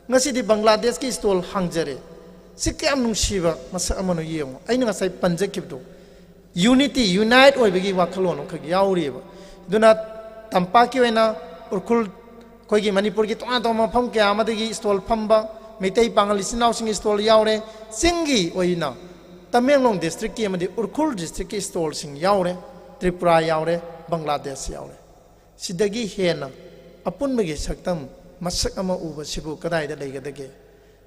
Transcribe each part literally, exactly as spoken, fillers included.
ꯉꯁꯤꯗꯤ ꯕꯪꯒ꯭ꯂꯥꯗꯦꯁꯀꯤ ꯏꯁꯇꯣꯜ ꯍꯥꯡꯖꯔꯦ꯫ ꯁꯤ ꯀꯌꯥꯝ ꯅꯨꯡꯁꯤꯕ ꯃꯁꯛ ꯑꯃꯅꯣ ꯌꯦꯡꯉꯣ꯫ ꯑꯩꯅ ꯉꯁꯥꯏ ꯄꯟꯖꯈꯤꯕꯗꯣ, ꯌꯨꯅꯤꯇꯤ, ꯌꯨꯅꯥꯏꯠ ꯑꯣꯏꯕꯒꯤ ꯋꯥꯈꯜꯂꯣꯟ ꯑꯃꯈꯛ ꯌꯥꯎꯔꯤꯑꯕ꯫ ꯑꯗꯨꯅ ꯇꯝꯄꯥꯛꯀꯤ ꯑꯣꯏꯅ ꯎꯔꯈꯨꯜ, ꯑꯩꯈꯣꯏꯒꯤ ꯃꯅꯤꯄꯨꯔꯒꯤ ꯇꯣꯉꯥꯟ ꯇꯣꯉꯥꯟꯕ ꯃꯐꯝ ꯀꯌꯥ ꯑꯃꯗꯒꯤ ꯏꯁꯇꯣꯜ ꯐꯝꯕ ꯃꯩꯇꯩ ꯄꯥꯉꯜ ꯏꯆꯤꯟ ꯏꯅꯥꯎꯁꯤꯡꯒꯤ ꯏꯁꯇꯣꯜ ꯌꯥꯎꯔꯦ꯫ ꯆꯤꯡꯒꯤ ꯑꯣꯏꯅ ꯇꯃꯦꯡꯂꯣꯡ ꯗꯤꯁꯇ꯭ꯔꯤꯛꯀꯤ ꯑꯃꯗꯤ ꯎꯔꯈꯨꯜ ꯗꯤꯁꯇ꯭ꯔꯤꯛꯀꯤ ꯏꯁꯇꯣꯜꯁꯤꯡ ꯌꯥꯎꯔꯦ꯫ ꯇ꯭ꯔꯤꯄꯨꯔꯥ ꯌꯥꯎꯔꯦ, ꯕꯪꯒ꯭ꯂꯥꯗꯦꯁ ꯌꯥꯎꯔꯦ꯫ ꯁꯤꯗꯒꯤ ꯍꯦꯟꯅ ꯑꯄꯨꯟꯕꯒꯤ ꯁꯛꯇꯝ ꯃꯁꯛ ꯑꯃ ꯎꯕꯁꯤꯕꯨ ꯀꯗꯥꯏꯗ ꯂꯩꯒꯗꯒꯦ?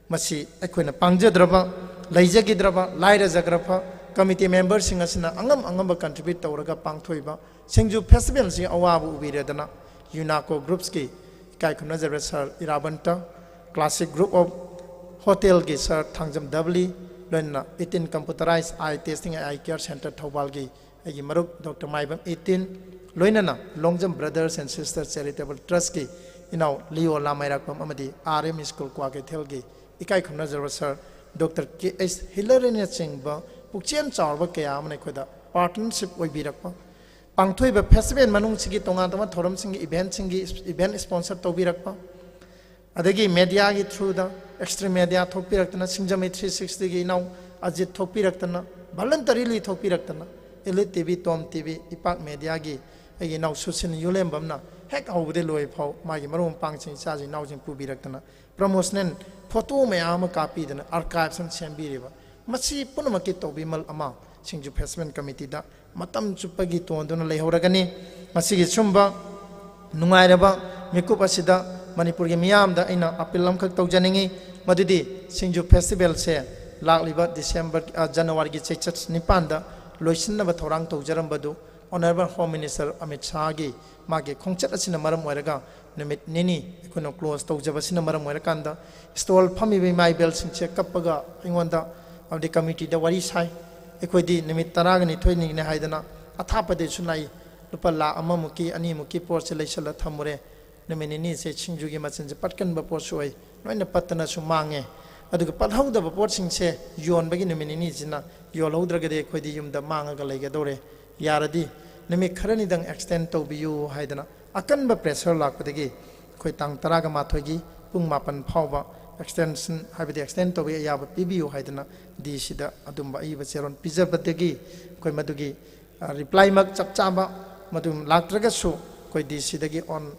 ꯃꯁꯤ ꯑꯩꯈꯣꯏꯅ ꯄꯥꯡꯖꯗ꯭ꯔꯕ, ꯂꯩꯖꯈꯤꯗ꯭ꯔꯕ, ꯂꯥꯏꯔꯖꯈ꯭ꯔꯕ ꯀꯃꯤꯇꯤ ꯃꯦꯝꯕꯔꯁꯤꯡ ꯑꯁꯤꯅ ꯑꯉꯝ ꯑꯉꯝꯕ ꯀꯟꯇ꯭ꯔꯤꯕ꯭ꯌꯨꯠ ꯇꯧꯔꯒ ꯄꯥꯡꯊꯣꯛꯏꯕ ꯁꯤꯡꯖꯨ ꯐꯦꯁꯇꯤꯚꯦꯜꯁꯤ ꯑꯋꯥꯕ ꯎꯕꯤꯔꯦꯗꯅ, ꯌꯨꯅꯥꯀꯣ ꯒ꯭ꯔꯨꯞꯁꯀꯤ ꯏꯀꯥꯏ ꯈꯨꯝꯅꯖꯔꯕ ꯁꯥꯔ ꯏꯔꯥꯕꯟꯇ, ꯀ꯭ꯂꯥꯁꯤꯛ ꯒ꯭ꯔꯨꯞ ꯑꯣꯐ ꯍꯣꯇꯦꯜꯒꯤ ꯁꯥꯔ ꯊꯥꯡꯖꯝ ꯗꯕꯂꯤ, ꯂꯣꯏꯅꯅ eighteen computerized eye testing and eye care center ꯊꯧꯕꯥꯜꯒꯤ ꯑꯩꯒꯤ ꯃꯔꯨꯞ ꯗꯣꯛꯇꯔ ꯃꯥꯏꯕꯝ eighteen, ꯂꯣꯏꯅꯅ Longjam Brothers and Sisters Charitable Trustꯀꯤ ꯏꯅꯥꯎ ꯂꯤꯑꯣ ꯂꯥꯃꯩꯔꯥꯛꯄꯝ ꯑꯃꯗꯤ R M School ꯀ꯭ꯋꯥꯀꯩꯊꯦꯜꯒꯤ ꯏꯀꯥꯏ ꯈꯨꯝꯅꯖꯔꯕ ꯁꯥꯔ ꯗꯣꯛꯇꯔ ꯀꯦ ꯑꯩꯆ ꯍꯤꯂꯔꯤꯅꯆꯤꯡꯕ ꯄꯨꯛꯆꯦꯜ ꯆꯥꯎꯔꯕ ꯀꯌꯥ ꯑꯃꯅ ꯑꯩꯈꯣꯏꯗ ꯄꯥꯔꯠꯅꯔꯁꯤꯞ ꯑꯣꯏꯕꯤꯔꯛꯄ, ꯄꯥꯡꯊꯣꯛꯏꯕ ꯐꯦꯁꯇꯤꯚꯦꯜ ꯃꯅꯨꯡꯁꯤꯒꯤ ꯇꯣꯉꯥꯟ ꯇꯣꯉꯥꯟꯕ ꯊꯧꯔꯝꯁꯤꯡꯒꯤ ꯏꯚꯦꯟꯠꯁꯤꯡꯒꯤ ꯏꯚꯦꯟꯠ ꯁ꯭ꯄꯣꯟꯁꯔ ꯇꯧꯕꯤꯔꯛꯄ, ꯑꯗꯒꯤ ꯃꯦꯗꯤꯌꯥꯒꯤ ꯊ꯭ꯔꯨꯗ, ꯑꯦꯛꯁꯇ꯭ꯔꯤꯝ ꯃꯦꯗꯤꯌꯥ ꯊꯣꯛꯄꯤꯔꯛꯇꯅ, ꯁꯤꯡꯖꯃꯩ three sixtyꯒꯤ ꯏꯅꯥꯎ ꯑꯖꯤꯠ ꯊꯣꯛꯄꯤꯔꯛꯇꯅ, ꯚꯣꯂꯟꯇꯔꯤꯂꯤ ꯊꯣꯛꯄꯤꯔꯛꯇꯅ, ꯏꯂꯤꯠ ꯇꯤ ꯚꯤ, ꯇꯣꯝ ꯇꯤ ꯚꯤ, ꯏꯄꯥꯛ ꯃꯦꯗꯤꯌꯥꯒꯤ ꯑꯩꯒꯤ ꯏꯅꯥꯎ ꯁꯨꯁꯤꯟ ꯌꯨꯂꯦꯝꯕꯝꯅ ꯍꯦꯛ ꯍꯧꯕꯗꯩ ꯂꯣꯏ ꯐꯥꯎ ꯃꯥꯒꯤ ꯃꯔꯨꯞ ꯃꯄꯥꯡꯁꯤꯡ, ꯏꯆꯥꯁꯤꯡ, ꯏꯅꯥꯎꯁꯤꯡ ꯄꯨꯕꯤꯔꯛꯇꯅ, ꯄ꯭ꯔꯃꯣꯁꯅꯦꯜ ꯐꯣꯇꯣ ꯃꯌꯥꯝ ꯑꯃ ꯀꯥꯞꯄꯤꯗꯅ ꯑꯥꯔꯀꯥꯏꯚꯁ ꯑꯃ ꯁꯦꯝꯕꯤꯔꯤꯕ, ꯃꯁꯤ ꯄꯨꯝꯅꯃꯛꯀꯤ ꯇꯧꯕꯤꯃꯜ ꯑꯃ ꯁꯤꯡꯖꯨ ꯐꯦꯁꯇꯤꯚꯦꯜ ꯀꯃꯤꯇꯤꯗ ꯃꯇꯝ ꯆꯨꯞꯄꯒꯤ ꯇꯣꯟꯗꯨꯅ ꯂꯩꯍꯧꯔꯒꯅꯤ꯫ ꯃꯁꯤꯒꯤ ꯁꯨꯝꯕ ꯅꯨꯡꯉꯥꯏꯔꯕ ꯃꯤꯀꯨꯞ ꯑꯁꯤꯗ ꯃꯅꯤꯄꯨꯔꯒꯤ ꯃꯤꯌꯥꯝꯗ ꯑꯩꯅ ꯑꯄꯤꯜ ꯑꯃꯈꯛ ꯇꯧꯖꯅꯤꯡꯏ, ꯃꯗꯨꯗꯤ ꯁꯤꯡꯖꯨ ꯐꯦꯁꯇꯤꯚꯦꯜꯁꯦ ꯂꯥꯛꯂꯤꯕ ꯗꯤꯁꯦꯝꯕꯔ, ꯑ, ꯖꯅꯋꯥꯔꯤꯒꯤ ꯆꯩꯆꯠ ꯅꯤꯄꯥꯟꯗ ꯂꯣꯏꯁꯤꯟꯅꯕ ꯊꯧꯔꯥꯡ ꯇꯧꯖꯔꯝꯕꯗꯨ Honourable Home Minister ꯑꯃꯤꯠ ꯁꯥꯍꯒꯤ ꯃꯥꯒꯤ ꯈꯣꯡꯆꯠ ꯑꯁꯤꯅ ꯃꯔꯝ ꯑꯣꯏꯔꯒ ꯅꯨꯃꯤꯠ ꯅꯤꯅꯤ ꯑꯩꯈꯣꯏꯅ ꯀ꯭ꯂꯣꯖ ꯇꯧꯖꯕꯁꯤꯅ ꯃꯔꯝ ꯑꯣꯏꯔꯀꯥꯟꯗ ꯏꯁꯇꯣꯜ ꯐꯝꯃꯤꯕ ꯏꯃꯥ ꯏꯕꯦꯜꯁꯤꯡꯁꯦ ꯀꯞꯄꯒ ꯑꯩꯉꯣꯟꯗ, ꯑꯃꯗꯤ ꯀꯃꯤꯇꯤꯗ ꯋꯥꯔꯤ ꯁꯥꯏ꯫ ꯑꯩꯈꯣꯏꯗꯤ ꯅꯨꯃꯤꯠ ꯇꯔꯥꯅꯤꯊꯣꯏꯅꯤꯒꯤꯅꯦ ꯍꯥꯏꯗꯅ ꯑꯊꯥꯞꯄꯗꯩꯁꯨ ꯂꯥꯛꯏ, ꯂꯨꯄꯥ ꯂꯥꯈ ꯑꯃꯃꯨꯛꯀꯤ, ꯑꯅꯤꯃꯨꯛꯀꯤ ꯄꯣꯠꯁꯦ ꯂꯩꯁꯜꯂ ꯊꯝꯃꯨꯔꯦ꯫ ꯅꯨꯃꯤꯠ ꯅꯤꯅꯤꯁꯦ ꯁꯤꯡꯖꯨꯒꯤ ꯃꯆꯜꯁꯦ ꯄꯠꯀꯟꯕ ꯄꯣꯠꯁꯨ ꯑꯣꯏ, ꯂꯣꯏꯅ ꯄꯠꯇꯅꯁꯨ ꯃꯥꯡꯉꯦ꯫ ꯑꯗꯨꯒ ꯄꯠꯍꯧꯗꯕ ꯄꯣꯠꯁꯤꯡꯁꯦ ꯌꯣꯟꯕꯒꯤ ꯅꯨꯃꯤꯠ ꯅꯤꯅꯤꯁꯤꯅ ꯌꯣꯜꯍꯧꯗ꯭ꯔꯒꯗꯤ ꯑꯩꯈꯣꯏꯗꯤ ꯌꯨꯝꯗ ꯃꯥꯡꯉꯒ ꯂꯩꯒꯗꯧꯔꯦ꯫ ꯌꯥꯔꯗꯤ ꯅꯨꯃꯤꯠ ꯈꯔꯅꯤꯗꯪ ꯑꯦꯛꯁꯇꯦꯟ ꯇꯧꯕꯤꯌꯨ ꯍꯥꯏꯗꯅ ꯑꯀꯟꯕ ꯄ꯭ꯔꯦꯁꯔ ꯂꯥꯛꯄꯗꯒꯤ ꯑꯩꯈꯣꯏ ꯇꯥꯡ ꯇꯔꯥꯒ ꯃꯥꯊꯣꯏꯒꯤ ꯄꯨꯡ ꯃꯥꯄꯟ ꯐꯥꯎꯕ extension, ꯍꯥꯏꯕꯗꯤ extend ꯇꯧꯕ ꯌꯥꯕ ꯄꯤꯕꯤꯌꯨ ꯍꯥꯏꯗꯅ ꯗꯤ ꯁꯤꯗ ꯑꯗꯨꯝꯕ ꯑꯏꯕ ꯆꯦꯔꯣꯜ ꯄꯤꯖꯕꯗꯒꯤ ꯑꯩꯈꯣꯏ ꯃꯗꯨꯒꯤ reply ꯃꯛ ꯆꯞ ꯆꯥꯕ ꯃꯗꯨ ꯂꯥꯛꯇ꯭ꯔꯒꯁꯨ ꯑꯩꯈꯣꯏ ꯗꯤ ꯁꯤꯗꯒꯤ on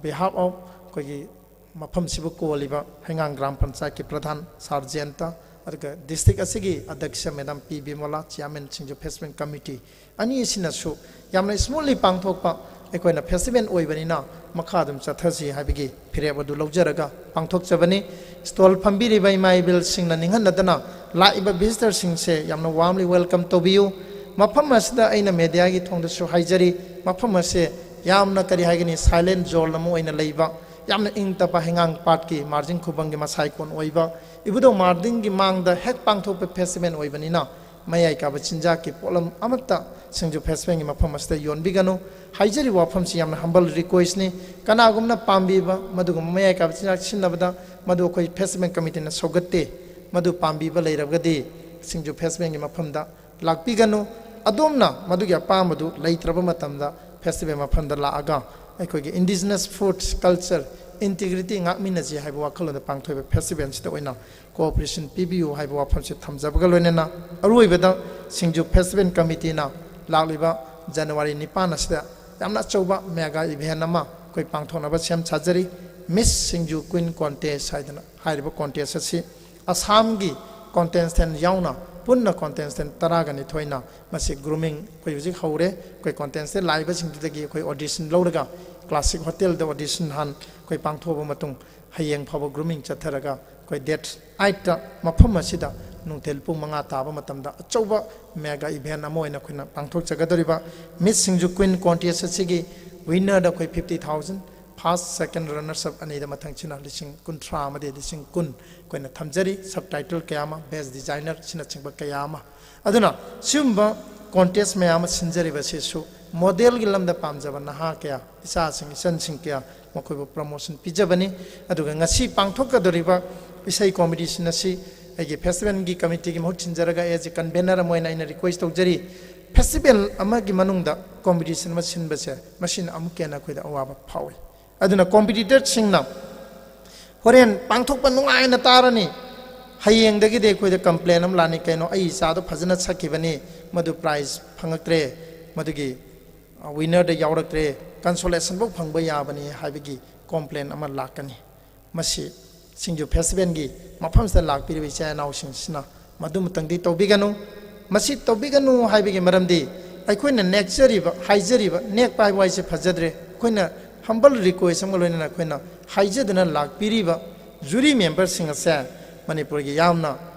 behalf of ꯑꯩꯈꯣꯏꯒꯤ ꯃꯐꯝꯁꯤꯕꯨ ꯀꯣꯜꯂꯤꯕ ꯍꯩꯉꯥꯡ ꯒ꯭ꯔꯥꯝ ꯄꯟꯆꯥꯌꯠꯀꯤ ꯄ꯭ꯔꯙꯥꯟ ꯁꯥꯔ ꯖꯌꯟꯇ, ꯑꯗꯨꯒ district ꯑꯁꯤꯒꯤ ꯑꯗ꯭ꯌꯛꯁ ꯃꯦꯗꯥꯝ ꯄꯤ ꯕꯤꯃꯣꯂꯥ, chairman ꯁꯤꯡꯖꯨ festival committee, ꯑꯅꯤ ꯑꯁꯤꯅꯁꯨ ꯌꯥꯝꯅ smoothly ꯄꯥꯡꯊꯣꯛꯄ ꯑꯩꯈꯣꯏꯅ festival ꯑꯣꯏꯕꯅꯤꯅ ꯃꯈꯥ ꯑꯗꯨꯝ ꯆꯠꯊꯁꯤ ꯍꯥꯏꯕꯒꯤ ꯐꯤꯔꯦꯞ ꯑꯗꯨ ꯂꯧꯖꯔꯒ ꯄꯥꯡꯊꯣꯛꯆꯕꯅꯤ꯫ Stall ꯐꯝꯕꯤꯔꯤꯕ ꯏꯃꯥ ꯏꯕꯦꯜꯁꯤꯡꯅ ꯅꯤꯡꯍꯟꯅꯗꯅ ꯂꯥꯛꯏꯕ visitorꯁꯤꯡꯁꯦ ꯌꯥꯝꯅ warmly welcome ꯇꯧꯕꯤꯌꯨ꯫ ꯃꯐꯝ ꯑꯁꯤꯗ ꯑꯩꯅ mediaꯒꯤ ꯊꯣꯡꯗꯁꯨ ꯍꯥꯏꯖꯔꯤ, ꯃꯐꯝ ꯑꯁꯦ ꯌꯥꯝꯅ, ꯀꯔꯤ ꯍꯥꯏꯒꯅꯤ, silent zone ꯑꯃ ꯑꯣꯏꯅ ꯂꯩꯕ, ꯌꯥꯝꯅ ꯏꯪ ꯇꯞꯄ ꯍꯩꯉꯥꯡ ꯄꯥꯠꯀꯤ ꯃꯥꯔꯖꯤꯡ ꯈꯨꯕꯝꯒꯤ ꯃꯁꯥꯏꯀꯣꯟ ꯑꯣꯏꯕ, ꯏꯕꯨꯙꯧ ꯃꯥꯔꯖꯤꯡꯒꯤ ꯃꯥꯡꯗ ꯍꯦꯛ ꯄꯥꯡꯊꯣꯛꯄ festival ꯑꯣꯏꯕꯅꯤꯅ ꯃꯌꯥꯏ ꯀꯥꯕ ꯆꯤꯟꯖꯥꯛꯀꯤ ꯄꯣꯠꯂꯝ ꯑꯃꯠꯇ ꯁꯤꯡꯖꯨ festivalꯒꯤ ꯃꯐꯝ ꯑꯁꯤꯗ ꯌꯣꯟꯕꯤꯒꯅꯨ꯫ ꯍꯥꯏꯖꯔꯤꯕ ꯋꯥꯐꯝꯁꯤ ꯌꯥꯝꯅ humble requestꯅꯤ꯫ ꯀꯅꯥꯒꯨꯝꯕꯅ ꯄꯥꯝꯕꯤꯕ ꯃꯗꯨꯒꯨꯝꯕ ꯃꯌꯥꯏ ꯀꯥꯕ ꯆꯤꯟꯖꯥꯛ ꯁꯤꯖꯤꯟꯅꯕꯗ ꯃꯗꯨ ꯑꯩꯈꯣꯏ festival committeeꯅ ꯁꯧꯒꯠꯇꯦ꯫ ꯃꯗꯨ ꯄꯥꯝꯕꯤꯕ ꯂꯩꯔꯒꯗꯤ ꯁꯤꯡꯖꯨ festivalꯒꯤ ꯃꯐꯝꯗ ꯂꯥꯛꯄꯤꯒꯅꯨ꯫ ꯑꯗꯣꯝꯅ ꯃꯗꯨꯒꯤ ꯑꯄꯥꯝꯕꯗꯨ ꯂꯩꯇ꯭ꯔꯕ ꯃꯇꯝꯗ festival ꯃꯐꯝꯗ ꯂꯥꯛꯑꯒ ꯑꯩꯈꯣꯏꯒꯤ indigenous foods culture integrity ꯉꯥꯛꯃꯤꯟꯅꯁꯤ ꯍꯥꯏꯕ ꯋꯥꯈꯜꯂꯣꯟꯗ ꯄꯥꯡꯊꯣꯛꯏꯕ festivalꯁꯤꯗ ꯑꯣꯏꯅ cooperation ꯄꯤꯕꯤꯌꯨ ꯍꯥꯏꯕ ꯋꯥꯐꯝꯁꯤ ꯊꯝꯖꯕꯒ ꯂꯣꯏꯅꯅ ꯑꯔꯣꯏꯕꯗ ꯁꯤꯡꯖꯨ festival committeeꯅ ꯂꯥꯛꯂꯤꯕ January ꯅꯤꯄꯥꯟ ꯑꯁꯤꯗ ꯌꯥꯝꯅ ꯑꯆꯧꯕ mega event ꯑꯃ ꯑꯩꯈꯣꯏ ꯄꯥꯡꯊꯣꯛꯅꯕ ꯁꯦꯝ ꯁꯥꯖꯔꯤ꯫ Miss ꯁꯤꯡꯖꯨ Queen Contest ꯍꯥꯏꯗꯅ ꯍꯥꯏꯔꯤꯕ contest ꯑꯁꯤ ꯑꯁꯥꯝꯒꯤ contestant ꯌꯥꯎꯅ ꯄꯨꯟꯅ contestant ꯇꯔꯥꯒ ꯅꯤꯊꯣꯏꯅ ꯃꯁꯤ grooming ꯑꯩꯈꯣꯏ ꯍꯧꯖꯤꯛ ꯍꯧꯔꯦ꯫ ꯑꯩꯈꯣꯏ contestant ꯂꯥꯛꯏꯕꯁꯤꯡꯗꯨꯗꯒꯤ ꯑꯩꯈꯣꯏ audition ꯂꯧꯔꯒ classic hotelꯗ audition ꯅꯍꯥꯟ ꯑꯩꯈꯣꯏ ꯄꯥꯡꯊꯣꯛꯑꯕ ꯃꯇꯨꯡ ꯍꯌꯦꯡ ꯐꯥꯎꯕ grooming ꯆꯠꯊꯔꯒ ꯑꯩꯈꯣꯏ date eightꯇ ꯃꯐꯝ ꯑꯁꯤꯗ ꯅꯨꯡꯊꯤꯜ ꯄꯨꯡ ꯃꯉꯥ ꯇꯥꯕ ꯃꯇꯝꯗ ꯑꯆꯧꯕ mega event ꯑꯃ ꯑꯣꯏꯅ ꯑꯩꯈꯣꯏꯅ ꯄꯥꯡꯊꯣꯛꯆꯒꯗꯧꯔꯤꯕ Miss ꯁꯤꯡꯖꯨ Queen Contest ꯑꯁꯤꯒꯤ winnerꯗ ꯑꯩꯈꯣꯏ fifty thousand, first, second runners up ꯑꯅꯤꯗ ꯃꯊꯪꯁꯤꯅ ꯂꯤꯁꯤꯡ ꯀꯨꯟꯊ꯭ꯔꯥ ꯑꯃꯗꯤ ꯂꯤꯁꯤꯡ ꯀꯨꯟ ꯑꯩꯈꯣꯏꯅ ꯊꯝꯖꯔꯤ꯫ Sub title ꯀꯌꯥ ꯑꯃ, best designer ꯁꯤꯅꯆꯤꯡꯕ ꯀꯌꯥ ꯑꯃ꯫ ꯑꯗꯨꯅ ꯁꯤꯒꯨꯝꯕ contest ꯃꯌꯥꯝ ꯑꯃ ꯁꯤꯟꯖꯔꯤꯕ ꯑꯁꯤꯁꯨ modelꯒꯤ ꯂꯝꯗ ꯄꯥꯝꯖꯕ ꯅꯍꯥ ꯀꯌꯥ, ꯏꯆꯥꯁꯤꯡ ꯏꯆꯟꯁꯤꯡ ꯀꯌꯥ ꯃꯈꯣꯏꯕꯨ promotion ꯄꯤꯖꯕꯅꯤ꯫ ꯑꯗꯨꯒ ꯉꯁꯤ ꯄꯥꯡꯊꯣꯛꯀꯗꯧꯔꯤꯕ ꯏꯁꯩ competition ꯑꯁꯤ ꯑꯩꯒꯤ festivalꯒꯤ committeeꯒꯤ ꯃꯍꯨꯠ ꯁꯤꯟꯖꯔꯒ as a convener ꯑꯃ ꯑꯣꯏꯅ ꯑꯩꯅ request ꯇꯧꯖꯔꯤ꯫ Festival ꯑꯃꯒꯤ ꯃꯅꯨꯡꯗ competition ꯑꯃ ꯁꯤꯟꯕꯁꯦ ꯃꯁꯤꯅ ꯑꯃꯨꯛꯀ ꯍꯦꯟꯅ ꯑꯩꯈꯣꯏꯗ ꯑꯋꯥꯕ ꯐꯥꯎꯏ꯫ ꯑꯗꯨꯅ competitorꯁꯤꯡꯅ ꯍꯣꯔꯦꯟ ꯄꯥꯡꯊꯣꯛꯄ ꯅꯨꯡꯉꯥꯏꯅ ꯇꯥꯔꯅꯤ, ꯍꯌꯦꯡꯗꯒꯤꯗꯤ ꯑꯩꯈꯣꯏꯗ ꯀꯝꯄ꯭ꯂꯦꯟ ꯑꯃ ꯂꯥꯛꯅꯤ, "ꯀꯩꯅꯣ, ꯑꯩ ꯏꯆꯥꯗꯣ ꯐꯖꯅ ꯁꯛꯈꯤꯕꯅꯤ, ꯃꯗꯨ ꯄ꯭ꯔꯥꯏꯖ ꯐꯪꯉꯛꯇ꯭ꯔꯦ, ꯃꯗꯨꯒꯤ ꯋꯤꯅꯔꯗ ꯌꯥꯎꯔꯛꯇ꯭ꯔꯦ, ꯀꯟꯁꯣꯂꯦꯁꯟꯐꯧ ꯐꯪꯕ ꯌꯥꯕꯅꯤ" ꯍꯥꯏꯕꯒꯤ ꯀꯣꯝꯄ꯭ꯂꯦꯟ ꯑꯃ ꯂꯥꯛꯀꯅꯤ꯫ ꯃꯁꯤ ꯁꯤꯡꯖꯨ ꯐꯦꯁꯇꯤꯚꯦꯜꯒꯤ ꯃꯐꯝꯁꯤꯗ ꯂꯥꯛꯄꯤꯔꯤꯕ ꯏꯆꯥ ꯏꯅꯥꯎꯁꯤꯡꯁꯤꯅ ꯃꯗꯨꯃꯇꯪꯗꯤ ꯇꯧꯕꯤꯒꯅꯨ꯫ ꯃꯁꯤ ꯇꯧꯕꯤꯒꯅꯨ ꯍꯥꯏꯕꯒꯤ ꯃꯔꯝꯗꯤ, ꯑꯩꯈꯣꯏꯅ ꯅꯦꯛꯆꯔꯤꯕ, ꯍꯥꯏꯖꯔꯤꯕ, ꯅꯦꯛꯄ ꯍꯥꯏꯕ ꯋꯥꯍꯩꯁꯦ ꯐꯖꯗ꯭ꯔꯦ, ꯑꯩꯈꯣꯏꯅ ꯍꯝꯕꯜ ꯔꯤꯀ꯭ꯋꯦꯁ ꯑꯃꯒ ꯂꯣꯏꯅꯅ ꯑꯩꯈꯣꯏꯅ ꯍꯥꯏꯖꯗꯨꯅ ꯂꯥꯛꯄꯤꯔꯤꯕ ꯖꯨꯔꯤ ꯃꯦꯝꯕꯔꯁꯤꯡ ꯑꯁꯦ ꯃꯅꯤꯄꯨꯔꯒꯤ ꯌꯥꯝꯅ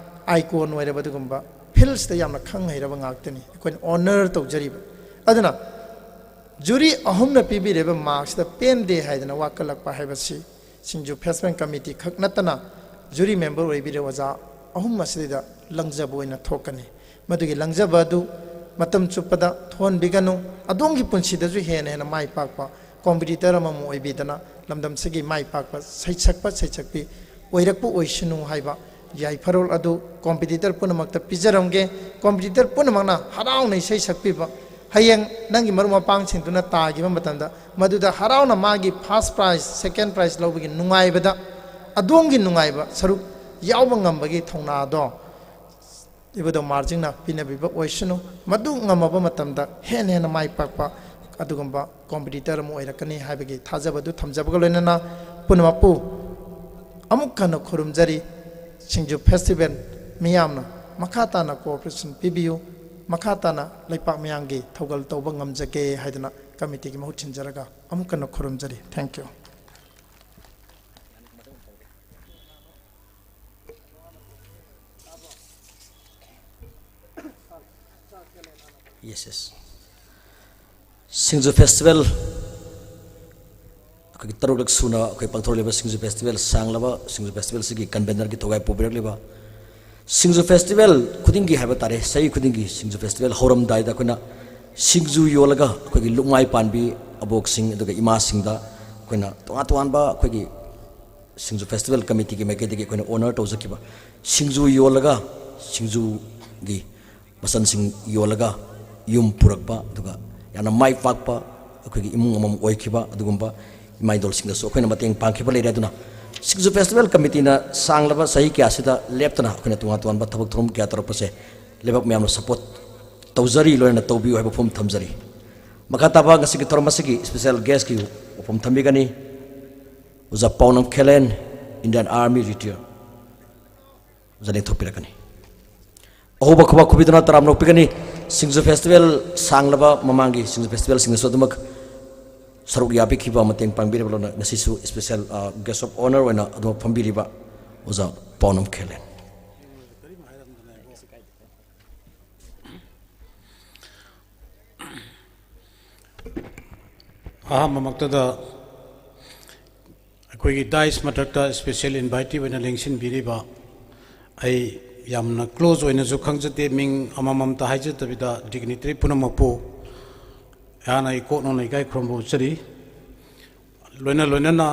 ꯑꯥꯏꯀꯣꯟ ꯑꯣꯏꯔꯕ ꯑꯗꯨꯒꯨꯝꯕ ꯐꯤꯜꯁꯤꯗ ꯌꯥꯝꯅ ꯈꯪ ꯍꯩꯔꯕ ꯉꯥꯛꯇꯅꯤ ꯑꯩꯈꯣꯏꯅ ꯑꯣꯅꯔ ꯇꯧꯖꯔꯤꯕ꯫ ꯑꯗꯨꯅ ꯖꯨꯔꯤ ꯑꯍꯨꯝꯅ ꯄꯤꯕꯤꯔꯤꯕ ꯃꯥꯔꯛꯁꯤꯗ ꯄꯦꯟꯗꯦ ꯍꯥꯏꯗꯅ ꯋꯥꯀꯠꯂꯛꯄ ꯍꯥꯏꯕꯁꯤ ꯁꯤꯡꯖꯨ ꯐꯦꯁꯇꯤꯚꯦꯜ ꯀꯃꯤꯇꯤ ꯈꯛ ꯅꯠꯇꯅ ꯖꯨꯔꯤ ꯃꯦꯝꯕꯔ ꯑꯣꯏꯕꯤꯔꯤꯕ ꯑꯣꯖꯥ ꯑꯍꯨꯝ ꯑꯁꯤꯗ ꯂꯪꯖꯕ ꯑꯣꯏꯅ ꯊꯣꯛꯀꯅꯤ꯫ ꯃꯗꯨꯒꯤ ꯂꯪꯖꯕ ꯑꯗꯨ ꯃꯇꯝ ꯆꯨꯞꯄꯗ ꯊꯣꯛꯍꯟꯕꯤꯒꯅꯨ꯫ ꯑꯗꯣꯝꯒꯤ ꯄꯨꯟꯁꯤꯗꯁꯨ ꯍꯦꯟꯅ ꯍꯦꯟꯅ ꯃꯥꯏ ꯄꯥꯛꯄ ꯀꯣꯝꯄꯤꯇꯤꯇꯔ ꯑꯃꯃꯝ ꯑꯣꯏꯕꯤꯗꯅ ꯂꯝꯗꯝꯁꯤꯒꯤ ꯃꯥꯏ ꯄꯥꯛꯄ ꯁꯩꯁꯛꯄ ꯁꯩꯁꯛꯄꯤ ꯑꯣꯏꯔꯛꯄ ꯑꯣꯏꯁꯅꯨ ꯍꯥꯏꯕ ꯌꯥꯏꯐꯔꯣꯜ ꯑꯗꯨ ꯀꯣꯝꯄꯤꯇꯤꯇꯔ ꯄꯨꯝꯅꯃꯛꯇ ꯄꯤꯖꯔꯝꯒꯦ꯫ ꯀꯣꯝꯄꯤꯇꯤꯇꯔ ꯄꯨꯝꯅꯃꯛꯅ ꯍꯔꯥꯎꯅ ꯏꯁꯩ ꯁꯛꯄꯤꯕ, ꯍꯌꯦꯡ ꯅꯪꯒꯤ ꯃꯔꯨꯞ ꯃꯄꯥꯡꯁꯤꯡꯗꯨꯅ ꯇꯥꯈꯤꯕ ꯃꯇꯝꯗ ꯃꯗꯨꯗ ꯍꯔꯥꯎꯅ ꯃꯥꯒꯤ ꯐꯥꯔꯁ ꯄ꯭ꯔꯥꯏꯖ, ꯁꯦꯀꯦꯟ ꯄ꯭ꯔꯥꯏꯖ ꯂꯧꯕꯒꯤ ꯅꯨꯡꯉꯥꯏꯕꯗ ꯑꯗꯣꯝꯒꯤ ꯅꯨꯡꯉꯥꯏꯕ ꯁꯔꯨꯛ ꯌꯥꯎꯕ ꯉꯝꯕꯒꯤ ꯊꯧꯅꯥꯗꯣ ꯏꯕꯨꯙꯧ ꯃꯥꯔꯖꯤꯡꯅ ꯄꯤꯅꯕꯤꯕ ꯑꯣꯏꯁꯅꯨ꯫ ꯃꯗꯨ ꯉꯝꯃꯕ ꯃꯇꯝꯗ ꯍꯦꯟꯅ ꯍꯦꯟꯅ ꯃꯥꯏ ꯄꯥꯛꯄ ꯑꯗꯨꯒꯨꯝꯕ ꯀꯣꯝꯄꯤꯇꯤꯇꯔ ꯑꯃ ꯑꯣꯏꯔꯛꯀꯅꯤ ꯍꯥꯏꯕꯒꯤ ꯊꯥꯖꯕ ꯑꯗꯨ ꯊꯝꯖꯕꯒ ꯂꯣꯏꯅꯅ ꯄꯨꯝꯅꯃꯛꯄꯨ ꯑꯃꯨꯛ ꯍꯟꯅ ꯈꯨꯔꯨꯝꯖꯔꯤ꯫ ꯁꯤꯡꯖꯨ ꯐꯦꯁꯇꯤꯚꯦꯜ ꯃꯤꯌꯥꯝꯅ ꯃꯈꯥ ꯇꯥꯅ ꯀꯣꯑꯣꯄꯔꯦꯁꯟ ꯄꯤꯕꯤꯌꯨ, ꯃꯈꯥ ꯇꯥꯅ ꯂꯩꯄꯥꯛ ꯃꯤꯌꯥꯝꯒꯤ ꯊꯧꯒꯜ ꯇꯧꯕ ꯉꯝꯖꯒꯦ ꯍꯥꯏꯗꯅ ꯀꯃꯤꯇꯤꯒꯤ ꯃꯍꯨꯠ ꯁꯤꯟꯖꯔꯒ ꯑꯃꯨꯛ ꯍꯟꯅ ꯈꯨꯔꯨꯝꯖꯔꯤ꯫ Thank you꯫ Yes, yes. Singju festival ꯑꯩꯈꯣꯏꯒꯤ ꯇꯔꯨꯛꯂꯛ ꯁꯨꯅ ꯑꯩꯈꯣꯏ ꯄꯥꯡꯊꯣꯛꯂꯤꯕ ꯁꯤꯡꯖꯨ ꯐꯦꯁꯇꯤꯚꯦꯜ, ꯁꯥꯡꯂꯕ ꯁꯤꯡꯖꯨ ꯐꯦꯁꯇꯤꯚꯦꯜꯁꯤꯒꯤ ꯀꯟꯚꯦꯅꯔꯒꯤ ꯊꯧꯒꯥꯏ ꯄꯨꯕꯤꯔꯛꯂꯤꯕ ꯁꯤꯡꯖꯨ ꯐꯦꯁꯇꯤꯚꯦꯜ ꯈꯨꯗꯤꯡꯒꯤ ꯍꯥꯏꯕ ꯇꯥꯔꯦ, ꯆꯍꯤ ꯈꯨꯗꯤꯡꯒꯤ ꯁꯤꯡꯖꯨ ꯐꯦꯁꯇꯤꯚꯦꯜ ꯍꯧꯔꯝꯗꯥꯏꯗ ꯑꯩꯈꯣꯏꯅ ꯁꯤꯡꯖꯨ ꯌꯣꯜꯂꯒ ꯑꯩꯈꯣꯏꯒꯤ ꯂꯨꯞꯃꯥꯏ ꯄꯥꯟꯕꯤ ꯑꯕꯣꯛꯁꯤꯡ ꯑꯗꯨꯒ ꯏꯃꯥꯁꯤꯡꯗ ꯑꯩꯈꯣꯏꯅ ꯇꯣꯉꯥꯟ ꯇꯣꯉꯥꯟꯕ ꯑꯩꯈꯣꯏꯒꯤ ꯁꯤꯡꯖꯨ ꯐꯦꯁꯇꯤꯚꯦꯜ ꯀꯃꯤꯇꯤꯒꯤ ꯃꯥꯏꯀꯩꯗꯒꯤ ꯑꯩꯈꯣꯏꯅ ꯑꯣꯅꯔ ꯇꯧꯖꯈꯤꯕ ꯁꯤꯡꯖꯨ ꯌꯣꯜꯂꯒ ꯁꯤꯡꯖꯨꯒꯤ ꯃꯆꯜꯁꯤꯡ ꯌꯣꯜꯂꯒ ꯌꯨꯝ ꯄꯨꯔꯛꯄ, ꯑꯗꯨꯒ ꯌꯥꯝꯅ ꯃꯥꯏ ꯄꯥꯛꯄ ꯑꯩꯈꯣꯏꯒꯤ ꯏꯃꯨꯡ ꯑꯃꯃꯝ ꯑꯣꯏꯈꯤꯕ ꯑꯗꯨꯒꯨꯝꯕ ꯏꯃꯥ ꯏꯗꯣꯜꯁꯤꯡꯗꯁꯨ ꯑꯩꯈꯣꯏꯅ ꯃꯇꯦꯡ ꯄꯥꯡꯈꯤꯕ ꯂꯩꯔꯦ꯫ ꯑꯗꯨꯅ ꯁꯤꯡꯖꯨ ꯐꯦꯁꯇꯤꯚꯦꯜ ꯀꯃꯤꯇꯤꯅ ꯁꯥꯡꯂꯕ ꯆꯍꯤ ꯀꯌꯥꯁꯤꯗ ꯂꯦꯞꯇꯅ ꯑꯩꯈꯣꯏꯅ ꯇꯣꯉꯥꯟ ꯇꯣꯉꯥꯟꯕ ꯊꯕꯛ ꯊꯧꯔꯝ ꯀꯌꯥ ꯇꯧꯔꯛꯄꯁꯦ ꯂꯩꯕꯥꯛ ꯃꯌꯥꯝꯅ ꯁꯄꯣꯔꯠ ꯇꯧꯖꯔꯤ, ꯂꯣꯏꯅꯅ ꯇꯧꯕꯤꯌꯨ ꯍꯥꯏꯕ ꯋꯥꯐꯝ ꯊꯝꯖꯔꯤ꯫ ꯃꯈꯥ ꯇꯥꯕ ꯉꯁꯤꯒꯤ ꯊꯧꯔꯝ ꯑꯁꯤꯒꯤ ꯏꯁꯄꯤꯁꯦꯜ ꯒꯦꯁꯀꯤ ꯋꯥꯐꯝ ꯊꯝꯕꯤꯒꯅꯤ ꯑꯣꯖꯥ ꯄꯥꯎꯅꯝ ꯈꯦꯂꯦꯟ, ꯏꯟꯗꯤꯌꯥꯟ ꯑꯥꯔꯃꯤ ꯔꯤꯇꯤꯌꯔ꯫ ꯑꯣꯖꯥ ꯂꯦꯡꯊꯣꯛꯄꯤꯔꯛꯀꯅꯤ꯫ ꯑꯍꯧꯕ ꯈꯨꯕꯥꯛ ꯈꯨꯕꯤꯗꯨꯅ ꯇꯔꯥꯝꯅ ꯑꯣꯛꯄꯤꯒꯅꯤ꯫ ꯁꯤꯡꯖꯨ ꯐꯦꯁꯇꯤꯚꯦꯜ ꯁꯥꯡꯂꯕ ꯃꯃꯥꯡꯒꯤ ꯁꯤꯡꯖꯨ ꯐꯦꯁꯇꯤꯚꯦꯜꯁꯤꯡꯗꯁꯨ ꯑꯗꯨꯃꯛ ꯁꯔꯨꯛ ꯌꯥꯕꯤꯈꯤꯕ, ꯃꯇꯦꯡ ꯄꯥꯡꯕꯤꯔꯤꯕ ꯂꯣꯏꯅ ꯉꯁꯤꯁꯨ ꯏꯁꯄꯤꯁꯦꯜ, ꯑ, ꯒꯦꯁ ꯑꯣꯐ ꯑꯣꯅꯔ ꯑꯣꯏꯅ ꯑꯗꯨꯃꯛ ꯐꯝꯕꯤꯔꯤꯕ ꯑꯣꯖꯥ ꯄꯥꯎꯅꯝ ꯈꯦꯂꯦꯟ꯫ ꯑꯍꯥꯟꯕꯃꯛꯇꯗ ꯑꯩꯈꯣꯏꯒꯤ ꯗꯥꯏꯁ ꯃꯊꯛꯇ ꯏꯁꯄꯤꯁꯦꯜ ꯏꯟꯚꯥꯏꯇꯤ ꯑꯣꯏꯅ ꯂꯦꯡꯁꯤꯟꯕꯤꯔꯤꯕ, ꯑꯩ ꯌꯥꯝꯅ ꯀ꯭ꯂꯣꯖ ꯑꯣꯏꯅꯁꯨ ꯈꯪꯖꯗꯦ, ꯃꯤꯡ ꯑꯃꯃꯝꯇ ꯍꯥꯏꯖꯗꯕꯤꯗ ꯗꯤꯒꯅꯤꯇꯔꯤ ꯄꯨꯝꯅꯃꯛꯄꯨ ꯑꯩꯍꯥꯛꯅ ꯏꯀꯣꯛ ꯅꯧꯅ ꯏꯀꯥꯏ ꯈꯨꯔꯨꯝꯕ ꯎꯠꯆꯔꯤ꯫ ꯂꯣꯏꯅ ꯂꯣꯏꯅꯅ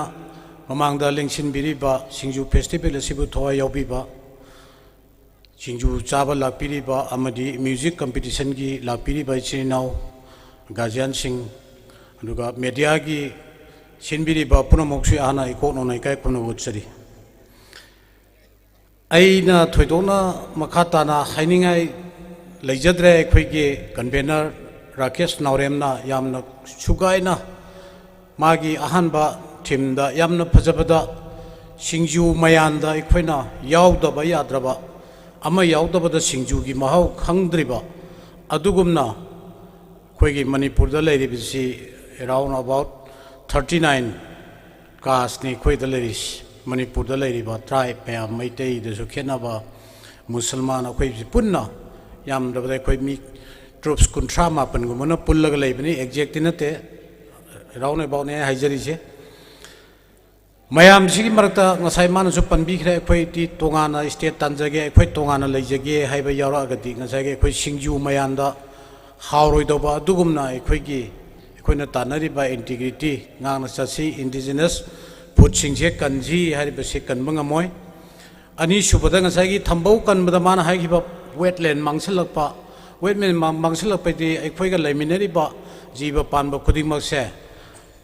ꯃꯃꯥꯡꯗ ꯂꯦꯡꯁꯤꯟꯕꯤꯔꯤꯕ ꯁꯤꯡꯖꯨ ꯐꯦꯁꯇꯤꯚꯦꯜ ꯑꯁꯤꯕꯨ ꯊꯋꯥꯏ ꯌꯥꯎꯕꯤꯕ, ꯁꯤꯡꯖꯨ ꯆꯥꯕ ꯂꯥꯛꯄꯤꯔꯤꯕ ꯑꯃꯗꯤ ꯃ꯭ꯌꯨꯖꯤꯛ ꯀꯝꯄꯤꯇꯤꯁꯟꯒꯤ ꯂꯥꯛꯄꯤꯔꯤꯕ ꯏꯆꯤꯟ ꯏꯅꯥꯎ, ꯒꯥꯔꯖꯤꯌꯥꯟꯁꯤꯡ, ꯑꯗꯨꯒ ꯃꯦꯗꯤꯌꯥꯒꯤ ꯁꯤꯟꯕꯤꯔꯤꯕ ꯄꯨꯝꯅꯃꯛꯁꯨ ꯑꯩꯍꯥꯛꯅ ꯏꯀꯣꯛ ꯅꯧꯅ ꯏꯀꯥꯏ ꯈꯨꯝꯅꯕ ꯎꯠꯆꯔꯤ꯫ ꯑꯩꯅ ꯊꯣꯏꯗꯣꯛꯅ ꯃꯈꯥ ꯇꯥꯅ ꯍꯥꯏꯅꯤꯡꯉꯥꯏ ꯂꯩꯖꯗ꯭ꯔꯦ꯫ ꯑꯩꯈꯣꯏꯒꯤ ꯀꯟꯚꯦꯅꯔ ꯔꯥꯀꯦꯁ ꯅꯥꯎꯔꯦꯝꯅ ꯌꯥꯝꯅ ꯁꯨꯒꯥꯏꯅ ꯃꯥꯒꯤ ꯑꯍꯥꯟꯕ ꯊꯤꯝꯗ ꯌꯥꯝꯅ ꯐꯖꯕꯗ ꯁꯤꯡꯖꯨ ꯃꯌꯥꯟꯗ ꯑꯩꯈꯣꯏꯅ ꯌꯥꯎꯗꯕ ꯌꯥꯗ꯭ꯔꯕ, ꯑꯃ ꯌꯥꯎꯗꯕꯗ ꯁꯤꯡꯖꯨꯒꯤ ꯃꯍꯥꯎ ꯈꯪꯗ꯭ꯔꯤꯕ ꯑꯗꯨꯒꯨꯝꯅ ꯑꯩꯈꯣꯏꯒꯤ ꯃꯅꯤꯄꯨꯔꯗ ꯂꯩꯔꯤꯕꯁꯤ around about thirty nine casteꯅꯤ ꯑꯩꯈꯣꯏꯗ ꯂꯩꯔꯤꯁꯤ꯫ ꯃꯅꯤꯄꯨꯔꯗ ꯂꯩꯔꯤꯕ ꯇ꯭ꯔꯥꯏꯕ ꯃꯌꯥꯝ, ꯃꯩꯇꯩꯗꯁꯨ ꯈꯦꯠꯅꯕ, ꯃꯨꯁꯜꯃꯥꯟ, ꯑꯩꯈꯣꯏꯁꯤ ꯄꯨꯟꯅ ꯌꯥꯝꯗ꯭ꯔꯕꯗ ꯑꯩꯈꯣꯏ ꯃꯤ ꯇ꯭ꯔꯨꯞꯁ ꯀꯨꯟꯊ꯭ꯔꯥ ꯃꯥꯄꯟꯒꯨꯝꯕꯅ ꯄꯨꯜꯂꯒ ꯂꯩꯕꯅꯤ꯫ ꯑꯦꯛꯖꯦꯛꯇꯤ ꯅꯠꯇꯦ, round aboutꯅꯦ ꯑꯩ ꯍꯥꯏꯖꯔꯤꯁꯦ꯫ ꯃꯌꯥꯝꯁꯤꯒꯤ ꯃꯔꯛꯇ ꯉꯁꯥꯏ ꯃꯥꯅꯁꯨ ꯄꯟꯕꯤꯈ꯭ꯔꯦ, ꯑꯩꯈꯣꯏꯗꯤ ꯇꯣꯉꯥꯟꯅ ꯁ꯭ꯇꯦꯠ ꯇꯥꯟꯖꯒꯦ, ꯑꯩꯈꯣꯏ ꯇꯣꯉꯥꯟꯅ ꯂꯩꯖꯒꯦ ꯍꯥꯏꯕ ꯌꯥꯎꯔꯛꯑꯒꯗꯤ ꯉꯁꯥꯏꯒꯤ ꯑꯩꯈꯣꯏ ꯁꯤꯡꯖꯨ ꯃꯌꯥꯟꯗ ꯍꯥꯎꯔꯣꯏꯗꯧꯕ ꯑꯗꯨꯒꯨꯝꯅ ꯑꯩꯈꯣꯏꯒꯤ, ꯑꯩꯈꯣꯏꯅ ꯇꯥꯟꯅꯔꯤꯕ ꯏꯟꯇꯤꯒ꯭ꯔꯤꯇꯤ ꯉꯥꯛꯅ ꯆꯠꯁꯤ, ꯏꯟꯗꯤꯖꯤꯅꯁ ꯐꯨꯗꯁꯤꯡꯁꯦ ꯀꯟꯁꯤ ꯍꯥꯏꯔꯤꯕꯁꯤ ꯀꯟꯕ ꯉꯝꯃꯣꯏ꯫ ꯑꯅꯤꯁꯨꯕꯗ ꯉꯁꯥꯏꯒꯤ ꯊꯝꯕꯧ ꯀꯟꯕꯗ ꯃꯥꯅ ꯍꯥꯏꯈꯤꯕ ꯋꯦꯠꯂꯦꯟ ꯃꯥꯡꯁꯤꯜꯂꯛꯄ, ꯋꯦꯠꯂꯦꯟ ꯃꯥꯡ-, ꯃꯥꯡꯁꯤꯜꯂꯛꯄꯗꯤ ꯑꯩꯈꯣꯏꯒ ꯂꯩꯃꯤꯟꯅꯔꯤꯕ ꯖꯤꯕ ꯄꯥꯟꯕ ꯈꯨꯗꯤꯡꯃꯛꯁꯦ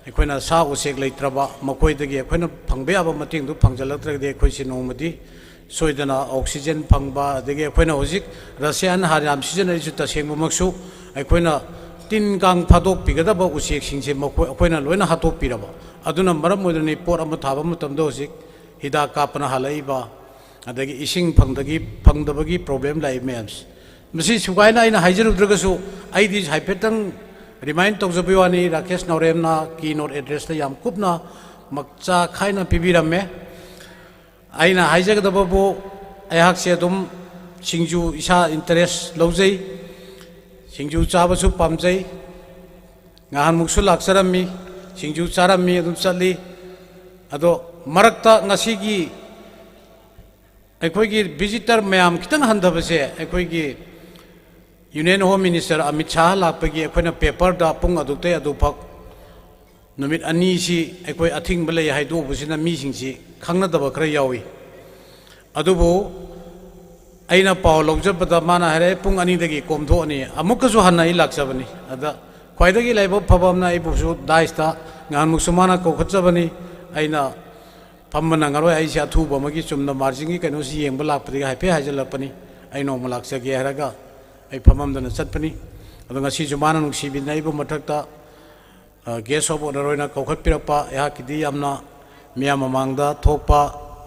ꯑꯩꯈꯣꯏꯅ ꯁꯥ ꯎꯆꯦꯛ ꯂꯩꯇ꯭ꯔꯕ, ꯃꯈꯣꯏꯗꯒꯤ ꯑꯩꯈꯣꯏꯅ ꯐꯪꯕ ꯌꯥꯕ ꯃꯇꯦꯡꯗꯨ ꯐꯪꯖꯜꯂꯛꯇ꯭ꯔꯒꯗꯤ ꯑꯩꯈꯣꯏꯁꯤ ꯅꯣꯡꯃꯗꯤ ꯁꯣꯏꯗꯅ oxygen ꯐꯪꯕ, ꯑꯗꯒꯤ ꯑꯩꯈꯣꯏꯅ ꯍꯧꯖꯤꯛ ꯔꯁꯥꯌꯟ ꯍꯥꯔ ꯌꯥꯝ ꯁꯤꯖꯤꯟꯅꯔꯤꯁꯨ ꯇꯁꯦꯡꯕꯃꯛꯁꯨ ꯑꯩꯈꯣꯏꯅ ꯇꯤꯟ ꯀꯥꯡ ꯐꯥꯗꯣꯛꯄꯤꯒꯗꯕ ꯎꯆꯦꯛꯁꯤꯡꯁꯦ ꯃꯈꯣꯏ, ꯑꯩꯈꯣꯏꯅ ꯂꯣꯏꯅ ꯍꯥꯠꯇꯣꯛꯄꯤꯔꯕ꯫ ꯑꯗꯨꯅ ꯃꯔꯝ ꯑꯣꯏꯗꯨꯅ ꯄꯣꯠ ꯑꯃ ꯊꯥꯕ ꯃꯇꯝꯗ ꯍꯧꯖꯤꯛ ꯍꯤꯗꯥꯛ ꯀꯥꯞꯄꯅ ꯍꯥꯜꯂꯛꯏꯕ, ꯑꯗꯒꯤ ꯏꯁꯤꯡ ꯐꯪꯗꯒꯤ, ꯐꯪꯗꯕꯒꯤ problem ꯂꯥꯛꯏ ꯃꯌꯥꯝꯁꯦ꯫ ꯃꯁꯤ ꯁꯨꯒꯥꯏꯅ ꯑꯩꯅ ꯍꯥꯏꯖꯔꯨꯗ꯭ꯔꯒꯁꯨ ꯑꯩꯗꯤ ꯍꯥꯏꯐꯦꯠꯇꯪ remind ꯇꯧꯖꯕꯒꯤ ꯋꯥꯅꯤ꯫ ꯔꯥꯀꯦꯁ ꯅꯥꯎꯔꯦꯝꯅ keynote addressꯇ ꯌꯥꯝ ꯀꯨꯞꯅ ꯃꯆꯥ ꯈꯥꯏꯅ ꯄꯤꯕꯤꯔꯝꯃꯦ꯫ ꯑꯩꯅ ꯍꯥꯏꯖꯒꯗꯕꯕꯨ, ꯑꯩꯍꯥꯛꯁꯦ ꯑꯗꯨꯝ ꯁꯤꯡꯖꯨ ꯏꯁꯥ interest ꯂꯧꯖꯩ, ꯁꯤꯡꯖꯨ ꯆꯥꯕꯁꯨ ꯄꯥꯝꯖꯩ꯫ ꯉꯍꯥꯟꯃꯨꯛꯁꯨ ꯂꯥꯛꯆꯔꯝꯃꯤ, ꯁꯤꯡꯖꯨ ꯆꯥꯔꯝꯃꯤ, ꯑꯗꯨꯝ ꯆꯠꯂꯤ꯫ ꯑꯗꯣ ꯃꯔꯛꯇ ꯉꯁꯤꯒꯤ ꯑꯩꯈꯣꯏꯒꯤ visitor ꯃꯌꯥꯝ ꯈꯤꯇꯪ ꯍꯟꯊꯕꯁꯦ, ꯑꯩꯈꯣꯏꯒꯤ Union Home Minister Amit Shah ꯂꯥꯛꯄꯒꯤ ꯑꯩꯈꯣꯏꯅ paperꯗ ꯄꯨꯡ ꯑꯗꯨꯛꯇꯩ ꯑꯗꯨꯐꯥꯎ ꯅꯨꯃꯤꯠ ꯑꯅꯤꯁꯤ ꯑꯩꯈꯣꯏ ꯑꯊꯤꯡꯕ ꯂꯩ ꯍꯥꯏꯗꯣꯛꯎꯕꯁꯤꯅ ꯃꯤꯁꯤꯡꯁꯤ ꯈꯪꯅꯗꯕ ꯈꯔ ꯌꯥꯎꯏ꯫ ꯑꯗꯨꯕꯨ ꯑꯩꯅ ꯄꯥꯎ ꯂꯧꯖꯕꯗ ꯃꯥꯅ ꯍꯥꯏꯔꯛꯑꯦ, "ꯄꯨꯡ ꯑꯅꯤꯗꯒꯤ ꯀꯣꯝꯊꯣꯛꯑꯅꯤ"꯫ ꯑꯃꯨꯛꯀꯁꯨ ꯍꯟꯅ ꯑꯩ ꯂꯥꯛꯆꯕꯅꯤ꯫ ꯑꯗ ꯈ꯭ꯋꯥꯏꯗꯒꯤ ꯂꯥꯏꯕꯛ ꯐꯕ ꯑꯃꯅ ꯑꯩꯕꯨꯁꯨ dais ꯇ ꯉꯍꯥꯟꯃꯨꯛꯁꯨ ꯃꯥꯅ ꯀꯧꯈꯠꯆꯕꯅꯤ꯫ ꯑꯩꯅ ꯐꯝꯕ ꯅꯪꯉꯔꯣꯏ, ꯑꯩꯁꯦ ꯑꯊꯨꯕ ꯑꯃꯒꯤ ꯆꯨꯝꯅ margin ꯒꯤ ꯀꯩꯅꯣꯁꯤ ꯌꯦꯡꯕ ꯂꯥꯛꯄꯗꯒꯤ ꯍꯥꯏꯐꯦꯠ ꯍꯥꯏꯖꯤꯜꯂꯛꯄꯅꯤ꯫ ꯑꯩ ꯅꯣꯡꯃ ꯂꯥꯛꯆꯒꯦ ꯍꯥꯏꯔꯒ ꯑꯩ ꯐꯝꯃꯝꯗꯅ ꯆꯠꯄꯅꯤ꯫ ꯑꯗꯣ ꯉꯁꯤꯁꯨ ꯃꯥꯅ ꯅꯨꯡꯁꯤꯕꯤꯗꯅ ꯑꯩꯕꯨ ꯃꯊꯛꯇ ꯑ, guest of honour ꯑꯣꯏꯅ ꯀꯧꯈꯠꯄꯤꯔꯛꯄ ꯑꯩꯍꯥꯛꯀꯤꯗꯤ ꯌꯥꯝꯅ ꯃꯤꯌꯥꯝ ꯃꯃꯥꯡꯗ ꯊꯣꯛꯄ,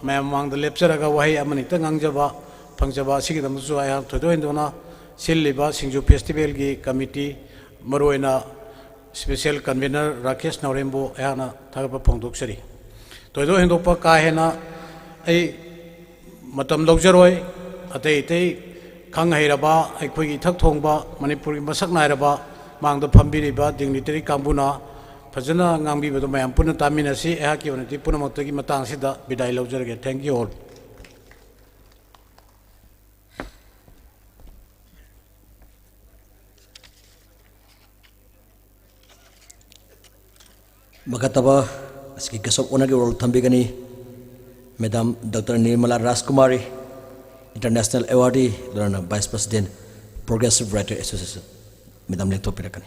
ꯃꯌꯥꯝ ꯃꯃꯥꯡꯗ ꯂꯦꯞꯆꯔꯒ ꯋꯥꯍꯩ ꯑꯃꯅꯤꯇ ꯉꯥꯡꯖꯕ ꯐꯪꯖꯕ ꯑꯁꯤꯒꯤꯗꯃꯛꯁꯨ ꯑꯩꯍꯥꯛ ꯊꯣꯏꯗꯣꯛ ꯍꯦꯟꯗꯣꯛꯅ ꯁꯤꯜꯂꯤꯕ ꯁꯤꯡꯖꯨ festival ꯒꯤ committee, ꯃꯔꯨꯑꯣꯏꯅ special convener ꯔꯥꯀꯦꯁ ꯅꯥꯎꯔꯦꯝꯕꯨ ꯑꯩꯍꯥꯛꯅ ꯊꯥꯒꯠꯄ ꯐꯣꯡꯗꯣꯛꯆꯔꯤ꯫ ꯊꯣꯏꯗꯣꯛ ꯍꯦꯟꯗꯣꯛꯄ ꯀꯥ ꯍꯦꯟꯅ ꯑꯩ ꯃꯇꯝ ꯂꯧꯖꯔꯣꯏ꯫ ꯑꯇꯩ ꯑꯇꯩ ꯈꯪ ꯍꯩꯔꯕ, ꯑꯩꯈꯣꯏꯒꯤ ꯏꯊꯛ ꯊꯣꯡꯕ ꯃꯅꯤꯄꯨꯔꯒꯤ ꯃꯁꯛ ꯅꯥꯏꯔꯕ ꯃꯥꯡꯗ ꯐꯝꯕꯤꯔꯤꯕ dignitary ꯀꯥꯡꯕꯨꯅ ꯐꯖꯅ ꯉꯥꯡꯕꯤꯕꯗꯨ ꯃꯌꯥꯝ ꯄꯨꯟꯅ ꯇꯥꯃꯤꯟꯅꯁꯤ꯫ ꯑꯩꯍꯥꯛꯀꯤ ꯑꯣꯏꯅꯗꯤ ꯄꯨꯝꯅꯃꯛꯇꯒꯤ ꯃꯇꯥꯡ ꯑꯁꯤꯗ ꯕꯤꯗꯥꯏ ꯂꯧꯖꯔꯒꯦ꯫ Thank you all꯫ ꯃꯈꯥ ꯇꯥꯕ ꯑꯁꯤꯒꯤ guest of honour ꯒꯤ role ꯊꯝꯕꯤꯒꯅꯤ Madam Doctor Nirmala Rajkumari, International Awardee, ꯂꯣꯏꯅꯅ Vice President, Progressive Writer Association꯫ Madam ꯂꯦꯡꯊꯣꯛꯄꯤꯔꯛꯀꯅꯤ꯫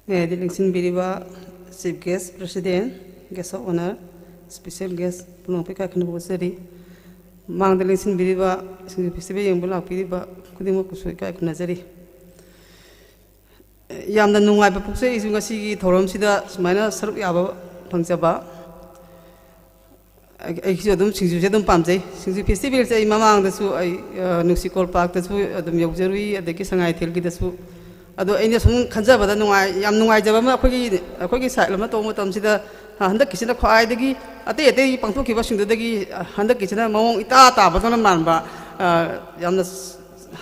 ꯃꯌꯥꯏꯗ ꯂꯦꯡꯁꯤꯟꯕꯤꯔꯤꯕ Chief Guest, President, Guest of Honour, Special Guest ꯄꯨꯝꯅꯃꯛꯄꯨ ꯏꯀꯥꯏ ꯈꯨꯝꯅꯕ ꯎꯠꯆꯔꯤ꯫ ꯃꯥꯡꯗ ꯂꯦꯡꯁꯤꯟꯕꯤꯔꯤꯕ ꯁꯤꯡꯖꯨ festival ꯌꯦꯡꯕ ꯂꯥꯛꯄꯤꯔꯤꯕ ꯈꯨꯗꯤꯡꯃꯛꯄꯨꯁꯨ ꯏꯀꯥꯏ ꯈꯨꯝꯅꯖꯔꯤ꯫ ꯌꯥꯝꯅ ꯅꯨꯡꯉꯥꯏꯕ ꯄꯣꯛꯆꯩ ꯑꯩꯁꯨ ꯉꯁꯤꯒꯤ ꯊꯧꯔꯝꯁꯤꯗ ꯁꯨꯃꯥꯏꯅ ꯁꯔꯨꯛ ꯌꯥꯕ ꯐꯪꯖꯕ꯫ ꯑꯩ-, ꯑꯩꯁꯨ ꯑꯗꯨꯝ ꯁꯤꯡꯖꯨꯁꯦ ꯑꯗꯨꯝ ꯄꯥꯝꯖꯩ꯫ ꯁꯤꯡꯖꯨ festivalꯁꯦ ꯑꯩ ꯃꯃꯥꯡꯗꯁꯨ ꯑꯩ, ꯑ, ꯅꯨꯡꯁꯤꯀꯣꯜ ꯄꯥꯔꯛꯇꯁꯨ ꯑꯗꯨꯝ ꯌꯧꯖꯔꯨꯏ, ꯑꯗꯒꯤ ꯁꯉꯥꯏ ꯊꯦꯜꯒꯤꯗꯁꯨ꯫ ꯑꯗꯣ ꯑꯩꯅ ꯁꯨꯝ ꯈꯟꯖꯕꯗ ꯅꯨꯡꯉꯥꯏ-, ꯌꯥꯝ ꯅꯨꯡꯉꯥꯏꯖꯕ ꯑꯃ ꯑꯩꯈꯣꯏꯒꯤ, ꯑꯩꯈꯣꯏꯒꯤ side ꯑꯃ ꯇꯧꯕ ꯃꯇꯝꯁꯤꯗ, ꯑ, ꯍꯟꯗꯛꯀꯤꯁꯤꯅ ꯈ꯭ꯋꯥꯏꯗꯒꯤ ꯑꯇꯩ ꯑꯇꯩ ꯄꯥꯡꯊꯣꯛꯈꯤꯕꯁꯤꯡꯗꯨꯗꯒꯤ, ꯑ, ꯍꯟꯗꯛꯀꯤꯁꯤꯅ ꯃꯑꯣꯡ ꯏꯇꯥ ꯇꯥꯕꯗꯧꯅ ꯃꯥꯟꯕ, ꯑ, ꯌꯥꯝꯅ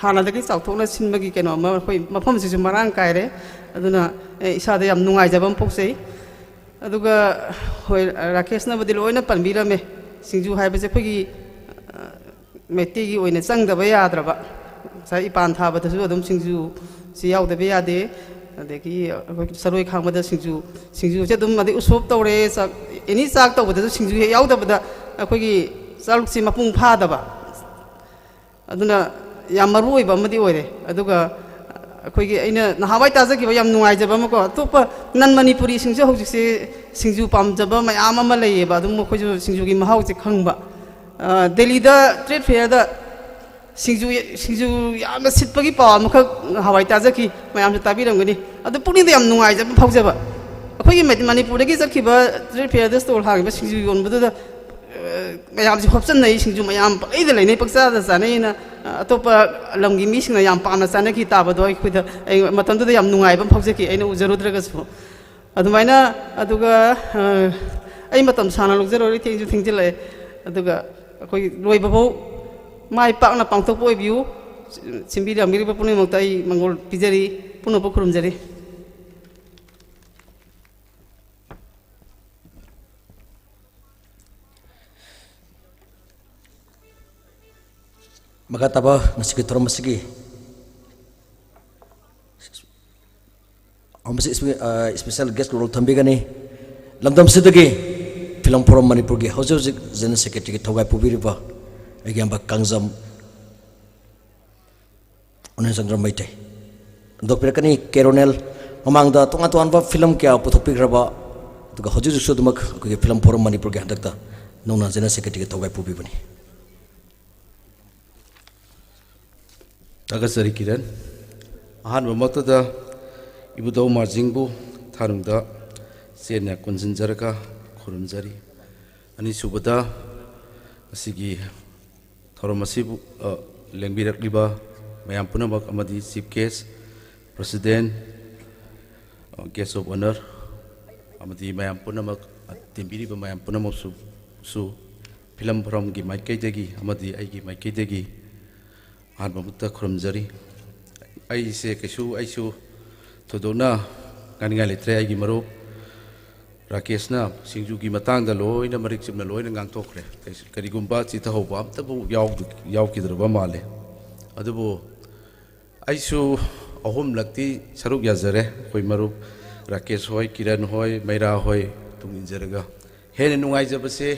ꯍꯥꯟꯅꯗꯒꯤ ꯆꯥꯎꯊꯣꯛꯅ ꯁꯤꯟꯕꯒꯤ ꯀꯩꯅꯣ ꯑꯃ, ꯑꯩꯈꯣꯏ ꯃꯐꯝꯁꯤꯁꯨ ꯃꯔꯥꯡ ꯀꯥꯏꯔꯦ꯫ ꯑꯗꯨꯅ, ꯑꯦ, ꯏꯁꯥꯗ ꯌꯥꯝ ꯅꯨꯡꯉꯥꯏꯖꯕ ꯑꯃ ꯄꯣꯛꯆꯩ꯫ ꯑꯗꯨꯒ, ꯍꯣꯏ, ꯔꯥꯀꯦꯁꯅꯕꯨꯗꯤ ꯂꯣꯏꯅ ꯄꯟꯕꯤꯔꯝꯃꯦ꯫ ꯁꯤꯡꯖꯨ ꯍꯥꯏꯕꯁꯦ ꯑꯩꯈꯣꯏꯒꯤ, ꯑ, ꯃꯩꯇꯩꯒꯤ ꯑꯣꯏꯅ ꯆꯪꯗꯕ ꯌꯥꯗ꯭ꯔꯕ, ꯉꯁꯥꯏ ꯏꯄꯥꯟ ꯊꯥꯕꯗꯁꯨ ꯑꯗꯨꯝ ꯁꯤꯡꯖꯨꯁꯤ ꯌꯥꯎꯗꯕ ꯌꯥꯗꯦ꯫ ꯑꯗꯒꯤ ꯑꯩꯈꯣꯏ ꯁꯔꯣꯏ ꯈꯥꯡꯕꯗ ꯁꯤꯡꯖꯨ, ꯁꯤꯡꯖꯨꯁꯦ ꯑꯗꯨꯝ, ꯑꯗꯩ ꯎꯁꯣꯞ ꯇꯧꯔꯦ, ꯆꯥꯛ, ꯑꯦꯅꯤ ꯆꯥꯛ ꯇꯧꯕꯗꯁꯨ ꯁꯤꯡꯖꯨ ꯍꯦꯛ ꯌꯥꯎꯗꯕꯗ ꯑꯩꯈꯣꯏꯒꯤ ꯆꯥꯂꯨꯛꯁꯤ ꯃꯄꯨꯡ ꯐꯥꯗꯕ꯫ ꯑꯗꯨꯅ ꯌꯥꯝ ꯃꯔꯨ ꯑꯣꯏꯕ ꯑꯃꯗꯤ ꯑꯣꯏꯔꯦ꯫ ꯑꯗꯨꯒ ꯑꯩꯈꯣꯏꯒꯤ, ꯑꯩꯅ ꯅꯍꯥꯟꯋꯥꯏ ꯇꯥꯖꯈꯤꯕ ꯌꯥꯝ ꯅꯨꯡꯉꯥꯏꯖꯕ ꯑꯃꯀꯣ, ꯑꯇꯣꯞꯄ non Manipuriꯁꯤꯡꯁꯨ ꯍꯧꯖꯤꯛꯁꯦ ꯁꯤꯡꯖꯨ ꯄꯥꯝꯖꯕ ꯃꯌꯥꯝ ꯑꯃ ꯂꯩꯌꯦꯕ꯫ ꯑꯗꯨꯝ ꯃꯈꯣꯏꯁꯨ ꯁꯤꯡꯖꯨꯒꯤ ꯃꯍꯥꯎꯁꯦ ꯈꯪꯕ꯫ ꯑ, ꯗꯦꯜꯂꯤꯗ trade fairꯗ ꯁꯤꯡꯖꯨ, ꯁꯤꯡꯖꯨ ꯌꯥꯝꯅ ꯁꯤꯠꯄꯒꯤ ꯄꯥꯎ ꯑꯃꯈꯛ ꯅꯍꯥꯟꯋꯥꯏ ꯇꯥꯖꯈꯤ, ꯃꯌꯥꯝꯁꯨ ꯇꯥꯕꯤꯔꯝꯒꯅꯤ꯫ ꯑꯗꯨ ꯄꯨꯛꯅꯤꯡꯗ ꯌꯥꯝ ꯅꯨꯡꯉꯥꯏꯖꯕ ꯐꯥꯎꯖꯕ꯫ ꯑꯩꯈꯣꯏꯒꯤ ꯃꯅꯤ-, ꯃꯅꯤꯄꯨꯔꯗꯒꯤ ꯆꯠꯈꯤꯕ trade fairꯗ stall ꯍꯥꯡꯉꯤꯕ ꯁꯤꯡꯖꯨ ꯌꯣꯟꯕꯗꯨꯗ, ꯑ, ꯃꯌꯥꯝꯁꯦ ꯍꯣꯞꯆꯟꯅꯩ, ꯁꯤꯡꯖꯨ ꯃꯌꯥꯝ ꯄꯪꯂꯩꯗ ꯂꯩꯅꯩ, ꯄꯪꯆꯥꯗ ꯆꯥꯅꯩꯅ꯫ ꯑ, ꯑꯇꯣꯞꯄ ꯂꯝꯒꯤ ꯃꯤꯁꯤꯡꯅ ꯌꯥꯝ ꯄꯥꯝꯅ ꯆꯥꯅꯈꯤ ꯇꯥꯕꯗꯣ ꯑꯩꯈꯣꯏꯗ, ꯑꯩ ꯃꯇꯝꯗꯨꯗ ꯌꯥꯝ ꯅꯨꯡꯉꯥꯏꯕ ꯑꯃ ꯐꯥꯎꯖꯈꯤ, ꯑꯩꯅ ꯎꯖꯔꯨꯗ꯭ꯔꯒꯁꯨ꯫ ꯑꯗꯨꯃꯥꯏꯅ, ꯑꯗꯨꯒ, ꯑ, ꯑꯩ ꯃꯇꯝ ꯁꯥꯡꯅ ꯂꯧꯖꯔꯣꯏ, ꯊꯦꯡꯁꯨ ꯊꯦꯡꯖꯤꯜꯂꯛꯑꯦ꯫ ꯑꯗꯨꯒ ꯑꯩꯈꯣꯏ ꯂꯣꯏꯕꯐꯥꯎ ꯃꯥꯏ ꯄꯥꯛꯅ ꯄꯥꯡꯊꯣꯛꯄ ꯑꯣꯏꯕꯤꯌꯨ꯫ ꯁꯤꯟꯕꯤꯔꯝꯕꯤꯔꯤꯕ ꯄꯨꯝꯅꯃꯛꯇ ꯑꯩ ꯃꯪꯒꯣꯜ ꯄꯤꯖꯔꯤ, ꯄꯨꯝꯅꯃꯛꯄꯨ ꯈꯨꯔꯨꯝꯖꯔꯤ꯫ ꯃꯈꯥ ꯇꯥꯕ ꯉꯁꯤꯒꯤ ꯊꯧꯔꯝ ꯑꯁꯤꯒꯤ ꯑꯃꯁꯨ ꯏꯁꯄꯤ-, ꯑ, special guest role ꯊꯝꯕꯤꯒꯅꯤ꯫ ꯂꯝꯗꯝꯁꯤꯗꯒꯤ Film Forum ꯃꯅꯤꯄꯨꯔꯒꯤ ꯍꯧꯖꯤꯛ ꯍꯧꯖꯤꯛ General Secretaryꯒꯤ ꯊꯧꯒꯥꯏ ꯄꯨꯕꯤꯔꯤꯕ ꯑꯩꯒꯤ ꯏꯌꯥꯝꯕ ꯀꯥꯡꯖꯝ ꯎꯅꯦꯟ ꯆꯟꯗ꯭ꯔ ꯃꯩꯇꯩ꯫ ꯍꯟꯗꯣꯛꯄꯤꯔꯛꯀꯅꯤ ꯀꯦꯔꯣꯅꯦꯜ ꯃꯃꯥꯡꯗ ꯇꯣꯉꯥꯟ ꯇꯣꯉꯥꯟꯕ ꯐꯤꯂꯝ ꯀꯌꯥ ꯄꯨꯊꯣꯛꯄꯤꯈ꯭ꯔꯕ, ꯑꯗꯨꯒ ꯍꯧꯖꯤꯛ ꯍꯧꯖꯤꯛꯁꯨ ꯑꯗꯨꯃꯛ ꯑꯩꯈꯣꯏꯒꯤ ꯐꯤꯂꯝ ꯐꯣꯔꯝ ꯃꯅꯤꯄꯨꯔꯒꯤ ꯍꯟꯗꯛꯇ ꯅꯧꯅ ꯖꯦꯅꯔꯦꯜ ꯁꯦꯀ꯭ꯔꯦꯇꯔꯤꯒꯤ ꯊꯧꯒꯥꯏ ꯄꯨꯕꯤꯕꯅꯤ꯫ ꯊꯥꯒꯠꯆꯔꯤ ꯀꯤꯔꯟ꯫ ꯑꯍꯥꯟꯕꯃꯛꯇꯗ ꯏꯕꯨꯙꯧ ꯃꯥꯔꯖꯤꯡꯕꯨ ꯊꯥꯅꯨꯡꯗ ꯆꯦꯠꯅ ꯀꯣꯟꯁꯤꯟꯖꯔꯒ ꯈꯨꯔꯨꯝꯖꯔꯤ꯫ ꯑꯅꯤꯁꯨꯕꯗ, ꯉꯁꯤꯒꯤ ꯊꯧꯔꯝ ꯑꯁꯤꯕꯨ, ꯑ, ꯂꯦꯡꯕꯤꯔꯛꯂꯤꯕ ꯃꯌꯥꯝ ꯄꯨꯝꯅꯃꯛ ꯑꯃꯗꯤ Chief Guest, President, ꯑ, Guest of Honour ꯑꯃꯗꯤ ꯃꯌꯥꯝ ꯄꯨꯝꯅꯃꯛ, ꯑ, ꯇꯤꯟꯕꯤꯔꯤꯕ ꯃꯌꯥꯝ ꯄꯨꯝꯅꯃꯛꯁꯨ, ꯁꯨ ꯐꯤꯂꯝ ꯐꯣꯔꯝꯒꯤ ꯃꯥꯏꯀꯩꯗꯒꯤ ꯑꯃꯗꯤ ꯑꯩꯒꯤ ꯃꯥꯏꯀꯩꯗꯒꯤ ꯑꯍꯥꯟꯕꯃꯛꯇ ꯈꯨꯔꯨꯝꯖꯔꯤ꯫ ꯑꯩꯁꯦ ꯀꯩꯁꯨ, ꯑꯩꯁꯨ ꯊꯣꯏꯗꯣꯛꯅ ꯉꯥꯡꯅꯤꯡꯉꯥꯏ ꯂꯩꯇ꯭ꯔꯦ꯫ ꯑꯩꯒꯤ ꯃꯔꯨꯞ ꯔꯥꯀꯦꯁꯅ ꯁꯤꯡꯖꯨꯒꯤ ꯃꯇꯥꯡꯗ ꯂꯣꯏꯅ ꯃꯔꯤꯛ ꯆꯨꯝꯅ ꯂꯣꯏꯅ ꯉꯥꯡꯊꯣꯛꯈ꯭ꯔꯦ꯫ ꯀꯩꯁꯨ, ꯀꯔꯤꯒꯨꯝꯕ ꯆꯤꯊꯍꯧꯕ ꯑꯝꯇꯕꯨ ꯌꯥꯎꯗ-, ꯌꯥꯎꯈꯤꯗ꯭ꯔꯕ ꯃꯥꯜꯂꯦ꯫ ꯑꯗꯨꯕꯨ ꯑꯩꯁꯨ ꯑꯍꯨꯝꯂꯛꯇꯤ ꯁꯔꯨꯛ ꯌꯥꯖꯔꯦ꯫ ꯑꯩꯈꯣꯏ ꯃꯔꯨꯞ ꯔꯥꯀꯦꯁ ꯍꯣꯏ, ꯀꯤꯔꯟ ꯍꯣꯏ, ꯃꯩꯔꯥ ꯍꯣꯏ ꯇꯨꯡ ꯏꯟꯖꯔꯒ꯫ ꯍꯦꯟꯅ ꯅꯨꯡꯉꯥꯏꯖꯕꯁꯦ,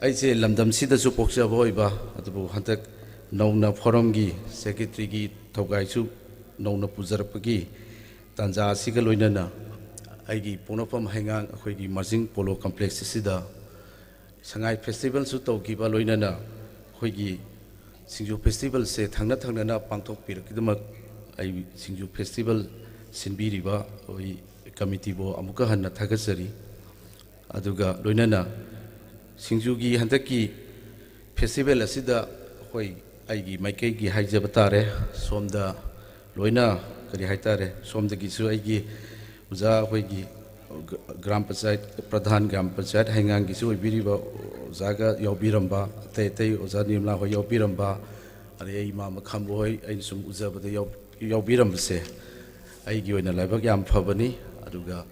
ꯑꯩꯁꯦ ꯂꯝꯗꯝꯁꯤꯗꯁꯨ ꯄꯣꯛꯆꯕ ꯑꯣꯏꯕ, ꯑꯗꯨꯕꯨ ꯍꯟꯗꯛ ꯅꯧꯅ ꯐꯣꯔꯝꯒꯤ ꯁꯦꯀ꯭ꯔꯦꯇꯔꯤꯒꯤ ꯊꯧꯒꯥꯏꯁꯨ ꯅꯧꯅ ꯄꯨꯖꯔꯛꯄꯒꯤ ꯇꯥꯟꯖꯥ ꯑꯁꯤꯒ ꯂꯣꯏꯅꯅ ꯑꯩꯒꯤ ꯄꯣꯛꯅꯐꯝ ꯍꯩꯉꯥꯡ ꯑꯩꯈꯣꯏꯒꯤ ꯃꯥꯔꯖꯤꯡ ꯄꯣꯂꯣ ꯀꯝꯄ꯭ꯂꯦꯛꯁ ꯑꯁꯤꯗ ꯁꯉꯥꯏ ꯐꯦꯁꯇꯤꯚꯦꯜꯁꯨ ꯇꯧꯈꯤꯕ ꯂꯣꯏꯅꯅ ꯑꯩꯈꯣꯏꯒꯤ ꯁꯤꯡꯖꯨ ꯐꯦꯁꯇꯤꯚꯦꯜꯁꯦ ꯊꯪꯅ ꯊꯪꯅꯅ ꯄꯥꯡꯊꯣꯛꯄꯤꯔꯛꯈꯤꯗꯃꯛ ꯑꯩ ꯁꯤꯡꯖꯨ ꯐꯦꯁꯇꯤꯚꯦꯜ ꯁꯤꯟꯕꯤꯔꯤꯕ ꯑꯩꯈꯣꯏ ꯀꯃꯤꯇꯤꯕꯨ ꯑꯃꯨꯛꯀ ꯍꯟꯅ ꯊꯥꯒꯠꯆꯔꯤ꯫ ꯑꯗꯨꯒ ꯂꯣꯏꯅꯅ ꯁꯤꯡꯖꯨꯒꯤ ꯍꯟꯗꯛꯀꯤ ꯐꯦꯁꯇꯤꯚꯦꯜ ꯑꯁꯤꯗ ꯑꯩꯈꯣꯏ, ꯑꯩꯒꯤ ꯃꯥꯏꯀꯩꯒꯤ ꯍꯥꯏꯖꯕ ꯇꯥꯔꯦ, ꯁꯣꯝꯗ ꯂꯣꯏꯅ, ꯀꯔꯤ ꯍꯥꯏꯇꯥꯔꯦ, ꯁꯣꯝꯗꯒꯤꯁꯨ ꯑꯩꯒꯤ ꯑꯣꯖꯥ, ꯑꯩꯈꯣꯏꯒꯤ ꯒ꯭ꯔꯥꯝ ꯄꯟꯆꯥꯌꯠ ꯄ꯭ꯔꯙꯥꯟ, ꯒ꯭ꯔꯥꯝ ꯄꯟꯆꯥꯌꯠ ꯍꯩꯉꯥꯡꯒꯤꯁꯨ ꯑꯣꯏꯕꯤꯔꯤꯕ ꯑꯣꯖꯥꯒ ꯌꯥꯎꯕꯤꯔꯝꯕ, ꯑꯇꯩ ꯑꯇꯩ ꯑꯣꯖꯥ ꯅꯤꯔꯃꯂꯥ ꯍꯣꯏ ꯌꯥꯎꯕꯤꯔꯝꯕ, ꯑꯗꯩ ꯑꯩ ꯏꯃꯥ ꯃꯈꯥꯝꯕ ꯍꯣꯏ, ꯑꯩꯅ ꯁꯨꯝ ꯎꯖꯕꯗ ꯌꯥꯎ-, ꯌꯥꯎꯕꯤꯔꯝꯕꯁꯦ ꯑꯩꯒꯤ ꯑꯣꯏꯅ ꯂꯥꯏꯕꯛ ꯌꯥꯝ ꯐꯕꯅꯤ꯫ ꯑꯗꯨꯒ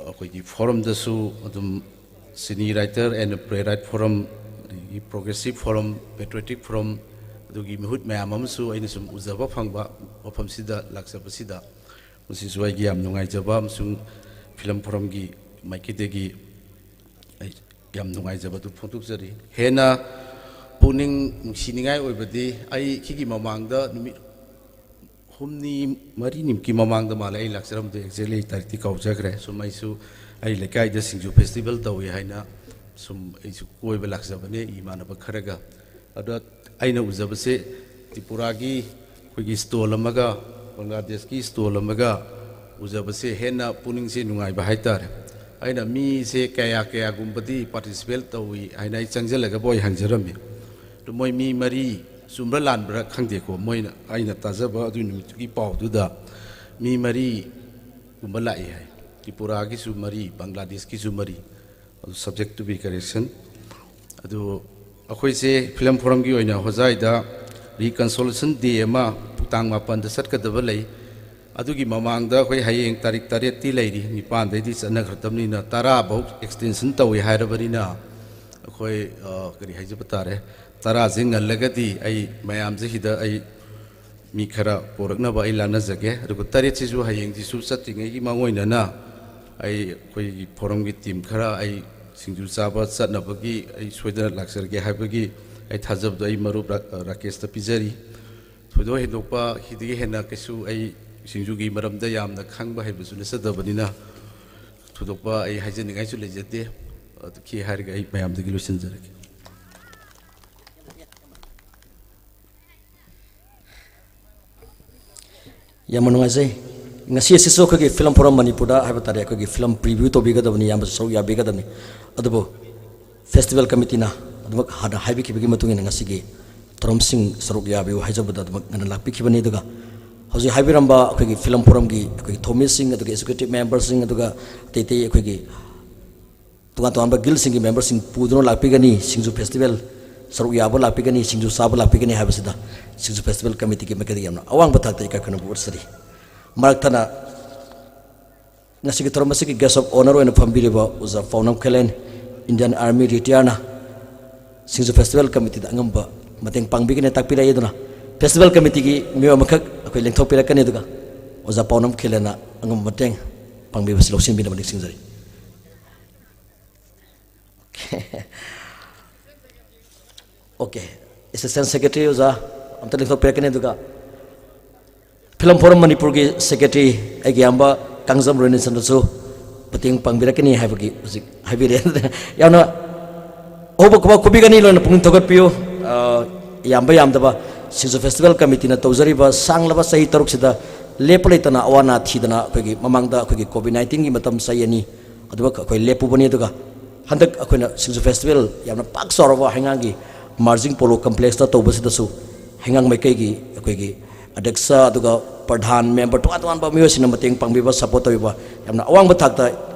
ꯑꯩꯈꯣꯏꯒꯤ ꯐꯣꯔꯝꯗꯁꯨ ꯑꯗꯨꯝ Cine Writer and Playwright Forum, ꯑꯗꯒꯤ Progressive Forum, Patriotic Forum, ꯑꯗꯨꯒꯤ ꯃꯤꯍꯨꯠ ꯃꯌꯥꯝ ꯑꯃꯁꯨ ꯑꯩꯅ ꯁꯨꯝ ꯎꯖꯕ ꯐꯪꯕ ꯃꯐꯝꯁꯤꯗ ꯂꯥꯛꯆꯕꯁꯤꯗ, ꯃꯁꯤꯁꯨ ꯑꯩꯒꯤ ꯌꯥꯝ ꯅꯨꯡꯉꯥꯏꯖꯕ ꯑꯃꯁꯨꯡ ꯐꯤꯂꯝ ꯐꯣꯔꯝꯒꯤ ꯃꯥꯏꯀꯩꯗꯒꯤ ꯑꯩ ꯌꯥꯝ ꯅꯨꯡꯉꯥꯏꯖꯕꯗꯨ ꯐꯣꯡꯗꯣꯛꯆꯔꯤ꯫ ꯍꯦꯟꯅ ꯄꯨꯛꯅꯤꯡ ꯅꯨꯡꯁꯤꯅꯤꯡꯉꯥꯏ ꯑꯣꯏꯕꯗꯤ, ꯑꯩ ꯁꯤꯒꯤ ꯃꯃꯥꯡꯗ ꯅꯨꯃꯤꯠ ꯍꯨꯝꯅꯤ ꯃꯔꯤꯅꯤꯃꯨꯛꯀꯤ ꯃꯃꯥꯡꯗ ꯃꯥꯜꯂꯦ ꯑꯩ ꯂꯥꯛꯆꯔꯝꯕꯗꯣ, exactly ꯇꯥꯔꯤꯛꯇꯤ ꯀꯥꯎꯖꯈ꯭ꯔꯦ꯫ ꯁꯨꯝ ꯑꯩꯁꯨ ꯑꯩ ꯂꯩꯀꯥꯏꯗ ꯁꯤꯡꯖꯨ festival ꯇꯧꯏ ꯍꯥꯏꯅ ꯁꯨꯝ ꯑꯩꯁꯨ ꯀꯣꯏꯕ ꯂꯥꯛꯆꯕꯅꯦ ꯏꯃꯥꯟꯅꯕ ꯈꯔꯒ꯫ ꯑꯗꯣ ꯑꯩꯅ ꯎꯖꯕꯁꯦ ꯇ꯭ꯔꯤꯄꯨꯔꯥꯒꯤ ꯑꯩꯈꯣꯏꯒꯤ stall ꯑꯃꯒ ꯕꯪꯒ꯭ꯂꯥꯗꯦꯁꯀꯤ stall ꯑꯃꯒ ꯎꯖꯕꯁꯦ ꯍꯦꯟꯅ ꯄꯨꯛꯅꯤꯡꯁꯦ ꯅꯨꯡꯉꯥꯏꯕ ꯍꯥꯏꯇꯥꯔꯦ꯫ ꯑꯩꯅ ꯃꯤꯁꯦ ꯀꯌꯥ ꯀꯌꯥꯒꯨꯝꯕꯗꯤ participate ꯇꯧꯏ ꯍꯥꯏꯅ ꯑꯩ ꯆꯪꯁꯤꯜꯂꯒ ꯃꯣꯏ ꯍꯪꯖꯔꯝꯃꯤ꯫ ꯑꯗꯣ ꯃꯣꯏ ꯃꯤ ꯃꯔꯤ, ꯆꯨꯝꯕ꯭ꯔꯥ ꯂꯥꯟꯕ꯭ꯔꯥ ꯈꯪꯗꯦꯀꯣ, ꯃꯣꯏꯅ, ꯑꯩꯅ ꯇꯥꯖꯕ ꯑꯗꯨꯒꯤ ꯅꯨꯃꯤꯠꯇꯨꯒꯤ ꯄꯥꯎꯗꯨꯗ ꯃꯤ ꯃꯔꯤꯒꯨꯝꯕ ꯂꯥꯛꯏ ꯍꯥꯏ꯫ ꯇ꯭ꯔꯤꯄꯨꯔꯥꯒꯤꯁꯨ ꯃꯔꯤ, ꯕꯪꯒ꯭ꯂꯥꯗꯦꯁꯀꯤꯁꯨ ꯃꯔꯤ꯫ ꯑꯗꯨ subject to be correction꯫ ꯑꯗꯨ ꯑꯩꯈꯣꯏꯁꯦ film forumꯒꯤ ꯑꯣꯏꯅ ꯍꯣꯖꯥꯏꯗ reconciliation day ꯑꯃ ꯇꯥꯡ ꯃꯥꯄꯟꯗ ꯆꯠꯀꯗꯕ ꯂꯩ꯫ ꯑꯗꯨꯒꯤ ꯃꯃꯥꯡꯗ ꯑꯩꯈꯣꯏ ꯍꯌꯦꯡ ꯇꯥꯔꯤꯛ ꯇꯔꯦꯠꯇꯤ ꯂꯩꯔꯤ, ꯅꯤꯄꯥꯟꯗꯩꯗꯤ ꯆꯠꯅꯈ꯭ꯔꯗꯕꯅꯤꯅ ꯇꯔꯥ ꯐꯥꯎ extension ꯇꯧꯏ ꯍꯥꯏꯔꯕꯅꯤꯅ ꯑꯩꯈꯣꯏ, ꯑ, ꯀꯔꯤ ꯍꯥꯏꯖꯕ ꯇꯥꯔꯦ, ꯇꯔꯥꯁꯦ ꯉꯜꯂꯒꯗꯤ ꯑꯩ ꯃꯌꯥꯝꯁꯦ ꯁꯤꯗ ꯑꯩ ꯃꯤ ꯈꯔ ꯄꯣꯔꯛꯅꯕ ꯑꯩ ꯂꯥꯟꯅꯖꯒꯦ꯫ ꯑꯗꯨꯒ ꯇꯔꯦꯠꯁꯤꯁꯨ ꯍꯌꯦꯡꯁꯤꯁꯨ ꯆꯠꯇ꯭ꯔꯤꯉꯩꯒꯤ ꯃꯥꯡꯑꯣꯏꯅꯅ ꯑꯩ ꯑꯩꯈꯣꯏꯒꯤ forumꯒꯤ team ꯈꯔ ꯑꯩ ꯁꯤꯡꯖꯨ ꯆꯥꯕ ꯆꯠꯅꯕꯒꯤ ꯑꯩ ꯁꯣꯏꯗꯅ ꯂꯥꯛꯆꯔꯒꯦ ꯍꯥꯏꯕꯒꯤ ꯑꯩ ꯊꯥꯖꯕꯗꯣ ꯑꯩ ꯃꯔꯨꯞ ꯔꯥ-, ꯔꯥꯀꯦꯁꯇ ꯄꯤꯖꯔꯤ꯫ ꯊꯣꯏꯗꯣꯛ ꯍꯦꯟꯗꯣꯛꯄ ꯁꯤꯗꯒꯤ ꯍꯦꯟꯅ ꯀꯩꯁꯨ ꯑꯩ ꯁꯤꯡꯖꯨꯒꯤ ꯃꯔꯝꯗ ꯌꯥꯝꯅ ꯈꯪꯕ ꯍꯩꯕꯁꯨ ꯅꯠꯆꯗꯕꯅꯤꯅ ꯊꯣꯏꯗꯣꯛꯄ ꯑꯩ ꯍꯥꯏꯖꯅꯤꯡꯉꯥꯏꯁꯨ ꯂꯩꯖꯗꯦ꯫ ꯑꯗꯨ ꯈꯤ ꯍꯥꯏꯔꯒ ꯑꯩ ꯃꯌꯥꯝꯗꯒꯤ ꯂꯣꯏꯁꯤꯟꯖꯔꯒꯦ꯫ ꯌꯥꯝꯅ ꯅꯨꯡꯉꯥꯏꯖꯩ꯫ ꯉꯁꯤ ꯑꯁꯤꯁꯨ ꯑꯩꯈꯣꯏꯒꯤ film forum ꯃꯅꯤꯄꯨꯔꯗ ꯍꯥꯏꯕ ꯇꯥꯔꯦ, ꯑꯩꯈꯣꯏꯒꯤ film preview ꯇꯧꯕꯤꯒꯗꯕꯅꯤ, ꯏꯌꯥꯝꯕꯁꯨ ꯁꯔꯨꯛ ꯌꯥꯕꯤꯒꯗꯕꯅꯤ꯫ ꯑꯗꯨꯕꯨ festival committeeꯅ ꯑꯗꯨꯃꯛ ꯍꯥꯟꯅ ꯍꯥꯏꯕꯤꯈꯤꯕꯒꯤ ꯃꯇꯨꯡ ꯏꯟꯅ ꯉꯁꯤꯒꯤ ꯊꯧꯔꯝꯁꯤꯡ ꯁꯔꯨꯛ ꯌꯥꯕꯤꯌꯨ ꯍꯥꯏꯖꯕꯗ ꯑꯗꯨꯃꯛ ꯉꯟꯅ ꯂꯥꯛꯄꯤꯈꯤꯕꯅꯤ꯫ ꯑꯗꯨꯒ ꯍꯧꯖꯤꯛ ꯍꯥꯏꯕꯤꯔꯝꯕ ꯑꯩꯈꯣꯏꯒꯤ film forumꯒꯤ ꯑꯩꯈꯣꯏꯒꯤ ꯊꯧꯃꯤꯁꯤꯡ, ꯑꯗꯨꯒ executive memberꯁꯤꯡ, ꯑꯗꯨꯒ ꯑꯇꯩ ꯑꯇꯩ ꯑꯩꯈꯣꯏꯒꯤ ꯇꯣꯉꯥꯟ ꯇꯣꯉꯥꯟꯕ guildꯁꯤꯡꯒꯤ memberꯁꯤꯡ ꯄꯨꯗꯨꯅ ꯂꯥꯛꯄꯤꯒꯅꯤ, ꯁꯤꯡꯖꯨ festival ꯁꯔꯨꯛ ꯌꯥꯕ ꯂꯥꯛꯄꯤꯒꯅꯤ, ꯁꯤꯡꯖꯨ ꯆꯥꯕ ꯂꯥꯛꯄꯤꯒꯅꯤ ꯍꯥꯏꯕꯁꯤꯗ ꯁꯤꯡꯖꯨ festival committeeꯒꯤ ꯃꯥꯏꯀꯩꯗꯒꯤ ꯌꯥꯝꯅ ꯑꯋꯥꯡꯕ ꯊꯥꯛꯇ ꯏꯀꯥꯏ ꯈꯨꯝꯅꯕ ꯎꯠꯆꯔꯤ꯫ ꯃꯔꯛ ꯊꯠꯅ ꯉꯁꯤꯒꯤ ꯊꯧꯔꯝ ꯑꯁꯤꯒꯤ guest of honour ꯑꯣꯏꯅ ꯐꯝꯕꯤꯔꯤꯕ ꯑꯣꯖꯥ ꯄꯥꯎꯅꯝ ꯈꯦꯂꯦꯟ, Indian Army retireꯅ ꯁꯤꯡꯖꯨ festival committeeꯗ ꯑꯉꯝꯕ ꯃꯇꯦꯡ ꯄꯥꯡꯕꯤꯒꯅꯤ ꯇꯥꯛꯄꯤꯔꯛꯏ꯫ ꯑꯗꯨꯅ festival committeeꯒꯤ ꯃꯤꯑꯣꯏ ꯑꯃꯈꯛ ꯑꯩꯈꯣꯏ ꯂꯦꯡꯊꯣꯛꯄꯤꯔꯛꯀꯅꯤ, ꯑꯗꯨꯒ ꯑꯣꯖꯥ ꯄꯥꯎꯅꯝ ꯈꯦꯂꯦꯟꯅ ꯑꯉꯝꯕ ꯃꯇꯦꯡ ꯄꯥꯡꯕꯤꯕꯁꯤ ꯂꯧꯁꯤꯟꯕꯤꯅꯕ ꯅꯤꯡꯁꯤꯡꯖꯔꯤ꯫ OK, assistant secretary ꯑꯣꯖꯥ ꯑꯝꯇ ꯂꯦꯡꯊꯣꯛꯄꯤꯔꯛꯀꯅꯤ, ꯑꯗꯨꯒ ꯐꯤꯂꯝ ꯐꯣꯔꯝ ꯃꯅꯤꯄꯨꯔꯒꯤ ꯁꯦꯀ꯭ꯔꯦꯇꯔꯤ ꯑꯩꯒꯤ ꯏꯌꯥꯝꯕ ꯀꯥꯡꯖꯝ ꯔꯣꯅꯤꯁꯟꯗꯁꯨ ꯃꯇꯦꯡ ꯄꯥꯡꯕꯤꯔꯛꯀꯅꯤ ꯍꯥꯏꯕꯒꯤ ꯍꯧꯖꯤꯛ ꯍꯥꯏꯕꯤꯔꯦ꯫ ꯌꯥꯝꯅ ꯑꯍꯧꯕ ꯈꯨꯕꯥꯛ ꯈꯨꯕꯤꯒꯅꯤ ꯂꯣꯏꯅ ꯄꯨꯛꯅꯤꯡ ꯊꯧꯒꯠꯄꯤꯌꯨ꯫ ꯑ, ꯌꯥꯝꯕ ꯌꯥꯝꯗꯕ ꯁꯤꯡꯖꯨ ꯐꯦꯁꯇꯤꯚꯦꯜ ꯀꯃꯤꯇꯤꯅ ꯇꯧꯖꯔꯤꯕ ꯁꯥꯡꯂꯕ ꯆꯍꯤ ꯇꯔꯨꯛꯁꯤꯗ ꯂꯦꯞꯄ ꯂꯩꯇꯅ ꯑꯋꯥ ꯑꯅꯥ ꯊꯤꯗꯅ ꯑꯩꯈꯣꯏꯒꯤ ꯃꯃꯥꯡꯗ ꯑꯩꯈꯣꯏꯒꯤ ꯀꯣꯚꯤꯗ ꯅꯥꯏꯟꯇꯤꯟꯒꯤ ꯃꯇꯝ ꯆꯍꯤ ꯑꯅꯤ, ꯑꯗꯨꯒ ꯑꯩꯈꯣꯏ ꯂꯦꯞꯄꯨꯕꯅꯤ꯫ ꯑꯗꯨꯒ ꯍꯟꯗꯛ ꯑꯩꯈꯣꯏꯅ ꯁꯤꯡꯖꯨ ꯐꯦꯁꯇꯤꯚꯦꯜ ꯌꯥꯝꯅ ꯄꯥꯛ ꯆꯥꯎꯔꯕ ꯍꯩꯉꯥꯡꯒꯤ ꯃꯥꯔꯖꯤꯡ ꯄꯣꯂꯣ ꯀꯝꯄ꯭ꯂꯦꯛꯁꯇ ꯇꯧꯕꯁꯤꯗꯁꯨ ꯍꯩꯉꯥꯡ ꯃꯥꯏꯀꯩꯒꯤ ꯑꯩꯈꯣꯏꯒꯤ ꯑꯗ꯭ꯌꯛꯁ ꯑꯗꯨꯒ ꯄ꯭ꯔꯙꯥꯟ, ꯃꯦꯝꯕꯔ ꯇꯣꯉꯥꯟ ꯇꯣꯉꯥꯟꯕ ꯃꯤꯑꯣꯏꯁꯤꯡꯅ ꯃꯇꯦꯡ ꯄꯥꯡꯕꯤꯕ, ꯁꯄꯣꯔꯠ ꯇꯧꯕꯤꯕ ꯌꯥꯝꯅ ꯑꯋꯥꯡꯕ ꯊꯥꯛꯇ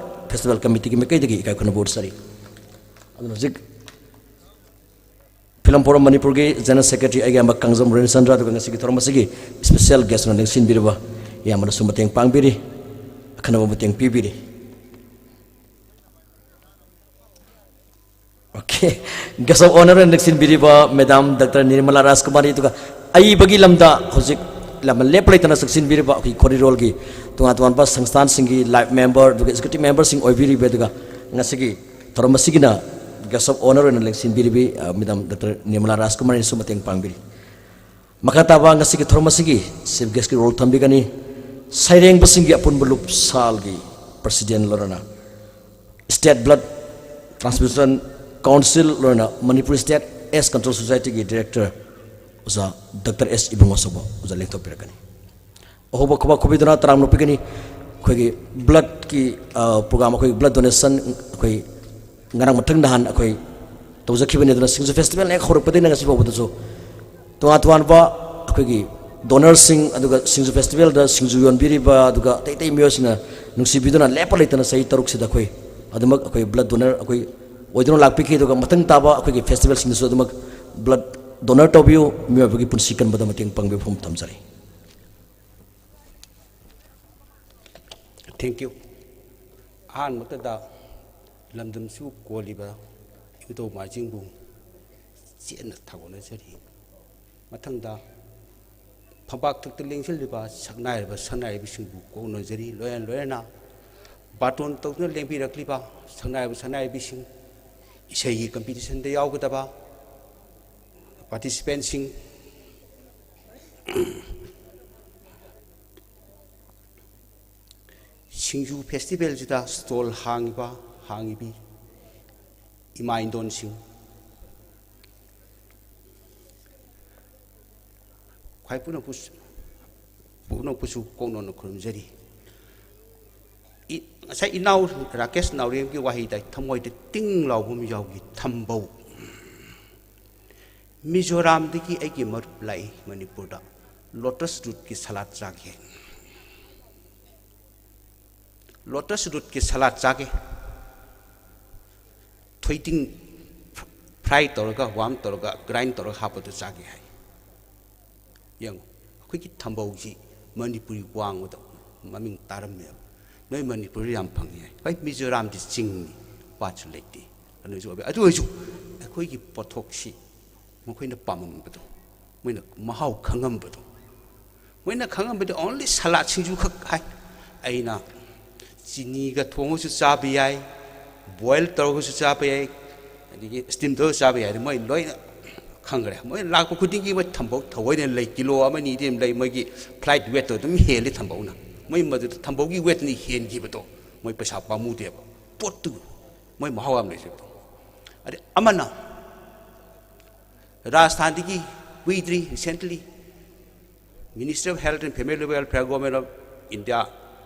ꯐꯦꯁꯇꯤꯚꯦꯜ ꯀꯃꯤꯇꯤꯒꯤ ꯃꯥꯏꯀꯩꯗꯒꯤ ꯏꯀꯥꯏ ꯈꯨꯝꯅꯕ ꯎꯠꯆꯔꯤ꯫ ꯑꯗꯨꯅ ꯍꯧꯖꯤꯛ ꯐꯤꯂꯝ ꯐꯣꯔꯝ ꯃꯅꯤꯄꯨꯔꯒꯤ ꯖꯦꯅꯔꯦꯜ ꯁꯦꯀ꯭ꯔꯦꯇꯔꯤ ꯑꯩꯒꯤ ꯏꯌꯥꯝꯕ ꯀꯥꯡꯖꯝ ꯔꯣꯅꯤꯆꯟꯗ꯭ꯔ, ꯑꯗꯨꯒ ꯉꯁꯤꯒꯤ ꯊꯧꯔꯝ ꯑꯁꯤꯒꯤ ꯏꯁꯄꯤꯁꯦꯜ ꯒꯦꯁꯅ ꯂꯦꯡꯁꯤꯟꯕꯤꯔꯤꯕ ꯏꯌꯥꯝꯕꯅꯁꯨ ꯃꯇꯦꯡ ꯄꯥꯡꯕꯤꯔꯤ, ꯑꯈꯟꯅꯕ ꯃꯇꯦꯡ ꯄꯤꯕꯤꯔꯤ꯫ ꯑꯣꯀꯦ, ꯒꯦꯁ ꯑꯣꯐ ꯑꯣꯅꯔ ꯑꯣꯏꯅ ꯂꯦꯡꯁꯤꯟꯕꯤꯔꯤꯕ ꯃꯦꯗꯥꯝ ꯗꯥꯛꯇꯔ ꯅꯤꯔꯃꯂꯥ ꯔꯥꯖꯀꯨꯃꯥꯔꯤ, ꯑꯗꯨꯒ ꯑꯏꯕꯒꯤ ꯂꯝꯗ ꯍꯧꯖꯤꯛ ꯂꯝ ꯂꯦꯞꯄ ꯂꯩꯇꯅ ꯆꯪꯁꯤꯟꯕꯤꯔꯤꯕ ꯑꯩꯈꯣꯏ ꯈꯣꯔꯤꯔꯣꯜꯒꯤ ꯇꯣꯉꯥꯟ ꯇꯣꯉꯥꯟꯕ ꯁꯪꯁꯊꯥꯟꯁꯤꯡꯒꯤ ꯂꯥꯏꯐ ꯃꯦꯝꯕꯔ ꯑꯗꯨꯒ ꯑꯦꯛꯖꯤꯀ꯭ꯌꯨꯇꯤꯚ ꯃꯦꯝꯕꯔꯁꯤꯡ ꯑꯣꯏꯕꯤꯔꯤꯕ, ꯑꯗꯨꯒ ꯉꯁꯤꯒꯤ ꯊꯧꯔꯝ ꯑꯁꯤꯒꯤꯅ ꯒꯦꯁ ꯑꯣꯐ ꯑꯣꯅꯔ ꯑꯣꯏꯅ ꯂꯦꯡꯁꯤꯟꯕꯤꯔꯤꯕꯤ, ꯑ, ꯃꯦꯗꯥꯝ ꯗꯥꯛꯇꯔ ꯅꯤꯔꯃꯂꯥ ꯔꯥꯖꯀꯨꯃꯥꯔꯤꯅꯁꯨ ꯃꯇꯦꯡ ꯄꯥꯡꯕꯤꯔꯤ꯫ ꯃꯈꯥ ꯇꯥꯕ ꯉꯁꯤꯒꯤ ꯊꯧꯔꯝ ꯑꯁꯤꯒꯤ ꯆꯤꯐ ꯒꯦꯁꯀꯤ ꯔꯣꯜ ꯊꯝꯕꯤꯒꯅꯤ ꯁꯩꯔꯦꯡꯕꯁꯤꯡꯒꯤ ꯑꯄꯨꯟꯕ ꯂꯨꯞꯁꯥꯜꯒꯤ ꯄ꯭ꯔꯁꯤꯗꯦꯟ ꯂꯣꯏꯅꯅ ꯁ꯭ꯇꯦꯠ ꯕ꯭ꯂꯗ ꯇ꯭ꯔꯥꯟꯁꯐ꯭ꯌꯨꯖꯟ ꯀꯥꯎꯟꯁꯤꯜ ꯂꯣꯏꯅ ꯃꯅꯤꯄꯨꯔ ꯁ꯭ꯇꯦꯠ ꯑꯦꯗꯁ ꯀꯟꯇ꯭ꯔꯣꯜ ꯁꯣꯁꯥꯏꯇꯤꯒꯤ ꯗꯤꯔꯦꯛꯇꯔ ꯑꯣꯖꯥ ꯗꯥꯛꯇꯔ ꯑꯦꯁ ꯏꯕꯨꯡꯉꯣ ꯁꯣꯕ ꯑꯣꯖꯥ ꯂꯦꯡꯊꯣꯛꯄꯤꯔꯛꯀꯅꯤ꯫ ꯑꯍꯧꯕ ꯈꯨꯕꯥꯛ ꯈꯨꯕꯤꯗꯨꯅ ꯇꯔꯥꯝꯅ ꯑꯣꯛꯄꯤꯒꯅꯤ꯫ ꯑꯩꯈꯣꯏꯒꯤ ꯕ꯭ꯂꯗꯀꯤ, ꯑ, ꯄ꯭ꯔꯣꯒ꯭ꯔꯥꯝ, ꯑꯩꯈꯣꯏ ꯕ꯭ꯂꯗ ꯗꯣꯅꯦꯁꯟ ꯑꯩꯈꯣꯏ ꯉꯔꯥꯡ ꯃꯊꯪ ꯅꯍꯥꯟ ꯑꯩꯈꯣꯏ ꯇꯧꯖꯈꯤꯕꯅꯤ꯫ ꯑꯗꯨꯅ ꯁꯤꯡꯖꯨ ꯐꯦꯁꯇꯤꯚꯦꯜ ꯍꯦꯛ ꯍꯧꯔꯛꯄꯗꯒꯤꯅ ꯉꯁꯤ ꯐꯥꯎꯕꯗꯁꯨ ꯇꯣꯉꯥꯟ ꯇꯣꯉꯥꯟꯕ ꯑꯩꯈꯣꯏꯒꯤ ꯗꯣꯅꯔꯁꯤꯡ, ꯑꯗꯨꯒ ꯁꯤꯡꯖꯨ ꯐꯦꯁꯇꯤꯚꯦꯜꯗ ꯁꯤꯡꯖꯨ ꯌꯣꯟꯕꯤꯔꯤꯕ, ꯑꯗꯨꯒ ꯑꯇꯩ ꯑꯇꯩ ꯃꯤꯑꯣꯏꯁꯤꯡꯅ ꯅꯨꯡꯁꯤꯕꯤꯗꯨꯅ ꯂꯦꯞꯄ ꯂꯩꯇꯅ ꯆꯍꯤ ꯇꯔꯨꯛꯁꯤꯗ ꯑꯩꯈꯣꯏ ꯑꯗꯨꯃꯛ ꯑꯩꯈꯣꯏ ꯕ꯭ꯂꯗ ꯗꯣꯅꯔ ꯑꯩꯈꯣꯏ ꯑꯣꯏꯗꯨꯅ ꯂꯥꯛꯄꯤꯈꯤ꯫ ꯑꯗꯨꯒ ꯃꯊꯪ ꯇꯥꯕ ꯑꯩꯈꯣꯏꯒꯤ ꯐꯦꯁꯇꯤꯚꯦꯜꯁꯤꯡꯗꯁꯨ ꯑꯗꯨꯃꯛ ꯕ꯭ꯂꯗ ꯗꯣꯅꯔ ꯇꯧꯕꯤꯌꯨ, ꯃꯤꯑꯣꯏꯕꯒꯤ ꯄꯨꯟꯁꯤ ꯀꯟꯕꯗ ꯃꯇꯦꯡ ꯄꯥꯡꯕꯤꯌꯨ ꯐꯣꯡ ꯊꯝꯖꯔꯤ꯫ Thank you꯫ ꯑꯍꯥꯟꯕꯗ ꯂꯝꯗꯝꯁꯨ ꯀꯣꯜꯂꯤꯕ ꯏꯕꯨꯙꯧ ꯃꯥꯔꯖꯤꯡꯕꯨ ꯆꯦꯠꯅ ꯊꯥꯒꯠꯅꯖꯔꯤ꯫ ꯃꯊꯪꯗ ꯐꯝꯄꯥꯛ ꯊꯛꯇ ꯂꯦꯡꯁꯤꯜꯂꯤꯕ ꯁꯛꯅꯥꯏꯔꯕ ꯁꯛꯅꯥꯏꯔꯕꯤꯁꯤꯡꯕꯨ ꯀꯣꯛꯅꯖꯔꯤ꯫ ꯂꯣꯏꯅ ꯂꯣꯏꯅꯅ ꯕꯥꯇꯣꯟ ꯇꯧꯗꯨꯅ ꯂꯦꯡꯕꯤꯔꯛꯂꯤꯕ ꯁꯛꯅꯥꯏꯔꯕ ꯁꯛꯅꯥꯏꯔꯕꯤꯁꯤꯡ, ꯏꯁꯩꯒꯤ ꯀꯝꯄꯤꯇꯤꯁꯟꯗ ꯌꯥꯎꯒꯗꯕ ꯄꯥꯔꯇꯤꯁꯤꯄꯦꯟꯁꯤꯡ, ꯁꯤꯡꯖꯨ ꯐꯦꯁꯇꯤꯚꯦꯜꯁꯤꯗ ꯁ꯭ꯇꯣꯜ ꯍꯥꯡꯉꯤꯕ, ꯍꯥꯡꯉꯤꯕꯤ ꯏꯃꯥ ꯏꯟꯗꯣꯟꯁꯤꯡ, ꯈ꯭ꯋꯥꯏ ꯄꯨꯝꯅꯃꯛꯄꯨ, ꯄꯨꯝꯅꯃꯛꯄꯨꯁꯨ ꯀꯣꯛꯅꯣꯟꯅ ꯈꯨꯔꯨꯝꯖꯔꯤ꯫ ꯏ-, ꯉꯁꯥꯏ ꯏꯅꯥꯎ ꯔꯥꯀꯦꯁ ꯅꯥꯎꯔꯦꯝꯒꯤ ꯋꯥꯍꯩꯗ ꯊꯃꯣꯏꯗ ꯇꯤꯡ ꯂꯥꯎꯕ ꯑꯃ ꯌꯥꯎꯈꯤ, ꯊꯝꯕꯧ꯫ ꯃꯤꯖꯣꯔꯥꯝꯗꯒꯤ ꯑꯩꯒꯤ ꯃꯔꯨꯞ ꯂꯥꯛꯏ ꯃꯅꯤꯄꯨꯔꯗ, ꯂꯣꯇꯁ ꯔꯨꯠꯀꯤ ꯁꯂꯥꯗ ꯆꯥꯒꯦ꯫ ꯂꯣꯇꯁ ꯔꯨꯠꯀꯤ ꯁꯂꯥꯗ ꯆꯥꯒꯦ꯫ ꯊꯣꯏꯗꯤꯡ ꯐ꯭ꯔꯥꯏ ꯇꯧꯔꯒ, ꯋꯥꯔꯝ ꯇꯧꯔꯒ, ꯒ꯭ꯔꯥꯏꯟ ꯇꯧꯔꯒ ꯍꯥꯞꯄꯗꯨ ꯆꯥꯒꯦ ꯍꯥꯏ꯫ ꯌꯦꯡꯉꯨ, ꯑꯩꯈꯣꯏꯒꯤ ꯊꯝꯕꯧꯁꯤ ꯃꯅꯤꯄꯨꯔꯤ ꯋꯥꯡꯃꯗ ꯃꯃꯤꯡ ꯇꯥꯔꯝꯃꯦꯕ꯫ ꯅꯣꯏ ꯃꯅꯤꯄꯨꯔꯗ ꯌꯥꯝ ꯐꯪꯉꯤ ꯍꯥꯏ꯫ ꯍꯣꯏ, ꯃꯤꯖꯣꯔꯥꯝꯗꯤ ꯆꯤꯡꯅꯤ, ꯄꯥꯠꯁꯨ ꯂꯩꯇꯦ꯫ ꯑꯗꯨꯁꯨ ꯑꯣꯏꯕ-, ꯑꯗꯨ ꯑꯣꯏꯔꯁꯨ ꯑꯩꯈꯣꯏꯒꯤ ꯄꯣꯠꯊꯣꯛꯁꯤ ꯃꯈꯣꯏꯅ ꯄꯥꯝꯃꯝꯕꯗꯣ, ꯃꯣꯏꯅ ꯃꯍꯥꯎ ꯈꯪꯉꯝꯕꯗꯣ, ꯃꯣꯏꯅ ꯈꯪꯉꯝꯕꯗꯤ only ꯁꯂꯥꯗ ꯁꯤꯡꯖꯨ ꯈꯛ ꯍꯥꯏ꯫ ꯑꯩꯅ ꯆꯤꯅꯤꯒ ꯊꯣꯡꯉꯁꯨ ꯆꯥꯕ ꯌꯥꯏ, ꯕꯣꯏꯜ ꯇꯧꯔꯒꯁꯨ ꯆꯥꯕ ꯌꯥꯏ, ꯑꯗꯒꯤ ꯁ꯭ꯇꯤꯝ ꯇꯧꯔꯒ ꯆꯥꯕ ꯌꯥꯏ꯫ ꯃꯣꯏ ꯂꯣꯏꯅ ꯈꯪꯈ꯭ꯔꯦ꯫ ꯃꯣꯏ ꯂꯥꯛꯄ ꯈꯨꯗꯤꯡꯒꯤ ꯃꯣꯏ ꯊꯝꯕꯧ ꯊꯑꯣꯏꯅ ꯂꯩ, ꯀꯤꯂꯣ ꯑꯃ ꯑꯅꯤꯗꯤ ꯑꯗꯨꯝ ꯂꯩ꯫ ꯃꯣꯏꯒꯤ ꯐ꯭ꯂꯥꯏꯠ ꯋꯦꯠꯇꯣ ꯑꯗꯨꯝ ꯍꯦꯜꯂꯤ ꯊꯝꯕꯧꯅ꯫ ꯃꯣꯏ ꯃꯗꯨꯗ ꯊꯝꯕꯧꯒꯤ ꯋꯦꯠꯇꯨꯅ ꯍꯦꯟꯈꯤꯕꯗꯣ, ꯃꯣꯏ ꯄꯩꯁꯥ ꯄꯥꯝꯃꯨꯗꯦꯕ꯫ ꯄꯣꯠꯇꯨ ꯃꯣꯏ ꯃꯍꯥꯎ ꯌꯥꯝ ꯂꯩꯖꯕꯗꯣ꯫ ꯑꯗꯩ ꯑꯃꯅ ꯔꯥꯖꯁꯊꯥꯟꯗꯒꯤ ꯀꯨꯏꯗ꯭ꯔꯤ, recently, Ministry of Health and Family Welfare, Government of India,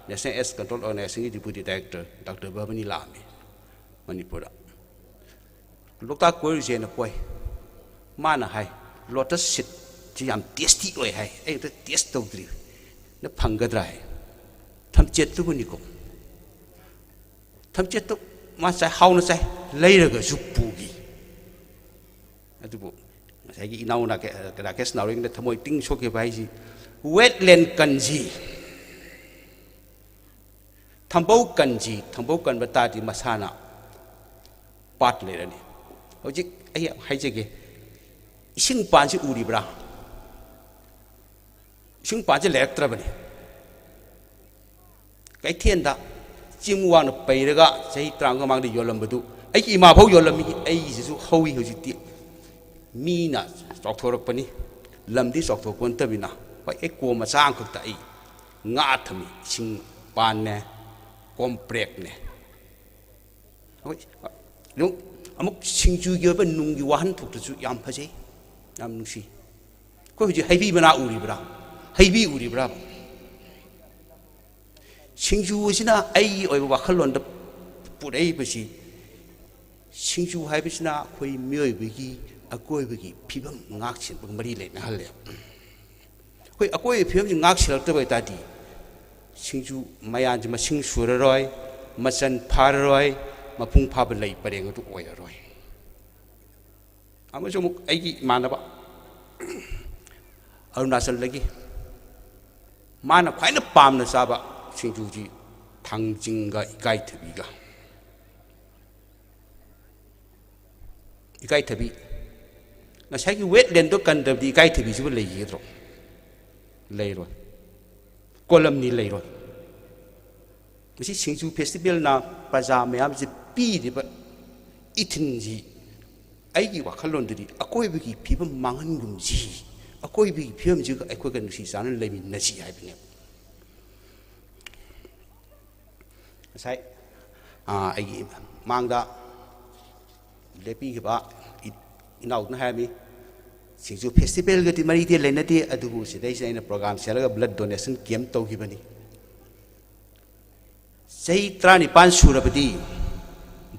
National AIDS Control Organization ꯒꯤ Deputy Director Doctor ꯕꯕꯅꯤ ꯂꯥꯛꯑꯝꯃꯤ ꯃꯅꯤꯄꯨꯔꯗ꯫ ꯂꯣꯛꯇꯥꯛ ꯀꯣꯏꯔꯨꯁꯦꯅ ꯀꯣꯏ꯫ ꯃꯥꯅ ꯍꯥꯏ, "ꯂꯣꯇꯁ ꯁꯤꯠꯁꯤ ꯌꯥꯝ ꯇꯦꯁꯇꯤ ꯑꯣꯏ" ꯍꯥꯏ꯫ ꯑꯩ ꯑꯝꯇ ꯇꯦꯁ ꯇꯧꯗ꯭ꯔꯤ꯫ "ꯅ ꯐꯪꯒꯗ꯭ꯔꯥ?" ꯍꯥꯏ꯫ ꯊꯝꯆꯦꯠꯇꯨꯕꯨꯅꯤꯀꯣ꯫ ꯊꯝꯆꯦꯠꯇꯨ ꯃꯥ ꯆꯥꯏ, ꯍꯥꯎꯅ ꯆꯥꯏ, ꯂꯩꯔꯒꯁꯨ ꯄꯨꯈꯤ꯫ ꯑꯗꯨꯕꯨ ꯉꯁꯥꯏꯒꯤ ꯏꯅꯥꯎ ꯔꯥꯀꯦ-, ꯔꯥꯀꯦꯁ ꯅꯥꯎꯔꯦꯝꯒꯤꯗ ꯊꯃꯣꯏ ꯇꯤꯡ ꯁꯣꯛꯈꯤꯕ ꯍꯥꯏꯁꯤ, ꯋꯦꯠꯂꯦꯟ ꯀꯟꯁꯤ, ꯊꯝꯕꯧ ꯀꯟꯁꯤ, ꯊꯝꯕꯧ ꯀꯟꯕ ꯇꯥꯔꯗꯤ ꯃꯁꯥꯅ ꯄꯥꯠ ꯂꯩꯔꯅꯤ꯫ ꯍꯧꯖꯤꯛ ꯑꯩ ꯍꯥꯏꯖꯒꯦ, ꯏꯁꯤꯡ ꯄꯥꯟꯁꯤ ꯎꯔꯤꯕ꯭ꯔꯥ? ꯏꯁꯤꯡ ꯄꯥꯟꯁꯤ ꯂꯩꯔꯛꯇ꯭ꯔꯕꯅꯤ꯫ ꯀꯩꯊꯦꯜꯗ ꯆꯤꯡ ꯋꯥꯡꯅ ꯄꯩꯔꯒ ꯆꯍꯤ ꯇꯔꯥꯃꯉꯥ ꯃꯃꯥꯡꯗ ꯌꯣꯜꯂꯝꯕꯗꯨ ꯑꯩꯒꯤ ꯏꯃꯥꯐꯧ ꯌꯣꯜꯂꯝꯃꯤ꯫ ꯑꯩꯒꯤꯁꯤꯁꯨ ꯍꯧꯋꯤ ꯍꯧꯖꯤꯛꯇꯤ꯫ ꯃꯤꯅ ꯆꯥꯎꯊꯣꯔꯛꯄꯅꯤ, ꯂꯝꯗꯤ ꯆꯥꯎꯊꯣꯛꯄ ꯅꯠꯇꯕꯅꯤꯅ꯫ ꯍꯣꯏ, ꯑꯩ ꯀꯣꯝ ꯃꯆꯥ ꯑꯃꯈꯛꯇ ꯑꯩ ꯉꯥ ꯊꯝꯃꯤ, ꯏꯁꯤꯡ ꯄꯥꯟꯅꯦ, ꯀꯣꯝꯄ꯭ꯔꯦꯛꯅꯦ꯫ ꯑꯩꯈꯣꯏ ꯑꯗꯨꯝ ꯑꯃꯨꯛ ꯁꯤꯡꯖꯨꯒꯤ ꯑꯣꯏꯕ ꯅꯨꯡꯒꯤ ꯋꯥꯍꯟꯊꯣꯛꯇꯨꯁꯨ ꯌꯥꯝ ꯐꯖꯩ, ꯌꯥꯝ ꯅꯨꯡꯁꯤ꯫ ꯑꯩꯈꯣꯏ ꯍꯧꯖꯤꯛ ꯍꯩꯕꯤ ꯃꯅꯥ ꯎꯔꯤꯕ꯭ꯔꯥ? ꯍꯩꯕꯤ ꯎꯔꯤꯕ꯭ꯔꯥ? ꯁꯤꯡꯖꯨ ꯑꯁꯤꯅ ꯑꯩꯒꯤ ꯑꯣꯏꯕ ꯋꯥꯈꯜꯂꯣꯟꯗ ꯄꯨꯔꯛꯏꯕꯁꯤ, ꯁꯤꯡꯖꯨ ꯍꯥꯏꯕꯁꯤꯅ ꯑꯩꯈꯣꯏ ꯃꯤꯑꯣꯏꯕꯒꯤ ꯑꯀꯣꯏꯕꯒꯤ ꯐꯤꯕꯝ ꯉꯥꯛ ꯁꯦꯟꯕꯒ ꯃꯔꯤ ꯂꯩꯅꯍꯜꯂꯦ꯫ ꯑꯩꯈꯣꯏ ꯑꯀꯣꯏꯕꯒꯤ ꯐꯤꯕꯝꯁꯤ ꯉꯥꯛ ꯁꯦꯜꯂꯛꯇꯕ ꯑꯣꯏꯇꯥꯔꯗꯤ, ꯁꯤꯡꯖꯨ ꯃꯌꯥꯝꯁꯤ ꯃꯁꯤꯡ ꯁꯨꯔꯔꯣꯏ, ꯃꯆꯜ ꯐꯥꯔꯔꯣꯏ, ꯃꯄꯨꯡ ꯐꯥꯕ ꯂꯩ ꯄꯔꯦꯡ ꯑꯗꯨ ꯑꯣꯏꯔꯔꯣꯏ꯫ ꯑꯃꯁꯨ ꯑꯃꯨꯛ ꯑꯩꯒꯤ ꯏꯃꯥꯟꯅꯕ ꯑꯔꯨꯅꯥꯆꯜꯗꯒꯤ, ꯃꯥꯅ ꯈ꯭ꯋꯥꯏꯅ ꯄꯥꯝꯅ ꯆꯥꯕ ꯁꯤꯡꯖꯨꯁꯤ ꯊꯥꯡꯖꯤꯡꯒ ꯏꯀꯥꯏꯊꯕꯤꯒ꯫ ꯏꯀꯥꯏꯊꯕꯤ, ꯉꯁꯥꯏꯒꯤ ꯋꯦꯠꯂꯦꯟꯗꯣ ꯀꯟꯗꯕꯗꯤ ꯏꯀꯥꯏꯊꯕꯤꯁꯤꯕꯨ ꯂꯩꯈꯤꯒꯗ꯭ꯔꯣ? ꯂꯩꯔꯣꯏ꯫ ꯀꯣꯂꯝꯅꯤ ꯂꯩꯔꯣꯏ꯫ ꯃꯁꯤ ꯁꯤꯡꯖꯨ ꯐꯦꯁꯇꯤꯚꯦꯜꯅ ꯄ꯭ꯔꯖꯥ ꯃꯌꯥꯝꯁꯦ ꯄꯤꯔꯤꯕ ꯏꯊꯤꯟꯁꯤ, ꯑꯩꯒꯤ ꯋꯥꯈꯜꯂꯣꯟꯗꯗꯤ ꯑꯀꯣꯏꯕꯒꯤ ꯐꯤꯕꯝ ꯃꯥꯡꯍꯟꯒꯨꯝꯁꯤ, ꯑꯀꯣꯏꯕꯒꯤ ꯐꯤꯕꯝꯁꯤꯒ ꯑꯩꯈꯣꯏꯒ ꯅꯨꯡꯁꯤ ꯆꯥꯟꯅꯅ ꯂꯩꯃꯤꯟꯅꯁꯤ ꯍꯥꯏꯕꯅꯦꯕ꯫ ꯉꯁꯥꯏ, ꯑꯥ, ꯑꯩꯒꯤ ꯃꯥꯡꯗ ꯂꯦꯞꯄꯤꯈꯤꯕ ꯏ-, ꯏꯅꯥꯎꯗꯨꯅ ꯍꯥꯏꯔꯝꯃꯤ, "ꯁꯤꯡꯖꯨ ꯐꯦꯁꯇꯤꯚꯦꯜꯒꯗꯤ ꯃꯔꯤꯗꯤ ꯂꯩꯅꯗꯦ, ꯑꯗꯨꯕꯨ ꯁꯤꯗꯩꯁꯤꯗ ꯑꯩꯅ ꯄ꯭ꯔꯣꯒ꯭ꯔꯥꯝ ꯁꯤꯜꯂꯒ ꯕ꯭ꯂꯗ ꯗꯣꯅꯦꯁꯟ ꯀꯦꯝꯞ ꯇꯧꯈꯤꯕꯅꯤ꯫ ꯆꯍꯤ ꯇꯔꯥꯅꯤꯄꯥꯟ ꯁꯨꯔꯕꯗꯤ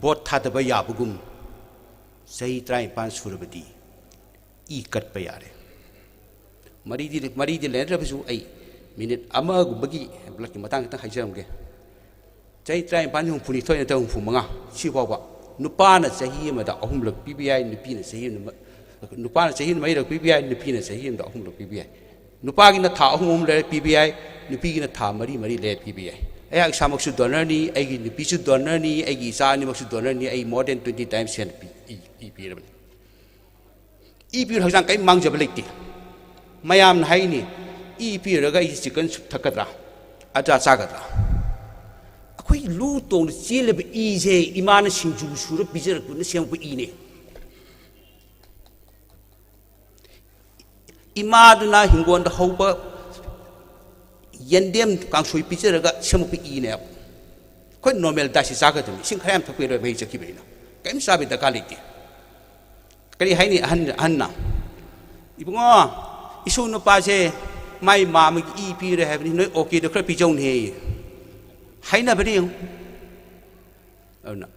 ꯚꯣꯠ ꯊꯥꯗꯕ ꯌꯥꯕꯒꯨꯝ, ꯆꯍꯤ ꯇꯔꯥꯅꯤꯄꯥꯟ ꯁꯨꯔꯕꯗꯤ ꯏ ꯀꯠꯄ ꯌꯥꯔꯦ꯫" ꯃꯔꯤꯗꯤ, ꯃꯔꯤꯗꯤ ꯂꯩꯅꯗ꯭ꯔꯕꯁꯨ ꯑꯩ ꯃꯤꯅꯤꯠ ꯑꯃꯒꯨꯝꯕꯒꯤ ꯕ꯭ꯂꯗꯀꯤ ꯃꯇꯥꯡ ꯈꯤꯇꯪ ꯍꯥꯏꯖꯔꯝꯒꯦ꯫ ꯆꯍꯤ ꯇꯔꯥꯅꯤꯄꯥꯟ, ꯍꯨꯝꯐꯨꯅꯤꯊꯣꯏ ꯅꯠꯇ꯭ꯔꯒ ꯍꯨꯝꯐꯨ ꯃꯉꯥ, ꯁꯤꯐꯥꯎꯕ ꯅꯨꯄꯥꯅ ꯆꯍꯤ ꯑꯃꯗ ꯑꯍꯨꯝꯂꯛ ꯄꯤꯕ ꯌꯥꯏ, ꯅꯨꯄꯤꯅ ꯆꯍꯤ ꯑꯃꯗ, ꯅꯨꯄꯥꯅ ꯆꯍꯤ ꯑꯃꯗ ꯃꯔꯤꯔꯛ ꯄꯤꯕ ꯌꯥꯏ, ꯅꯨꯄꯤꯅ ꯆꯍꯤ ꯑꯃꯗ ꯑꯍꯨꯝꯂꯛ ꯄꯤꯕ ꯌꯥꯏ꯫ ꯅꯨꯄꯥꯒꯤꯅ ꯊꯥ ꯑꯍꯨꯝ ꯑꯍꯨꯝ ꯂꯩꯔ ꯄꯤꯕ ꯌꯥꯏ, ꯅꯨꯄꯤꯒꯤꯅ ꯊꯥ ꯃꯔꯤ ꯃꯔꯤ ꯂꯩꯔ ꯄꯤꯕ ꯌꯥꯏ꯫ ꯑꯩꯍꯥꯛ ꯏꯁꯥꯃꯛꯁꯨ ꯗꯣꯅꯔꯅꯤ, ꯑꯩꯒꯤ ꯅꯨꯄꯤꯁꯨ ꯗꯣꯅꯔꯅꯤ, ꯑꯩꯒꯤ ꯏꯆꯥ ꯑꯅꯤꯃꯛꯁꯨ ꯗꯣꯅꯔꯅꯤ꯫ ꯑꯩ more than twenty times ꯍꯦꯟꯅ ꯄꯤ-, ꯏ, ꯏ ꯄꯤꯔꯕꯅꯤ꯫ ꯏ ꯄꯤꯔ ꯍꯛꯆꯥꯡ ꯀꯔꯤꯝ ꯃꯥꯡꯖꯕ ꯂꯩꯇꯦ꯫ ꯃꯌꯥꯝꯅ ꯍꯥꯏꯅꯤ, "ꯏ ꯄꯤꯔꯒ ꯑꯩꯁꯦ ꯆꯤꯛꯀꯟ ꯁꯨꯞ ꯊꯛꯀꯗ꯭ꯔꯥ, ꯑꯆꯥ ꯆꯥꯒꯗ꯭ꯔꯥ?" ꯑꯩꯈꯣꯏ ꯂꯨ ꯇꯣꯡꯅ ꯆꯦꯜꯂꯤꯕ ꯏꯁꯦ ꯏꯃꯥꯅ ꯁꯤꯡꯖꯨ ꯁꯨꯔ ꯄꯤꯖꯔꯛꯄꯅ ꯁꯦꯝꯃꯛꯄ ꯏꯅꯦ꯫ ꯏꯃꯥꯗꯨꯅ ꯍꯤꯡꯒꯣꯜꯗ ꯍꯧꯕ ꯌꯦꯟꯗꯦꯝ ꯀꯥꯡꯁꯣꯏ ꯄꯤꯖꯔꯒ ꯁꯦꯝꯃꯛꯄ ꯏꯅꯦꯕ꯫ ꯑꯩꯈꯣꯏ ꯅꯣꯔꯃꯦꯜ ꯗꯥꯏꯠꯁꯤ ꯆꯥꯒꯗꯕꯅꯤ꯫ ꯏꯁꯤꯡ ꯈꯔ ꯌꯥꯝ ꯊꯛꯄꯤꯔꯣꯏ, ꯃꯍꯤ ꯆꯠꯈꯤꯕꯅꯤꯅ꯫ ꯀꯔꯤꯝ ꯆꯥꯕꯒꯤ ꯗꯔꯀꯥꯔ ꯂꯩꯇꯦ꯫ ꯀꯔꯤ ꯍꯥꯏꯅꯤ ꯑꯍꯟ, ꯑꯍꯟꯅ? "ꯏꯕꯨꯡꯉꯣ, ꯏꯁꯨ ꯅꯨꯄꯥꯁꯦ ꯃꯥꯏ ꯃꯥ ꯑꯃꯒꯤ ꯏ ꯄꯤꯔꯦ ꯍꯥꯏꯕꯅꯤ, ꯅꯣꯏ ꯑꯣ ꯀꯦꯗꯣ ꯈꯔ ꯄꯤꯖꯧꯅꯦ" ꯍꯥꯏꯅꯕꯅꯤ ꯌꯦꯡꯉꯨ꯫ ꯑꯗꯨꯅ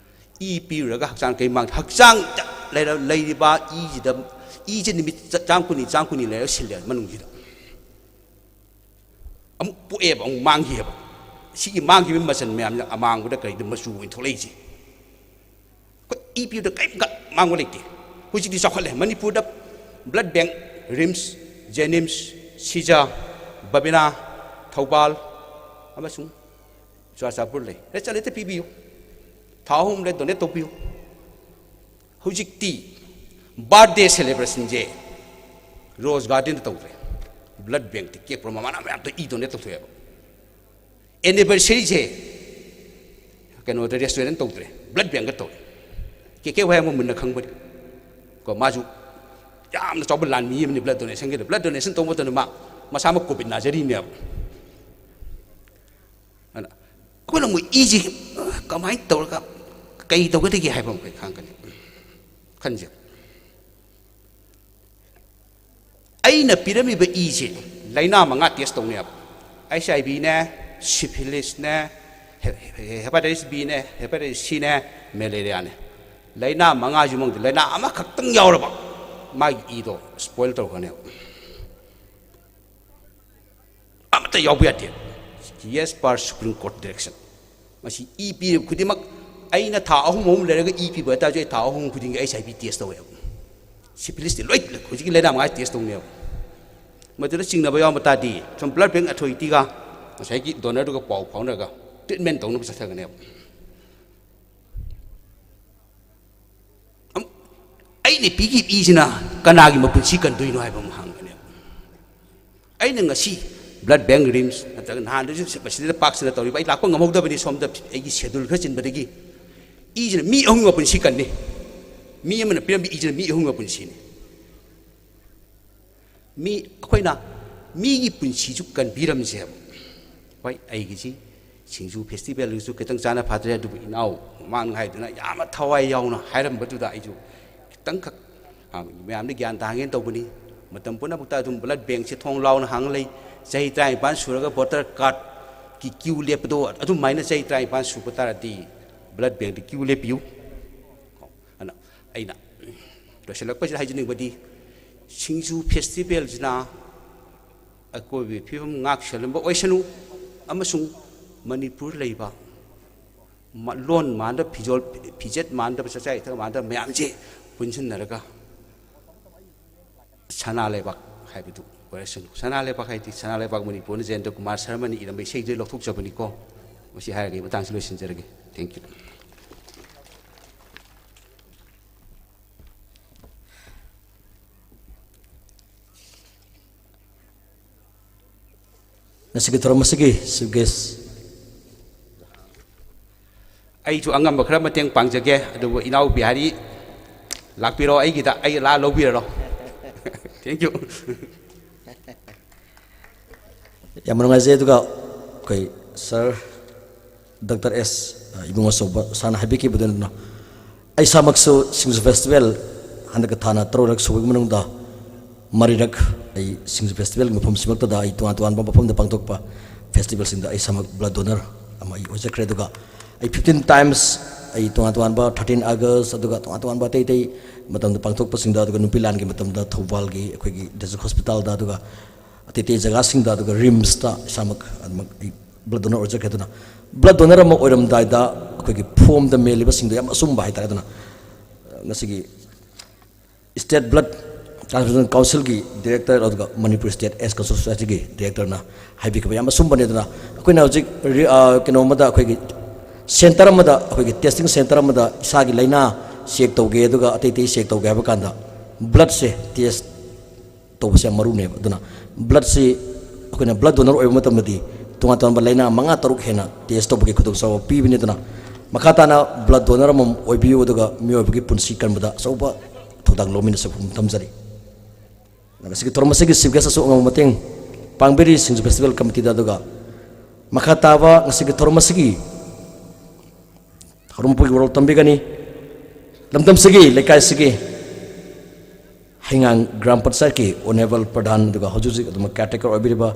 ꯏ ꯄꯤꯔꯨꯔꯒ ꯍꯛꯆꯥꯡ ꯀꯩ ꯃꯥꯡ-, ꯍꯛꯆꯥꯡꯗ ꯂꯩꯔ-, ꯂꯩꯔꯤꯕ ꯏꯁꯤꯗ, ꯏꯁꯦ ꯅꯨꯃꯤꯠ ꯆ-, ꯆꯥꯝ ꯀꯨꯟꯅꯤ, ꯆꯥꯝ ꯀꯨꯟꯅꯤ ꯂꯩꯔ ꯁꯤꯜꯂꯦ ꯃꯅꯨꯡꯁꯤꯗ꯫ ꯑꯃꯨꯛ ꯄꯣꯛꯑꯦꯕ, ꯑꯃꯨꯛ ꯃꯥꯡꯈꯤꯑꯕ꯫ ꯁꯤꯒꯤ ꯃꯥꯡꯈꯤꯕ ꯃꯆꯜ ꯃꯌꯥꯝꯁꯤꯅ ꯑꯃꯥꯡꯕꯗ ꯀꯔꯤꯗ ꯃꯆꯨ ꯑꯣꯏꯅ ꯊꯣꯛꯂꯛꯏꯁꯦ꯫ ꯑꯩꯈꯣꯏ ꯏ ꯄꯤꯕꯗ ꯀꯔꯤꯝ ꯀ-, ꯃꯥꯡꯕ ꯂꯩꯇꯦ꯫ ꯍꯧꯖꯤꯛꯇꯤ ꯆꯥꯎꯈꯠꯂꯦ꯫ ꯃꯅꯤꯄꯨꯔꯗ blood bank, ꯔꯤꯝꯁ, ꯖꯦꯅꯤꯝꯁ, ꯁꯤꯖꯥ, ꯕꯕꯤꯅꯥ, ꯊꯧꯕꯥꯜ ꯑꯃꯁꯨꯡ ꯆꯨꯔꯥꯆꯥꯟꯄꯨꯔ ꯂꯩ꯫ ꯍꯦ, ꯆꯠꯂꯦ, ꯍꯦꯛꯇ ꯄꯤꯕꯤꯌꯨ꯫ ꯊꯥ ꯑꯍꯨꯝ ꯂꯩ, donate ꯇꯧꯕꯤꯌꯨ꯫ ꯍꯧꯖꯤꯛꯇꯤ birthday celebrationꯁꯦ Rose Gardenꯗ ꯇꯧꯗ꯭ꯔꯦ, blood bankꯇ cake ꯄꯨꯔ ꯃꯃꯥꯟꯅꯕ ꯃꯌꯥꯝꯗ ꯏ donate ꯇꯧꯊꯣꯛꯑꯦꯕ꯫ Anniversaryꯁꯦ ꯀꯩꯅꯣꯗ, restaurant ꯇꯧꯗ꯭ꯔꯦ, blood bankꯇ ꯇꯧꯔꯦ꯫ ꯀꯦ ꯀꯦ ꯋꯥꯍꯦꯡꯕꯝ ꯃꯨꯟꯅ ꯈꯪꯕꯅꯤ ꯀꯣ꯫ ꯃꯥꯁꯨ ꯌꯥꯝꯅ ꯆꯥꯎꯕ ꯂꯥꯟꯃꯤ ꯑꯃꯅꯤ blood donationꯒꯤꯗ꯫ Blood donation ꯇꯧꯕ ꯃꯇꯝꯗ ꯃꯥ ꯃꯁꯥꯃꯛ COVID ꯅꯥꯖꯔꯤꯅꯦꯕ꯫ ꯑꯗꯨꯅ ꯑꯩꯈꯣꯏꯅ ꯑꯃꯨꯛ ꯏꯁꯤ ꯀꯃꯥꯏꯅ ꯇꯧꯔꯒ ꯀꯩ ꯇꯧꯒꯗꯒꯦ ꯍꯥꯏꯕ ꯑꯃ ꯑꯩꯈꯣꯏ ꯈꯪꯒꯅꯤ, ꯈꯟꯁꯦ꯫ ꯑꯩꯅ ꯄꯤꯔꯝꯃꯤꯕ ꯏꯁꯦ ꯂꯥꯏꯅꯥ ꯃꯉꯥ test ꯇꯧꯅꯦꯕ꯫ HIV ꯅꯦ, syphilisꯅꯦ, he-, he-, hepatitis B ꯅꯦ, hepatitis C ꯅꯦ, malariaꯅꯦ꯫ ꯂꯥꯏꯅꯥ ꯃꯉꯥꯁꯤ ꯃꯅꯨꯡꯗ ꯂꯥꯏꯅꯥ ꯑꯃꯈꯛꯇꯪ ꯌꯥꯎꯔꯕ ꯃꯥꯒꯤ ꯏꯗꯣ spoil ꯇꯧꯔꯛꯀꯅꯦꯕ꯫ ꯑꯃꯠꯇ ꯌꯥꯎꯕ ꯌꯥꯗꯦ꯫ Yes, per Supreme Court direction꯫ ꯃꯁꯤ ꯏ ꯄꯤꯔꯤꯕ ꯈꯨꯗꯤꯡꯃꯛ, ꯑꯩꯅ ꯊꯥ ꯑꯍꯨꯝ ꯑꯍꯨꯝ ꯂꯩꯔꯒ ꯏ ꯄꯤꯕ ꯍꯥꯏꯇꯥꯔꯁꯨ, ꯑꯩ ꯊꯥ ꯑꯍꯨꯝ ꯈꯨꯗꯤꯡꯒꯤ HIV test ꯇꯧꯋꯦꯕ꯫ Syphilisꯇꯤ ꯂꯣꯏ, ꯍꯧꯖꯤꯛꯀꯤ ꯂꯥꯏꯅꯥ ꯃꯉꯥ test ꯇꯧꯅꯦꯕ꯫ ꯃꯗꯨꯗ ꯆꯤꯡꯅꯕ ꯌꯥꯎꯔꯝꯕ ꯇꯥꯔꯗꯤ, ꯁꯨꯝ blood bank authorityꯒ ꯉꯁꯥꯏꯒꯤ donorꯗꯨꯒ ꯄꯥꯎ ꯐꯥꯎꯅꯔꯒ treatment ꯇꯧꯅꯕ ꯆꯠꯊꯒꯅꯦꯕ꯫ ꯑꯃꯨꯛ ꯑꯩꯅ ꯄꯤꯈꯤꯕ ꯏꯁꯤꯅ ꯀꯅꯥꯒꯤ ꯃꯄꯨꯟꯁꯤ ꯀꯟꯗꯣꯏꯅꯣ ꯍꯥꯏꯕ ꯑꯃ ꯍꯪꯒꯅꯦꯕ꯫ ꯑꯩꯅ ꯉꯁꯤ blood bank, ꯔꯤꯝꯁ, ꯅꯠꯇ꯭ꯔꯒ ꯅꯍꯥꯟꯗꯁꯨ ꯃꯁꯤꯗ ꯄꯥꯛ ꯁꯟꯅ ꯇꯧꯔꯤꯕ, ꯑꯩ ꯂꯥꯛꯄ ꯉꯝꯍꯧꯗꯕꯅꯤ ꯁꯣꯝꯗ, ꯑꯩꯒꯤ schedule ꯈꯔ ꯆꯤꯟꯕꯗꯒꯤ꯫ ꯏꯁꯤꯅ ꯃꯤ ꯑꯍꯨꯝꯒꯤ ꯃꯄꯨꯟꯁꯤ ꯀꯟꯅꯤ꯫ ꯃꯤ ꯑꯃꯅ ꯄꯤꯔꯝꯕ ꯏꯁꯤꯅ ꯃꯤ ꯑꯍꯨꯝꯒꯤ ꯃꯄꯨꯟꯁꯤꯅꯤ꯫ ꯃꯤ, ꯑꯩꯈꯣꯏꯅ ꯃꯤꯒꯤ ꯄꯨꯟꯁꯤꯁꯨ ꯀꯟꯕꯤꯔꯝꯁꯦꯕ꯫ ꯍꯣꯏ, ꯑꯩꯒꯤꯁꯤ ꯁꯤꯡꯖꯨ ꯐꯦꯁꯇꯤꯚꯦꯜꯒꯤꯁꯨ ꯈꯤꯇꯪ ꯆꯥꯅ ꯐꯥꯗ꯭ꯔꯦ, ꯑꯗꯨꯕꯨ ꯏꯅꯥꯎ ꯃꯃꯥꯡ ꯍꯥꯏꯗꯨꯅ ꯌꯥꯝꯅ ꯊꯋꯥꯏ ꯌꯥꯎꯅ ꯍꯥꯏꯔꯝꯕꯗꯨꯗ ꯑꯩꯁꯨ ꯈꯤꯇꯪꯈꯛ, ꯑ, ꯃꯌꯥꯝꯗ ꯒ꯭ꯌꯥꯟ ꯇꯥꯍꯟꯒꯦꯅ ꯇꯧꯕꯅꯤ꯫ ꯃꯇꯝ ꯄꯨꯝꯅꯃꯛꯇ ꯑꯗꯨꯝ ꯕ꯭ꯂꯗ ꯕꯦꯡꯁꯦ ꯊꯣꯡ ꯂꯥꯎꯅ ꯍꯥꯡꯂ ꯂꯩ꯫ ꯆꯍꯤ ꯇꯔꯥꯅꯤꯄꯥꯟ ꯁꯨꯔꯒ ꯚꯣꯇꯔ ꯀꯥꯔꯗꯀꯤ ꯀ꯭ꯌꯨ ꯂꯦꯞꯄꯗꯣ ꯑꯗꯨꯃꯥꯏꯅ ꯆꯍꯤ ꯇꯔꯥꯅꯤꯄꯥꯟ ꯁꯨꯕ ꯇꯥꯔꯗꯤ ꯕ꯭ꯂꯗ ꯕꯦꯡꯗ ꯀ꯭ꯌꯨ ꯂꯦꯞꯄꯤꯌꯨ꯫ ꯑꯗꯨꯅ ꯑꯩꯅ ꯂꯣꯏꯁꯤꯜꯂꯛꯄꯁꯤꯗ ꯍꯥꯏꯖꯅꯤꯡꯕꯗꯤ, ꯁꯤꯡꯖꯨ ꯐꯦꯁꯇꯤꯚꯦꯜꯁꯤꯅ ꯑꯀꯣꯏꯕꯒꯤ ꯐꯤꯕꯝ ꯉꯥꯛ ꯁꯦꯜꯍꯟꯕ ꯑꯣꯏꯁꯅꯨ, ꯑꯃꯁꯨꯡ ꯃꯅꯤꯄꯨꯔ ꯂꯩꯕ ꯃ-, ꯂꯣꯟ ꯃꯥꯟꯗꯕ, ꯐꯤꯖꯣꯜ, ꯐꯤꯖꯦꯠ ꯃꯥꯟꯗꯕ, ꯆꯥꯛꯆꯥ ꯏꯊꯛ ꯃꯥꯟꯗꯕ ꯃꯌꯥꯝꯁꯦ ꯄꯨꯟꯁꯤꯟꯅꯔꯒ ꯁꯅꯥ ꯂꯩꯕꯥꯛ ꯍꯥꯏꯕꯗꯨ ꯑꯣꯏꯔꯁꯅꯨ꯫ ꯁꯅꯥ ꯂꯩꯕꯥꯛ ꯍꯥꯏꯗꯤ ꯁꯅꯥ ꯂꯩꯕꯥꯛ ꯃꯅꯤꯄꯨꯔꯅ ꯖꯌꯟꯇ ꯀꯨꯃꯥꯔ ꯁꯔꯃꯅ ꯏꯔꯝꯕ ꯏꯁꯩꯗꯨꯗꯩ ꯂꯧꯊꯣꯛꯆꯕꯅꯤꯀꯣ꯫ ꯃꯁꯤ ꯍꯥꯏꯔꯒ ꯑꯩ ꯃꯇꯥꯡꯁꯤ ꯂꯣꯏꯁꯤꯟꯖꯔꯒꯦ꯫ Thank you꯫ ꯉꯁꯤꯒꯤ ꯊꯧꯔꯝ ꯑꯁꯤꯒꯤ chief guest, ꯑꯩꯁꯨ ꯑꯉꯝꯕ ꯈꯔ ꯃꯇꯦꯡ ꯄꯥꯡꯖꯒꯦ, ꯑꯗꯨꯕꯨ ꯏꯅꯥꯎ ꯕꯤꯍꯥꯔꯤ ꯂꯥꯛꯄꯤꯔꯣ, ꯑꯩꯒꯤꯗ ꯑꯩ ꯂꯥꯛꯑ ꯂꯧꯕꯤꯔꯔꯣ꯫ Thank you꯫ ꯌꯥꯝ ꯅꯨꯡꯉꯥꯏꯖꯩ꯫ ꯑꯗꯨꯒ ꯑꯩꯈꯣꯏ ꯁꯥꯔ ꯗꯥꯛꯇꯔ ꯑꯦꯁ ꯏꯕꯨꯡ ꯑꯆꯧꯕ ꯁꯥꯔꯅ ꯍꯥꯏꯕꯤꯈꯤꯕꯗꯨꯅ, ꯑꯩ ꯏꯁꯥꯃꯛꯁꯨ ꯁꯤꯡꯖꯨ ꯐꯦꯁꯇꯤꯚꯦꯜ ꯍꯟꯗꯛꯀ ꯊꯥꯅ ꯇꯔꯨꯛꯂꯛ ꯁꯨꯕꯒꯤ ꯃꯅꯨꯡꯗ ꯃꯔꯤꯔꯛ ꯑꯩ ꯁꯤꯡꯖꯨ ꯐꯦꯁꯇꯤꯚꯦꯜꯒꯤ ꯃꯐꯝꯁꯤꯃꯛꯇꯗ ꯑꯩ ꯇꯣꯉꯥꯟ ꯇꯣꯉꯥꯟꯕ ꯃꯐꯝꯗ ꯄꯥꯡꯊꯣꯛꯄ ꯐꯦꯁꯇꯤꯚꯦꯜꯁꯤꯡꯗ ꯑꯩ ꯏꯁꯥꯃꯛ ꯕ꯭ꯂꯗ ꯗꯣꯅꯔ ꯑꯃ ꯑꯩ ꯑꯣꯏꯖꯈ꯭ꯔꯦ꯫ ꯑꯗꯨꯒ ꯑꯩ fifteen times ꯑꯩ ꯇꯣꯉꯥꯟ ꯇꯣꯉꯥꯟꯕ thirteen August, ꯑꯗꯨꯒ ꯇꯣꯉꯥꯟ ꯇꯣꯉꯥꯟꯕ ꯑꯇꯩ ꯑꯇꯩ ꯃꯇꯝꯗ ꯄꯥꯡꯊꯣꯛꯄꯁꯤꯡꯗ, ꯑꯗꯨꯒ ꯅꯨꯄꯤ ꯂꯥꯟꯒꯤ ꯃꯇꯝꯗ ꯊꯧꯕꯥꯜꯒꯤ ꯑꯩꯈꯣꯏꯒꯤ ꯗꯤꯁꯇ꯭ꯔꯤꯛ ꯍꯣꯁꯄꯤꯇꯥꯜꯗ, ꯑꯗꯨꯒ ꯑꯇꯩ ꯑꯇꯩ ꯖꯒꯥꯁꯤꯡꯗ, ꯑꯗꯨꯒ ꯔꯤꯝꯁꯇ ꯏꯁꯥꯃꯛ ꯑꯗꯨꯃꯛ ꯑꯩ ꯕ꯭ꯂꯗ ꯗꯣꯅꯔ ꯑꯣꯏꯖꯈ꯭ꯔꯦ꯫ ꯑꯗꯨꯅ ꯕ꯭ꯂꯗ ꯗꯣꯅꯔ ꯑꯃ ꯑꯣꯏꯔꯝꯗꯥꯏꯗ ꯑꯩꯈꯣꯏꯒꯤ ꯐꯣꯝꯗ ꯃꯦꯜꯂꯤꯕꯁꯤꯡꯗꯣ ꯌꯥꯝ ꯑꯆꯨꯝꯕ ꯍꯥꯏꯇꯥꯔꯦ꯫ ꯑꯗꯨꯅ ꯉꯁꯤꯒꯤ State Blood Transfusion Councilꯒꯤ director, ꯑꯗꯨꯒ ꯃꯅꯤꯄꯨꯔ State AIDS Control Societyꯒꯤ directorꯅ ꯍꯥꯏꯕꯤꯈꯤꯕ ꯌꯥꯝ ꯑꯆꯨꯝꯕꯅꯤ꯫ ꯑꯗꯨꯅ ꯑꯩꯈꯣꯏꯅ ꯍꯧꯖꯤꯛ ꯔꯤ-, ꯑ, ꯀꯩꯅꯣ ꯑꯃꯗ, ꯑꯩꯈꯣꯏꯒꯤ center ꯑꯃꯗ, ꯑꯩꯈꯣꯏꯒꯤ testing center ꯑꯃꯗ ꯏꯁꯥꯒꯤ ꯂꯥꯏꯅꯥ check ꯇꯧꯒꯦ, ꯑꯗꯨꯒ ꯑꯇꯩ ꯑꯇꯩ check ꯇꯧꯒꯦ ꯍꯥꯏꯕ ꯀꯥꯟꯗ bloodꯁꯦ test ꯇꯧꯕꯁꯦ ꯌꯥꯝ ꯃꯔꯨꯅꯦꯕ꯫ ꯑꯗꯨꯅ bloodꯁꯤ ꯑꯩꯈꯣꯏꯅ blood donor ꯑꯣꯏꯕ ꯃꯇꯝꯗꯗꯤ ꯇꯣꯉꯥꯟ ꯇꯣꯉꯥꯟꯕ ꯂꯥꯏꯅꯥ ꯃꯉꯥ ꯇꯔꯨꯛ ꯍꯦꯟꯅ test ꯇꯧꯕꯒꯤ ꯈꯨꯗꯣꯡꯆꯥꯕ ꯄꯤꯕꯅꯤ꯫ ꯑꯗꯨꯅ ꯃꯈꯥ ꯇꯥꯅ blood donor ꯑꯃꯃꯝ ꯑꯣꯏꯕꯤꯌꯨ, ꯑꯗꯨꯒ ꯃꯤꯑꯣꯏꯕꯒꯤ ꯄꯨꯟꯁꯤ ꯀꯟꯕꯗ ꯑꯆꯧꯕ ꯊꯧꯗꯥꯡ ꯂꯧꯃꯤꯟꯅꯁꯤ ꯄꯨꯛꯅꯤꯡ ꯊꯝꯖꯔꯤ꯫ ꯉꯁꯤꯒꯤ ꯊꯧꯔꯝ ꯑꯁꯤꯒꯤ chief guest ꯑꯁꯨ ꯑꯉꯝꯕ ꯃꯇꯦꯡ ꯄꯥꯡꯕꯤꯔꯤ ꯁꯤꯡꯖꯨ festival committeeꯗ, ꯑꯗꯨꯒ ꯃꯈꯥ ꯇꯥꯕ ꯉꯁꯤꯒꯤ ꯊꯧꯔꯝ ꯑꯁꯤꯒꯤ ꯍꯧꯔꯝꯕꯒꯤ ꯋꯥꯔꯣꯜ ꯇꯝꯕꯤꯒꯅꯤ ꯂꯝꯗꯝꯁꯤꯒꯤ, ꯂꯩꯀꯥꯏꯁꯤꯒꯤ ꯍꯩꯉꯥꯡ ꯒ꯭ꯔꯥꯝ ꯄꯟꯆꯥꯌꯠꯀꯤ ꯑꯣꯅꯔꯦꯕꯜ ꯄ꯭ꯔꯙꯥꯟ, ꯑꯗꯨꯒ ꯍꯧꯖꯤꯛ ꯍꯧꯖꯤꯛ ꯑꯗꯨꯃꯛ ꯀꯤꯌꯥꯔ ꯇꯦꯀꯔ ꯑꯣꯏꯕꯤꯔꯤꯕ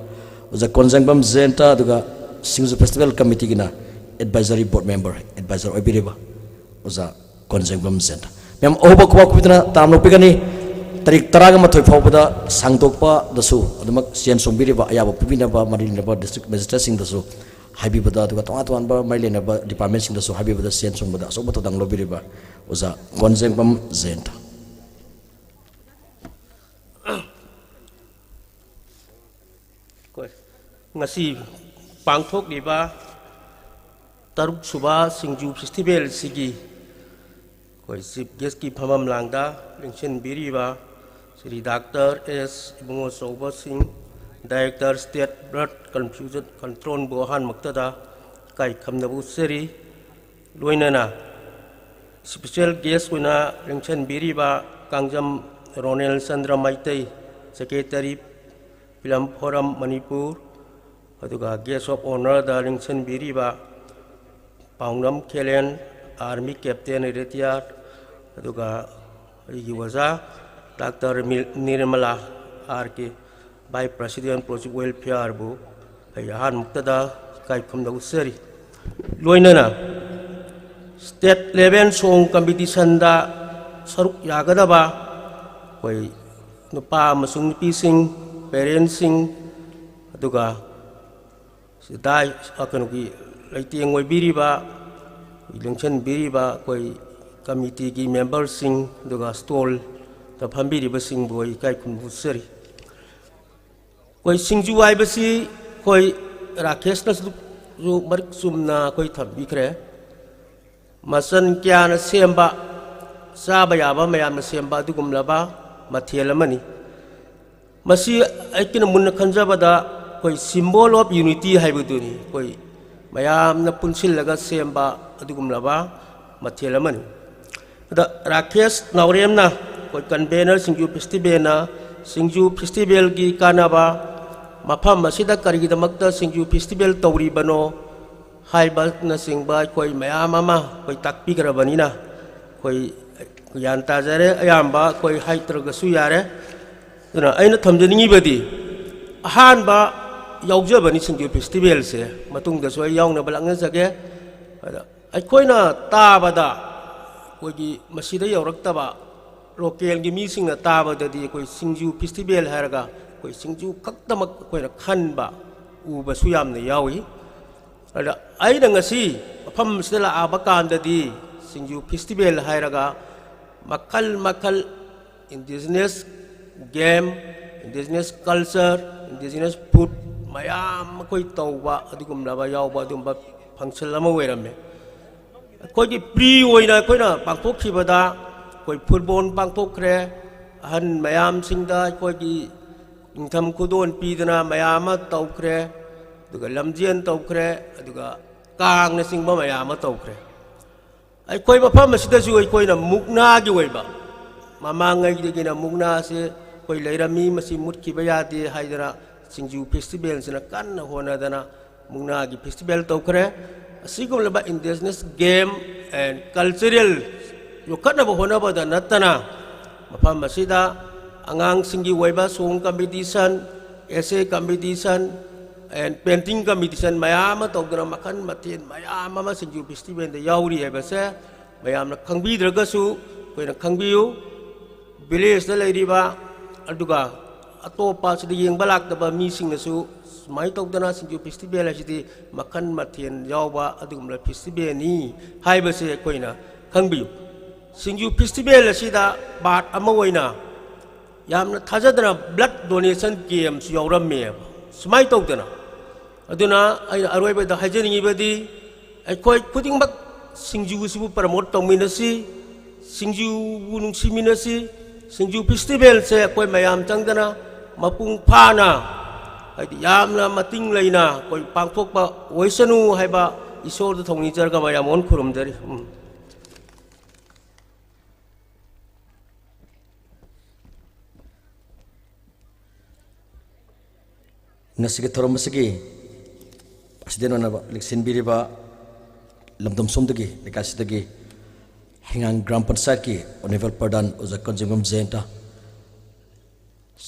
ꯑꯣꯖꯥ ꯀꯣꯟꯖꯪꯕꯝ ꯖꯌꯟꯇ, ꯑꯗꯨꯒ ꯁꯤꯡꯖꯨ ꯐꯦꯁꯇꯤꯚꯦꯜ ꯀꯃꯤꯇꯤꯒꯤꯅ ꯑꯦꯗꯚꯥꯏꯖꯔꯤ ꯕꯣꯔꯗ ꯃꯦꯝꯕꯔ, ꯑꯦꯗꯚꯥꯏꯖꯔ ꯑꯣꯏꯕꯤꯔꯤꯕ ꯑꯣꯖꯥ ꯀꯣꯟꯖꯪꯕꯝ ꯖꯌꯟꯇ꯫ ꯃꯌꯥꯝ ꯑꯍꯧꯕ ꯈꯨꯕꯥꯛ ꯈꯨꯕꯤꯗꯨꯅ ꯇꯥꯝꯅ ꯂꯧꯕꯤꯒꯅꯤ꯫ ꯇꯥꯔꯤꯛ ꯇꯔꯥꯒ ꯃꯥꯊꯣꯏ ꯐꯥꯎꯕꯗ ꯁꯥꯡꯗꯣꯛꯄꯗꯁꯨ ꯑꯗꯨꯃꯛ ꯆꯦꯟ ꯆꯣꯡꯕꯤꯔꯤꯕ, ꯑꯌꯥꯕ ꯄꯤꯕꯤꯅꯕ ꯃꯔꯤ ꯂꯩꯅꯕ ꯗꯤꯁꯇ꯭ꯔꯤꯛ ꯃꯦꯖꯤꯁꯇ꯭ꯔꯦꯠꯁꯤꯡꯗꯁꯨ ꯍꯥꯏꯕꯤꯕꯗ, ꯑꯗꯨꯒ ꯇꯣꯉꯥꯟ ꯇꯣꯉꯥꯟꯕ ꯃꯔꯤ ꯂꯩꯅꯕ ꯗꯤꯄꯥꯔꯠꯃꯦꯟꯁꯤꯡꯗꯁꯨ ꯍꯥꯏꯕꯤꯕꯗ ꯆꯦꯟ ꯆꯣꯡꯕꯗ ꯑꯆꯧꯕ ꯊꯧꯗꯥꯡ ꯂꯧꯕꯤꯔꯤꯕ ꯑꯣꯖꯥ ꯀꯣꯟꯖꯦꯡꯕꯝ ꯖꯌꯟꯇ꯫ ꯑꯩꯈꯣꯏ ꯉꯁꯤ ꯄꯥꯡꯊꯣꯛꯂꯤꯕ ꯇꯔꯨꯛ ꯁꯨꯕ ꯁꯤꯡꯖꯨ ꯐꯦꯁꯇꯤꯚꯦꯜꯁꯤꯒꯤ ꯑꯩꯈꯣꯏ ꯆꯤꯐ ꯒꯦꯁꯀꯤ ꯐꯝꯐꯝ ꯂꯥꯡꯗ ꯂꯦꯡꯁꯤꯟꯕꯤꯔꯤꯕ Shri doctor S Ibungo Chaoba Singh, director state blood confusion ꯀꯟꯇ꯭ꯔꯣꯜꯕꯨ ꯑꯍꯥꯟꯕꯃꯛꯇꯗ ꯏꯀꯥꯏ ꯈꯨꯝꯅꯕ ꯎꯠꯆꯔꯤ꯫ ꯂꯣꯏꯅꯅ ꯁ꯭ꯄꯦꯁꯦꯜ ꯒꯦꯁ ꯑꯣꯏꯅ ꯂꯦꯡꯁꯤꯟꯕꯤꯔꯤꯕ Kangjam Ronel Chandra Meitei, secretary, film forum Manipur, ꯑꯗꯨꯒ ꯒꯦꯁ ꯑꯣꯐ ꯑꯣꯅꯔꯗ ꯂꯦꯡꯁꯤꯟꯕꯤꯔꯤꯕ Paonam Khelen, army captain retired, ꯑꯗꯨꯒ ꯑꯩꯒꯤ ꯑꯣꯖꯥ ꯗꯥꯛꯇꯔ ꯃꯤ-, Nirmala R K, vice president project ꯋꯦꯜꯐꯤꯌꯥꯔꯕꯨ ꯑꯩ ꯑꯍꯥꯟꯕꯃꯛꯇꯗ ꯏꯀꯥꯏ ꯈꯨꯝꯅꯕ ꯎꯠꯆꯔꯤ꯫ ꯂꯣꯏꯅꯅ ꯁ꯭ꯇꯦꯠ ꯂꯦꯚꯦꯜ ꯁꯣꯡ ꯀꯝꯄꯤꯇꯤꯁꯟꯗ ꯁꯔꯨꯛ ꯌꯥꯒꯗꯕ ꯑꯩꯈꯣꯏ ꯅꯨꯄꯥ ꯑꯃꯁꯨꯡ ꯅꯨꯄꯤꯁꯤꯡ, ꯄꯦꯔꯦꯟꯁꯁꯤꯡ, ꯑꯗꯨꯒ ꯁꯤꯗ, ꯑ, ꯀꯩꯅꯣꯒꯤ ꯂꯩꯇꯦꯡ ꯑꯣꯏꯕꯤꯔꯤꯕ, ꯂꯦꯡꯁꯤꯟꯕꯤꯔꯤꯕ ꯑꯩꯈꯣꯏ ꯀꯃꯤꯇꯤꯒꯤ ꯃꯦꯝꯕꯔꯁꯤꯡ, ꯑꯗꯨꯒ ꯁ꯭ꯇꯣꯜꯗ ꯐꯝꯕꯤꯔꯤꯕꯁꯤꯡꯕꯨ ꯑꯩ ꯏꯀꯥꯏ ꯈꯨꯝꯅꯕ ꯎꯠꯆꯔꯤ꯫ ꯑꯩꯈꯣꯏ ꯁꯤꯡꯖꯨ ꯍꯥꯏꯕꯁꯤ ꯑꯩꯈꯣꯏ ꯔꯥꯀꯦꯁꯅꯁꯨ ꯃꯔꯤꯛ ꯆꯨꯝꯅ ꯑꯩꯈꯣꯏ ꯊꯝꯕꯤꯈ꯭ꯔꯦ꯫ ꯃꯆꯟ ꯀꯌꯥꯅ ꯁꯦꯝꯕ, ꯆꯥꯕ ꯌꯥꯕ ꯃꯌꯥꯝꯅ ꯁꯦꯝꯕ ꯑꯗꯨꯒꯨꯝꯂꯕ ꯃꯊꯦꯜ ꯑꯃꯅꯤ꯫ ꯃꯁꯤ ꯑꯩꯅ ꯃꯨꯟꯅ ꯈꯟꯖꯕꯗ ꯑꯩꯈꯣꯏ symbol of unity ꯍꯥꯏꯕꯗꯨꯅꯤ, ꯑꯩꯈꯣꯏ ꯃꯌꯥꯝꯅ ꯄꯨꯟꯁꯤꯜꯂꯒ ꯁꯦꯝꯕ ꯑꯗꯨꯒꯨꯝꯂꯕ ꯃꯊꯦꯜ ꯑꯃꯅꯤ꯫ ꯑꯗ ꯔꯥꯀꯦꯁ ꯅꯥꯎꯔꯦꯝꯅ, ꯑꯩꯈꯣꯏ ꯀꯟꯚꯦꯅꯔ ꯁꯤꯡꯖꯨ ꯐꯦꯁꯇꯤꯚꯦꯜꯅ, ꯁꯤꯡꯖꯨ ꯐꯦꯁꯇꯤꯚꯦꯜꯒꯤ ꯀꯥꯟꯅꯕ, ꯃꯐꯝ ꯑꯁꯤꯗ ꯀꯔꯤꯒꯤꯗꯃꯛꯇ ꯁꯤꯡꯖꯨ ꯐꯦꯁꯇꯤꯚꯦꯜ ꯇꯧꯔꯤꯕꯅꯣ ꯍꯥꯏꯕꯅꯆꯤꯡꯕ ꯑꯩꯈꯣꯏ ꯃꯌꯥꯝ ꯑꯃ ꯑꯩꯈꯣꯏ ꯇꯥꯛꯄꯤꯈ꯭ꯔꯕꯅꯤꯅ ꯑꯩꯈꯣꯏ ꯒ꯭ꯌꯥꯟ ꯇꯥꯖꯔꯦ꯫ ꯑꯌꯥꯝꯕ ꯑꯩꯈꯣꯏ ꯍꯥꯏꯗ꯭ꯔꯒꯁꯨ ꯌꯥꯔꯦ꯫ ꯑꯗꯨꯅ ꯑꯩꯅ ꯊꯝꯖꯅꯤꯡꯉꯤꯕꯗꯤ, ꯑꯍꯥꯟꯕ ꯌꯥꯎꯖꯕꯅꯤ ꯁꯤꯡꯖꯨ ꯐꯦꯁꯇꯤꯚꯦꯜꯁꯦ, ꯃꯇꯨꯡꯗꯁꯨ ꯑꯩ ꯌꯥꯎꯅꯕ ꯂꯥꯛꯅꯖꯒꯦ꯫ ꯑꯗ ꯑꯩꯈꯣꯏꯅ ꯇꯥꯕꯗ, ꯑꯩꯈꯣꯏꯒꯤ ꯃꯁꯤꯗ ꯌꯧꯔꯛꯇꯕ ꯂꯣꯀꯦꯜꯒꯤ ꯃꯤꯁꯤꯡꯅ ꯇꯥꯕꯗꯗꯤ, ꯑꯩꯈꯣꯏ ꯁꯤꯡꯖꯨ ꯐꯦꯁꯇꯤꯚꯦꯜ ꯍꯥꯏꯔꯒ ꯑꯩꯈꯣꯏ ꯁꯤꯡꯖꯨ ꯈꯛꯇꯃꯛ ꯑꯩꯈꯣꯏꯅ ꯈꯟꯕ, ꯎꯕꯁꯨ ꯌꯥꯝꯅ ꯌꯥꯎꯏ꯫ ꯑꯗ ꯑꯩꯅ ꯉꯁꯤ ꯃꯐꯝ ꯑꯁꯤꯗ ꯂꯥꯛꯑꯕ ꯀꯥꯟꯗꯗꯤ, ꯁꯤꯡꯖꯨ ꯐꯦꯁꯇꯤꯚꯦꯜ ꯍꯥꯏꯔꯒ ꯃꯈꯜ ꯃꯈꯜ indigenous game, indigenous culture, indigenous food ꯃꯌꯥꯝ ꯑꯩꯈꯣꯏ ꯇꯧꯕ, ꯑꯗꯨꯒꯨꯝꯂꯕ ꯌꯥꯎꯕ, ꯑꯗꯨꯒꯨꯝꯕ function ꯑꯃ ꯑꯣꯏꯔꯝꯃꯦ꯫ ꯑꯩꯈꯣꯏꯒꯤ ꯄ꯭ꯔꯤ ꯑꯣꯏꯅ ꯑꯩꯈꯣꯏꯅ ꯄꯥꯡꯊꯣꯛꯈꯤꯕꯗ, ꯑꯩꯈꯣꯏ ꯐꯨꯠꯕꯣꯜ ꯄꯥꯡꯊꯣꯛꯈ꯭ꯔꯦ, ꯑꯍꯟ ꯃꯌꯥꯝꯁꯤꯡꯗ ꯑꯩꯈꯣꯏꯒꯤ ꯅꯤꯡꯊꯝ ꯈꯨꯗꯣꯜ ꯄꯤꯗꯅ ꯃꯌꯥꯝ ꯑꯃ ꯇꯧꯈ꯭ꯔꯦ, ꯑꯗꯨꯒ ꯂꯝꯖꯦꯟ ꯇꯧꯈ꯭ꯔꯦ, ꯑꯗꯨꯒ ꯀꯥꯡꯅꯆꯤꯡꯕ ꯃꯌꯥꯝ ꯑꯃ ꯇꯧꯈ꯭ꯔꯦ꯫ ꯑꯩꯈꯣꯏ ꯃꯐꯝ ꯑꯁꯤꯗꯁꯨ ꯑꯩꯈꯣꯏꯅ ꯃꯨꯛꯅꯥꯒꯤ ꯑꯣꯏꯕ, ꯃꯃꯥꯡꯉꯩꯗꯒꯤꯅ ꯃꯨꯛꯅꯥꯁꯦ ꯑꯩꯈꯣꯏ ꯂꯩꯔꯝꯃꯤ, ꯃꯁꯤ ꯃꯨꯠꯈꯤꯕ ꯌꯥꯗꯦ ꯍꯥꯏꯗꯅ ꯁꯤꯡꯖꯨ ꯐꯦꯁꯇꯤꯚꯦꯜꯁꯤꯅ ꯀꯟꯅ ꯍꯣꯠꯅꯗꯅ ꯃꯨꯛꯅꯥꯒꯤ ꯐꯦꯁꯇꯤꯚꯦꯜ ꯇꯧꯈ꯭ꯔꯦ꯫ ꯑꯁꯤꯒꯨꯝꯂꯕ indigenous game and cultural ꯌꯣꯛꯈꯠꯅꯕ ꯍꯣꯠꯅꯕꯗ ꯅꯠꯇꯅ, ꯃꯐꯝ ꯑꯁꯤꯗ ꯑꯉꯥꯡꯁꯤꯡꯒꯤ ꯑꯣꯏꯕ song competition, essay competition, and painting competition ꯃꯌꯥꯝ ꯑꯃ ꯇꯧꯗꯅ, ꯃꯈꯜ ꯃꯊꯦꯜ ꯃꯌꯥꯝ ꯑꯃ ꯁꯤꯡꯖꯨ ꯐꯦꯁꯇꯤꯚꯦꯜꯗ ꯌꯥꯎꯔꯤ ꯍꯥꯏꯕꯁꯦ ꯃꯌꯥꯝꯅ ꯈꯪꯕꯤꯗ꯭ꯔꯒꯁꯨ ꯑꯩꯈꯣꯏꯅ ꯈꯪꯕꯤꯌꯨ꯫ ꯚꯤꯂꯦꯖꯇ ꯂꯩꯔꯤꯕ, ꯑꯗꯨꯒ ꯑꯇꯣꯞꯄ ꯁꯤꯗ ꯌꯦꯡꯕ ꯂꯥꯛꯇꯕ ꯃꯤꯁꯤꯡꯅꯁꯨ ꯁꯨꯃꯥꯏꯅ ꯇꯧꯗꯅ ꯁꯤꯡꯖꯨ ꯐꯦꯁꯇꯤꯚꯦꯜ ꯍꯥꯏꯁꯤꯗꯤ ꯃꯈꯜ ꯃꯊꯦꯜ ꯌꯥꯎꯕ ꯑꯗꯨꯒꯨꯝꯂꯕ ꯐꯦꯁꯇꯤꯚꯦꯜꯅꯤ ꯍꯥꯏꯕꯁꯦ ꯑꯩꯈꯣꯏꯅ ꯈꯪꯕꯤꯌꯨ꯫ ꯁꯤꯡꯖꯨ ꯐꯦꯁꯇꯤꯚꯦꯜ ꯑꯁꯤꯗ ꯄꯥꯔꯠ ꯑꯃ ꯑꯣꯏꯅ ꯌꯥꯝꯅ ꯊꯥꯖꯗꯅ blood donation campꯁꯨ ꯌꯥꯎꯔꯝꯃꯦꯕ꯫ ꯁꯨꯃꯥꯏꯅ ꯇꯧꯗꯅ, ꯑꯗꯨꯅ ꯑꯩꯅ ꯑꯔꯣꯏꯕꯗ ꯍꯥꯏꯖꯅꯤꯡꯉꯤꯕꯗꯤ, ꯑꯩꯈꯣꯏ ꯈꯨꯗꯤꯡꯃꯛ ꯁꯤꯡꯖꯨꯁꯤꯕꯨ promote ꯇꯧꯃꯤꯟꯅꯁꯤ, ꯁꯤꯡꯖꯨꯕꯨ ꯅꯨꯡꯁꯤꯃꯤꯟꯅꯁꯤ꯫ ꯁꯤꯡꯖꯨ ꯐꯦꯁꯇꯤꯚꯦꯜꯁꯦ ꯑꯩꯈꯣꯏ ꯃꯌꯥꯝ ꯆꯪꯗꯅ ꯃꯄꯨꯡ ꯐꯥꯅ, ꯍꯥꯏꯗꯤ ꯌꯥꯝꯅ ꯃꯇꯤꯡ ꯂꯩꯅ ꯑꯩꯈꯣꯏ ꯄꯥꯡꯊꯣꯛꯄ ꯑꯣꯏꯁꯅꯨ ꯍꯥꯏꯕ ꯏꯁꯣꯔꯗ ꯊꯧꯅꯤꯖꯔꯒ ꯃꯌꯥꯝ ꯃꯉꯣꯟ ꯈꯨꯔꯨꯝꯖꯔꯤ꯫ ꯎꯝ꯫ ꯉꯁꯤꯒꯤ ꯊꯧꯔꯝ ꯑꯁꯤꯒꯤ ꯄ꯭ꯔꯁꯤꯗꯦꯟ ꯑꯣꯏꯅ ꯂꯦꯡꯁꯤꯟꯕꯤꯔꯤꯕ ꯂꯝꯗꯝ ꯁꯣꯝꯗꯒꯤ, ꯂꯩꯀꯥꯏꯁꯤꯗꯒꯤ ꯍꯩꯉꯥꯡ ꯒ꯭ꯔꯥꯝ ꯄꯟꯆꯥꯌꯠꯀꯤ ꯑꯣꯅꯦꯕꯜ ꯄ꯭ꯔꯙꯥꯟ ꯑꯣꯖꯥ ꯀꯟꯖꯤꯡꯕꯝ ꯖꯌꯟꯇ,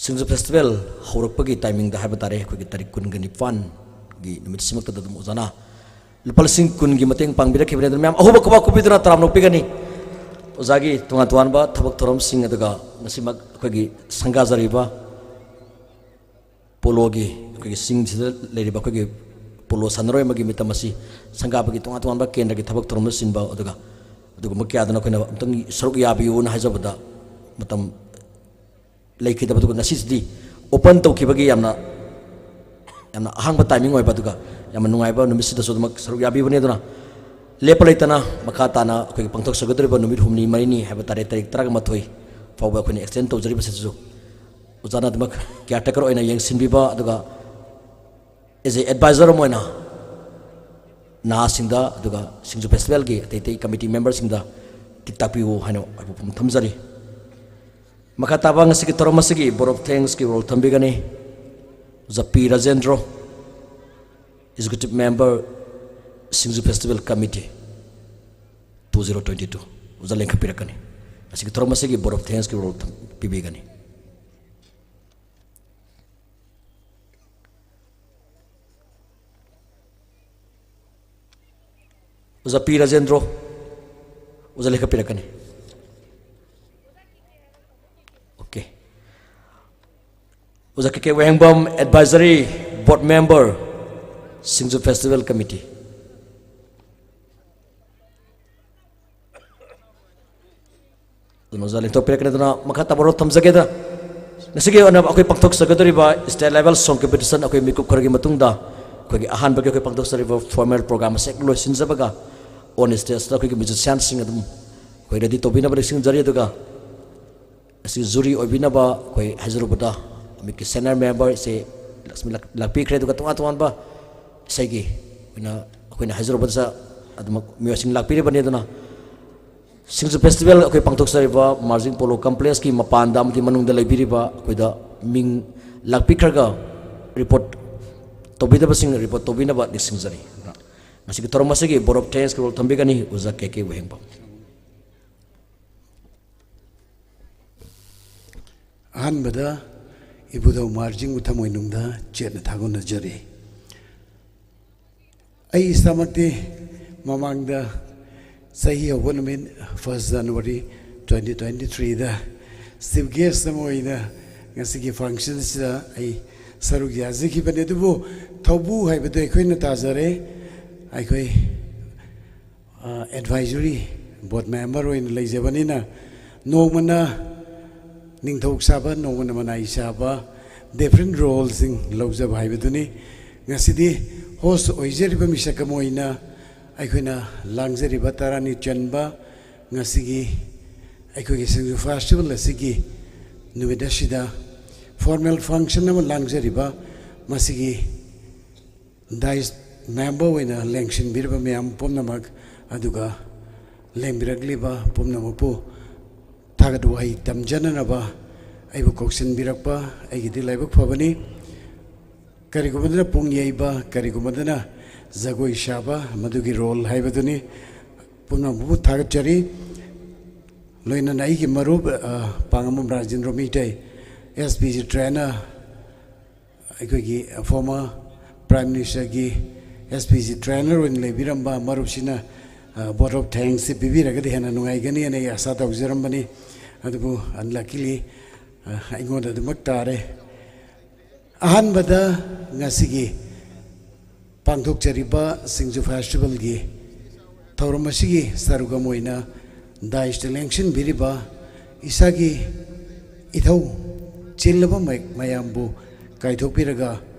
ꯁꯤꯡꯖꯨ ꯐꯦꯁꯇꯤꯚꯦꯜ ꯍꯧꯔꯛꯄꯒꯤ ꯇꯥꯏꯃꯤꯡꯗ ꯍꯥꯏꯕ ꯇꯥꯔꯦ, ꯑꯩꯈꯣꯏꯒꯤ ꯇꯥꯔꯤꯛ ꯀꯨꯟꯒ ꯅꯤꯄꯥꯟꯒꯤ ꯅꯨꯃꯤꯠꯁꯤꯃꯛꯇꯗ ꯑꯗꯨꯝ ꯑꯣꯖꯥꯅ ꯂꯨꯄꯥ ꯂꯤꯁꯤꯡ ꯀꯨꯟꯒꯤ ꯃꯇꯦꯡ ꯄꯥꯡꯕꯤꯔꯛꯈꯤꯕꯅꯤ꯫ ꯑꯗꯨꯅ ꯃꯌꯥꯝ ꯑꯍꯧꯕ ꯈꯨꯕꯥꯛ ꯈꯨꯕꯤꯗꯨꯅ ꯇꯔꯥꯝꯅ ꯑꯣꯛꯄꯤꯒꯅꯤ꯫ ꯑꯣꯖꯥꯒꯤ ꯇꯣꯉꯥꯟ ꯇꯣꯉꯥꯟꯕ ꯊꯕꯛ ꯊꯧꯔꯝꯁꯤꯡ, ꯑꯗꯨꯒ ꯉꯁꯤꯃꯛ ꯑꯩꯈꯣꯏꯒꯤ ꯁꯪꯒꯥꯖꯔꯤꯕ ꯄꯣꯂꯣꯒꯤ, ꯑꯩꯈꯣꯏꯒꯤ ꯆꯤꯡꯁꯤꯗ ꯂꯩꯔꯤꯕ ꯑꯩꯈꯣꯏꯒꯤ ꯄꯣꯂꯣ ꯁꯥꯟꯅꯔꯣꯏ ꯑꯃꯒꯤ ꯃꯤꯇꯝ ꯑꯁꯤ ꯁꯪꯒꯥꯕꯒꯤ ꯇꯣꯉꯥꯟ ꯇꯣꯉꯥꯟꯕ ꯀꯦꯟꯗ꯭ꯔꯒꯤ ꯊꯕꯛ ꯊꯧꯔꯝꯅꯆꯤꯡꯕ, ꯑꯗꯨꯒ ꯑꯗꯨꯒꯨꯝꯕ ꯀꯌꯥꯗꯨꯅ ꯑꯩꯈꯣꯏꯅ ꯑꯃꯨꯛꯇꯪ ꯁꯔꯨꯛ ꯌꯥꯕꯤꯌꯨꯅ ꯍꯥꯏꯖꯕꯗ ꯃꯇꯝ ꯂꯩꯈꯤꯗꯕ, ꯑꯗꯨꯒ ꯉꯁꯤꯁꯤꯗꯤ ꯑꯣꯄꯟ ꯇꯧꯈꯤꯕꯒꯤ ꯌꯥꯝꯅ, ꯌꯥꯝꯅ ꯑꯍꯥꯡꯕ ꯇꯥꯏꯃꯤꯡ ꯑꯣꯏꯕ, ꯑꯗꯨꯒ ꯌꯥꯝꯅ ꯅꯨꯡꯉꯥꯏꯕ ꯅꯨꯃꯤꯠꯁꯤꯗꯁꯨ ꯑꯗꯨꯃꯛ ꯁꯔꯨꯛ ꯌꯥꯕꯤꯕꯅꯤ꯫ ꯑꯗꯨꯅ ꯂꯦꯞꯄ ꯂꯩꯇꯅ ꯃꯈꯥ ꯇꯥꯅ ꯑꯩꯈꯣꯏꯒꯤ ꯄꯥꯡꯊꯣꯛꯆꯒꯗꯧꯔꯤꯕ ꯅꯨꯃꯤꯠ ꯍꯨꯝꯅꯤ ꯃꯔꯤꯅꯤ ꯍꯥꯏꯕ ꯇꯥꯔꯦ, ꯇꯥꯔꯤꯛ ꯇꯔꯥꯃꯥꯊꯣꯏ ꯐꯥꯎꯕ ꯑꯩꯈꯣꯏꯅ ꯑꯦꯛꯁꯇꯦꯟ ꯇꯧꯖꯔꯤꯕꯁꯤꯁꯨ ꯑꯣꯖꯥꯅ ꯑꯗꯨꯃꯛ ꯀꯤꯌꯥꯔ ꯇꯦꯀꯔ ꯑꯣꯏꯅ ꯌꯦꯡꯁꯤꯟꯕꯤꯕ, ꯑꯗꯨꯒ ꯑꯦꯖ ꯑꯦ ꯑꯦꯗꯚꯥꯏꯖꯔ ꯑꯃ ꯑꯣꯏꯅ ꯅꯍꯥꯁꯤꯡꯗ, ꯑꯗꯨꯒ ꯁꯤꯡꯖꯨ ꯐꯦꯁꯇꯤꯚꯦꯜꯒꯤ ꯑꯇꯩ ꯑꯇꯩ ꯀꯃꯤꯇꯤ ꯃꯦꯝꯕꯔꯁꯤꯡꯗ ꯇꯤꯛ ꯇꯥꯛꯄꯤꯌꯨ ꯍꯥꯏꯅ ꯋꯥꯐꯝ ꯊꯝꯖꯔꯤ꯫ ꯃꯈꯥ ꯇꯥꯕ ꯉꯁꯤꯒꯤ ꯊꯧꯔꯝ ꯑꯁꯤꯒꯤ vote of thanks ꯀꯤ role ꯊꯝꯕꯤꯒꯅꯤ ꯑꯣꯖꯥ ꯄꯤ ꯔꯥꯖꯦꯟꯗ꯭ꯔꯣ, Executive Member, ꯁꯤꯡꯖꯨ Festival Committee, two zero twenty two꯫ ꯑꯣꯖꯥ ꯂꯦꯡꯈꯠꯄꯤꯔꯛꯀꯅꯤ꯫ ꯉꯁꯤꯒꯤ ꯊꯧꯔꯝ ꯑꯁꯤꯒꯤ vote of thanks ꯀꯤ role ꯊꯝ-, ꯄꯤꯕꯤꯒꯅꯤ꯫ ꯑꯣꯖꯥ ꯄꯤ ꯔꯥꯖꯦꯟꯗ꯭ꯔꯣ, ꯑꯣꯖꯥ ꯂꯦꯡꯈꯠꯄꯤꯔꯛꯀꯅꯤ꯫ ꯑꯣꯀꯦ꯫ ꯑꯣꯖꯥ ꯀꯦ ꯀꯦ ꯋꯥꯍꯦꯡꯕꯝ, Advisory Board Member, ꯁꯤꯡꯖꯨ Festival Committee꯫ ꯑꯗꯨꯅ ꯑꯣꯖꯥ ꯂꯦꯡꯊꯣꯛꯄꯤꯔꯛꯀꯅꯤ꯫ ꯑꯗꯨꯅ ꯃꯈꯥ ꯇꯥꯕ ꯔꯣꯜ ꯊꯝꯖꯒꯦꯗ, ꯉꯁꯤꯒꯤ ꯑꯣꯏꯅ ꯑꯩꯈꯣꯏ ꯄꯥꯡꯊꯣꯛꯆꯒꯗꯧꯔꯤꯕ state level song competition ꯑꯩꯈꯣꯏ ꯃꯤꯀꯨꯞ ꯈꯔꯒꯤ ꯃꯇꯨꯡꯗ ꯑꯩꯈꯣꯏꯒꯤ ꯑꯍꯥꯟꯕꯒꯤ ꯑꯩꯈꯣꯏ ꯄꯥꯡꯊꯣꯛꯆꯔꯤꯕ formal program ꯑꯁꯤ ꯍꯦꯛ ꯂꯣꯏꯁꯤꯟꯖꯕꯒ on stage ꯇ ꯑꯩꯈꯣꯏꯒꯤ musician ꯁꯤꯡ ꯑꯗꯨꯝ ꯑꯩꯈꯣꯏ ready ꯇꯧꯕꯤꯅꯕ ꯅꯤꯡꯁꯤꯡꯖꯔꯤ꯫ ꯑꯗꯨꯒ ꯑꯁꯤ jury ꯑꯣꯏꯕꯤꯅꯕ ꯑꯩꯈꯣꯏ ꯍꯥꯏꯖꯔꯨꯕꯗ ꯃꯤꯀꯤ senior member ꯏꯆꯦ ꯂꯛꯁꯃꯤ ꯂꯥꯛ-, ꯂꯥꯛꯄꯤꯈ꯭ꯔꯦ꯫ ꯑꯗꯨꯒ ꯇꯣꯉꯥꯟ ꯇꯣꯉꯥꯟꯕ ꯏꯁꯩꯒꯤ ꯑꯣꯏꯅ ꯑꯩꯈꯣꯏꯅ ꯍꯥꯏꯖꯔꯨꯕꯗ ꯑꯗꯨꯃꯛ ꯃꯤꯑꯣꯏꯁꯤꯡ ꯂꯥꯛꯄꯤꯔꯤꯕꯅꯤ꯫ ꯑꯗꯨꯅ ꯁꯤꯡꯖꯨ Festival ꯑꯩꯈꯣꯏ ꯄꯥꯡꯊꯣꯛꯆꯔꯤꯕ ꯃꯥꯔꯖꯤꯡ ꯄꯣꯂꯣ complex ꯀꯤ ꯃꯄꯥꯟꯗ ꯑꯃꯗꯤ ꯃꯅꯨꯡꯗ ꯂꯩꯕꯤꯔꯤꯕ ꯑꯩꯈꯣꯏꯗ ꯃꯤꯡ ꯂꯥꯛꯄꯤꯈ꯭ꯔꯒ report ꯇꯧꯕꯤꯗꯕꯁꯤꯡ ꯔꯤꯄꯣꯔꯠ ꯇꯧꯕꯤꯅꯕ ꯅꯤꯡꯁꯤꯡꯖꯔꯤ꯫ ꯉꯁꯤꯒꯤ ꯊꯧꯔꯝ ꯑꯁꯤꯒꯤ ꯕꯣꯔ ꯑꯣꯐ ꯊꯦꯡꯁꯀꯤ ꯔꯣꯜ ꯊꯝꯕꯤꯒꯅꯤ ꯑꯣꯖꯥ ꯀꯦ ꯀꯦ ꯋꯥꯍꯦꯡꯕꯝ꯫ ꯑꯍꯥꯟꯕꯗ ꯏꯕꯨꯙꯧ ꯃꯥꯔꯖꯤꯡ ꯎꯊꯝ ꯑꯣꯏꯅꯨꯡꯗ ꯆꯦꯠꯅ ꯊꯥꯒꯣꯟꯅꯖꯔꯤ꯫ ꯑꯩ ꯏꯁꯥꯃꯛꯇꯤ ꯃꯃꯥꯡꯗ ꯆꯍꯤ ꯍꯧꯕ ꯅꯨꯃꯤꯠ first January twenty twenty threeꯗ chief guest ꯑꯃ ꯑꯣꯏꯅ ꯉꯁꯤꯒꯤ function ꯑꯁꯤꯗ ꯑꯩ ꯁꯔꯨꯛ ꯌꯥꯖꯈꯤꯕꯅꯤ꯫ ꯑꯗꯨꯕꯨ ꯊꯧꯕꯨ ꯍꯥꯏꯕꯗꯨ ꯑꯩꯈꯣꯏꯅ ꯇꯥꯖꯔꯦ꯫ ꯑꯩꯈꯣꯏ ꯑꯦꯗꯚꯥꯏꯖꯔꯤ ꯕꯣꯔꯗ ꯃꯦꯝꯕꯔ ꯑꯣꯏꯅ ꯂꯩꯖꯕꯅꯤꯅ ꯅꯣꯡꯃꯅ ꯅꯤꯡꯊꯧ ꯁꯥꯕ, ꯅꯣꯡꯃꯅ ꯃꯅꯥꯏ ꯁꯥꯕ, different roleꯁꯤꯡ ꯂꯧꯖꯕ ꯍꯥꯏꯕꯗꯨꯅꯤ꯫ ꯉꯁꯤꯗꯤ host ꯑꯣꯏꯖꯔꯤꯕ ꯃꯤꯁꯛ ꯑꯃ ꯑꯣꯏꯅ ꯑꯩꯈꯣꯏꯅ ꯂꯥꯡꯖꯔꯤꯕ ꯇꯔꯥꯅꯤ ꯆꯟꯕ ꯉꯁꯤꯒꯤ ꯑꯩꯈꯣꯏꯒꯤ ꯁꯤꯡꯖꯨ festival ꯑꯁꯤꯒꯤ ꯅꯨꯃꯤꯠ ꯑꯁꯤꯗ formal function ꯑꯃ ꯂꯥꯡꯖꯔꯤꯕ ꯃꯁꯤꯒꯤ dais member ꯑꯣꯏꯅ ꯂꯦꯡꯁꯤꯟꯕꯤꯔꯤꯕ ꯃꯌꯥꯝ ꯄꯨꯝꯅꯃꯛ, ꯑꯗꯨꯒ ꯂꯦꯡꯕꯤꯔꯛꯂꯤꯕ ꯄꯨꯝꯅꯃꯛꯄꯨ ꯊꯥꯒꯠ ꯋꯥꯍꯩ ꯇꯝꯖꯅꯅꯕ ꯑꯩꯕꯨ ꯀꯧꯁꯤꯟꯕꯤꯔꯛꯄ ꯑꯩꯒꯤꯗꯤ ꯂꯥꯏꯕꯛ ꯐꯕꯅꯤ꯫ ꯀꯔꯤꯒꯨꯝꯕꯗꯅ ꯄꯨꯡ ꯌꯩꯕ, ꯀꯔꯤꯒꯨꯝꯕꯗꯅ ꯖꯒꯣꯏ ꯁꯥꯕ, ꯃꯗꯨꯒꯤ role ꯍꯥꯏꯕꯗꯨꯅꯤ꯫ ꯄꯨꯝꯅꯃꯛꯄꯨ ꯊꯥꯒꯠꯆꯔꯤ꯫ ꯂꯣꯏꯅꯅ ꯑꯩꯒꯤ ꯃꯔꯨꯞ, ꯑ, ꯄꯥꯡꯉꯝꯕꯝ Rajendro Meitei, S P G trainer, ꯑꯩꯈꯣꯏꯒꯤ former Prime Ministerꯒꯤ S P G trainer ꯑꯣꯏꯅ ꯂꯩꯕꯤꯔꯝꯕ ꯃꯔꯨꯞꯁꯤꯅ, ꯑ, vote of thanksꯁꯤ ꯄꯤꯕꯤꯔꯒꯗꯤ ꯍꯦꯟꯅ ꯅꯨꯡꯉꯥꯏꯒꯅꯤ ꯍꯥꯏꯅ ꯑꯩ ꯑꯥꯁꯥ ꯇꯧꯖꯔꯝꯕꯅꯤ꯫ ꯑꯗꯨꯕꯨ unluckily, ꯑ, ꯑꯩꯉꯣꯟꯗ ꯑꯗꯨꯃꯛ ꯇꯥꯔꯦ꯫ ꯑꯍꯥꯟꯕꯗ ꯉꯁꯤꯒꯤ ꯄꯥꯡꯊꯣꯛꯆꯔꯤꯕ ꯁꯤꯡꯖꯨ festivalꯒꯤ ꯊꯧꯔꯝ ꯑꯁꯤꯒꯤ ꯁꯔꯨꯛ ꯑꯃ ꯑꯣꯏꯅ daisꯇ ꯂꯦꯡꯁꯤꯟꯕꯤꯔꯤꯕ ꯏꯁꯥꯒꯤ ꯏꯊꯧ ꯆꯤꯜꯂꯕ ꯃ-, ꯃꯌꯥꯝꯕꯨ ꯀꯥꯏꯊꯣꯛꯄꯤꯔꯒ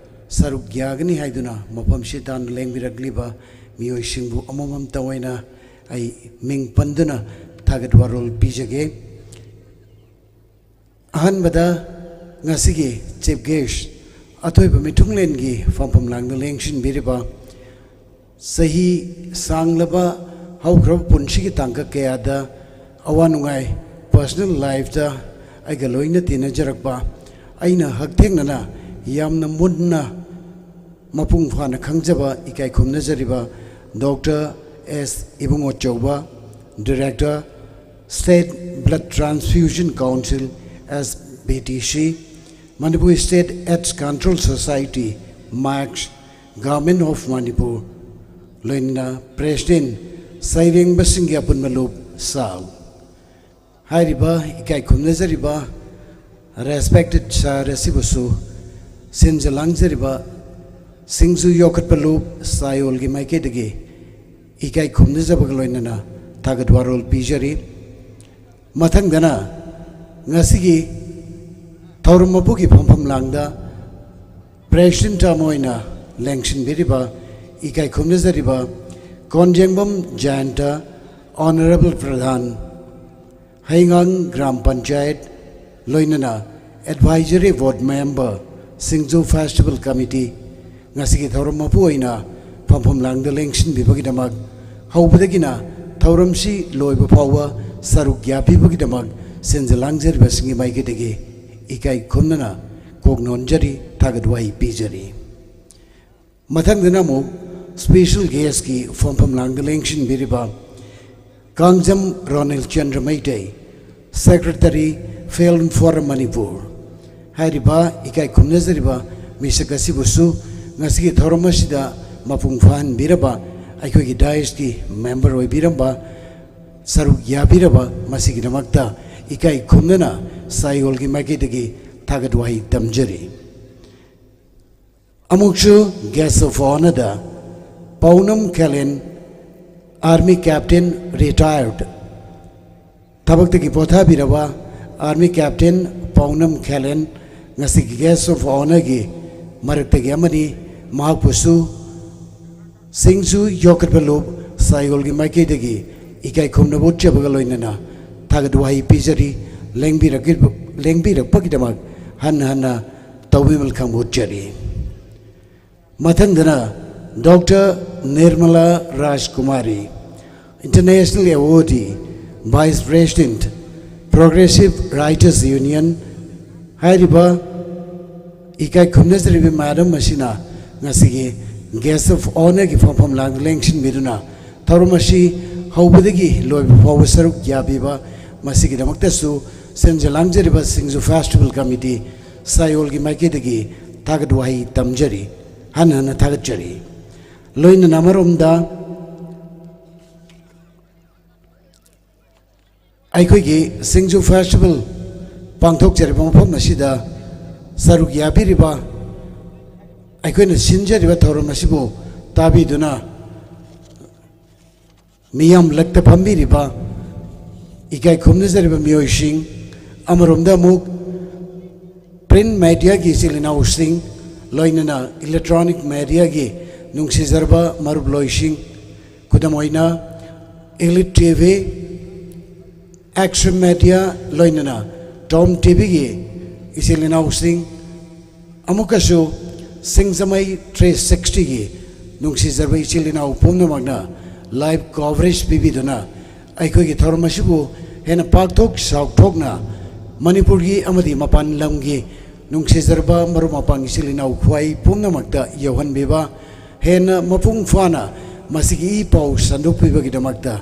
ꯁꯔꯨꯛ ꯌꯥꯒꯅꯤ ꯍꯥꯏꯗꯨꯅ ꯃꯐꯝꯁꯤ ꯇꯥꯟꯅ ꯂꯦꯡꯕꯤꯔꯛꯂꯤꯕ ꯃꯤꯑꯣꯏꯁꯤꯡꯕꯨ ꯑꯃꯃꯝꯇ ꯑꯣꯏꯅ ꯑꯩ ꯃꯤꯡ ꯄꯟꯗꯨꯅ ꯊꯥꯒꯠ ꯋꯥꯔꯣꯜ ꯄꯤꯖꯒꯦ꯫ ꯑꯍꯥꯟꯕꯗ ꯉꯁꯤꯒꯤ chief guest, ꯑꯊꯣꯏꯕ ꯃꯤꯊꯨꯡꯂꯦꯟꯒꯤ ꯐꯝꯐꯝ ꯂꯥꯡꯗ ꯂꯦꯡꯁꯤꯟꯕꯤꯔꯤꯕ, ꯆꯍꯤ ꯁꯥꯡꯂꯕ ꯍꯧꯈ꯭ꯔꯕ ꯄꯨꯟꯁꯤꯒꯤ ꯇꯥꯡꯀꯛ ꯀꯌꯥꯗ ꯑꯋꯥ ꯅꯨꯡꯉꯥꯏ, personal lifeꯇ ꯑꯩꯒ ꯂꯣꯏꯅ ꯇꯤꯟꯅꯖꯔꯛꯄ, ꯑꯩꯅ ꯍꯛꯊꯦꯡꯅꯅ ꯌꯥꯝꯅ ꯃꯨꯟꯅ ꯃꯄꯨꯡ ꯐꯥꯅ ꯈꯪꯖꯕ ꯏꯀꯥꯏ ꯈꯨꯝꯅꯖꯔꯤꯕ doctor S Ibungo ꯆꯧꯕ, Director, State Blood Transfusion Council, S B T C, Manipur State AIDS Control Society, MACS, Government of Manipur, ꯂꯣꯏꯅꯅ President ꯁꯩꯔꯦꯡꯕꯁꯤꯡꯒꯤ ꯑꯄꯨꯟꯕ ꯂꯨꯞ ꯁꯥꯎ꯫ ꯍꯥꯏꯔꯤꯕ ꯏꯀꯥꯏ ꯈꯨꯝꯅꯖꯔꯤꯕ respected sir ꯑꯁꯤꯕꯨꯁꯨ ꯁꯤꯟꯖ ꯂꯥꯡꯖꯔꯤꯕ ꯁꯤꯡꯖꯨ ꯌꯣꯛꯈꯠꯄ ꯂꯨꯞ ꯁꯥꯌꯣꯜꯒꯤ ꯃꯥꯏꯀꯩꯗꯒꯤ ꯏꯀꯥꯏ ꯈꯨꯝꯅꯖꯕꯒ ꯂꯣꯏꯅꯅ ꯊꯥꯒꯠ ꯋꯥꯔꯣꯜ ꯄꯤꯖꯔꯤ꯫ ꯃꯊꯪꯗꯅ ꯉꯁꯤꯒꯤ ꯊꯧꯔꯝ ꯃꯄꯨꯒꯤ ꯐꯝꯐꯝ ꯂꯥꯡꯗ President ꯑꯃ ꯑꯣꯏꯅ ꯂꯦꯡꯁꯤꯟꯕꯤꯔꯤꯕ ꯏꯀꯥꯏ ꯈꯨꯝꯅꯖꯔꯤꯕ ꯀꯣꯟꯖꯦꯡꯕꯝ ꯖꯌꯟꯇ, Honorable ꯄ꯭ꯔꯙꯥꯟ, ꯍꯩꯉꯥꯡ ꯒ꯭ꯔꯥꯝ ꯄꯟꯆꯥꯌꯠ, ꯂꯣꯏꯅꯅ Advisory Board Member, ꯁꯤꯡꯖꯨ Festival Committee, ꯉꯁꯤꯒꯤ ꯊꯧꯔꯝ ꯃꯄꯨ ꯑꯣꯏꯅ ꯐꯝꯐꯝ ꯂꯥꯡꯗ ꯂꯦꯡꯁꯤꯟꯕꯤꯕꯒꯤꯗꯃꯛ, ꯍꯧꯕꯗꯒꯤꯅ ꯊꯧꯔꯝꯁꯤ ꯂꯣꯏꯕ ꯐꯥꯎꯕ ꯁꯔꯨꯛ ꯌꯥꯕꯤꯕꯒꯤꯗꯃꯛ ꯁꯤꯟꯖ ꯂꯥꯡꯖꯔꯤꯕꯁꯤꯡꯒꯤ ꯃꯥꯏꯀꯩꯗꯒꯤ ꯏꯀꯥꯏ ꯈꯨꯝꯅꯅ ꯀꯣꯛ ꯅꯣꯟꯖꯔꯤ, ꯊꯥꯒꯠ ꯋꯥꯍꯩ ꯄꯤꯖꯔꯤ꯫ ꯃꯊꯪꯗꯅ ꯑꯃꯨꯛ special guestꯀꯤ ꯐꯝꯐꯝ ꯂꯥꯡꯗ ꯂꯦꯡꯁꯤꯟꯕꯤꯔꯤꯕ Kangjam ꯔꯣꯅꯤꯜ Chandra Meitei, Secretary, Film Forum Manipur. ꯍꯥꯏꯔꯤꯕ ꯏꯀꯥꯏ ꯈꯨꯝꯅꯖꯔꯤꯕ ꯃꯤꯁꯛ ꯑꯁꯤꯕꯨꯁꯨ ꯉꯁꯤꯒꯤ ꯊꯧꯔꯝ ꯑꯁꯤꯗ ꯃꯄꯨꯡ ꯐꯥꯍꯟꯕꯤꯔꯕ, ꯑꯩꯈꯣꯏꯒꯤ dais ꯀꯤ member ꯑꯣꯏꯕꯤꯔꯝꯕ, ꯁꯔꯨꯛ ꯌꯥꯕꯤꯔꯕ, ꯃꯁꯤꯒꯤꯗꯃꯛꯇ ꯏꯀꯥꯏ ꯈꯨꯝꯅꯅ ꯁꯥꯌꯣꯜꯒꯤ ꯃꯥꯏꯀꯩꯗꯒꯤ ꯊꯥꯒꯠ ꯋꯥꯍꯩ ꯇꯝꯖꯔꯤ꯫ ꯑꯃꯨꯛꯁꯨ Guest of Honour the ꯄꯥꯎꯅꯝ ꯈꯦꯂꯦꯟ, Army Captain, Retired, ꯊꯕꯛꯇꯒꯤ ꯄꯣꯊꯥꯕꯤꯔꯕ Army Captain ꯄꯥꯎꯅꯝ ꯈꯦꯂꯦꯟ ꯉꯁꯤꯒꯤ Guest of Honour ꯒꯤ ꯃꯔꯛꯇꯒꯤ ꯑꯃꯅꯤ꯫ ꯃꯍꯥꯛꯄꯨꯁꯨ ꯁꯤꯡꯖꯨ ꯌꯣꯛꯈꯠꯄ ꯂꯨꯞ ꯁꯥꯌꯣꯜꯒꯤ ꯃꯥꯏꯀꯩꯗꯒꯤ ꯏꯀꯥꯏ ꯈꯨꯝꯅꯕ ꯎꯠꯆꯕꯒ ꯂꯣꯏꯅꯅ ꯊꯥꯒꯠ ꯋꯥꯍꯩ ꯄꯤꯖꯔꯤ꯫ ꯂꯦꯡꯕꯤꯔꯛ-, ꯂꯦꯡꯕꯤꯔꯛꯄꯒꯤꯗꯃꯛ ꯍꯟꯅ ꯍꯟꯅ ꯇꯧꯕꯤꯃꯜ ꯈꯪꯕ ꯎꯠꯆꯔꯤ꯫ ꯃꯊꯪꯗꯅ doctor Nirmala Rajkumari, International Awardee, Vice President, Progressive Writers Union꯫ ꯍꯥꯏꯔꯤꯕ ꯏꯀꯥꯏ ꯈꯨꯝꯅꯖꯔꯤꯕ madam ꯑꯁꯤꯅ ꯉꯁꯤꯒꯤ Guest of Honourꯒꯤ ꯐꯝꯐꯝ ꯂꯥꯡꯗ ꯂꯦꯡꯁꯤꯟꯕꯤꯗꯨꯅ ꯊꯧꯔꯝ ꯑꯁꯤ ꯍꯧꯕꯗꯒꯤ ꯂꯣꯏꯕ ꯐꯥꯎꯕ ꯁꯔꯨꯛ ꯌꯥꯕꯤꯕ, ꯃꯁꯤꯒꯤꯗꯃꯛꯇꯁꯨ ꯁꯤꯟꯖ ꯂꯥꯡꯖꯔꯤꯕ ꯁꯤꯡꯖꯨ Festival Committee ꯁꯥꯏꯑꯣꯜꯒꯤ ꯃꯥꯏꯀꯩꯗꯒꯤ ꯊꯥꯒꯠ ꯋꯥꯍꯩ ꯇꯝꯖꯔꯤ, ꯍꯟꯅ ꯍꯟꯅ ꯊꯥꯒꯠꯆꯔꯤ꯫ ꯂꯣꯏꯅꯅ ꯑꯃꯔꯣꯝꯗ ꯑꯩꯈꯣꯏꯒꯤ ꯁꯤꯡꯖꯨ Festival ꯄꯥꯡꯊꯣꯛꯆꯔꯤꯕ ꯃꯐꯝ ꯑꯁꯤꯗ ꯁꯔꯨꯛ ꯌꯥꯕꯤꯔꯤꯕ, ꯑꯩꯈꯣꯏꯅ ꯁꯤꯟꯖꯔꯤꯕ ꯊꯧꯔꯝ ꯑꯁꯤꯕꯨ ꯇꯥꯕꯤꯗꯨꯅ ꯃꯤꯌꯥꯝ ꯂꯛꯇ ꯐꯝꯕꯤꯔꯤꯕ ꯏꯀꯥꯏ ꯈꯨꯝꯅꯖꯔꯤꯕ ꯃꯤꯑꯣꯏꯁꯤꯡ, ꯑꯃꯔꯣꯝꯗ ꯑꯃꯨꯛ print mediaꯒꯤ ꯏꯆꯤꯜ ꯏꯅꯥꯎꯁꯤꯡ, ꯂꯣꯏꯅꯅ electronic mediaꯒꯤ ꯅꯨꯡꯁꯤꯖꯔꯕ ꯃꯔꯨꯞꯂꯣꯏꯁꯤꯡ, ꯈꯨꯗꯝ ꯑꯣꯏꯅ Elite TV, Action Media, ꯂꯣꯏꯅꯅ Tom TVꯒꯤ ꯏꯆꯤꯜ ꯏꯅꯥꯎꯁꯤꯡ, ꯑꯃꯨꯛꯀꯁꯨ ꯁꯤꯡꯖꯃꯩ three sixtyꯒꯤ ꯅꯨꯡꯁꯤꯖꯔꯕ ꯏꯆꯤꯜ ꯏꯅꯥꯎ ꯄꯨꯝꯅꯃꯛꯅ live coverage ꯄꯤꯕꯤꯗꯨꯅ ꯑꯩꯈꯣꯏꯒꯤ ꯊꯧꯔꯝ ꯑꯁꯤꯕꯨ ꯍꯦꯟꯅ ꯄꯥꯛꯊꯣꯛ ꯆꯥꯎꯊꯣꯛꯅ ꯃꯅꯤꯄꯨꯔꯒꯤ ꯑꯃꯗꯤ ꯃꯄꯥꯟ ꯂꯝꯒꯤ ꯅꯨꯡꯁꯤꯖꯔꯕ ꯃꯔꯨꯞ ꯃꯄꯥꯡ ꯏꯆꯤꯜ ꯏꯅꯥꯎ ꯈ꯭ꯋꯥꯏ ꯄꯨꯝꯅꯃꯛꯇ ꯌꯧꯍꯟꯕꯤꯕ, ꯍꯦꯟꯅ ꯃꯄꯨꯡ ꯐꯥꯅ ꯃꯁꯤꯒꯤ ꯏ ꯄꯥꯎ ꯁꯟꯗꯣꯛꯄꯤꯕꯒꯤꯗꯃꯛꯇ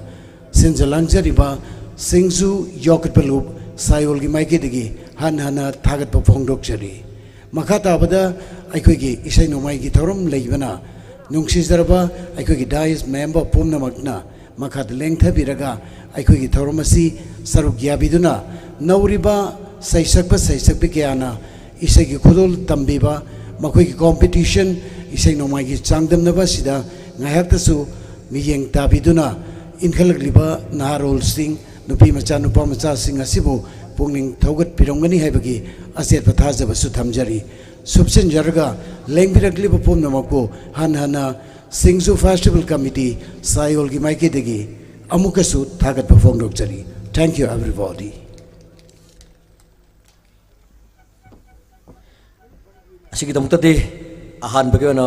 ꯁꯤꯟꯖ ꯂꯥꯡꯖꯔꯤꯕ ꯁꯤꯡꯖꯨ ꯌꯣꯛꯈꯠꯄ ꯂꯨꯞ ꯁꯥꯏꯑꯣꯜꯒꯤ ꯃꯥꯏꯀꯩꯗꯒꯤ ꯍꯟꯅ ꯍꯟꯅ ꯊꯥꯒꯠꯄ ꯐꯣꯡꯗꯣꯛꯆꯔꯤ꯫ ꯃꯈꯥ ꯇꯥꯕꯗ ꯑꯩꯈꯣꯏꯒꯤ ꯏꯁꯩ ꯅꯣꯡꯃꯥꯏꯒꯤ ꯊꯧꯔꯝ ꯂꯩꯕꯅ ꯅꯨꯡꯁꯤꯖꯔꯕ ꯑꯩꯈꯣꯏꯒꯤ dais member ꯄꯨꯝꯅꯃꯛꯅ ꯃꯈꯥꯗ ꯂꯦꯡꯊꯕꯤꯔꯒ ꯑꯩꯈꯣꯏꯒꯤ ꯊꯧꯔꯝ ꯑꯁꯤ ꯁꯔꯨꯛ ꯌꯥꯕꯤꯗꯨꯅ ꯅꯧꯔꯤꯕ ꯁꯩꯁꯛꯄ ꯁꯩꯁꯛꯄꯤ ꯀꯌꯥꯅ ꯏꯁꯩꯒꯤ ꯈꯨꯗꯣꯜ ꯇꯝꯕꯤꯕ, ꯃꯈꯣꯏꯒꯤ competition, ꯏꯁꯩ ꯅꯣꯡꯃꯥꯏꯒꯤ ꯆꯥꯡꯗꯝꯅꯕ ꯑꯁꯤꯗ ꯉꯥꯏꯍꯥꯛꯇꯁꯨ ꯃꯤꯠꯌꯦꯡ ꯇꯥꯕꯤꯗꯨꯅ ꯏꯟꯈꯠꯂꯛꯂꯤꯕ ꯅꯍꯥꯔꯣꯜꯁꯤꯡ, ꯅꯨꯄꯤ ꯃꯆꯥ ꯅꯨꯄꯥ ꯃꯆꯥꯁꯤꯡ ꯑꯁꯤꯕꯨ ꯄꯨꯛꯅꯤꯡ ꯊꯧꯒꯠꯄꯤꯔꯝꯒꯅꯤ ꯍꯥꯏꯕꯒꯤ ꯑꯆꯦꯠꯄ ꯊꯥꯖꯕꯁꯨ ꯊꯝꯖꯔꯤ꯫ ꯁꯨꯞꯆꯤꯟꯖꯔꯒ ꯂꯦꯡꯕꯤꯔꯛꯂꯤꯕ ꯄꯨꯝꯅꯃꯛꯄꯨ ꯍꯟꯅ ꯍꯟꯅ ꯁꯤꯡꯖꯨ Festival Committee ꯁꯥꯏꯑꯣꯜꯒꯤ ꯃꯥꯏꯀꯩꯗꯒꯤ ꯑꯃꯨꯛꯀꯁꯨ ꯊꯥꯒꯠꯄ ꯐꯣꯡꯗꯣꯛꯆꯔꯤ꯫ Thank you everybody. ꯑꯁꯤꯒꯤꯗꯃꯛꯇꯗꯤ ꯑꯍꯥꯟꯕꯒꯤ ꯑꯣꯏꯅ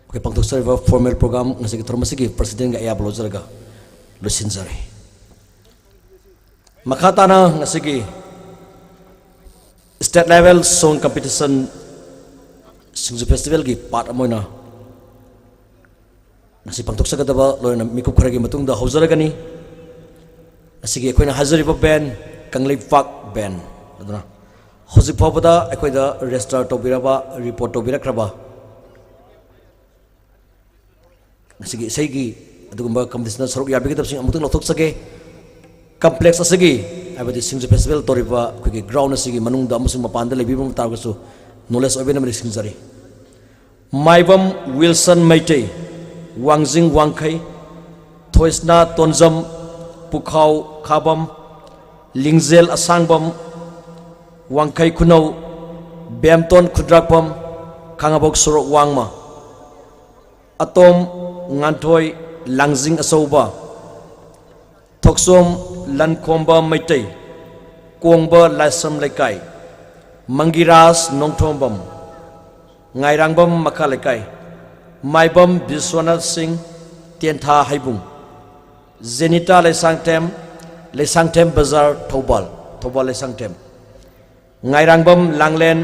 ꯑꯩꯈꯣꯏ ꯄꯥꯡꯊꯣꯛꯆꯔꯤꯕ formal program, ꯉꯁꯤꯒꯤ ꯊꯧꯔꯝ ꯑꯁꯤꯒꯤ presidentꯒꯤ ꯑꯌꯥꯕ ꯂꯧꯖꯔꯒ ꯂꯣꯏꯁꯤꯟꯖꯔꯦ꯫ ꯃꯈꯥ ꯇꯥꯅ ꯉꯁꯤꯒꯤ state level song competition ꯁꯤꯡꯖꯨ ꯐꯦꯁꯇꯤꯚꯦꯜꯒꯤ ꯄꯥꯔꯠ ꯑꯃ ꯑꯣꯏꯅ ꯉꯁꯤ ꯄꯥꯡꯊꯣꯛꯆꯒꯗꯕ ꯂꯣꯏꯅ ꯃꯤꯀꯨꯞ ꯈꯔꯒꯤ ꯃꯇꯨꯡꯗ ꯍꯧꯖꯔꯒꯅꯤ꯫ ꯉꯁꯤꯒꯤ ꯑꯩꯈꯣꯏꯅ ꯍꯥꯏꯖꯔꯤꯕ ꯕꯦꯟ ꯀꯪꯂꯩꯄꯥꯛ ꯕꯦꯟ ꯑꯗꯨꯅ ꯍꯧꯖꯤꯛ ꯐꯥꯎꯕꯗ ꯑꯩꯈꯣꯏꯗ ꯔꯦꯖꯤꯁꯇꯔ ꯇꯧꯕꯤꯔꯕ, ꯔꯤꯄꯣꯔꯠ ꯇꯧꯕꯤꯔꯛꯈ꯭ꯔꯕ ꯉꯁꯤꯒꯤ ꯏꯁꯩꯒꯤ ꯑꯗꯨꯒꯨꯝꯕ ꯀꯝꯄꯤꯇꯤꯁꯟꯗ ꯁꯔꯨꯛ ꯌꯥꯕꯤꯒꯗꯕꯁꯤꯡ ꯑꯃꯨꯛꯇꯪ ꯂꯧꯊꯣꯛꯆꯒꯦ꯫ ꯀꯝꯄ꯭ꯂꯦꯛꯁ ꯑꯁꯤꯒꯤ, ꯍꯥꯏꯕꯗꯤ ꯁꯤꯡꯖꯨ ꯐꯦꯁꯇꯤꯚꯦꯜ ꯇꯧꯔꯤꯕ ꯑꯩꯈꯣꯏꯒꯤ ꯒ꯭ꯔꯥꯎꯟ ꯑꯁꯤꯒꯤ ꯃꯅꯨꯡꯗ ꯑꯃꯁꯨꯡ ꯃꯄꯥꯟꯗ ꯂꯩꯕꯤꯕ ꯇꯥꯔꯒꯁꯨ, ꯅꯣꯂꯦꯖ ꯑꯣꯏꯕꯤꯅꯕ ꯅꯤꯡꯁꯤꯡꯖꯔꯤ꯫ ꯃꯥꯏꯕꯝ ꯋꯤꯜꯁꯟ ꯃꯩꯇꯩ, ꯋꯥꯡꯖꯤꯡ ꯋꯥꯡꯈꯩ, ꯊꯣꯏꯁꯅꯥ ꯇꯣꯟꯖꯝ, ꯄꯨꯈꯥꯎ ꯈꯥꯕꯝ, ꯂꯤꯡꯖꯦꯜ ꯑꯁꯥꯡꯕꯝ, ꯋꯥꯡꯈꯩ ꯈꯨꯅꯧ, ꯕꯦꯝꯇꯣꯟ ꯈꯨꯟꯗ꯭ꯔꯥꯛꯄꯝ, ꯈꯥꯉꯕꯣꯛ ꯁꯣꯔꯣꯛ ꯋꯥꯡꯃ, ꯑꯇꯣꯝ ꯉꯥꯟꯊꯣꯏ, ꯂꯥꯡꯖꯤꯡ ꯑꯆꯧꯕ, ꯊꯣꯛꯆꯣꯝ ꯂꯟꯈꯣꯝꯕ ꯃꯩꯇꯩ, ꯀꯣꯡꯕ ꯂꯥꯏꯁ꯭ꯔꯝ ꯂꯩꯀꯥꯏ, ꯃꯪꯒꯤꯔꯥꯖ ꯅꯣꯡꯊꯣꯝꯕꯝ, ꯉꯥꯏꯔꯥꯡꯕꯝ ꯃꯈꯥ ꯂꯩꯀꯥꯏ, ꯃꯥꯏꯕꯝ ꯕꯤꯁ꯭ꯋꯥꯅꯥꯊ ꯁꯤꯡ, ꯇꯦꯟꯊꯥ ꯍꯩꯕꯨꯡ, ꯖꯦꯅꯤꯇꯥ ꯂꯩꯁꯥꯡꯊꯦꯝ, ꯂꯩꯁꯥꯡꯊꯦꯝ ꯕꯖꯥꯔ, ꯊꯧꯕꯥꯜ, ꯊꯧꯕꯥꯜ ꯂꯩꯁꯥꯡꯊꯦꯝ, ꯉꯥꯏꯔꯥꯡꯕꯝ ꯂꯥꯡꯂꯦꯟ,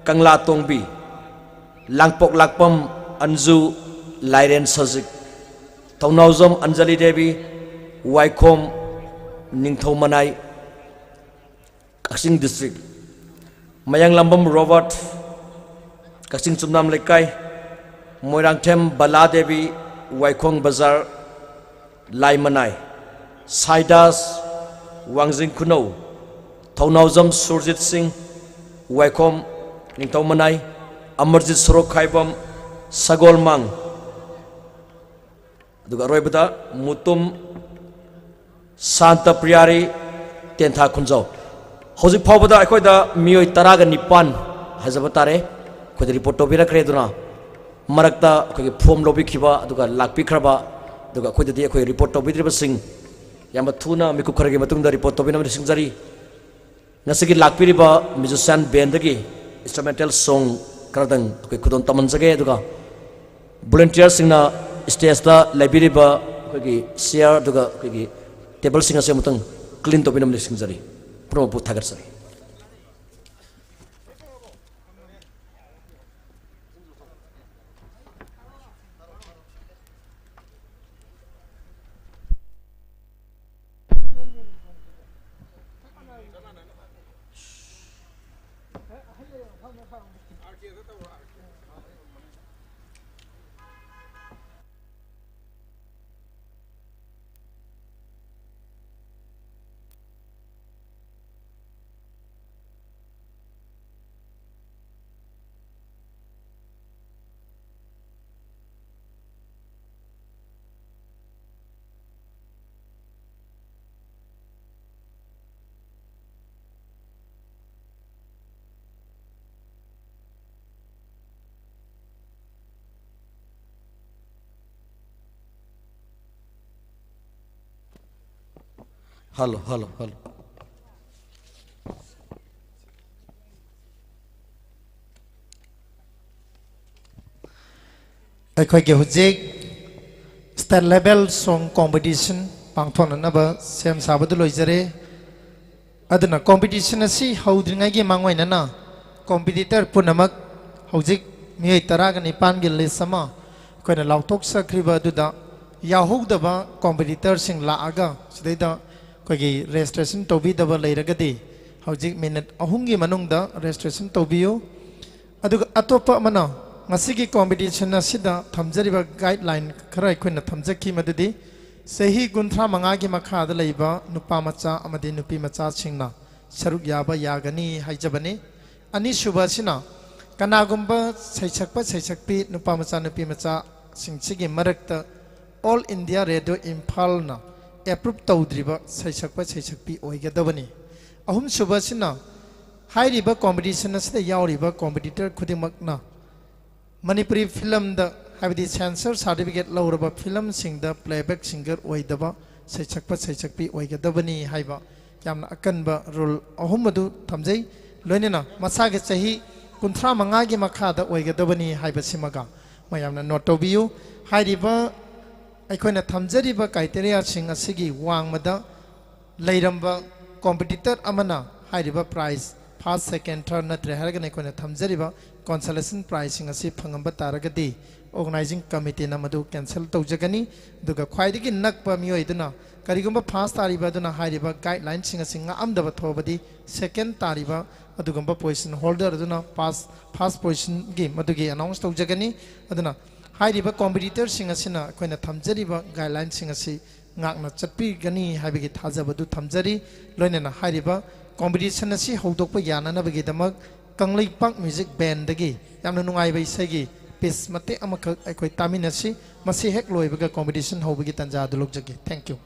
ꯀꯪꯂꯥ ꯇꯣꯡꯕꯤ, ꯂꯥꯡꯄꯣꯛ ꯂꯥꯛꯄꯝ ꯑꯟꯖꯨ, ꯂꯥꯏꯔꯦꯟ ꯁꯖꯤꯛ, ꯊꯧꯅꯥꯎꯖꯝ ꯑꯟꯖꯂꯤ ꯗꯦꯕꯤ, ꯋꯥꯏꯈꯣꯝ, ꯅꯤꯡꯊꯧ ꯃꯅꯥꯏ, ꯀꯛꯆꯤꯡ ꯗꯤꯁꯇ꯭ꯔꯤꯛ, ꯃꯌꯥꯡꯂꯥꯝꯕꯝ ꯔꯣꯕꯥꯔꯠ, ꯀꯛꯆꯤꯡ ꯆꯨꯝꯅꯥꯝ ꯂꯩꯀꯥꯏ, ꯃꯣꯏꯔꯥꯡꯊꯦꯝ ꯕꯂꯥ ꯗꯦꯕꯤ, ꯋꯥꯏꯈꯣꯡ ꯕꯖꯥꯔ, ꯂꯥꯏꯃꯅꯥꯏ, ꯁꯥꯏꯗꯥꯁ, ꯋꯥꯡꯖꯤꯡ ꯈꯨꯅꯧ, ꯊꯧꯅꯥꯎꯖꯝ ꯁꯨꯔꯖꯤꯠ ꯁꯤꯡ, ꯋꯥꯏꯈꯣꯝ, ꯅꯤꯡꯊꯧ ꯃꯅꯥꯏ, ꯑꯃꯔꯖꯤꯠ ꯁꯣꯔꯣꯛꯈꯥꯏꯕꯝ, ꯁꯒꯣꯜꯃꯥꯡ, ꯑꯗꯨꯒ ꯑꯔꯣꯏꯕꯗ ꯃꯨꯇꯨꯝ ꯁꯥꯟꯇ ꯄ꯭ꯔꯤꯌꯥꯔꯤ, ꯇꯦꯟꯊꯥ ꯈꯨꯟꯖꯧ꯫ ꯍꯧꯖꯤꯛ ꯐꯥꯎꯕꯗ ꯑꯩꯈꯣꯏꯗ ꯃꯤꯑꯣꯏ ꯇꯔꯥꯒ ꯅꯤꯄꯥꯟ ꯍꯥꯏꯖꯕ ꯇꯥꯔꯦ, ꯑꯩꯈꯣꯏꯗ ꯔꯤꯄꯣꯔꯠ ꯇꯧꯕꯤꯔꯛꯈ꯭ꯔꯦ꯫ ꯑꯗꯨꯅ ꯃꯔꯛꯇ ꯑꯩꯈꯣꯏꯒꯤ ꯐꯣꯝ ꯂꯧꯕꯤꯈꯤꯕ ꯑꯗꯨꯒ ꯂꯥꯛꯄꯤꯈ꯭ꯔꯕ, ꯑꯗꯨꯒ ꯑꯩꯈꯣꯏꯗꯗꯤ ꯑꯩꯈꯣꯏ ꯔꯤꯄꯣꯔꯠ ꯇꯧꯕꯤꯗ꯭ꯔꯤꯕꯁꯤꯡ ꯌꯥꯝꯅ ꯊꯨꯅ ꯃꯤꯀꯨꯞ ꯈꯔꯒꯤ ꯃꯇꯨꯡꯗ ꯔꯤꯄꯣꯔꯠ ꯇꯧꯕꯤꯅꯕ ꯅꯤꯡꯁꯤꯡꯖꯔꯤ꯫ ꯉꯁꯤꯒꯤ ꯂꯥꯛꯄꯤꯔꯤꯕ ꯃ꯭ꯌꯨꯖꯤꯁꯤꯌꯥꯟ ꯕꯦꯟꯗꯒꯤ ꯏꯟꯁꯇ꯭ꯔꯨꯃꯦꯟꯇꯦꯜ ꯁꯣꯡ ꯈꯔꯗꯪ ꯑꯩꯈꯣꯏ ꯈꯨꯗꯣꯜ ꯇꯝꯍꯟꯖꯒꯦ, ꯑꯗꯨꯒ ꯚꯣꯂꯨꯟꯇꯤꯌꯔꯁꯤꯡꯅ ꯁ꯭ꯇꯦꯖꯇ ꯂꯩꯕꯤꯔꯤꯕ ꯑꯩꯈꯣꯏꯒꯤ ꯆꯤꯌꯔ ꯑꯗꯨꯒ ꯑꯩꯈꯣꯏꯒꯤ ꯇꯦꯕꯜꯁꯤꯡ ꯑꯁꯤ ꯑꯃꯨꯛꯇꯪ ꯀ꯭ꯂꯤꯟ ꯇꯧꯕꯤꯅꯕ ꯅꯤꯡꯁꯤꯡꯖꯔꯤ꯫ ꯄꯨꯝꯅꯃꯛꯄꯨ ꯊꯥꯒꯠꯆꯔꯤ꯫ Hello, hello, hello. ꯑꯩꯈꯣꯏꯒꯤ ꯍꯧꯖꯤꯛ state level song competition ꯄꯥꯡꯊꯣꯛꯅꯅꯕ ꯁꯦꯝ ꯁꯥꯕꯗꯨ ꯂꯣꯏꯖꯔꯦ꯫ ꯑꯗꯨꯅ competition ꯑꯁꯤ ꯍꯧꯗ꯭ꯔꯤꯉꯩꯒꯤ ꯃꯥꯡꯑꯣꯏꯅꯅ competitor ꯄꯨꯝꯅꯃꯛ, ꯍꯧꯖꯤꯛ ꯃꯤꯑꯣꯏ ꯇꯔꯥꯒ ꯅꯤꯄꯥꯟꯒꯤ list ꯑꯃ ꯑꯩꯈꯣꯏꯅ ꯂꯥꯎꯊꯣꯛꯆꯈ꯭ꯔꯤꯕ ꯑꯗꯨꯗ ꯌꯥꯎꯍꯧꯗꯕ competitorꯁꯤꯡ ꯂꯥꯛꯑꯒ ꯁꯤꯗꯩꯗ ꯑꯩꯈꯣꯏꯒꯤ registration ꯇꯧꯕꯤꯗꯕ ꯂꯩꯔꯒꯗꯤ ꯍꯧꯖꯤꯛ minute ꯑꯍꯨꯝꯒꯤ ꯃꯅꯨꯡꯗ registration ꯇꯧꯕꯤꯌꯨ꯫ ꯑꯗꯨꯒ ꯑꯇꯣꯞꯄ ꯑꯃꯅ, ꯉꯁꯤꯒꯤ competition ꯑꯁꯤꯗ ꯊꯝꯖꯔꯤꯕ guideline ꯈꯔ ꯑꯩꯈꯣꯏꯅ ꯊꯝꯖꯈꯤ, ꯃꯗꯨꯗꯤ ꯆꯍꯤ ꯀꯨꯟꯊ꯭ꯔꯥ ꯃꯉꯥꯒꯤ ꯃꯈꯥꯗ ꯂꯩꯕ ꯅꯨꯄꯥ ꯃꯆꯥ ꯑꯃꯗꯤ ꯅꯨꯄꯤ ꯃꯆꯥꯁꯤꯡꯅ ꯁꯔꯨꯛ ꯌꯥꯕ ꯌꯥꯒꯅꯤ ꯍꯥꯏꯖꯕꯅꯤ꯫ ꯑꯅꯤꯁꯨꯕ ꯑꯁꯤꯅ, ꯀꯅꯥꯒꯨꯝꯕ ꯁꯩꯁꯛꯄ ꯁꯩꯁꯛꯄꯤ ꯅꯨꯄꯥ ꯃꯆꯥ ꯅꯨꯄꯤ ꯃꯆꯥꯁꯤꯡꯁꯤꯒꯤ ꯃꯔꯛꯇ All India Radio ꯏꯝꯐꯥꯜꯅ approve ꯇꯧꯗ꯭ꯔꯤꯕ ꯁꯩꯁꯛꯄ ꯁꯩꯁꯛꯄꯤ ꯑꯣꯏꯒꯗꯕꯅꯤ꯫ ꯑꯍꯨꯝꯁꯨꯕ ꯑꯁꯤꯅ, ꯍꯥꯏꯔꯤꯕ competition ꯑꯁꯤꯗ ꯌꯥꯎꯔꯤꯕ competitor ꯈꯨꯗꯤꯡꯃꯛꯅ ꯃꯅꯤꯄꯨꯔꯤ filmꯗ, ꯍꯥꯏꯕꯗꯤ censor certificate ꯂꯧꯔꯕ filmꯁꯤꯡꯗ playback singer ꯑꯣꯏꯗꯕ ꯁꯩꯁꯛꯄ ꯁꯩꯁꯛꯄꯤ ꯑꯣꯏꯒꯗꯕꯅꯤ ꯍꯥꯏꯕ ꯌꯥꯝꯅ ꯑꯀꯟꯕ rule ꯑꯍꯨꯝ ꯑꯗꯨ ꯊꯝꯖꯩ꯫ ꯂꯣꯏꯅꯅ ꯃꯁꯥꯒꯤ ꯆꯍꯤ ꯀꯨꯟꯊ꯭ꯔꯥ ꯃꯉꯥꯒꯤ ꯃꯈꯥꯗ ꯑꯣꯏꯒꯗꯕꯅꯤ ꯍꯥꯏꯕꯁꯤꯃꯒ ꯃꯌꯥꯝꯅ note ꯇꯧꯕꯤꯌꯨ꯫ ꯍꯥꯏꯔꯤꯕ ꯑꯩꯈꯣꯏꯅ ꯊꯝꯖꯔꯤꯕ criteriaꯁꯤꯡ ꯑꯁꯤꯒꯤ ꯋꯥꯡꯃꯗ ꯂꯩꯔꯝꯕ competitor ꯑꯃꯅ ꯍꯥꯏꯔꯤꯕ prize first, second, third ꯅꯠꯇ꯭ꯔꯦ ꯍꯥꯏꯔꯒꯅ ꯑꯩꯈꯣꯏꯅ ꯊꯝꯖꯔꯤꯕ consolation prizeꯁꯤꯡ ꯑꯁꯤ ꯐꯪꯉꯝꯕ ꯇꯥꯔꯒꯗꯤ organizing committeeꯅ ꯃꯗꯨ cancel ꯇꯧꯖꯒꯅꯤ꯫ ꯑꯗꯨꯒ ꯈ꯭ꯋꯥꯏꯗꯒꯤ ꯅꯛꯄ ꯃꯤꯑꯣꯏꯗꯨꯅ ꯀꯔꯤꯒꯨꯝꯕ first ꯇꯥꯔꯤꯕ ꯑꯗꯨꯅ ꯍꯥꯏꯔꯤꯕ guidelineꯁꯤꯡ ꯑꯁꯤ ꯉꯥꯛꯑꯝꯗꯕ ꯊꯣꯛꯑꯕꯗꯤ second ꯇꯥꯔꯤꯕ ꯑꯗꯨꯒꯨꯝꯕ position holder ꯑꯗꯨꯅ first, first positionꯒꯤ ꯃꯗꯨꯒꯤ announce ꯇꯧꯖꯒꯅꯤ꯫ ꯑꯗꯨꯅ ꯍꯥꯏꯔꯤꯕ competitorꯁꯤꯡ ꯑꯁꯤꯅ ꯑꯩꯈꯣꯏꯅ ꯊꯝꯖꯔꯤꯕ guidelineꯁꯤꯡ ꯑꯁꯤ ꯉꯥꯛꯅ ꯆꯠꯄꯤꯒꯅꯤ ꯍꯥꯏꯕꯒꯤ ꯊꯥꯖꯕꯗꯨ ꯊꯝꯖꯔꯤ꯫ ꯂꯣꯏꯅꯅ ꯍꯥꯏꯔꯤꯕ competition ꯑꯁꯤ ꯍꯧꯗꯣꯛꯄ ꯌꯥꯅꯅꯕꯒꯤꯗꯃꯛ ꯀꯪꯂꯩꯄꯥꯛ music bandꯗꯒꯤ ꯌꯥꯝꯅ ꯅꯨꯡꯉꯥꯏꯕ ꯏꯁꯩꯒꯤ piece ꯃꯇꯦꯛ ꯑꯃꯈꯛ ꯑꯩꯈꯣꯏ ꯇꯥꯃꯤꯟꯅꯁꯤ꯫ ꯃꯁꯤ ꯍꯦꯛ ꯂꯣꯏꯕꯒ competition ꯍꯧꯕꯒꯤ ꯇꯥꯟꯖꯥ ꯑꯗꯨ ꯂꯧꯖꯒꯦ꯫ Thank you꯫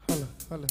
Hello, hello.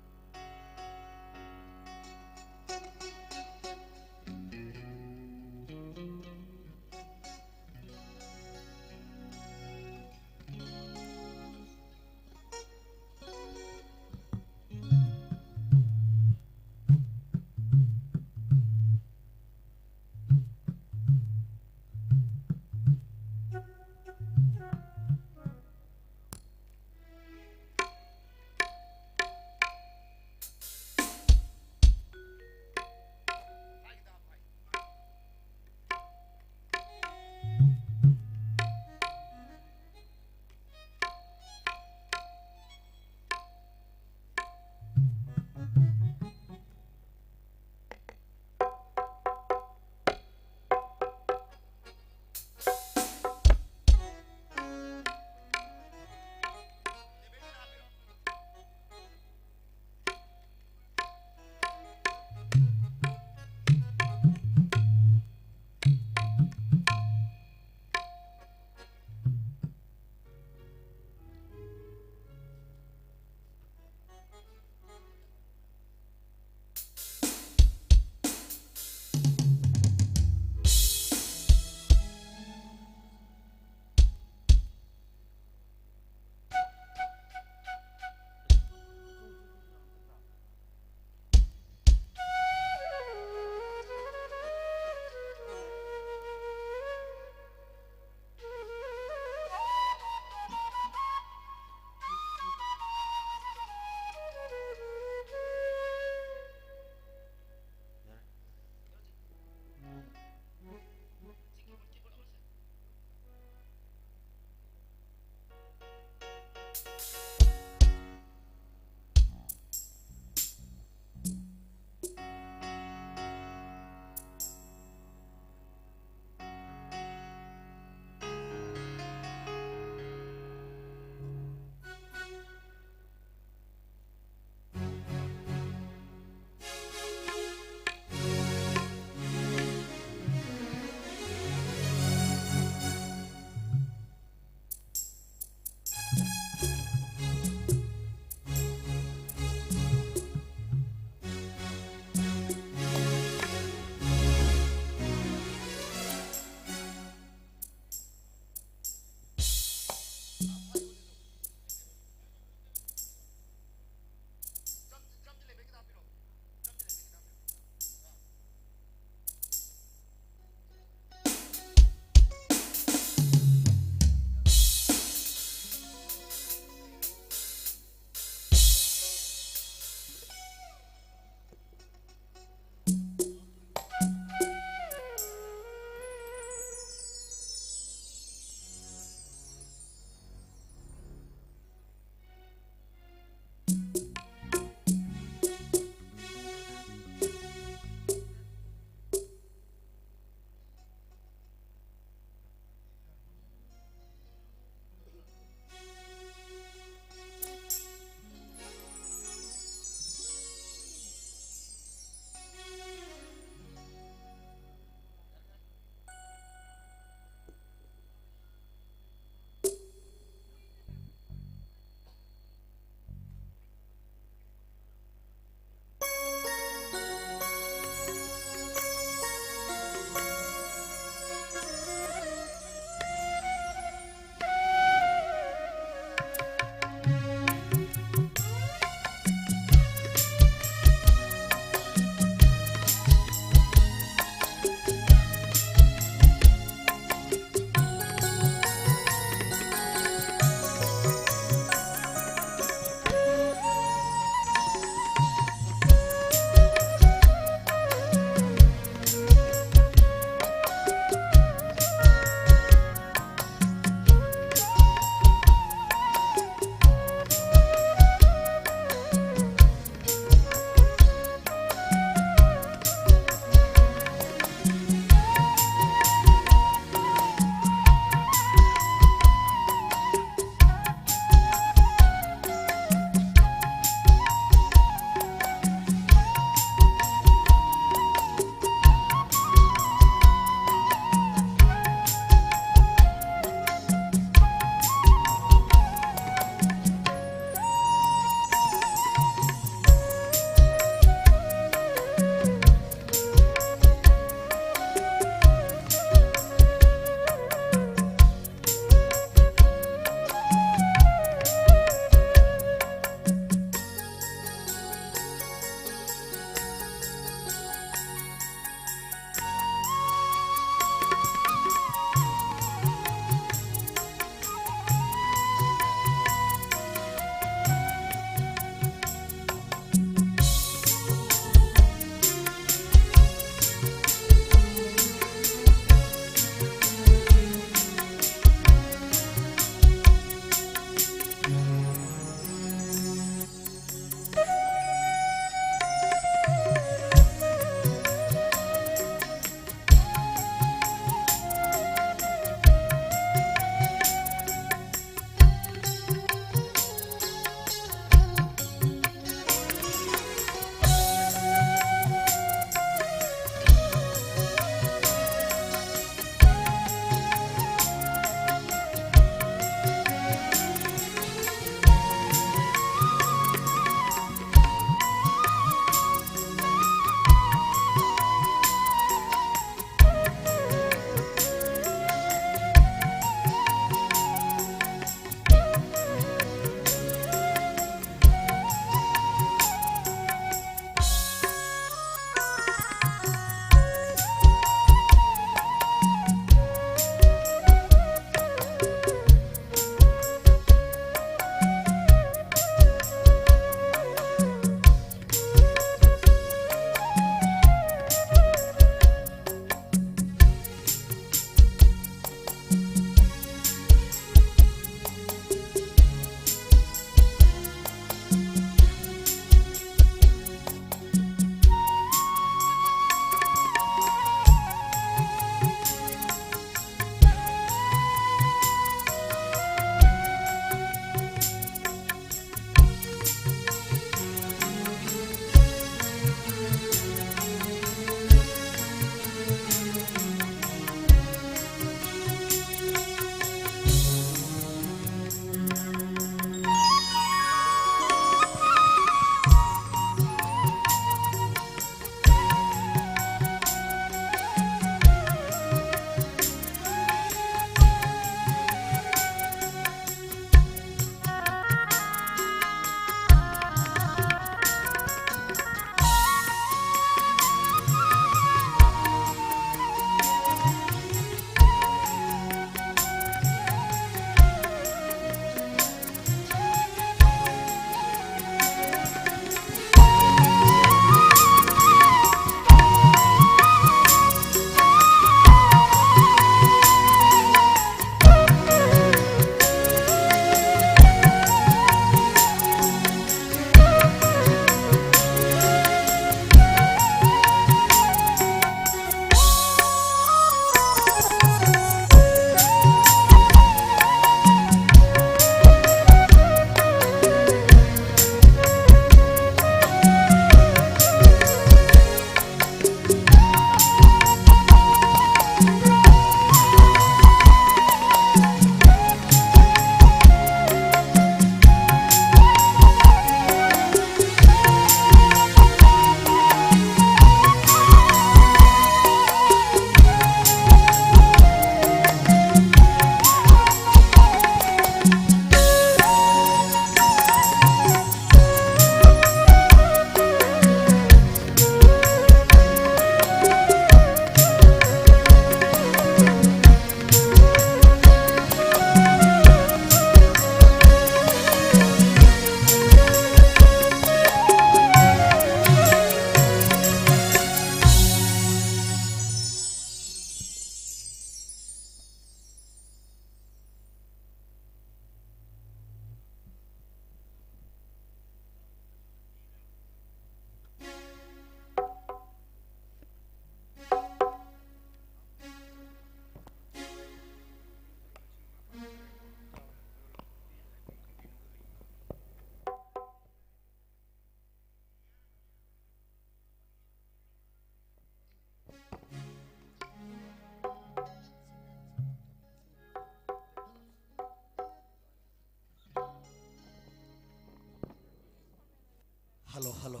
Hello, hello.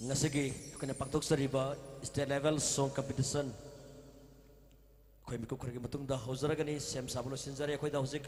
ꯉꯁꯤꯒꯤ ꯑꯩꯈꯣꯏꯅ ꯄꯥꯡꯊꯣꯛꯆꯔꯤꯕ state level song competition ꯑꯩꯈꯣꯏ ꯃꯤꯀꯨꯞ ꯈꯔꯒꯤ ꯃꯇꯨꯡꯗ ꯍꯧꯖꯔꯒꯅꯤ꯫ ꯁꯦꯝ ꯁꯥꯕ ꯂꯣꯏꯁꯤꯟꯖꯔꯦ ꯑꯩꯈꯣꯏꯗ ꯍꯧꯖꯤꯛ꯫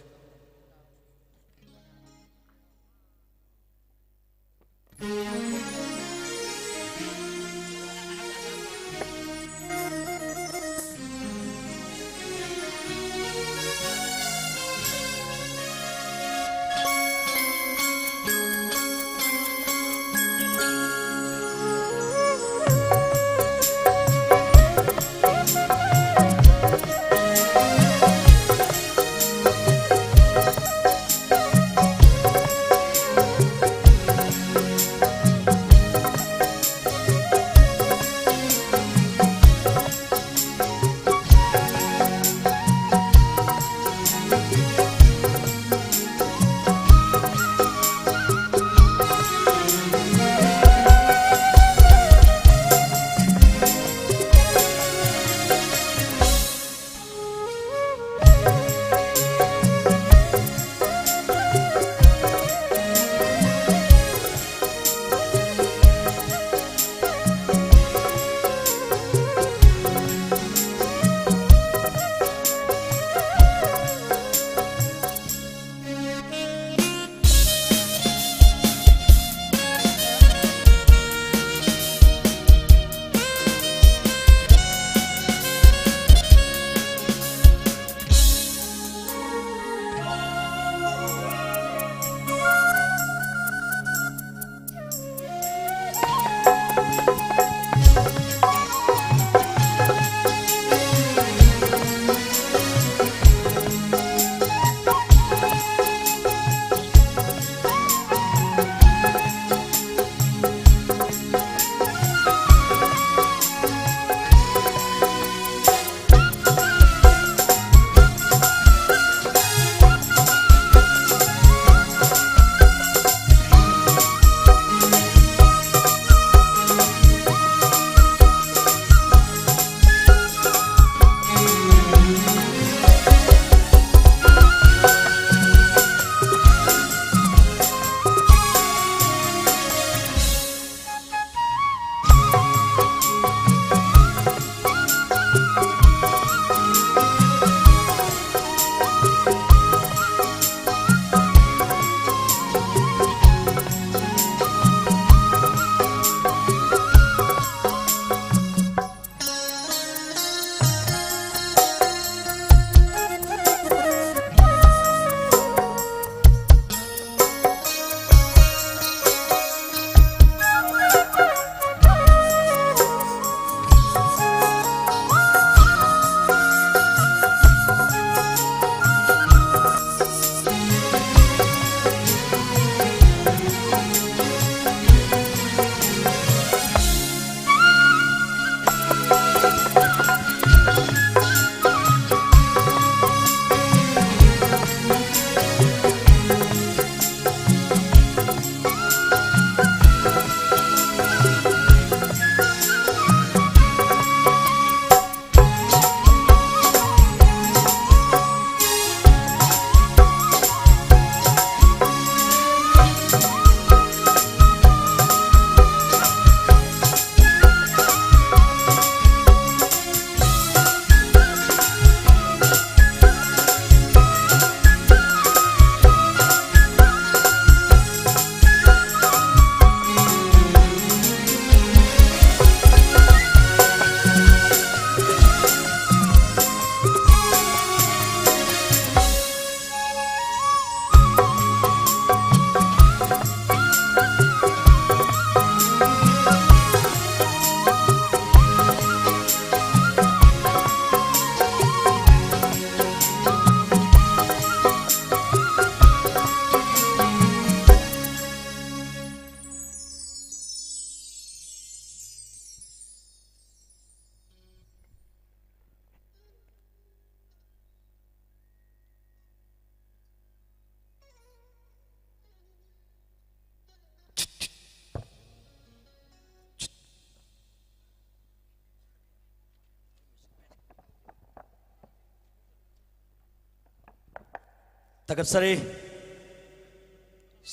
ꯊꯥꯒꯠꯆꯔꯤ꯫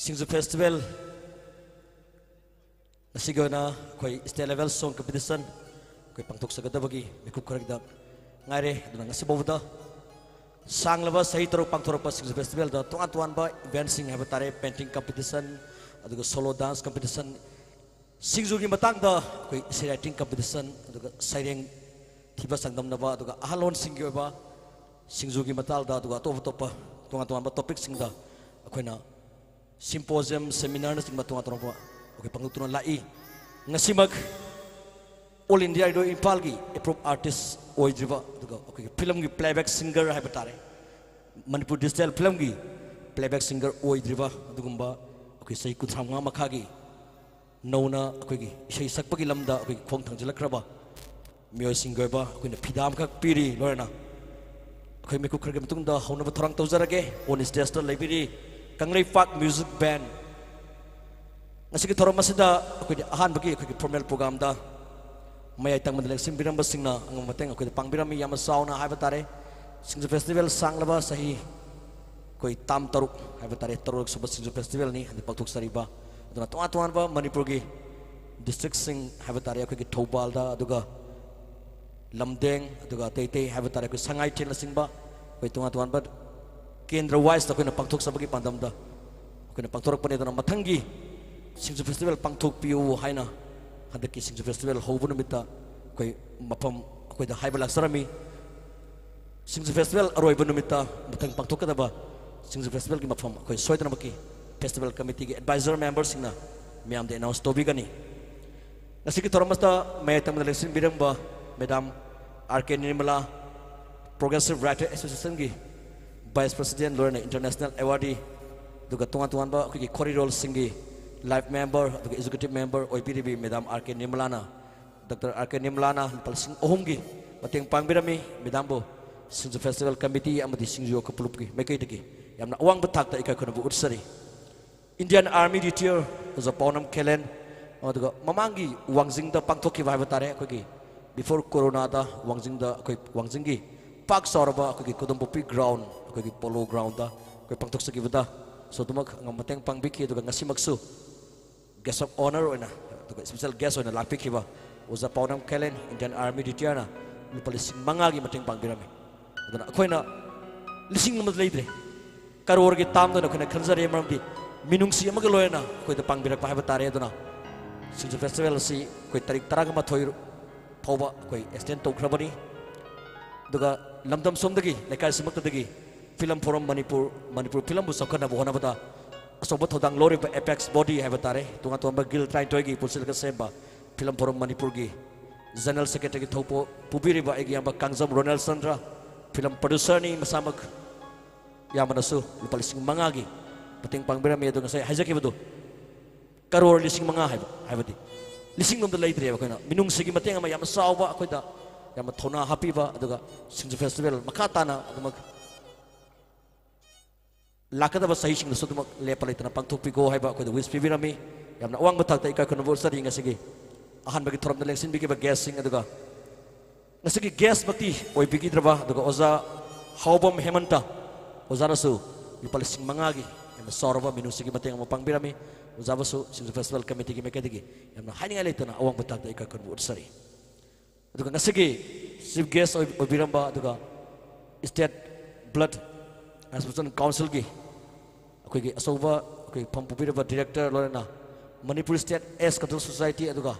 ꯁꯤꯡꯖꯨ ꯐꯦꯁꯇꯤꯚꯦꯜ ꯉꯁꯤꯒꯤ ꯑꯣꯏꯅ ꯑꯩꯈꯣꯏ ꯁ꯭ꯇꯦꯠ ꯂꯦꯚꯦꯜ ꯁꯣꯡ ꯀꯝꯄꯤꯇꯤꯁꯟ ꯑꯩꯈꯣꯏ ꯄꯥꯡꯊꯣꯛꯆꯒꯗꯕꯒꯤ ꯃꯤꯀꯨꯞ ꯈꯔꯗ ꯉꯥꯏꯔꯦ꯫ ꯑꯗꯨꯅ ꯉꯁꯤ ꯐꯥꯎꯕꯗ ꯁꯥꯡꯂꯕ ꯆꯍꯤ ꯇꯔꯨꯛ ꯄꯥꯡꯊꯣꯔꯛꯄ ꯁꯤꯡꯖꯨ ꯐꯦꯁꯇꯤꯚꯦꯜꯗ ꯇꯣꯉꯥꯟ ꯇꯣꯉꯥꯟꯕ ꯏꯚꯦꯟꯠꯁꯤꯡ ꯍꯥꯏꯕ ꯇꯥꯔꯦ, ꯄꯦꯟꯇꯤꯡ ꯀꯝꯄꯤꯇꯤꯁꯟ, ꯑꯗꯨꯒ ꯁꯣꯂꯣ ꯗꯥꯟꯁ ꯀꯝꯄꯤꯇꯤꯁꯟ, ꯁꯤꯡꯖꯨꯒꯤ ꯃꯇꯥꯡꯗ ꯑꯩꯈꯣꯏ ꯏꯁꯩ ꯔꯥꯏꯇꯤꯡ ꯀꯝꯄꯤꯇꯤꯁꯟ, ꯑꯗꯨꯒ ꯁꯩꯔꯦꯡ ꯊꯤꯕ ꯆꯥꯡꯗꯝꯅꯕ, ꯑꯗꯨꯒ ꯑꯍꯜꯂꯣꯟꯁꯤꯡꯒꯤ ꯑꯣꯏꯕ ꯁꯤꯡꯖꯨꯒꯤ ꯃꯇꯥꯡꯗ, ꯑꯗꯨꯒ ꯑꯇꯣꯞ ꯑꯇꯣꯞꯄ ꯇꯣꯉꯥꯟ ꯇꯣꯉꯥꯟꯕ ꯇꯣꯄꯤꯛꯁꯤꯡꯗ ꯑꯩꯈꯣꯏꯅ ꯁꯤꯝꯄꯣꯖꯤꯌꯝ, ꯁꯦꯃꯤꯅꯥꯔꯅꯆꯤꯡꯕ ꯇꯣꯉꯥꯟ ꯇꯣꯉꯥꯟꯕ ꯑꯩꯈꯣꯏ ꯄꯥꯡꯊꯣꯛꯇꯨꯅ ꯂꯥꯛꯏ꯫ ꯉꯁꯤꯃꯛ ꯑꯣꯜ ꯏꯟꯗꯤꯌꯥ ꯔꯦꯗꯤꯑꯣ ꯏꯝꯐꯥꯜꯒꯤ ꯑꯦꯄ꯭ꯔꯨꯞ ꯑꯥꯔꯇꯤꯁ ꯑꯣꯏꯗ꯭ꯔꯤꯕ, ꯑꯗꯨꯒ ꯑꯩꯈꯣꯏꯒꯤ ꯐꯤꯂꯝꯒꯤ ꯄ꯭ꯂꯦꯕꯦꯛ ꯁꯤꯡꯒꯔ ꯍꯥꯏꯕ ꯇꯥꯔꯦ, ꯃꯅꯤꯄꯨꯔ ꯗꯤꯖꯤꯇꯦꯜ ꯐꯤꯂꯝꯒꯤ ꯄ꯭ꯂꯦꯕꯦꯛ ꯁꯤꯡꯒꯔ ꯑꯣꯏꯗ꯭ꯔꯤꯕ ꯑꯗꯨꯒꯨꯝꯕ ꯑꯩꯈꯣꯏ ꯆꯍꯤ ꯀꯨꯟꯊ꯭ꯔꯥ ꯃꯉꯥ ꯃꯈꯥꯒꯤ ꯅꯧꯅ ꯑꯩꯈꯣꯏꯒꯤ ꯏꯁꯩ ꯁꯛꯄꯒꯤ ꯂꯝꯗ ꯑꯩꯈꯣꯏꯒꯤ ꯈꯣꯡ ꯊꯥꯡꯖꯤꯜꯂꯛꯈ꯭ꯔꯕ ꯃꯤꯑꯣꯏꯁꯤꯡꯒꯤ ꯑꯣꯏꯕ ꯑꯩꯈꯣꯏꯅ ꯐꯤꯗꯥ ꯑꯃꯈꯛ ꯄꯤꯔꯤ꯫ ꯂꯣꯏꯅ ꯑꯩꯈꯣꯏ ꯃꯤꯀꯨꯞ ꯈꯔꯒꯤ ꯃꯇꯨꯡꯗ ꯍꯧꯅꯕ ꯊꯧꯔꯥꯡ ꯇꯧꯖꯔꯒꯦ꯫ ꯑꯣꯟ ꯁ꯭ꯇꯦꯖꯇ ꯂꯩꯕꯤꯔꯤ ꯀꯪꯂꯩꯄꯥꯛ ꯃ꯭ꯌꯨꯖꯤꯛ ꯕꯦꯟ꯫ ꯉꯁꯤꯒꯤ ꯊꯧꯔꯝ ꯑꯁꯤꯗ ꯑꯩꯈꯣꯏꯒꯤ ꯑꯍꯥꯟꯕꯒꯤ ꯑꯩꯈꯣꯏꯒꯤ ꯐꯣꯔꯃꯦꯜ ꯄ꯭ꯔꯣꯒ꯭ꯔꯥꯝꯗ ꯃꯌꯥꯏ ꯇꯪꯕꯗ ꯂꯦꯡꯁꯤꯟꯕꯤꯔꯝꯕꯁꯤꯡꯅ ꯑꯉꯝꯕ ꯃꯇꯦꯡ ꯑꯩꯈꯣꯏꯗ ꯄꯥꯡꯕꯤꯔꯝꯃꯤ꯫ ꯌꯥꯝꯅ ꯆꯥꯎꯅ ꯍꯥꯏꯕ ꯇꯥꯔꯦ, ꯁꯤꯡꯖꯨ ꯐꯦꯁꯇꯤꯚꯦꯜ ꯁꯥꯡꯂꯕ ꯆꯍꯤ ꯑꯩꯈꯣꯏ ꯇꯥꯝ ꯇꯔꯨꯛ ꯍꯥꯏꯕ ꯇꯥꯔꯦ, ꯇꯔꯨꯛꯁꯨꯕ ꯁꯤꯡꯖꯨ ꯐꯦꯁꯇꯤꯚꯦꯜꯅꯤ ꯍꯥꯏꯅ ꯄꯥꯡꯊꯣꯛꯆꯔꯤꯕ꯫ ꯑꯗꯨꯅ ꯇꯣꯉꯥꯟ ꯇꯣꯉꯥꯟꯕ ꯃꯅꯤꯄꯨꯔꯒꯤ ꯗꯤꯁꯇ꯭ꯔꯤꯛꯁꯤꯡ ꯍꯥꯏꯕ ꯇꯥꯔꯦ, ꯑꯩꯈꯣꯏꯒꯤ ꯊꯧꯕꯥꯜꯗ, ꯑꯗꯨꯒ ꯂꯝꯗꯦꯡ, ꯑꯗꯨꯒ ꯑꯇꯩ ꯑꯇꯩ ꯍꯥꯏꯕ ꯇꯥꯔꯦ, ꯑꯩꯈꯣꯏ ꯁꯉꯥꯏꯊꯦꯜꯅꯆꯤꯡꯕ ꯑꯩꯈꯣꯏ ꯇꯣꯉꯥꯟ ꯇꯣꯉꯥꯟꯕ ꯀꯦꯟꯗ꯭ꯔ ꯋꯥꯏꯁꯇ ꯑꯩꯈꯣꯏꯅ ꯄꯥꯡꯊꯣꯛꯆꯕꯒꯤ ꯄꯥꯟꯗꯝꯗ ꯑꯩꯈꯣꯏꯅ ꯄꯥꯡꯊꯣꯔꯛꯄꯅꯤ꯫ ꯑꯗꯨꯅ ꯃꯊꯪꯒꯤ ꯁꯤꯡꯖꯨ ꯐꯦꯁꯇꯤꯚꯦꯜ ꯄꯥꯡꯊꯣꯛꯄꯤꯌꯨ ꯍꯥꯏꯅ ꯍꯟꯗꯛꯀꯤ ꯁꯤꯡꯖꯨ ꯐꯦꯁꯇꯤꯚꯦꯜ ꯍꯧꯕ ꯅꯨꯃꯤꯠꯇ ꯑꯩꯈꯣꯏ ꯃꯐꯝ ꯑꯩꯈꯣꯏꯗ ꯍꯥꯏꯕ ꯂꯥꯛꯆꯔꯝꯃꯤ꯫ ꯁꯤꯡꯖꯨ ꯐꯦꯁꯇꯤꯚꯦꯜ ꯑꯔꯣꯏꯕ ꯅꯨꯃꯤꯠꯇ ꯃꯊꯪ ꯄꯥꯡꯊꯣꯛꯀꯗꯕ ꯁꯤꯡꯖꯨ ꯐꯦꯁꯇꯤꯚꯦꯜꯒꯤ ꯃꯐꯝ ꯑꯩꯈꯣꯏ ꯁꯣꯏꯗꯅꯃꯛꯀꯤ ꯐꯦꯁꯇꯤꯚꯦꯜ ꯀꯃꯤꯇꯤꯒꯤ ꯑꯦꯗꯚꯥꯏꯖꯔ ꯃꯦꯝꯕꯔꯁꯤꯡꯅ ꯃꯤꯌꯥꯝꯗ ꯑꯦꯅꯥꯎꯟꯁ ꯇꯧꯕꯤꯒꯅꯤ꯫ ꯉꯁꯤꯒꯤ ꯊꯧꯔꯝ ꯑꯁꯤꯗ ꯃꯌꯥꯏ ꯇꯪꯕꯗ ꯂꯦꯡꯁꯤꯟꯕꯤꯔꯝꯕ madam R K Nirmala, progressive writer ꯑꯦꯁꯣꯁꯤꯌꯦꯁꯟꯒꯤ ꯚꯥꯏꯁ ꯄ꯭ꯔꯦꯁꯤꯗꯦꯟꯠ, ꯂꯣꯏꯅꯅ ꯏꯟꯇꯔꯅꯦꯁꯅꯦꯜ ꯑꯦꯋꯥꯔꯗꯤ, ꯑꯗꯨꯒ ꯇꯣꯉꯥꯟ ꯇꯣꯉꯥꯟꯕ ꯑꯩꯈꯣꯏꯒꯤ ꯈꯣꯔꯤꯔꯣꯜꯁꯤꯡꯒꯤ ꯂꯥꯏꯐ ꯃꯦꯝꯕꯔ ꯑꯗꯨꯒ ꯑꯦꯛꯖꯤꯀ꯭ꯌꯨꯇꯤꯚ ꯃꯦꯝꯕꯔ ꯑꯣꯏꯕꯤꯔꯤꯕꯤ ꯃꯦꯗꯥꯝ ꯑꯥꯔ ꯀꯦ ꯅꯤꯔꯃꯂꯥꯅ, ꯗꯣꯛꯇꯔ ꯑꯥꯔ ꯀꯦ ꯅꯤꯔꯃꯂꯥꯅ ꯂꯨꯄꯥ ꯂꯤꯁꯤꯡ ꯑꯍꯨꯝꯒꯤ ꯃꯇꯦꯡ ꯄꯥꯡꯕꯤꯔꯝꯃꯤ꯫ ꯃꯦꯗꯥꯝꯕꯨ ꯁꯤꯡꯖꯨ ꯐꯦꯁꯇꯤꯚꯦꯜ ꯀꯃꯤꯇꯤ ꯑꯃꯗꯤ ꯁꯤꯡꯖꯨ ꯌꯣꯛꯈꯠ ꯄꯨꯂꯞꯀꯤ ꯃꯥꯏꯀꯩꯗꯒꯤ ꯌꯥꯝꯅ ꯑꯋꯥꯡꯕ ꯊꯥꯛꯇ ꯏꯀꯥꯏ ꯈꯨꯝꯅꯕ ꯎꯠꯆꯔꯤ꯫ ꯏꯟꯗꯤꯌꯥꯟ ꯑꯥꯔꯃꯤ ꯔꯤꯇꯤꯌꯔ ꯑꯣꯖꯥ ꯄꯥꯎꯅꯝ ꯈꯦꯂꯦꯟ, ꯑꯗꯨꯒ ꯃꯃꯥꯡꯒꯤ ꯋꯥꯡꯖꯤꯡꯗ ꯄꯥꯡꯊꯣꯛꯈꯤꯕ ꯍꯥꯏꯕ ꯇꯥꯔꯦ, ꯑꯩꯈꯣꯏꯒꯤ ꯕꯤꯐꯣꯔ ꯀꯣꯔꯣꯅꯥꯗ ꯋꯥꯡꯖꯤꯡꯗ ꯑꯩꯈꯣꯏ ꯋꯥꯡꯖꯤꯡꯒꯤ ꯄꯥꯛ ꯆꯥꯎꯔꯕ ꯑꯩꯈꯣꯏꯒꯤ ꯀꯣꯗꯝꯄꯣꯛꯄꯤ ꯒ꯭ꯔꯥꯎꯟ, ꯑꯩꯈꯣꯏꯒꯤ ꯄꯣꯂꯣ ꯒ꯭ꯔꯥꯎꯟꯗ ꯑꯩꯈꯣꯏ ꯄꯥꯡꯊꯣꯛꯆꯈꯤꯕꯗꯁꯨ ꯑꯗꯨꯃꯛ ꯑꯉꯝꯕ ꯃꯇꯦꯡ ꯄꯥꯡꯕꯤꯈꯤ꯫ ꯑꯗꯨꯒ ꯉꯁꯤꯃꯛꯁꯨ guest of honour ꯑꯣꯏꯅ, ꯑꯗꯨꯒ special guest ꯑꯣꯏꯅ ꯂꯥꯛꯄꯤꯈꯤꯕ ꯑꯣꯖꯥ ꯄꯥꯎꯅꯝ ꯈꯦꯂꯦꯟ, Indian Army retireꯅ ꯂꯨꯄꯥ ꯂꯤꯁꯤꯡ ꯃꯉꯥꯒꯤ ꯃꯇꯦꯡ ꯄꯥꯡꯕꯤꯔꯝꯃꯤ꯫ ꯑꯗꯨꯅ ꯑꯩꯈꯣꯏꯅ ꯂꯤꯁꯤꯡ ꯑꯃ ꯂꯩꯗ꯭ꯔꯦ, ꯀꯔꯣꯔꯒꯤ ꯇꯥꯝꯗ ꯑꯣꯏꯅ ꯑꯩꯈꯣꯏꯅ ꯈꯟꯖꯔꯦ, ꯃꯔꯝꯗꯤ ꯃꯤꯅꯨꯡꯁꯤ ꯑꯃꯒ ꯂꯣꯏꯅꯅ ꯑꯩꯈꯣꯏꯗ ꯄꯥꯡꯕꯤꯔꯛꯄ ꯍꯥꯏꯕ ꯇꯥꯔꯦ꯫ ꯑꯗꯨꯅ ꯁꯤꯡꯖꯨ festival ꯑꯁꯤ ꯑꯩꯈꯣꯏ ꯇꯥꯔꯤꯛ ꯇꯔꯥꯃꯥꯊꯣꯏ ꯐꯥꯎꯕ ꯑꯩꯈꯣꯏ extend ꯇꯧꯈ꯭ꯔꯕꯅꯤ꯫ ꯑꯗꯨꯒ ꯂꯝꯗꯝ ꯁꯣꯝꯗꯒꯤ, ꯂꯩꯀꯥꯏꯁꯤꯃꯛꯇꯗꯒꯤ Film Forum ꯃꯅꯤꯄꯨꯔ, ꯃꯅꯤꯄꯨꯔ filmꯕꯨ ꯆꯥꯎꯈꯠꯅꯕ ꯍꯣꯠꯅꯕꯗ ꯑꯆꯧꯕ ꯊꯧꯗꯥꯡ ꯂꯧꯔꯤꯕ apex body ꯍꯥꯏꯕ ꯇꯥꯔꯦ, ꯇꯣꯉꯥꯟ ꯇꯣꯉꯥꯟꯕ guild ꯇꯔꯥꯅꯤꯊꯣꯏꯒꯤ ꯄꯨꯟꯁꯤꯜꯂꯒ ꯁꯦꯝꯕ Film Forum ꯃꯅꯤꯄꯨꯔꯒꯤ general secretaryꯒꯤ ꯊꯧꯄꯨ ꯄꯨꯕꯤꯔꯤꯕ ꯑꯩꯒꯤ ꯏꯌꯥꯝꯕ ꯀꯥꯡꯖꯝ ꯔꯣꯅꯦꯜ ꯆꯟꯗ꯭ꯔ, film producerꯅꯤ ꯃꯁꯥꯃꯛ, ꯏꯌꯥꯝꯕꯅꯁꯨ ꯂꯨꯄꯥ ꯂꯤꯁꯤꯡ ꯃꯉꯥꯒꯤ ꯃꯇꯦꯡ ꯄꯥꯡꯕꯤꯔꯝꯃꯤ꯫ ꯑꯗꯣ ꯉꯁꯥꯏ ꯍꯥꯏꯖꯈꯤꯕꯗꯨ, ꯀꯔꯣꯔ ꯂꯤꯁꯤꯡ ꯃꯉꯥ ꯍꯥꯏꯕ, ꯍꯥꯏꯕꯗꯤ ꯂꯤꯁꯤꯡ ꯑꯃꯗ ꯂꯩꯇ꯭ꯔꯦꯕ꯫ ꯑꯩꯈꯣꯏꯅ ꯃꯤꯅꯨꯡꯁꯤꯒꯤ ꯃꯇꯦꯡ ꯑꯃ ꯌꯥꯝꯅ ꯆꯥꯎꯕ, ꯑꯩꯈꯣꯏꯗ ꯌꯥꯝꯅ ꯊꯧꯅꯥ ꯍꯥꯞꯄꯤꯕ, ꯑꯗꯨꯒ ꯁꯤꯡꯖꯨ festival ꯃꯈꯥ ꯇꯥꯅ ꯑꯗꯨꯃꯛ ꯂꯥꯛꯀꯗꯕ ꯆꯍꯤꯁꯤꯡꯗꯁꯨ ꯑꯗꯨꯃꯛ ꯂꯦꯞꯄ ꯂꯩꯇꯅ ꯄꯥꯡꯊꯣꯛꯄꯤꯀꯣ ꯍꯥꯏꯕ ꯑꯩꯈꯣꯏꯗ wish ꯄꯤꯕꯤꯔꯝꯃꯤ꯫ ꯌꯥꯝꯅ ꯑꯋꯥꯡꯕ ꯊꯥꯛꯇ ꯏꯀꯥꯏ ꯈꯨꯝꯅꯕ ꯎꯠꯆꯔꯤ꯫ ꯉꯁꯤꯒꯤ ꯑꯍꯥꯟꯕꯒꯤ ꯊꯧꯔꯝꯗ ꯂꯦꯡꯁꯤꯟꯕꯤꯈꯤꯕ guestꯁꯤꯡ, ꯑꯗꯨꯒ ꯉꯁꯤꯒꯤ guestꯃꯛꯇꯤ ꯑꯣꯏꯕꯤꯈꯤꯗ꯭ꯔꯕ, ꯑꯗꯨꯒ ꯑꯣꯖꯥ ꯍꯥꯎꯕꯝ ꯍꯦꯃꯟꯇ ꯑꯣꯖꯥꯅꯁꯨ ꯂꯨꯄꯥ ꯂꯤꯁꯤꯡ ꯃꯉꯥꯒꯤ ꯌꯥꯝꯅ ꯆꯥꯎꯔꯕ ꯃꯤꯅꯨꯡꯁꯤꯒꯤ ꯃꯇꯦꯡ ꯑꯃ ꯄꯥꯡꯕꯤꯔꯝꯃꯤ꯫ ꯑꯣꯖꯥꯕꯨꯁꯨ ꯁꯤꯡꯖꯨ festival committeeꯒꯤ ꯃꯥꯏꯀꯩꯗꯒꯤ ꯌꯥꯝꯅ ꯍꯥꯏꯅꯤꯡꯉꯥꯏ ꯂꯩꯇꯅ ꯑꯋꯥꯡꯕ ꯊꯥꯛꯇ ꯏꯀꯥꯏ ꯈꯨꯝꯅꯕ ꯎꯠꯆꯔꯤ꯫ ꯑꯗꯨꯒ ꯉꯁꯤꯒꯤ chief guest ꯑꯣꯏ-, ꯑꯣꯏꯕꯤꯔꯝꯕ, ꯑꯗꯨꯒ State Blood Transfusion Councilꯒꯤ ꯑꯩꯈꯣꯏꯒꯤ ꯑꯆꯧꯕ ꯑꯩꯈꯣꯏ ꯐꯝ ꯄꯨꯕꯤꯔꯕ director, ꯂꯣꯏꯅꯅ Manipur State AIDS Control Society, ꯑꯗꯨꯒ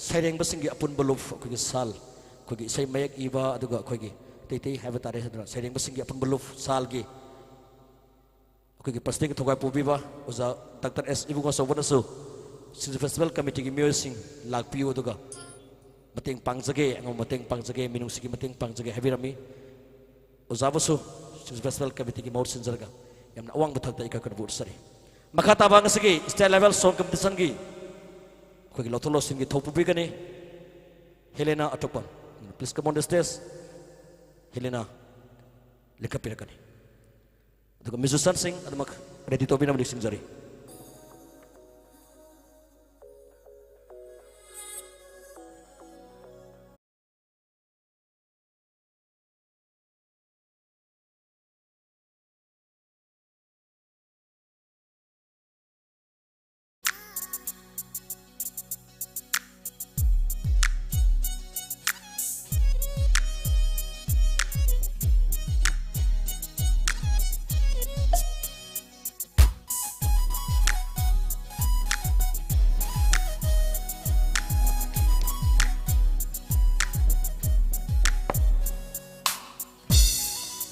ꯁꯩꯔꯦꯡꯕꯁꯤꯡꯒꯤ ꯑꯄꯨꯟꯕ ꯂꯨꯞ, ꯑꯩꯈꯣꯏꯒꯤ ꯁꯥꯜ, ꯑꯩꯈꯣꯏꯒꯤ ꯏꯁꯩ ꯃꯌꯦꯛ ꯏꯕ, ꯑꯗꯨꯒ ꯑꯩꯈꯣꯏꯒꯤ ꯑꯇꯩ ꯑꯇꯩ ꯍꯥꯏꯕ ꯇꯥꯔꯦ, ꯑꯗꯨꯅ ꯁꯩꯔꯦꯡꯕꯁꯤꯡꯒꯤ ꯑꯄꯨꯟꯕ ꯂꯨꯞ ꯁꯥꯜꯒꯤ ꯑꯩꯈꯣꯏꯒꯤ presidentꯀꯤ ꯊꯧꯒꯥꯏ ꯄꯨꯕꯤꯕ ꯑꯣꯖꯥ ꯗꯥꯛꯇꯔ ꯑꯦꯁ ꯏꯕꯨꯡꯉꯣ ꯑꯆꯧꯕꯅꯁꯨ ꯁꯤꯡꯖꯨ festival committeeꯒꯤ ꯃꯤꯑꯣꯏꯁꯤꯡ ꯂꯥꯛꯄꯤꯌꯨ, ꯑꯗꯨꯒ ꯃꯇꯦꯡ ꯄꯥꯡꯖꯒꯦ, ꯑꯉꯝꯕ ꯃꯇꯦꯡ ꯄꯥꯡꯖꯒꯦ, ꯃꯤꯅꯨꯡꯁꯤꯒꯤ ꯃꯇꯦꯡ ꯄꯥꯡꯖꯒꯦ ꯍꯥꯏꯕꯤꯔꯝꯃꯤ꯫ ꯑꯣꯖꯥꯕꯨꯁꯨ ꯁꯤꯡꯖꯨ festival committeeꯒꯤ ꯃꯍꯨꯠ ꯁꯤꯟꯖꯔꯒ ꯌꯥꯝꯅ ꯑꯋꯥꯡꯕ ꯊꯥꯛꯇ ꯏꯀꯥꯏ ꯈꯨꯝꯅꯕ ꯎꯠꯆꯔꯤ꯫ ꯃꯈꯥ ꯇꯥꯕ ꯉꯁꯤꯒꯤ state level song competitionꯒꯤ ꯑꯩꯈꯣꯏꯒꯤ ꯂꯧꯊꯣꯛ ꯂꯧꯁꯤꯟꯒꯤ ꯊꯧ ꯄꯨꯕꯤꯒꯅꯤ ꯍꯦꯂꯦꯅꯥ ꯑꯇꯣꯞꯄ꯫ Please come on the stage. ꯍꯦꯂꯦꯅꯥ ꯂꯤꯡꯈꯠꯄꯤꯔꯛꯀꯅꯤ꯫ ꯑꯗꯨꯒ musicianꯁꯤꯡ ꯑꯗꯨꯃꯛ ready ꯇꯧꯕꯤꯅꯕ ꯅꯤꯡꯁꯤꯡꯖꯔꯤ꯫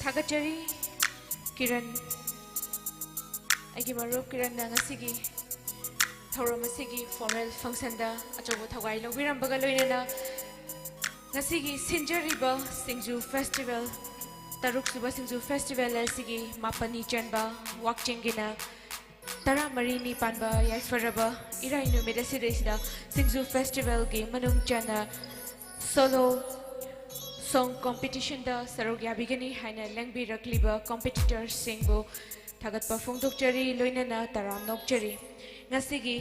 ꯊꯥꯒꯠꯆꯔꯤ ꯀꯤꯔꯟ, ꯑꯩꯒꯤ ꯃꯔꯨꯞ ꯀꯤꯔꯟꯅ ꯉꯁꯤꯒꯤ ꯊꯧꯔꯝ ꯑꯁꯤꯒꯤ formal functionꯗ ꯑꯆꯧꯕ ꯊꯧꯒꯥꯏ ꯂꯧꯕꯤꯔꯝꯕꯒ ꯂꯣꯏꯅꯅ ꯉꯁꯤꯒꯤ ꯁꯤꯟꯖꯔꯤꯕ ꯁꯤꯡꯖꯨ festival, ꯇꯔꯨꯛꯁꯨꯕ ꯁꯤꯡꯖꯨ festival ꯑꯁꯤꯒꯤ ꯃꯥꯄꯟꯅꯤ ꯆꯟꯕ ꯋꯥꯛꯆꯤꯡꯒꯤꯅ ꯇꯔꯥꯃꯔꯤꯅꯤ ꯄꯥꯟꯕ ꯌꯥꯏꯐꯔꯕ ꯏꯔꯥꯏ ꯅꯨꯃꯤꯠ ꯑꯁꯤꯗꯩꯁꯤꯗ ꯁꯤꯡꯖꯨ festivalꯒꯤ ꯃꯅꯨꯡ ꯆꯟꯅ solo song competitionꯗ ꯁꯔꯨꯛ ꯌꯥꯕꯤꯒꯅꯤ ꯍꯥꯏꯅ ꯂꯦꯡꯕꯤꯔꯛꯂꯤꯕ competitorꯁꯤꯡꯕꯨ ꯊꯥꯒꯠꯄ ꯐꯣꯡꯗꯣꯛꯆꯔꯤ, ꯂꯣꯏꯅꯅ ꯇꯔꯥꯝꯅ ꯑꯣꯛꯆꯔꯤ꯫ ꯉꯁꯤꯒꯤ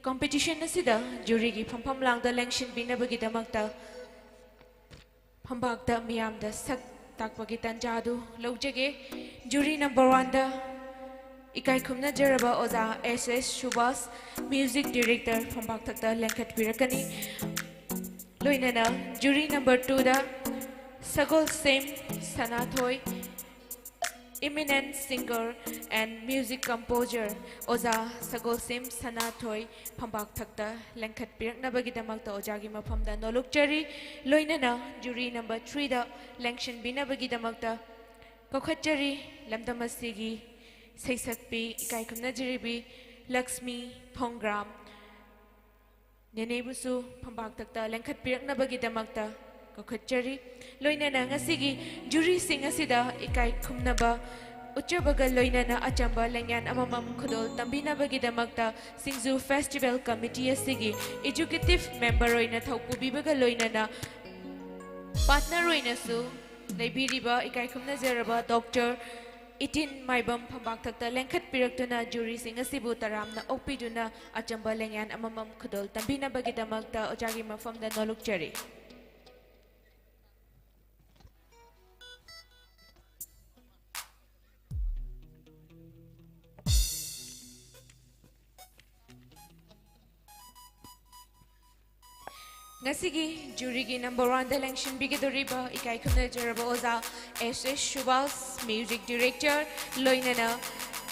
competition ꯑꯁꯤꯗ juryꯒꯤ ꯐꯝꯐꯝ ꯂꯥꯡꯗ ꯂꯦꯡꯁꯤꯟꯕꯤꯅꯕꯒꯤꯗꯃꯛꯇ ꯐꯝꯕꯥꯛꯇ ꯃꯤꯌꯥꯝꯗ ꯁꯛ ꯇꯥꯛꯄꯒꯤ ꯇꯥꯟꯖꯥ ꯑꯗꯨ ꯂꯧꯖꯒꯦ꯫ Jury number oneꯗ ꯏꯀꯥꯏ ꯈꯨꯝꯅꯖꯔꯕ ꯑꯣꯖꯥ ꯑꯦꯁ ꯑꯦꯁ ꯁꯨꯕꯥꯁ, music director, ꯐꯝꯕꯥꯛ ꯊꯛꯇ ꯂꯦꯡꯈꯠꯄꯤꯔꯛꯀꯅꯤ꯫ ꯂꯣꯏꯅꯅ jury number twoꯗ Sagolsem Sanathoi, eminent singer and music composer, ꯑꯣꯖꯥ ꯁꯒꯣꯜꯁꯦꯝ ꯁꯅꯥꯊꯣꯏ, ꯐꯝꯕꯥꯛ ꯊꯛꯇ ꯂꯦꯡꯈꯠꯄꯤꯔꯛꯅꯕꯒꯤꯗꯃꯛꯇ ꯑꯣꯖꯥꯒꯤ ꯃꯐꯝꯗ ꯅꯣꯂꯨꯛꯆꯔꯤ꯫ ꯂꯣꯏꯅꯅ jury number threeꯗ ꯂꯦꯡꯁꯤꯟꯕꯤꯅꯕꯒꯤꯗꯃꯛꯇ ꯀꯧꯈꯠꯆꯔꯤ꯫ ꯂꯝꯗꯝ ꯑꯁꯤꯒꯤ ꯁꯩꯁꯛꯄꯤ ꯏꯀꯥꯏ ꯈꯨꯝꯅꯖꯔꯤꯕꯤ ꯂꯛꯁꯃꯤ ꯐꯣꯡꯒ꯭ꯔꯥꯝ ꯅꯦꯅꯦꯕꯨꯁꯨ ꯐꯝꯕꯥꯛ ꯊꯛꯇ ꯂꯦꯡꯈꯠꯄꯤꯔꯛꯅꯕꯒꯤꯗꯃꯛꯇ ꯀꯧꯈꯠꯆꯔꯤ꯫ ꯂꯣꯏꯅꯅ ꯉꯁꯤꯒꯤ juryꯁꯤꯡ ꯑꯁꯤꯗ ꯏꯀꯥꯏ ꯈꯨꯝꯅꯕ ꯎꯠꯆꯕꯒ ꯂꯣꯏꯅꯅ ꯑꯆꯝꯕ ꯂꯦꯡꯌꯥꯟ ꯑꯃꯃꯝ ꯈꯨꯗꯣꯜ ꯇꯝꯕꯤꯅꯕꯒꯤꯗꯃꯛꯇ ꯁꯤꯡꯖꯨ festival committee ꯑꯁꯤꯒꯤ executive member ꯑꯣꯏꯅ ꯊꯧ ꯄꯨꯕꯤꯕꯒ ꯂꯣꯏꯅꯅ partner ꯑꯣꯏꯅꯁꯨ ꯂꯩꯕꯤꯔꯤꯕ ꯏꯀꯥꯏ ꯈꯨꯝꯅꯖꯔꯕ ꯗꯣꯛꯇꯔ ꯏꯇꯤꯟ ꯃꯥꯏꯕꯝ ꯐꯝꯕꯥꯛ ꯊꯛꯇ ꯂꯦꯡꯈꯠꯄꯤꯔꯛꯇꯨꯅ juryꯁꯤꯡ ꯑꯁꯤꯕꯨ ꯇꯔꯥꯝꯅ ꯑꯣꯛꯄꯤꯗꯨꯅ ꯑꯆꯝꯕ ꯂꯦꯡꯌꯥꯟ ꯑꯃꯃꯝ ꯈꯨꯗꯣꯜ ꯇꯝꯕꯤꯅꯕꯒꯤꯗꯃꯛꯇ ꯑꯣꯖꯥꯒꯤ ꯃꯐꯝꯗ ꯅꯣꯂꯨꯛꯆꯔꯤ꯫ ꯉꯁꯤꯒꯤ juryꯒꯤ number oneꯗ ꯂꯦꯡꯁꯤꯟꯕꯤꯒꯗꯧꯔꯤꯕ ꯏꯀꯥꯏ ꯈꯨꯝꯅꯖꯔꯕ ꯑꯣꯖꯥ ꯑꯦꯁ ꯑꯦꯁ ꯁꯨꯕꯥꯁ, music director, ꯂꯣꯏꯅꯅ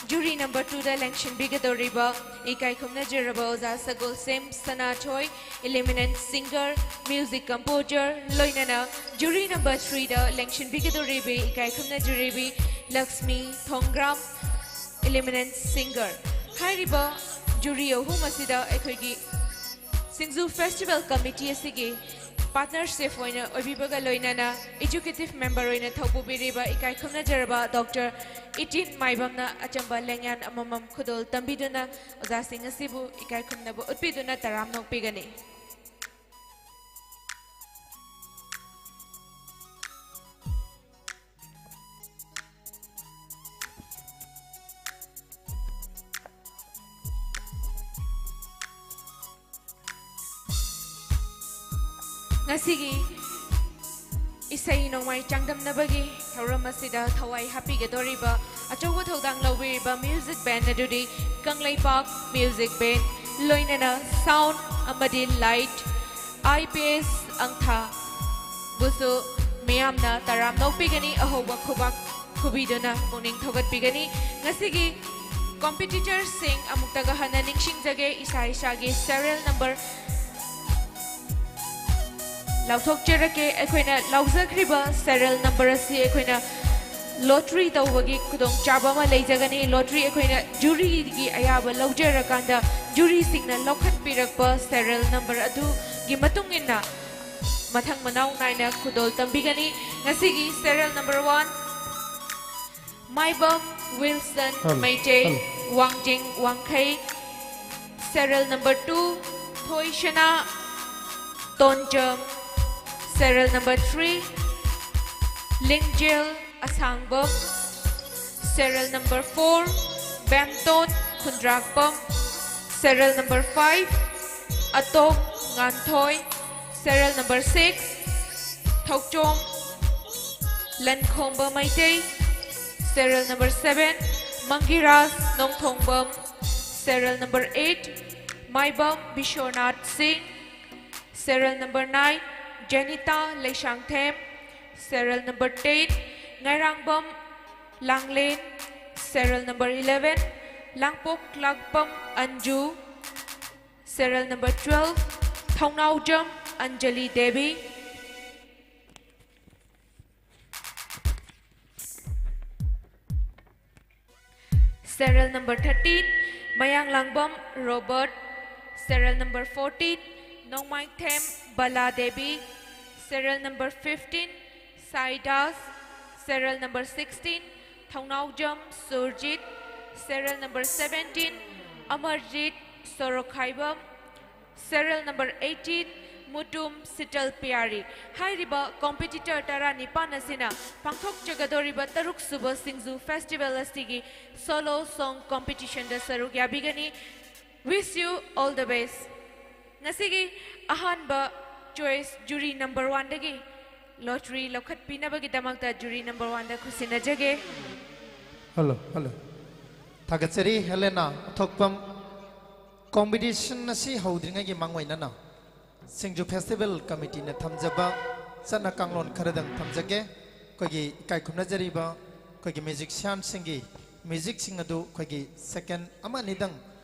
Jury number two ꯗ ꯂꯦꯡꯁꯤꯟꯕꯤꯒꯗꯧꯔꯤꯕ ꯏꯀꯥꯏ ꯈꯨꯝꯅꯖꯔꯕ ꯑꯣꯖꯥ ꯁꯒꯣꯜꯁꯦꯝ ꯁꯅꯥꯊꯣꯏ, eliminate singer, music composer, ꯂꯣꯏꯅꯅ jury number three ꯗ ꯂꯦꯡꯁꯤꯟꯕꯤꯒꯗꯧꯔꯤꯕꯤ ꯏꯀꯥꯏ ꯈꯨꯝꯅꯖꯔꯤꯕꯤ ꯂꯛꯁꯃꯤ ꯊꯣꯡꯒ꯭ꯔꯥꯝ, eliminate singer꯫ ꯍꯥꯏꯔꯤꯕ jury ꯑꯍꯨꯝ ꯑꯁꯤꯗ ꯑꯩꯈꯣꯏꯒꯤ ꯁꯤꯡꯖꯨ festival committee ꯑꯁꯤꯒꯤ partner chef ꯑꯣꯏꯅ ꯑꯣꯏꯕꯤꯕꯒ ꯂꯣꯏꯅꯅ executive member ꯑꯣꯏꯅ ꯊꯧꯄꯨꯕꯤꯔꯤꯕ ꯏꯀꯥꯏ ꯈꯨꯝꯅꯖꯔꯕ ꯗꯣꯛꯇꯔ ꯏꯇꯤꯟ ꯃꯥꯏꯕꯝꯅ ꯑꯆꯝꯕ ꯂꯦꯡꯌꯥꯟ ꯑꯃꯃꯝ ꯈꯨꯗꯣꯜ ꯇꯝꯕꯤꯗꯨꯅ ꯑꯣꯖꯥꯁꯤꯡ ꯑꯁꯤꯕꯨ ꯏꯀꯥꯏ ꯈꯨꯝꯅꯕ ꯎꯠꯄꯤꯗꯨꯅ ꯇꯔꯥꯝ ꯅꯣꯛꯄꯤꯒꯅꯤ꯫ ꯉꯁꯤꯒꯤ ꯏꯁꯩ ꯅꯣꯡꯃꯥꯏ ꯆꯥꯡꯗꯝꯅꯕꯒꯤ ꯊꯧꯔꯝ ꯑꯁꯤꯗ ꯊꯋꯥꯏ ꯍꯥꯞꯄꯤꯒꯗꯧꯔꯤꯕ, ꯑꯆꯧꯕ ꯊꯧꯗꯥꯡ ꯂꯧꯕꯤꯔꯤꯕ music band ꯑꯗꯨꯗꯤ ꯀꯪꯂꯩꯄꯥꯛ music band, ꯂꯣꯏꯅꯅ sound ꯑꯃꯗꯤ light, I P S ꯑꯪꯊꯥ ꯕꯨꯁꯨ ꯃꯤꯌꯥꯝꯅ ꯇꯔꯥꯝꯅ ꯑꯣꯛꯄꯤꯒꯅꯤ, ꯑꯍꯧꯕ ꯈꯨꯕꯥꯛ ꯈꯨꯕꯤꯗꯨꯅ ꯄꯨꯛꯅꯤꯡ ꯊꯧꯒꯠꯄꯤꯒꯅꯤ꯫ ꯉꯁꯤꯒꯤ competitor ꯁꯤꯡ ꯑꯃꯨꯛꯇꯒ ꯍꯟꯅ ꯅꯤꯡꯁꯤꯡꯖꯒꯦ, ꯏꯁꯥ ꯏꯁꯥꯒꯤ serial number ꯂꯥꯎꯊꯣꯛꯆꯔꯛꯀꯦ꯫ ꯑꯩꯈꯣꯏꯅ ꯂꯥꯎꯖꯈ꯭ꯔꯤꯕ serial number ꯑꯁꯤ ꯑꯩꯈꯣꯏꯅ lottery ꯇꯧꯕꯒꯤ ꯈꯨꯗꯣꯡꯆꯥꯕ ꯑꯃ ꯂꯩꯖꯒꯅꯤ꯫ Lottery ꯑꯩꯈꯣꯏꯅ jury ꯒꯤ ꯑꯌꯥꯕ ꯂꯧꯖꯔꯀꯥꯟꯗ jury ꯁꯤꯡꯅ ꯂꯧꯈꯠꯄꯤꯔꯛꯄ serial number ꯑꯗꯨꯒꯤ ꯃꯇꯨꯡ ꯏꯟꯅ ꯃꯊꯪ ꯃꯅꯥꯎ ꯅꯥꯏꯅ ꯈꯨꯗꯣꯜ ꯇꯝꯕꯤꯒꯅꯤ꯫ ꯉꯁꯤꯒꯤ serial number one, Maibam Wilson hello, Meitei, hello. Wangjing Wangkhei. Serial number two, ꯊꯣꯏꯁꯅꯥ ꯇꯣꯟꯖꯝ꯫ Serial number three, ꯂꯤꯡꯖꯦꯜ ꯑꯁꯥꯡꯕꯝ꯫ Serial number four, ꯕꯦꯝꯇꯣꯟ ꯈꯨꯟꯗ꯭ꯔꯥꯛꯄꯝ꯫ Serial number five, ꯑꯇꯣꯝ ꯉꯥꯟꯊꯣꯏ꯫ Serial number six, Thouchom ꯂꯟꯈꯣꯝꯕ Meitei. Serial number seven, ꯃꯪꯒꯤꯔꯥꯖ ꯅꯣꯡꯊꯣꯡꯕꯝ꯫ Serial number eight, ꯃꯥꯏꯕꯝ ꯕꯤꯁ꯭ꯋꯅꯥꯊ ꯁꯤꯡ꯫ Serial number nine, Jenita Leishangthem. Serial number ten, ꯉꯥꯏꯔꯥꯡꯕꯝ ꯂꯥꯡꯂꯦꯟ꯫ Serial number eleven, Langpok Lakpam Anju. Serial number twelve, Thongnaojam Anjali Devi. Serial number thirteen, Mayang Langbam Robert. Serial number fourteen, Nongmaithem Bala Devi. Serial number fifteen, Saidas. Serial number sixteen, Thongnaojam Surjit. Serial number seventeen, Amarjit Sorokhaibam. Serial number eighteen, Mutum Sital Piari. ꯍꯥꯏꯔꯤꯕ competitor ꯇꯔꯥꯅꯤꯄꯥꯟ ꯑꯁꯤꯅ ꯄꯥꯡꯊꯣꯛꯆꯒꯗꯧꯔꯤꯕ ꯇꯔꯨꯛ ꯁꯨꯕ ꯁꯤꯡꯖꯨ festival ꯑꯁꯤꯒꯤ solo song competition ꯗ ꯁꯔꯨꯛ ꯌꯥꯕꯤꯒꯅꯤ꯫ Wish you all the best. ꯉꯁꯤꯒꯤ ꯑꯍꯥꯟꯕ choice jury number one ꯗꯒꯤ lottery ꯂꯧꯈꯠꯄꯤꯅꯕꯒꯤꯗꯃꯛꯇ jury number one ꯗ ꯈꯨꯠꯁꯤꯟꯅꯖꯒꯦ꯫ Hello, hello. ꯊꯥꯒꯠꯆꯔꯤ, ꯍꯦꯂꯦꯅꯥ ꯎꯊꯣꯛꯄꯝ꯫ Competition ꯑꯁꯤ ꯍꯧꯗ꯭ꯔꯤꯉꯩꯒꯤ ꯃꯥꯡꯑꯣꯏꯅꯅ ꯁꯤꯡꯖꯨ festival committee ꯅ ꯊꯝꯖꯕ ꯆꯠꯅ ꯀꯥꯡꯂꯣꯟ ꯈꯔꯗꯪ ꯊꯝꯖꯒꯦ꯫ ꯑꯩꯈꯣꯏꯒꯤ ꯏꯀꯥꯏ ꯈꯨꯝꯅꯖꯔꯤꯕ ꯑꯩꯈꯣꯏꯒꯤ musician ꯁꯤꯡꯒꯤ music ꯁꯤꯡ ꯑꯗꯨ ꯑꯩꯈꯣꯏꯒꯤ second ꯑꯃ ꯑꯅꯤꯗꯪ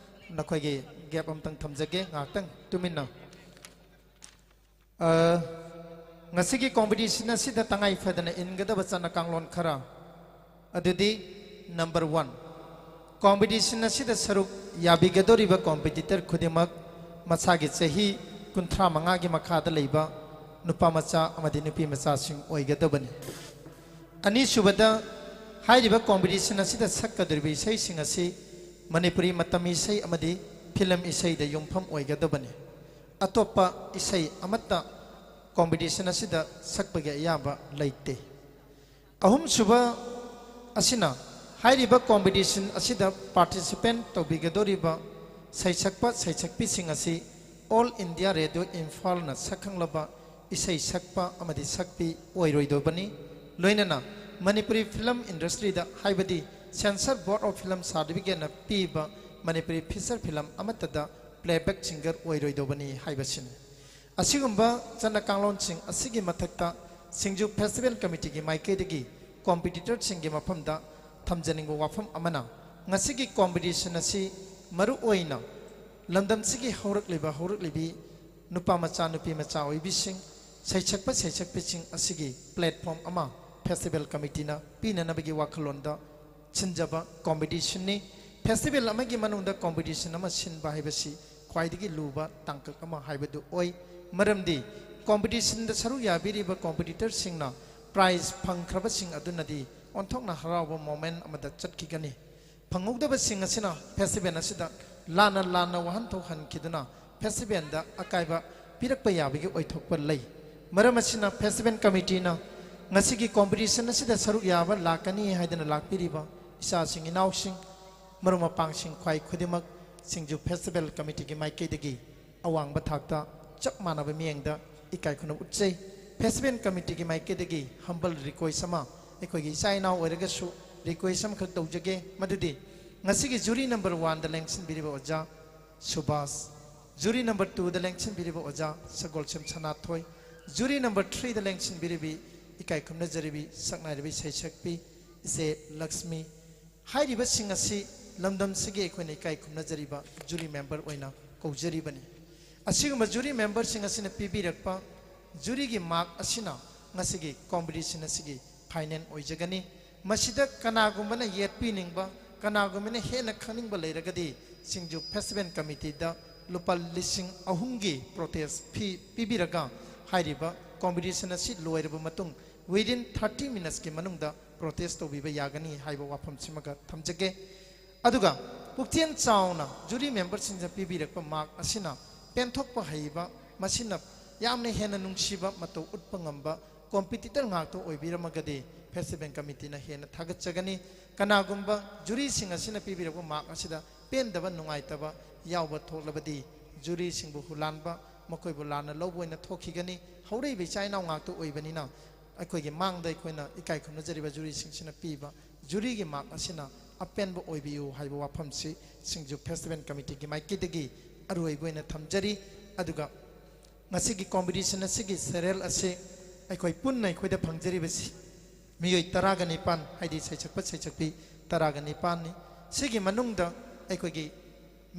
ꯅꯈꯣꯏꯒꯤ gap ꯑꯃꯇꯪ ꯊꯝꯖꯒꯦ, ꯉꯥꯏꯍꯥꯛꯇꯪ ꯇꯨꯃꯤꯟꯅ꯫ ꯑ, ꯉꯁꯤꯒꯤ competition ꯑꯁꯤꯗ ꯇꯉꯥꯏ ꯐꯗꯅ ꯏꯟꯒꯗꯕ ꯆꯠꯅ ꯀꯥꯡꯂꯣꯟ ꯈꯔ ꯑꯗꯨꯗꯤ, number one, competition ꯑꯁꯤꯗ ꯁꯔꯨꯛ ꯌꯥꯕꯤꯒꯗꯧꯔꯤꯕ competitor ꯈꯨꯗꯤꯡꯃꯛ ꯃꯁꯥꯒꯤ ꯆꯍꯤ ꯀꯨꯟꯊ꯭ꯔꯥ ꯃꯉꯥꯒꯤ ꯃꯈꯥꯗ ꯂꯩꯕ ꯅꯨꯄꯥ ꯃꯆꯥ ꯑꯃꯗꯤ ꯅꯨꯄꯤ ꯃꯆꯥꯁꯤꯡ ꯑꯣꯏꯒꯗꯕꯅꯤ꯫ ꯑꯅꯤꯁꯨꯕꯗ, ꯍꯥꯏꯔꯤꯕ competition ꯑꯁꯤꯗ ꯁꯛꯀꯗꯧꯔꯤꯕ ꯏꯁꯩꯁꯤꯡ ꯑꯁꯤ ꯃꯅꯤꯄꯨꯔꯤ ꯃꯇꯝ ꯏꯁꯩ ꯑꯃꯗꯤ film ꯏꯁꯩꯗ ꯌꯨꯝꯐꯝ ꯑꯣꯏꯒꯗꯕꯅꯤ꯫ ꯑꯇꯣꯞꯄ ꯏꯁꯩ ꯑꯃꯠꯇ competition ꯑꯁꯤꯗ ꯁꯛꯄꯒꯤ ꯑꯌꯥꯕ ꯂꯩꯇꯦ꯫ ꯑꯍꯨꯝꯁꯨꯕ ꯑꯁꯤꯅ, ꯍꯥꯏꯔꯤꯕ competition ꯑꯁꯤꯗ participant ꯇꯧꯕꯤꯒꯗꯧꯔꯤꯕ ꯁꯩꯁꯛꯄ ꯁꯩꯁꯛꯄꯤꯁꯤꯡ ꯑꯁꯤ All India Radio ꯏꯝꯐꯥꯜꯅ ꯁꯛꯈꯪꯂꯕ ꯏꯁꯩ ꯁꯛꯄ ꯑꯃꯗꯤ ꯁꯛꯄꯤ ꯑꯣꯏꯔꯣꯏꯗꯧꯕꯅꯤ꯫ ꯂꯣꯏꯅꯅ ꯃꯅꯤꯄꯨꯔꯤ film industry ꯗ, ꯍꯥꯏꯕꯗꯤ Censor Board of Film Certificate ꯅ ꯄꯤꯕ ꯃꯅꯤꯄꯨꯔꯤ feature film ꯑꯃꯠꯇꯗ playback singer ꯑꯣꯏꯔꯣꯏꯗꯧꯕꯅꯤ ꯍꯥꯏꯕꯁꯤꯅꯤ꯫ ꯑꯁꯤꯒꯨꯝꯕ ꯆꯠꯅ ꯀꯥꯡꯂꯣꯟꯁꯤꯡ ꯑꯁꯤꯒꯤ ꯃꯊꯛꯇ ꯁꯤꯡꯖꯨ festival committee ꯒꯤ ꯃꯥꯏꯀꯩꯗꯒꯤ competitor ꯁꯤꯡꯒꯤ ꯃꯐꯝꯗ ꯊꯝꯖꯅꯤꯡꯕ ꯋꯥꯐꯝ ꯑꯃꯅ, ꯉꯁꯤꯒꯤ ꯀꯣꯝꯄꯤꯇꯤꯁꯟ ꯑꯁꯤ ꯃꯔꯨ ꯑꯣꯏꯅ ꯂꯝꯗꯝꯁꯤꯒꯤ ꯍꯧꯔꯛꯂꯤꯕ ꯍꯧꯔꯛꯂꯤꯕꯤ ꯅꯨꯄꯥ ꯃꯆꯥ ꯅꯨꯄꯤ ꯃꯆꯥ ꯑꯣꯏꯕꯤꯁꯤꯡ, ꯁꯩꯁꯛꯄ ꯁꯩꯁꯛꯄꯤꯁꯤꯡ ꯑꯁꯤꯒꯤ ꯄ꯭ꯂꯦꯠꯐꯣꯝ ꯑꯃ ꯐꯦꯁꯇꯤꯚꯦꯜ ꯀꯃꯤꯇꯤꯅ ꯄꯤꯅꯅꯕꯒꯤ ꯋꯥꯈꯜꯂꯣꯟꯗ ꯁꯤꯟꯖꯕ ꯀꯣꯝꯄꯤꯇꯤꯁꯟꯅꯤ꯫ ꯐꯦꯁꯇꯤꯚꯦꯜ ꯑꯃꯒꯤ ꯃꯅꯨꯡꯗ ꯀꯣꯝꯄꯤꯇꯤꯁꯟ ꯑꯃ ꯁꯤꯟꯕ ꯍꯥꯏꯕꯁꯤ ꯈ꯭ꯋꯥꯏꯗꯒꯤ ꯂꯨꯕ ꯇꯥꯡꯀꯛ ꯑꯃ ꯍꯥꯏꯕꯗꯨ ꯑꯣꯏ꯫ ꯃꯔꯝꯗꯤ ꯀꯣꯝꯄꯤꯇꯤꯁꯟꯗ ꯁꯔꯨꯛ ꯌꯥꯕꯤꯔꯤꯕ ꯀꯣꯝꯄꯤꯇꯤꯇꯔꯁꯤꯡꯅ ꯄ꯭ꯔꯥꯏꯖ ꯐꯪꯈ꯭ꯔꯕꯁꯤꯡ ꯑꯗꯨꯅꯗꯤ ꯑꯣꯟꯊꯣꯛꯅ ꯍꯔꯥꯎꯕ ꯃꯣꯃꯦꯟ ꯑꯃꯗ ꯆꯠꯈꯤꯒꯅꯤ꯫ ꯐꯪꯍꯧꯗꯕꯁꯤꯡ ꯑꯁꯤꯅ ꯐꯦꯁꯇꯤꯚꯦꯜ ꯑꯁꯤꯗ ꯂꯥꯟꯅ ꯂꯥꯟꯅ ꯋꯥꯍꯟꯊꯣꯛ ꯍꯟꯈꯤꯗꯨꯅ ꯐꯦꯁꯇꯤꯚꯦꯜꯗ ꯑꯀꯥꯏꯕ ꯄꯤꯔꯛꯄ ꯌꯥꯕꯒꯤ ꯑꯣꯏꯊꯣꯛꯄ ꯂꯩ꯫ ꯃꯔꯝ ꯑꯁꯤꯅ ꯐꯦꯁꯇꯤꯚꯦꯜ ꯀꯃꯤꯇꯤꯅ ꯉꯁꯤꯒꯤ ꯀꯣꯝꯄꯤꯇꯤꯁꯟ ꯑꯁꯤꯗ ꯁꯔꯨꯛ ꯌꯥꯕ ꯂꯥꯛꯀꯅꯤ ꯍꯥꯏꯗꯨꯅ ꯂꯥꯛꯄꯤꯔꯤꯕ ꯏꯆꯥꯁꯤꯡ ꯏꯅꯥꯎꯁꯤꯡ, ꯃꯔꯨꯞ ꯃꯄꯥꯡꯁꯤꯡ ꯈ꯭ꯋꯥꯏ ꯈꯨꯗꯤꯡꯃꯛ ꯁꯤꯡꯖꯨ ꯐꯦꯁꯇꯤꯚꯦꯜ ꯀꯃꯤꯇꯤꯒꯤ ꯃꯥꯏꯀꯩꯗꯒꯤ ꯑꯋꯥꯡꯕ ꯊꯥꯛꯇ ꯆꯞ ꯃꯥꯟꯅꯕ ꯃꯤꯠꯌꯦꯡꯗ ꯏꯀꯥꯏ ꯈꯨꯝꯅꯕ ꯎꯠꯆꯩ꯫ ꯐꯦꯁꯇꯤꯚꯦꯜ ꯀꯃꯤꯇꯤꯒꯤ ꯃꯥꯏꯀꯩꯗꯒꯤ ꯍꯝꯕꯜ ꯔꯤꯀ꯭ꯋꯦꯁ ꯑꯃ, ꯑꯩꯈꯣꯏꯒꯤ ꯏꯆꯥ ꯏꯅꯥꯎ ꯑꯣꯏꯔꯒꯁꯨ ꯔꯤꯀ꯭ꯋꯦꯁ ꯑꯃꯈꯛ ꯇꯧꯖꯒꯦ, ꯃꯗꯨꯗꯤ ꯉꯁꯤꯒꯤ ꯖꯨꯔꯤ ꯅꯝꯕꯔ ꯋꯥꯟꯗ ꯂꯦꯡꯁꯤꯟꯕꯤꯔꯤꯕ ꯑꯣꯖꯥ ꯁꯨꯕꯥꯁ, ꯖꯨꯔꯤ ꯅꯝꯕꯔ ꯇꯨꯗ ꯂꯦꯡꯁꯤꯟꯕꯤꯔꯤꯕ ꯑꯣꯖꯥ ꯁꯒꯣꯜꯁꯦꯝ ꯁꯅꯥꯊꯣꯏ, ꯖꯨꯔꯤ ꯅꯝꯕꯔ ꯊ꯭ꯔꯤꯗ ꯂꯦꯡꯁꯤꯟꯕꯤꯔꯤꯕꯤ ꯏꯀꯥꯏ ꯈꯨꯝꯅꯖꯔꯤꯕꯤ ꯁꯛꯅꯥꯏꯔꯕꯤ ꯁꯩꯁꯛꯄꯤ ꯏꯆꯦ ꯂꯛꯁꯃꯤ, ꯍꯥꯏꯔꯤꯕꯁꯤꯡ ꯑꯁꯤ ꯂꯝꯗꯝꯁꯤꯒꯤ ꯑꯩꯈꯣꯏꯅ ꯏꯀꯥꯏ ꯈꯨꯝꯅꯖꯔꯤꯕ ꯖꯨꯔꯤ ꯃꯦꯝꯕꯔ ꯑꯣꯏꯅ ꯀꯧꯖꯔꯤꯕꯅꯤ꯫ ꯑꯁꯤꯒꯨꯝꯕ ꯖꯨꯔꯤ ꯃꯦꯝꯕꯔꯁꯤꯡ ꯑꯁꯤꯅ ꯄꯤꯕꯤꯔꯛꯄ ꯖꯨꯔꯤꯒꯤ ꯃꯥꯔꯛ ꯑꯁꯤꯅ ꯉꯁꯤꯒꯤ ꯀꯣꯝꯄꯤꯇꯤꯁꯟ ꯑꯁꯤꯒꯤ ꯐꯥꯏꯅꯦꯜ ꯑꯣꯏꯖꯒꯅꯤ꯫ ꯃꯁꯤꯗ ꯀꯅꯥꯒꯨꯝꯕꯅ ꯌꯦꯠꯄꯤꯅꯤꯡꯕ, ꯀꯅꯥꯒꯨꯝꯕꯅ ꯍꯦꯟꯅ ꯈꯪꯅꯤꯡꯕ ꯂꯩꯔꯒꯗꯤ ꯁꯤꯡꯖꯨ ꯐꯦꯁꯇꯤꯚꯦꯜ ꯀꯃꯤꯇꯤꯗ ꯂꯨꯄꯥ ꯂꯤꯁꯤꯡ ꯑꯍꯨꯝꯒꯤ ꯄ꯭ꯔꯣꯇꯦꯁ ꯐꯤ ꯄꯤꯕꯤꯔꯒ ꯍꯥꯏꯔꯤꯕ ꯀꯣꯝꯄꯤꯇꯤꯁꯟ ꯑꯁꯤ ꯂꯣꯏꯔꯕ ꯃꯇꯨꯡ within thirty minutesꯀꯤ ꯃꯅꯨꯡꯗ ꯄ꯭ꯔꯣꯇꯦꯁ ꯇꯧꯕꯤꯕ ꯌꯥꯒꯅꯤ ꯍꯥꯏꯕ ꯋꯥꯐꯝꯁꯤꯃꯒ ꯊꯝꯖꯒꯦ꯫ ꯑꯗꯨꯒ ꯄꯨꯛꯆꯦꯜ ꯆꯥꯎꯅ ꯖꯨꯔꯤ ꯃꯦꯝꯕꯔꯁꯤꯡꯁꯤꯅ ꯄꯤꯕꯤꯔꯛꯄ ꯃꯥꯔꯛ ꯑꯁꯤꯅ ꯄꯦꯟꯊꯣꯛꯄ ꯍꯩꯕ, ꯃꯁꯤꯅ ꯌꯥꯝꯅ ꯍꯦꯟꯅ ꯅꯨꯡꯁꯤꯕ ꯃꯇꯧ ꯎꯠꯄ ꯉꯝꯕ ꯀꯣꯝꯄꯤꯇꯤꯇꯔ ꯉꯥꯛꯇ ꯑꯣꯏꯕꯤꯔꯝꯃꯒꯗꯤ ꯐꯦꯁꯇꯤꯚꯦꯜ ꯀꯃꯤꯇꯤꯅ ꯍꯦꯟꯅ ꯊꯥꯒꯠꯆꯒꯅꯤ꯫ ꯀꯅꯥꯒꯨꯝꯕ ꯖꯨꯔꯤꯁꯤꯡ ꯑꯁꯤꯅ ꯄꯤꯕꯤꯔꯛꯄ ꯃꯥꯔꯛ ꯑꯁꯤꯗ ꯄꯦꯟꯗꯕ, ꯅꯨꯡꯉꯥꯏꯇꯕ ꯌꯥꯎꯕ ꯊꯣꯛꯂꯕꯗꯤ ꯖꯨꯔꯤꯁꯤꯡꯕꯨ ꯍꯨꯂꯥꯟꯕ, ꯃꯈꯣꯏꯕꯨ ꯂꯥꯟꯅ ꯂꯧꯕ ꯑꯣꯏꯅ ꯊꯣꯛꯈꯤꯒꯅꯤ꯫ ꯍꯧꯔꯛꯏꯕ ꯏꯆꯥ ꯏꯅꯥꯎ ꯉꯥꯛꯇ ꯑꯣꯏꯕꯅꯤꯅ ꯑꯩꯈꯣꯏꯒꯤ ꯃꯥꯡꯗ ꯑꯩꯈꯣꯏꯅ ꯏꯀꯥꯏ ꯈꯨꯝꯅꯖꯔꯤꯕ ꯖꯨꯔꯤꯁꯤꯡꯁꯤꯅ ꯄꯤꯕ ꯖꯨꯔꯤꯒꯤ ꯃꯥꯔꯛ ꯑꯁꯤꯅ ꯑꯄꯦꯟꯕ ꯑꯣꯏꯕꯤꯌꯨ ꯍꯥꯏꯕ ꯋꯥꯐꯝꯁꯤ ꯁꯤꯡꯖꯨ ꯐꯦꯁꯇꯤꯚꯦꯜ ꯀꯃꯤꯇꯤꯒꯤ ꯃꯥꯏꯀꯩꯗꯒꯤ ꯑꯔꯣꯏꯕ ꯑꯣꯏꯅ ꯊꯝꯖꯔꯤ꯫ ꯑꯗꯨꯒ ꯉꯁꯤꯒꯤ ꯀꯣꯝꯄꯤꯇꯤꯁꯟ ꯑꯁꯤꯒꯤ ꯁꯦꯔꯦꯜ ꯑꯁꯤ ꯑꯩꯈꯣꯏ ꯄꯨꯟꯅ ꯑꯩꯈꯣꯏꯗ ꯐꯪꯖꯔꯤꯕꯁꯤ ꯃꯤꯑꯣꯏ ꯇꯔꯥꯒ ꯅꯤꯄꯥꯟ, ꯍꯥꯏꯗꯤ ꯁꯩꯁꯛꯄ ꯁꯩꯁꯛꯄꯤ ꯇꯔꯥꯒ ꯅꯤꯄꯥꯟꯅꯤ꯫ ꯁꯤꯒꯤ ꯃꯅꯨꯡꯗ ꯑꯩꯈꯣꯏꯒꯤ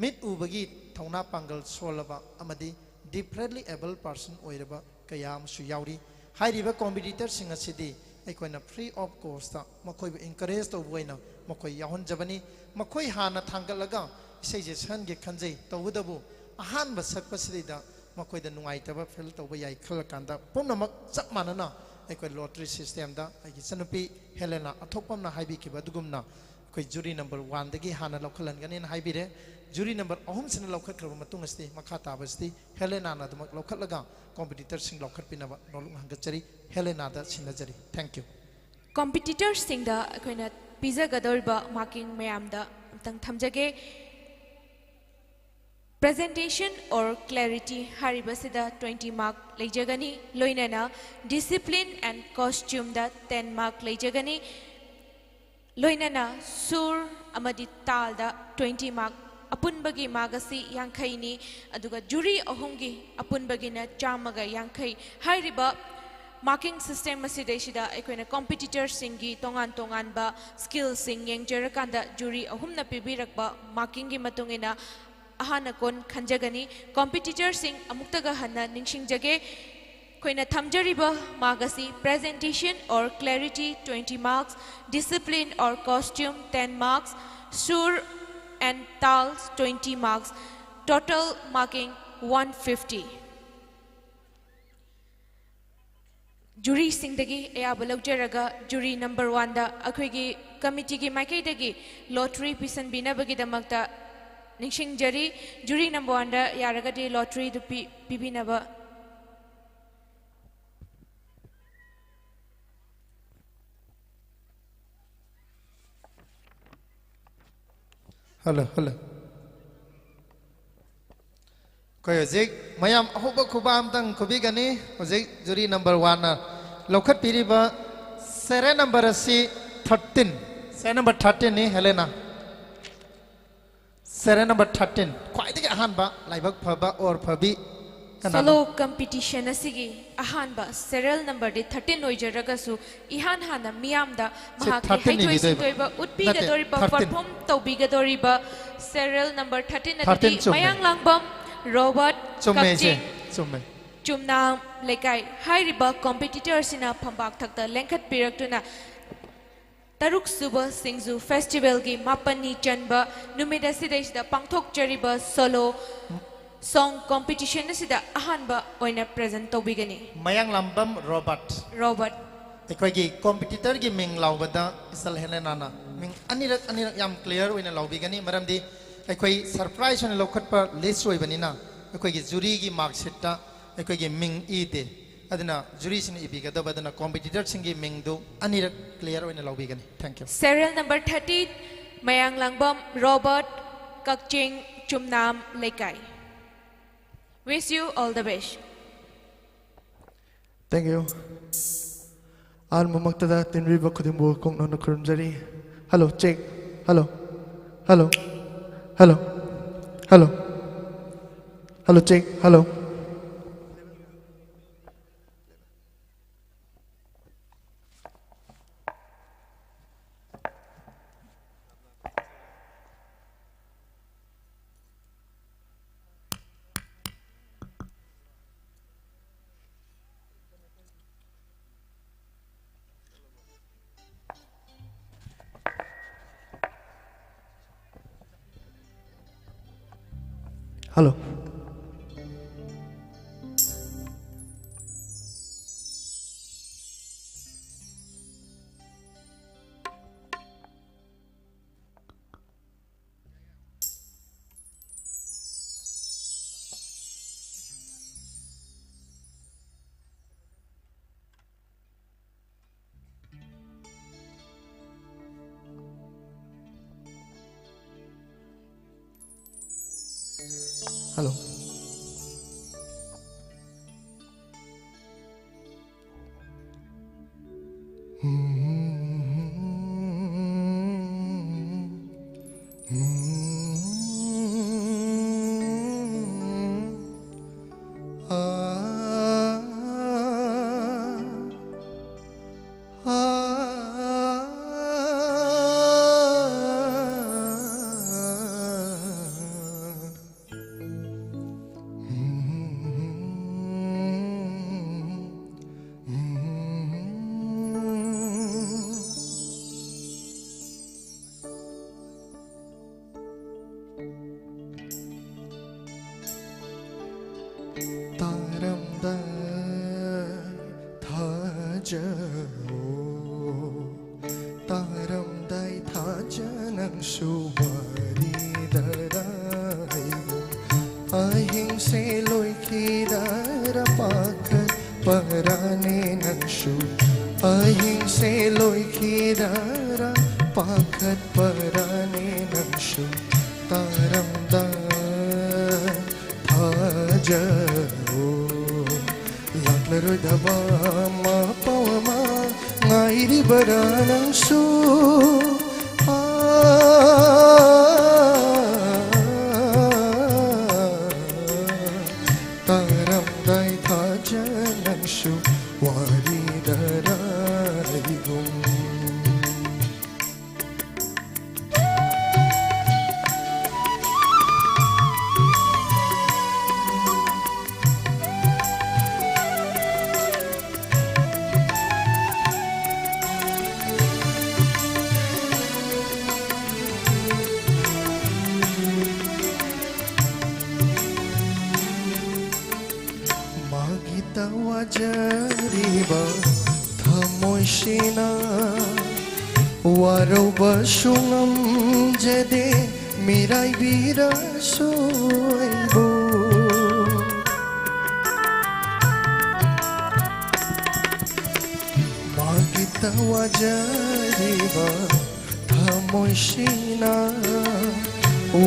ꯃꯤꯠ ꯎꯕꯒꯤ ꯊꯧꯅꯥ ꯄꯥꯡꯒꯜ ꯁꯣꯜꯂꯕ ꯑꯃꯗꯤ differently able person ꯑꯣꯏꯔꯕ ꯀꯌꯥ ꯑꯃꯁꯨ ꯌꯥꯎꯔꯤ꯫ ꯍꯥꯏꯔꯤꯕ competitorꯁꯤꯡ ꯑꯁꯤꯗꯤ ꯑꯩꯈꯣꯏꯅ free of costꯇ ꯃꯈꯣꯏꯕꯨ encourage ꯇꯧꯕ ꯑꯣꯏꯅ ꯃꯈꯣꯏ ꯌꯥꯎꯍꯟꯖꯕꯅꯤ꯫ ꯃꯈꯣꯏ ꯍꯥꯟꯅ ꯊꯥꯡꯒꯠꯂꯒ ꯏꯁꯩꯁꯦ ꯁꯛꯍꯟꯒꯦ ꯈꯟꯖꯩ, ꯇꯧꯕꯇꯕꯨ ꯑꯍꯥꯟꯕ ꯁꯛꯄꯁꯤꯗꯩꯗ ꯃꯈꯣꯏꯗ ꯅꯨꯡꯉꯥꯏꯇꯕ feel ꯇꯧꯕ ꯌꯥꯏ ꯈꯜꯂꯀꯥꯟꯗ ꯄꯨꯝꯅꯃꯛ ꯆꯞ ꯃꯥꯟꯅꯅ ꯑꯩꯈꯣꯏ lottery systemꯗ ꯑꯩꯒꯤ ꯏꯆꯟꯅꯨꯄꯤ ꯍꯦꯂꯦꯅꯥ ꯑꯊꯣꯛꯄꯝꯅ ꯍꯥꯏꯕꯤꯈꯤꯕ ꯑꯗꯨꯒꯨꯝꯅ ꯑꯩꯈꯣꯏ jury number oneꯗꯒꯤ ꯍꯥꯟꯅ ꯂꯧꯈꯠꯍꯟꯒꯅꯤꯅ ꯍꯥꯏꯕꯤꯔꯦ꯫ Jury number ꯑꯍꯨꯝꯁꯤꯅ ꯂꯧꯈꯠꯈ꯭ꯔꯕ ꯃꯇꯨꯡ ꯑꯁꯤꯗꯤ ꯃꯈꯥ ꯇꯥꯕꯁꯤꯗꯤ ꯍꯦꯂꯦꯅꯥꯅ ꯑꯗꯨꯃꯛ ꯂꯧꯈꯠꯂꯒ competitorꯁꯤꯡ ꯂꯧꯈꯠꯄꯤꯅꯕ ꯅꯣꯂꯨꯛ ꯍꯪꯒꯠꯆꯔꯤ꯫ ꯍꯦꯂꯦꯅꯥꯗ ꯁꯤꯟꯅꯖꯔꯤ꯫ Thank you꯫ Competitorꯁꯤꯡꯗ ꯑꯩꯈꯣꯏꯅ ꯄꯤꯖꯒꯗꯧꯔꯤꯕ marking ꯃꯌꯥꯝꯗ ꯑꯃꯨꯛꯇꯪ ꯊꯝꯖꯒꯦ꯫ Presentation or clarity ꯍꯥꯏꯔꯤꯕꯁꯤꯗ twenty mark ꯂꯩꯖꯒꯅꯤ꯫ ꯂꯣꯏꯅꯅ discipline and costumeꯗ ten mark ꯂꯩꯖꯒꯅꯤ꯫ ꯂꯣꯏꯅꯅ ꯁꯨꯔ ꯑꯃꯗꯤ ꯇꯥꯜꯗ twenty mark, ꯑꯄꯨꯟꯕꯒꯤ mark ꯑꯁꯤ ꯌꯥꯡꯈꯩꯅꯤ꯫ ꯑꯗꯨꯒ jury ꯑꯍꯨꯝꯒꯤ ꯑꯄꯨꯟꯕꯒꯤꯅ ꯆꯥꯝꯃꯒ ꯌꯥꯡꯈꯩ꯫ ꯍꯥꯏꯔꯤꯕ marking system ꯑꯁꯤꯗꯩꯁꯤꯗ ꯑꯩꯈꯣꯏꯅ competitorꯁꯤꯡꯒꯤ ꯇꯣꯉꯥꯟ ꯇꯣꯉꯥꯟꯕ skillꯁꯤꯡ ꯌꯦꯡꯖꯔꯀꯥꯟꯗ jury ꯑꯍꯨꯝꯅ ꯄꯤꯕꯤꯔꯛꯄ markingꯒꯤ ꯃꯇꯨꯡ ꯏꯟꯅ ꯑꯍꯥꯟꯅ ꯀꯣꯟ ꯈꯟꯖꯒꯅꯤ꯫ Competitorꯁꯤꯡ ꯑꯃꯨꯛꯇꯒ ꯍꯟꯅ ꯅꯤꯡꯁꯤꯡꯖꯒꯦ, ꯑꯩꯈꯣꯏꯅ ꯊꯝꯖꯔꯤꯕ mark ꯑꯁꯤ presentation or clarity twenty marks, discipline or costume ten marks, sur and tal twenty marks, total marking one fifty꯫ Juryꯁꯤꯡꯗꯒꯤ ꯑꯌꯥꯕ ꯂꯧꯖꯔꯒ jury number oneꯗ ꯑꯩꯈꯣꯏꯒꯤ committeeꯒꯤ ꯃꯥꯏꯀꯩꯗꯒꯤ lottery ꯄꯤꯁꯟꯕꯤꯅꯕꯒꯤꯗꯃꯛꯇ ꯅꯤꯡꯁꯤꯡꯖꯔꯤ꯫ Jury number oneꯗ ꯌꯥꯔꯒꯗꯤ lotteryꯗꯨ ꯄꯤ-, ꯄꯤꯕꯤꯅꯕ꯫ Hello, hello꯫ ꯑꯩꯈꯣꯏ ꯍꯧꯖꯤꯛ ꯃꯌꯥꯝ ꯑꯍꯧꯕ ꯈꯨꯕꯥꯛ ꯑꯝꯇꯪ ꯈꯨꯕꯤꯒꯅꯤ꯫ ꯍꯧꯖꯤꯛ jury number oneꯅ ꯂꯧꯈꯠꯄꯤꯔꯤꯕ serial number ꯑꯁꯤ thirteen, serial number thirteenꯅꯤ, ꯍꯦꯂꯦꯅꯥ꯫ Serial number thirteen, ꯈ꯭ꯋꯥꯏꯗꯒꯤ ꯑꯍꯥꯟꯕ ꯂꯥꯏꯕꯛ ꯐꯕ or ꯐꯕꯤ ꯀꯅꯥꯅꯣ? Solo competition ꯑꯁꯤꯒꯤ ꯑꯍꯥꯟꯕ serial number ꯗꯤ thirteen ꯑꯣꯏꯖꯔꯒꯁꯨ, ꯏꯍꯥꯟ ꯍꯥꯟꯅ ꯃꯤꯌꯥꯝꯗ ꯁꯤ ꯃꯍꯥꯛꯀꯤ thirteen ꯍꯩꯊꯣꯏ ꯏꯕꯤꯗꯣꯏꯕ꯫ ꯁꯤꯡꯊꯣꯏꯕ ꯎꯠꯄꯤꯒꯗꯧꯔꯤꯕ, ꯅꯠꯇꯦ, thirteen꯫ Perform ꯇꯧꯕꯤꯒꯗꯧꯔꯤꯕ serial number thirteen ꯑꯗꯨꯗꯤ thirteen ꯆꯨꯝꯃꯦ꯫ ꯃꯌꯥꯡꯂꯥꯡꯕꯝ ꯔꯣꯕꯔꯠ, ꯆꯨꯝꯃꯦ, ꯏꯆꯦ꯫ ꯀꯛꯆꯤꯡ ꯆꯨꯝꯃꯦ꯫ ꯆꯨꯝꯅꯥꯝ ꯂꯩꯀꯥꯏ꯫ ꯍꯥꯏꯔꯤꯕ competitor ꯁꯤꯅ ꯐꯝꯕꯥꯛ ꯊꯛꯇ ꯂꯦꯡꯈꯠꯄꯤꯔꯛꯇꯨꯅ ꯇꯔꯨꯛ ꯁꯨꯕ ꯁꯤꯡꯖꯨ festival ꯒꯤ ꯃꯥꯄꯟꯅꯤ ꯆꯟꯕ ꯅꯨꯃꯤꯠ ꯑꯁꯤꯗꯩꯁꯤꯗ ꯄꯥꯡꯊꯣꯛꯆꯔꯤꯕ solo song competition ꯑꯁꯤꯗ ꯑꯍꯥꯟꯕ ꯑꯣꯏꯅ present ꯇꯧꯕꯤꯒꯅꯤ꯫ ꯃꯌꯥꯡꯂꯥꯝꯕꯝ ꯔꯣꯕꯥꯔꯠ꯫ ꯔꯣꯕꯥꯔꯠ꯫ ꯑꯩꯈꯣꯏꯒꯤ competitor ꯒꯤ ꯃꯤꯡ ꯂꯥꯎꯕꯗ ꯏꯆꯜ ꯍꯦꯂꯦꯅꯥꯅ ꯃꯤꯡ ꯑꯅꯤꯔꯛ ꯑꯅꯤꯔꯛ ꯌꯥꯝ clear ꯑꯣꯏꯅ ꯂꯥꯎꯕꯤꯒꯅꯤ, ꯃꯔꯝꯗꯤ ꯑꯩꯈꯣꯏ surprise ꯑꯣꯏꯅ ꯂꯧꯈꯠꯄ list ꯑꯣꯏꯕꯅꯤꯅ ꯑꯩꯈꯣꯏꯒꯤ jury ꯒꯤ mark sheet ꯇ ꯑꯩꯈꯣꯏꯒꯤ ꯃꯤꯡ ꯏꯗꯦ꯫ ꯑꯗꯨꯅ jury ꯁꯤꯡꯅ ꯏꯕꯤꯒꯗꯕ, ꯑꯗꯨꯅ competitor ꯁꯤꯡꯒꯤ ꯃꯤꯡꯗꯨ ꯑꯅꯤꯔꯛ clear ꯑꯣꯏꯅ ꯂꯧꯕꯤꯒꯅꯤ꯫ Thank you꯫ Serial number thirty, Mayanglambam Robert, Kakching Chumnam Leikai. Wish you all the best꯫ Thank you꯫ ꯑꯍꯥꯟꯕꯃꯛꯇꯗ ꯇꯤꯟꯕꯤꯔꯤꯕ ꯈꯨꯗꯤꯡꯕꯨ ꯀꯣꯛꯅꯧꯅ ꯈꯨꯔꯨꯝꯖꯔꯤ꯫ Hello, check. Hello. Hello. Hello. Hello. Hello, check. Hello. Hello. Hello. ꯄꯥꯈꯠꯄꯔꯥꯅꯦ ꯅꯪꯁꯨ ꯇꯥꯔꯝꯗꯥꯏ ꯊꯥꯖꯧ꯫ ꯂꯥꯛꯂꯔꯣꯏꯗꯕ ꯃꯄꯥꯎ ꯑꯃ ꯉꯥꯏꯔꯤꯕꯔꯥ ꯅꯪꯁꯨ? ꯑꯥ, ꯇꯥꯔꯝꯗꯥꯏ ꯊꯥꯖ ꯅꯪꯁꯨ ꯋꯥꯔꯤꯗꯔꯥ ꯑꯩꯒꯨꯝ꯫ ꯃꯥꯒꯤꯇ ꯋꯥꯖꯔꯤꯕ ꯊꯃꯣꯏꯁꯤꯅ ꯋꯥꯔꯧꯕꯁꯨ ꯉꯝꯖꯗꯦ ꯃꯤꯔꯥꯏꯕꯤꯔꯁꯨ ꯑꯩꯕꯨ꯫ ꯃꯥꯒꯤꯇ ꯋꯥꯖꯔꯤꯕ ꯊꯃꯣꯏꯁꯤꯅ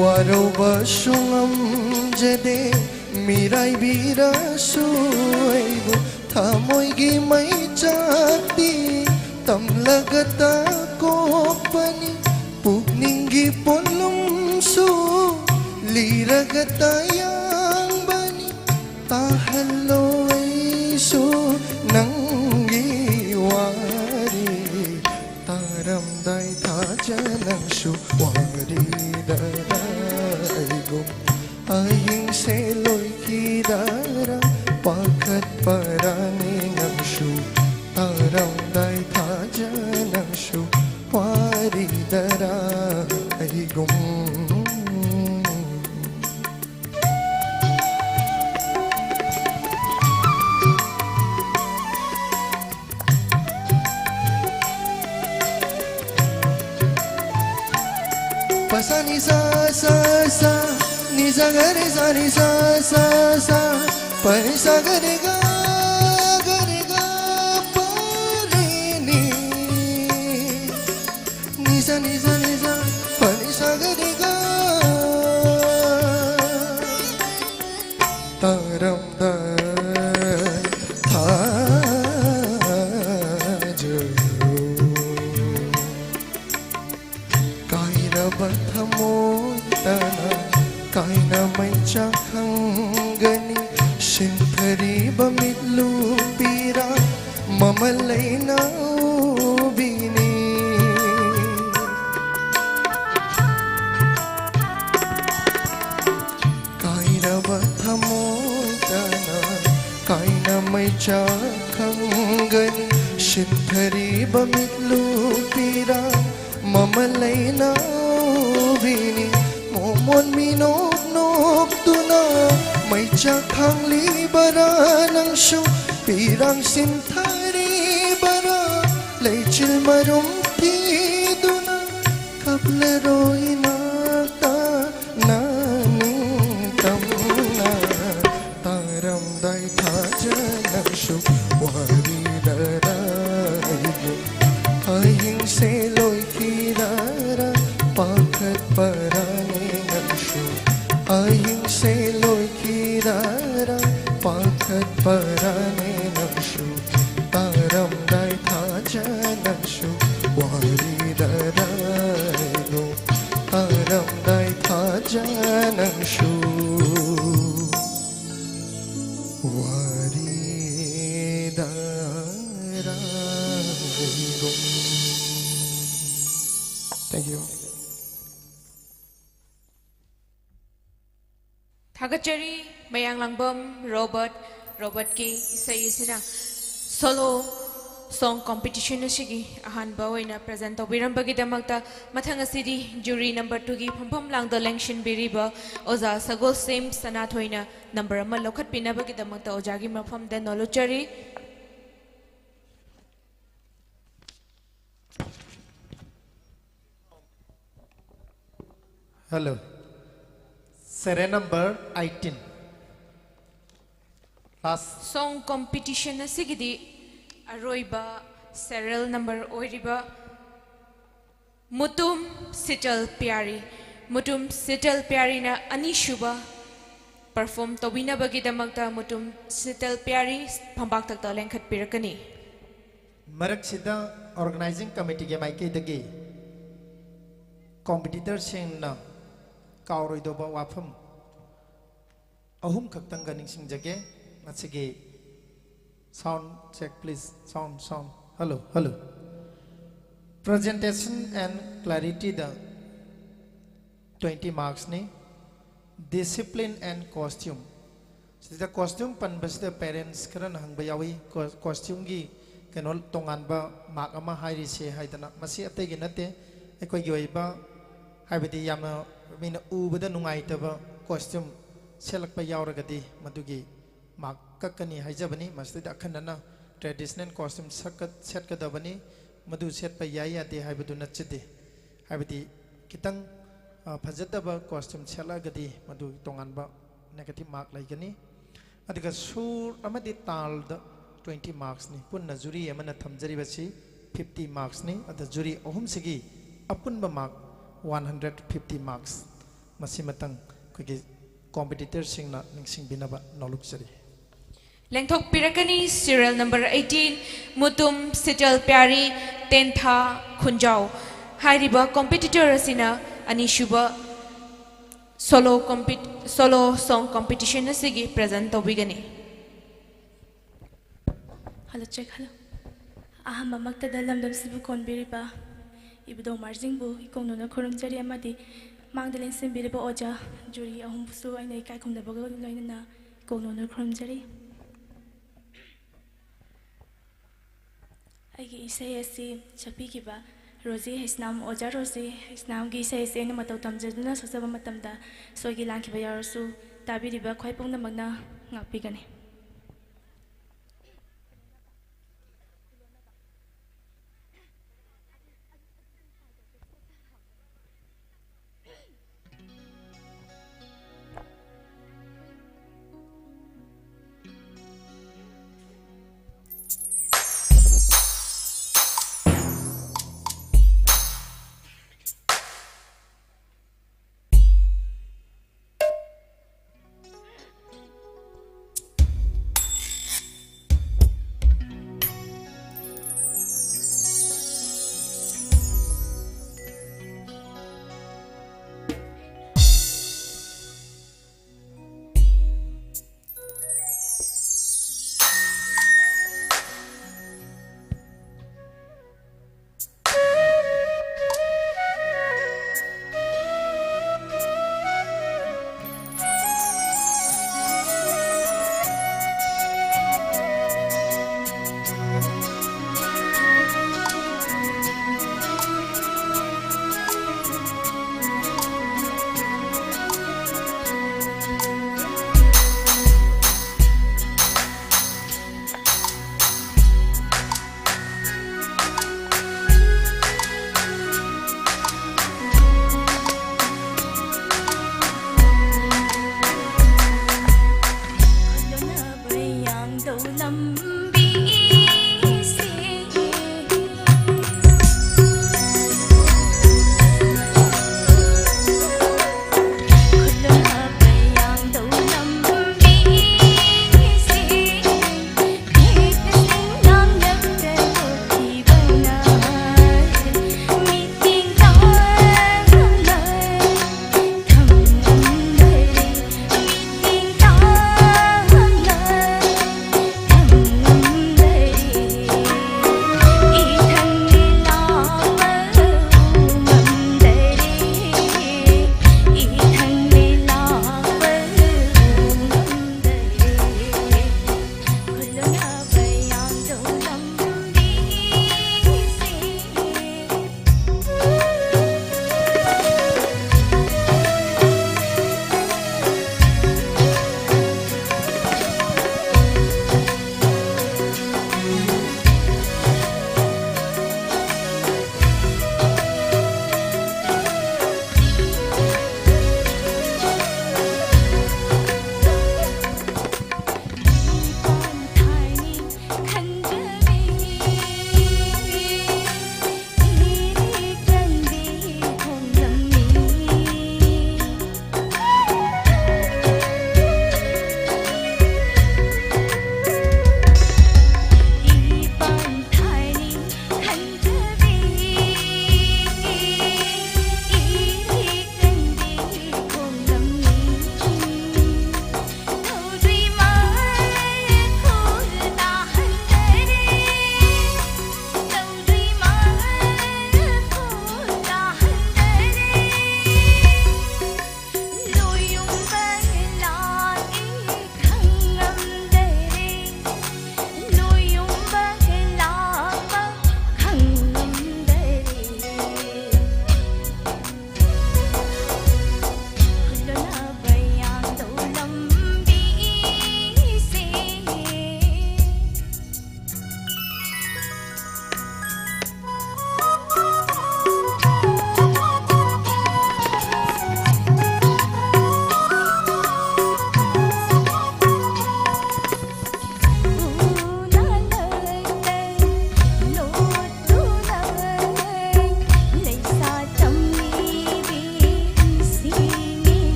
ꯋꯥꯔꯧꯕꯁꯨ ꯉꯝꯖꯗꯦ ꯃꯤꯔꯥꯏꯕꯤꯔꯁꯨ ꯑꯩꯕꯨ꯫ ꯊꯃꯣꯏꯒꯤ ꯃꯩꯆꯥꯛꯇꯤ ꯇꯝꯂꯒ ꯇꯥꯀꯣꯛꯄꯅꯤ꯫ ꯄꯨꯛꯅꯤꯡꯒꯤ ꯄꯣꯠꯂꯨꯝꯁꯨ ꯂꯤꯔꯒ ꯇꯥꯌꯥꯡꯕꯅꯤ꯫ ꯇꯥꯍꯜꯂꯣ ꯑꯩꯁꯨ ꯅꯪꯒꯤ ꯋꯥꯔꯤ꯫ ꯇꯥꯔꯝꯗꯥꯏ ꯊꯥꯖ ꯅꯪꯁꯨ ꯋꯥꯔꯤꯗꯔ ꯑꯩꯒꯨꯝ꯫ ꯑꯍꯤꯡꯁꯦ ꯂꯣꯏꯈꯤꯗꯔ ꯄꯥꯈꯠꯄꯔꯥꯅꯤ ꯅꯪꯁꯨ꯫ ꯇꯥꯔꯝꯗꯥꯏ ꯊꯥꯖ ꯅꯪꯁꯨ ꯋꯥꯔꯤꯗꯔ ꯑꯩꯒꯨꯝ꯫ ꯄ ꯁ ꯅꯤ ꯁ ꯁ ꯁ, ꯅꯤ ꯁ ꯒ ꯔꯦ ꯁ ꯅꯤ ꯁ ꯁ ꯁ, ꯄ ꯔꯦ ꯁ ꯒ ꯔꯦ ꯒ, ꯒ ꯔꯦ ꯒ ꯄ ꯔꯦ ꯅꯤ꯫ ꯅꯤꯖ ꯅꯤꯖ ꯄꯅꯤ ꯁꯒ ꯔꯤ ꯒ ꯇꯥꯔꯝꯗꯥꯏ ꯊꯥꯖꯔꯨ꯫ ꯀꯥꯏꯔꯕ ꯊꯃꯣꯏ ꯇꯅ ꯀꯥꯏꯅ ꯃꯩꯆꯥꯛ ꯈꯪꯒꯅꯤ꯫ ꯁꯤꯟꯊꯔꯤꯕ ꯃꯤꯠꯂꯨ ꯄꯤꯔꯥ ꯃꯃꯜ ꯂꯩꯅ ꯎꯕꯤꯅꯤ꯫ ꯀꯥꯏꯔꯕ ꯊꯃꯣꯏ ꯇꯅ ꯀꯥꯏꯅ ꯃꯩꯆꯥꯛ ꯈꯪꯒꯅꯤ꯫ ꯁꯤꯟꯊꯔꯤꯕ ꯃꯤꯠꯂꯨ ꯄꯤꯔꯥ ꯃꯃꯜ ꯂꯩꯅ ꯎꯕꯤꯅꯤ꯫ ꯃꯣꯃꯣꯟ ꯃꯤꯅꯣꯛ ꯅꯣꯛꯇꯨꯅ ꯃꯩꯆꯥꯛ ꯈꯥꯡꯂꯤꯕꯔꯥ ꯅꯪꯁꯨ? ꯄꯤꯔꯥꯡ ꯁꯤꯟꯊꯔꯤꯕꯔꯥ ꯂꯩꯆꯤꯜ ꯃꯔꯨꯝ ꯊꯤꯗꯨꯅ ꯀꯞꯂꯔꯣꯏ ꯏꯅꯥꯛꯇ ꯅꯪ ꯅꯤꯡꯇꯝꯅ꯫ ꯇꯥꯔꯝꯗꯥꯏ ꯊꯥꯖꯅꯁꯨ ꯋꯥꯔꯤꯗꯔꯥꯏꯕꯨ꯫ ꯑꯍꯤꯡꯁꯦ ꯂꯣꯏꯈꯤꯔꯥꯔꯥ ꯄꯥꯈꯠꯄꯔꯥꯅꯦ ꯅꯪꯁꯨ? ꯑꯍꯤꯡꯁꯦ ꯂꯣꯏꯈꯤꯔꯥꯔꯥ ꯄꯥꯈꯠꯄꯔꯥꯅꯦ ꯅꯪꯁꯨ? ꯇꯥꯔꯝꯗꯥꯏ ꯊꯥꯖꯅꯁꯨ ꯋꯥꯔꯤꯗꯔꯥꯏꯕꯨ꯫ ꯇꯥꯔꯝꯗꯥꯏ ꯊꯥꯖꯅꯁꯨ ꯋꯥꯔꯤꯗꯔꯥꯏꯕꯨ꯫ Thank you. ꯊꯥꯒꯠꯆꯔꯤ ꯃꯌꯥꯡꯂꯥꯡꯕꯝ ꯔꯣꯕꯔꯠ꯫ ꯔꯣꯕꯔꯠꯀꯤ ꯏꯁꯩ ꯑꯁꯤꯅ ꯁꯣꯂꯣ ꯁꯣꯡ ꯀꯣꯝꯄꯤꯇꯤꯁꯟ ꯑꯁꯤꯒꯤ ꯑꯍꯥꯟꯕ ꯑꯣꯏꯅ ꯄ꯭ꯔꯖꯦꯟ ꯇꯧꯕꯤꯔꯝꯕꯒꯤꯗꯃꯛꯇ꯫ ꯃꯊꯪ ꯑꯁꯤꯗꯤ ꯖꯨꯔꯤ ꯅꯝꯕꯔ ꯇꯨꯒꯤ ꯐꯝꯐꯝ ꯂꯥꯡꯗ ꯂꯦꯡꯁꯤꯟꯕꯤꯔꯤꯕ ꯑꯣꯖꯥ ꯁꯒꯣꯜꯁꯦꯝ ꯁꯅꯥꯊꯣꯏꯅ ꯅꯝꯕꯔ ꯑꯃ ꯂꯧꯈꯠꯄꯤꯅꯕꯒꯤꯗꯃꯛꯇ ꯑꯣꯖꯥꯒꯤ ꯃꯐꯝꯗ ꯅꯣꯜꯂꯨꯛꯆꯔꯤ꯫ Hello. Serial number eighteen. Last. Song competition ꯑꯁꯤꯒꯤꯗꯤ ꯑꯔꯣꯏꯕ serial number ꯑꯣꯏꯔꯤꯕ ꯃꯨꯇꯨꯝ ꯁꯤꯇꯜ ꯄꯤꯌꯥꯔꯤ꯫ ꯃꯨꯇꯨꯝ ꯁꯤꯇꯜ ꯄꯤꯌꯥꯔꯤꯅ ꯑꯅꯤꯁꯨꯕ ꯄꯔꯐꯣꯔꯝ ꯇꯧꯕꯤꯅꯕꯒꯤꯗꯃꯛꯇ ꯃꯨꯇꯨꯝ ꯁꯤꯇꯜ ꯄꯤꯌꯥꯔꯤ ꯐꯝꯄꯥꯛꯇꯛꯇ ꯂꯦꯡꯈꯠꯄꯤꯔꯛꯀꯅꯤ꯫ ꯃꯔꯛꯁꯤꯗ ꯑꯣꯔꯒꯅꯥꯏꯖꯤꯡ ꯀꯃꯤꯇꯤꯒꯤ ꯃꯥꯏꯀꯩꯗꯒꯤ ꯀꯣꯝꯄꯤꯇꯤꯇꯔꯁꯤꯡꯅ ꯀꯥꯎꯔꯣꯏꯗꯧꯕ ꯋꯥꯐꯝ ꯑꯍꯨꯝ ꯈꯛꯇꯪꯒ ꯅꯤꯡꯁꯤꯡꯖꯒꯦ꯫ ꯃꯁꯤꯒꯤ sound check please, sound, sound, hello, hello. Presentation and clarity the twenty marks ꯅꯤ꯫ Discipline and costume, ꯁꯤꯗ costume ꯄꯟꯕꯁꯤꯗ parents ꯈꯔꯅ ꯍꯪꯕ ꯌꯥꯎꯏ, costume ꯒꯤ ꯀꯩꯅꯣ ꯇꯣꯉꯥꯟꯕ mark ꯑꯃ ꯍꯥꯏꯔꯤꯁꯦ ꯍꯥꯏꯗꯅ꯫ ꯃꯁꯤ ꯑꯇꯩꯒꯤ ꯅꯠꯇꯦ, ꯑꯩꯈꯣꯏꯒꯤ ꯑꯣꯏꯕ ꯍꯥꯏꯕꯗꯤ ꯌꯥꯝꯅ ꯃꯤꯅ ꯎꯕꯗ ꯅꯨꯡꯉꯥꯏꯇꯕ costume ꯁꯦꯠꯂꯛꯄ ꯌꯥꯎꯔꯒꯗꯤ ꯃꯗꯨꯒꯤ mark ꯀꯛꯀꯅꯤ ꯍꯥꯏꯖꯕꯅꯤ꯫ ꯃꯁꯤꯗ ꯑꯈꯟꯅꯅ traditional costume ꯁꯛꯀ-, ꯁꯦꯠꯀꯗꯕꯅꯤ, ꯃꯗꯨ ꯁꯦꯠꯄ ꯌꯥꯏ ꯌꯥꯗꯦ ꯍꯥꯏꯕꯗꯨ ꯅꯠꯆꯗꯦ꯫ ꯍꯥꯏꯕꯗꯤ ꯈꯤꯇꯪ, ꯑ, ꯐꯖꯗꯕ costume ꯁꯦꯠꯂꯛꯑꯒꯗꯤ ꯃꯗꯨ ꯇꯣꯉꯥꯟꯕ negative mark ꯂꯩꯒꯅꯤ꯫ ꯑꯗꯨꯒ ꯁꯨꯔ ꯑꯃꯗꯤ ꯇꯥꯜꯗ twenty marks ꯅꯤ꯫ ꯄꯨꯟꯅ jury ꯑꯃꯅ ꯊꯝꯖꯔꯤꯕꯁꯤ fifty marks ꯅꯤ꯫ ꯑꯗ jury ꯑꯍꯨꯝꯁꯤꯒꯤ ꯑꯄꯨꯟꯕ mark one hundred fifty marks꯫ ꯃꯁꯤꯃꯇꯪ ꯑꯩꯈꯣꯏꯒꯤ ꯀꯣꯝꯄꯤꯇꯤꯇꯔꯁꯤꯡꯅ ꯅꯤꯡꯁꯤꯡꯕꯤꯅꯕ ꯅꯣꯜꯂꯨꯛꯆꯔꯤ꯫ ꯂꯦꯡꯊꯣꯛꯄꯤꯔꯛꯀꯅꯤ serial number eighteen, Mutum Sheetal ꯄꯤꯌꯥꯔꯤ, ꯇꯦꯟꯊꯥ ꯈꯨꯟꯖꯥꯎ꯫ ꯍꯥꯏꯔꯤꯕ ꯀꯣꯝꯄꯤꯇꯤꯇꯔ ꯑꯁꯤꯅ ꯑꯅꯤꯁꯨꯕ solo compet-, solo song competition ꯑꯁꯤꯒꯤ present ꯇꯧꯕꯤꯒꯅꯤ꯫ Hello, check, hello. ꯑꯍꯥꯟꯕꯃꯛꯇꯗ ꯂꯝꯗꯝꯁꯤꯕꯨ ꯀꯣꯟꯕꯤꯔꯤꯕ ꯏꯕꯨꯙꯧ ꯃꯥꯔꯖꯤꯡꯕꯨ ꯏꯀꯣꯛꯅꯧꯅ ꯈꯨꯔꯨꯝꯖꯔꯤ ꯑꯃꯗꯤ ꯃꯥꯡꯗ ꯂꯦꯡꯁꯤꯟꯕꯤꯔꯤꯕ ꯑꯣꯖꯥ, ꯖꯨꯔꯤ ꯑꯍꯨꯝꯕꯨꯁꯨ ꯑꯩꯅ ꯏꯀꯥꯏ ꯈꯨꯝꯅꯕꯒ ꯂꯣꯏꯅꯅ ꯏꯀꯣꯛꯅꯧꯅ ꯈꯨꯔꯨꯝꯖꯔꯤ꯫ ꯑꯩꯒꯤ ꯏꯁꯩ ꯑꯁꯤ ꯁꯛꯄꯤꯈꯤꯕ ꯔꯣꯖꯤ ꯍꯩꯁꯅꯥꯝ, ꯑꯣꯖꯥ ꯔꯣꯖꯤ ꯍꯩꯁꯅꯥꯝꯒꯤ ꯏꯁꯩ ꯑꯁꯤ ꯑꯩꯅ ꯃꯇꯧ ꯇꯝꯖꯗꯨꯅ ꯁꯛꯆꯕ ꯃꯇꯝꯗ ꯁꯣꯏꯈꯤ ꯂꯥꯟꯈꯤꯕ ꯌꯥꯎꯔꯁꯨ ꯇꯥꯕꯤꯔꯤꯕ ꯈ꯭ꯋꯥꯏ ꯄꯨꯝꯅꯃꯛꯅ ꯉꯥꯛꯄꯤꯒꯅꯤ꯫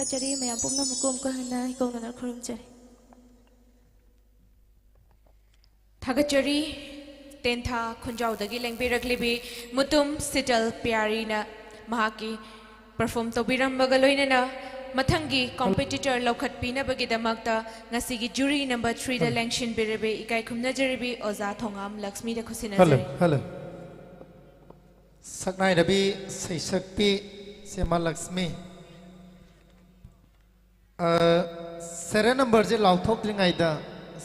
ꯊꯥꯒꯠꯆꯔꯤ꯫ ꯃꯌꯥꯝ ꯄꯨꯝꯅꯃꯛꯄꯨ ꯑꯃꯨꯛꯀ ꯍꯟꯅ ꯏꯀꯧꯅꯅ ꯈꯨꯔꯨꯝꯖꯔꯤ꯫ ꯊꯥꯒꯠꯆꯔꯤ꯫ ꯇꯦꯟꯊꯥ ꯈꯨꯟꯖꯥꯎꯗꯒꯤ ꯂꯦꯡꯕꯤꯔꯛꯂꯤꯕꯤ ꯃꯨꯇꯨꯝ ꯁꯤꯇꯜ ꯄꯤꯌꯥꯔꯤꯅ ꯃꯍꯥꯛꯀꯤ perform ꯇꯧꯕꯤꯔꯝꯕꯒ ꯂꯣꯏꯅꯅ ꯃꯊꯪꯒꯤ competitor ꯂꯧꯈꯠꯄꯤꯅꯕꯒꯤꯗꯃꯛꯇ ꯉꯁꯤꯒꯤ jury number three ꯗ ꯂꯦꯡꯁꯤꯟꯕꯤꯔꯕꯤ ꯏꯀꯥꯏ ꯈꯨꯝꯅꯖꯔꯤꯕꯤ ꯑꯣꯖꯥ ꯊꯣꯉꯥꯝ ꯂꯛꯁꯃꯤꯗ ꯈꯨꯠꯁꯤꯟꯅꯖꯔꯤ꯫ ꯍꯜꯂꯣ꯫ ꯁꯛꯅꯥꯏꯔꯕꯤ ꯁꯩꯁꯛꯄꯤ ꯁꯦꯃꯥ ꯂꯛꯁꯃꯤ꯫ ꯑ, serial number ꯁꯦ ꯂꯥꯎꯊꯣꯛꯇ꯭ꯔꯤꯉꯩꯗ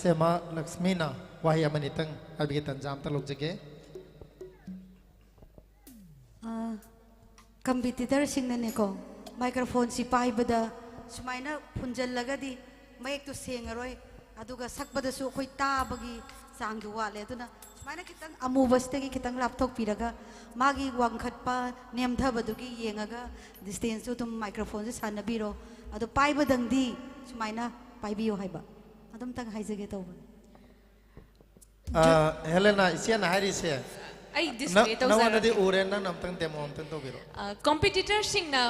ꯁꯦꯃꯥ ꯂꯛꯁꯃꯤꯅ ꯋꯥꯍꯩ ꯑꯃꯅꯤꯇꯪ ꯍꯥꯏꯕꯒꯤ ꯇꯥꯟꯖꯥ ꯑꯝꯇ ꯂꯧꯖꯒꯦ꯫ ꯑꯥ, competitor ꯁꯤꯡꯅꯅꯦꯀꯣ, microphone ꯁꯤ ꯄꯥꯏꯕꯗ ꯁꯨꯃꯥꯏꯅ ꯐꯨꯟꯖꯜꯂꯒꯗꯤ ꯃꯌꯦꯛꯇꯣ ꯁꯦꯡꯉꯔꯣꯏ, ꯑꯗꯨꯒ ꯁꯛꯄꯗꯁꯨ ꯑꯩꯈꯣꯏ ꯇꯥꯕꯒꯤ ꯆꯥꯡꯗꯣ ꯋꯥꯠꯂꯦ꯫ ꯑꯗꯨꯅ ꯁꯨꯃꯥꯏꯅ ꯈꯤꯇꯪ ꯑꯃꯨꯕꯁꯤꯗꯒꯤ ꯈꯤꯇꯪ ꯂꯥꯞꯊꯣꯛꯄꯤꯔꯒ ꯃꯥꯒꯤ ꯋꯥꯡꯈꯠꯄ ꯅꯦꯝꯊꯕꯗꯨꯒꯤ ꯌꯦꯡꯉꯒ distance ꯇꯨ ꯑꯗꯨꯝ microphone ꯁꯦ ꯁꯥꯟꯅꯕꯤꯔꯣ꯫ ꯑꯗꯣ ꯄꯥꯏꯕꯗꯪꯗꯤ ꯁꯨꯃꯥꯏꯅ ꯄꯥꯏꯕꯤꯌꯣ ꯍꯥꯏꯕ ꯑꯗꯨꯝꯇꯪ ꯍꯥꯏꯖꯒꯦ ꯇꯧꯕꯅꯤ꯫ ꯑ, ꯍꯦꯂꯦꯅꯥ, ꯏꯆꯦꯅ ꯍꯥꯏꯔꯤꯁꯦ ꯑꯩ ꯅ- display ꯅꯉꯣꯟꯗꯗꯤ ꯇꯧꯖꯔꯛꯑꯒꯦ꯫ ꯎꯔꯦ, ꯅꯪꯅ ꯑꯝꯇꯪ demo ꯑꯝꯇꯪ ꯇꯧꯕꯤꯔꯣ꯫ ꯑ, competitor ꯁꯤꯡꯅ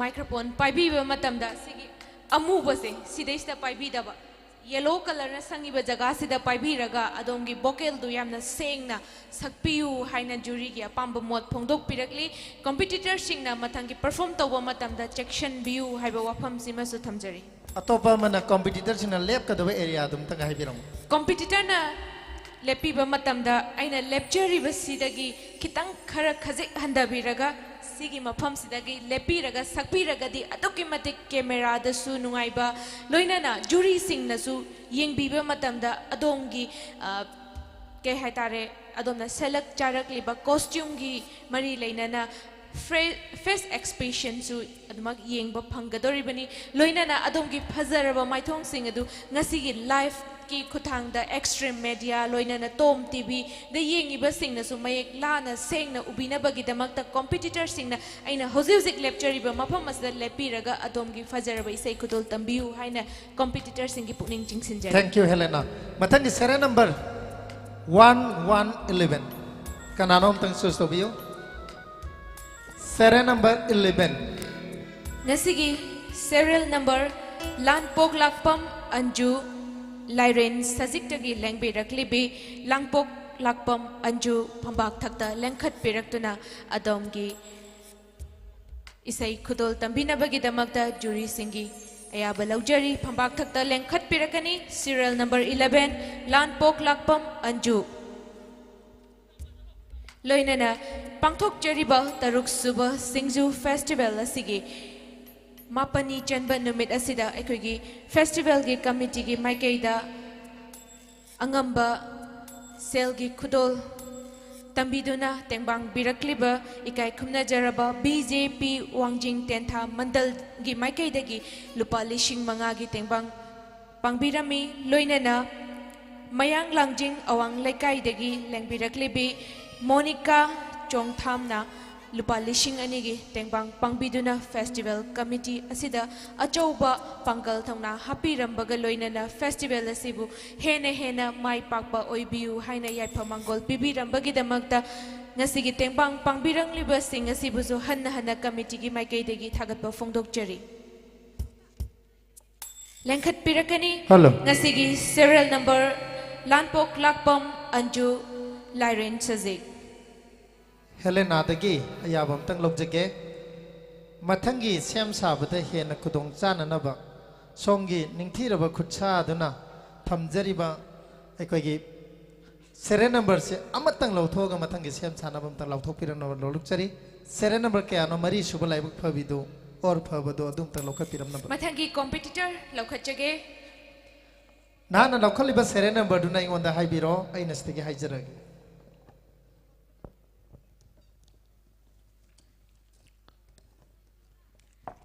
microphone ꯄꯥꯏꯕꯤꯕ ꯃꯇꯝꯗ ꯁꯤꯒꯤ ꯑꯃꯨꯕꯁꯦ ꯁꯤꯗꯩꯁꯤꯗ ꯄꯥꯏꯕꯤꯗꯕ, yellow colour ꯅ ꯁꯪꯉꯤꯕ ꯖꯒꯥꯁꯤꯗ ꯄꯥꯏꯕꯤꯔꯒ ꯑꯗꯣꯝꯒꯤ vocal ꯗꯨ ꯌꯥꯝꯅ ꯁꯦꯡꯅ ꯁꯛꯄꯤꯌꯨ ꯍꯥꯏꯅ jury ꯒꯤ ꯑꯄꯥꯝꯕ ꯃꯣꯠ ꯐꯣꯡꯗꯣꯛꯄꯤꯔꯛꯂꯤ꯫ Competitor ꯁꯤꯡꯅ ꯃꯊꯪꯒꯤ perform ꯇꯧꯕ ꯃꯇꯝꯗ ꯆꯦꯛꯁꯤꯟꯕꯤꯌꯨ ꯍꯥꯏꯕ ꯋꯥꯐꯝꯁꯤꯃꯁꯨ ꯊꯝꯖꯔꯤ꯫ ꯑꯇꯣꯞꯄ ꯑꯃꯅ competitor ꯁꯤꯡꯅ ꯂꯦꯞꯀꯗꯕ area ꯑꯗꯨꯝꯇꯪ ꯍꯥꯏꯕꯤꯔꯝꯃꯨ꯫ Competitor ꯅ ꯂꯦꯞꯄꯤꯕ ꯃꯇꯝꯗ ꯑꯩꯅ ꯂꯦꯞꯆꯔꯤꯕꯁꯤꯗꯒꯤ ꯈꯤꯇꯪ ꯈꯔ ꯈꯖꯤꯛ ꯍꯟꯊꯕꯤꯔꯒ ꯁꯤꯒꯤ ꯃꯐꯝꯁꯤꯗꯒꯤ ꯂꯦꯞꯄꯤꯔꯒ ꯁꯛꯄꯤꯔꯒꯗꯤ ꯑꯗꯨꯛꯀꯤ ꯃꯇꯤꯛ camera ꯗꯁꯨ ꯅꯨꯡꯉꯥꯏꯕ, ꯂꯣꯏꯅꯅ jury ꯁꯤꯡꯅꯁꯨ ꯌꯦꯡꯕꯤꯕ ꯃꯇꯝꯗ ꯑꯗꯣꯝꯒꯤ, ꯑ, ꯀꯩ ꯍꯥꯏꯇꯥꯔꯦ, ꯑꯗꯣꯝꯅ ꯁꯦꯠꯂꯛ ꯆꯥꯔꯛꯂꯤꯕ costume ꯒꯤ ꯃꯔꯤ ꯂꯩꯅꯅ ꯐ꯭ꯔꯦ- face expression ꯁꯨ ꯑꯗꯨꯃꯛ ꯌꯦꯡꯕ ꯐꯪꯒꯗꯧꯔꯤꯕꯅꯤ꯫ ꯂꯣꯏꯅꯅ ꯑꯗꯣꯝꯒꯤ ꯐꯖꯔꯕ ꯃꯥꯏꯊꯣꯡꯁꯤꯡ ꯑꯗꯨ ꯉꯁꯤꯒꯤ live ꯀꯤ ꯈꯨꯠꯊꯥꯡꯗ Xtream Media ꯂꯣꯏꯅꯅ Tom TV ꯗ ꯌꯦꯡꯉꯤꯕꯁꯤꯡꯅꯁꯨ ꯃꯌꯦꯛ ꯂꯥꯅ ꯁꯦꯡꯅ ꯎꯕꯤꯅꯕꯒꯤꯗꯃꯛꯇ competitor ꯁꯤꯡꯅ ꯑꯩꯅ ꯍꯧꯖꯤꯛ ꯍꯧꯖꯤꯛ ꯂꯦꯞꯆꯔꯤꯕ ꯃꯐꯝ ꯑꯁꯤꯗ ꯂꯦꯞꯄꯤꯔꯒ ꯑꯗꯣꯝꯒꯤ ꯐꯖꯔꯕ ꯏꯁꯩ ꯈꯨꯗꯣꯜ ꯇꯝꯕꯤꯌꯨ ꯍꯥꯏꯅ competitor ꯁꯤꯡꯒꯤ ꯄꯨꯛꯅꯤꯡ ꯆꯤꯡꯁꯤꯟꯖꯔꯤ꯫ Thank you, ꯍꯦꯂꯦꯅꯥ꯫ ꯃꯊꯪꯒꯤ serial number one one eleven꯫ ꯀꯅꯥꯅꯣ ꯑꯝꯇꯪ choose ꯇꯧꯕꯤꯌꯨ꯫ Serial number eleven꯫ ꯉꯁꯤꯒꯤ Serial number ꯂꯥꯟꯄꯣꯛꯂꯥꯛꯄꯝ ꯑꯟꯖꯨ, ꯂꯥꯏꯔꯦꯟ ꯁꯖꯤꯛꯇꯒꯤ ꯂꯦꯡꯕꯤꯔꯛꯂꯤꯕꯤ ꯂꯥꯟꯄꯣꯛꯂꯥꯛꯄꯝ ꯑꯟꯖꯨ ꯐꯝꯕꯥꯛ ꯊꯛꯇ ꯂꯦꯡꯈꯠꯄꯤꯔꯛꯇꯨꯅ ꯑꯗꯣꯝꯒꯤ ꯏꯁꯩ ꯈꯨꯗꯣꯜ ꯇꯝꯕꯤꯅꯕꯒꯤꯗꯃꯛꯇ ꯖꯨꯔꯤꯁꯤꯡꯒꯤ ꯑꯌꯥꯕ ꯂꯧꯖꯔꯤ꯫ ꯐꯝꯕꯥꯛ ꯊꯛꯇ ꯂꯦꯡꯈꯠꯄꯤꯔꯛꯀꯅꯤ serial number eleven ꯂꯥꯟꯄꯣꯛꯂꯥꯛꯄꯝ ꯑꯟꯖꯨ꯫ ꯂꯣꯏꯅꯅ ꯄꯥꯡꯊꯣꯛꯆꯔꯤꯕ ꯇꯔꯨꯛ ꯁꯨꯕ ꯁꯤꯡꯖꯨ festival ꯑꯁꯤꯒꯤ ꯃꯥꯄꯟꯅꯤ ꯆꯟꯕ ꯅꯨꯃꯤꯠ ꯑꯁꯤꯗ ꯑꯩꯈꯣꯏꯒꯤ festivalꯒꯤ committeeꯒꯤ ꯃꯥꯏꯀꯩꯗ ꯑꯉꯝꯕ ꯁꯦꯜꯒꯤ ꯈꯨꯗꯣꯜ ꯇꯝꯕꯤꯗꯨꯅ ꯇꯦꯡꯕꯥꯡꯕꯤꯔꯛꯂꯤꯕ ꯏꯀꯥꯏ ꯈꯨꯝꯅꯖꯔꯕ ꯕꯤ ꯖꯦ ꯄꯤ ꯋꯥꯡꯖꯤꯡ ꯇꯦꯟꯊꯥ ꯃꯟꯗꯜꯒꯤ ꯃꯥꯏꯀꯩꯗꯒꯤ ꯂꯨꯄꯥ ꯂꯤꯁꯤꯡ ꯃꯉꯥꯒꯤ ꯇꯦꯡꯕꯥꯡ ꯄꯥꯡꯕꯤꯔꯝꯃꯤ꯫ ꯂꯣꯏꯅꯅ ꯃꯌꯥꯡ ꯂꯥꯡꯖꯤꯡ ꯑꯋꯥꯡ ꯂꯩꯀꯥꯏꯗꯒꯤ ꯂꯦꯡꯕꯤꯔꯛꯂꯤꯕꯤ ꯃꯣꯅꯤꯀꯥ ꯆꯣꯡꯊꯥꯝꯅ ꯂꯨꯄꯥ ꯂꯤꯁꯤꯡ ꯑꯅꯤꯒꯤ ꯇꯦꯡꯕꯥꯡ ꯄꯥꯡꯕꯤꯗꯨꯅ festival committee ꯑꯁꯤꯗ ꯑꯆꯧꯕ ꯄꯥꯡꯒꯜ ꯊꯧꯅꯥ ꯍꯥꯞꯄꯤꯔꯝꯕꯒ ꯂꯣꯏꯅꯅ festival ꯑꯁꯤꯕꯨ ꯍꯦꯟꯅ ꯍꯦꯟꯅ ꯃꯥꯏ ꯄꯥꯛꯄ ꯑꯣꯏꯕꯤꯌꯨ ꯍꯥꯏꯅ ꯌꯥꯏꯐ ꯃꯪꯒꯣꯜ ꯄꯤꯕꯤꯔꯝꯕꯒꯤꯗꯃꯛꯇ ꯉꯁꯤꯒꯤ ꯇꯦꯡꯕꯥꯡ ꯄꯥꯡꯕꯤꯔꯝꯂꯤꯕꯁꯤꯡ ꯑꯁꯤꯕꯨꯁꯨ ꯍꯟꯅ ꯍꯟꯅ committeeꯒꯤ ꯃꯥꯏꯀꯩꯗꯒꯤ ꯊꯥꯒꯠꯄ ꯐꯣꯡꯗꯣꯛꯆꯔꯤ꯫ ꯂꯦꯡꯈꯠꯄꯤꯔꯛꯀꯅꯤ꯫ Hello. ꯉꯁꯤꯒꯤ serial number ꯂꯥꯟꯄꯣꯛ ꯂꯥꯛꯄꯝ ꯑꯟꯖꯨ ꯂꯥꯏꯔꯦꯟ ꯁꯖꯤꯛ꯫ ꯍꯦꯂꯦꯅꯥꯗꯒꯤ ꯑꯌꯥꯕ ꯑꯝꯇꯪ ꯂꯧꯖꯒꯦ꯫ ꯃꯊꯪꯒꯤ ꯁꯦꯝ ꯁꯥꯕꯗ ꯍꯦꯟꯅ ꯈꯨꯗꯣꯡ ꯆꯥꯅꯅꯕ ꯁꯣꯝꯒꯤ ꯅꯤꯡꯊꯤꯔꯕ ꯈꯨꯠꯁꯥ ꯑꯗꯨꯅ ꯊꯝꯖꯔꯤꯕ ꯑꯩꯈꯣꯏꯒꯤ serial numberꯁꯦ ꯑꯃꯇꯪ ꯂꯧꯊꯣꯛꯑꯒ ꯃꯊꯪꯒꯤ ꯁꯦꯝ ꯁꯥꯅꯕ ꯑꯃꯇꯪ ꯂꯥꯎꯊꯣꯛꯄꯤꯔꯛꯅꯕ ꯂꯧꯔꯛꯆꯔꯤ꯫ Serial number ꯀꯌꯥꯅꯣ ꯃꯔꯤ ꯁꯨꯕ ꯂꯥꯏꯕꯛ ꯐꯕꯤꯗꯨ ꯑꯣꯔ ꯐꯕꯗꯣ ꯑꯗꯨ ꯑꯝꯇꯪ ꯂꯧꯈꯠꯄꯤꯔꯝꯅꯕ꯫ ꯃꯊꯪꯒꯤ competitor ꯂꯧꯈꯠꯆꯒꯦ꯫ ꯅꯍꯥꯛꯅ ꯂꯧꯈꯠꯂꯤꯕ serial numberꯗꯨꯅ ꯑꯩꯉꯣꯟꯗ ꯍꯥꯏꯕꯤꯔꯣ, ꯑꯩꯅ ꯁꯤꯗꯒꯤ ꯍꯥꯏꯖꯔꯒꯦ꯫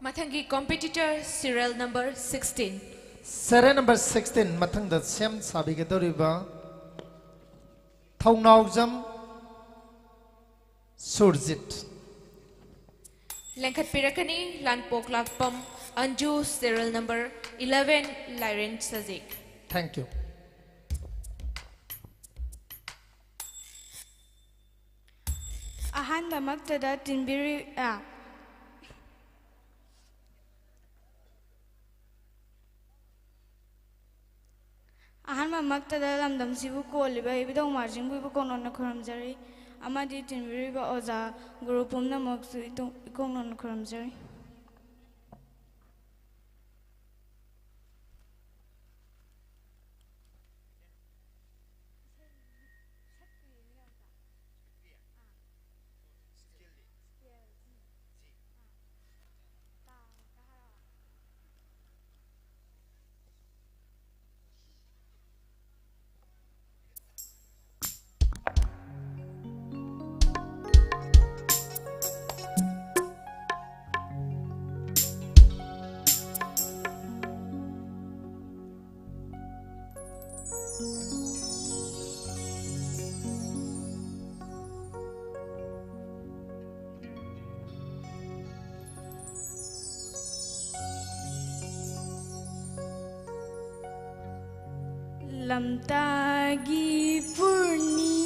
ꯃꯊꯪꯒꯤ competitor serial number sixteen꯫ Serial number sixteen ꯃꯊꯪꯗ ꯁꯦꯝ ꯁꯥꯕꯤꯒꯗꯧꯔꯤꯕ ꯊꯧꯅꯥꯎꯖꯝ Surjit. ꯂꯦꯡꯈꯠꯄꯤꯔꯛꯀꯅꯤ ꯂꯥꯟꯄꯣꯛ ꯂꯥꯛꯄꯝ Anju serial number eleven ꯂꯥꯏꯔꯦꯟ ꯁꯖꯤꯛ꯫ Thank you. ꯑꯍꯥꯟꯕꯃꯛꯇꯗ ꯇꯤꯟꯕꯤꯔꯤ ꯑ, ꯑꯍꯥꯟꯕꯃꯛꯇꯗ ꯂꯝꯗꯝꯁꯤꯕꯨ ꯀꯣꯜꯂꯤꯕ ꯏꯕꯨꯙꯧ ꯃꯥꯔꯖꯤꯡꯕꯨ ꯏꯕꯨ ꯀꯣꯛꯅꯣꯟꯅ ꯈꯨꯔꯨꯝꯖꯔꯤ, ꯑꯃꯗꯤ ꯇꯤꯟꯕꯤꯔꯤꯕ ꯑꯣꯖꯥ ꯒꯨꯔꯨ ꯄꯨꯝꯅꯃꯛꯁꯨ ꯏꯇꯣ-, ꯏꯀꯣꯛꯅꯣꯟꯅ ꯈꯨꯔꯨꯝꯖꯔꯤ꯫ ꯂꯝꯇꯥꯒꯤ ꯄꯨꯔꯅꯤꯃꯥꯅꯤ,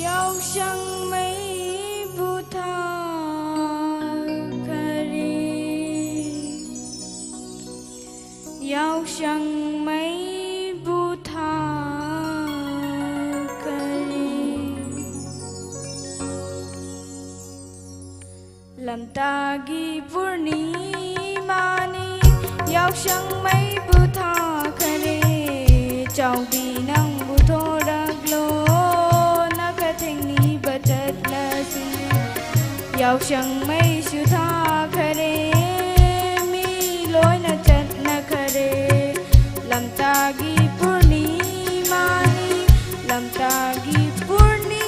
ꯌꯥꯎꯁꯪ ꯃꯩꯕꯨ ꯊꯥꯈꯔꯦ꯫ ꯌꯥꯎꯁꯪ ꯃꯩꯕꯨ ꯊꯥꯈꯔꯦ꯫ ꯂꯝꯇꯥꯒꯤ ꯄꯨꯔꯅꯤꯃꯥꯅꯤ, ꯌꯥꯎꯁꯪ ꯃꯩꯕꯨ ꯊꯥꯈꯔꯦ꯫ ꯆꯥꯎꯕꯤ ꯅꯪꯕꯨ ꯊꯣꯔꯛꯂꯣ, ꯅꯈꯊꯦꯡ ꯅꯤꯕ ꯆꯠꯂꯁꯤ꯫ ꯌꯥꯎꯁꯪ ꯃꯩꯁꯨ ꯊꯥꯈꯔꯦ, ꯃꯤ ꯂꯣꯏꯅ ꯆꯠꯅꯈꯔꯦ꯫ ꯂꯝꯇꯥꯒꯤ ꯄꯨꯔꯅꯤꯃꯥꯅꯤ, ꯂꯝꯇꯥꯒꯤ ꯄꯨꯔꯅꯤꯃꯥꯅꯤ꯫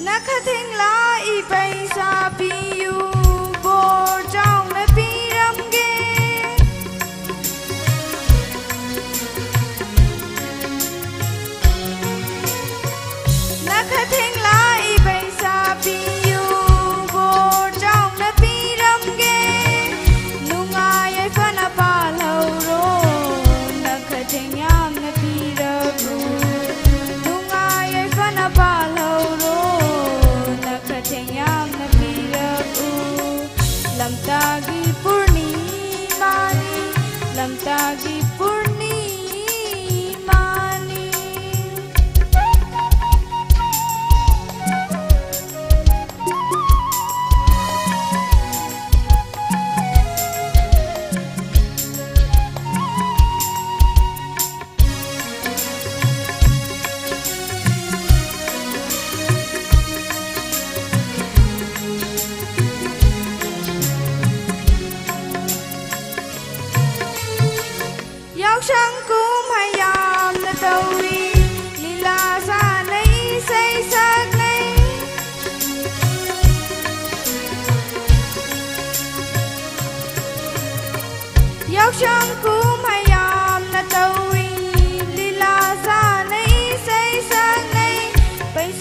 ꯅꯈꯊꯦꯡ ꯂꯥꯛꯏ ꯄꯩꯁꯥ ꯄꯤꯌꯨ,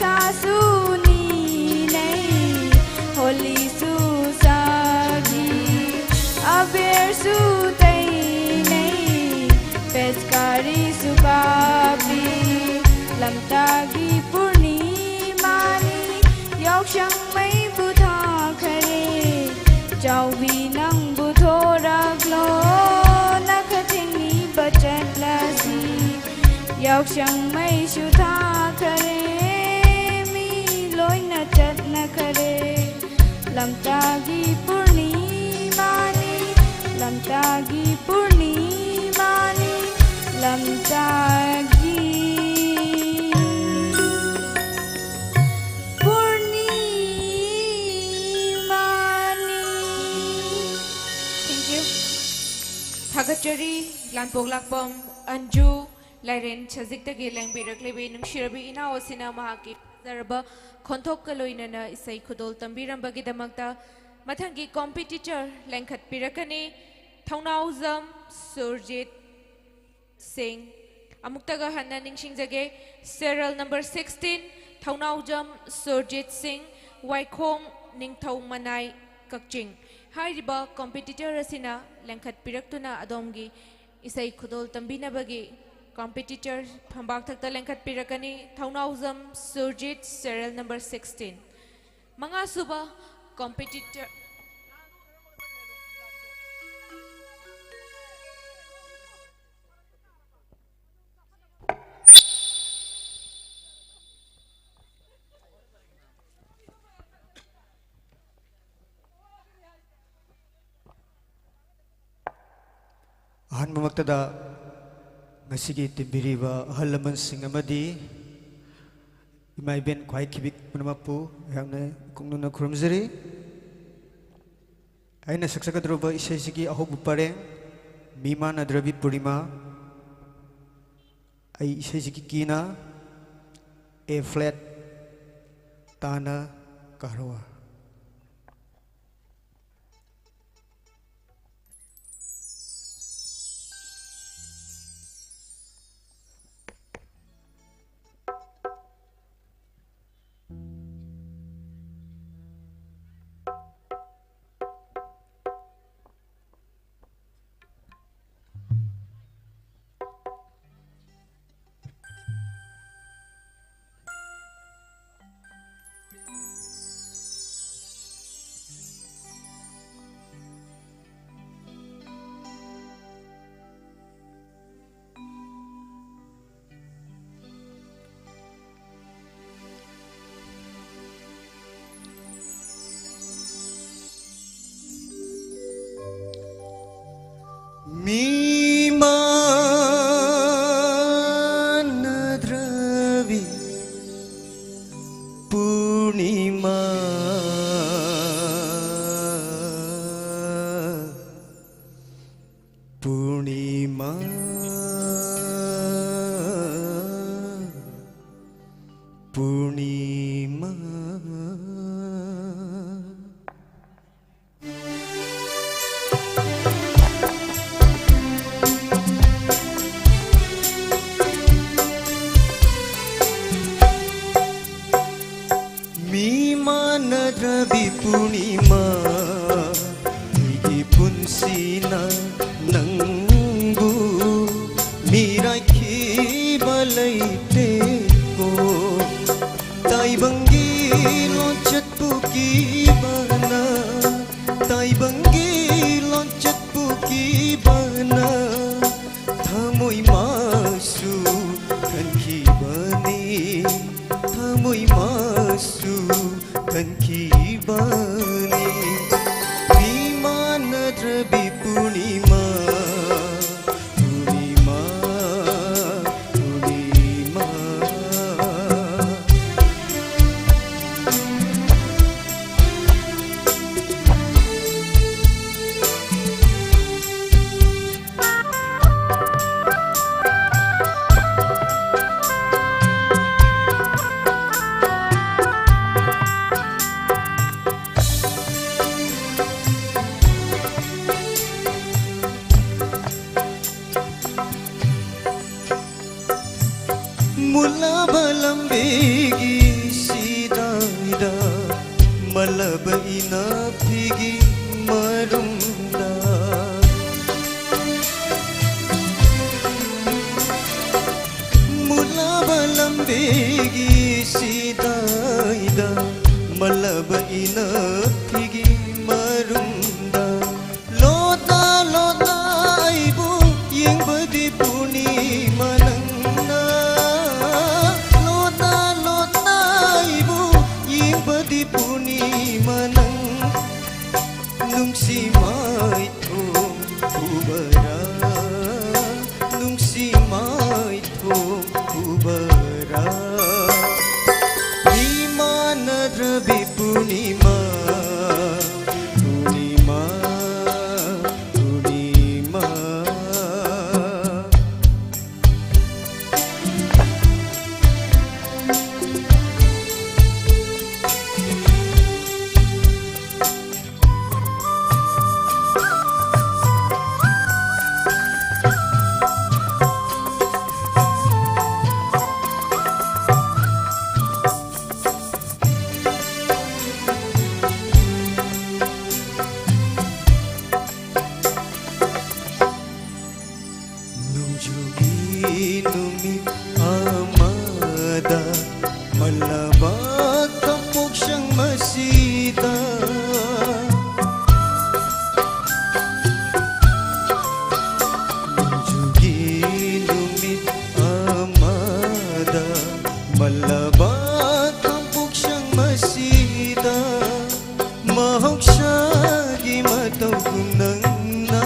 ꯁꯥꯁꯨ ꯅꯤꯅꯩ, ꯍꯣꯂꯤꯁꯨ ꯁꯥꯈꯤ, ꯑꯕꯦꯔꯁꯨ ꯇꯩꯅꯩ, ꯄꯦꯆꯀꯥꯔꯤꯁꯨ ꯀꯥꯞꯄꯤ꯫ ꯂꯝꯇꯥꯒꯤ ꯄꯨꯔꯅꯤꯃꯥꯅꯤ, ꯌꯥꯎꯁꯪ ꯃꯩꯕꯨ ꯊꯥꯈꯔꯦ꯫ ꯆꯥꯎꯕꯤ ꯅꯪꯕꯨ ꯊꯣꯔꯛꯂꯣ, ꯅꯈ ꯊꯤꯡꯅꯤꯕ ꯆꯠꯂꯁꯤ꯫ ꯌꯥꯎꯁꯪ ꯃꯩꯁꯨ ꯊꯥꯈꯔꯦ, ꯃꯤ ꯂꯣꯏꯅ ꯆꯠꯅꯈꯔꯦ꯫ ꯂꯝꯇꯥꯒꯤ ꯄꯨꯔꯅꯤꯃꯥꯅꯤ, ꯂꯝꯇꯥꯒꯤ ꯄꯨꯔꯅꯤꯃꯥꯅꯤ, ꯂꯝꯇꯥꯒꯤ ꯄꯨꯔꯅꯤꯃꯥꯅꯤ꯫ Thank you. ꯊꯥꯒꯠꯆꯔꯤ꯫ ꯂꯥꯟꯄꯣꯛ ꯂꯥꯛꯄꯝ ꯑꯟꯖꯨ, ꯂꯥꯏꯔꯦꯟ ꯁꯖꯤꯛꯇꯒꯤ ꯂꯦꯡꯕꯤꯔꯛꯂꯤꯕꯤ ꯅꯨꯡꯁꯤꯔꯕꯤ ꯏꯅꯥꯎ ꯑꯁꯤꯅ ꯃꯍꯥꯛꯀꯤ ꯐꯖꯔꯕ ꯈꯣꯟꯊꯣꯛꯀ ꯂꯣꯏꯅꯅ ꯏꯁꯩ ꯈꯨꯗꯣꯜ ꯇꯝꯕꯤꯔꯝꯕꯒꯤꯗꯃꯛꯇ꯫ ꯃꯊꯪꯒꯤ competitor ꯂꯦꯡꯈꯠꯄꯤꯔꯛꯀꯅꯤ, ꯊꯧꯅꯥꯎꯖꯝ ꯁꯨꯔꯖꯤꯠ ꯁꯤꯡ꯫ ꯑꯃꯨꯛꯇꯒ ꯍꯟꯅ ꯅꯤꯡꯁꯤꯡꯖꯒꯦ, serial number sixteen, ꯊꯧꯅꯥꯎꯖꯝ ꯁꯨꯔꯖꯤꯠ ꯁꯤꯡ, ꯋꯥꯏꯈꯣꯡ ꯅꯤꯡꯊꯧ ꯃꯅꯥꯏ, ꯀꯛꯆꯤꯡ꯫ ꯍꯥꯏꯔꯤꯕ competitor ꯑꯁꯤꯅ ꯂꯦꯡꯈꯠꯄꯤꯔꯛꯇꯨꯅ ꯑꯗꯣꯝꯒꯤ ꯏꯁꯩ ꯈꯨꯗꯣꯜ ꯇꯝꯕꯤꯅꯕꯒꯤ competitor ꯐꯝꯕꯥꯛꯊꯛꯇ ꯂꯦꯡꯈꯠꯄꯤꯔꯛꯀꯅꯤ, ꯊꯧꯅꯥꯎꯖꯝ Surjit, serial number sixteen꯫ ꯃꯉꯥꯁꯨꯕ competitor꯫ ꯑꯍꯥꯟꯕꯃꯛꯇꯗ ꯉꯁꯤꯒꯤ ꯇꯤꯟꯕꯤꯔꯤꯕ ꯑꯍꯜ ꯂꯃꯟꯁꯤꯡ ꯑꯃꯗꯤ ꯏꯃꯥ ꯏꯕꯦꯟ ꯈ꯭ꯋꯥꯏ ꯈꯤꯕꯤꯛ ꯄꯨꯝꯅꯃꯛꯄꯨ ꯑꯩꯍꯥꯛꯅ ꯏꯀꯨꯡꯅꯅ ꯈꯨꯔꯨꯝꯖꯔꯤ꯫ ꯑꯩꯅ ꯁꯛꯆꯒꯗꯧꯔꯤꯕ ꯏꯁꯩꯁꯤꯒꯤ ꯑꯍꯧꯕ ꯄꯔꯦꯡ, ꯃꯤꯃꯥꯟꯅꯗ꯭ꯔꯕꯤ ꯄꯨꯔꯅꯤꯃꯥ꯫ ꯑꯩ ꯏꯁꯩꯁꯤꯒꯤ key ꯅ A flat, ꯇꯥꯅ ꯀꯥꯔꯋꯥ꯫ ꯄꯨꯔꯅꯤꯃꯥ꯫ ꯃꯤ ꯃꯥꯟꯅꯗ꯭ꯔꯕꯤ ꯄꯨꯔꯅꯤꯃꯥ, ꯑꯩꯒꯤ ꯄꯨꯟꯁꯤꯅ ꯅꯪꯕꯨ ꯃꯤꯔꯥꯏꯈꯤꯕ ꯂꯩꯇꯦꯀꯣ꯫ ꯇꯥꯏꯕꯪꯒꯤ ꯂꯣꯟꯆꯠꯄꯨ ꯀꯤꯕꯅ, ꯇꯥꯏꯕꯪꯒꯤ ꯂꯣꯟꯆꯠꯄꯨ ꯀꯤꯕꯅ, ꯊꯃꯣꯏ ꯃꯥꯁꯨ ꯈꯟꯈꯤꯕꯅꯤ, ꯊꯃꯣꯏ ꯃꯥꯁꯨ ꯈꯟꯈꯤꯕꯅꯤ꯫ ꯃꯤ ꯃꯥꯟꯅꯗ꯭ꯔꯕꯤ ꯄꯨꯔꯅꯤꯃꯥ, ꯄꯨꯔꯅꯤꯃꯥ, ꯄꯨꯔꯅꯤꯃꯥ꯫ ꯃꯨꯜꯂꯕ ꯂꯝꯕꯤꯒꯤ ꯁꯤꯗꯥꯏꯗ, ꯃꯜꯂꯕ ꯏꯅꯥꯛꯐꯤꯒꯤ ꯃꯔꯨꯝꯗ꯫ ꯃꯨꯜꯂꯕ ꯂꯝꯕꯤꯒꯤ ꯁꯤꯗꯥꯏꯗ, ꯃꯜꯂꯕ ꯏꯅꯥꯛꯐꯤꯒꯤ ꯃꯔꯨꯝꯗ꯫ ꯂꯣꯠꯅ ꯂꯣꯠꯅ ꯑꯩꯕꯨ ꯌꯦꯡꯕꯗꯤ ꯄꯨꯔꯅꯤꯃꯥ ꯅꯪꯅ꯫ ꯂꯣꯠꯅ ꯂꯣꯠꯅ ꯑꯩꯕꯨ ꯌꯦꯡꯕꯗꯤ ꯄꯨꯔꯅꯤꯃꯥ ꯅꯪ꯫ ꯅꯨꯡꯁꯤ ꯃꯥꯏꯊꯣꯡ ꯎꯕꯔꯥ, ꯅꯨꯡꯁꯤ ꯃꯥꯏꯊꯣꯡ ꯎꯕꯔꯥ꯫ ꯃꯤ ꯃꯥꯟꯅꯗ꯭ꯔꯕꯤ ꯄꯨꯔꯅꯤꯃꯥ, ꯄꯨꯔꯅꯤꯃꯥ, ꯄꯨꯔꯅꯤꯃꯥ꯫ ꯂꯕ ꯊꯝꯄꯨꯛꯁꯪ ꯃꯁꯤꯗ ꯃꯍꯧꯁꯥꯒꯤ ꯃꯇꯧꯒꯨꯝ ꯅꯪꯅ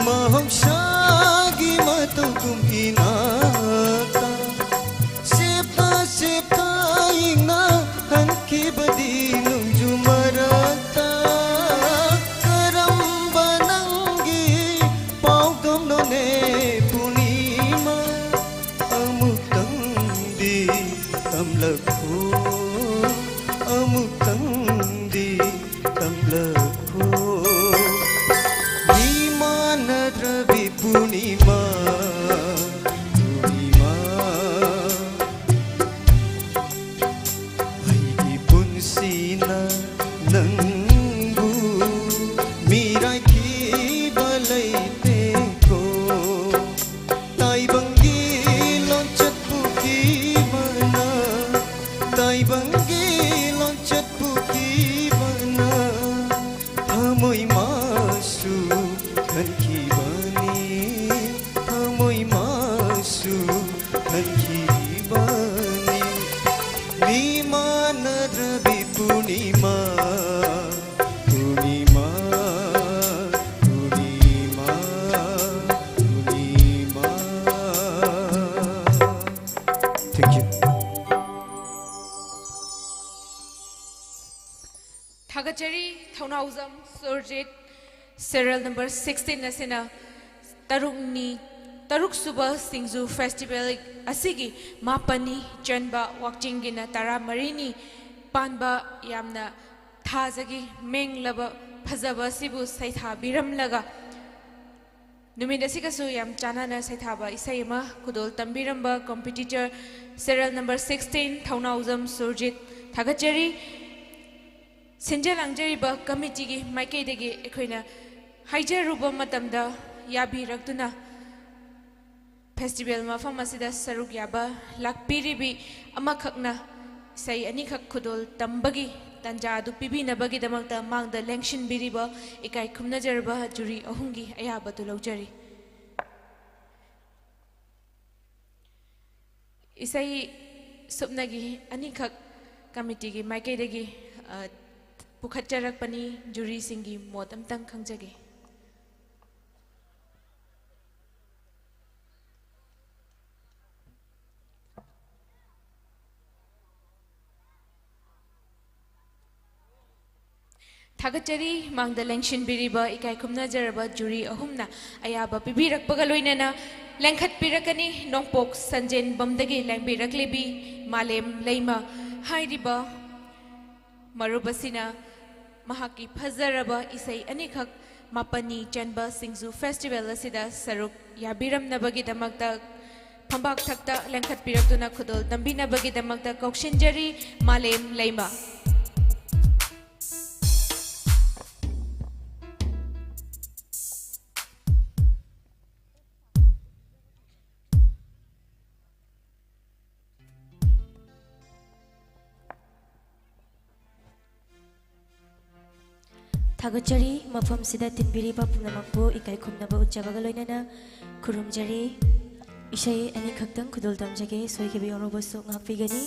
ꯃꯍꯧꯁꯥꯒꯤ ꯃꯇꯧꯒꯨꯝ ꯏꯅꯥꯛꯇ ꯁꯦꯞꯇ ꯁꯦꯞꯇ ꯏꯪꯅ ꯍꯟꯈꯤꯕꯗꯤ ꯅꯣꯡꯖꯨ ꯃꯔꯛꯇ ꯀꯔꯝꯕ ꯅꯪꯒꯤ ꯄꯥꯎꯗꯝꯅꯣꯅꯦ ꯄꯨꯔꯅꯤꯃꯥ? ꯑꯃꯨꯛꯇꯪꯗꯤ ꯇꯝꯂꯛꯈꯣ, ꯑꯃꯨꯛꯇꯪꯗꯤ ꯇꯝꯂꯛꯈꯣ꯫ ꯃꯤ ꯃꯥꯟꯅꯗ꯭ꯔꯕꯤ ꯄꯨꯔꯅꯤꯃꯥ, ꯄꯨꯔꯅꯤꯃꯥ꯫ ꯑꯩꯒꯤ ꯄꯨꯟꯁꯤꯅ ꯅꯪꯕꯨ ꯃꯤꯔꯥꯏꯈꯤꯕ ꯂꯩꯇꯦꯀꯣ꯫ ꯇꯥꯏꯕꯪꯒꯤ ꯂꯣꯟꯆꯠ ꯄꯨꯈꯤꯕꯅ, ꯇꯥꯏꯕꯪꯒꯤ ꯂꯣꯟꯆꯠ ꯄꯨꯈꯤꯕꯅ ꯊꯃꯣꯏ ꯃꯥꯁꯨ ꯈꯟꯈꯤꯕꯅꯤ, ꯊꯃꯣꯏ ꯃꯥꯁꯨ ꯈꯟꯈꯤꯕꯅꯤ꯫ ꯃꯤ ꯃꯥꯟꯅꯗ꯭ꯔꯕꯤ ꯄꯨꯔꯅꯤꯃꯥ, ꯄꯨꯔꯅꯤꯃꯥ, ꯄꯨꯔꯅꯤꯃꯥ, ꯄꯨꯔꯅꯤꯃꯥ꯫ Thank you. ꯊꯥꯒꯠꯆꯔꯤ꯫ ꯊꯧꯅꯥꯎꯖꯝ ꯁꯨꯔꯖꯤꯠ, serial number sixteen ꯑꯁꯤꯅ ꯇꯔꯨꯛꯅꯤ, ꯇꯔꯨꯛꯁꯨꯕ ꯁꯤꯡꯖꯨ festival ꯑꯁꯤꯒꯤ ꯃꯥꯄꯟꯅꯤ ꯆꯟꯕ, ꯋꯥꯛꯆꯤꯡꯒꯤꯅ ꯇꯔꯥꯃꯔꯤꯅꯤ ꯄꯥꯟꯕ꯫ ꯌꯥꯝꯅ ꯊꯥꯖꯒꯤ ꯃꯦꯡꯂꯕ ꯐꯖꯕ ꯑꯁꯤꯕꯨ ꯁꯩꯊꯥꯕꯤꯔꯝꯂꯒ ꯅꯨꯃꯤꯠ ꯑꯁꯤꯒꯁꯨ ꯌꯥꯝ ꯆꯥꯟꯅꯅ ꯁꯩꯊꯥꯕ ꯏꯁꯩ ꯑꯃ ꯈꯨꯗꯣꯜ ꯇꯝꯕꯤꯔꯝꯕ competitor serial number sixteen ꯊꯧꯅꯥꯎꯖꯝ ꯁꯨꯔꯖꯤꯠ ꯊꯥꯒꯠꯆꯔꯤ꯫ ꯁꯤꯟꯖ ꯂꯥꯡꯖꯔꯤꯕ committeeꯒꯤ ꯃꯥꯏꯀꯩꯗꯒꯤ ꯑꯩꯈꯣꯏꯅ ꯍꯥꯏꯖꯔꯨꯕ ꯃꯇꯝꯗ ꯌꯥꯕꯤꯔꯛꯇꯨꯅ festival ꯃꯐꯝ ꯑꯁꯤꯗ ꯁꯔꯨꯛ ꯌꯥꯕ ꯂꯥꯛꯄꯤꯔꯤꯕꯤ ꯑꯃꯈꯛꯅ ꯏꯁꯩ ꯑꯅꯤꯈꯛ ꯈꯨꯗꯣꯜ ꯇꯝꯕꯒꯤ ꯇꯥꯟꯖꯥ ꯑꯗꯨ ꯄꯤꯕꯤꯅꯕꯒꯤꯗꯃꯛꯇ ꯃꯥꯡꯗ ꯂꯦꯡꯁꯤꯟꯕꯤꯔꯤꯕ ꯏꯀꯥꯏ ꯈꯨꯝꯅꯖꯔꯕ jury ꯑꯍꯨꯝꯒꯤ ꯑꯌꯥꯕꯗꯨ ꯂꯧꯖꯔꯤ꯫ ꯏꯁꯩ ꯁꯨꯞꯅꯒꯤ ꯑꯅꯤꯈꯛ ꯀꯃꯤꯇꯤꯒꯤ ꯃꯥꯏꯀꯩꯗꯒꯤ, ꯑ, ꯄꯨꯈꯠꯆꯔꯛꯄꯅꯤ꯫ ꯖꯨꯔꯤꯁꯤꯡꯒꯤ ꯃꯣꯠ ꯑꯝꯇꯪ ꯈꯪꯖꯒꯦ꯫ ꯊꯥꯒꯠꯆꯔꯤ꯫ ꯃꯥꯡꯗ ꯂꯦꯡꯁꯤꯟꯕꯤꯔꯤꯕ ꯏꯀꯥꯏ ꯈꯨꯝꯅꯖꯔꯕ ꯖꯨꯔꯤ ꯑꯍꯨꯝꯅ ꯑꯌꯥꯕ ꯄꯤꯕꯤꯔꯛꯄꯒ ꯂꯣꯏꯅꯅ ꯂꯦꯡꯈꯠꯄꯤꯔꯛꯀꯅꯤ꯫ ꯅꯣꯡꯄꯣꯛ ꯁꯟꯖꯦꯟꯕꯝꯗꯒꯤ ꯂꯦꯡꯕꯤꯔꯛꯂꯤꯕꯤ ꯃꯥꯂꯦꯝ ꯂꯩꯃ ꯍꯥꯏꯔꯤꯕ ꯃꯔꯨꯞ ꯑꯁꯤꯅ ꯃꯍꯥꯛꯀꯤ ꯐꯖꯔꯕ ꯏꯁꯩ ꯑꯅꯤꯈꯛ ꯃꯥꯄꯟꯅꯤ ꯆꯟꯕ ꯁꯤꯡꯖꯨ ꯐꯦꯁꯇꯤꯚꯦꯜ ꯑꯁꯤꯗ ꯁꯔꯨꯛ ꯌꯥꯕꯤꯔꯝꯅꯕꯒꯤꯗꯃꯛꯇ ꯐꯝꯕꯥꯛ ꯊꯛꯇ ꯂꯦꯡꯈꯠꯄꯤꯔꯛꯇꯨꯅ ꯈꯨꯗꯣꯜ ꯇꯝꯕꯤꯅꯕꯒꯤꯗꯃꯛꯇ ꯀꯧꯁꯤꯟꯖꯔꯤ꯫ ꯃꯥꯂꯦꯝ ꯂꯩꯃ꯫ ꯊꯥꯒꯠꯆꯔꯤ꯫ ꯃꯐꯝꯁꯤꯗ ꯇꯤꯟꯕꯤꯔꯤꯕ ꯄꯨꯝꯅꯃꯛꯄꯨ ꯏꯀꯥꯏ ꯈꯨꯝꯅꯕ ꯎꯠꯆꯕꯒ ꯂꯣꯏꯅꯅ ꯈꯨꯔꯨꯝꯖꯔꯤ꯫ ꯏꯁꯩ ꯑꯅꯤꯈꯛꯇꯪ ꯈꯨꯗꯣꯜ ꯇꯝꯖꯒꯦ, ꯁꯣꯏꯈꯤꯕ ꯌꯥꯎꯔꯕꯁꯨ ꯉꯥꯛꯄꯤꯒꯅꯤ꯫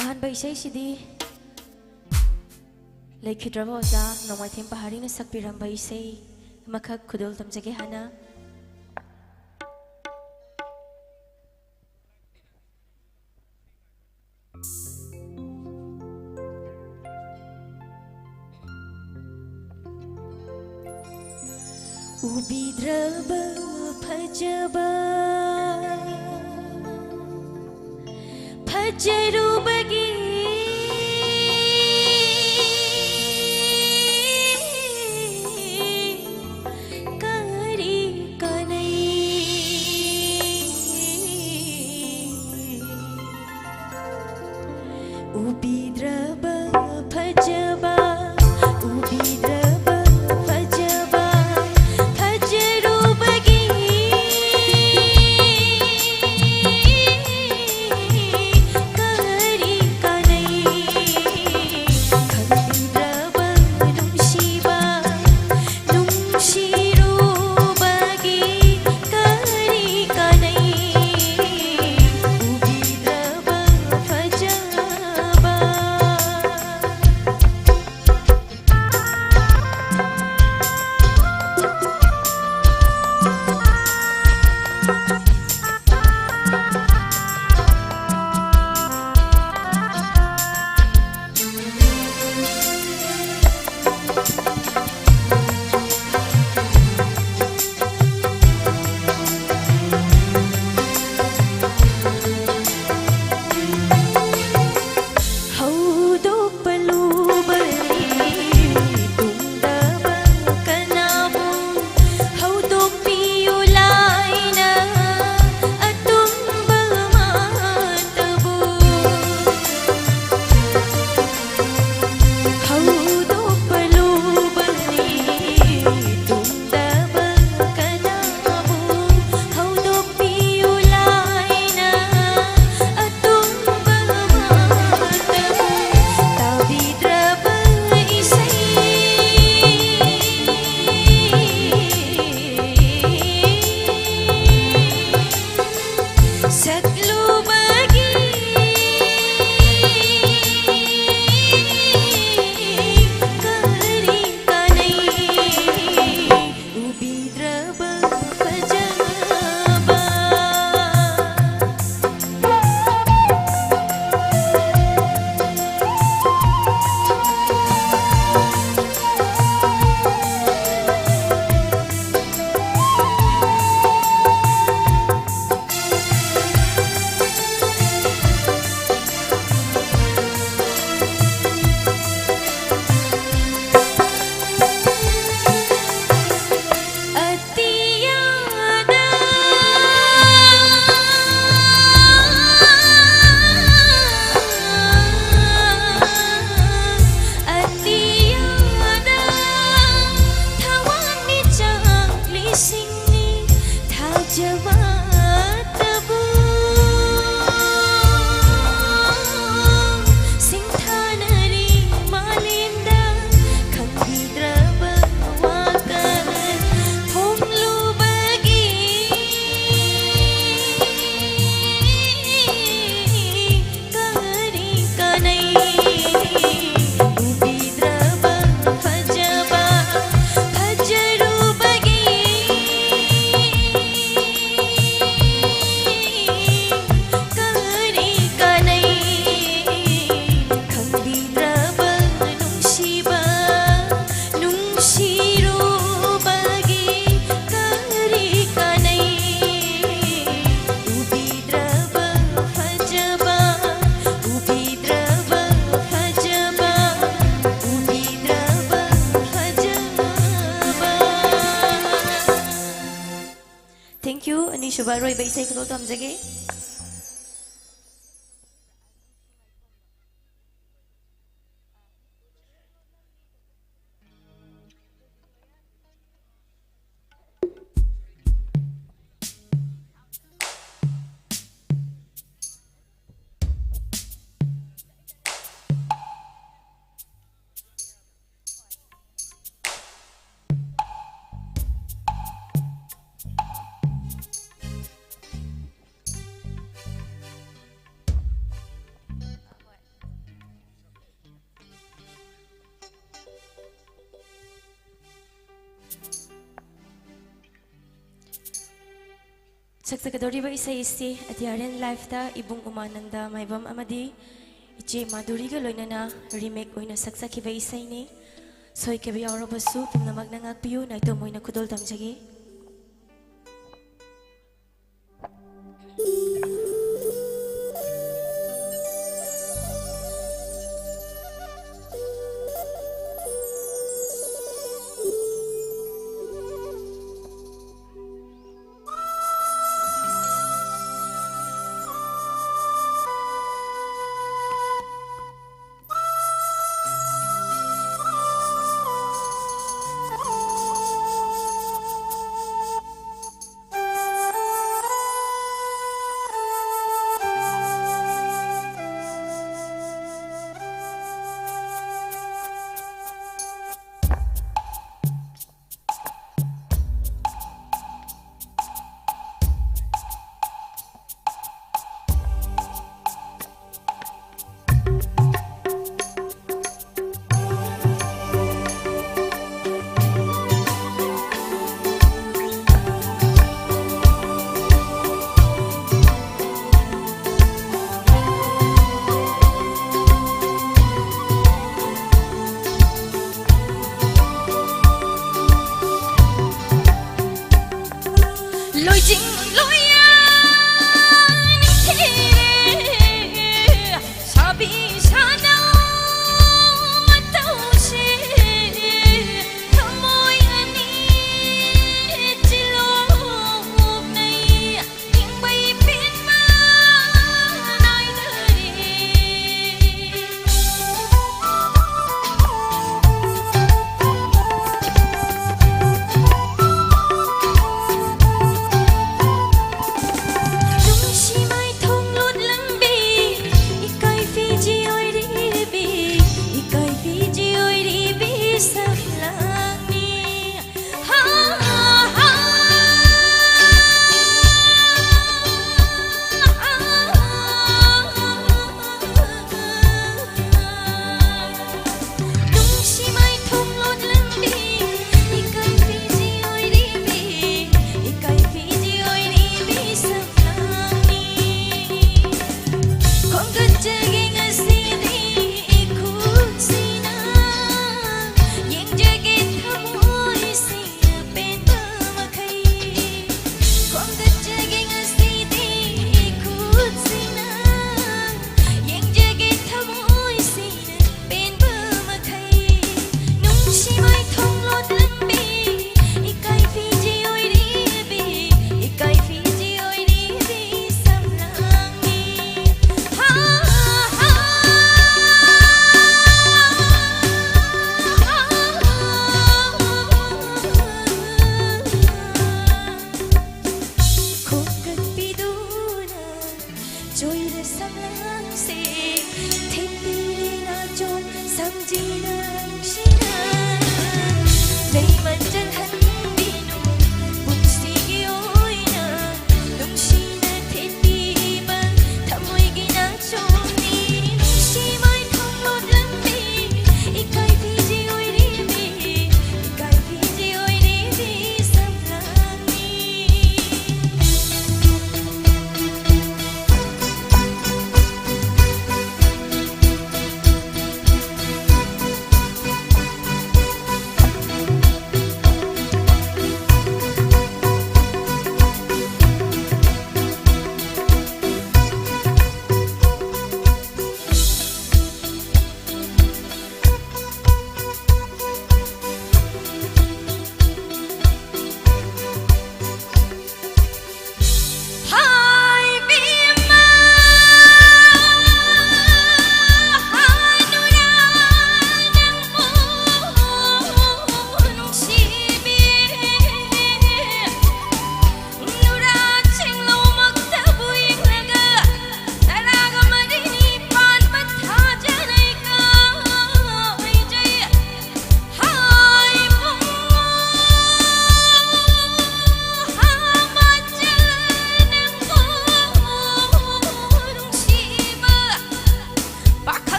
ꯑꯍꯥꯟꯕ ꯏꯁꯩꯁꯤꯗꯤ ꯂꯩꯈꯤꯗ꯭ꯔꯕ ꯑꯣꯖꯥ ꯅꯣꯡꯃꯥꯏꯊꯦꯝ ꯄꯍꯥꯔꯤꯅ ꯁꯛꯄꯤꯔꯝꯕ ꯏꯁꯩ ꯑꯃꯈꯛ ꯈꯨꯗꯣꯜ ꯇꯝꯖꯒꯦ ꯍꯥꯟꯅ꯫ ꯎꯕꯤꯗ꯭ꯔꯕ ꯐꯖꯕ ꯐꯖꯔꯨꯕꯒꯤ ꯀꯔꯤ ꯀꯥꯟꯅꯩ? ꯎꯕꯤꯗ꯭ꯔꯕ ꯐꯖꯕ, ꯎꯕꯤꯗ꯭ꯔꯕ ꯐꯖꯕ, ꯐꯖꯔꯨꯕꯒꯤ ꯀꯔꯤ ꯑꯔꯣꯏꯕ ꯏꯁꯩ ꯈꯨꯗꯣꯜ ꯇꯝꯖꯒꯦ꯫ ꯁꯛꯆꯒꯗꯧꯔꯤꯕ ꯏꯁꯩ ꯑꯁꯤ ꯑꯇꯤꯌꯥꯔꯦꯟ ꯂꯥꯏꯐꯇ ꯏꯕꯨꯡ ꯎꯃꯥꯅꯟꯗ ꯃꯥꯏꯕꯝ ꯑꯃꯗꯤ ꯏꯆꯦ ꯃꯥꯙꯨꯔꯤꯒ ꯂꯣꯏꯅꯅ ꯔꯤꯃꯦꯛ ꯑꯣꯏꯅ ꯁꯛꯆꯈꯤꯕ ꯏꯁꯩꯅꯤ꯫ ꯁꯣꯏꯈꯤꯕ ꯌꯥꯎꯔꯕꯁꯨ ꯄꯨꯝꯅꯃꯛꯅ ꯉꯥꯛꯄꯤꯌꯨ, ꯅꯥꯏꯇꯣꯝ ꯑꯣꯏꯅ ꯈꯨꯗꯣꯜ ꯇꯝꯖꯒꯦ꯫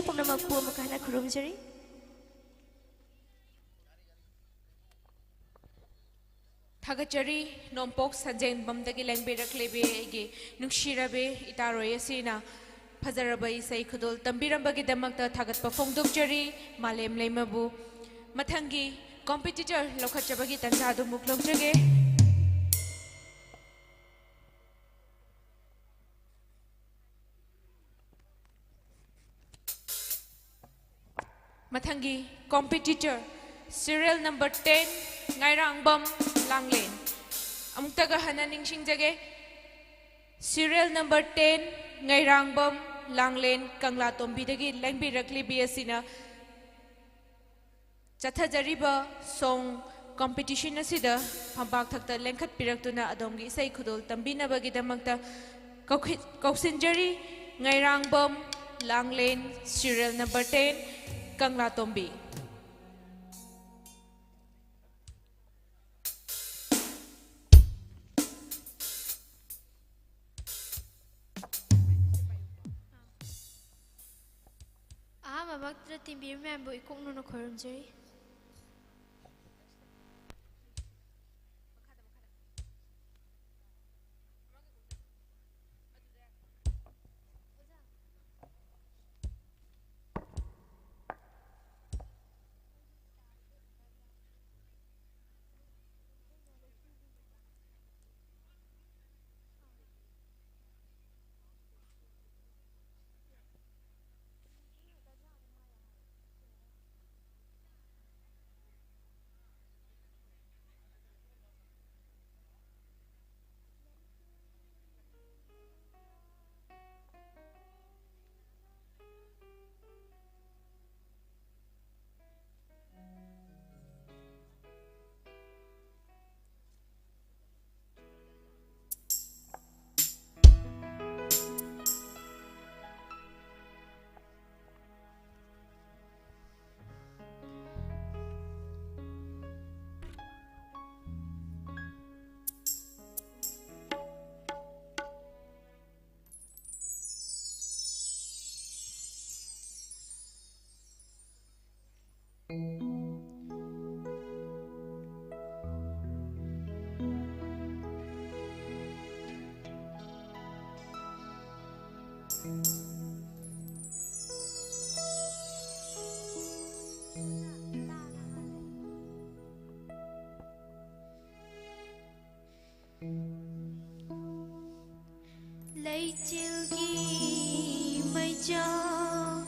ꯄꯨꯝꯅꯃꯛꯄꯨ ꯑꯃꯨꯛꯀ ꯍꯟꯅ ꯈꯨꯔꯨꯝꯖꯔꯤ꯫ ꯊꯥꯒꯠꯆꯔꯤ, ꯅꯣꯡꯄꯣꯛ ꯁꯟꯖꯦꯟꯕꯝꯗꯒꯤ ꯂꯦꯡꯕꯤꯔꯛꯂꯤꯕꯤ ꯑꯩꯒꯤ ꯅꯨꯡꯁꯤꯔꯕꯤ ꯏꯇꯥꯔꯣꯏ ꯑꯁꯤꯅ ꯐꯖꯔꯕ ꯏꯁꯩ ꯈꯨꯗꯣꯜ ꯇꯝꯕꯤꯔꯝꯕꯒꯤꯗꯃꯛꯇ ꯊꯥꯒꯠꯄ ꯐꯣꯡꯗꯣꯛꯆꯔꯤ ꯃꯥꯂꯦꯝ ꯂꯩꯃꯕꯨ꯫ ꯃꯊꯪꯒꯤ competitor ꯂꯧꯈꯠꯆꯕꯒꯤ ꯇꯟꯖꯥ ꯑꯗꯨꯃꯨꯛ ꯂꯧꯖꯒꯦ꯫ ꯃꯊꯪꯒꯤ competitor, serial number ten, ꯉꯥꯏꯔꯥꯡꯕꯝ ꯂꯥꯡꯂꯦꯟ꯫ ꯑꯃꯨꯛꯇꯒ ꯍꯟꯅ ꯅꯤꯡꯁꯤꯡꯖꯒꯦ, serial number ten, ꯉꯥꯏꯔꯥꯡꯕꯝ ꯂꯥꯡꯂꯦꯟ, ꯀꯪꯂꯥꯇꯣꯝꯕꯤꯗꯒꯤ ꯂꯦꯡꯕꯤꯔꯛꯂꯤꯕꯤ ꯑꯁꯤꯅ ꯆꯠꯊꯖꯔꯤꯕ song competition ꯑꯁꯤꯗ ꯐꯝꯄꯥꯛ ꯊꯛꯇ ꯂꯦꯡꯈꯠꯄꯤꯔꯛꯇꯨꯅ ꯑꯗꯣꯝꯒꯤ ꯏꯁꯩ ꯈꯨꯗꯣꯜ ꯇꯝꯕꯤꯅꯕꯒꯤꯗꯃꯛꯇ ꯀꯧꯈꯤ-, ꯀꯧꯁꯤꯟꯖꯔꯤ꯫ ꯉꯥꯏꯔꯥꯡꯕꯝ ꯂꯥꯡꯂꯦꯟ, serial number ten, ꯀꯪꯂꯥꯇꯣꯝꯕꯤ꯫ ꯑꯍꯥꯟꯕꯃꯛꯇꯗ ꯇꯤꯝꯕꯤꯔ ꯃꯌꯥꯝꯕꯨ ꯏꯀꯣꯛ ꯅꯧꯅ ꯈꯣꯏꯔꯨꯝꯖꯔꯤ꯫ ꯂꯩꯆꯤꯜꯒꯤ ꯃꯩꯆꯥꯛ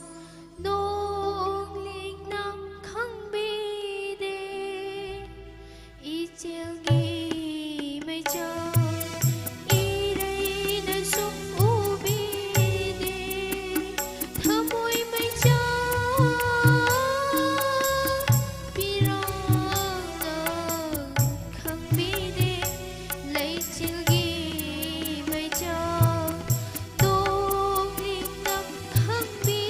ꯅꯣꯡꯂꯤꯛ ꯅꯪ ꯈꯪꯕꯤꯗꯦ꯫ ꯏꯆꯦꯜꯒꯤ ꯃꯩꯆꯥꯛ ꯏꯔꯩꯅꯁꯨ ꯎꯕꯤꯗꯦ꯫ ꯊꯃꯣꯏ ꯃꯩꯆꯥꯛ ꯄꯤꯔꯥꯡꯅ ꯈꯪꯕꯤꯗꯦ꯫ ꯂꯩꯆꯤꯜꯒꯤ ꯃꯩꯆꯥꯛ ꯅꯣꯡꯂꯤꯛꯅ ꯈꯪꯕꯤ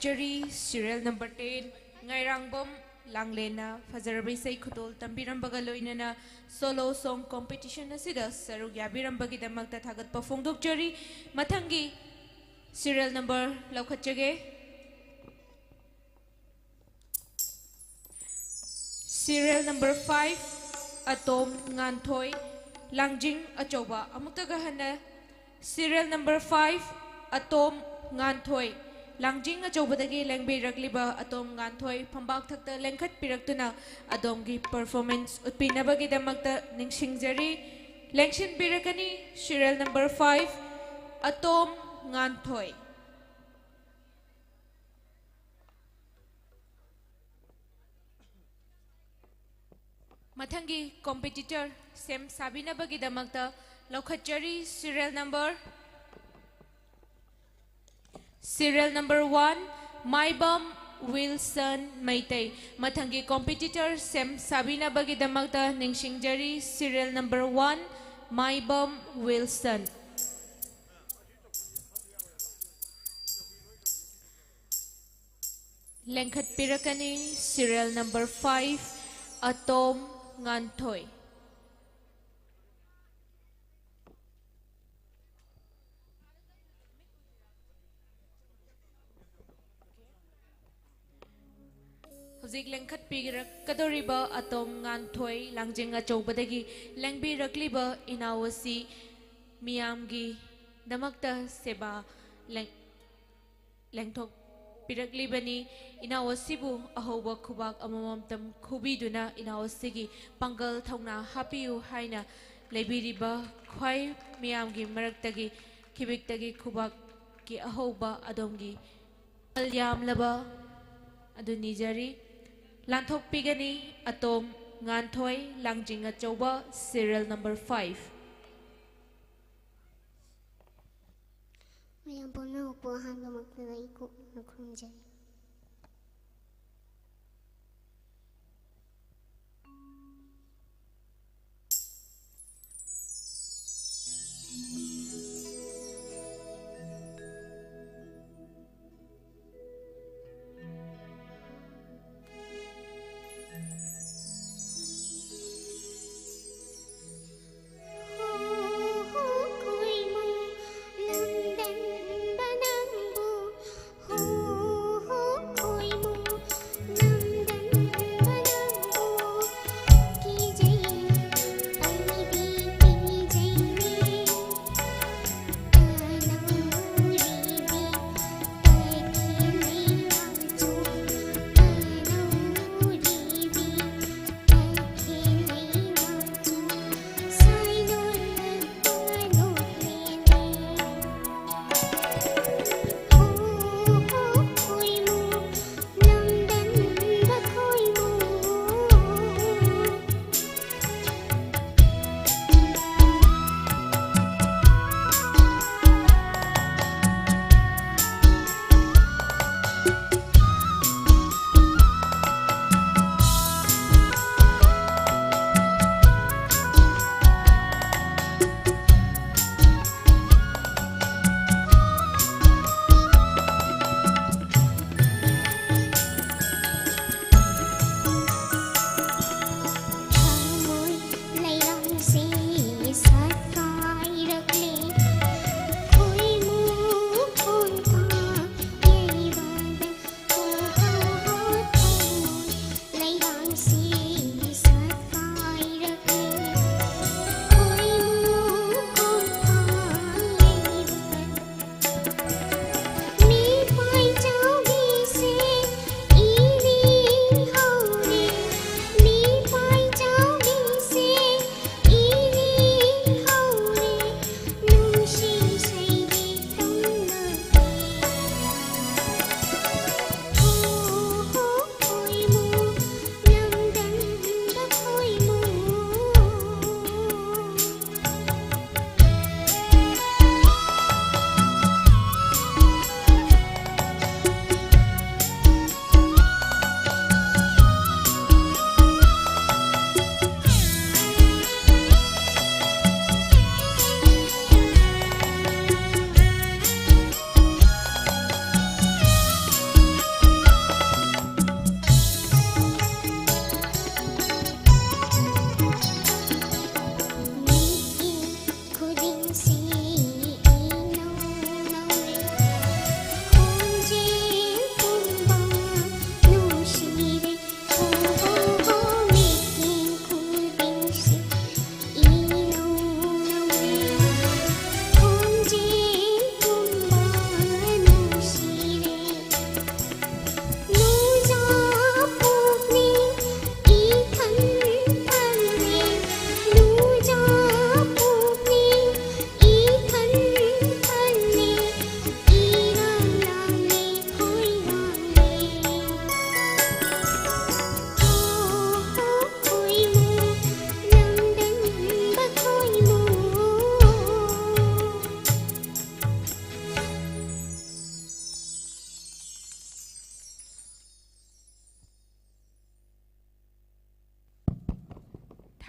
ꯆꯔꯤ, serial number ten, ꯉꯥꯏꯔꯥꯡꯕꯝ ꯂꯥꯡꯂꯦꯟꯅ ꯐꯖꯔꯕ ꯏꯁꯩ ꯈꯨꯗꯣꯜ ꯇꯝꯕꯤꯔꯝꯕꯒ ꯂꯣꯏꯅꯅ solo song competition ꯑꯁꯤꯗ ꯁꯔꯨꯛ ꯌꯥꯕꯤꯔꯝꯕꯒꯤꯗꯃꯛꯇ ꯊꯥꯒꯠꯄ ꯐꯣꯡꯗꯣꯛꯆꯔꯤ꯫ ꯃꯊꯪꯒꯤ serial number ꯂꯧꯈꯠꯆꯒꯦ꯫ Serial number five, Atom ꯉꯥꯟꯊꯣꯏ, ꯂꯥꯡꯖꯤꯡ ꯑꯆꯧꯕ꯫ ꯑꯃꯨꯛꯇꯒ ꯍꯟꯅ, serial number five, ꯑꯇꯣꯝ ꯉꯥꯟꯊꯣꯏ, ꯂꯥꯡꯖꯤꯡ ꯑꯆꯧꯕꯗꯒꯤ ꯂꯦꯡꯕꯤꯔꯛꯂꯤꯕ ꯑꯇꯣꯝ ꯉꯥꯟꯊꯣꯏ ꯐꯝꯕꯥꯛ ꯊꯛꯇ ꯂꯦꯡꯈꯠꯄꯤꯔꯛꯇꯨꯅ ꯑꯗꯣꯝꯒꯤ performance ꯎꯠꯄꯤꯅꯕꯒꯤꯗꯃꯛꯇ ꯅꯤꯡꯁꯤꯡꯖꯔꯤ꯫ ꯂꯦꯡꯁꯤꯟꯕꯤꯔꯛꯀꯅꯤ serial number five, ꯑꯇꯣꯝ ꯉꯥꯟꯊꯣꯏ꯫ ꯃꯊꯪꯒꯤ competitor ꯁꯦꯝ ꯁꯥꯕꯤꯅꯕꯒꯤꯗꯃꯛꯇ ꯂꯧꯈꯠꯆꯔꯤ꯫ Serial number, serial number one, Maibam Wilson Meitei. ꯃꯊꯪꯒꯤ competitor ꯁꯦꯝ ꯁꯥꯕꯤꯅꯕꯒꯤꯗꯃꯛꯇ ꯅꯤꯡꯁꯤꯡꯖꯔꯤ꯫ Serial number one, Maibam Wilson. ꯂꯦꯡꯈꯠꯄꯤꯔꯛꯀꯅꯤ serial number five, ꯑꯇꯣꯝ ꯉꯥꯟꯊꯣꯏ꯫ ꯍꯧꯖꯤꯛ ꯂꯦꯡꯈꯠꯄꯤꯔꯛꯀꯗꯧꯔꯤꯕ ꯑꯇꯣꯝ ꯉꯥꯟꯊꯣꯏ ꯂꯥꯡꯖꯤꯡ ꯑꯆꯧꯕꯗꯒꯤ ꯂꯦꯡꯕꯤꯔꯛꯂꯤꯕ ꯏꯅꯥꯎ ꯑꯁꯤ ꯃꯤꯌꯥꯝꯒꯤꯗꯃꯛꯇ ꯁꯦꯕꯥ ꯂꯦꯡ-, ꯂꯦꯡꯊꯣꯛꯄꯤꯔꯛꯂꯤꯕꯅꯤ꯫ ꯏꯅꯥꯎ ꯑꯁꯤꯕꯨ ꯑꯍꯧꯕ ꯈꯨꯕꯥꯛ ꯑꯃꯃꯝꯇꯪ ꯈꯨꯕꯤꯗꯨꯅ ꯏꯅꯥꯎ ꯑꯁꯤꯒꯤ ꯄꯥꯡꯒꯜ ꯊꯧꯅꯥ ꯍꯥꯞꯄꯤꯌꯨ ꯍꯥꯏꯅ ꯂꯩꯕꯤꯔꯤꯕ ꯈ꯭ꯋꯥꯏ ꯃꯤꯌꯥꯝꯒꯤ ꯃꯔꯛꯇꯒꯤ ꯈꯤꯕꯤꯛꯇꯒꯤ ꯈꯨꯕꯥꯛꯀꯤ ꯑꯍꯧꯕ ꯑꯗꯣꯝꯒꯤ ꯃꯃꯜ ꯌꯥꯝꯂꯕ ꯑꯗꯨ ꯅꯤꯖꯔꯤ꯫ ꯂꯥꯟꯊꯣꯛꯄꯤꯒꯅꯤ ꯑꯇꯣꯝ ꯉꯥꯟꯊꯣꯏ ꯂꯥꯡꯖꯤꯡ ꯑꯆꯧꯕ serial number five꯫ ꯃꯌꯥꯝ ꯄꯨꯝꯅꯃꯛꯄꯨ ꯑꯍꯥꯟꯕꯃꯛꯇꯗ ꯏꯀꯣꯛꯅ ꯈꯨꯔꯨꯝꯖꯔꯤ꯫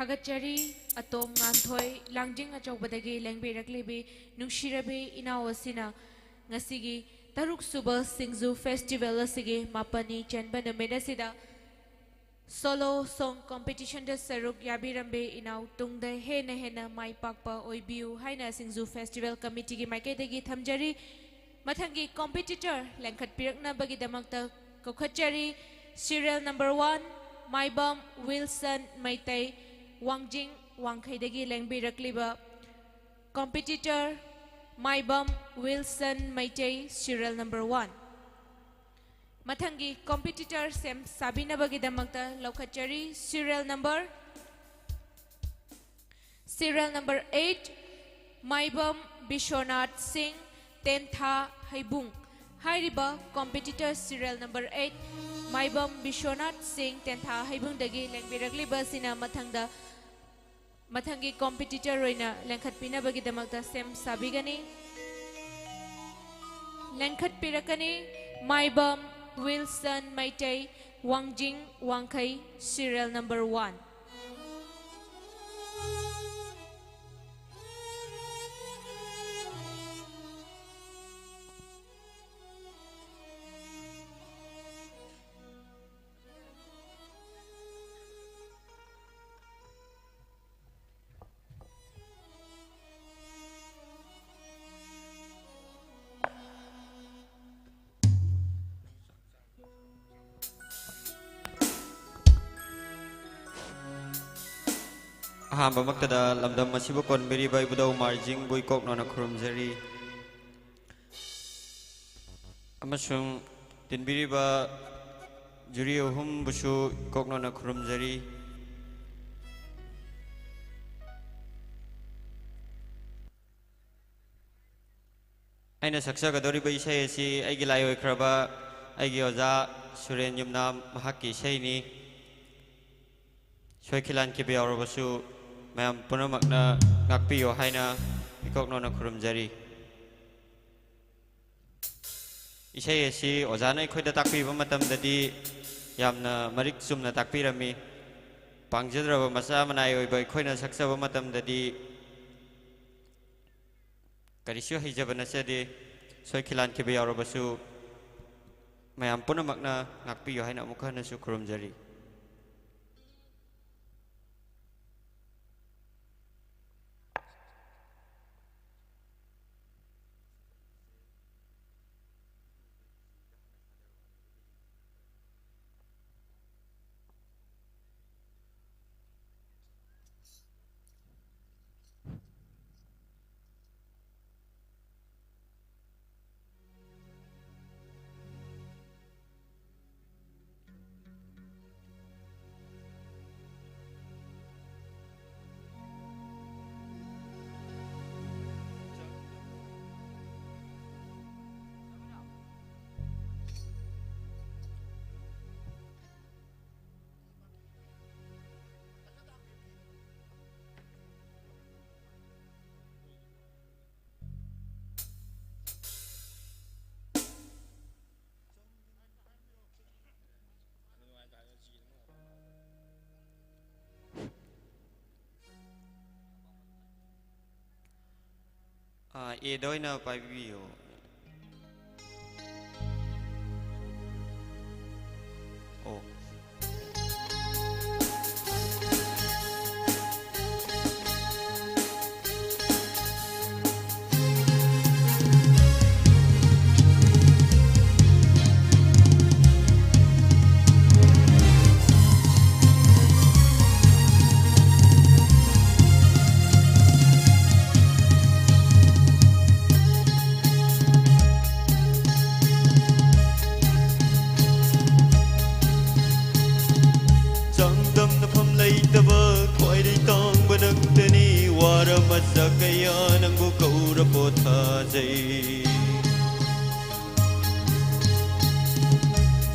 ꯊꯥꯒꯠꯆꯔꯤ꯫ ꯑꯇꯣꯝ ꯉꯥꯟꯊꯣꯏ, ꯂꯥꯡꯖꯤꯡ ꯑꯆꯧꯕꯗꯒꯤ ꯂꯦꯡꯕꯤꯔꯛꯂꯤꯕꯤ ꯅꯨꯡꯁꯤꯔꯕꯤ ꯏꯅꯥꯎ ꯑꯁꯤꯅ ꯉꯁꯤꯒꯤ ꯇꯔꯨꯛ ꯁꯨꯕ ꯁꯤꯡꯖꯨ ꯐꯦꯁꯇꯤꯚꯦꯜ ꯑꯁꯤꯒꯤ ꯃꯥꯄꯟꯅꯤ ꯆꯟꯕ ꯅꯨꯃꯤꯠ ꯑꯁꯤꯗ ꯁꯣꯂꯣ ꯁꯣꯡ ꯀꯣꯝꯄꯤꯇꯤꯁꯟꯗ ꯁꯔꯨꯛ ꯌꯥꯕꯤꯔꯝꯕꯤ ꯏꯅꯥꯎ, ꯇꯨꯡꯗ ꯍꯦꯟꯅ ꯍꯦꯟꯅ ꯃꯥꯏ ꯄꯥꯛꯄ ꯑꯣꯏꯕꯤꯌꯨ ꯍꯥꯏꯅ ꯁꯤꯡꯖꯨ ꯐꯦꯁꯇꯤꯚꯦꯜ ꯀꯃꯤꯇꯤꯒꯤ ꯃꯥꯏꯀꯩꯗꯒꯤ ꯊꯝꯖꯔꯤ꯫ ꯃꯊꯪꯒꯤ ꯀꯣꯝꯄꯤꯇꯤꯇꯔ ꯂꯦꯡꯈꯠꯄꯤꯔꯛꯅꯕꯒꯤꯗꯃꯛꯇ ꯀꯧꯈꯠꯆꯔꯤ꯫ Serial number one, Maibam Wilson Meitei, Wangjing ꯋꯥꯡꯈꯩꯗꯒꯤ ꯂꯦꯡꯕꯤꯔꯛꯂꯤꯕ competitor Maibam Wilson Meitei, serial number one. ꯃꯊꯪꯒꯤ ꯀꯣꯝꯄꯤꯇꯤꯇꯔ ꯁꯦꯝ ꯁꯥꯕꯤꯅꯕꯒꯤꯗꯃꯛꯇ ꯂꯧꯈꯠꯆꯔꯤ꯫ Serial number, serial number eight, Maibam Bishwanath Singh, Tentha Heibung. ꯍꯥꯏꯔꯤꯕ competitor serial number eight, Maibam Bishwanath Singh, Tentha ꯍꯩꯕꯨꯡꯗꯒꯤ ꯂꯦꯡꯕꯤꯔꯛꯂꯤꯕ ꯑꯁꯤꯅ ꯃꯊꯪꯗ, ꯃꯊꯪꯒꯤ ꯀꯣꯝꯄꯤꯇꯤꯇꯔ ꯑꯣꯏꯅ ꯂꯦꯡꯈꯠꯄꯤꯅꯕꯒꯤꯗꯃꯛꯇ ꯁꯦꯝ ꯁꯥꯕꯤꯒꯅꯤ꯫ ꯂꯦꯡꯈꯠꯄꯤꯔꯛꯀꯅꯤ ꯃꯥꯏꯕꯝ ꯋꯤꯜꯁꯟ ꯃꯩꯇꯩ, ꯋꯥꯡꯖꯤꯡ ꯋꯥꯡꯈꯩ, ꯁꯤꯔꯤꯌꯦꯜ ꯅꯝꯕꯔ ꯋꯥꯟ꯫ ꯑꯍꯥꯟꯕꯃꯛꯇꯗ ꯂꯝꯗꯝ ꯑꯁꯤꯕꯨ ꯀꯣꯟꯕꯤꯔꯤꯕ ꯏꯕꯨꯙꯧ ꯃꯥꯔꯖꯤꯡꯕꯨ ꯏꯀꯣꯛꯅꯣꯅ ꯈꯨꯔꯨꯝꯖꯔꯤ꯫ ꯑꯃꯁꯨꯡ ꯇꯤꯟꯕꯤꯔꯤꯕ ꯖꯨꯔꯤ ꯑꯍꯨꯝꯕꯨꯁꯨ ꯏꯀꯣꯛꯅꯣꯅ ꯈꯨꯔꯨꯝꯖꯔꯤ꯫ ꯑꯩꯅ ꯁꯛꯆꯒꯗꯧꯔꯤꯕ ꯏꯁꯩ ꯑꯁꯤ ꯑꯩꯒꯤ ꯂꯥꯏ ꯑꯣꯏꯈ꯭ꯔꯕ ꯑꯩꯒꯤ ꯑꯣꯖꯥ ꯁꯨꯔꯦꯟ ꯌꯨꯝꯅꯥꯝ ꯃꯍꯥꯛꯀꯤ ꯏꯁꯩꯅꯤ꯫ ꯁꯣꯏꯈꯤ ꯂꯥꯟꯈꯤꯕ ꯌꯥꯎꯔꯕꯁꯨ ꯃꯌꯥꯝ ꯄꯨꯝꯅꯃꯛꯅ ꯉꯥꯛꯄꯤꯌꯨ ꯍꯥꯏꯅ ꯏꯀꯣꯛꯅꯣꯅ ꯈꯨꯔꯨꯝꯖꯔꯤ꯫ ꯏꯁꯩ ꯑꯁꯤ ꯑꯣꯖꯥꯅ ꯑꯩꯈꯣꯏꯗ ꯇꯥꯛꯄꯤꯕ ꯃꯇꯝꯗꯗꯤ ꯌꯥꯝꯅ ꯃꯔꯤꯛ ꯆꯨꯝꯅ ꯇꯥꯛꯄꯤꯔꯝꯃꯤ꯫ ꯄꯥꯡꯖꯗ꯭ꯔꯕ ꯃꯆꯥ ꯃꯅꯥꯏ ꯑꯣꯏꯕ ꯑꯩꯈꯣꯏꯅ ꯁꯛꯆꯕ ꯃꯇꯝꯗꯗꯤ ꯀꯔꯤꯁꯨ ꯍꯩꯖꯕ ꯅꯠꯆꯗꯦ꯫ ꯁꯣꯏꯈꯤ ꯂꯥꯟꯈꯤꯕ ꯌꯥꯎꯔꯕꯁꯨ ꯃꯌꯥꯝ ꯄꯨꯝꯅꯃꯛꯅ ꯉꯥꯛꯄꯤꯌꯨ ꯍꯥꯏꯅ ꯑꯃꯨꯛ ꯍꯟꯅꯁꯨ ꯈꯨꯔꯨꯝꯖꯔꯤ꯫ ꯑꯥ, ꯑꯦꯗ ꯑꯣꯏꯅ ꯄꯥꯏꯕꯤꯌꯣ꯫ ꯑꯣ꯫ ꯆꯥꯡꯗꯝꯅꯐꯝ ꯂꯩꯇꯕ ꯈ꯭ꯋꯥꯏꯗꯩ ꯇꯥꯡꯕ ꯅꯪꯇꯅꯤ, ꯋꯥꯔ ꯃꯆꯥ ꯀꯌꯥ ꯅꯪꯕꯨ ꯀꯧꯔ ꯄꯣꯊꯥꯖꯩ꯫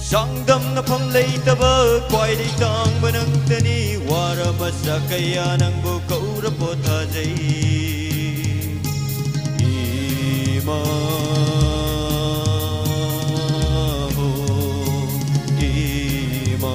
ꯆꯥꯡꯗꯝꯅꯐꯝ ꯂꯩꯇꯕ ꯈ꯭ꯋꯥꯏꯗꯩ ꯇꯥꯡꯕ ꯅꯪꯇꯅꯤ, ꯋꯥꯔ ꯃꯆꯥ ꯀꯌꯥ ꯅꯪꯕꯨ ꯀꯧꯔ ꯄꯣꯊꯥꯖꯩ꯫ ꯏꯃꯥ ꯍꯣ, ꯏꯃꯥ꯫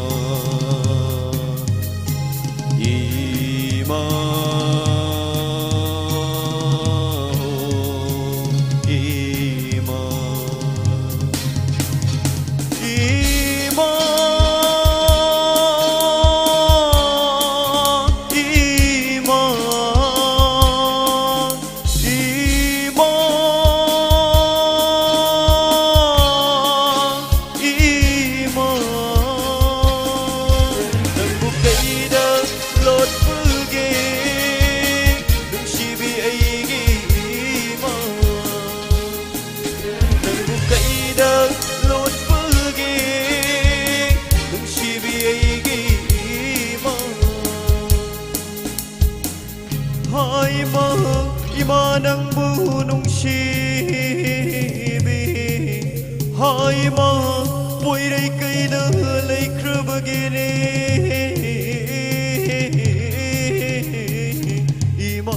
ꯍꯥꯏꯃ, ꯏꯃꯥ ꯅꯪꯕꯨ ꯅꯨꯡꯁꯤꯕꯤ꯫ ꯍꯥꯏꯃ, ꯄꯣꯏꯔꯩ ꯀꯩꯗ ꯂꯩꯈ꯭ꯔꯕꯒꯤꯅꯦ ꯏꯃꯥ꯫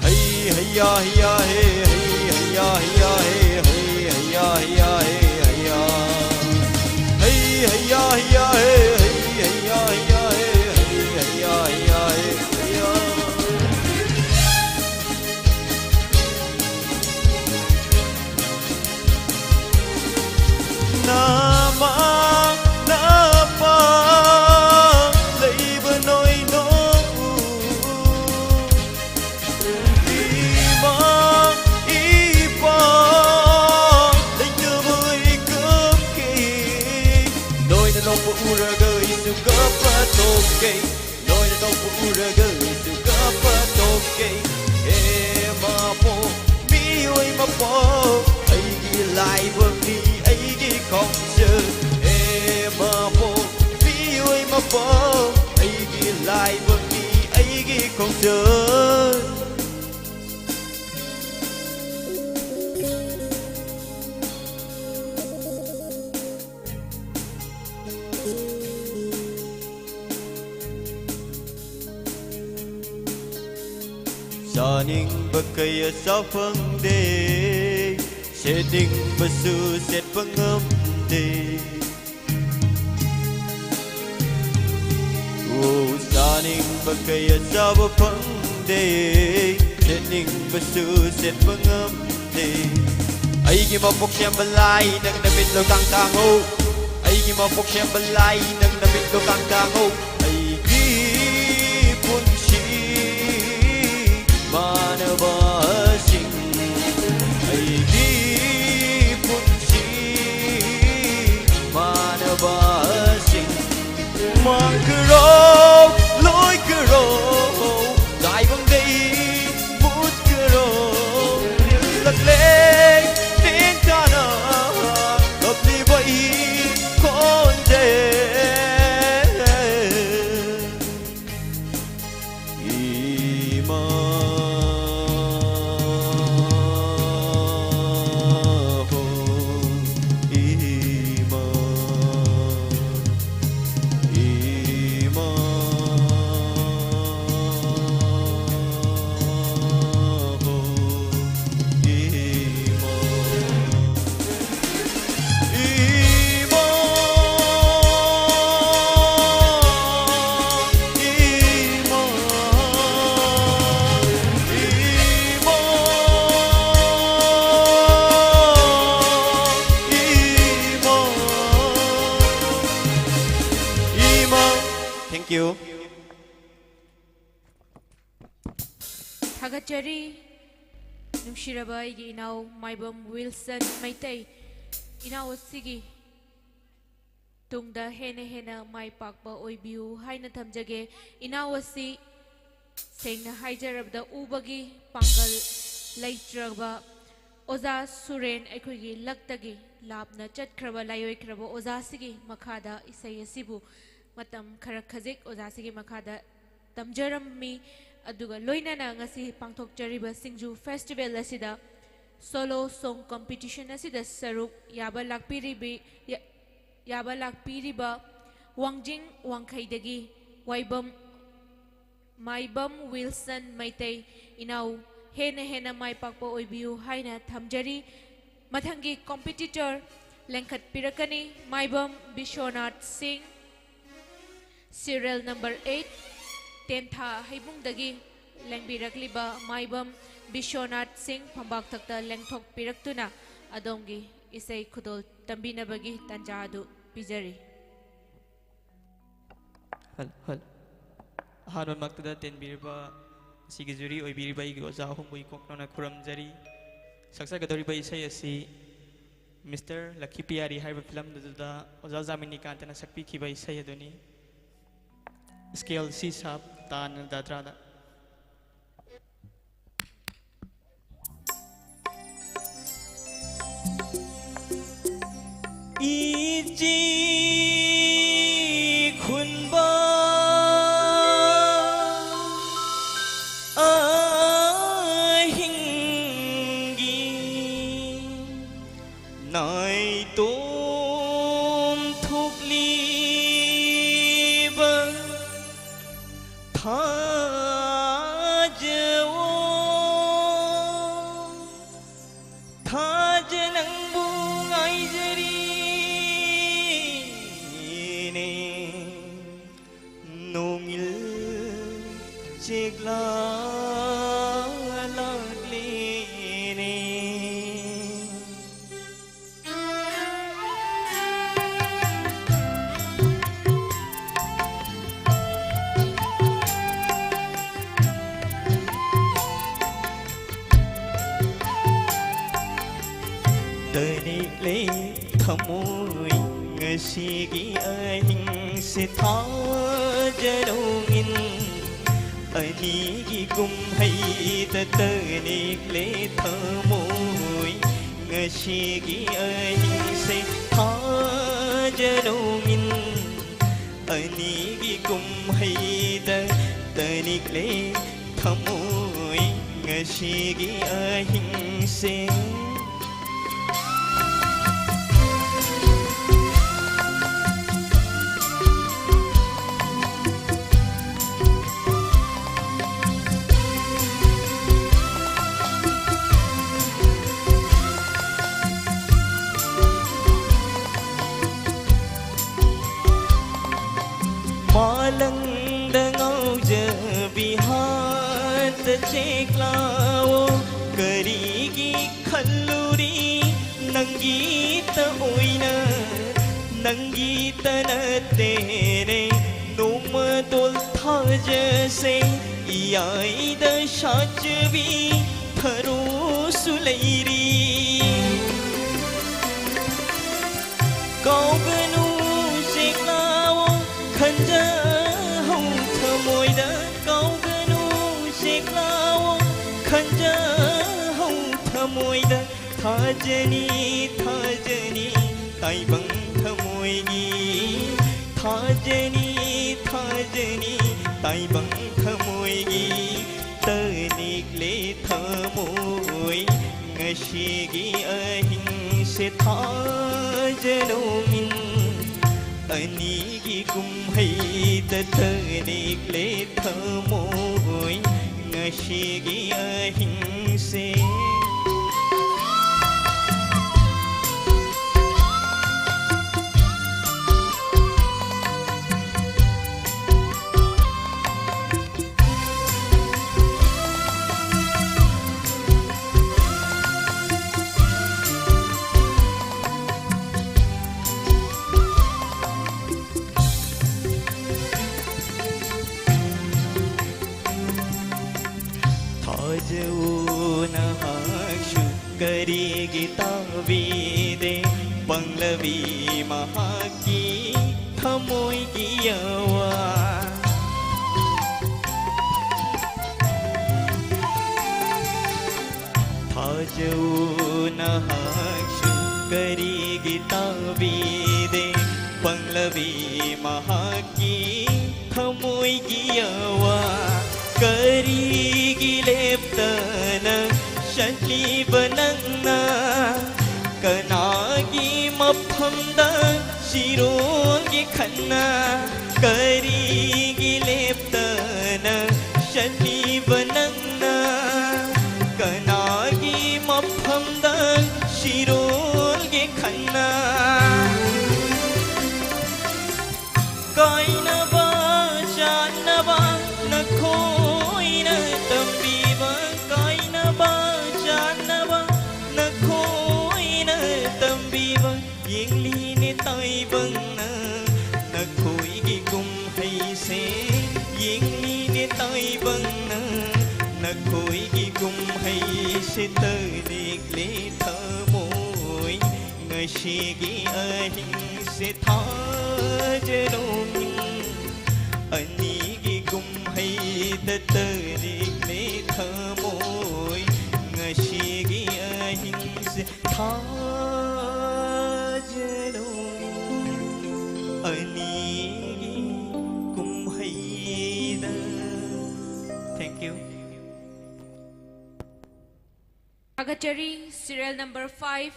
ꯍꯩ ꯍꯩꯌꯥ ꯍꯩꯌꯥ ꯍꯦ, ꯍꯩ ꯍꯩꯌꯥ ꯍꯩꯌꯥ ꯍꯦ, ꯍꯩ ꯍꯩꯌꯥ ꯍꯩꯌꯥ ꯍꯦ, ꯍꯩꯌꯥ꯫ ꯍꯩ ꯍꯩꯌꯥ ꯍꯩꯌꯥ ꯍꯦ, ꯍꯩ ꯍꯩꯌꯥ ꯍꯩꯌꯥ ꯍꯦ, ꯍꯩ ꯍꯩꯌꯥ ꯍꯩꯌꯥ ꯍꯦ, ꯍꯩꯌꯥ꯫ ꯅꯃꯥ ꯅꯄꯥ ꯂꯩꯕ ꯅꯣꯏ ꯅꯣꯛꯎ꯫ ꯏꯃꯥ ꯏꯄꯥ ꯂꯩꯇꯕ ꯑꯩ ꯀꯞꯀꯦ꯫ ꯅꯣꯏꯅ ꯅꯣꯛꯄ ꯎꯔꯒ ꯑꯩꯁꯨ ꯀꯞꯄ ꯊꯣꯛꯀꯦ꯫ ꯅꯣꯏꯅ ꯅꯣꯛꯄ ꯎꯔꯒ ꯑꯩꯁꯨ ꯀꯞꯄ ꯊꯣꯛꯀꯦ꯫ ꯍꯦ ꯃꯄꯣꯛ ꯃꯤꯑꯣꯏ ꯃꯄꯣꯛ, ꯑꯩꯒꯤ ꯂꯥꯏꯕꯛꯅꯤ ꯑꯩꯒꯤ ꯈꯣꯡꯆꯠ꯫ ꯍꯦ ꯃꯄꯣꯛ ꯃꯤꯑꯣꯏ ꯃꯄꯣꯛ, ꯑꯩꯒꯤ ꯂꯥꯏꯕꯛꯅꯤ ꯑꯩꯒꯤ ꯈꯣꯡꯆꯠ꯫ ꯆꯥꯅꯤꯡꯕ ꯀꯌꯥ ꯆꯥ ꯐꯪꯗꯦ, ꯁꯦꯠꯅꯤꯡꯕꯁꯨ ꯁꯦꯠꯄ ꯉꯝꯗꯦ꯫ ꯑꯣ, ꯆꯥꯅꯤꯡꯕ ꯀꯌꯥ ꯆꯥꯕ ꯐꯪꯗꯦ, ꯁꯦꯠꯅꯤꯡꯕꯁꯨ ꯁꯦꯠꯄ ꯉꯝꯗꯦ꯫ ꯑꯩꯒꯤ ꯃꯄꯣꯛ ꯁꯦꯝꯕ ꯂꯥꯏ, ꯅꯪ ꯅꯃꯤꯠꯂꯣ ꯇꯥꯡ ꯇꯥꯡꯉꯣ꯫ ꯑꯩꯒꯤ ꯃꯄꯣꯛ ꯁꯦꯝꯕ ꯂꯥꯏ, ꯅꯪ ꯅꯃꯤꯠꯂꯣ ꯇꯥꯡ ꯇꯥꯡꯉꯣ꯫ ꯑꯩꯒꯤ ꯄꯨꯟꯁꯤ ꯃꯥꯟꯅꯕꯁꯤꯡ, ꯑꯩꯒꯤ ꯄꯨꯟꯁꯤ ꯃꯥꯟꯅꯕꯁꯤꯡ꯫ ꯃꯥꯡꯈ꯭ꯔꯣ, ꯂꯣꯏꯈ꯭ꯔꯣ, ꯇꯥꯏꯕꯪꯗꯩ ꯃꯨꯠꯈ꯭ꯔꯣ꯫ ꯅꯤꯜꯂꯛꯂꯦ ꯇꯦꯟ ꯇꯥꯅ ꯀꯞꯂꯤꯕ ꯑꯩ ꯈꯣꯟꯖꯦꯜ꯫ ꯊꯥꯒꯠꯆꯔꯤ꯫ ꯅꯨꯡꯁꯤꯔꯕ ꯑꯩꯒꯤ ꯏꯅꯥꯎ ꯃꯥꯏꯕꯝ ꯋꯤꯜꯁꯟ ꯃꯩꯇꯩ, ꯏꯅꯥꯎ ꯑꯁꯤꯒꯤ ꯇꯨꯡꯗ ꯍꯦꯟꯅ ꯍꯦꯟꯅ ꯃꯥꯏ ꯄꯥꯛꯄ ꯑꯣꯏꯕꯤꯌꯨ ꯍꯥꯏꯅ ꯊꯝꯖꯒꯦ꯫ ꯏꯅꯥꯎ ꯑꯁꯤ ꯁꯦꯡꯅ ꯍꯥꯏꯖꯔꯕꯗ ꯎꯕꯒꯤ ꯄꯥꯡꯒꯜ ꯂꯩꯇ꯭ꯔꯕ ꯑꯣꯖꯥ ꯁꯨꯔꯦꯟ, ꯑꯩꯈꯣꯏꯒꯤ ꯂꯛꯇꯒꯤ ꯂꯥꯞꯅ ꯆꯠꯈ꯭ꯔꯕ, ꯂꯥꯏꯑꯣꯏꯈ꯭ꯔꯕ ꯑꯣꯖꯥꯁꯤꯒꯤ ꯃꯈꯥꯗ ꯏꯁꯩ ꯑꯁꯤꯕꯨ ꯃꯇꯝ ꯈꯔ ꯈꯖꯤꯛ ꯑꯣꯖꯥꯁꯤꯒꯤ ꯃꯈꯥꯗ ꯇꯝꯖꯔꯝꯃꯤ꯫ ꯑꯗꯨꯒ ꯂꯣꯏꯅꯅ ꯉꯁꯤ ꯄꯥꯡꯊꯣꯛꯆꯔꯤꯕ ꯁꯤꯡꯖꯨ ꯐꯦꯁꯇꯤꯚꯦꯜ ꯑꯁꯤꯗ ꯁꯣꯂꯣ ꯁꯣꯡ ꯀꯝꯄꯤꯇꯤꯁꯟ ꯑꯁꯤꯗ ꯁꯔꯨꯛ ꯌꯥꯕ ꯂꯥꯛꯄꯤꯔꯤꯕꯤ-, ꯌꯥ-, ꯌꯥꯕ ꯂꯥꯛꯄꯤꯔꯤꯕ ꯋꯥꯡꯖꯤꯡ ꯋꯥꯡꯈꯩꯗꯒꯤ ꯋꯥꯏꯕꯝ, ꯃꯥꯏꯕꯝ ꯋꯤꯜꯁꯟ ꯃꯩꯇꯩ ꯏꯅꯥꯎ ꯍꯦꯟꯅ ꯍꯦꯟꯅ ꯃꯥꯏ ꯄꯥꯛꯄ ꯑꯣꯏꯕꯤꯌꯨ ꯍꯥꯏꯅ ꯊꯝꯖꯔꯤ꯫ ꯃꯊꯪꯒꯤ ꯀꯣꯝꯄꯤꯇꯤꯇꯔ ꯂꯦꯡꯈꯠꯄꯤꯔꯛꯀꯅꯤ, ꯃꯥꯏꯕꯝ ꯕꯤꯁ꯭ꯋꯅꯥꯊ ꯁꯤꯡ, ꯁꯤꯔꯤꯌꯦꯜ ꯅꯝꯕꯔ ꯑꯩꯠ, ꯇꯦꯟꯊꯥ ꯍꯩꯕꯨꯡꯗꯒꯤ ꯂꯦꯡꯕꯤꯔꯛꯂꯤꯕ ꯃꯥꯏꯕꯝ ꯕꯤꯁ꯭ꯋꯅꯥꯊ ꯁꯤꯡ ꯐꯝꯕꯥꯛꯊꯛꯇ ꯂꯦꯡꯊꯣꯛꯄꯤꯔꯛꯇꯨꯅ ꯑꯗꯣꯝꯒꯤ ꯏꯁꯩ ꯈꯨꯗꯣꯜ ꯇꯝꯕꯤꯅꯕꯒꯤ ꯇꯥꯟꯖꯥ ꯑꯗꯨ ꯄꯤꯖꯔꯤ꯫ ꯍꯜ-, ꯍꯜ-, ꯑꯍꯥꯟꯕꯃꯛꯇꯗ ꯇꯦꯟꯕꯤꯔꯤꯕ ꯑꯁꯤꯒꯤ ꯖꯨꯔꯤ ꯑꯣꯏꯕꯤꯔꯤꯕ ꯑꯩꯒꯤ ꯑꯣꯖꯥ ꯑꯍꯨꯝꯕꯨ ꯏꯀꯣꯛꯅꯅ ꯈꯨꯔꯨꯝꯖꯔꯤ꯫ ꯁꯛꯆꯒꯗꯧꯔꯤꯕ ꯏꯁꯩ ꯑꯁꯤ ꯃꯤꯁꯇꯔ ꯂꯛꯈꯤ ꯄꯤꯌꯥꯔꯤ ꯍꯥꯏꯔꯤꯕ ꯐꯤꯂꯝꯗꯨꯗ ꯑꯣꯖꯥ ꯖꯥꯃꯤꯅꯤꯀꯥꯟꯇꯅ ꯁꯛꯄꯤꯈꯤꯕ ꯏꯁꯩ ꯑꯗꯨꯅꯤ꯫ ꯁ꯭ꯀꯦꯜ ꯁꯤ ꯁꯥꯞ, ꯇꯥꯟ ꯗꯥꯗ꯭ꯔꯥꯗ꯫ ꯏꯆꯤ ꯈꯨꯟꯕ ꯑꯍꯤꯡꯒꯤ ꯅꯥꯏꯇꯣꯝ ꯊꯣꯛꯂꯤꯕ ꯊꯥꯖꯋꯣ, ꯊꯥꯖ ꯅꯪꯕꯨ ꯉꯥꯏꯖꯔꯤꯅꯦ꯫ ꯅꯣꯡꯏꯜ ꯆꯦꯛꯂꯥ ꯂꯥꯛꯂꯦꯅꯦ꯫ ꯁꯤꯒꯤ ꯑꯍꯤꯡꯁꯦ ꯊꯥꯖꯔꯣ ꯃꯤꯟ, ꯑꯅꯤꯒꯤ ꯀꯨꯝꯍꯩꯗ ꯇꯅꯤꯛꯂꯦ ꯊꯃꯣꯏ꯫ ꯉꯁꯤꯒꯤ ꯑꯍꯤꯡꯁꯦ ꯊꯥꯖꯔꯣ ꯃꯤꯟ, ꯑꯅꯤꯒꯤ ꯀꯨꯝꯍꯩꯗ ꯇꯅꯤꯛꯂꯦ ꯊꯃꯣꯏ꯫ ꯉꯁꯤꯒꯤ ꯑꯍꯤꯡꯁꯦ ꯃꯥꯂꯪꯗ ꯉꯥꯎꯖꯕꯤ ꯍꯥꯠꯇ ꯆꯦꯛꯂꯥꯑꯣ꯫ ꯀꯔꯤꯒꯤ ꯈꯜꯂꯨꯔꯤ ꯅꯪꯒꯤꯇ ꯑꯣꯏꯅ? ꯅꯪꯒꯤꯇ ꯅꯠꯇꯦꯅꯦ ꯅꯣꯡꯃꯇꯣꯜ ꯊꯥꯖꯁꯦ ꯏꯌꯥꯏꯗ ꯁꯥꯠꯆꯕꯤ ꯊꯔꯣꯁꯨ ꯂꯩꯔꯤ꯫ ꯀꯥꯎꯒꯅꯨ ꯆꯦꯛꯂꯥꯑꯣ ꯈꯟꯖꯍꯧ ꯊꯃꯣꯏꯗ꯫ ꯀꯥꯎꯒꯅꯨ ꯆꯦꯛꯂꯥꯑꯣ ꯈꯟꯖꯍꯧ ꯊꯃꯣꯏꯗ꯫ ꯊꯥꯖꯅꯤ ꯊꯥꯖꯅꯤ ꯇꯥꯏꯕꯪ ꯊꯃꯣꯏꯒꯤ꯫ ꯊꯥꯖꯅꯤ ꯊꯥꯖꯅꯤ ꯇꯥꯏꯕꯪ ꯊꯃꯣꯏꯒꯤ꯫ ꯇꯅꯤꯛꯂꯦ ꯊꯃꯣꯏ ꯉꯁꯤꯒꯤ ꯑꯍꯤꯡꯁꯦ ꯊꯥꯖꯔꯣ ꯃꯤꯟ꯫ ꯑꯅꯤꯒꯤ ꯀꯨꯝꯍꯩꯗ ꯇꯅꯤꯛꯂꯦ ꯊꯃꯣꯏ ꯉꯁꯤꯒꯤ ꯑꯍꯤꯡꯁꯦ꯫ ꯊꯥꯖꯧ ꯅꯍꯥꯛꯁꯨ ꯀꯔꯤꯒꯤ ꯇꯥꯕꯤꯗꯦ? ꯄꯪꯂꯕꯤ ꯃꯍꯥꯛꯀꯤ ꯊꯃꯣꯏꯒꯤ ꯑꯋꯥ꯫ ꯊꯥꯖꯧ ꯅꯍꯥꯛꯁꯨ ꯀꯔꯤꯒꯤ ꯇꯥꯕꯤꯗꯦ? ꯄꯪꯂꯕꯤ ꯃꯍꯥꯛꯀꯤ ꯊꯃꯣꯏꯒꯤ ꯑꯋꯥ꯫ ꯀꯔꯤꯒꯤ ꯂꯦꯞꯇꯅ ꯆꯠꯂꯤꯕ ꯅꯪꯅ? ꯀꯅꯥꯒꯤ ꯃꯐꯝꯗ ꯆꯤꯔꯣꯜꯒꯦ ꯈꯟꯅ? ꯀꯔꯤꯒꯤ ꯂꯦꯞꯇꯅ ꯆꯠꯂꯤꯕ ꯅꯪꯅ? ꯀꯅꯥꯒꯤ ꯃꯐꯝꯗ ꯆꯤꯔꯣꯜꯒꯦ ꯈꯟꯅ? ꯀꯥꯏꯅꯕ ꯆꯥꯟꯅꯕ ꯅꯈꯣꯏꯅ ꯇꯝꯕꯤꯕ, ꯀꯥꯏꯅꯕ ꯆꯥꯟꯅꯕ ꯅꯈꯣꯏꯅ ꯇꯝꯕꯤꯕ꯫ ꯌꯦꯡꯂꯤꯅꯦ ꯇꯥꯏꯕꯪꯅ ꯅꯈꯣꯏꯒꯤ ꯀꯨꯝꯍꯩꯁꯦ, ꯌꯦꯡꯂꯤꯅꯦ ꯇꯥꯏꯕꯪꯅ ꯅꯈꯣꯏꯒꯤ ꯀꯨꯝꯍꯩꯁꯦ꯫ ꯇꯅꯤꯛꯂꯦ ꯊꯃꯣꯏ ꯉꯁꯤꯒꯤ ꯑꯍꯤꯡꯁꯦ ꯊꯥꯖꯔꯣ꯫ ꯑꯅꯤꯒꯤ ꯀꯨꯝꯍꯩꯗ ꯇꯅꯤꯛꯂꯦ ꯊꯃꯣꯏ ꯉꯁꯤꯒꯤ ꯑꯍꯤꯡꯁꯦ ꯊꯥꯖꯔꯣ꯫ ꯑꯅꯤꯒꯤ ꯀꯨꯝꯍꯩꯗ꯫ Thank you. ꯊꯥꯒꯠꯆꯔꯤ꯫ Serial number five,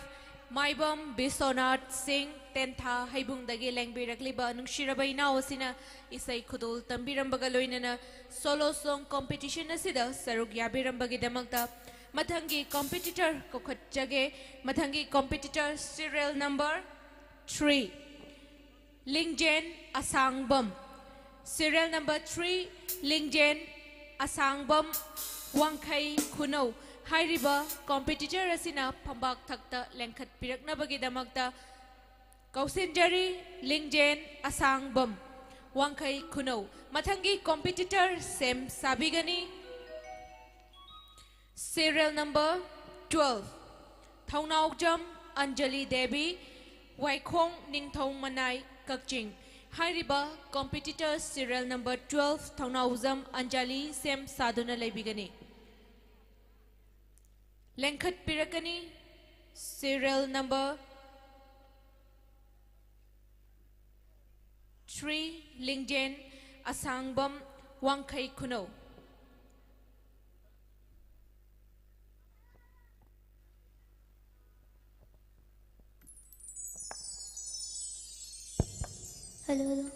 ꯃꯥꯏꯕꯝ ꯕꯤꯁ꯭ꯋꯅꯥꯊ ꯁꯤꯡ, ꯇꯦꯟꯊꯥ ꯍꯩꯕꯨꯡꯗꯒꯤ ꯂꯦꯡꯕꯤꯔꯛꯂꯤꯕ ꯅꯨꯡꯁꯤꯔꯕ ꯏꯅꯥꯎ ꯑꯁꯤꯅ ꯏꯁꯩ ꯈꯨꯗꯣꯜ ꯇꯝꯕꯤꯔꯝꯕꯒ ꯂꯣꯏꯅꯅ solo song competition ꯑꯁꯤꯗ ꯁꯔꯨꯛ ꯌꯥꯕꯤꯔꯝꯕꯒꯤꯗꯃꯛꯇ꯫ ꯃꯊꯪꯒꯤ competitor ꯀꯧꯈꯠꯆꯒꯦ꯫ ꯃꯊꯪꯒꯤ competitor serial number three, ꯂꯤꯡꯖꯦꯟ ꯑꯁꯥꯡꯕꯝ꯫ Serial number three, ꯂꯤꯡꯖꯦꯟ ꯑꯁꯥꯡꯕꯝ, ꯋꯥꯡꯈꯩ ꯈꯨꯅꯧ꯫ ꯍꯥꯏꯔꯤꯕ competitor ꯑꯁꯤꯅ ꯐꯝꯕꯥꯛ ꯊꯛꯇ ꯂꯦꯡꯈꯠꯄꯤꯔꯛꯅꯕꯒꯤꯗꯃꯛꯇ ꯀꯧꯁꯤꯟꯖꯔꯤ꯫ ꯂꯤꯡꯖꯦꯟ ꯑꯁꯥꯡꯕꯝ, ꯋꯥꯡꯈꯩ ꯈꯨꯅꯧ꯫ ꯃꯊꯪꯒꯤ competitor ꯁꯦꯝ ꯁꯥꯕꯤꯒꯅꯤ꯫ Serial number twelve, ꯊꯧꯅꯥꯎꯖꯝ ꯑꯟꯖꯂꯤ ꯗꯦꯕꯤ, ꯋꯥꯏꯈꯣꯡ ꯅꯤꯡꯊꯧ ꯃꯅꯥꯏ ꯀꯛꯆꯤꯡ꯫ ꯍꯥꯏꯔꯤꯕ competitor serial number twelve ꯊꯧꯅꯥꯎꯖꯝ ꯑꯟꯖꯂꯤ ꯁꯦꯝ ꯁꯥꯗꯨꯅ ꯂꯩꯕꯤꯒꯅꯤ꯫ ꯂꯦꯡꯈꯠꯄꯤꯔꯛꯀꯅꯤ serial number three ꯂꯤꯡꯖꯦꯜ ꯑꯁꯥꯡꯕꯝ ꯋꯥꯡꯈꯩ ꯈꯨꯅꯧ꯫ Hello, hello.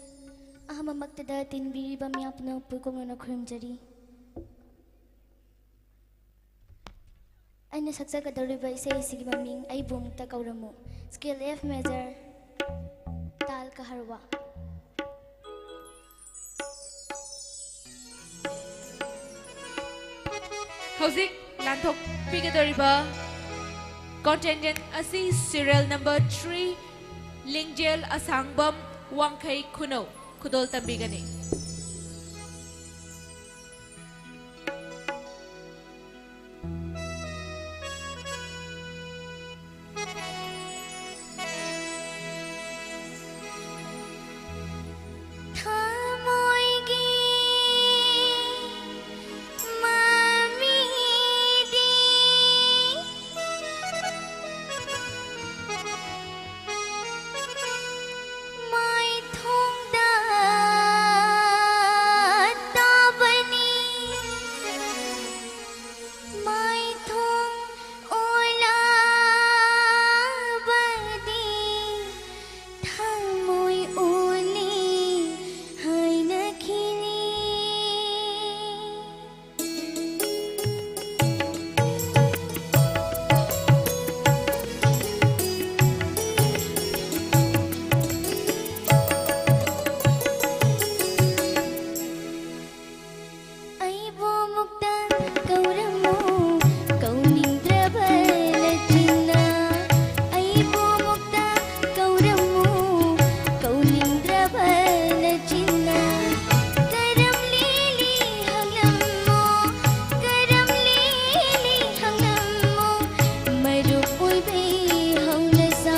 ꯑꯍꯥꯟꯕꯃꯛꯇꯗ ꯇꯤꯟꯕꯤꯔꯤꯕ ꯃꯤꯌꯥꯝ ꯄꯨꯝꯅꯃꯛꯄꯨ ꯏꯀꯣꯛꯅꯅ ꯈꯨꯔꯨꯝꯖꯔꯤ꯫ ꯑꯩꯅ ꯁꯛꯆꯒꯗꯧꯔꯤꯕ ꯏꯁꯩ ꯑꯁꯤꯒꯤ ꯃꯃꯤꯡ ꯑꯩꯕꯨ ꯑꯃꯨꯛꯇ ꯀꯧꯔꯝꯃꯨ꯫ Scale F major, ꯇꯥꯜ ꯀꯍꯔꯋꯥ꯫ ꯍꯧꯖꯤꯛ ꯂꯥꯟꯊꯣꯛꯄꯤꯒꯗꯧꯔꯤꯕ contestant ꯑꯁꯤ serial number three ꯂꯤꯡꯖꯦꯜ ꯑꯁꯥꯡꯕꯝ ꯋꯥꯡꯈꯩ ꯈꯨꯅꯧ ꯈꯨꯗꯣꯜ ꯇꯝꯕꯤꯒꯅꯤ꯫ ꯊꯃꯣꯏꯒꯤ ꯃꯃꯤꯗꯤ ꯃꯥꯏꯊꯣꯡꯗ ꯇꯥꯕꯅꯤ꯫ ꯃꯥꯏꯊꯣꯡ ꯑꯣꯂꯥꯕꯗꯤ ꯊꯃꯣꯏ ꯑꯣꯂꯤ ꯍꯥꯏꯅꯈꯤꯅꯤ꯫ ꯑꯩꯕꯨ ꯑꯃꯨꯛꯇ ꯀꯧꯔꯝꯃꯨ, ꯀꯧꯅꯤꯡꯗ꯭ꯔꯕ ꯅꯆꯤꯟꯅ꯫ ꯑꯩꯕꯨ ꯑꯃꯨꯛꯇ ꯀꯧꯔꯝꯃꯨ, ꯀꯧꯅꯤꯡꯗ꯭ꯔꯕ ꯅꯆꯤꯟꯅ꯫ ꯀꯔꯝ ꯂꯦꯜꯂꯤ ꯍꯪꯂꯝꯃꯨ, ꯀꯔꯝ ꯂꯦꯜꯂꯤ ꯍꯪꯂꯝꯃꯨ꯫ ꯃꯔꯨꯞ ꯑꯣꯏꯕꯩ ꯍꯧꯅꯁꯥ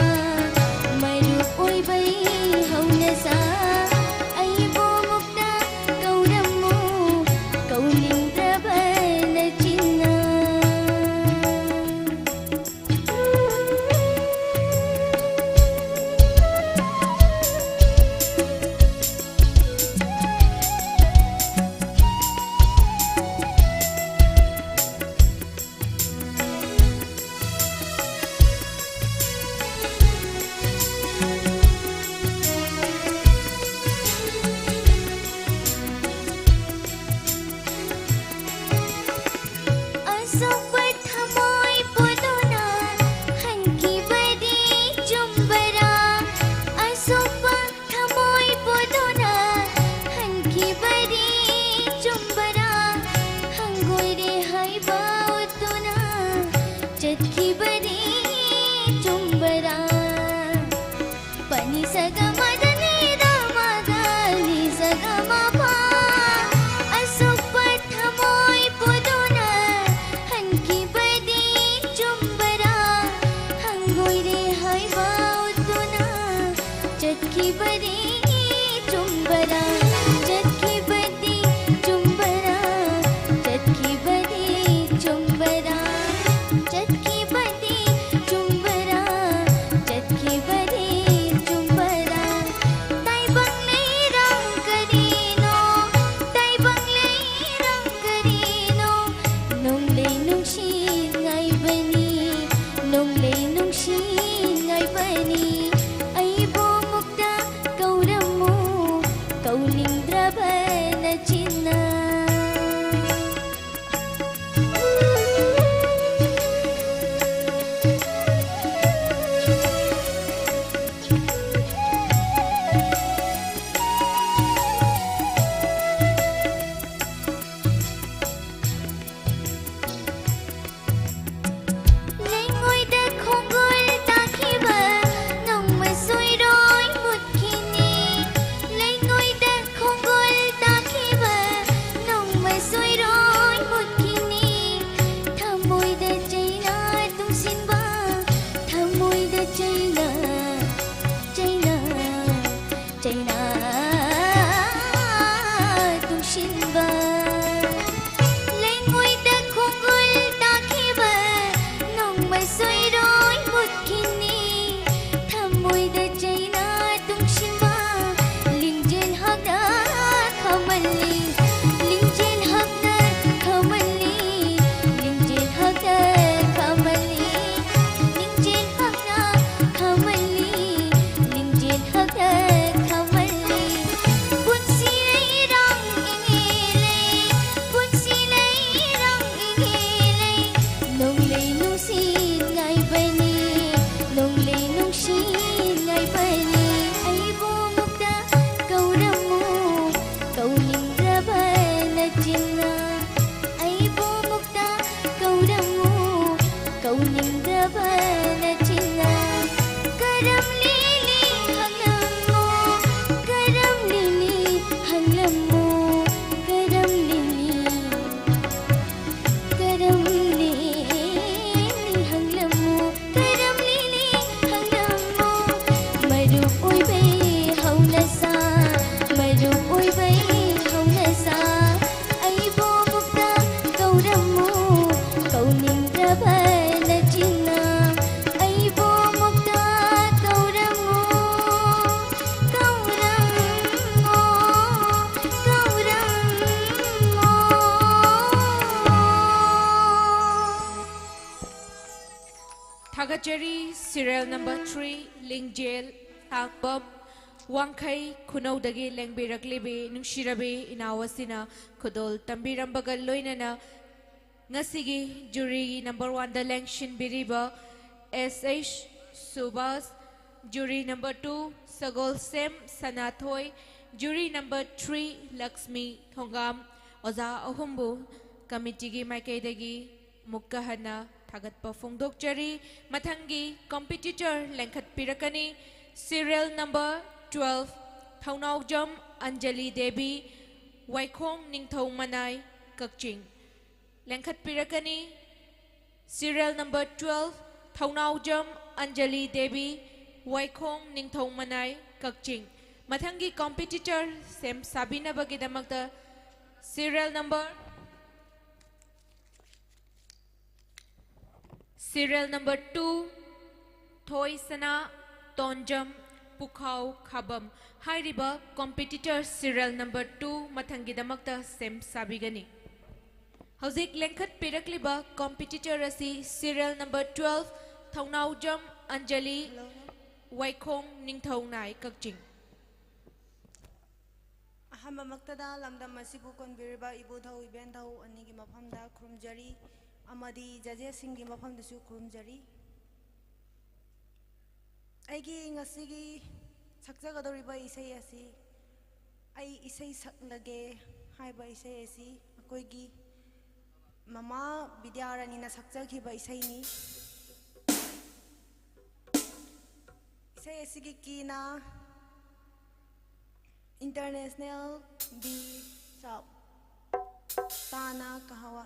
ꯆꯔꯤ serial number three, ꯂꯤꯡꯖꯦꯜ ꯁꯥꯡꯕꯝ, ꯋꯥꯡꯈꯩ ꯈꯨꯅꯧꯗꯒꯤ ꯂꯦꯡꯕꯤꯔꯛꯂꯤꯕꯤ ꯅꯨꯡꯁꯤꯔꯕꯤ ꯏꯅꯥꯎ ꯑꯁꯤꯅ ꯈꯨꯗꯣꯜ ꯇꯝꯕꯤꯔꯝꯕꯒ ꯂꯣꯏꯅꯅ ꯉꯁꯤꯒꯤ jury number one ꯗ ꯂꯦꯡꯁꯤꯟꯕꯤꯔꯤꯕ S H Subhas, jury number two Sagolsem ꯁꯅꯥꯊꯣꯏ, jury number three ꯂꯛꯁꯃꯤ ꯊꯣꯡꯒꯥꯝ, ꯑꯣꯖꯥ ꯑꯍꯨꯝꯕꯨ committee ꯒꯤ ꯃꯥꯏꯀꯩꯗꯒꯤ ꯑꯃꯨꯛꯀ ꯍꯟꯅ ꯊꯥꯒꯠꯄ ꯐꯣꯡꯗꯣꯛꯆꯔꯤ꯫ ꯃꯊꯪꯒꯤ competitor ꯂꯦꯡꯈꯠꯄꯤꯔꯛꯀꯅꯤ, serial number twelve, ꯊꯧꯅꯥꯎꯖꯝ ꯑꯟꯖꯂꯤ ꯗꯦꯕꯤ, ꯋꯥꯏꯈꯣꯡ ꯅꯤꯡꯊꯧ ꯃꯅꯥꯏ, ꯀꯛꯆꯤꯡ꯫ ꯂꯦꯡꯈꯠꯄꯤꯔꯛꯀꯅꯤ, serial number twelve, ꯊꯧꯅꯥꯎꯖꯝ ꯑꯟꯖꯂꯤ ꯗꯦꯕꯤ, ꯋꯥꯏꯈꯣꯡ ꯅꯤꯡꯊꯧ ꯃꯅꯥꯏ, ꯀꯛꯆꯤꯡ꯫ ꯃꯊꯪꯒꯤ competitor ꯁꯦꯝ ꯁꯥꯕꯤꯅꯕꯒꯤꯗꯃꯛꯇ serial number serial number two, ꯊꯣꯏꯁꯅꯥ ꯇꯣꯟꯖꯝ, ꯄꯨꯈꯥꯎ ꯈꯥꯕꯝ꯫ ꯍꯥꯏꯔꯤꯕ competitor serial number two ꯃꯊꯪꯒꯤꯗꯃꯛꯇ ꯁꯦꯝ ꯁꯥꯕꯤꯒꯅꯤ꯫ ꯍꯧꯖꯤꯛ ꯂꯦꯡꯈꯠꯄꯤꯔꯛꯂꯤꯕ competitor ꯑꯁꯤ serial number twelve, ꯊꯧꯅꯥꯎꯖꯝ ꯑꯟꯖꯂꯤ, ꯋꯥꯏꯈꯣꯡ ꯅꯤꯡꯊꯧ ꯅꯥꯏ, ꯀꯛꯆꯤꯡ꯫ ꯑꯍꯥꯟꯕꯃꯛꯇꯗ ꯂꯝꯗꯝ ꯑꯁꯤꯕꯨ ꯀꯣꯟꯕꯤꯔꯤꯕ ꯏꯕꯨꯙꯧ ꯏꯕꯦꯟꯙꯧ ꯑꯅꯤꯒꯤ ꯃꯐꯝꯗ ꯈꯨꯔꯨꯝꯖꯔꯤ ꯑꯃꯗꯤ judges ꯁꯤꯡꯒꯤ ꯃꯐꯝꯗꯁꯨ ꯈꯨꯔꯨꯝꯖꯔꯤ꯫ ꯑꯩꯒꯤ ꯉꯁꯤꯒꯤ ꯁꯛꯆꯒꯗꯧꯔꯤꯕ ꯏꯁꯩ ꯑꯁꯤ ꯑꯩ ꯏꯁꯩ ꯁꯛꯂꯒꯦ ꯍꯥꯏꯕ ꯏꯁꯩ ꯑꯁꯤ ꯑꯩꯈꯣꯏꯒꯤ ꯃꯃꯥ ꯕꯤꯗ꯭ꯌꯥꯔꯥꯅꯤꯅ ꯁꯛꯆꯈꯤꯕ ꯏꯁꯩꯅꯤ꯫ ꯏꯁꯩ ꯑꯁꯤꯒꯤ key ꯅ International B sharp, ꯇꯥ ꯅ ꯀꯍꯥꯋꯥ꯫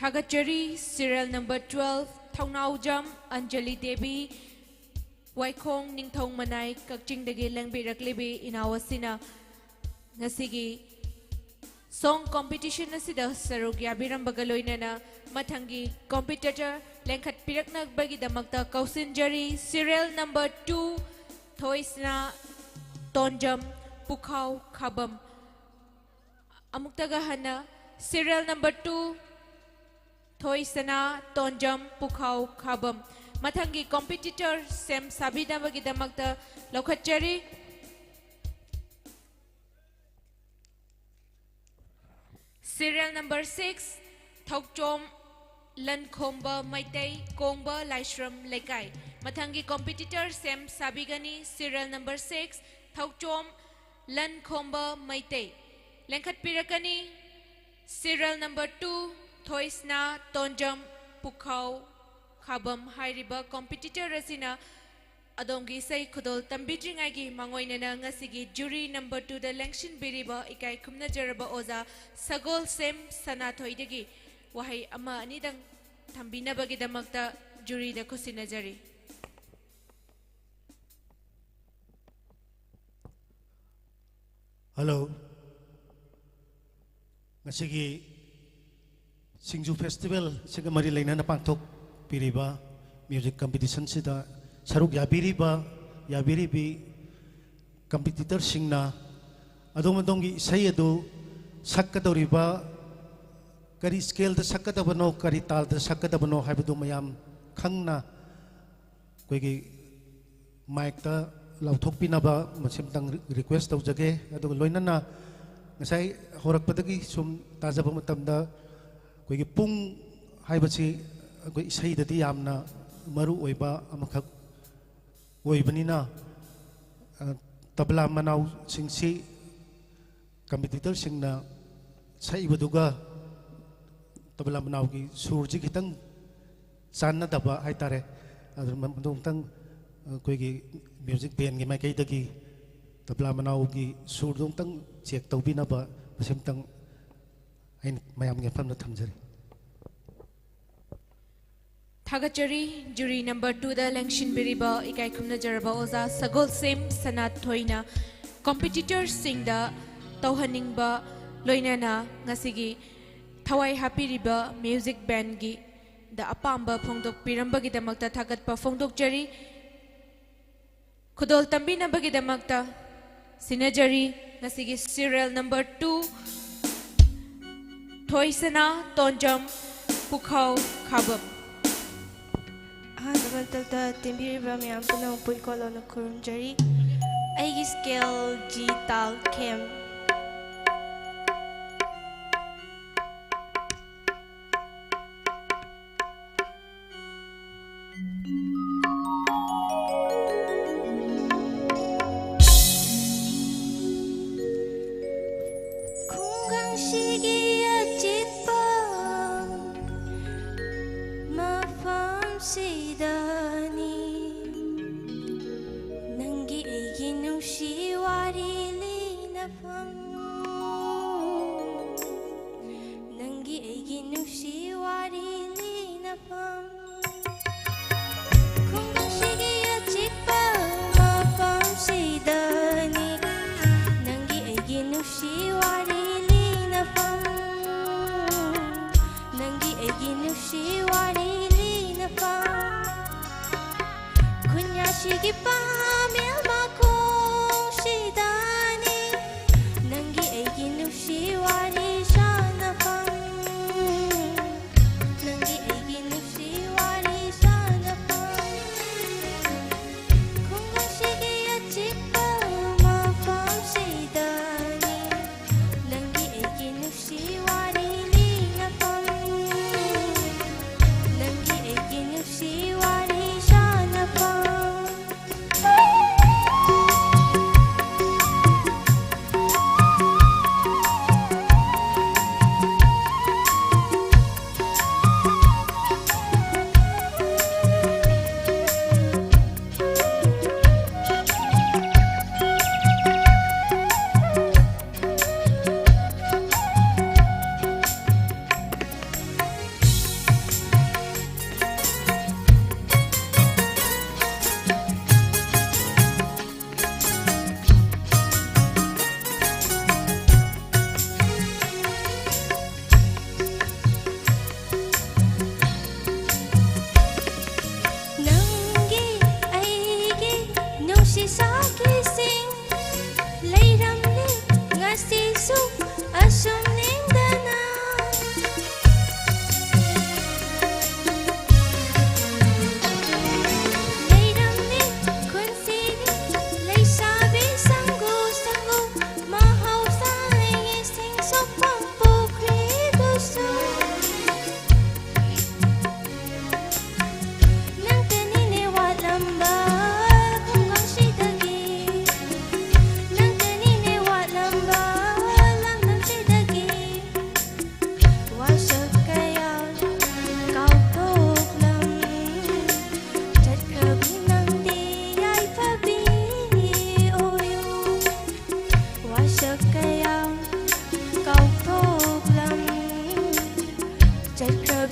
ꯊꯥꯒꯠꯆꯔꯤ꯫ Serial number twelve, ꯊꯧꯅꯥꯎꯖꯝ ꯑꯟꯖꯂꯤ ꯗꯦꯕꯤ, ꯋꯥꯏꯈꯣꯡ ꯅꯤꯡꯊꯧ ꯃꯅꯥꯏ, ꯀꯛꯆꯤꯡꯗꯒꯤ ꯂꯦꯡꯕꯤꯔꯛꯂꯤꯕꯤ ꯏꯅꯥꯎ ꯑꯁꯤꯅ ꯉꯁꯤꯒꯤ song competition ꯑꯁꯤꯗ ꯁꯔꯨꯛ ꯌꯥꯕꯤꯔꯝꯕꯒ ꯂꯣꯏꯅꯅ ꯃꯊꯪꯒꯤ competitor ꯂꯦꯡꯈꯠꯄꯤꯔꯛꯅꯕꯒꯤꯗꯃꯛꯇ ꯀꯧꯁꯤꯟꯖꯔꯤ꯫ Serial number two, ꯊꯣꯏꯁꯅꯥ ꯇꯣꯟꯖꯝ, ꯄꯨꯈꯥꯎ ꯈꯥꯕꯝ꯫ ꯑꯃꯨꯛꯇꯒ ꯍꯟꯅ, serial number two, ꯊꯣꯏꯁꯅꯥ ꯇꯣꯟꯖꯝ, ꯄꯨꯈꯥꯎ ꯈꯥꯕꯝ꯫ ꯃꯊꯪꯒꯤ competitor ꯁꯦꯝ ꯁꯥꯕꯤꯅꯕꯒꯤꯗꯃꯛꯇ ꯂꯧꯈꯠꯆꯔꯤ꯫ Serial number six, Thouchom ꯂꯟꯈꯣꯝꯕ Meitei, ꯀꯣꯡꯕ ꯂꯥꯏꯁ꯭ꯔꯝ ꯂꯩꯀꯥꯏ꯫ ꯃꯊꯪꯒꯤ competitor ꯁꯦꯝ ꯁꯥꯕꯤꯒꯅꯤ꯫ Serial number six, Thouchom ꯂꯟꯈꯣꯝꯕ Meitei. ꯂꯦꯡꯈꯠꯄꯤꯔꯛꯀꯅꯤ꯫ Serial number two, ꯊꯣꯏꯁꯅꯥ ꯇꯣꯟꯖꯝ, ꯄꯨꯈꯥꯎ ꯈꯥꯕꯝ꯫ ꯍꯥꯏꯔꯤꯕ competitor ꯑꯁꯤꯅ ꯑꯗꯣꯝꯒꯤ ꯏꯁꯩ ꯈꯨꯗꯣꯜ ꯇꯝꯕꯤꯗ꯭ꯔꯤꯉꯩꯒꯤ ꯃꯥꯡꯑꯣꯏꯅꯅ ꯉꯁꯤꯒꯤ jury number two ꯗ ꯂꯦꯡꯁꯤꯟꯕꯤꯔꯤꯕ ꯏꯀꯥꯏ ꯈꯨꯝꯅꯖꯔꯕ ꯑꯣꯖꯥ ꯁꯒꯣꯜꯁꯦꯝ ꯁꯅꯥꯊꯣꯏꯗꯒꯤ ꯋꯥꯍꯩ ꯑꯃ ꯑꯅꯤꯗꯪ ꯊꯝꯕꯤꯅꯕꯒꯤꯗꯃꯛꯇ jury ꯗ ꯈꯨꯠꯁꯤꯟꯅꯖꯔꯤ꯫ Hello꯫ ꯉꯁꯤꯒꯤ ꯁꯤꯡꯖꯨ festival ꯑꯁꯤꯒ ꯃꯔꯤ ꯂꯩꯅꯅ ꯄꯥꯡꯊꯣꯛꯄꯤꯔꯤꯕ music competition ꯁꯤꯗ ꯁꯔꯨꯛ ꯌꯥꯕꯤꯔꯤꯕ, ꯌꯥꯕꯤꯔꯤꯕꯤ competitor ꯁꯤꯡꯅ ꯑꯗꯣꯝ ꯑꯗꯣꯝꯒꯤ ꯏꯁꯩ ꯑꯗꯨ ꯁꯛꯀꯗꯧꯔꯤꯕ ꯀꯔꯤ scale ꯗ ꯁꯛꯀꯗꯕꯅꯣ, ꯀꯔꯤ ꯇꯥꯜꯗ ꯁꯛꯀꯗꯕꯅꯣ ꯍꯥꯏꯕꯗꯨ ꯃꯌꯥꯝ ꯈꯪꯅ ꯑꯩꯈꯣꯏꯒꯤ mic ꯇ ꯂꯥꯎꯊꯣꯛꯄꯤꯅꯕ ꯃꯁꯤꯃꯇꯪ request ꯇꯧꯖꯒꯦ꯫ ꯑꯗꯨꯒ ꯂꯣꯏꯅꯅ ꯉꯁꯥꯏ ꯍꯧꯔꯛꯄꯗꯒꯤ ꯁꯨꯝ ꯇꯥꯖꯕ ꯃꯇꯝꯗ ꯑꯩꯈꯣꯏꯒꯤ ꯄꯨꯡ ꯍꯥꯏꯕꯁꯤ ꯑꯩꯈꯣꯏ ꯏꯁꯩꯗꯗꯤ ꯌꯥꯝꯅ ꯃꯔꯨ ꯑꯣꯏꯕ ꯑꯃꯈꯛ ꯑꯣꯏꯕꯅꯤꯅ, ꯑ, ꯇꯕꯂꯥ ꯃꯅꯥꯎꯁꯤꯡꯁꯤ competitor ꯁꯤꯡꯅ ꯁꯛꯏꯕꯗꯨꯒ ꯇꯕꯂꯥ ꯃꯅꯥꯎꯒꯤ ꯁꯨꯔꯁꯤ ꯈꯤꯇꯪ ꯆꯥꯟꯅꯗꯕ ꯍꯥꯏꯇꯥꯔꯦ꯫ ꯑꯗꯨ ꯃ-, ꯃꯗꯨ ꯑꯃꯨꯛꯇꯪ ꯑꯩꯈꯣꯏꯒꯤ music band ꯀꯤ ꯃꯥꯏꯀꯩꯗꯒꯤ ꯇꯕꯂꯥ ꯃꯅꯥꯎꯒꯤ ꯁꯨꯔꯗꯨ ꯑꯃꯨꯛꯇꯪ check ꯇꯧꯕꯤꯅꯕ ꯃꯁꯤꯃꯇꯪ ꯑꯩꯅ ꯃꯌꯥꯝꯒꯤ ꯃꯐꯝꯗ ꯊꯝꯖꯔꯤ꯫ ꯊꯥꯒꯠꯆꯔꯤ꯫ ꯖꯨꯔꯤ ꯅꯝꯕꯔ ꯇꯨꯗ ꯂꯦꯡꯁꯤꯟꯕꯤꯔꯤꯕ ꯏꯀꯥꯏ ꯈꯨꯝꯅꯖꯔꯕ ꯑꯣꯖꯥ ꯁꯒꯣꯜꯁꯦꯝ ꯁꯅꯥꯊꯣꯏꯅ ꯀꯝꯄꯤꯇꯤꯇꯔꯁꯤꯡꯗ ꯇꯧꯍꯟꯅꯤꯡꯕ, ꯂꯣꯏꯅꯅ ꯉꯁꯤꯒꯤ ꯊꯋꯥꯏ ꯍꯥꯞꯄꯤꯔꯤꯕ ꯃ꯭ꯌꯨꯖꯤꯛ ꯕꯦꯟꯒꯤꯗ ꯑꯄꯥꯝꯕ ꯐꯣꯡꯗꯣꯛꯄꯤꯔꯝꯕꯒꯤꯗꯃꯛꯇ ꯊꯥꯒꯠꯄ ꯐꯣꯡꯗꯣꯛꯆꯔꯤ꯫ ꯈꯨꯗꯣꯜ ꯇꯝꯕꯤꯅꯕꯒꯤꯗꯃꯛꯇ ꯁꯤꯟꯅꯖꯔꯤ ꯉꯁꯤꯒꯤ ꯁꯤꯔꯤꯌꯦꯜ ꯅꯝꯕꯔ ꯇꯨ, ꯊꯣꯏꯁꯅꯥ ꯇꯣꯟꯖꯝ, ꯄꯨꯈꯥꯎ ꯈꯥꯕꯝ꯫ ꯑꯍꯥꯟꯕ ꯃꯛꯇꯗ ꯇꯤꯟꯕꯤꯔꯤꯕ ꯃꯌꯥꯝ ꯄꯨꯝꯅꯃꯛꯄꯨ ꯏꯀꯣꯂꯣꯅ ꯈꯨꯔꯨꯝꯖꯔꯤ꯫ ꯑꯩꯒꯤ ꯁ꯭ꯀꯦꯜ ꯖꯤ ꯇꯥꯜ ꯈꯦꯝ꯫ ꯈꯨꯡꯒꯪꯁꯤꯒꯤ ꯑꯆꯤꯛꯄ ꯃꯐꯝꯁꯤꯗꯅꯤ ꯅꯪꯒꯤ ꯑꯩꯒꯤ ꯅꯨꯡꯁꯤ ꯋꯥꯔꯤ ꯂꯤꯅꯐꯝ, ꯅꯪꯒꯤ ꯑꯩꯒꯤ ꯅꯨꯡꯁꯤ ꯋꯥꯔꯤ ꯂꯤꯅꯐꯝ꯫ ꯈꯨꯡꯒꯪꯁꯤꯒꯤ ꯑꯆꯤꯛꯄ ꯃꯐꯝꯁꯤꯗꯅꯤ ꯅꯪꯒꯤ ꯑꯩꯒꯤ ꯅꯨꯡꯁꯤ ꯋꯥꯔꯤ ꯂꯤꯅꯐꯝ, ꯅꯪꯒꯤ ꯑꯩꯒꯤ ꯅꯨꯡꯁꯤ ꯋꯥꯔꯤ ꯂꯤꯅꯐꯝ꯫ ꯈꯨꯟꯌꯥꯁꯤꯒꯤ ꯄꯥꯃꯦꯜ ꯃꯈꯣꯡꯁꯤꯗꯅꯤ ꯅꯪꯒꯤ ꯑꯩꯒꯤ ꯅꯨꯡꯁꯤ ꯋꯥꯔꯤ ꯁꯥꯟꯅꯐꯝ, ꯅꯪꯒꯤ ꯑꯩꯒꯤ ꯅꯨꯡꯁꯤ ꯋꯥꯔꯤ ꯁꯥꯟꯅꯐꯝ꯫ ꯈꯨꯡꯒꯪꯁꯤꯒꯤ ꯑꯆꯤꯛꯄ ꯃꯐꯝꯁꯤꯗꯅꯤ ꯅꯪꯒꯤ ꯑꯩꯒꯤ ꯅꯨꯡꯁꯤ ꯋꯥꯔꯤ ꯂꯤꯅꯐꯝ, ꯅꯪꯒꯤ ꯑꯩꯒꯤ ꯅꯨꯡꯁꯤ ꯋꯥꯔꯤ ꯁꯥꯟꯅꯐꯝ꯫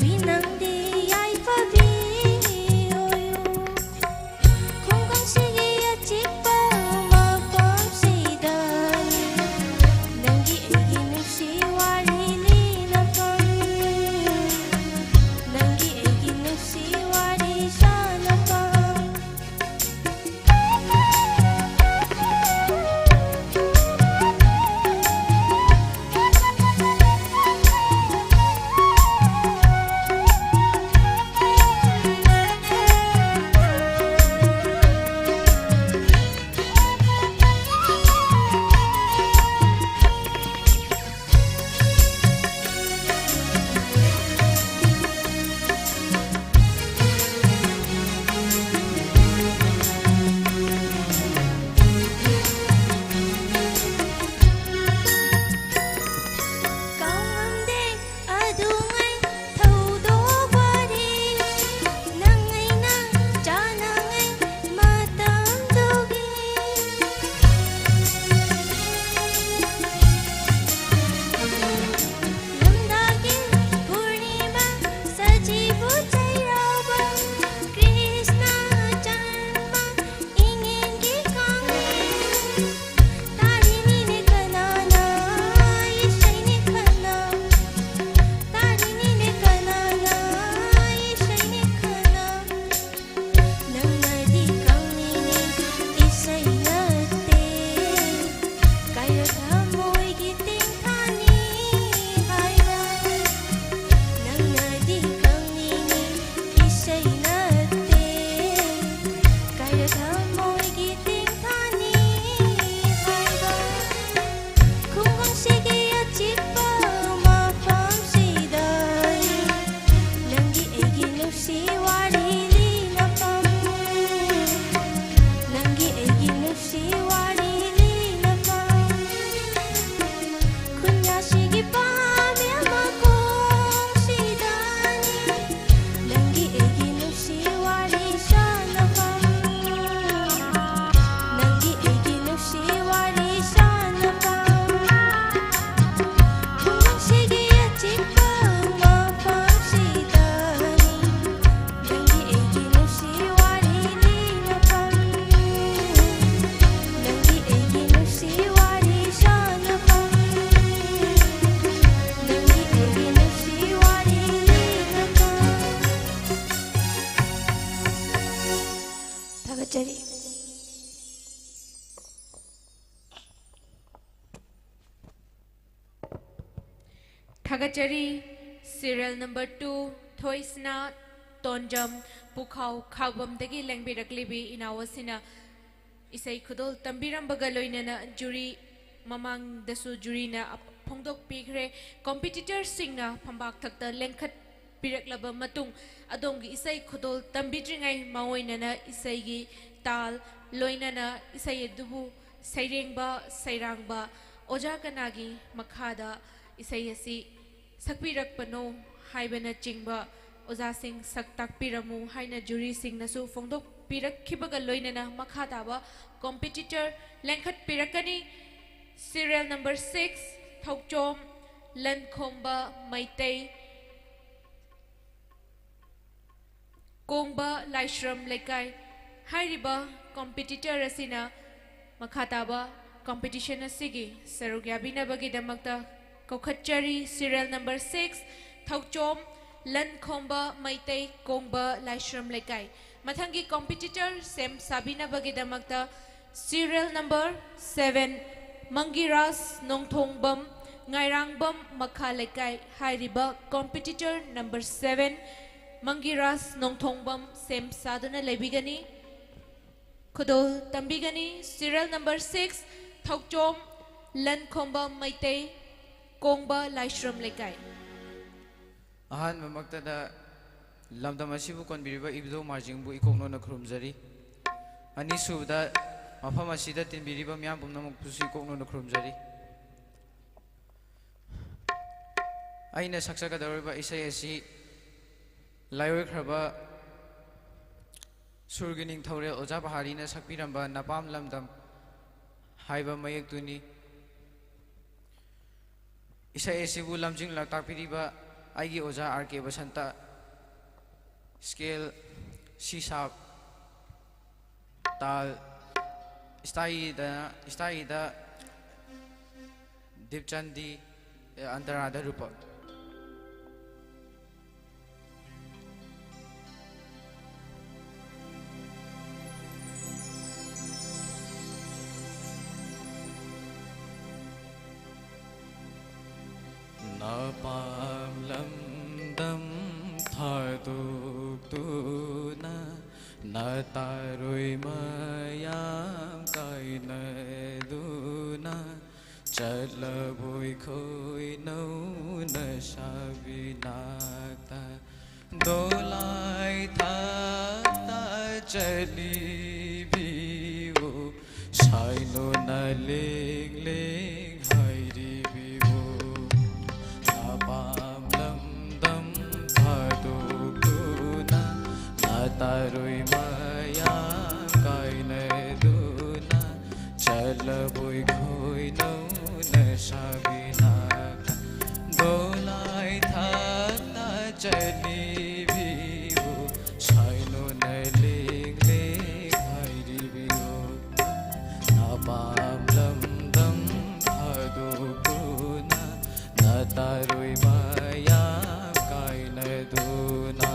ꯅꯪꯗꯤ ꯌꯥꯏꯐꯕꯤ ꯑꯣꯏꯌꯨ꯫ ꯈꯨꯡꯒꯪꯁꯤꯒꯤ ꯑꯆꯤꯛꯄ ꯃꯐꯝꯁꯤꯗ ꯅꯪꯒꯤ ꯑꯩꯒꯤ ꯅꯨꯡꯁꯤ ꯋꯥꯔꯤ ꯂꯤꯅꯐꯝ, ꯅꯪꯒꯤ ꯑꯩꯒꯤ ꯅꯨꯡꯁꯤ ꯋꯥꯔꯤ ꯁꯥꯅꯐꯝ꯫ ꯊꯥꯒꯠꯆꯔꯤ꯫ ꯊꯥꯒꯠꯆꯔꯤ꯫ Serial number two, ꯊꯣꯏꯁꯅꯥ ꯇꯣꯟꯖꯝ, ꯄꯨꯈꯥꯎ ꯈꯥꯎꯕꯝꯗꯒꯤ ꯂꯦꯡꯕꯤꯔꯛꯂꯤꯕꯤ ꯏꯅꯥꯎ ꯑꯁꯤꯅ ꯏꯁꯩ ꯈꯨꯗꯣꯜ ꯇꯝꯕꯤꯔꯝꯕꯒ ꯂꯣꯏꯅꯅ ꯖꯨꯔꯤ ꯃꯃꯥꯡꯗꯁꯨ ꯖꯨꯔꯤꯅ ꯐꯣꯡꯗꯣꯛꯄꯤꯈ꯭ꯔꯦ꯫ ꯀꯝꯄꯤꯇꯤꯇꯔꯁꯤꯡꯅ ꯐꯝꯕꯥꯛ ꯊꯛꯇ ꯂꯦꯡꯈꯠꯄꯤꯔꯛꯂꯕ ꯃꯇꯨꯡ, ꯑꯗꯣꯝꯒꯤ ꯏꯁꯩ ꯈꯨꯗꯣꯜ ꯇꯝꯕꯤꯗ꯭ꯔꯤꯉꯩ ꯃꯥꯡꯑꯣꯏꯅꯅ ꯏꯁꯩꯒꯤ ꯇꯥꯜ, ꯂꯣꯏꯅꯅ ꯏꯁꯩ ꯑꯗꯨꯕꯨ ꯁꯩꯔꯦꯡꯕ, ꯁꯩꯔꯥꯡꯕ ꯑꯣꯖꯥ ꯀꯅꯥꯒꯤ ꯃꯈꯥꯗ ꯏꯁꯩ ꯑꯁꯤ ꯁꯛꯄꯤꯔꯛꯄꯅꯣ ꯍꯥꯏꯕꯅꯆꯤꯡꯕ ꯑꯣꯖꯥꯁꯤꯡ ꯁꯛ ꯇꯥꯛꯄꯤꯔꯝꯃꯨ ꯍꯥꯏꯅ ꯖꯨꯔꯤꯁꯤꯡꯅꯁꯨ ꯐꯣꯡꯗꯣꯛꯄꯤꯔꯛꯈꯤꯕꯒ ꯂꯣꯏꯅꯅ ꯃꯈꯥ ꯇꯥꯕ competitor ꯂꯦꯡꯈꯠꯄꯤꯔꯛꯀꯅꯤ꯫ Serial number six, Thouchom ꯂꯟꯈꯣꯝꯕ Meitei, ꯀꯣꯡꯕ ꯂꯥꯏꯁ꯭ꯔꯝ ꯂꯩꯀꯥꯏ꯫ ꯍꯥꯏꯔꯤꯕ ꯀꯝꯄꯤꯇꯤꯇꯔ ꯑꯁꯤꯅ ꯃꯈꯥ ꯇꯥꯕ ꯀꯝꯄꯤꯇꯤꯁꯟ ꯑꯁꯤꯒꯤ ꯁꯔꯨꯛ ꯌꯥꯕꯤꯅꯕꯒꯤꯗꯃꯛꯇ ꯀꯧꯈꯠꯆꯔꯤ꯫ Serial number six, Thouchom ꯂꯟꯈꯣꯝꯕ Meitei, ꯀꯣꯡꯕ ꯂꯥꯏꯁ꯭ꯔꯝ ꯂꯩꯀꯥꯏ꯫ ꯃꯊꯪꯒꯤ ꯀꯝꯄꯤꯇꯤꯇꯔ ꯁꯦꯝ ꯁꯥꯕꯤꯅꯕꯒꯤꯗꯃꯛꯇ Serial number seven, ꯃꯪꯒꯤꯔꯥꯖ ꯅꯣꯡꯊꯣꯡꯕꯝ, ꯉꯥꯏꯔꯥꯡꯕꯝ ꯃꯈꯥ ꯂꯩꯀꯥꯏ꯫ ꯍꯥꯏꯔꯤꯕ ꯀꯝꯄꯤꯇꯤꯇꯔ number seven, ꯃꯪꯒꯤꯔꯥꯖ ꯅꯣꯡꯊꯣꯡꯕꯝ ꯁꯦꯝ ꯁꯥꯗꯨꯅ ꯂꯩꯕꯤꯒꯅꯤ꯫ ꯈꯨꯗꯣꯜ ꯇꯝꯕꯤꯒꯅꯤ꯫ Serial number six, Thouchom ꯂꯟꯈꯣꯝꯕ Meitei, ꯀꯣꯡꯕ ꯂꯥꯏꯁ꯭ꯔꯝ ꯂꯩꯀꯥꯏ꯫ ꯑꯍꯥꯟꯕꯃꯛꯇꯗ ꯂꯝꯗꯝ ꯑꯁꯤꯕꯨ ꯀꯣꯟꯕꯤꯔꯤꯕ ꯏꯕꯨꯙꯧ ꯃꯥꯔꯖꯤꯡꯕꯨ ꯏꯀꯣꯛꯅꯣꯅ ꯈꯨꯔꯨꯝꯖꯔꯤ꯫ ꯑꯅꯤꯁꯨꯕꯗ, ꯃꯐꯝ ꯑꯁꯤꯗ ꯇꯤꯟꯕꯤꯔꯤꯕ ꯃꯤꯌꯥꯝ ꯄꯨꯝꯅꯃꯛꯄꯨꯁꯨ ꯏꯀꯣꯛꯅꯣꯅ ꯈꯨꯔꯨꯝꯖꯔꯤ꯫ ꯑꯩꯅ ꯁꯛꯆꯒꯗꯧꯔꯤꯕ ꯏꯁꯩ ꯑꯁꯤ ꯂꯥꯏꯑꯣꯏꯈ꯭ꯔꯕ ꯁꯨꯔꯒꯤ ꯅꯤꯡꯊꯧꯔꯦꯜ ꯑꯣꯖꯥ ꯄꯍꯥꯔꯤꯅ ꯁꯛꯄꯤꯔꯝꯕ ꯅꯄꯥꯝ ꯂꯝꯗꯝ ꯍꯥꯏꯕ ꯃꯌꯦꯛꯇꯨꯅꯤ꯫ ꯏꯁꯩ ꯑꯁꯤꯕꯨ ꯂꯝꯖꯤꯡ ꯂꯝꯇꯥꯛꯄꯤꯔꯤꯕ ꯑꯩꯒꯤ ꯑꯣꯖꯥ ꯑꯥꯔ ꯀꯦ ꯕꯁꯟꯇ, ꯁ꯭ꯀꯦꯜ ꯁꯤ ꯁꯥꯔꯞ, ꯇꯥꯜ ꯏꯁꯇꯥꯏꯗ, ꯏꯁꯇꯥꯏꯗ ꯗꯤꯞꯆꯟꯗꯤ, ꯑꯦ, ꯑꯟꯇꯔꯥꯗ ꯔꯨꯄꯛ꯫ ꯊꯥꯗꯣꯛꯇꯨꯅ ꯅꯥꯇꯥꯔꯣꯏ ꯃꯌꯥꯝ ꯀꯥꯏꯅꯗꯨꯅ ꯆꯠꯂꯕꯣꯏ ꯈꯣꯏꯅꯧꯅ ꯁꯥꯕꯤ ꯅꯥꯛꯇ ꯗꯣꯂꯥꯏ ꯊꯥꯛꯇ ꯆꯠꯂꯤꯕꯤꯌꯨ ꯁꯥꯏꯅꯣꯅ ꯂꯦꯡ ꯂꯦꯡ ꯍꯥꯏꯔꯤꯕꯤꯌꯨ ꯅꯄꯥꯝ ꯂꯝꯗꯝ ꯊꯥꯗꯣꯛꯇꯨꯅ ꯅꯥꯇꯥꯔꯣꯏ ꯃꯌꯥꯝ ꯀꯥꯏꯅꯗꯨꯅ ꯆꯠꯂꯕꯣꯏ ꯈꯣꯏꯅꯧꯅ ꯁꯥꯕꯤꯅ ꯗꯣꯂꯥꯏ ꯊꯥꯛꯅ ꯆꯠꯂꯤꯕꯤꯌꯨ ꯁꯥꯏꯅꯣꯅ ꯂꯦꯡ ꯂꯦꯡ ꯍꯥꯏꯔꯤꯕꯤꯌꯨ ꯅꯄꯥꯝ ꯂꯝꯗꯝ ꯊꯥꯗꯣꯛꯇꯨꯅ ꯅꯥꯇꯥꯔꯣꯏ ꯃꯌꯥꯝ ꯀꯥꯏꯅꯗꯨꯅ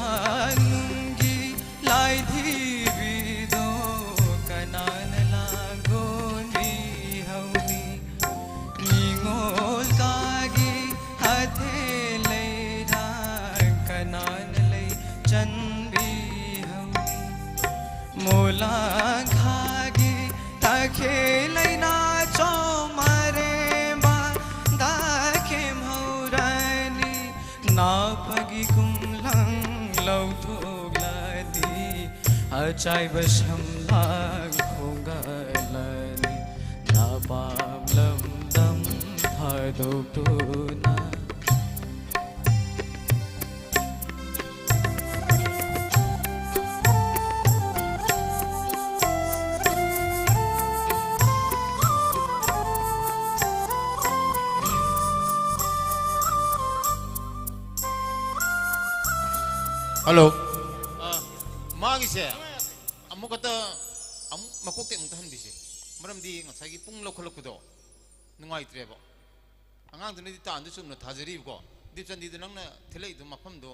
ꯂꯨꯕꯥꯛꯅꯨꯡꯒꯤ ꯂꯥꯏꯙꯤꯕꯤꯗꯣ ꯀꯅꯥꯅ ꯂꯥꯡꯒꯣꯟꯕꯤꯍꯧꯅꯤ? ꯅꯤꯉꯣꯜ ꯀꯥꯒꯤ ꯍꯥꯊꯦ ꯂꯩꯔꯥꯡ ꯀꯅꯥꯅ ꯂꯩ ꯆꯟꯕꯤꯍꯧꯅꯤ? ꯃꯣꯂꯥꯡꯈꯥꯒꯤ ꯇꯈꯦꯜ ꯂꯩꯅꯥ ꯆꯣꯃꯔꯦꯝꯕ ꯗꯥꯈꯦꯝ ꯍꯧꯔꯅꯤ꯫ ꯅꯥꯄꯒꯤ ꯀꯨꯝꯂꯪ ꯂꯧꯊꯣꯛꯂꯅꯤ꯫ ꯑꯆꯥꯏꯕ ꯁꯝꯂꯥꯡ ꯈꯣꯡꯒꯠꯂꯅꯤ꯫ ꯅꯄꯥꯝ ꯂꯝꯗꯝ ꯊꯥꯗꯣꯛꯇꯨꯅ ꯍꯜꯂꯣ꯫ ꯑ, ꯃꯥꯒꯤꯁꯦ ꯑꯃꯨꯛ ꯈꯛꯇ, ꯑꯃꯨꯛ ꯃꯀꯣꯛꯇꯩ ꯑꯃꯨꯛꯇ ꯍꯟꯕꯤꯁꯦ꯫ ꯃꯔꯝꯗꯤ ꯉꯁꯥꯏꯒꯤ ꯄꯨꯡ ꯂꯧꯈꯠꯂꯛꯄꯗꯣ ꯅꯨꯡꯉꯥꯏꯇ꯭ꯔꯦꯕ꯫ ꯑꯉꯥꯡꯗꯨꯅꯗꯤ ꯇꯥꯟꯗꯨ ꯆꯨꯝꯅ ꯊꯥꯖꯔꯤꯕꯀꯣ, ꯗꯤꯞꯆꯟꯗꯤꯗꯨ ꯅꯪꯅ ꯊꯤꯂꯛꯏꯗꯣ ꯃꯐꯝꯗꯣ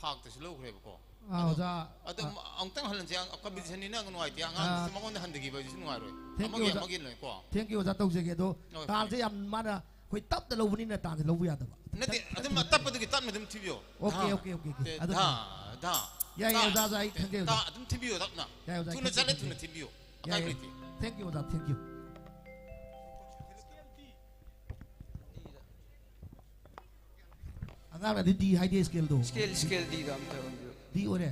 ꯐꯥꯛꯇꯁꯨ ꯂꯧꯈ꯭ꯔꯦꯕꯀꯣ꯫ ꯑꯥ, ꯑꯣꯖꯥ꯫ ꯑꯗꯣ ꯑꯃꯨꯛꯇꯪ ꯍꯜꯍꯟꯁꯦ, ꯀꯝꯄꯤꯇꯤꯁꯟꯅꯤꯅ ꯅꯨꯡꯉꯥꯏꯇꯦ, ꯑꯉꯥꯡꯗꯨꯁꯨ ꯃꯉꯣꯟꯗ ꯍꯟꯊꯈꯤꯕ ꯍꯥꯏꯁꯤꯁꯨ ꯅꯨꯡꯉꯥꯏꯔꯣꯏ꯫ Thank you, ꯑꯃꯒꯤ ꯑꯣꯖꯥ꯫ ꯑꯃꯒꯤ ꯂꯣꯏꯀꯣ꯫ Thank you, ꯑꯣꯖꯥ, ꯇꯧꯖꯒꯦ꯫ ꯑꯗꯣ Okay. ꯇꯥꯟꯁꯦ ꯌꯥꯝ, ꯃꯥꯅ ꯑꯩꯈꯣꯏ ꯇꯞꯅ ꯂꯧꯕꯅꯤꯅ ꯇꯥꯟꯁꯦ ꯂꯧꯕ ꯌꯥꯗꯕ꯫ ꯅꯠꯇꯦ, ꯇꯞ-, ꯑꯗꯨꯝ ꯇꯞꯅ ꯇꯞꯄꯗꯨꯒꯤ ꯇꯞꯅ ꯑꯗꯨꯝ ꯊꯤꯕꯤꯌꯣ꯫ Okay, ꯙꯥ, okay, okay, okay. ꯇꯦ, ꯑꯗꯨꯝ ꯙꯥ, ꯙꯥ, ꯌꯥꯏꯌꯦ, ꯙꯥ, ꯑꯣꯖꯥ, ꯑꯣꯖꯥ, ꯑꯩ ꯇꯦ, ꯈꯪꯖꯩ, ꯙꯥ, ꯑꯣꯖꯥ꯫ ꯑꯗꯨꯝ ꯊꯤꯕꯤꯌꯣ ꯇꯞꯅ꯫ ꯌꯥꯏ, ꯑꯣꯖꯥ, ꯊꯨꯅ ꯈꯪꯖꯩ, ꯆꯠꯂꯦ, ꯈꯪꯖꯩ꯫ ꯊꯨꯅ ꯊꯤꯕꯤꯌꯣ꯫ ꯌꯥꯏ, ꯑꯀꯥꯏꯕ ꯂꯩꯇꯦ꯫ thank you, ꯑꯣꯖꯥ, thank you. ꯑꯉꯥꯡꯅꯗꯤ D ꯍꯥꯏꯗꯦ, scale ꯗꯣ꯫ Scale, scale D ꯗ ꯑꯝꯇ ꯑꯣꯟꯕꯤꯌꯨ꯫ D ꯑꯣꯏꯔꯦ꯫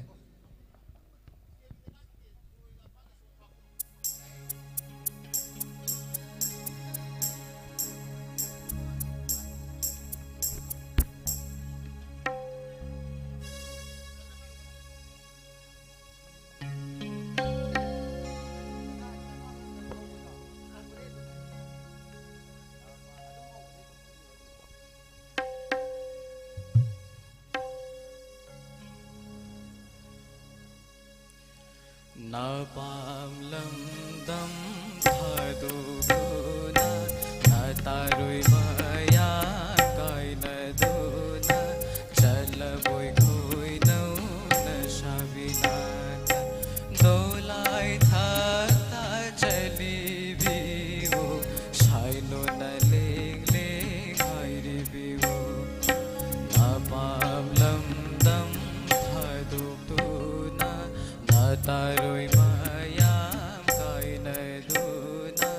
ꯅꯄꯥꯝ ꯂꯝꯗꯝ ꯊꯥꯗꯣꯛꯇꯨꯅ, ꯅꯇꯥꯔꯣꯏ ꯃꯌꯥꯝ ꯀꯥꯏꯅꯗꯨꯅ, ꯆꯠꯂꯕꯣꯏ ꯈꯣꯏꯅꯧꯅ ꯁꯥꯕꯤ ꯅꯥꯅ, ꯗꯣꯂꯥꯏ ꯊꯥꯛꯇ ꯆꯠꯂꯤꯕꯤꯕꯨ ꯁꯥꯏꯂꯣꯅ ꯂꯦꯡ ꯂꯦꯡ ꯍꯥꯏꯔꯤꯕꯤꯕꯨ, ꯅꯄꯥꯝ ꯂꯝꯗꯝ ꯊꯥꯗꯣꯛꯇꯨꯅ, ꯅꯇꯥꯔꯣꯏ ꯃꯌꯥꯝ ꯀꯥꯏꯅꯗꯨꯅ,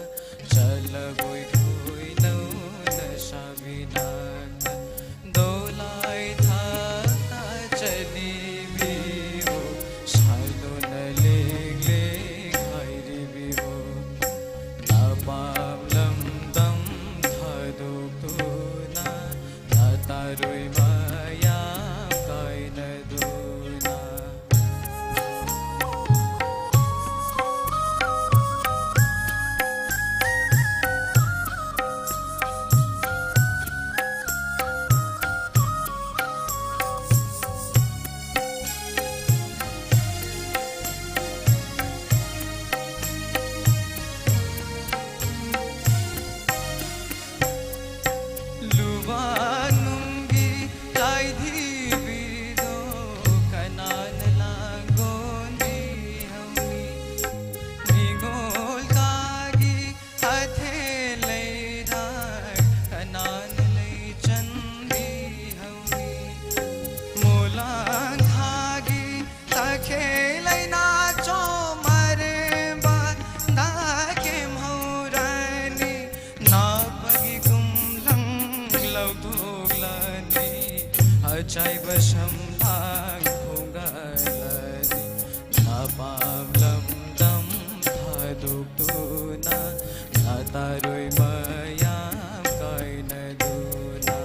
ꯆꯠꯂꯕꯣꯏ ꯈꯣꯏꯅꯧꯅ ꯁꯥꯕꯤ ꯅꯥꯅ, ꯗꯣꯂꯥꯏ ꯊꯥꯛꯇ ꯆꯠꯂꯤꯕꯤꯕꯨ ꯁꯥꯏꯂꯣꯅ ꯂꯦꯡ ꯂꯦꯡ ꯍꯥꯏꯔꯤꯕꯤꯕꯨ, ꯅꯄꯥꯝ ꯂꯝꯗꯝ ꯊꯥꯗꯣꯛꯇꯨꯅ, ꯅꯇꯥꯔꯣꯏ ꯃꯌꯥꯝ ꯀꯥꯏꯅꯗꯨꯅ꯫ ꯋꯥꯅꯨꯡꯒꯤ ꯂꯥꯏꯙꯤꯕꯤꯗꯣ ꯀꯅꯥꯅ ꯂꯥꯡꯒꯣꯟꯕꯤꯍꯧꯅꯤ? ꯅꯤꯉꯣꯜ ꯀꯥꯒꯤ ꯑꯊꯦꯜ ꯂꯩꯔꯥꯛ ꯀꯅꯥꯅ ꯂꯩ ꯆꯟꯕꯤꯍꯧꯅꯤ? ꯃꯣꯂꯥꯡ ꯊꯥꯒꯤ ꯇꯈꯦꯜ ꯂꯩꯅꯥ ꯆꯣꯝ ꯑꯔꯦꯝꯕ ꯗꯥꯀꯦꯝ ꯍꯧꯔꯅꯤ꯫ ꯅꯥꯄꯒꯤ ꯀꯨꯝꯂꯪ ꯂꯧꯊꯣꯛꯂꯅꯤ꯫ ꯑꯆꯥꯏꯕ ꯁꯝꯂꯥꯡ ꯈꯣꯡꯒꯠꯂꯅꯤ꯫ ꯅꯄꯥꯝ ꯂꯝꯗꯝ ꯊꯥꯗꯣꯛꯇꯨꯅ ꯅꯥꯇꯥꯔꯣꯏ ꯃꯌꯥꯝ ꯀꯥꯏꯅꯗꯨꯅ꯫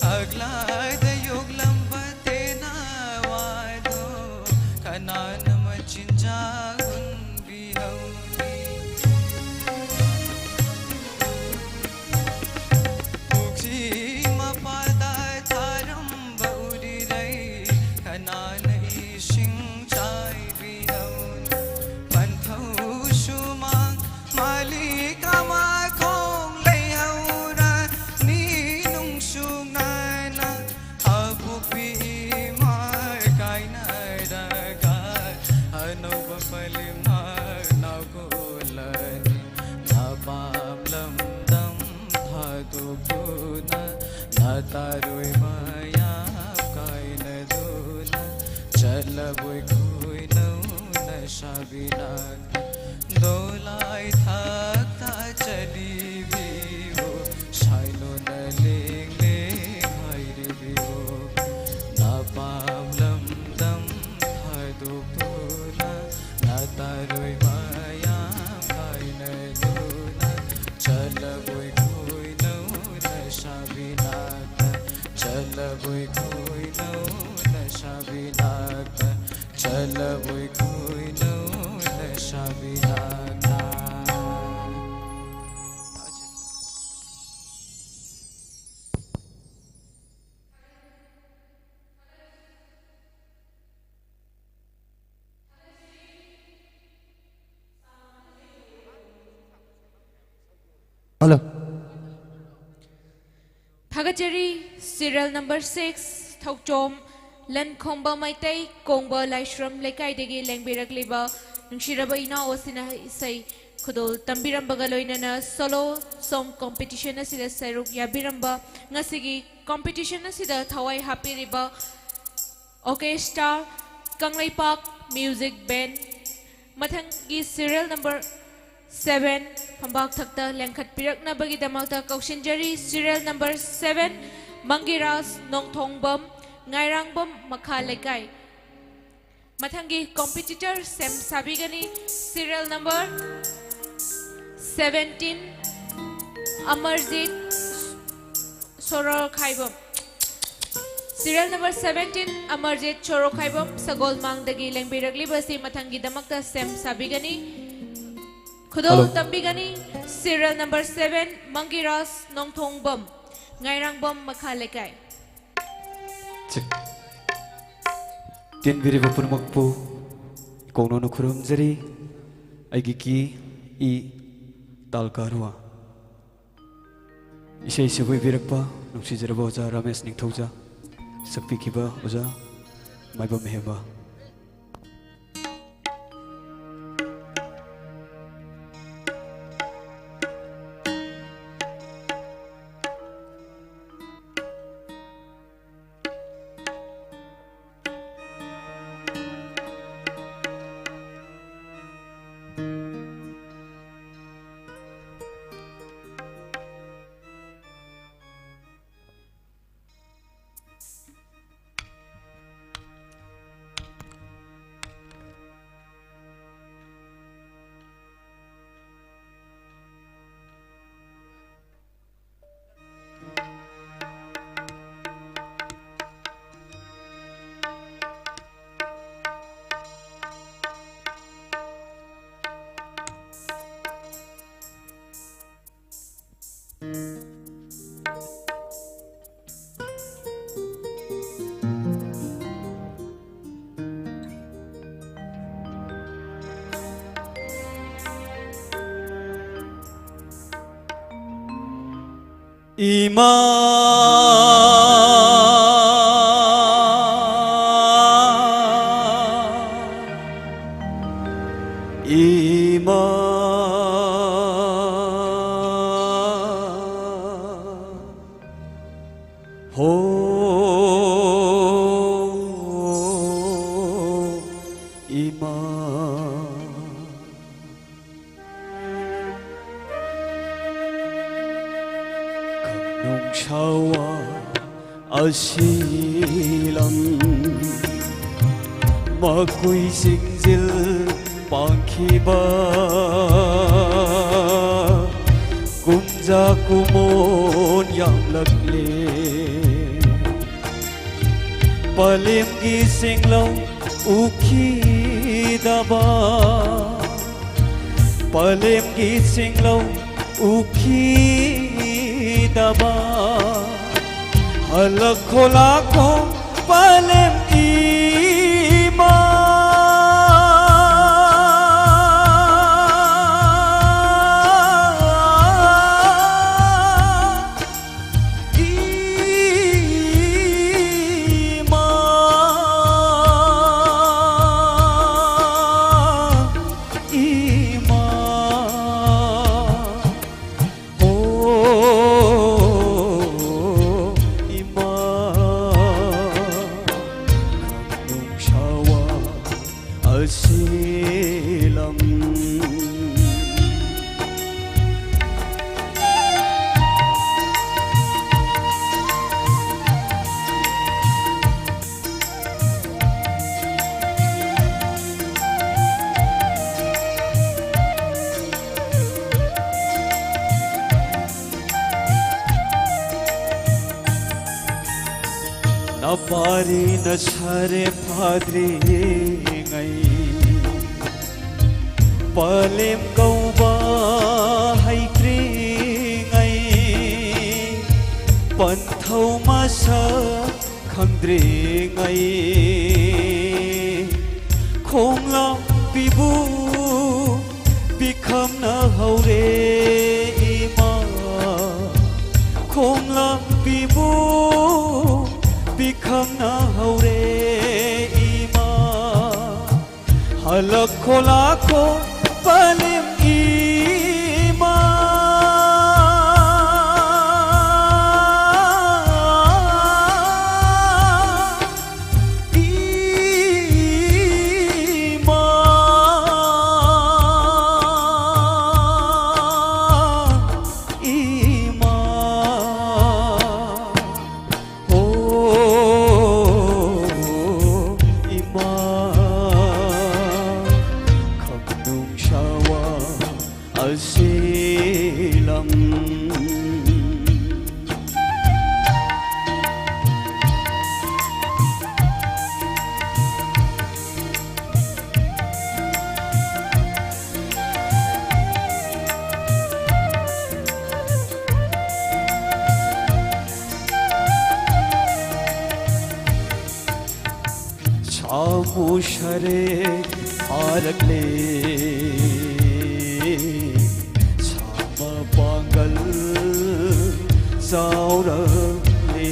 ꯐꯛꯂꯥꯡꯗ ꯌꯣꯛꯂꯝꯕ ꯇꯦꯅꯋꯥꯗꯣ ꯀꯅꯥꯅ ꯃꯆꯤꯟꯖꯥꯛ ꯍꯨꯟꯕꯤꯍꯧꯅꯤ? ꯄꯨꯈ꯭ꯔꯤ ꯃꯄꯥꯜꯗ ꯊꯥꯔꯝꯕ ꯎꯔꯤꯔꯩ ꯀꯅꯥꯅ ꯏꯁꯤꯡ ꯆꯥꯏꯕꯤꯍꯧꯅꯤ? ꯄꯟꯊꯧ ꯁꯨꯃꯥꯡ ꯃꯥꯂꯤ ꯀꯃꯥꯈꯣꯡ ꯂꯩꯍꯧꯔꯅꯤ ꯅꯨꯡꯁꯨꯛꯅꯅ꯫ ꯑꯄꯣꯛꯄꯤ ꯏꯃꯥ ꯀꯥꯏꯅꯔꯒ ꯑꯅꯧꯕ ꯄꯂꯤꯃ ꯅꯥꯎꯒꯣꯜꯂꯅꯤ꯫ ꯅꯄꯥꯝ ꯂꯝꯗꯝ ꯊꯥꯗꯣꯛꯇꯨꯅ ꯅꯥꯇꯥꯔꯣꯏ ꯃꯌꯥꯝ ꯀꯥꯏꯅꯗꯨꯅ ꯆꯠꯂꯕꯣꯏ ꯈꯣꯏꯅꯧ ꯅꯁꯥꯕꯤꯅ꯫ ꯗꯣꯂꯥꯏ ꯊꯥꯛꯇ ꯆꯠꯂꯤꯕꯤꯌꯣ, ꯁꯥꯏꯂꯣꯟꯅ ꯂꯦꯡ ꯂꯦꯡ ꯍꯥꯏꯔꯤꯕꯤꯌꯣ꯫ ꯅꯄꯥꯝ ꯂꯝꯗꯝ ꯊꯥꯗꯣꯛꯇꯨꯅ ꯅꯥꯇꯥꯔꯣꯏ ꯃꯌꯥꯝ ꯀꯥꯏꯅꯗꯨꯅ ꯆꯠꯂꯕꯣꯏ ꯈꯣꯏꯅꯧ ꯅꯁꯥꯕꯤꯅꯥꯛꯇ꯫ ꯆꯠꯂꯕꯣꯏ ꯈꯣꯏꯅꯧ ꯅꯁꯥꯕꯤꯅꯥꯛꯇ꯫ ꯆꯠꯂꯕꯣꯏ ꯈꯣꯏꯅꯧ ꯅꯁꯥꯕꯤꯅꯥꯛꯇ꯫ ꯍꯜꯂꯣ꯫ ꯊꯥꯒꯠꯆꯔꯤ꯫ Serial number six, Thouchom ꯂꯟꯈꯣꯝꯕ Meitei, ꯀꯣꯡꯕ ꯂꯥꯏꯁ꯭ꯔꯝ ꯂꯩꯀꯥꯏꯗꯒꯤ ꯂꯦꯡꯕꯤꯔꯛꯂꯤꯕ ꯅꯨꯡꯁꯤꯔꯕ ꯏꯅꯥꯎ ꯑꯁꯤꯅ ꯏꯁꯩ ꯈꯨꯗꯣꯜ ꯇꯝꯕꯤꯔꯝꯕꯒ ꯂꯣꯏꯅꯅ solo song competition ꯑꯁꯤꯗ ꯁꯔꯨꯛ ꯌꯥꯕꯤꯔꯝꯕ, ꯉꯁꯤꯒꯤ competition ꯑꯁꯤꯗ ꯊꯋꯥꯏ ꯍꯥꯞꯄꯤꯔꯤꯕ Orchestra, ꯀꯪꯂꯩꯄꯥꯛ Music Band꯫ ꯃꯊꯪꯒꯤ serial number seven, ꯐꯝꯕꯥꯛ ꯊꯛꯇ ꯂꯦꯡꯈꯠꯄꯤꯔꯛꯅꯕꯒꯤꯗꯃꯛꯇ ꯀꯧꯁꯤꯟꯖꯔꯤ꯫ Serial number seven, ꯃꯪꯒꯤꯔꯥꯖ ꯅꯣꯡꯊꯣꯡꯕꯝ, ꯉꯥꯏꯔꯥꯡꯕꯝ ꯃꯈꯥ ꯂꯩꯀꯥꯏ꯫ ꯃꯊꯪꯒꯤ competitor ꯁꯦꯝ ꯁꯥꯕꯤꯒꯅꯤ꯫ Serial number seventeen, Amarjeet ꯁꯣꯔꯣꯈꯥꯏꯕꯝ꯫ Serial number seventeen, Amarjeet ꯁꯣꯔꯣꯈꯥꯏꯕꯝ, ꯁꯒꯣꯜꯃꯥꯡꯗꯒꯤ ꯂꯦꯡꯕꯤꯔꯛꯂꯤꯕꯁꯤ ꯃꯊꯪꯒꯤꯗꯃꯛꯇ ꯁꯦꯝ ꯁꯥꯕꯤꯒꯅꯤ꯫ ꯈꯨꯗꯣꯜ Hello. ꯇꯝꯕꯤꯒꯅꯤ꯫ Serial number seven, ꯃꯪꯒꯤꯔꯥꯖ ꯅꯣꯡꯊꯣꯡꯕꯝ, ꯉꯥꯏꯔꯥꯡꯕꯝ ꯃꯈꯥ ꯂꯩꯀꯥꯏ꯫ ꯆꯤꯛ꯫ ꯇꯤꯟꯕꯤꯔꯤꯕ ꯄꯨꯝꯅꯃꯛꯄꯨ ꯏꯀꯣꯛꯅꯧꯅ ꯈꯨꯔꯨꯝꯖꯔꯤ꯫ ꯑꯩꯒꯤ ꯀꯤ ꯏ ꯇꯥꯜ ꯀꯥꯔꯨꯋꯥ꯫ ꯏꯁꯩ ꯁꯛꯄꯤꯕꯤꯔꯛꯄ ꯅꯨꯡꯁꯤꯖꯔꯕ ꯑꯣꯖꯥ ꯔꯥꯃꯦꯁ ꯅꯤꯡꯊꯧꯖ, ꯁꯛꯄꯤꯈꯤꯕ ꯑꯣꯖꯥ ꯃꯥꯏꯕꯝ ꯍꯦꯝꯕ꯫ ꯏꯃꯥ, ꯏꯃꯥ, ꯍꯣ, ꯏꯃꯥ꯫ ꯈꯪꯅꯨꯡ ꯁꯥꯋꯥ ꯑꯁꯤ ꯂꯝ ꯃꯈꯣꯏ ꯁꯤꯡꯖꯤꯜ ꯄꯥꯟꯈꯤꯕ ꯀꯨꯝꯖꯥ ꯀꯨꯃꯣꯟ ꯌꯥꯝꯂꯛꯂꯦ꯫ ꯄꯂꯦꯝꯒꯤ ꯁꯤꯡꯂꯧ ꯎꯈꯤꯗꯕ, ꯄꯂꯦꯝꯒꯤ ꯁꯤꯡꯂꯧ ꯎꯈꯤꯗꯕ, ꯍꯜꯂꯛꯈꯣ ꯂꯥꯛꯈꯣ ꯄꯂꯦꯝ ꯏꯃꯥ꯫ ꯏꯃꯥ, ꯏꯃꯥ, ꯑꯣ, ꯏꯃꯥ, ꯈꯪꯅꯨꯡ ꯁꯥꯋꯥ ꯑꯁꯤ ꯂꯝ꯫ ꯅꯄꯥꯔꯤ ꯅꯁꯥꯔꯦ ꯐꯥꯗ꯭ꯔꯤꯉꯩ, ꯄꯂꯦꯝ ꯀꯧꯕ ꯍꯩꯇ꯭ꯔꯤꯉꯩ, ꯄꯟꯊꯧ ꯃꯁꯛ ꯈꯪꯗ꯭ꯔꯤꯉꯩ, ꯈꯣꯡꯂꯥꯝꯕꯤꯕꯨ ꯄꯤꯈꯝꯅ ꯍꯧꯔꯦ ꯏꯃꯥ, ꯈꯣꯡꯂꯥꯛꯄꯤꯕꯨ ꯄꯤꯈꯝꯅꯍꯧꯔꯦ ꯏꯃꯥ꯫ ꯍꯜꯂꯛꯈꯣ ꯂꯥꯛꯈꯣ ꯄꯂꯦꯝ ꯏꯃꯥ꯫ ꯏꯃꯥ, ꯏꯃꯥ, ꯑꯣ ꯏꯃꯥ, ꯈꯝꯅꯨꯡ ꯁꯥꯋꯥ ꯑꯁꯤꯂꯝ꯫ ꯁꯥꯃꯨ ꯁꯔꯦ ꯐꯥꯔꯛꯂꯦ, ꯁꯥ ꯃꯄꯥꯡꯒꯜ ꯆꯥꯎꯔꯛꯂꯦ꯫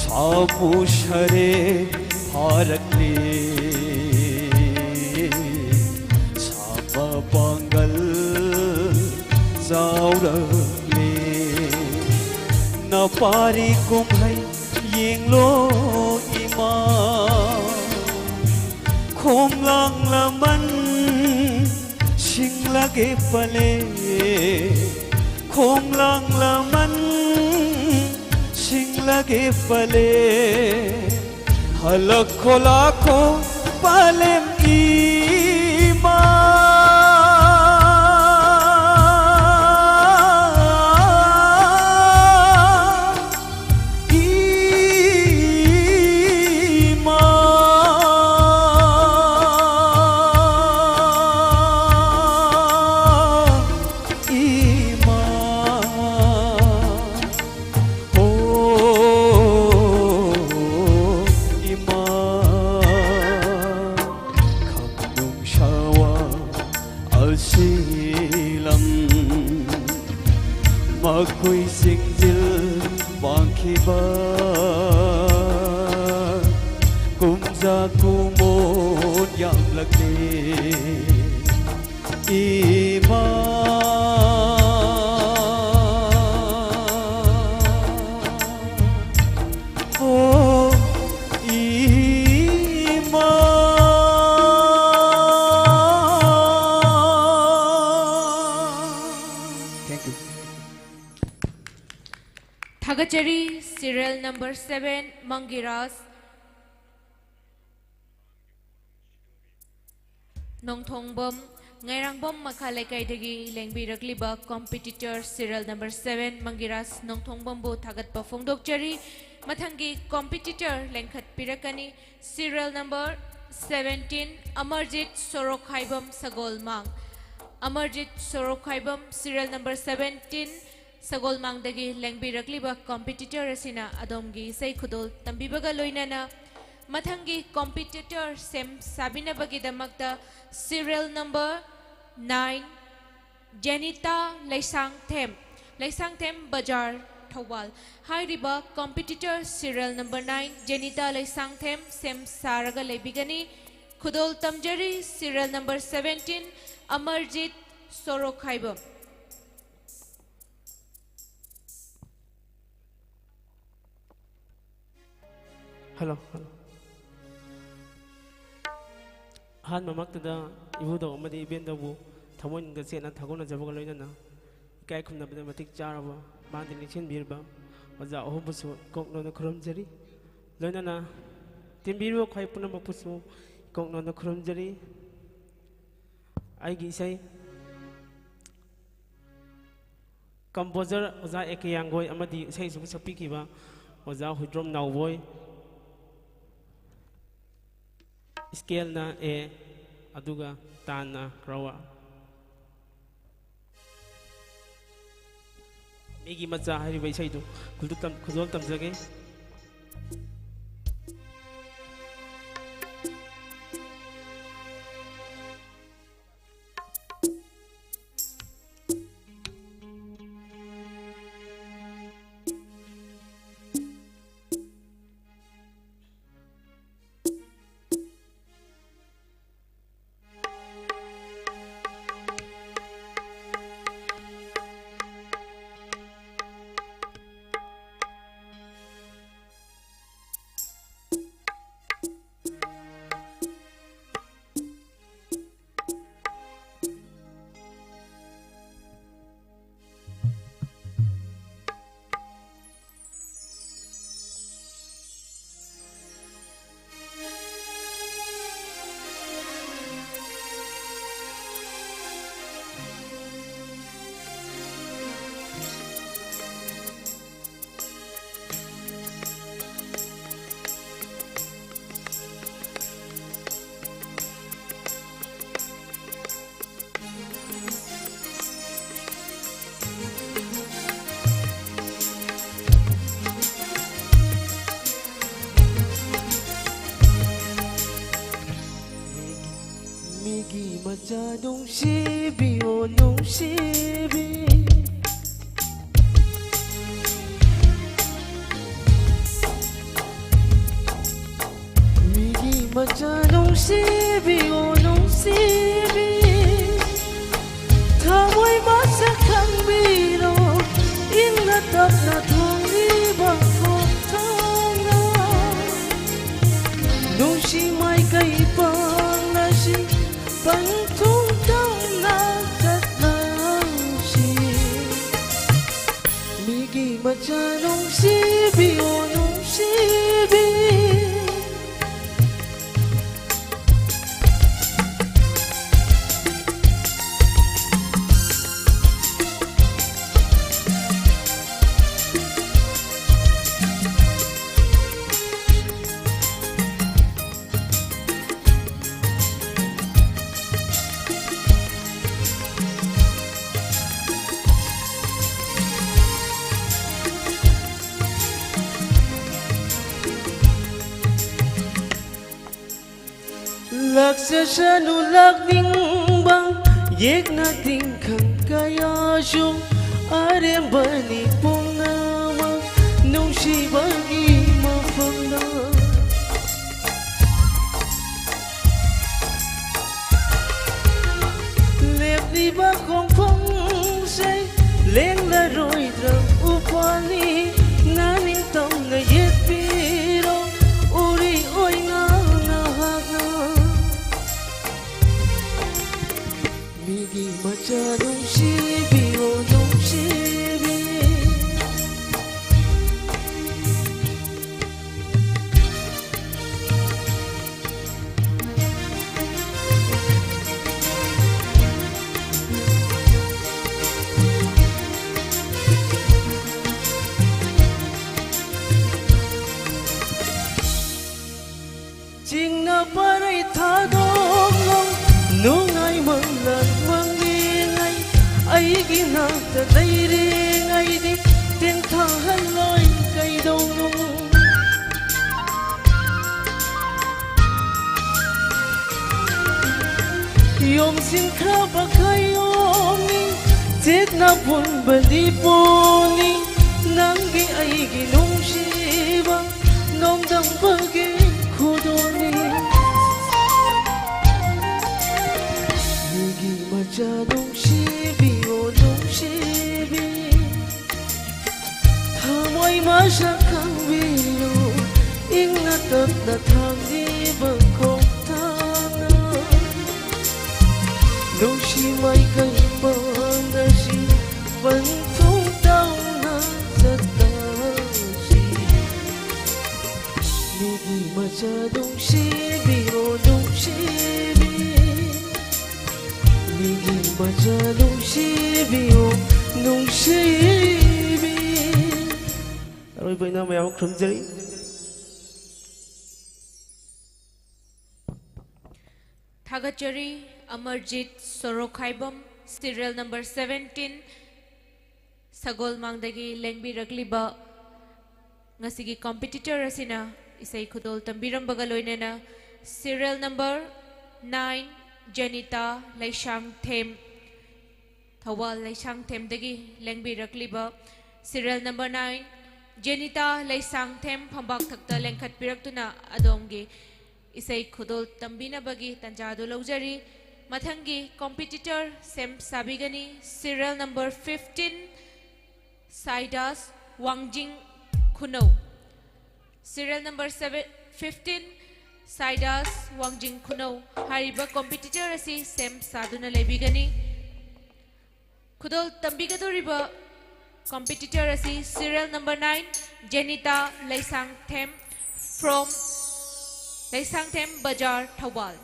ꯁꯥꯃꯨ ꯁꯔꯦ ꯐꯥꯔꯛꯂꯦ, ꯁꯥ ꯃꯄꯥꯡꯒꯜ ꯆꯥꯎꯔꯛꯂꯦ꯫ ꯅꯄꯥꯔꯤ ꯀꯨꯝꯍꯩ ꯌꯦꯡꯂꯣ ꯏꯃꯥ, ꯈꯣꯡꯂꯥꯡ ꯂꯃꯟ ꯁꯤꯡꯂꯒꯦ ꯄꯂꯦ, ꯈꯣꯡꯂꯥꯡ ꯂꯃꯟ ꯁꯤꯡꯂꯒꯦ ꯄꯂꯦ꯫ ꯍꯜꯂꯛꯈꯣ ꯂꯥꯛꯈꯣ ꯄꯂꯦꯝ ꯏꯃꯥ꯫ ꯏꯃꯥ, ꯏꯃꯥ, ꯑꯣ ꯏꯃꯥ, ꯈꯝꯅꯨ ꯁꯤꯂꯝ ꯃꯈꯣꯏ ꯁꯤꯡꯖꯤꯜ ꯄꯥꯡꯈꯤꯕ ꯀꯨꯝꯖꯥ ꯀꯨꯃꯣꯟ ꯌꯥꯝꯂꯛꯂꯦ ꯏꯃꯥ꯫ ꯑꯣ ꯏꯃꯥ꯫ Thank you. ꯊꯥꯒꯠꯆꯔꯤ꯫ Serial number seven, ꯃꯪꯒꯤꯔꯥꯖ ꯅꯣꯡꯊꯣꯡꯕꯝ, ꯉꯥꯏꯔꯥꯡꯕꯝ ꯃꯈꯥ ꯂꯩꯀꯥꯏꯗꯒꯤ ꯂꯦꯡꯕꯤꯔꯛꯂꯤꯕ competitor serial number seven, ꯃꯪꯒꯤꯔꯥꯖ ꯅꯣꯡꯊꯣꯡꯕꯝꯕꯨ ꯊꯥꯒꯠꯄ ꯐꯣꯡꯗꯣꯛꯆꯔꯤ꯫ ꯃꯊꯪꯒꯤ competitor ꯂꯦꯡꯈꯠꯄꯤꯔꯛꯀꯅꯤ꯫ Serial number seventeen, Amarjeet ꯁꯣꯔꯣꯛꯈꯥꯏꯕꯝ ꯁꯒꯣꯜꯃꯥꯡ꯫ ꯑꯃꯔꯖꯤꯠ ꯁꯣꯔꯣꯛꯈꯥꯏꯕꯝ, serial number seventeen, ꯁꯒꯣꯜꯃꯥꯡꯗꯒꯤ ꯂꯦꯡꯕꯤꯔꯛꯂꯤꯕ competitor ꯑꯁꯤꯅ ꯑꯗꯣꯝꯒꯤ ꯏꯁꯩ ꯈꯨꯗꯣꯜ ꯇꯝꯕꯤꯕꯒ ꯂꯣꯏꯅꯅ ꯃꯊꯪꯒꯤ competitor ꯁꯦꯝ ꯁꯥꯕꯤꯅꯕꯒꯤꯗꯃꯛꯇ serial number nine, Jenita Leishangthem, Leishangthem ꯕꯖꯥꯔ, ꯊꯧꯕꯥꯜ꯫ ꯍꯥꯏꯔꯤꯕ competitor serial number nine, Jenita Leishangthem ꯁꯦꯝ ꯁꯥꯔꯒ ꯂꯩꯕꯤꯒꯅꯤ꯫ ꯈꯨꯗꯣꯜ ꯇꯝꯖꯔꯤ serial number seventeen, ꯑꯃꯔꯖꯤꯠ ꯁꯣꯔꯣꯛꯈꯥꯏꯕꯝ꯫ Hello, hello. ꯑꯍꯥꯟꯕꯃꯛꯇꯗ ꯏꯕꯨꯙꯧ ꯑꯃꯗꯤ ꯏꯕꯦꯟꯗꯧꯕꯨ ꯊꯃꯣꯏꯅꯨꯡꯗ ꯆꯦꯠꯅ ꯊꯥꯒꯣꯟꯅꯖꯕꯒ ꯂꯣꯏꯅꯅ ꯏꯀꯥꯏ ꯈꯨꯝꯅꯕꯗ ꯃꯇꯤꯛ ꯆꯥꯔꯕ ꯃꯥꯡꯗ ꯂꯦꯡꯁꯤꯟꯕꯤꯔꯕ ꯑꯣꯖꯥ ꯑꯍꯨꯝꯕꯨꯁꯨ ꯏꯀꯣꯛ ꯅꯣꯟꯅ ꯈꯨꯔꯨꯝꯖꯔꯤ꯫ ꯂꯣꯏꯅꯅ ꯇꯤꯟꯕꯤꯔꯤꯕ ꯈ꯭ꯋꯥꯏ ꯄꯨꯝꯅꯃꯛꯄꯨꯁꯨ ꯏꯀꯣꯛ ꯅꯣꯟꯅ ꯈꯨꯔꯨꯝꯖꯔꯤ꯫ ꯑꯩꯒꯤ ꯏꯁꯩ composer ꯑꯣꯖꯥ ꯑꯦ ꯀꯦ ꯌꯥꯡꯒꯣꯏ ꯑꯃꯗꯤ ꯏꯁꯩꯁꯤꯕꯨ ꯁꯛꯄꯤꯈꯤꯕ ꯑꯣꯖꯥ ꯍꯨꯏꯗ꯭ꯔꯣꯝ ꯅꯥꯎꯕꯣꯏ꯫ Scaleꯅ A, ꯑꯗꯨꯒ ꯇꯥꯟꯅ ꯀ꯭ꯔꯋꯥ꯫ ꯃꯤꯒꯤ ꯃꯆꯥ ꯍꯥꯏꯔꯤꯕ ꯏꯁꯩꯗꯨ ꯈꯨꯗꯣꯜ ꯇꯝ-, ꯈꯨꯗꯣꯜ ꯇꯝꯖꯒꯦ꯫ ꯃꯤꯒꯤ ꯃꯆꯥ ꯅꯨꯡꯁꯤꯕꯤ, ꯑꯣ ꯅꯨꯡꯁꯤꯕꯤ꯫ ꯃꯤꯒꯤ ꯃꯆꯥ ꯅꯨꯡꯁꯤꯕꯤ, ꯑꯣ ꯅꯨꯡꯁꯤꯕꯤ꯫ ꯊꯃꯣꯏ ꯃꯁꯛ ꯈꯪꯕꯤꯔꯣ, ꯏꯪꯅ ꯇꯞꯅ ꯊꯣꯡꯂꯤꯕ ꯈꯣꯡꯊꯥꯡꯅ꯫ ꯅꯨꯡꯁꯤ ꯃꯥꯏꯀꯩ ꯄꯥꯡꯂꯁꯤ, ꯄꯟꯊꯨꯡ ꯇꯝꯅ ꯆꯠꯂꯁꯤ꯫ ꯃꯤꯒꯤ ꯃꯆꯥ ꯅꯨꯡꯁꯤꯕꯤ, ꯑꯣ ꯅꯨꯡꯁꯤꯕꯤ꯫ ꯂꯥꯛꯆꯁꯅꯨ ꯂꯥꯛꯅꯤꯡꯕ ꯌꯦꯛꯅ ꯇꯤꯟꯈꯪ ꯀꯌꯥꯁꯨ, ꯑꯔꯦꯝꯕꯅꯤ ꯄꯨꯝꯅꯃꯛ ꯅꯨꯡꯁꯤꯕꯒꯤ ꯃꯐꯝꯗ꯫ ꯂꯦꯞꯂꯤꯕ ꯈꯣꯡꯐꯝꯁꯦ ꯂꯦꯡꯂꯔꯣꯏꯗ꯭ꯔꯥ ꯎꯄꯥꯜꯅꯤ? ꯅꯅꯤꯡꯇꯝꯅ ꯌꯦꯠꯄꯤꯔꯣ, ꯎꯔꯤ ꯑꯣꯏꯅ ꯅꯍꯥꯛꯅ꯫ ꯃꯤꯒꯤ ꯃꯆꯥ ꯅꯨꯡꯁꯤꯕꯤ, ꯑꯣ ꯅꯨꯡꯁꯤꯕꯤ꯫ ꯆꯤꯡꯅ ꯄꯔꯩ ꯊꯥꯗꯣꯛꯂꯣ, ꯅꯨꯡꯉꯥꯏ ꯃꯪꯂꯥꯟ ꯃꯪꯂꯤꯉꯩ, ꯑꯩꯒꯤ ꯌꯣꯝꯁꯤꯟꯈ꯭ꯔꯕ ꯈꯌꯣꯝꯅꯤ, ꯆꯦꯠꯅ ꯄꯨꯟꯕꯗꯤ ꯄꯣꯅꯤ, ꯅꯪꯒꯤ ꯑꯩꯒꯤ ꯅꯨꯡꯁꯤꯕ ꯅꯣꯡꯗꯝꯕꯒꯤ ꯈꯨꯗꯣꯜꯅꯤ꯫ ꯃꯤꯒꯤ ꯃꯆꯥ ꯅꯨꯡꯁꯤꯕꯤꯌꯣ ꯅꯨꯡꯁꯤꯕꯤ, ꯊꯃꯣꯏ ꯃꯁꯛ ꯈꯪꯕꯤꯌꯨ, ꯏꯪꯅ ꯇꯞꯅ ꯊꯥꯡꯕꯤꯕ ꯈꯣꯡꯊꯥꯡꯅ꯫ ꯅꯨꯡꯁꯤ ꯃꯥꯏꯀꯩ ꯄꯥꯡ ꯑꯁꯤ ꯄꯟꯊꯨꯡ ꯇꯧꯅ ꯆꯠꯂꯁꯤ꯫ ꯃꯤꯒꯤ ꯃꯆꯥ ꯅꯨꯡꯁꯤꯕꯤꯌꯣ ꯅꯨꯡꯁꯤꯕꯤ, ꯃꯤꯒꯤ ꯃꯆꯥ ꯅꯨꯡꯁꯤꯕꯤꯌꯣ ꯅꯨꯡꯁꯤꯕꯤ꯫ ꯑꯔꯣꯏꯕ ꯑꯣꯏꯅ ꯃꯌꯥꯝ ꯈꯨꯔꯨꯝꯖꯔꯤ꯫ ꯊꯥꯒꯠꯆꯔꯤ꯫ ꯑꯃꯔꯖꯤꯠ ꯁꯣꯔꯣꯛꯈꯥꯏꯕꯝ, serial number seventeen, ꯁꯒꯣꯜꯃꯥꯡꯗꯒꯤ ꯂꯦꯡꯕꯤꯔꯛꯂꯤꯕ ꯉꯁꯤꯒꯤ competitor ꯑꯁꯤꯅ ꯏꯁꯩ ꯈꯨꯗꯣꯜ ꯇꯝꯕꯤꯔꯝꯕꯒ ꯂꯣꯏꯅꯅ serial number nine, Jenita Leishangthem, Thoubal ꯂꯩꯁꯥꯡꯊꯦꯝꯗꯒꯤ ꯂꯦꯡꯕꯤꯔꯛꯂꯤꯕ serial number nine, Jenita Leishangthem ꯐꯝꯕꯥꯛ ꯊꯛꯇ ꯂꯦꯡꯈꯠꯄꯤꯔꯛꯇꯨꯅ ꯑꯗꯣꯝꯒꯤ ꯏꯁꯩ ꯈꯨꯗꯣꯜ ꯇꯝꯕꯤꯅꯕꯒꯤ ꯇꯥꯟꯖꯥꯗꯨ ꯂꯧꯖꯔꯤ꯫ ꯃꯊꯪꯒꯤ competitor ꯁꯦꯝ ꯁꯥꯕꯤꯒꯅꯤ, serial number fifteen, ꯁꯥꯏꯗꯥꯁ ꯋꯥꯡꯖꯤꯡ ꯈꯨꯅꯧ꯫ Serial number seven, fifteen, ꯁꯥꯏꯗꯥꯁ ꯋꯥꯡꯖꯤꯡ ꯈꯨꯅꯧ꯫ ꯍꯥꯏꯔꯤꯕ competitor ꯑꯁꯤ ꯁꯦꯝ ꯁꯥꯗꯨꯅ ꯂꯩꯕꯤꯒꯅꯤ꯫ ꯈꯨꯗꯣꯜ ꯇꯝꯕꯤꯒꯗꯧꯔꯤꯕ competitor ꯑꯁꯤ serial number nine, Jenita Leishangthem, from Leishangthem ꯕꯖꯥꯔ, ꯊꯧꯕꯥꯜ꯫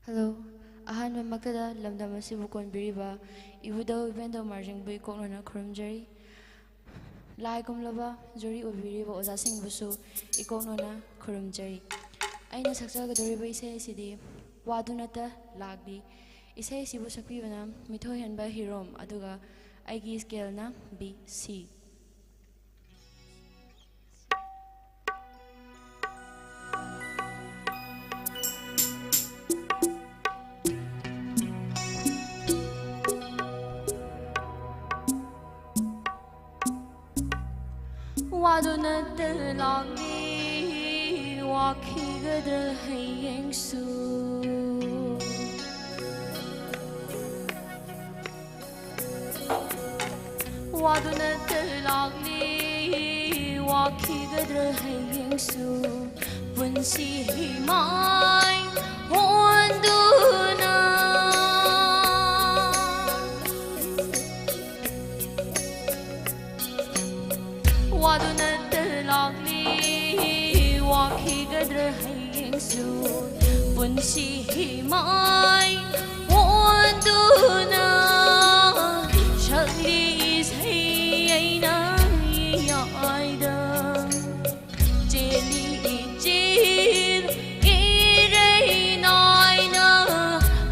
Hello꯫ ꯑꯍꯥꯟꯕꯃꯛꯇꯗ ꯂꯝꯗꯝ ꯑꯁꯤꯕꯨ ꯀꯣꯟꯕꯤꯔꯤꯕ ꯏꯕꯨꯙꯧ ꯏꯕꯦꯟꯗꯧ ꯃꯥꯔꯖꯤꯡꯕꯨ ꯏꯀꯣꯛꯅꯅ ꯈꯨꯔꯨꯝꯖꯔꯤ꯫ ꯂꯥꯏ ꯒꯨꯝꯂꯕ ꯖꯨꯔꯤ ꯑꯣꯏꯕꯤꯔꯤꯕ ꯑꯣꯖꯥꯁꯤꯡꯕꯨꯁꯨ ꯏꯀꯣꯛꯅꯅ ꯈꯨꯔꯨꯝꯖꯔꯤ꯫ ꯑꯩꯅ ꯁꯛꯆꯒꯗꯧꯔꯤꯕ ꯏꯁꯩ ꯑꯁꯤꯗꯤ ꯋꯥꯗꯨꯅꯇ ꯂꯥꯛꯂꯤ꯫ ꯏꯁꯩ ꯑꯁꯤꯕꯨ ꯁꯛꯄꯤꯕꯅ ꯃꯤꯊꯣꯏꯍꯦꯟꯕ ꯍꯤꯔꯣꯝ, ꯑꯗꯨꯒ ꯑꯩꯒꯤ scaleꯅ B C꯫ ꯂꯥꯛꯂꯤ ꯋꯥꯈꯤꯒꯗ꯭ꯔꯥ ꯍꯌꯦꯡꯁꯨ? ꯋꯥꯗꯨꯅꯇ ꯂꯥꯛꯂꯤ ꯋꯥꯈꯤꯒꯗ꯭ꯔꯥ ꯍꯌꯦꯡꯁꯨ? ꯄꯨꯟꯁꯤ ꯍꯤꯃꯥꯏ ꯍꯣꯟꯗꯨꯅ꯫ ꯋꯥꯗꯨꯅꯇ ꯂꯥꯛꯂꯤ ꯋꯥꯈꯤꯒꯗ꯭ꯔꯥ ꯍꯌꯦꯡꯁꯨ? ꯄꯨꯟꯁꯤ ꯍꯤꯃꯥꯏ ꯑꯣꯟꯗꯨꯅ ꯁꯛꯂꯤ ꯏꯁꯩ ꯑꯩꯅ ꯌꯥꯏꯗ꯫ ꯆꯦꯜꯂꯤ ꯏꯆꯦꯜ ꯏꯔꯩ ꯅꯥꯏꯅ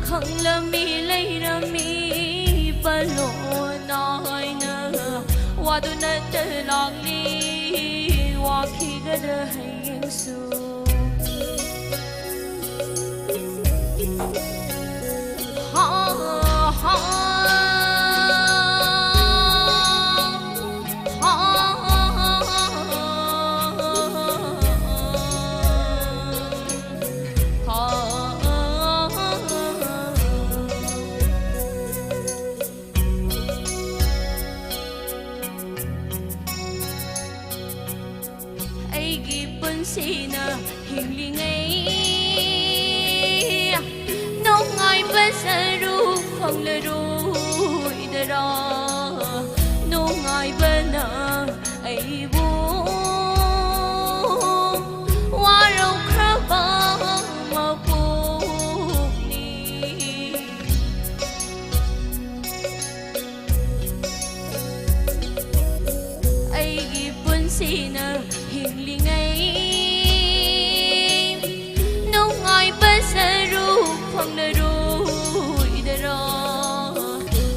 ꯈꯪꯂꯝꯃꯤ ꯂꯩꯔꯝꯃꯤ ꯄꯜꯂꯣ ꯅꯥꯏꯅ꯫ ꯋꯥꯗꯨꯅꯇ ꯂꯥꯛꯂꯤ ꯋꯥꯈꯤꯒꯗ꯭ꯔꯥ ꯍꯌꯦꯡꯁꯨ? ꯍꯥ, ꯍꯥ, ꯍꯥ, ꯍꯥ꯫ ꯑꯩꯒꯤ ꯄꯨꯟꯁꯤꯅ ꯍꯤꯡꯂꯤꯉꯩ ꯅꯨꯡꯉꯥꯏꯕ ꯁꯔꯨꯛ ꯐꯪꯂꯔꯣꯏꯗꯔꯥ? ꯅꯨꯡꯉꯥꯏꯕꯅ ꯑꯩꯕꯨ ꯋꯥꯔꯧꯈ꯭ꯔꯕ ꯃꯄꯣꯛꯅꯤ꯫ ꯑꯩꯒꯤ ꯄꯨꯟꯁꯤꯅ ꯍꯤꯡꯂꯤꯉꯩ ꯅꯨꯡꯉꯥꯏꯕ ꯁꯔꯨꯛ ꯐꯪꯂꯔꯣꯏꯗꯔꯥ?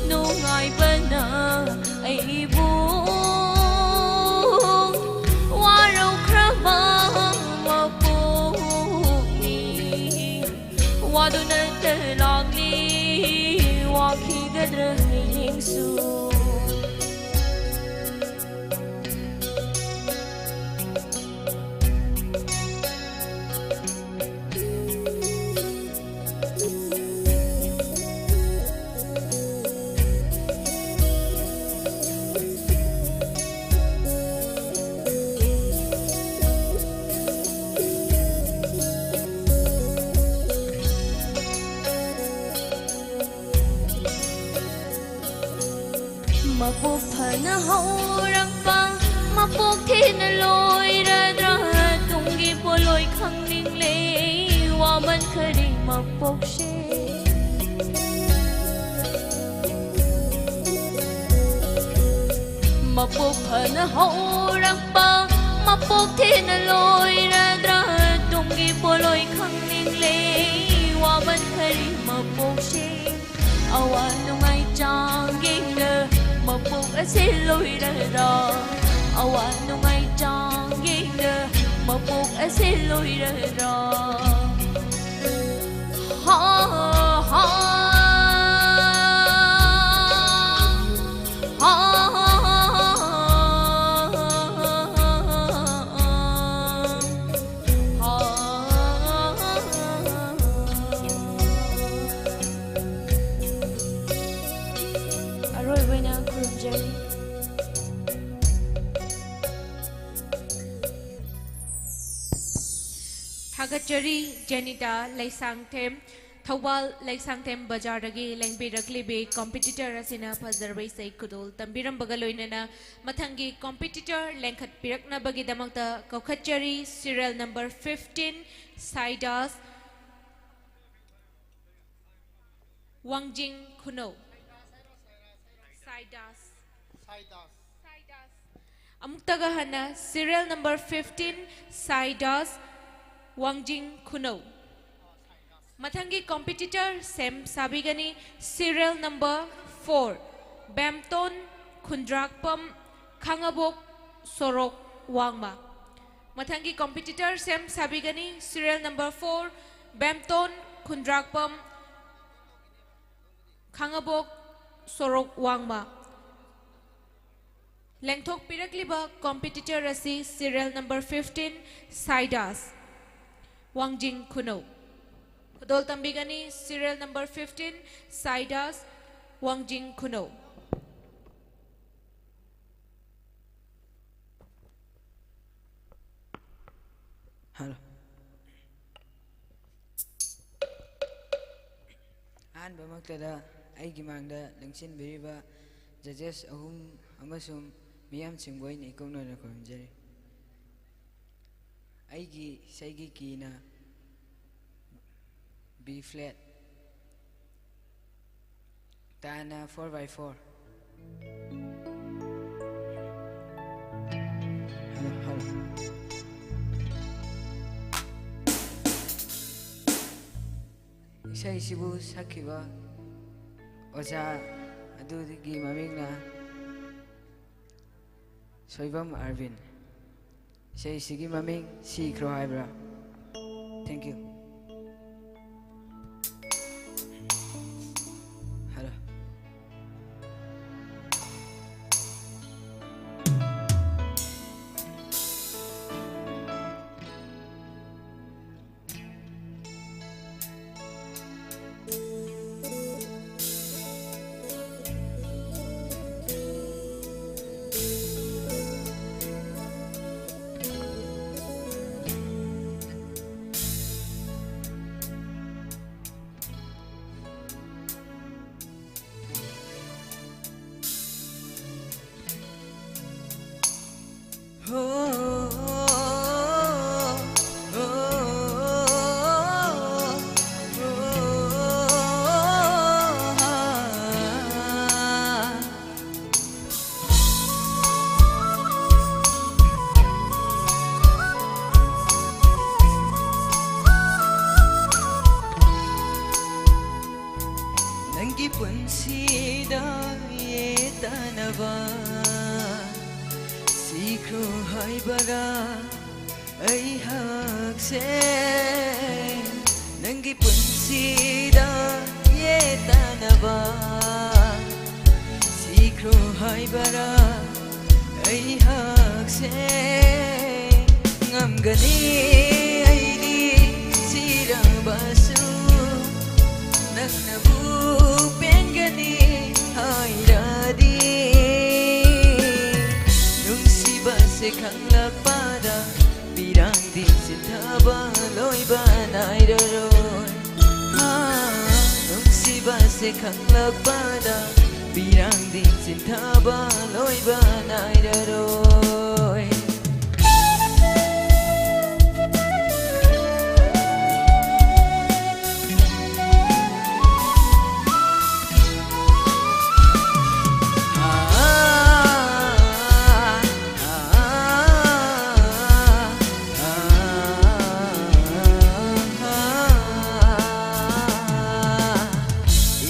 ꯅꯨꯡꯉꯥꯏꯕꯅ ꯑꯩꯕꯨ ꯋꯥꯔꯧꯈ꯭ꯔꯕ ꯃꯄꯣꯛꯅꯤ꯫ ꯋꯥꯗꯨꯅꯇ ꯂꯥꯛꯂꯤ ꯋꯥꯈꯤꯒꯗ꯭ꯔꯥ ꯍꯌꯦꯡꯁꯨ? ꯃꯄꯣꯛ ꯐꯅ ꯍꯧꯔꯛꯄ, ꯃꯄꯣꯛ ꯊꯦꯅ ꯂꯣꯏꯔꯗ꯭ꯔꯥ? ꯇꯨꯡꯒꯤ ꯄꯣꯠꯂꯣꯏ ꯈꯪꯅꯤꯡꯂꯦ, ꯋꯥꯃꯟ ꯈꯔꯦ ꯃꯄꯣꯛꯁꯦ꯫ ꯃꯄꯣꯛ ꯐꯅ ꯍꯧꯔꯛꯄ, ꯃꯄꯣꯛ ꯊꯦꯅ ꯂꯣꯏꯔꯗ꯭ꯔꯥ? ꯇꯨꯡꯒꯤ ꯄꯣꯠꯂꯣꯏ ꯈꯪꯅꯤꯡꯂꯦ, ꯋꯥꯃꯟ ꯈꯔꯦ ꯃꯄꯣꯛꯁꯦ꯫ ꯑꯋꯥ ꯅꯨꯡꯉꯥꯏ ꯆꯥꯡ ꯌꯦꯡꯅ ꯃꯄꯣꯛ ꯑꯁꯦ ꯂꯣꯏꯔꯔꯥ? ꯑꯋꯥ ꯅꯨꯡꯉꯥꯏ ꯆꯥꯡ ꯌꯦꯡꯅ ꯃꯄꯣꯛ ꯑꯁꯦ ꯂꯣꯏꯔꯔꯥ? ꯍꯥ, ꯍꯥ, ꯍꯥ, ꯍꯥ꯫ ꯑꯔꯣꯏꯕ ꯑꯣꯏꯅ ꯈꯨꯔꯨꯝꯖꯔꯤ꯫ ꯊꯥꯒꯠꯆꯔꯤ ꯖꯦꯅꯤꯇꯥ ꯂꯩꯁꯥꯡꯊꯦꯝ꯫ ꯊꯧꯕꯥꯜ ꯂꯩꯁꯥꯡꯊꯦꯝ ꯕꯖꯥꯔꯗꯒꯤ ꯂꯦꯡꯕꯤꯔꯛꯂꯤꯕꯤ ꯀꯝꯄꯤꯇꯤꯇꯔ ꯑꯁꯤꯅ ꯐꯖꯔꯕ ꯏꯁꯩ ꯈꯨꯗꯣꯜ ꯇꯝꯕꯤꯔꯝꯕꯒ ꯂꯣꯏꯅꯅ ꯃꯊꯪꯒꯤ ꯀꯝꯄꯤꯇꯤꯇꯔ ꯂꯦꯡꯈꯠꯄꯤꯔꯛꯅꯕꯒꯤꯗꯃꯛꯇ ꯀꯧꯈꯠꯆꯔꯤ꯫ ꯁꯤꯔꯤꯌꯦꯜ ꯅꯝꯕꯔ ꯐꯤꯐꯇꯤꯟ, ꯁꯥꯏꯗꯥꯁ, ꯋꯥꯡꯖꯤꯡ ꯈꯨꯅꯧ꯫ ꯁꯥꯏꯗꯥꯁ꯫ ꯁꯥꯏꯗꯥꯁ꯫ ꯑꯃꯨꯛꯇꯒ ꯍꯟꯅ, ꯁꯤꯔꯤꯌꯦꯜ ꯅꯝꯕꯔ ꯐꯤꯐꯇꯤꯟ, ꯁꯥꯏꯗꯥꯁ, ꯋꯥꯡꯖꯤꯡ ꯈꯨꯅꯧ꯫ ꯃꯊꯪꯒꯤ ꯀꯝꯄꯤꯇꯤꯇꯔ ꯁꯦꯝ ꯁꯥꯕꯤꯒꯅꯤ, ꯁꯤꯔꯤꯌꯦꯜ ꯅꯝꯕꯔ ꯐꯣꯔ, ꯕꯦꯝꯇꯣꯟ ꯈꯨꯟꯗ꯭ꯔꯥꯛꯄꯝ, ꯈꯥꯡꯉꯕꯣꯛ ꯁꯣꯔꯣꯛ ꯋꯥꯡꯃ꯫ ꯃꯊꯪꯒꯤ ꯀꯝꯄꯤꯇꯤꯇꯔ ꯁꯦꯝ ꯁꯥꯕꯤꯒꯅꯤ, ꯁꯤꯔꯤꯌꯦꯜ ꯅꯝꯕꯔ ꯐꯣꯔ, ꯕꯦꯝꯇꯣꯟ ꯈꯨꯟꯗ꯭ꯔꯥꯛꯄꯝ, ꯈꯥꯡꯉꯕꯣꯛ ꯁꯣꯔꯣꯛ ꯋꯥꯡꯃ꯫ ꯂꯦꯡꯊꯣꯛꯄꯤꯔꯛꯂꯤꯕ ꯀꯝꯄꯤꯇꯤꯇꯔ ꯑꯁꯤ ꯁꯤꯔꯤꯌꯦꯜ ꯅꯝꯕꯔ ꯐꯤꯐꯇꯤꯟ, ꯁꯥꯏꯗꯥꯁ, ꯋꯥꯡꯖꯤꯡ ꯈꯨꯅꯧ꯫ ꯈꯨꯗꯣꯜ ꯇꯝꯕꯤꯒꯅꯤ, ꯁꯤꯔꯤꯌꯦꯜ ꯅꯝꯕꯔ ꯐꯤꯐꯇꯤꯟ, ꯁꯥꯏꯗꯥꯁ, ꯋꯥꯡꯖꯤꯡ ꯈꯨꯅꯧ꯫ ꯍꯜꯂꯣ꯫ ꯑꯍꯥꯟꯕꯃꯛꯇꯗ ꯑꯩꯒꯤ ꯃꯥꯡꯗ ꯂꯦꯡꯁꯤꯟꯕꯤꯔꯤꯕ ꯖꯖꯦꯁ ꯑꯍꯨꯝ ꯑꯃꯁꯨꯡ ꯃꯤꯌꯥꯝ ꯆꯤꯡꯕ ꯑꯣꯏꯅ ꯏꯀꯨꯝ ꯑꯣꯏꯅ ꯈꯨꯔꯨꯝꯖꯔꯤ꯫ ꯑꯩꯒꯤ ꯏꯁꯩꯒꯤ ꯀꯤꯅ B flat, ꯇꯥꯅ four by four꯫ Hello, hello. ꯏꯁꯩꯁꯤꯕꯨ ꯁꯛꯈꯤꯕ ꯑꯣꯖꯥ ꯑꯗꯨꯒꯤ ꯃꯃꯤꯡꯅ ꯁꯣꯏꯕꯝ ꯑꯔꯕꯤꯟ꯫ ꯏꯁꯩꯁꯤꯒꯤ ꯃꯃꯤꯡ ꯁꯤꯈ꯭ꯔꯣ ꯍꯥꯏꯕ꯭ꯔꯥ? Thank you꯫ ꯍꯜꯂꯣ꯫ ꯅꯪꯒꯤ ꯄꯨꯟꯁꯤꯗ ꯌꯦꯇꯅꯕ ꯁꯤꯈ꯭ꯔꯣ ꯍꯥꯏꯕꯔꯥ ꯑꯩꯍꯥꯛꯁꯦ? ꯅꯪꯒꯤ ꯄꯨꯟꯁꯤꯗ ꯌꯦꯇꯅꯕ ꯁꯤꯈ꯭ꯔꯣ ꯍꯥꯏꯕꯔꯥ ꯑꯩꯍꯥꯛꯁꯦ? ꯉꯝꯒꯅꯤ ꯑꯩꯗꯤ ꯁꯤꯔꯕꯁꯨ, ꯅꯪꯅꯕꯨ ꯄꯦꯟꯒꯅꯤ ꯍꯥꯏꯔꯗꯤ꯫ ꯅꯨꯡꯁꯤꯕꯁꯦ ꯈꯪꯂꯛꯄꯗ ꯄꯤꯔꯥꯡꯗꯤ ꯁꯤꯊꯕ ꯂꯣꯏꯕ ꯅꯥꯏꯔꯔꯣꯏ꯫ ꯍꯥ, ꯅꯨꯡꯁꯤꯕꯁꯦ ꯈꯪꯂꯛꯄꯗ ꯄꯤꯔꯥꯡꯗꯤ ꯆꯤꯟꯊꯕ ꯂꯣꯏꯕ ꯅꯥꯏꯔꯔꯣꯏ꯫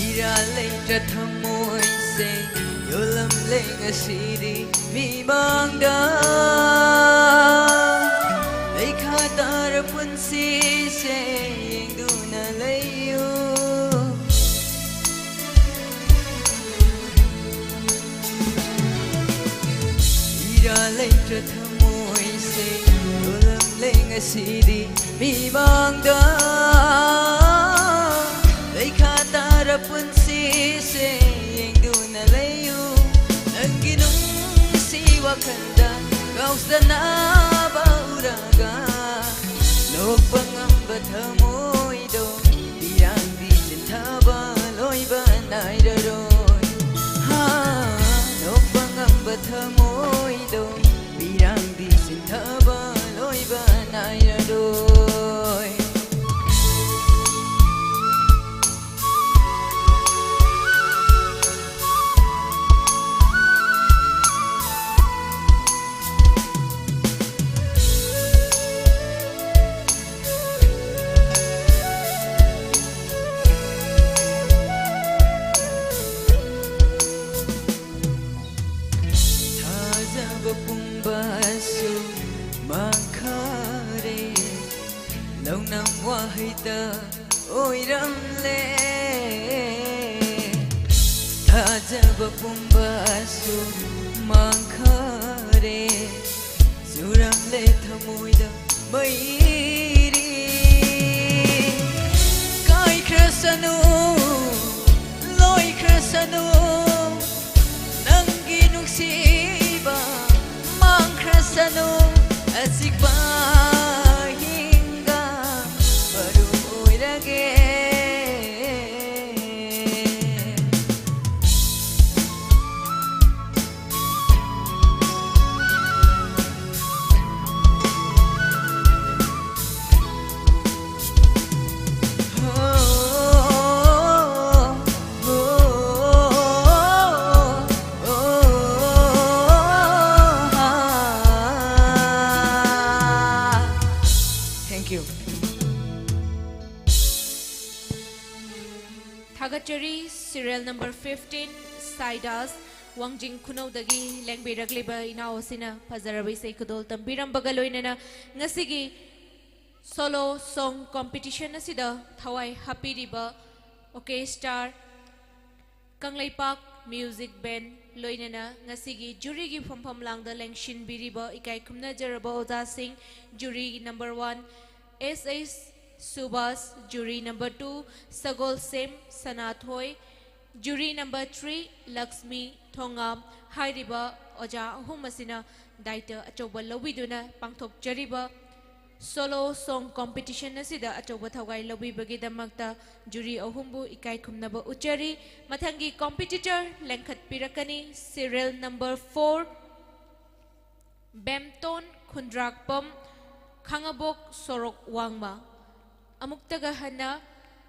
ꯏꯔꯥꯜ ꯂꯩꯇ꯭ꯔ ꯊꯃꯣꯏꯁꯦ ꯌꯣꯜꯂꯝꯂꯦ ꯉꯁꯤꯗꯤ ꯃꯤꯃꯥꯡꯗ꯫ ꯂꯩꯈꯥ ꯇꯥꯔ ꯄꯨꯟꯁꯤꯁꯦ ꯌꯦꯡꯗꯨꯅ ꯂꯩꯌꯨ꯫ ꯏꯔꯥ ꯂꯩꯇ꯭ꯔ ꯊꯃꯣꯏꯁꯦ ꯌꯣꯜꯂꯝꯂꯦ ꯉꯁꯤꯗꯤ ꯃꯤꯃꯥꯡꯗ꯫ ꯂꯩꯈꯥ ꯇꯥꯔ ꯄꯨꯟꯁꯤꯁꯦ ꯌꯦꯡꯗꯨꯅ ꯂꯩꯌꯨ꯫ ꯅꯪꯒꯤ ꯅꯨꯡꯁꯤ ꯋꯥꯈꯜꯗ ꯀꯥꯎꯖꯅꯕ ꯎꯔꯒ ꯅꯣꯛꯄ ꯉꯝꯕ ꯊꯃꯣꯏꯗꯣ ꯄꯤꯔꯥꯡꯗꯤ ꯆꯤꯟꯊꯕ ꯂꯣꯏꯕ ꯅꯥꯏꯔꯔꯣꯏ꯫ ꯍꯥ, ꯅꯣꯛꯄ ꯉꯝꯕ ꯊꯃꯣꯏꯗꯣ ꯄꯤꯔꯥꯡꯗꯤ ꯆꯤꯟꯊꯕ ꯂꯣꯏꯕ ꯅꯥꯏꯔꯔꯣꯏ꯫ ꯊꯥꯖꯕ ꯄꯨꯝꯕꯁꯨ ꯃꯥꯡꯈꯔꯦ, ꯂꯧꯅꯝ ꯋꯥꯍꯩꯗ ꯑꯣꯏꯔꯝꯂꯦ꯫ ꯊꯥꯖꯕ ꯄꯨꯝꯕꯁꯨ ꯃꯥꯡꯈꯔꯦ, ꯆꯨꯔꯝꯂꯦ ꯊꯃꯣꯏꯗ ꯃꯩꯔꯤ꯫ ꯀꯥꯏꯈ꯭ꯔꯁꯅꯨ, ꯂꯣꯏꯈ꯭ꯔꯁꯅꯨ, ꯅꯪꯒꯤ ꯅꯨꯡꯁꯤꯕ ꯃꯥꯡꯈ꯭ꯔꯁꯅꯨ꯫ ꯑꯆꯤꯛꯄ ꯑꯍꯤꯡꯗ ꯃꯔꯨ ꯑꯣꯏꯔꯒꯦ꯫ ꯊꯥꯒꯠꯆꯔꯤ꯫ Serial number fifteen, ꯁꯥꯏꯗꯥꯁ, ꯋꯥꯡꯖꯤꯡ ꯈꯨꯅꯧꯗꯒꯤ ꯂꯦꯡꯕꯤꯔꯛꯂꯤꯕ ꯏꯅꯥꯎ ꯑꯁꯤꯅ ꯐꯖꯔꯕ ꯏꯁꯩ ꯈꯨꯗꯣꯜ ꯇꯝꯕꯤꯔꯝꯕꯒ ꯂꯣꯏꯅꯅ ꯉꯁꯤꯒꯤ solo song competition ꯑꯁꯤꯗ ꯊꯋꯥꯏ ꯍꯥꯞꯄꯤꯔꯤꯕ OK Star, Kangleipak Music Band, ꯂꯣꯏꯅꯅ ꯉꯁꯤꯒꯤ ꯖꯨꯔꯤꯒꯤ ꯐꯝꯐꯝ ꯂꯥꯡꯗ ꯂꯦꯡꯁꯤꯟꯕꯤꯔꯤꯕ ꯏꯀꯥꯏ ꯈꯨꯝꯅꯖꯔꯕ ꯑꯣꯖꯥꯁꯤꯡ, jury number one, S H ꯁꯨꯕꯥꯁ, jury number two, Sagolsem Sanathoi, jury number three, Lakshmi Thongam ꯍꯥꯏꯔꯤꯕ ꯑꯣꯖꯥ ꯑꯍꯨꯝ ꯑꯁꯤꯅ ꯗꯥꯏꯇ ꯑꯆꯧꯕ ꯂꯧꯕꯤꯗꯨꯅ ꯄꯥꯡꯊꯣꯛꯆꯔꯤꯕ solo song competition ꯑꯁꯤꯗ ꯑꯆꯧꯕ ꯊꯧꯒꯥꯏ ꯂꯧꯕꯤꯕꯒꯤꯗꯃꯛꯇ ꯖꯨꯔꯤ ꯑꯍꯨꯝꯕꯨ ꯏꯀꯥꯏ ꯈꯨꯝꯅꯕ ꯎꯠꯆꯔꯤ꯫ ꯃꯊꯪꯒꯤ competitor ꯂꯦꯡꯈꯠꯄꯤꯔꯛꯀꯅꯤ, serial number four, ꯕꯦꯝꯇꯣꯟ ꯈꯨꯟꯗ꯭ꯔꯥꯛꯄꯝ, ꯈꯥꯉꯕꯣꯛ ꯁꯣꯔꯣꯛ ꯋꯥꯡꯃ꯫ ꯑꯃꯨꯛꯇꯒ ꯍꯟꯅ,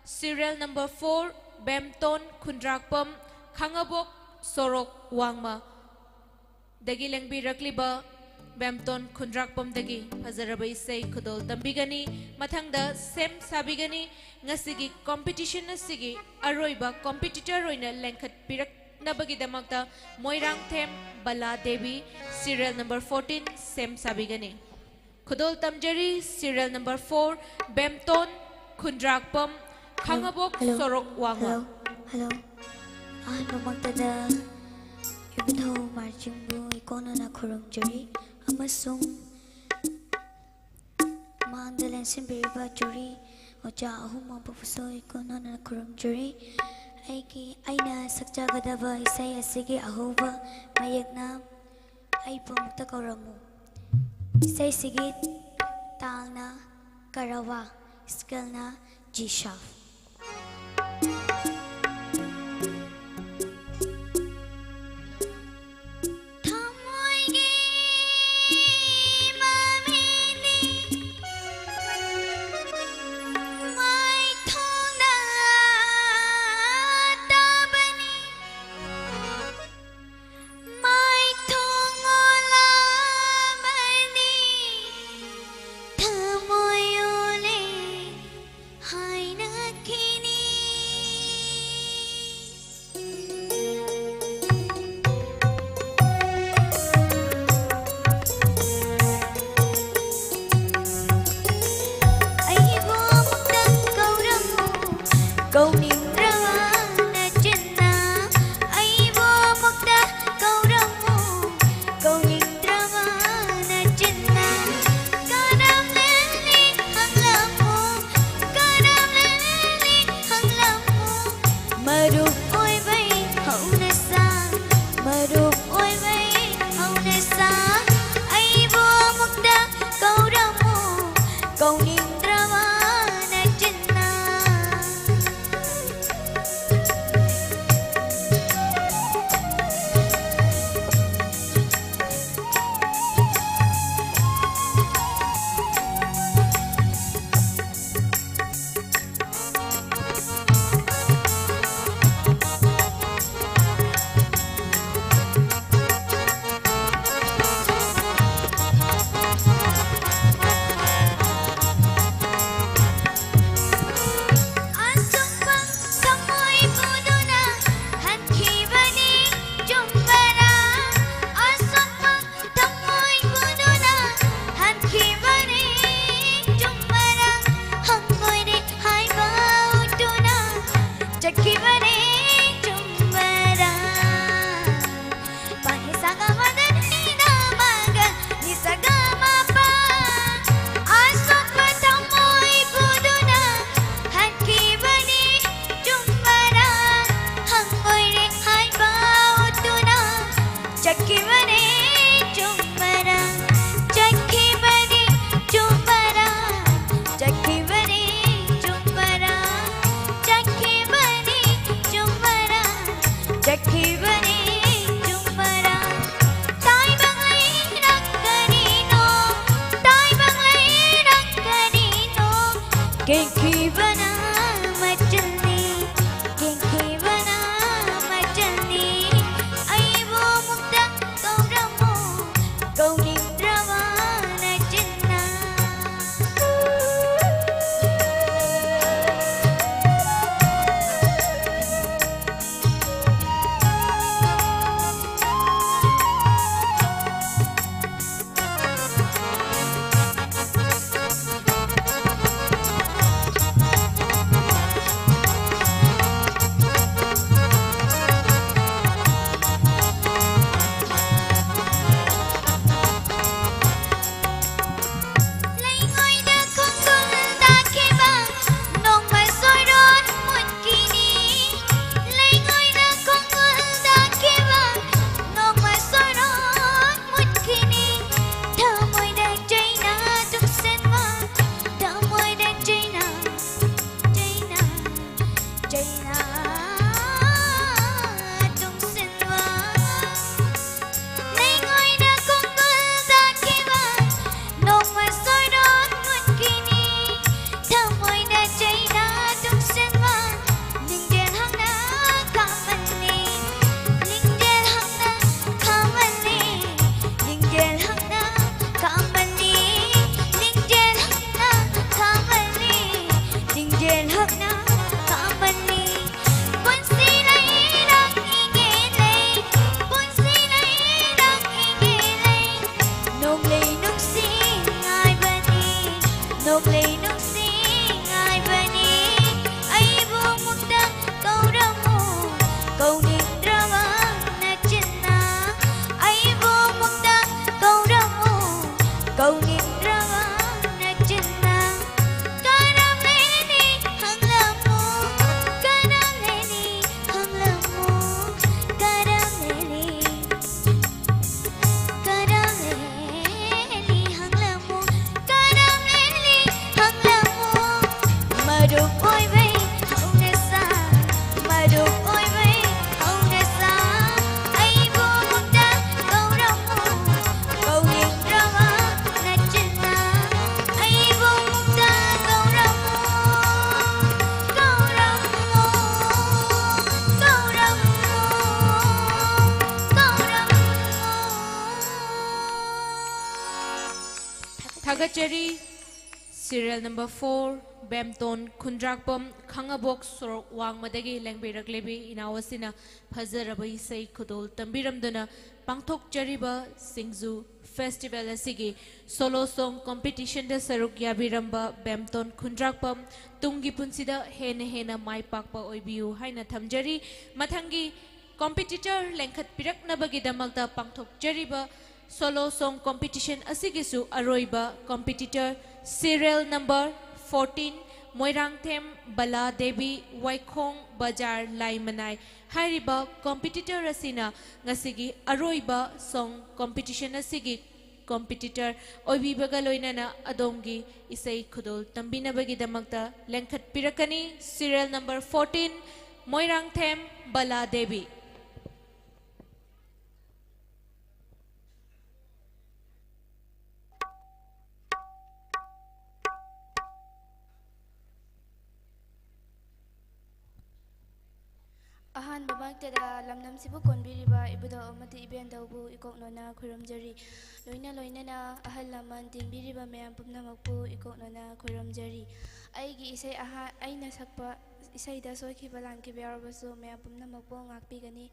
serial number four, ꯕꯦꯝꯇꯣꯟ ꯈꯨꯟꯗ꯭ꯔꯥꯛꯄꯝ, ꯈꯥꯉꯕꯣꯛ ꯁꯣꯔꯣꯛ ꯋꯥꯡꯃ꯫ ꯗꯒꯤ ꯂꯦꯡꯕꯤꯔꯛꯂꯤꯕ ꯕꯦꯝꯇꯣꯟ ꯈꯨꯟꯗ꯭ꯔꯥꯛꯄꯝꯗꯒꯤ ꯐꯖꯔꯕ ꯏꯁꯩ ꯈꯨꯗꯣꯜ ꯇꯝꯕꯤꯒꯅꯤ꯫ ꯃꯊꯪꯗ ꯁꯦꯝ ꯁꯥꯕꯤꯒꯅꯤ꯫ ꯉꯁꯤꯒꯤ competition ꯑꯁꯤꯒꯤ ꯑꯔꯣꯏꯕ competitor ꯑꯣꯏꯅ ꯂꯦꯡꯈꯠꯄꯤꯔꯛꯅꯕꯒꯤꯗꯃꯛꯇ ꯃꯣꯏꯔꯥꯡꯊꯦꯝ ꯕꯂꯥ ꯗꯦꯕꯤ, serial number fourteen, ꯁꯦꯝ ꯁꯥꯕꯤꯒꯅꯤ꯫ ꯈꯨꯗꯣꯜ ꯇꯝꯖꯔꯤ, serial number four, ꯕꯦꯝꯇꯣꯟ ꯈꯨꯟꯗ꯭ꯔꯥꯛꯄꯝ, ꯈꯥꯉꯕꯣꯛ ꯍꯜꯂꯣ, ꯁꯣꯔꯣꯛ ꯋꯥꯡꯃ꯫ Hello, hello. ꯑꯍꯥꯟꯕꯃꯛꯇꯗ ꯏꯕꯨꯙꯧ ꯃꯥꯔꯖꯤꯡꯕꯨ ꯏꯀꯣꯟꯅꯅ ꯈꯨꯔꯨꯝꯖꯔꯤ ꯑꯃꯁꯨꯡ ꯃꯥꯡꯗ ꯂꯦꯡꯁꯤꯟꯕꯤꯔꯤꯕ ꯖꯨꯔꯤ ꯑꯣꯖꯥ ꯑꯍꯨꯝꯃꯛꯄꯨꯁꯨ ꯏꯀꯣꯟꯅꯅ ꯈꯨꯔꯨꯝꯖꯔꯤ꯫ ꯑꯩꯒꯤ, ꯑꯩꯅ ꯁꯛꯆꯒꯗꯕ ꯏꯁꯩ ꯑꯁꯤꯒꯤ ꯑꯍꯧꯕ ꯃꯌꯦꯛꯅ ꯑꯩꯕꯨ ꯑꯃꯨꯛꯇ ꯀꯧꯔꯝꯃꯨ꯫ ꯏꯁꯩꯁꯤꯒꯤ ꯇꯥꯜꯅ ꯀꯔꯋꯥ, ꯁ꯭ꯀꯦꯜꯅ ꯖꯤ ꯁꯥꯔꯞ꯫ ꯊꯃꯣꯏꯒꯤ ꯃꯃꯤꯅꯤ ꯃꯥꯏꯊꯣꯡꯅ ꯇꯥꯕꯅꯤ꯫ ꯃꯥꯏꯊꯣꯡ ꯑꯣꯜꯂꯕꯅꯤ, ꯊꯃꯣꯏ ꯑꯣꯜꯂꯦ ꯍꯥꯏꯅ ꯀꯧꯅꯤꯡꯗ꯭ꯔꯕ ꯅꯆꯤꯟꯅ ꯑꯩꯕꯨ ꯑꯃꯨꯛꯇ ꯀꯧꯔꯝꯃꯨ꯫ ꯀꯧꯅꯤꯡꯗ꯭ꯔꯕ ꯅꯆꯤꯟꯅ ꯀꯔꯝꯂꯦꯅꯤ ꯍꯪꯂꯝꯃꯨ꯫ ꯀꯔꯝꯂꯦꯅꯤ ꯍꯪꯂꯝꯃꯨ꯫ ꯃꯔꯨꯞ ꯑꯣꯏꯕꯩ ꯍꯧꯅꯁꯥ, ꯃꯔꯨꯞ ꯑꯣꯏꯕꯩ ꯍꯧꯅꯁꯥ ꯑꯩꯕꯨ ꯑꯃꯨꯛꯇ ꯀꯧꯔꯝꯃꯨ꯫ ꯀꯧꯅꯤꯡꯗ꯭ꯔꯕ ꯅꯆꯤꯟꯅ꯫ ꯌꯦꯜꯍꯛꯅ ꯀꯥꯃꯜꯂꯤ꯫ ꯄꯨꯟꯁꯤ ꯂꯩꯔꯛ ꯏꯒꯦ ꯂꯩ, ꯄꯨꯟꯁꯤ ꯂꯩꯔꯛ ꯏꯒꯦ ꯂꯩ꯫ ꯅꯣꯡꯂꯩ ꯅꯨꯡꯁꯤ ꯉꯥꯏꯕꯅꯤ, ꯅꯣꯡꯂꯩ ꯅꯨꯡꯁꯤ ꯉꯥꯏꯕꯅꯤ꯫ ꯑꯩꯕꯨ ꯑꯃꯨꯛꯇ ꯀꯧꯔꯝꯃꯨ, ꯀꯧꯅꯤꯡꯗ꯭ꯔꯕ ꯅꯆꯤꯟꯅ꯫ ꯑꯩꯕꯨ ꯑꯃꯨꯛꯇ ꯀꯧꯔꯝꯃꯨ, ꯀꯧꯅꯤꯡꯗ꯭ꯔꯕ ꯅꯆꯤꯟꯅ꯫ ꯀꯔꯝ ꯂꯩꯅꯤ ꯍꯪꯂꯝꯃꯨ, ꯀꯔꯝ ꯂꯩꯅꯤ ꯍꯪꯂꯝꯃꯨ, ꯀꯔꯝ ꯂꯩꯅꯤ, ꯀꯔꯝ ꯂꯩꯅꯤ ꯍꯪꯂꯝꯃꯨ, ꯀꯔꯝ ꯂꯩꯅꯤ ꯍꯪꯂꯝꯃꯨ꯫ ꯃꯔꯨꯞ ꯑꯣꯏꯕꯩ ꯍꯧꯅꯁꯥ, ꯃꯔꯨꯞ ꯑꯣꯏꯕꯩ ꯍꯧꯅꯁꯥ꯫ ꯑꯩꯕꯨ ꯑꯃꯨꯛꯇ ꯀꯧꯔꯝꯃꯨ, ꯀꯧꯅꯤꯡꯗ꯭ꯔꯕ ꯅꯆꯤꯟꯅ꯫ ꯑꯩꯕꯨ ꯑꯃꯨꯛꯇ ꯀꯧꯔꯝꯃꯨ, ꯀꯧꯔꯝꯃꯨ, ꯀꯧꯔꯝꯃꯨ, ꯀꯧꯔꯝꯃꯨ꯫ ꯊꯥꯒꯠꯆꯔꯤ꯫ Serial number four, ꯕꯦꯝꯇꯣꯟ ꯈꯨꯟꯗ꯭ꯔꯥꯛꯄꯝ, ꯈꯥꯉꯕꯣꯛ ꯁꯣꯔꯣꯛ ꯋꯥꯡꯃꯗꯒꯤ ꯂꯦꯡꯕꯤꯔꯛꯂꯤꯕꯤ ꯏꯅꯥꯎ ꯑꯁꯤꯅ ꯐꯖꯔꯕ ꯏꯁꯩ ꯈꯨꯗꯣꯜ ꯇꯝꯕꯤꯔꯝꯗꯨꯅ ꯄꯥꯡꯊꯣꯛꯆꯔꯤꯕ ꯁꯤꯡꯖꯨ festival ꯑꯁꯤꯒꯤ solo song competitionꯗ ꯁꯔꯨꯛ ꯌꯥꯕꯤꯔꯝꯕ ꯕꯦꯝꯇꯣꯟ ꯈꯨꯟꯗ꯭ꯔꯥꯛꯄꯝ, ꯇꯨꯡꯒꯤ ꯄꯨꯟꯁꯤꯗ ꯍꯦꯟꯅ ꯍꯦꯟꯅ ꯃꯥꯏ ꯄꯥꯛꯄ ꯑꯣꯏꯕꯤꯌꯨ ꯍꯥꯏꯅ ꯊꯝꯖꯔꯤ꯫ ꯃꯊꯪꯒꯤ competitor ꯂꯦꯡꯈꯠꯄꯤꯔꯛꯅꯕꯒꯤꯗꯃꯛꯇ ꯄꯥꯡꯊꯣꯛꯆꯔꯤꯕ solo song competition ꯑꯁꯤꯒꯤꯁꯨ ꯑꯔꯣꯏꯕ competitor, serial number fourteen, Moirangthem ꯕꯂꯥ ꯗꯦꯕꯤ, ꯋꯥꯏꯈꯣꯡ ꯕꯖꯥꯔ, ꯂꯥꯏꯃꯅꯥꯏ꯫ ꯍꯥꯏꯔꯤꯕ competitor ꯑꯁꯤꯅ ꯉꯁꯤꯒꯤ ꯑꯔꯣꯏꯕ song competition ꯑꯁꯤꯒꯤ competitor ꯑꯣꯏꯕꯤꯕꯒ ꯂꯣꯏꯅꯅ ꯑꯗꯣꯝꯒꯤ ꯏꯁꯩ ꯈꯨꯗꯣꯜ ꯇꯝꯕꯤꯅꯕꯒꯤꯗꯃꯛꯇ ꯂꯦꯡꯈꯠꯄꯤꯔꯛꯀꯅꯤ꯫ Serial number fourteen, ꯃꯣꯏꯔꯥꯡꯊꯦꯝ ꯕꯂꯥ ꯗꯦꯕꯤ꯫ ꯑꯍꯥꯟꯕꯃꯛꯇꯗ ꯂꯝꯗꯝꯁꯤꯕꯨ ꯀꯣꯟꯕꯤꯔꯤꯕ ꯏꯕꯨꯙꯧ ꯑꯃꯗꯤ ꯏꯕꯦꯟꯗꯧꯕꯨ ꯏꯀꯣꯛꯅꯣꯅ ꯈꯨꯔꯨꯝꯖꯔꯤ꯫ ꯂꯣꯏꯅ ꯂꯣꯏꯅꯅ ꯑꯍꯜ ꯂꯃꯟ ꯇꯤꯟꯕꯤꯔꯤꯕ ꯃꯌꯥꯝ ꯄꯨꯝꯅꯃꯛꯄꯨ ꯏꯀꯣꯛꯅꯣꯅ ꯈꯨꯔꯨꯝꯖꯔꯤ꯫ ꯑꯩꯒꯤ ꯏꯁꯩ ꯑꯍꯥ-, ꯑꯩꯅ ꯁꯛꯄ ꯏꯁꯩꯗ ꯁꯣꯏꯈꯤꯕ ꯂꯥꯟꯈꯤꯕ ꯌꯥꯎꯔꯕꯁꯨ ꯃꯌꯥꯝ ꯄꯨꯝꯅꯃꯛꯄꯨ ꯉꯥꯛꯄꯤꯒꯅꯤ꯫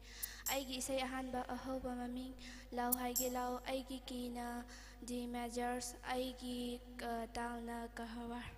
ꯑꯩꯒꯤ ꯏꯁꯩ ꯑꯍꯥꯟꯕ ꯑꯍꯧꯕ ꯃꯃꯤꯡ ꯂꯥꯎ ꯍꯥꯏꯒꯦ ꯂꯥꯎ, ꯑꯩꯒꯤ ꯀꯤꯅ ꯗꯤ ꯃꯦꯖꯔꯁ, ꯑꯩꯒꯤ, ꯑ, ꯇꯥꯜꯅ ꯀꯍꯋꯥꯔ꯫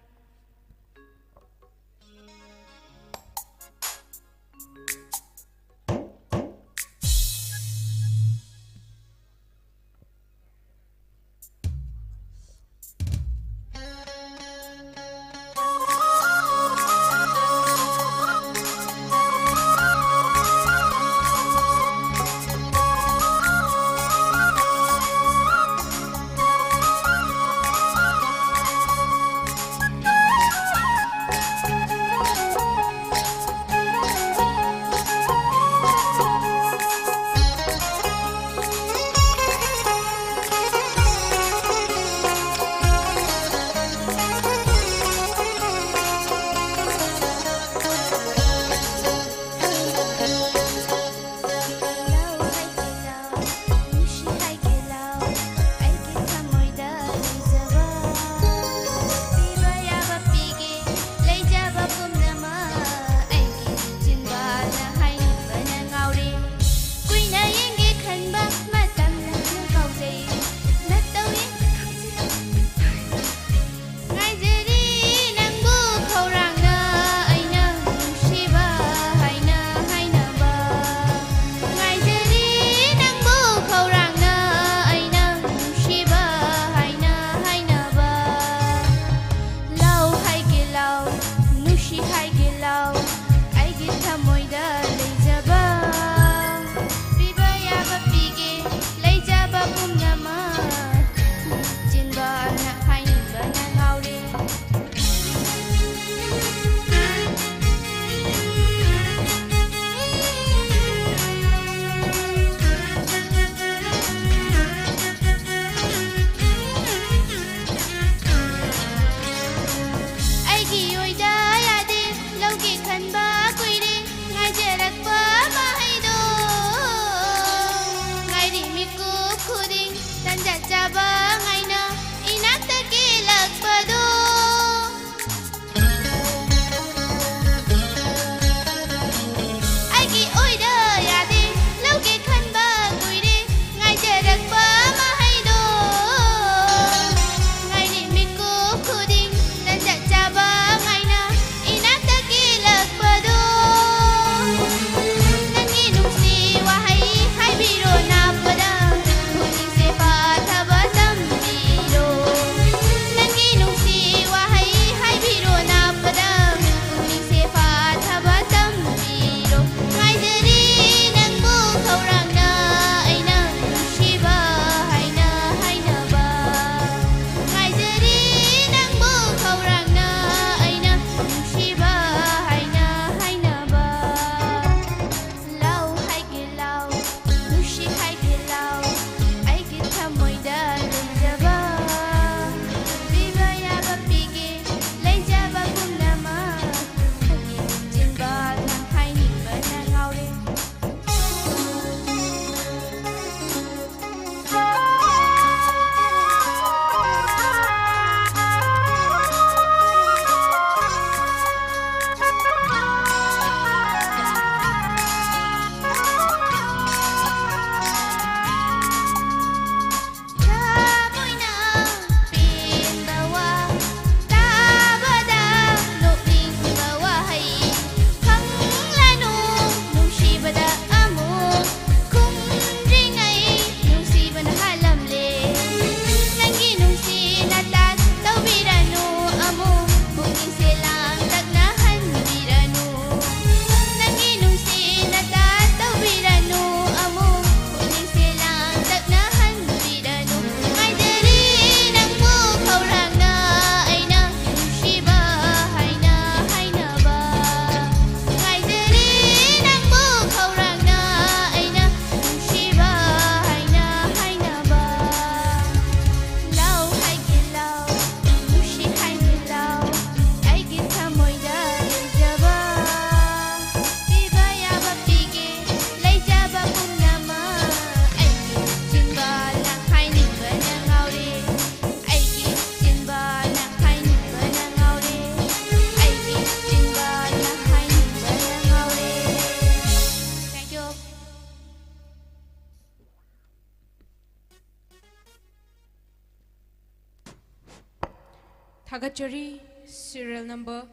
ꯊꯥꯒꯠꯆꯔꯤ꯫ Serial number,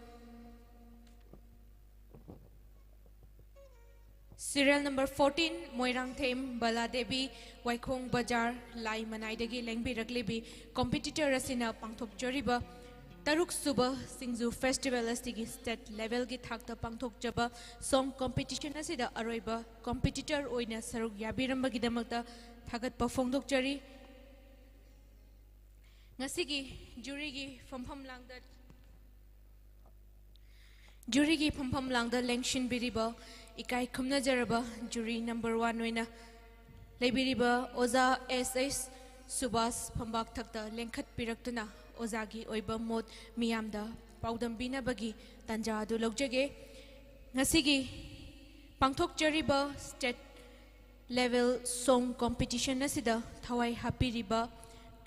serial number fourteen, Moirangthem ꯕꯂꯥꯗꯦꯕꯤ, ꯋꯥꯏꯈꯣꯡ ꯕꯖꯥꯔ, ꯂꯥꯏ ꯃꯅꯥꯏꯗꯒꯤ ꯂꯦꯡꯕꯤꯔꯛꯂꯤꯕꯤ competitor ꯑꯁꯤꯅ ꯄꯥꯡꯊꯣꯛꯆꯔꯤꯕ ꯇꯔꯨꯛ ꯁꯨꯕ ꯁꯤꯡꯖꯨ festival ꯑꯁꯤꯒꯤ state level ꯒꯤ ꯊꯥꯛꯇ ꯄꯥꯡꯊꯣꯛꯆꯕ song competition ꯑꯁꯤꯗ ꯑꯔꯣꯏꯕ competitor ꯑꯣꯏꯅ ꯁꯔꯨꯛ ꯌꯥꯕꯤꯔꯝꯕꯒꯤꯗꯃꯛꯇ ꯊꯥꯒꯠꯄ ꯐꯣꯡꯗꯣꯛꯆꯔꯤ꯫ ꯉꯁꯤꯒꯤ jury ꯒꯤ ꯐꯝꯐꯝ ꯂꯥꯡꯗ, jury ꯒꯤ ꯐꯝꯐꯝ ꯂꯥꯡꯗ ꯂꯦꯡꯁꯤꯟꯕꯤꯔꯤꯕ ꯏꯀꯥꯏ ꯈꯨꯝꯅꯖꯔꯕ jury number one ꯑꯣꯏꯅ ꯂꯩꯕꯤꯔꯤꯕ ꯑꯣꯖꯥ ꯑꯦꯁ ꯑꯦꯁ ꯁꯨꯕꯥꯁ ꯐꯝꯕꯥꯛ ꯊꯛꯇ ꯂꯦꯡꯈꯠꯄꯤꯔꯛꯇꯨꯅ ꯑꯣꯖꯥꯒꯤ ꯑꯣꯏꯕ ꯃꯣꯠ ꯃꯤꯌꯥꯝꯗ ꯄꯥꯎꯗꯝꯕꯤꯅꯕꯒꯤ ꯇꯥꯟꯖꯥ ꯑꯗꯨ ꯂꯧꯖꯒꯦ꯫ ꯉꯁꯤꯒꯤ ꯄꯥꯡꯊꯣꯛꯆꯔꯤꯕ state level song competition ꯑꯁꯤꯗ ꯊꯋꯥꯏ ꯍꯥꯞꯄꯤꯔꯤꯕ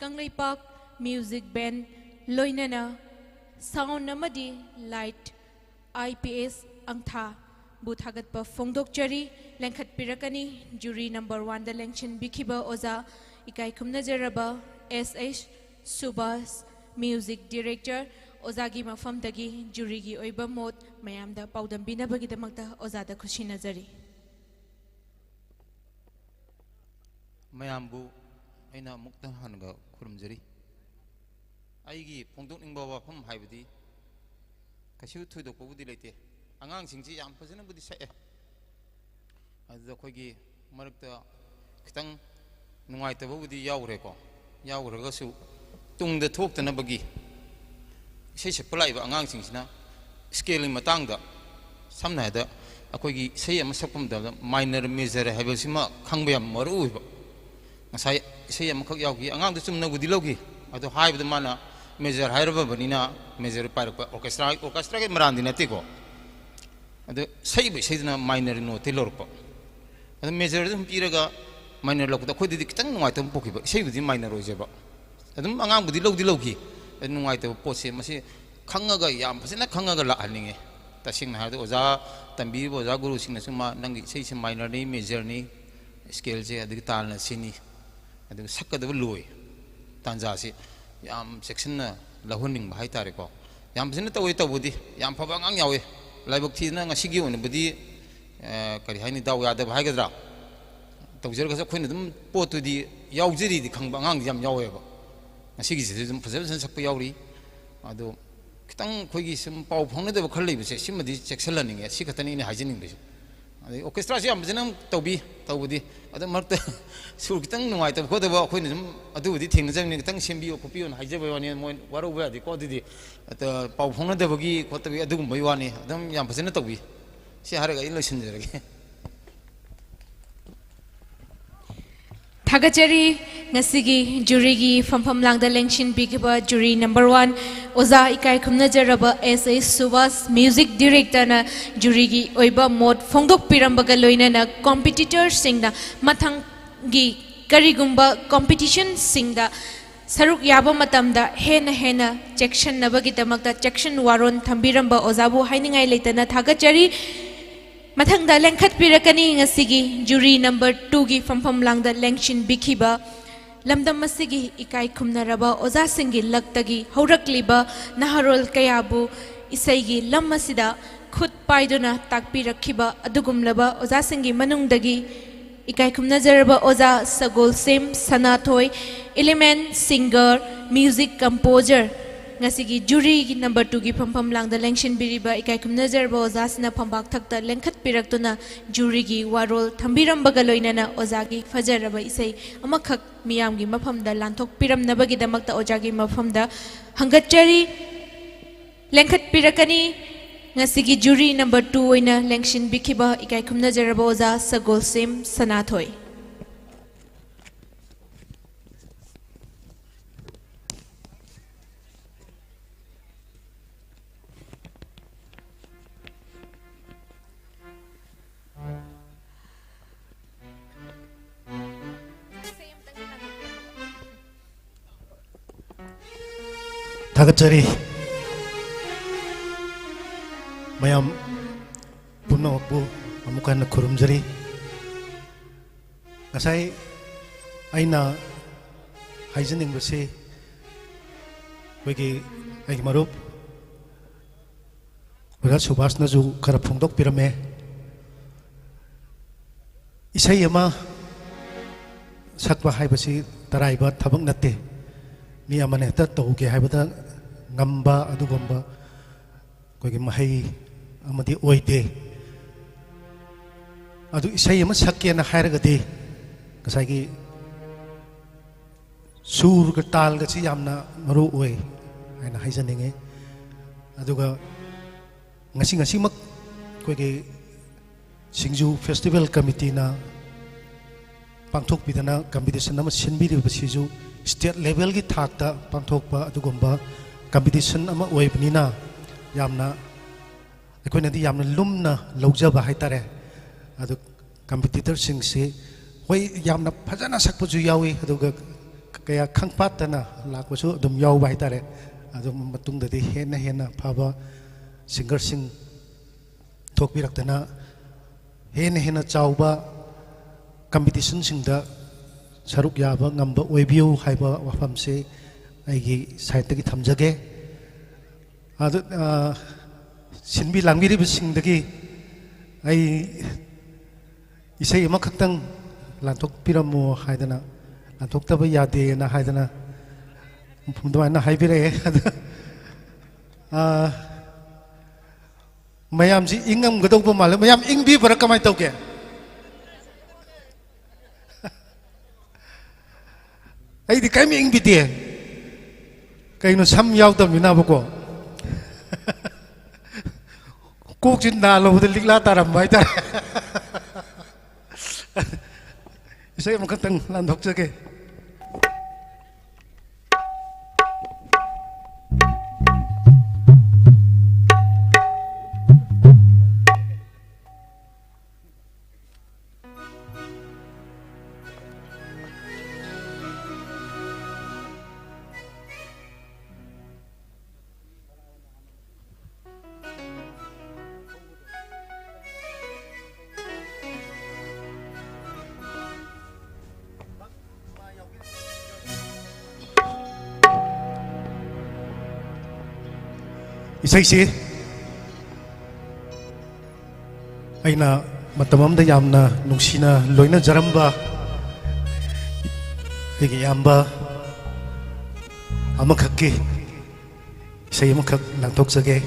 ꯀꯪꯂꯩꯄꯥꯛ music band ꯂꯣꯏꯅꯅ sound ꯑꯃꯗꯤ light I P S ꯑꯪꯊꯥꯕꯨ ꯊꯥꯒꯠꯄ ꯐꯣꯡꯗꯣꯛꯆꯔꯤ꯫ ꯂꯦꯡꯈꯠꯄꯤꯔꯛꯀꯅꯤ jury number one ꯗ ꯂꯦꯡꯁꯤꯟꯕꯤꯈꯤꯕ ꯑꯣꯖꯥ ꯏꯀꯥꯏ ꯈꯨꯝꯅꯖꯔꯕ ꯑꯦꯁ ꯑꯦꯁ ꯁꯨꯕꯥꯁ, music director꯫ ꯑꯣꯖꯥꯒꯤ ꯃꯐꯝꯗꯒꯤ jury ꯒꯤ ꯑꯣꯏꯕ ꯃꯣꯠ ꯃꯌꯥꯝꯗ ꯄꯥꯎꯗꯝꯕꯤꯅꯕꯒꯤꯗꯃꯛꯇ ꯑꯣꯖꯥꯗ ꯈꯨꯠꯁꯤꯟꯅꯖꯔꯤ꯫ ꯃꯌꯥꯝꯕꯨ ꯑꯩꯅ ꯑꯃꯨꯛꯇ ꯍꯟꯅꯒ ꯈꯨꯔꯨꯝꯖꯔꯤ꯫ ꯑꯩꯒꯤ ꯐꯣꯡꯗꯣꯛꯅꯤꯡꯕ ꯋꯥꯐꯝ ꯍꯥꯏꯕꯗꯤ ꯀꯩꯁꯨ ꯊꯣꯏꯗꯣꯛꯄꯕꯨꯗꯤ ꯂꯩꯇꯦ꯫ ꯑꯉꯥꯡꯁꯤꯡꯁꯤ ꯌꯥꯝ ꯐꯖꯅꯕꯨꯗꯤ ꯁꯛꯑꯦ, ꯑꯗꯨꯗ ꯑꯩꯈꯣꯏꯒꯤ ꯃꯔꯛꯇ ꯈꯤꯇꯪ ꯅꯨꯡꯉꯥꯏꯇꯕꯕꯨꯗꯤ ꯌꯥꯎꯈ꯭ꯔꯦꯀꯣ꯫ ꯌꯥꯎꯈ꯭ꯔꯒꯁꯨ ꯇꯨꯡꯗ ꯊꯣꯛꯇꯅꯕꯒꯤ ꯏꯁꯩ ꯁꯛꯄ ꯂꯥꯛꯏꯕ ꯑꯉꯥꯡꯁꯤꯡꯁꯤꯅ scale ꯒꯤ ꯃꯇꯥꯡꯗ, ꯁꯝꯅ ꯍꯥꯏꯔꯕꯗ ꯑꯩꯈꯣꯏꯒꯤ ꯏꯁꯩ ꯑꯃ ꯁꯛꯄ ꯃꯇꯝꯗ minor major ꯍꯥꯏꯕꯁꯤꯃ ꯈꯪꯕ ꯌꯥꯝ ꯃꯔꯨ ꯑꯣꯏꯕ꯫ ꯉꯁꯥꯏ ꯏꯁꯩ ꯑꯃꯈꯛ ꯌꯥꯎꯈꯤ, ꯑꯉꯥꯡꯗꯨ ꯆꯨꯝꯅꯕꯨꯗꯤ ꯂꯧꯈꯤ, ꯑꯗꯣ ꯍꯥꯏꯕꯗ ꯃꯥꯅ major ꯍꯥꯏꯔꯕꯅꯤꯅ major ꯄꯥꯏꯔꯛꯄ꯫ Orchestra, orchestra ꯒꯤ ꯃꯔꯥꯟꯗꯤ ꯅꯠꯇꯦꯀꯣ, ꯑꯗꯣ ꯁꯛꯏꯕ ꯏꯁꯩꯗꯨꯅ minor note ꯇꯩ ꯂꯧꯔꯛꯄ꯫ ꯑꯗꯣ major ꯗ ꯑꯗꯨꯝ ꯄꯤꯔꯒ minor ꯂꯧꯕꯗ ꯑꯩꯈꯣꯏꯗꯗꯤ ꯈꯤꯇꯪ ꯅꯨꯡꯉꯥꯏꯇꯕ ꯄꯣꯛꯈꯤꯕ꯫ ꯏꯁꯩꯕꯨꯗꯤ minor ꯑꯣꯏꯖꯕ, ꯑꯗꯨꯝ ꯑꯉꯥꯡꯕꯨꯗꯤ ꯂꯧꯗꯤ ꯂꯧꯈꯤ꯫ ꯑꯗꯨ ꯅꯨꯡꯉꯥꯏꯇꯕ ꯄꯣꯠꯁꯦ ꯃꯁꯤ ꯈꯪꯉꯒ, ꯌꯥꯝ ꯐꯖꯅ ꯈꯪꯉꯒ ꯂꯥꯛꯍꯟꯅꯤꯡꯉꯦ꯫ ꯇꯁꯦꯡꯅ ꯍꯥꯏꯔꯕꯗ ꯑꯣꯖꯥ, ꯇꯝꯕꯤꯔꯤꯕ ꯑꯣꯖꯥ ꯒꯨꯔꯨꯁꯤꯡꯅꯁꯨ ꯃꯥ ꯅꯪꯒꯤ ꯏꯁꯩꯁꯦ minor ꯅꯤ, major ꯅꯤ, scale ꯁꯦ ꯑꯗꯨꯒꯤ ꯇꯥꯜꯅ ꯁꯤꯅꯤ, ꯑꯗꯨꯒ ꯁꯛꯀꯗꯕ ꯂꯣꯏ, ꯇꯥꯟꯖꯥꯁꯤ ꯌꯥꯝ ꯆꯦꯛꯁꯤꯟꯅ ꯂꯧꯍꯟꯅꯤꯡꯕ ꯍꯥꯏꯇꯥꯔꯦꯀꯣ꯫ ꯌꯥꯝ ꯐꯖꯅ ꯇꯧꯋꯦ, ꯇꯧꯕꯗꯤ ꯌꯥꯝ ꯐꯕ ꯑꯉꯥꯡ ꯌꯥꯎꯋꯦ꯫ ꯂꯥꯏꯕꯛ ꯊꯤꯗꯅ ꯉꯁꯤꯒꯤ ꯑꯣꯏꯅꯕꯨꯗꯤ, ꯑ, ꯀꯔꯤ ꯍꯥꯏꯅꯤ, ꯗꯥꯎ ꯌꯥꯗꯕ ꯍꯥꯏꯒꯗ꯭ꯔꯥ, ꯇꯧꯖꯔꯒꯁꯨ ꯑꯩꯈꯣꯏꯅ ꯑꯗꯨꯝ ꯄꯣꯠꯇꯨꯗꯤ ꯌꯥꯎꯖꯔꯤꯗꯤ ꯈꯪꯕ ꯑꯉꯥꯡꯗꯤ ꯌꯥꯝ ꯌꯥꯎꯋꯦꯕ꯫ ꯉꯁꯤꯒꯤꯁꯤꯗꯤ ꯑꯗꯨꯝ ꯐꯖ ꯐꯖꯅ ꯁꯛꯄ ꯌꯥꯎꯔꯤ꯫ ꯑꯗꯣ ꯈꯤꯇꯪ ꯑꯩꯈꯣꯏꯒꯤ ꯁꯨꯝ ꯄꯥꯎ ꯐꯥꯎꯅꯗꯕ ꯈꯔ ꯂꯩꯕꯁꯦ, ꯁꯤꯃꯗꯤ ꯆꯦꯛꯁꯤꯜꯍꯟꯅꯤꯡꯉꯦ꯫ ꯁꯤ ꯈꯛꯇꯅꯤ ꯑꯩꯅ ꯍꯥꯏꯖꯅꯤꯡꯕꯁꯦ꯫ ꯑꯗꯩ orchestra-ꯁꯨ ꯌꯥꯝ ꯐꯖꯅ ꯇꯧꯕꯤ, ꯇꯧꯕꯗꯤ꯫ ꯑꯗꯣ ꯃꯔꯛꯇ ꯁꯨꯔ ꯈꯤꯇꯪ ꯅꯨꯡꯉꯥꯏꯇꯕ ꯈꯣꯠꯇꯕ ꯑꯩꯈꯣꯏꯅ ꯁꯨꯝ ꯑꯗꯨꯕꯨꯗꯤ ꯊꯦꯡꯅꯖꯕꯅꯤ, ꯈꯤꯇꯪ ꯁꯦꯝꯕꯤꯌꯣ ꯈꯣꯠꯄꯤꯌꯣꯅ ꯍꯥꯏꯖꯕꯩ ꯋꯥꯅꯤ꯫ ꯃꯣꯏ ꯋꯥꯔꯧꯕ ꯌꯥꯗꯦꯀꯣ꯫ ꯑꯗꯨꯗꯤ ꯑꯗ ꯄꯥꯎ ꯐꯥꯎꯅꯗꯕꯒꯤ ꯈꯣꯠꯇꯕꯒꯤ ꯑꯗꯨꯒꯨꯝꯕꯒꯤ ꯋꯥꯅꯤ꯫ ꯑꯗꯨꯝ ꯌꯥꯝ ꯐꯖꯅ ꯇꯧꯕꯤ꯫ ꯁꯤ ꯍꯥꯏꯔꯒ ꯑꯩ ꯂꯣꯏꯁꯤꯟꯖꯔꯒꯦ꯫ ꯊꯥꯒꯠꯆꯔꯤ꯫ ꯉꯁꯤꯒꯤ jury-ꯒꯤ ꯐꯝꯐꯝ ꯂꯥꯡꯗ ꯂꯦꯡꯁꯤꯟꯕꯤꯈꯤꯕ jury number one ꯑꯣꯖꯥ ꯏꯀꯥꯏ ꯈꯨꯝꯅꯖꯔꯕ S S ꯁꯨꯕꯥꯁ, music director-ꯅ jury-ꯒꯤ ꯑꯣꯏꯕ ꯃꯣꯠ ꯐꯣꯡꯗꯣꯛꯄꯤꯔꯝꯕꯒ ꯂꯣꯏꯅꯅ competitor-ꯁꯤꯡꯅ ꯃꯊꯪꯒꯤ ꯀꯔꯤꯒꯨꯝꯕ competition-ꯁꯤꯡꯗ ꯁꯔꯨꯛ ꯌꯥꯕ ꯃꯇꯝꯗ ꯍꯦꯟꯅ ꯍꯦꯟꯅ ꯆꯦꯛꯁꯤꯟꯅꯕꯒꯤꯗꯃꯛꯇ ꯆꯦꯛꯁꯤꯟ ꯋꯥꯔꯣꯜ ꯊꯝꯕꯤꯔꯝꯕ ꯑꯣꯖꯥꯕꯨ ꯍꯥꯏꯅꯤꯡꯉꯥꯏ ꯂꯩꯇꯅ ꯊꯥꯒꯠꯆꯔꯤ꯫ ꯃꯊꯪꯗ ꯂꯦꯡꯈꯠꯄꯤꯔꯛꯀꯅꯤ ꯉꯁꯤꯒꯤ jury number two-ꯒꯤ ꯐꯝꯐꯝ ꯂꯥꯡꯗ ꯂꯦꯡꯁꯤꯟꯕꯤꯈꯤꯕ ꯂꯝꯗꯝ ꯑꯁꯤꯒꯤ ꯏꯀꯥꯏ ꯈꯨꯝꯅꯔꯕ ꯑꯣꯖꯥꯁꯤꯡꯒꯤ ꯂꯛꯇꯒꯤ ꯍꯧꯔꯛꯂꯤꯕ ꯅꯍꯥꯔꯣꯜ ꯀꯌꯥꯕꯨ ꯏꯁꯩꯒꯤ ꯂꯝ ꯑꯁꯤꯗ ꯈꯨꯠ ꯄꯥꯏꯗꯨꯅ ꯇꯥꯛꯄꯤꯔꯛꯈꯤꯕ ꯑꯗꯨꯒꯨꯝꯂꯕ ꯑꯣꯖꯥꯁꯤꯡꯒꯤ ꯃꯅꯨꯡꯗꯒꯤ ꯏꯀꯥꯏ ꯈꯨꯝꯅꯖꯔꯕ ꯑꯣꯖꯥ ꯁꯒꯣꯜꯁꯦꯝ ꯁꯅꯥꯊꯣꯏ, element singer, music composer, ꯉꯁꯤꯒꯤ jury number two-ꯒꯤ ꯐꯝꯐꯝ ꯂꯥꯡꯗ ꯂꯦꯡꯁꯤꯟꯕꯤꯔꯤꯕ ꯏꯀꯥꯏ ꯈꯨꯝꯅꯖꯔꯕ ꯑꯣꯖꯥꯁꯤꯅ ꯐꯝꯕꯥꯛ ꯊꯛꯇ ꯂꯦꯡꯈꯠꯄꯤꯔꯛꯇꯨꯅ jury-ꯒꯤ ꯋꯥꯔꯣꯜ ꯊꯝꯕꯤꯔꯝꯕꯒ ꯂꯣꯏꯅꯅ ꯑꯣꯖꯥꯒꯤ ꯐꯖꯔꯕ ꯏꯁꯩ ꯑꯃꯈꯛ ꯃꯤꯌꯥꯝꯒꯤ ꯃꯐꯝꯗ ꯂꯥꯟꯊꯣꯛꯄꯤꯔꯝꯅꯕꯒꯤꯗꯃꯛꯇ ꯑꯣꯖꯥꯒꯤ ꯃꯐꯝꯗ ꯍꯪꯒꯠꯆꯔꯤ꯫ ꯂꯦꯡꯈꯠꯄꯤꯔꯛꯀꯅꯤ ꯉꯁꯤꯒꯤ jury number two ꯑꯣꯏꯅ ꯂꯦꯡꯁꯤꯟꯕꯤꯈꯤꯕ ꯏꯀꯥꯏ ꯈꯨꯝꯅꯖꯔꯕ ꯑꯣꯖꯥ ꯁꯒꯣꯜꯁꯦꯝ ꯁꯅꯥꯊꯣꯏ꯫ ꯊꯥꯒꯠꯆꯔꯤ꯫ ꯃꯌꯥꯝ ꯄꯨꯝꯅꯃꯛꯄꯨ ꯑꯃꯨꯛ ꯍꯟꯅ ꯈꯨꯔꯨꯝꯖꯔꯤ꯫ ꯉꯁꯥꯏ ꯑꯩꯅ ꯍꯥꯏꯖꯅꯤꯡꯕꯁꯤ, ꯑꯩꯈꯣꯏꯒꯤ, ꯑꯩꯒꯤ ꯃꯔꯨꯞ ꯑꯣꯖꯥ ꯁꯨꯕꯥꯁꯅꯁꯨ ꯈꯔ ꯐꯣꯡꯗꯣꯛꯄꯤꯔꯝꯃꯦ꯫ ꯏꯁꯩ ꯑꯃ ꯁꯛꯄ ꯍꯥꯏꯕꯁꯤ ꯇꯔꯥꯏꯕ ꯊꯕꯛ ꯅꯠꯇꯦ꯫ ꯃꯤ ꯑꯃꯅ ꯍꯦꯛꯇ ꯇꯧꯒꯦ ꯍꯥꯏꯕꯗ ꯉꯝꯕ ꯑꯗꯨꯒꯨꯝꯕ ꯑꯩꯈꯣꯏꯒꯤ ꯃꯍꯩ ꯑꯃꯗꯤ ꯑꯣꯏꯗꯦ꯫ ꯑꯗꯨ ꯏꯁꯩ ꯑꯃ ꯁꯛꯀꯦꯅ ꯍꯥꯏꯔꯒꯗꯤ ꯉꯁꯥꯏꯒꯤ ꯁꯨꯔꯒ ꯇꯥꯜꯒꯁꯤ ꯌꯥꯝꯅ ꯃꯔꯨ ꯑꯣꯏ ꯍꯥꯏꯅ ꯍꯥꯏꯖꯅꯤꯡꯉꯤ꯫ ꯑꯗꯨꯒ ꯉꯁꯤ, ꯉꯁꯤꯃꯛ ꯑꯩꯈꯣꯏꯒꯤ ꯁꯤꯡꯖꯨ ꯐꯦꯁꯇꯤꯚꯦꯜ ꯀꯃꯤꯇꯤꯅ ꯄꯥꯡꯊꯣꯛꯄꯤꯗꯅ ꯀꯝꯄꯤꯇꯤꯁꯟ ꯑꯃ ꯁꯤꯟꯕꯤꯔꯤꯕꯁꯤꯁꯨ ꯁ꯭ꯇꯦꯠ ꯂꯦꯚꯦꯜꯒꯤ ꯊꯥꯛꯇ ꯄꯥꯡꯊꯣꯛꯄ ꯑꯗꯨꯒꯨꯝꯕ ꯀꯝꯄꯤꯇꯤꯁꯟ ꯑꯃ ꯑꯣꯏꯕꯅꯤꯅ ꯌꯥꯝꯅ, ꯑꯩꯈꯣꯏꯅꯗꯤ ꯌꯥꯝꯅ ꯂꯨꯝꯅ ꯂꯧꯖꯕ ꯍꯥꯏꯇꯥꯔꯦ꯫ ꯑꯗꯨ ꯀꯝꯄꯤꯇꯤꯇꯔꯁꯤꯡꯁꯤ ꯍꯣꯏ ꯌꯥꯝꯅ ꯐꯖꯅ ꯁꯛꯄꯁꯨ ꯌꯥꯎꯏ, ꯑꯗꯨꯒ ꯀꯌꯥ ꯈꯪꯄꯥꯠꯇꯅ ꯂꯥꯛꯄꯁꯨ ꯑꯗꯨꯝ ꯌꯥꯎꯕ ꯍꯥꯏꯇꯥꯔꯦ꯫ ꯑꯗꯨ ꯃꯇꯨꯡꯗꯗꯤ ꯍꯦꯟꯅ ꯍꯦꯟꯅ ꯐꯕ ꯁꯤꯡꯒꯔꯁꯤꯡ ꯊꯣꯛꯄꯤꯔꯛꯇꯅ ꯍꯦꯟꯅ ꯍꯦꯟꯅ ꯆꯥꯎꯕ ꯀꯝꯄꯤꯇꯤꯁꯟꯁꯤꯡꯗ ꯁꯔꯨꯛ ꯌꯥꯕ ꯉꯝꯕ ꯑꯣꯏꯕꯤꯌꯨ ꯍꯥꯏꯕ ꯋꯥꯐꯝꯁꯤ ꯑꯩꯒꯤ ꯁꯥꯏꯠꯇꯒꯤ ꯊꯝꯖꯒꯦ꯫ ꯑꯗꯨ, ꯑ, ꯁꯤꯟꯕꯤ ꯂꯥꯡꯕꯤꯔꯤꯕꯁꯤꯡꯗꯒꯤ ꯑꯩ ꯏꯁꯩ ꯑꯃꯈꯛꯇꯪ ꯂꯥꯟꯊꯣꯛꯄꯤꯔꯝꯃꯣ ꯍꯥꯏꯗꯅ, ꯂꯥꯟꯊꯣꯛꯇꯕ ꯌꯥꯗꯦꯅ ꯍꯥꯏꯗꯅ ꯑꯗꯨꯃꯥꯏꯅ ꯍꯥꯏꯕꯤꯔꯛꯑꯦ꯫ ꯑꯗ, ꯑ, ꯃꯌꯥꯝꯁꯤ ꯏꯪꯉꯝꯒꯗꯧꯕ ꯃꯥꯜꯂꯦ꯫ ꯃꯌꯥꯝ ꯏꯪꯕꯤꯕ꯭ꯔꯥ? ꯀꯃꯥꯏꯅ ꯇꯧꯒꯦ? ꯑꯩꯗꯤ ꯀꯔꯤꯝ ꯏꯪꯕꯤꯗꯦ꯫ ꯀꯩꯅꯣ, ꯁꯝ ꯌꯥꯎꯗꯕꯅꯤꯅꯕꯀꯣ꯫ ꯀꯣꯛꯁꯤ ꯅꯥꯜꯂꯨꯕꯗ ꯂꯤꯛꯂꯥ ꯇꯥꯔꯝꯕ ꯍꯥꯏꯇꯥꯔꯦ꯫ ꯏꯁꯩ ꯑꯃꯈꯛꯇꯪ ꯂꯥꯟꯊꯣꯛꯆꯒꯦ꯫ ꯏꯁꯩꯁꯤ ꯑꯩꯅ ꯃꯇꯝ ꯑꯃꯗ ꯌꯥꯝꯅ ꯅꯨꯡꯁꯤꯅ ꯂꯣꯏꯅꯖꯔꯝꯕ ꯑꯩꯒꯤ ꯏꯌꯥꯝꯕ ꯑꯃꯈꯛꯀꯤ ꯏꯁꯩ ꯑꯃꯈꯛ ꯂꯥꯡꯊꯣꯛꯆꯒꯦ꯫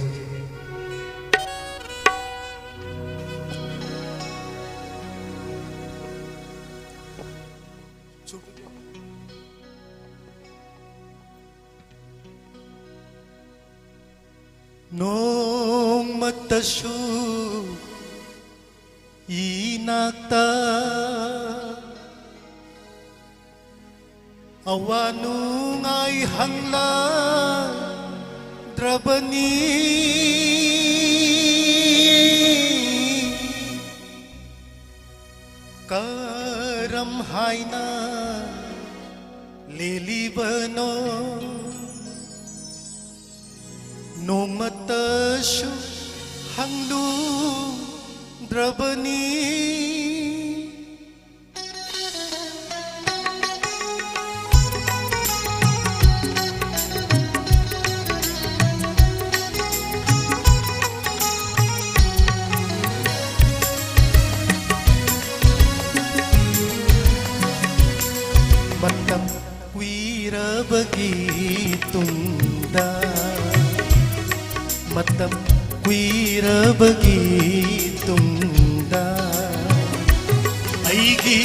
ꯅꯣꯡꯃꯇꯁꯨ ꯏꯅꯥꯛꯇ ꯑꯋꯥ ꯅꯨꯡꯉꯥꯏ ꯍꯪꯂꯛꯇ꯭ꯔꯕꯅꯤ꯫ ꯀꯔꯝ ꯍꯥꯏꯅ ꯂꯦꯜꯂꯤꯕꯅꯣ? ꯅꯣꯡꯃꯇꯁꯨ ꯍꯪꯂꯨꯗ꯭ꯔꯕꯅꯤ꯫ ꯃꯇꯝ ꯀꯨꯏꯔꯕꯒꯤ ꯇꯨꯡꯗ, ꯃꯇꯝ ꯀꯨꯏꯔꯕꯒꯤ ꯇꯨꯡꯗ, ꯑꯩꯒꯤ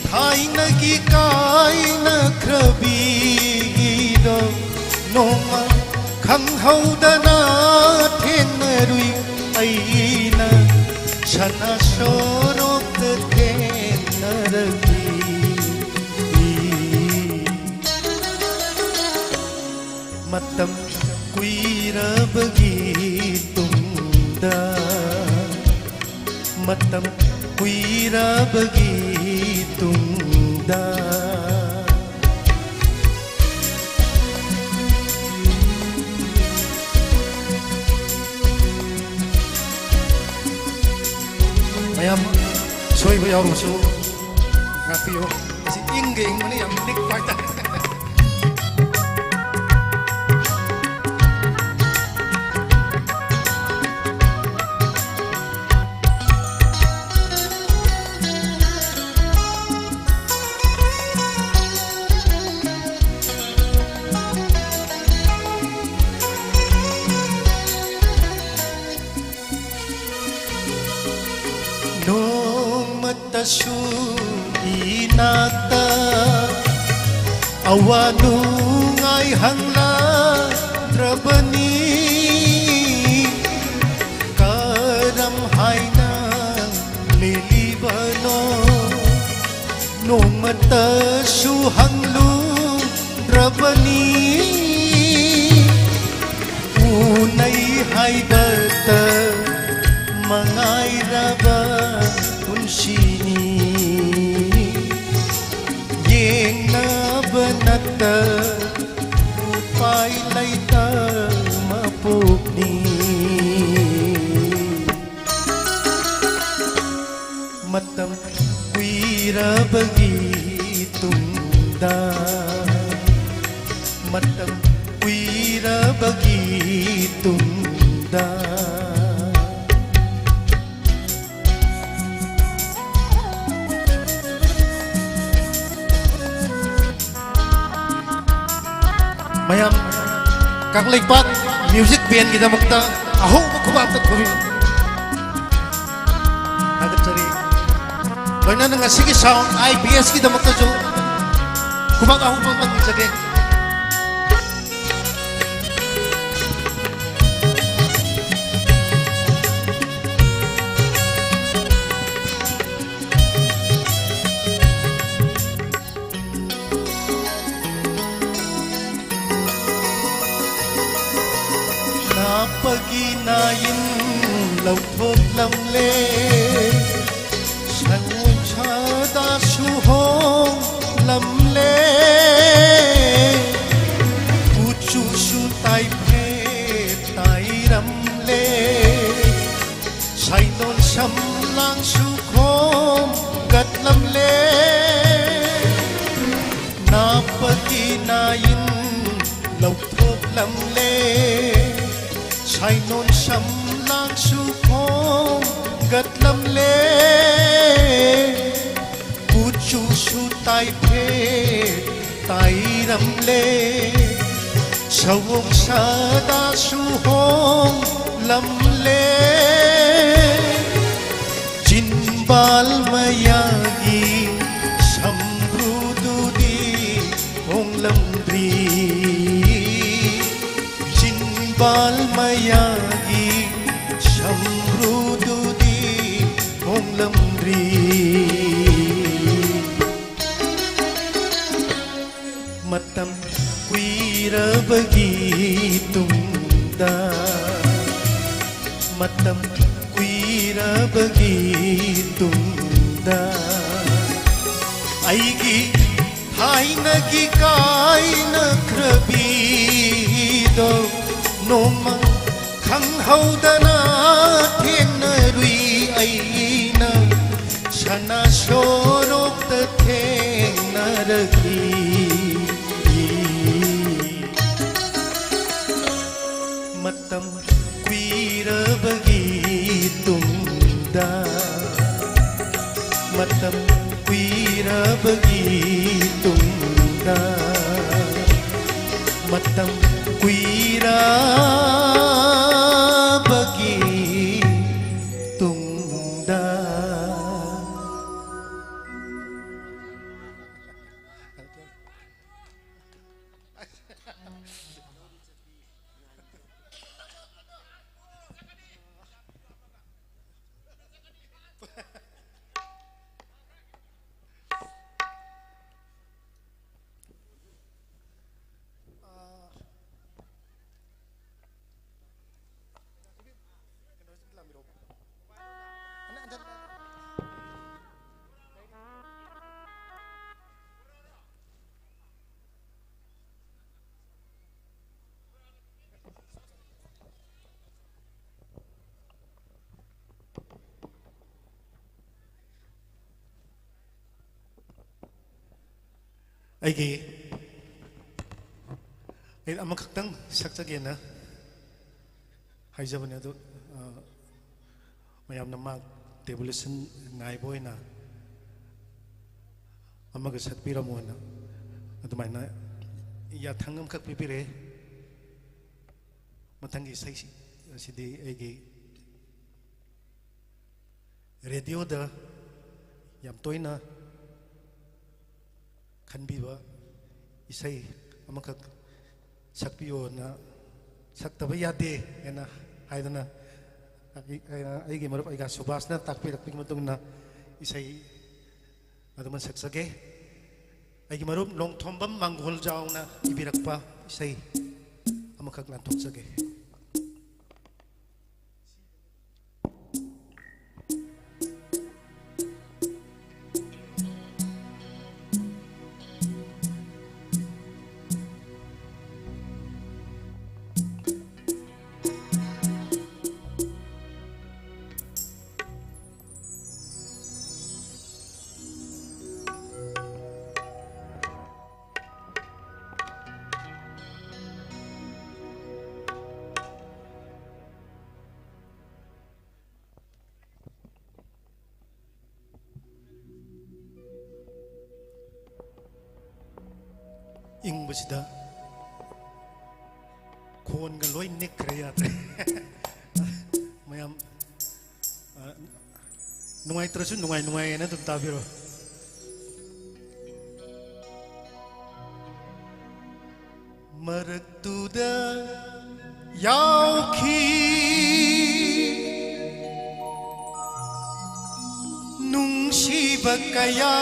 ꯊꯥꯏꯅꯒꯤ ꯀꯥꯏꯅꯈ꯭ꯔꯕꯤꯗꯣ ꯅꯣꯡꯃ ꯈꯪꯍꯧꯗꯅ ꯊꯦꯡꯅꯔꯨꯏ꯫ ꯑꯩꯅ ꯁꯅꯥ ꯁꯣꯔꯣꯛꯇ ꯊꯦꯡꯅꯔꯛꯏ꯫ ꯃꯇꯝ ꯀꯨꯏꯔꯕꯒꯤ ꯇꯨꯡꯗ, ꯃꯇꯝ ꯀꯨꯏꯔꯕꯒꯤ ꯇꯨꯡꯗ꯫ ꯃꯌꯥꯝ ꯁꯣꯏꯕ ꯌꯥꯎꯔꯁꯨ ꯉꯥꯛꯄꯤꯌꯨ꯫ ꯑꯁꯤ ꯏꯪꯒ ꯏꯪꯕꯅ ꯌꯥꯝ ꯅꯤꯛꯄ ꯍꯥꯏꯇꯥꯔꯦ꯫ ꯅꯣꯡꯃꯇꯁꯨ ꯏꯅꯥꯛꯇ ꯑꯋꯥ ꯅꯨꯡꯉꯥꯏ ꯍꯪꯂꯛꯇ꯭ꯔꯕꯅꯤ꯫ ꯀꯔꯝ ꯍꯥꯏꯅ ꯂꯦꯜꯂꯤꯕꯅꯣ? ꯅꯣꯡꯃꯇꯁꯨ ꯍꯪꯂꯨꯗ꯭ꯔꯕꯅꯤ꯫ ꯎꯅꯩ ꯍꯥꯏꯕꯇ ꯃꯉꯥꯏꯔꯕ ꯄꯨꯟꯁꯤꯅꯤ꯫ ꯌꯦꯡꯅꯕ ꯅꯠꯇ ꯎꯄꯥꯏ ꯂꯩꯇ ꯃꯄꯣꯛꯅꯤ꯫ ꯃꯇꯝ ꯀꯨꯏꯔꯕꯒꯤ ꯇꯨꯡꯗ, ꯃꯇꯝ ꯀꯨꯏꯔꯕꯒꯤ ꯇꯨꯡꯗ꯫ ꯃꯌꯥꯝ, ꯀꯪꯂꯩꯄꯥꯛ ꯃ꯭ꯌꯨꯖꯤꯛ ꯕꯦꯟꯒꯤꯗꯃꯛꯇ ꯑꯍꯧꯕ ꯈꯨꯕꯥꯛꯇ ꯈꯨꯕꯤꯌꯨ꯫ ꯊꯥꯒꯠꯆꯔꯤ꯫ ꯂꯣꯏꯅꯅ ꯉꯁꯤꯒꯤ ꯁꯥꯎꯟ ꯑꯥꯏ ꯕꯤ ꯑꯦꯁꯀꯤꯗꯃꯛꯇꯁꯨ ꯈꯨꯕꯥꯛ ꯑꯍꯧꯕ ꯑꯃ ꯅꯤꯖꯒꯦ꯫ ꯅꯥꯞꯄꯒꯤ ꯅꯥꯏꯟ ꯂꯧꯊꯣꯛꯂꯝꯂꯦ, ꯁꯪꯒꯣꯝ ꯁꯥꯗꯥꯁꯨ ꯍꯣꯡꯂꯝꯂꯦ, ꯀꯨꯆꯨꯁꯨ ꯇꯥꯏꯐꯦꯠ ꯇꯥꯏꯔꯝꯂꯦ꯫ ꯁꯥꯏꯗꯣꯟ ꯁꯝꯂꯥꯡꯁꯨ ꯈꯣꯝꯒꯠꯂꯝꯂꯦ, ꯅꯥꯞꯄꯒꯤ ꯅꯥꯏꯟ ꯂꯧꯊꯣꯛꯂꯝꯂꯦ꯫ ꯁꯥꯏꯗꯣꯟ ꯁꯝꯂꯥꯡꯁꯨ ꯈꯣꯝꯒꯠꯂꯝꯂꯦ, ꯀꯨꯆꯨꯁꯨ ꯇꯥꯏꯐꯦꯠ ꯇꯥꯏꯔꯝꯂꯦ, ꯁꯑꯣꯡ ꯁꯥꯗꯥꯁꯨ ꯍꯣꯡꯂꯝꯂꯦ꯫ ꯆꯤꯟ ꯆꯤꯝꯕꯥꯜ ꯃꯌꯥꯒꯤ ꯁꯝꯕ꯭ꯔꯨꯗꯨꯗꯤ ꯍꯣꯡꯂꯝꯗ꯭ꯔꯤ꯫ ꯆꯤꯝꯕꯥꯜ ꯃꯌꯥꯒꯤ ꯁꯝꯕ꯭ꯔꯨꯗꯨꯗꯤ ꯍꯣꯡꯂꯝꯗ꯭ꯔꯤ꯫ ꯃꯇꯝ ꯀꯨꯏꯔꯕꯒꯤ ꯇꯨꯡꯗ, ꯃꯇꯝ ꯀꯨꯏꯔꯕꯒꯤ ꯇꯨꯡꯗ, ꯑꯩꯒꯤ ꯊꯥꯏꯅꯒꯤ ꯀꯥꯏꯅꯈ꯭ꯔꯕꯤꯗꯣ ꯅꯣꯡꯃ ꯈꯪꯍꯧꯗꯅ ꯊꯦꯡꯅꯔꯨꯏ ꯑꯩꯅ꯫ ꯁꯅꯥ ꯁꯣꯔꯣꯛꯇ ꯊꯦꯡꯅꯔꯛꯈꯤ꯫ ꯃꯇꯝ ꯀꯨꯏꯔꯕꯒꯤ ꯇꯨꯡꯗ, ꯃꯇꯝ ꯀꯨꯏꯔꯕꯒꯤ ꯇꯨꯡꯗ, ꯃꯇꯝ ꯀꯨꯏꯔꯕꯒꯤ ꯇꯨꯡꯗ꯫ ꯑꯩꯒꯤ, ꯑꯩ ꯑꯃꯈꯛꯇꯪ ꯁꯛꯆꯒꯦꯅ ꯍꯥꯏꯖꯕꯅꯦ, ꯑꯗꯨ, ꯑ, ꯃꯌꯥꯝꯅ ꯃꯥ ꯇꯦꯕꯨꯂꯦꯁꯟ ꯉꯥꯏꯕ ꯑꯣꯏꯅ ꯑꯃꯒ ꯁꯛꯄꯤꯔꯝꯃꯣꯅ ꯑꯗꯨꯃꯥꯏꯅ ꯌꯥꯊꯪ ꯑꯃꯈꯛ ꯄꯤꯕꯤꯔꯛꯑꯦ꯫ ꯃꯊꯪꯒꯤ ꯏꯁꯩ ꯑꯁꯤꯗꯤ ꯑꯩꯒꯤ ꯔꯦꯗꯤꯑꯣꯗ ꯌꯥꯝ ꯇꯣꯏꯅ ꯈꯟꯕꯤꯕ ꯏꯁꯩ ꯑꯃꯈꯛ ꯁꯛꯄꯤꯌꯣꯅ, ꯁꯛꯇꯕ ꯌꯥꯗꯦ ꯍꯥꯏꯅ ꯍꯥꯏꯗꯨꯅ ꯑꯩ-, ꯑꯩꯒꯤ ꯃꯔꯨꯞ ꯑꯩꯒꯥ ꯁꯨꯕꯥꯁꯅ ꯇꯥꯛꯄꯤꯔꯛꯄꯒꯤ ꯃꯇꯨꯡ ꯏꯟꯅ ꯏꯁꯩ ꯑꯗꯨꯃ ꯁꯛꯆꯒꯦ꯫ ꯑꯩꯒꯤ ꯃꯔꯨꯞ ꯅꯣꯡꯊꯣꯝꯕꯝ ꯃꯥꯡꯒꯣꯜꯖꯥꯎꯅ ꯏꯕꯤꯔꯛꯄ ꯏꯁꯩ ꯑꯃꯈꯛ ꯂꯥꯟꯊꯣꯛꯆꯒꯦ꯫ ꯏꯪꯕꯁꯤꯗ ꯈꯣꯟꯒ ꯂꯣꯏ ꯅꯤꯛꯈ꯭ꯔꯦ, ꯌꯥꯗ꯭ꯔꯦ꯫ ꯃꯌꯥꯝ, ꯑ, ꯅꯨꯡꯉꯥꯏꯇ꯭ꯔꯁꯨ ꯅꯨꯡꯉꯥꯏ ꯅꯨꯡꯉꯥꯏꯌꯦꯅ ꯑꯗꯨꯝ ꯇꯥꯕꯤꯔꯣ꯫ ꯃꯔꯛꯇꯨꯗ ꯌꯥꯎꯈꯤ ꯅꯨꯡꯁꯤꯕ ꯀꯌꯥ,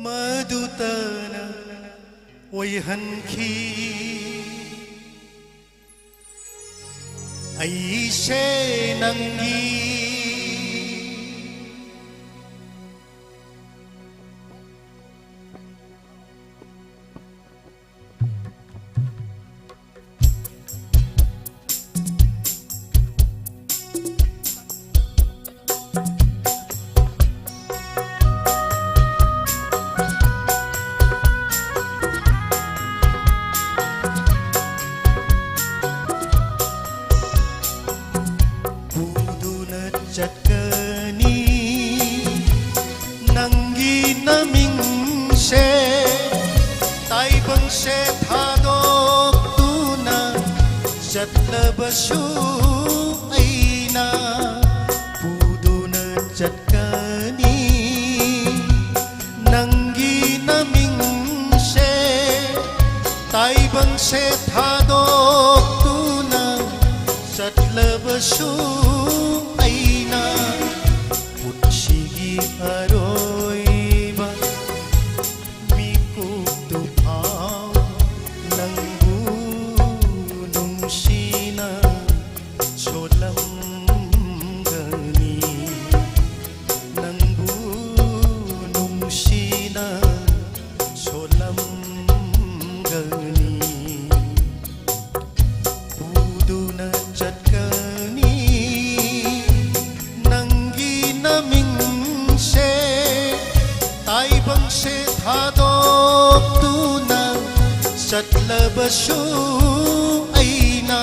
ꯃꯗꯨꯇꯅ ꯑꯣꯏꯍꯟꯈꯤ ꯑꯩꯁꯦ ꯅꯪꯒꯤ꯫ ꯄꯨꯗꯨꯅ ꯆꯠꯀꯅꯤ ꯅꯪꯒꯤ ꯅꯃꯤꯡꯁꯦ, ꯇꯥꯏꯕꯪꯁꯦ ꯊꯥꯗꯣꯛꯇꯨꯅ ꯆꯠꯂꯕꯁꯨ꯫ ꯄꯨꯗꯨꯅ ꯆꯠꯀꯅꯤ꯫ ꯅꯪꯒꯤ ꯅꯃꯤꯡꯁꯦ ꯇꯥꯏꯕꯪꯁꯦ ꯊꯥꯗꯣꯛꯇꯨꯅ ꯆꯠꯂꯕꯁꯨ ꯑꯩꯅ ꯄꯨꯟꯁꯤꯒꯤ ꯑꯔꯣꯏꯕ ꯃꯤꯀꯨꯞꯇꯨ ꯐꯥꯎ ꯅꯪꯕꯨ ꯅꯨꯡꯁꯤꯅ ꯁꯣꯜꯂꯝꯒꯅꯤ꯫ ꯅꯪꯕꯨ ꯅꯨꯡꯁꯤꯅ ꯁꯣꯜꯂꯝꯒꯅꯤ꯫ ꯄꯨꯗꯨꯅ ꯆꯠꯀꯅꯤ꯫ ꯅꯪꯒꯤ ꯅꯃꯤꯡꯁꯦ ꯇꯥꯏꯕꯪꯁꯦ ꯊꯥꯗꯣꯛꯇꯨꯅ ꯆꯠꯂꯕꯁꯨ ꯑꯩꯅ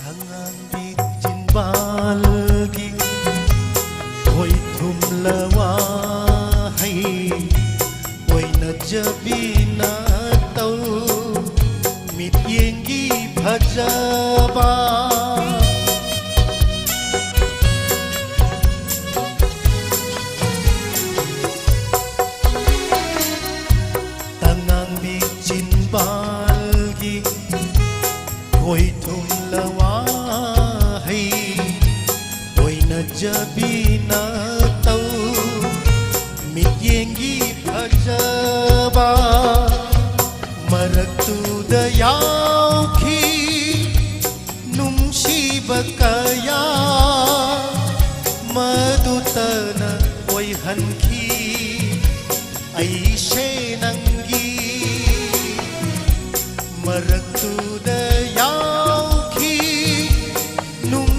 ꯑꯉꯥꯡꯒꯤ ꯆꯤꯟꯕꯥꯜꯒꯤ ꯈꯣꯏꯊꯨꯝꯂ ꯋꯥꯍꯩ ꯑꯣꯏꯅꯖꯕꯤ ꯅꯇꯧ ꯃꯤꯠꯌꯦꯡꯒꯤ ꯐꯖꯕ꯫ ꯇꯉꯥꯡꯕꯤ ꯆꯤꯟꯕꯥꯜꯒꯤ ꯈꯣꯏꯊꯨꯝꯂ ꯋꯥꯍꯩ ꯑꯣꯏꯅꯖꯕꯤ ꯅꯇꯧ ꯃꯤꯠꯌꯦꯡꯒꯤ ꯐꯖꯕ ꯃꯔꯛꯇꯨꯗ ꯌꯥꯎꯈꯤ ꯅꯨꯡꯁꯤꯕ ꯀꯌꯥ ꯃꯗꯨꯇꯅ ꯑꯣꯏꯍꯟꯈꯤ ꯑꯩꯁꯦ ꯅꯪꯒꯤ ꯃꯔꯛꯇꯨꯗ ꯌꯥꯎꯈꯤ ꯅꯨꯡ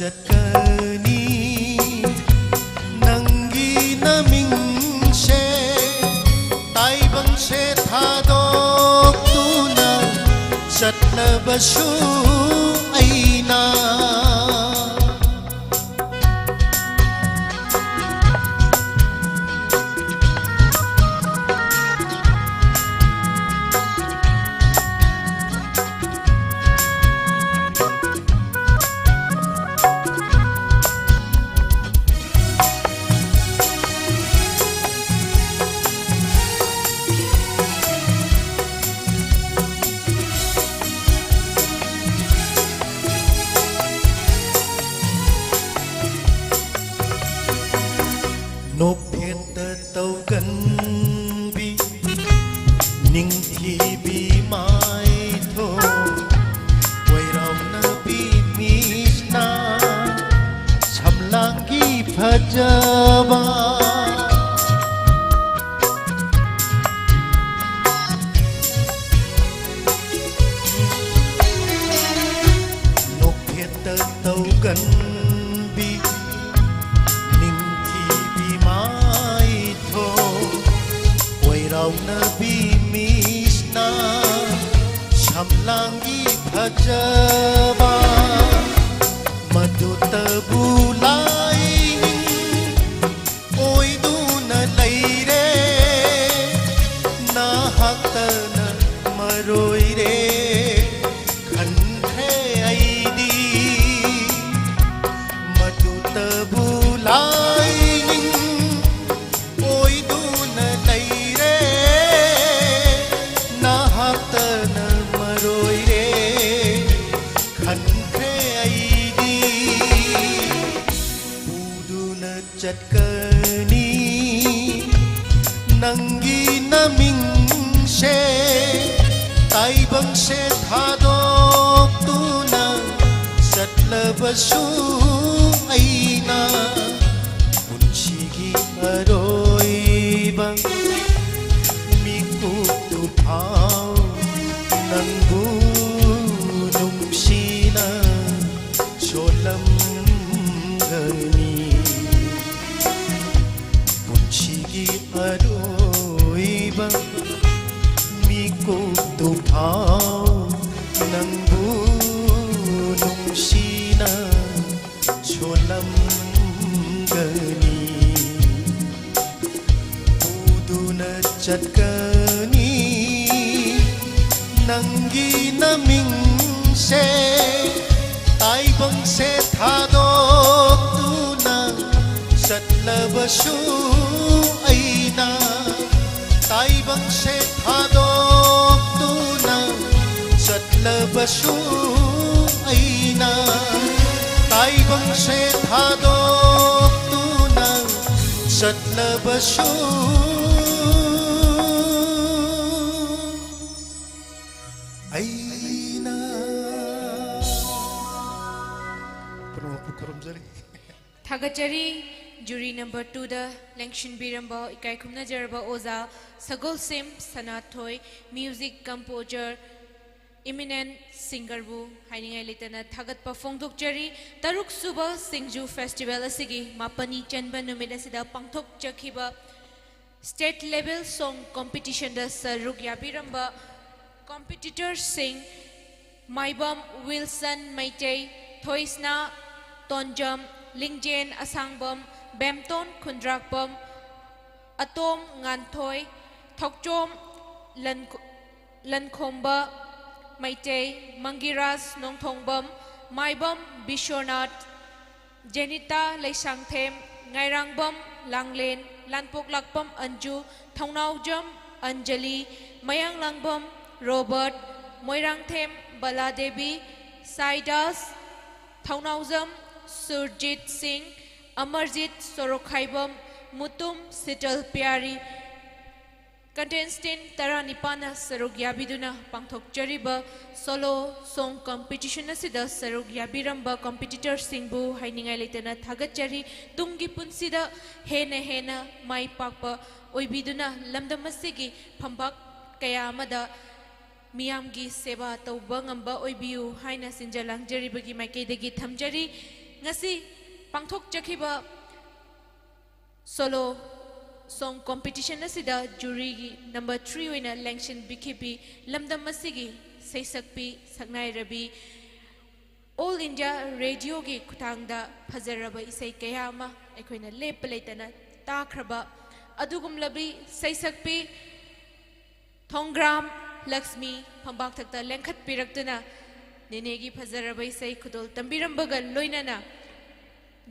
ꯆꯠꯀꯅꯤ꯫ ꯅꯪꯒꯤ ꯅꯃꯤꯡꯁꯦ ꯇꯥꯏꯕꯪꯁꯦ ꯊꯥꯗꯣꯛꯇꯨꯅ ꯆꯠꯂꯕꯁꯨ ꯑꯩꯅ ꯅꯣꯛꯐꯦꯠꯇ ꯇꯧꯒꯟꯕꯤ ꯅꯤꯡꯊꯤꯕꯤ ꯃꯥꯏꯊꯣꯡ ꯀꯣꯏꯔꯥꯎꯅꯕꯤ ꯃꯤꯁꯅ ꯁꯝꯂꯥꯡꯒꯤ ꯐꯖꯕ꯫ ꯅꯣꯛꯐꯦꯠꯇ ꯇꯧꯒꯟꯕꯤ ꯅꯤꯡꯊꯤꯕꯤ ꯃꯥꯏꯊꯣꯡ ꯀꯣꯏꯔꯥꯎꯅꯕꯤ ꯃꯤꯁꯅ ꯁꯝꯂꯥꯡꯒꯤ ꯐꯖꯕ ꯃꯗꯨꯇꯕꯨ ꯂꯥꯏꯅꯤꯡ ꯑꯣꯏꯗꯨꯅ ꯂꯩꯔꯦ꯫ ꯅꯍꯥꯛꯇꯅ ꯃꯔꯣꯏꯔꯦ ꯈꯟꯈ꯭ꯔꯦ ꯑꯩꯗꯤ꯫ ꯃꯗꯨꯇꯕꯨ ꯂꯥꯏꯅꯤꯡ ꯑꯣꯏꯗꯨꯅ ꯂꯩꯔꯦ꯫ ꯅꯍꯥꯛꯇꯅ ꯃꯔꯣꯏꯔꯦ ꯈꯟꯈ꯭ꯔꯦ ꯑꯩꯗꯤ꯫ ꯄꯨꯗꯨꯅ ꯆꯠꯀꯅꯤ ꯅꯪꯒꯤ ꯅꯃꯤꯡꯁꯦ ꯇꯥꯏꯕꯪꯁꯦ ꯊꯥꯗꯣꯛꯇꯨꯅ ꯆꯠꯂꯕꯁꯨ ꯑꯩꯅ ꯄꯨꯟꯁꯤꯒꯤ ꯑꯔꯣꯏꯕ ꯃꯤꯀꯨꯞꯇꯨ ꯐꯥꯎ ꯅꯪꯕꯨ ꯅꯨꯡꯁꯤꯅ ꯁꯣꯜꯂꯝ ꯅꯤ꯫ ꯄꯨꯟꯁꯤꯒꯤ ꯑꯔꯣꯏꯕ ꯃꯤꯀꯨꯞꯇꯨ ꯐꯥꯎ ꯅꯪꯕꯨ ꯅꯨꯡꯁꯤꯅ ꯁꯣꯜꯂꯝꯒꯅꯤ꯫ ꯄꯨꯗꯨꯅ ꯆꯠꯀꯅꯤ ꯅꯪꯒꯤ ꯅꯃꯤꯡꯁꯦ꯫ ꯇꯥꯏꯕꯪꯁꯦ ꯊꯥꯗꯣꯛꯇꯨꯅ ꯆꯠꯂꯕꯁꯨ ꯑꯩꯅ, ꯇꯥꯏꯕꯪꯁꯦ ꯊꯥꯗꯣꯛꯇꯨꯅ ꯆꯠꯂꯕꯁꯨ ꯑꯩꯅ, ꯇꯥꯏꯕꯪꯁꯦ ꯊꯥꯗꯣꯛꯇꯨꯅ ꯆꯠꯂꯕꯁꯨ ꯑꯩꯅ꯫ ꯄꯨꯝꯅꯃꯛꯄꯨ ꯈꯨꯔꯨꯝꯖꯔꯤ꯫ ꯊꯥꯒꯠꯆꯔꯤ꯫ Jury number two ꯗ ꯂꯦꯡꯁꯤꯟꯕꯤꯔꯝꯕ ꯏꯀꯥꯏ ꯈꯨꯝꯅꯖꯔꯕ ꯑꯣꯖꯥ ꯁꯒꯣꯜꯁꯦꯝ ꯁꯅꯥꯊꯣꯏ, music composer, eminent singerꯕꯨ ꯍꯥꯏꯅꯤꯡꯉꯥꯏ ꯂꯩꯇꯅ ꯊꯥꯒꯠꯄ ꯐꯣꯡꯗꯣꯛꯆꯔꯤ꯫ ꯇꯔꯨꯛ ꯁꯨꯕ ꯁꯤꯡꯖꯨ festival ꯑꯁꯤꯒꯤ ꯃꯥꯄꯟꯅꯤ ꯆꯟꯕ ꯅꯨꯃꯤꯠ ꯑꯁꯤꯗ ꯄꯥꯡꯊꯣꯛꯆꯈꯤꯕ state level song competitionꯗ ꯁꯔꯨꯛ ꯌꯥꯕꯤꯔꯝꯕ competitorꯁꯤꯡ ꯃꯥꯏꯕꯝ ꯋꯤꯜꯁꯟ ꯃꯩꯇꯩ, ꯊꯣꯏꯁꯅꯥ ꯇꯣꯟꯖꯝ, ꯂꯤꯡꯖꯦꯟ ꯑꯁꯥꯡꯕꯝ, ꯕꯦꯝꯇꯣꯟ ꯈꯨꯟꯗ꯭ꯔꯥꯛꯄꯝ, ꯑꯇꯣꯝ ꯉꯥꯟꯊꯣꯏ, ꯊꯣꯛꯆꯣꯝ ꯂꯟ-, ꯂꯟꯈꯣꯝꯕ ꯃꯩꯇꯩ, ꯃꯪꯒꯤꯔꯥꯖ ꯅꯣꯡꯊꯣꯡꯕꯝ, ꯃꯥꯏꯕꯝ ꯕꯤꯁ꯭ꯋꯅꯥꯊ, ꯖꯦꯅꯤꯇꯥ ꯂꯩꯁꯥꯡꯊꯦꯝ, ꯉꯥꯏꯔꯥꯡꯕꯝ ꯂꯥꯡꯂꯦꯟ, ꯂꯥꯟꯄꯣꯛꯂꯥꯛꯄꯝ ꯑꯟꯖꯨ, ꯊꯧꯅꯥꯎꯖꯝ ꯑꯟꯖꯂꯤ, ꯃꯌꯥꯡꯂꯥꯡꯕꯝ ꯔꯣꯕꯔꯠ, ꯃꯣꯏꯔꯥꯡꯊꯦꯝ ꯕꯂꯥꯗꯦꯕꯤ, ꯁꯥꯏꯗꯥꯁ, ꯊꯧꯅꯥꯎꯖꯝ ꯁꯨꯔꯖꯤꯠ ꯁꯤꯡ, ꯑꯃꯔꯖꯤꯠ ꯁꯣꯔꯣꯛꯈꯥꯏꯕꯝ, ꯃꯨꯇꯨꯝ ꯁꯤꯇꯜ ꯄꯤꯌꯥꯔꯤ, contestant ꯇꯔꯥꯅꯤꯄꯥꯟꯅ ꯁꯔꯨꯛ ꯌꯥꯕꯤꯗꯨꯅ ꯄꯥꯡꯊꯣꯛꯆꯔꯤꯕ solo song competition ꯑꯁꯤꯗ ꯁꯔꯨꯛ ꯌꯥꯕꯤꯔꯝꯕ competitorꯁꯤꯡꯕꯨ ꯍꯥꯏꯅꯤꯡꯉꯥꯏ ꯂꯩꯇꯅ ꯊꯥꯒꯠꯆꯔꯤ꯫ ꯇꯨꯡꯒꯤ ꯄꯨꯟꯁꯤꯗ ꯍꯦꯟꯅ ꯍꯦꯟꯅ ꯃꯥꯏ ꯄꯥꯛꯄ ꯑꯣꯏꯕꯤꯗꯨꯅ ꯂꯝꯗꯝ ꯑꯁꯤꯒꯤ ꯐꯝꯕꯥꯛ ꯀꯌꯥ ꯑꯃꯗ ꯃꯤꯌꯥꯝꯒꯤ ꯁꯦꯕꯥ ꯇꯧꯕ ꯉꯝꯕ ꯑꯣꯏꯕꯤꯌꯨ ꯍꯥꯏꯅ ꯁꯤꯟꯖ ꯂꯥꯡꯖꯔꯤꯕꯒꯤ ꯃꯥꯏꯀꯩꯗꯒꯤ ꯊꯝꯖꯔꯤ꯫ ꯉꯁꯤ ꯄꯥꯡꯊꯣꯛꯆꯈꯤꯕ solo song competition ꯑꯁꯤꯗ ꯖꯨꯔꯤꯒꯤ ꯅꯝꯕꯔ ꯊ꯭ꯔꯤ ꯑꯣꯏꯅ ꯂꯦꯡꯁꯤꯟꯕꯤꯈꯤꯕꯤ ꯂꯝꯗꯝ ꯑꯁꯤꯒꯤ ꯁꯩꯁꯛꯄꯤ ꯁꯛꯅꯥꯏꯔꯕꯤ ꯑꯣꯜ ꯏꯟꯗꯤꯌꯥ ꯔꯦꯗꯤꯑꯣꯒꯤ ꯈꯨꯠꯊꯥꯡꯗ ꯐꯖꯔꯕ ꯏꯁꯩ ꯀꯌꯥ ꯑꯃ ꯑꯩꯈꯣꯏꯅ ꯂꯦꯞꯄ ꯂꯩꯇꯅ ꯇꯥꯈ꯭ꯔꯕ ꯑꯗꯨꯒꯨꯝꯂꯕꯤ ꯁꯩꯁꯛꯄꯤ ꯊꯣꯡꯒ꯭ꯔꯥꯝ ꯂꯛꯁꯃꯤ ꯐꯝꯕꯥꯛꯊꯛꯇ ꯂꯦꯡꯈꯠꯄꯤꯔꯛꯇꯨꯅ ꯅꯦꯅꯦꯒꯤ ꯐꯖꯔꯕ ꯏꯁꯩ ꯈꯨꯗꯣꯜ ꯇꯝꯕꯤꯔꯝꯕꯒ ꯂꯣꯏꯅꯅ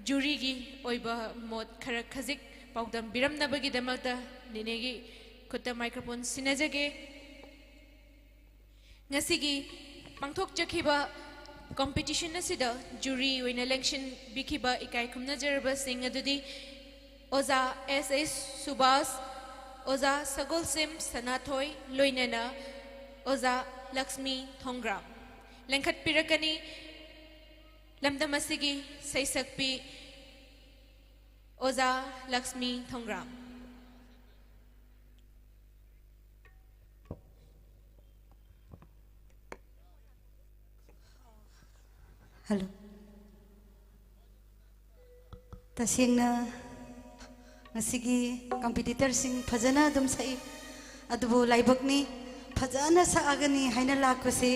ꯖꯨꯔꯤꯒꯤ ꯑꯣꯏꯕ ꯃꯣꯠ ꯈꯔ ꯈꯖꯤꯛ ꯄꯥꯎꯗꯝꯕꯤꯔꯝꯅꯕꯒꯤꯗꯃꯛꯇ ꯅꯦꯅꯦꯒꯤ ꯈꯨꯠꯇ ꯃꯥꯏꯀ꯭ꯔꯣꯐꯣꯟ ꯁꯤꯟꯅꯖꯒꯦ꯫ ꯉꯁꯤꯒꯤ ꯄꯥꯡꯊꯣꯛꯆꯈꯤꯕ competition ꯑꯁꯤꯗ ꯖꯨꯔꯤ ꯑꯣꯏꯅ ꯂꯦꯡꯁꯤꯟꯕꯤꯈꯤꯕ ꯏꯀꯥꯏ ꯈꯨꯝꯅꯖꯔꯕꯁꯤꯡ ꯑꯗꯨꯗꯤ ꯑꯣꯖꯥ ꯑꯦꯁ ꯑꯦꯁ ꯁꯨꯕꯥꯁ, ꯑꯣꯖꯥ ꯁꯒꯣꯜꯁꯦꯝ ꯁꯅꯥꯊꯣꯏ, ꯂꯣꯏꯅꯅ ꯑꯣꯖꯥ ꯂꯛꯁꯃꯤ ꯊꯣꯡꯒ꯭ꯔꯥꯝ꯫ ꯂꯦꯡꯈꯠꯄꯤꯔꯛꯀꯅꯤ ꯂꯝꯗꯝ ꯑꯁꯤꯒꯤ ꯁꯩꯁꯛꯄꯤ ꯑꯣꯖꯥ ꯂꯛꯁꯃꯤ ꯊꯣꯡꯒ꯭ꯔꯥꯝ꯫ ꯍꯜꯂꯣ꯫ ꯇꯁꯦꯡꯅ ꯉꯁꯤꯒꯤ ꯀꯝꯄꯤꯇꯤꯇꯔꯁꯤꯡ ꯐꯖꯅ ꯑꯗꯨꯝ ꯁꯛꯏ, ꯑꯗꯨꯕꯨ ꯂꯥꯏꯕꯛꯅꯤ, ꯐꯖꯅ ꯁꯛꯑꯒꯅꯤ ꯍꯥꯏꯅ ꯂꯥꯛꯄꯁꯦ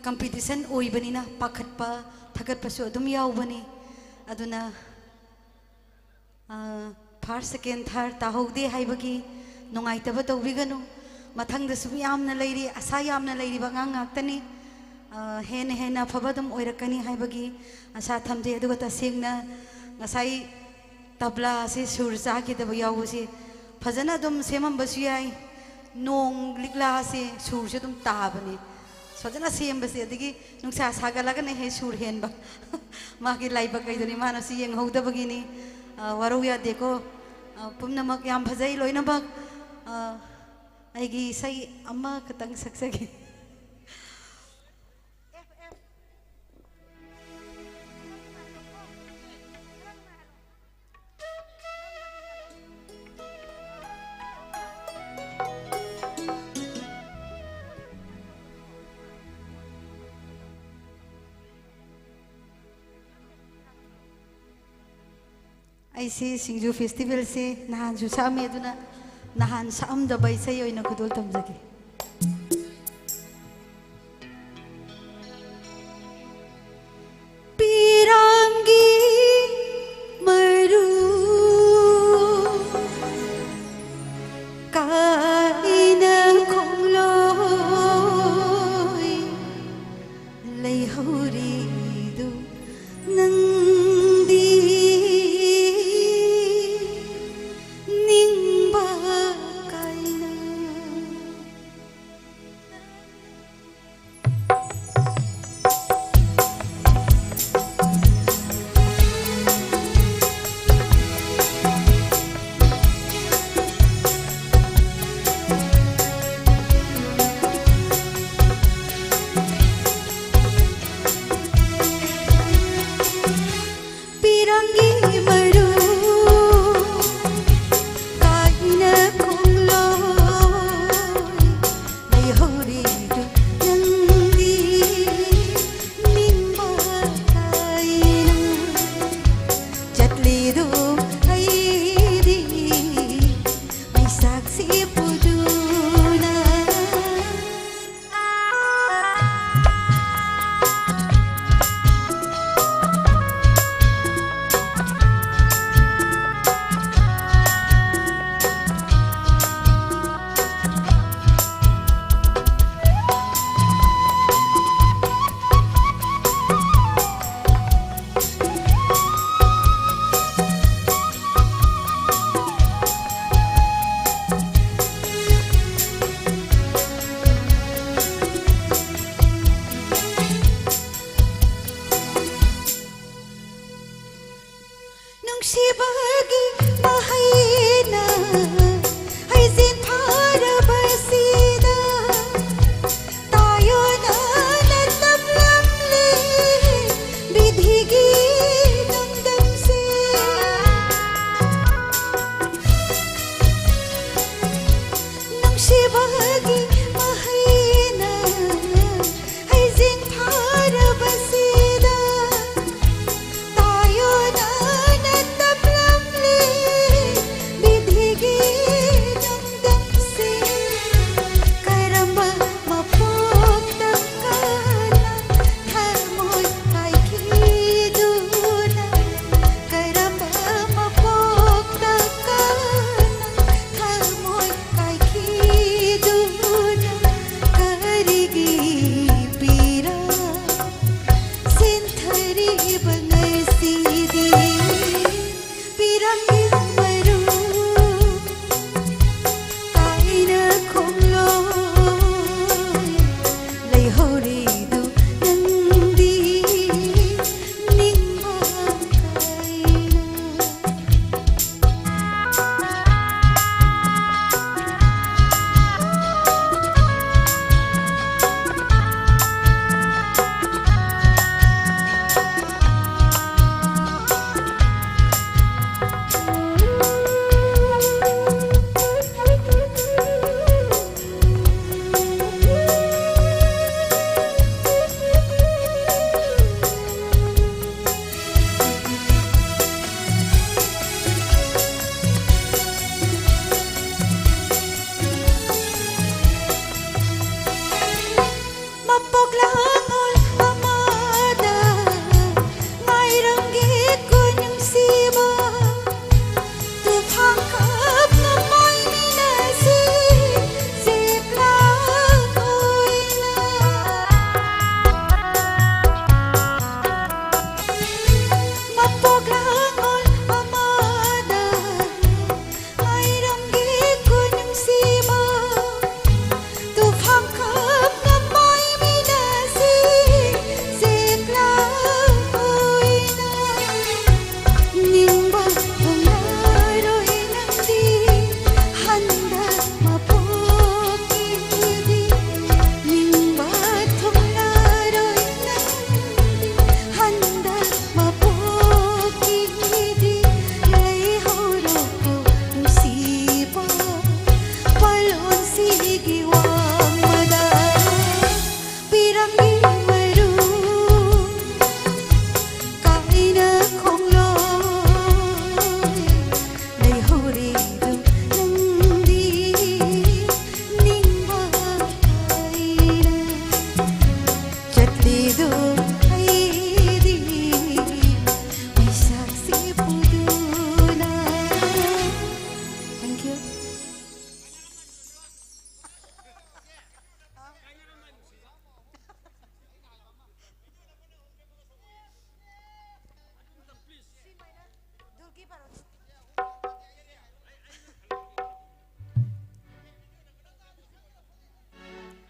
ꯀꯝꯄꯤꯇꯤꯁꯟ ꯑꯣꯏꯕꯅꯤꯅ ꯄꯥꯈꯠꯄ, ꯊꯥꯒꯠꯄꯁꯨ ꯑꯗꯨꯝ ꯌꯥꯎꯕꯅꯤ꯫ ꯑꯗꯨꯅ ꯐꯥꯔꯁ, ꯁꯦꯀꯦꯟ, ꯊꯥꯔꯠ ꯇꯥꯍꯧꯗꯦ ꯍꯥꯏꯕꯒꯤ ꯅꯨꯡꯉꯥꯏꯇꯕ ꯇꯧꯕꯤꯒꯅꯨ꯫ ꯃꯊꯪꯗꯁꯨ ꯌꯥꯝꯅ ꯂꯩꯔꯤ, ꯑꯁꯥ ꯌꯥꯝꯅ ꯂꯩꯔꯤꯕ ꯑꯉꯥꯡ ꯉꯥꯛꯇꯅꯤ꯫ ꯑ, ꯍꯦꯟꯅ ꯍꯦꯟꯅ ꯑꯐꯕ ꯑꯗꯨꯝ ꯑꯣꯏꯔꯛꯀꯅꯤ ꯍꯥꯏꯕꯒꯤ ꯑꯁꯥ ꯊꯝꯖꯩ꯫ ꯑꯗꯨꯒ ꯇꯁꯦꯡꯅ ꯉꯁꯥꯏ ꯇꯕ꯭ꯂꯥ ꯑꯁꯤ ꯁꯨꯔ ꯆꯥꯈꯤꯗꯕ ꯌꯥꯎꯕꯁꯤ ꯐꯖꯅ ꯑꯗꯨꯝ ꯁꯦꯝꯃꯝꯕꯁꯨ ꯌꯥꯏ꯫ ꯅꯣꯡ ꯂꯤꯛꯂꯥꯁꯦ ꯁꯨꯔꯁꯨ ꯑꯗꯨꯝ ꯇꯥꯕꯅꯤ꯫ ꯐꯖꯅ ꯁꯦꯝꯕꯁꯦ, ꯑꯗꯒꯤ ꯅꯨꯡꯁꯥ ꯁꯥꯒꯠꯂꯒꯅ ꯍꯦꯛ ꯁꯨꯔ ꯍꯦꯟꯕ꯫ ꯃꯥꯒꯤ ꯂꯥꯏꯕꯛ ꯍꯥꯏꯗꯨꯅꯤ, ꯃꯥꯅꯁꯨ ꯌꯦꯡꯍꯧꯗꯕꯒꯤꯅꯤ꯫ ꯑ, ꯋꯥꯔꯧ ꯌꯥꯗꯦꯀꯣ꯫ ꯑ, ꯄꯨꯝꯅꯃꯛ ꯌꯥꯝ ꯐꯖꯩ ꯂꯣꯏꯅꯃꯛ꯫ ꯑ, ꯑꯩꯒꯤ ꯏꯁꯩ ꯑꯃꯈꯛꯇꯪ ꯁꯛꯆꯒꯦ꯫ ꯑꯩꯁꯤ ꯁꯤꯡꯖꯨ ꯐꯦꯁꯇꯤꯚꯦꯜꯁꯤ ꯅꯍꯥꯟꯁꯨ ꯁꯛꯑꯝꯃꯤ, ꯑꯗꯨꯅ ꯅꯍꯥꯟ ꯁꯛꯑꯝꯗꯕ ꯏꯁꯩ ꯑꯣꯏꯅ ꯈꯨꯗꯣꯜ ꯇꯝꯖꯒꯦ꯫ ꯄꯤꯔꯥꯡꯒꯤ ꯃꯔꯨ ꯀꯥꯏꯅ ꯈꯣꯡꯂꯣꯏ ꯂꯩꯍꯧꯔꯤꯗꯨ ꯅꯪꯗꯤ ꯅꯤꯡꯕ ꯀꯥꯏꯅ꯫ ꯄꯤꯔꯥꯡꯒꯤ ꯃꯔꯨ ꯀꯥꯏꯅ ꯈꯣꯡꯂꯣꯏ ꯂꯩꯍꯧꯔꯤꯗꯨ ꯅꯪꯗꯤ ꯅꯤꯡꯕ ꯀꯥꯏꯅ꯫ ꯆꯠꯂꯤꯗꯨ ꯑꯩꯗꯤ ꯃꯩꯁꯥꯛꯁꯤ ꯄꯨꯗꯨꯅ꯫ ꯅꯨꯡꯁꯤꯕꯒꯤ ꯃꯍꯩꯅ ꯍꯩꯖꯤꯟ ꯐꯥꯔꯕꯁꯤꯗ ꯇꯥꯌꯣꯟꯅꯅ ꯇꯝꯂꯝꯂꯤ ꯕꯤꯙꯤꯒꯤ ꯅꯣꯡꯗꯝꯁꯦ꯫ ꯅꯨꯡꯁꯤꯕꯒꯤ ꯃꯍꯩꯅ ꯍꯩꯖꯤꯡ ꯐꯥꯔꯕꯁꯤꯗ ꯇꯥꯌꯣꯟꯅꯅ ꯇꯝꯂꯝꯂꯤ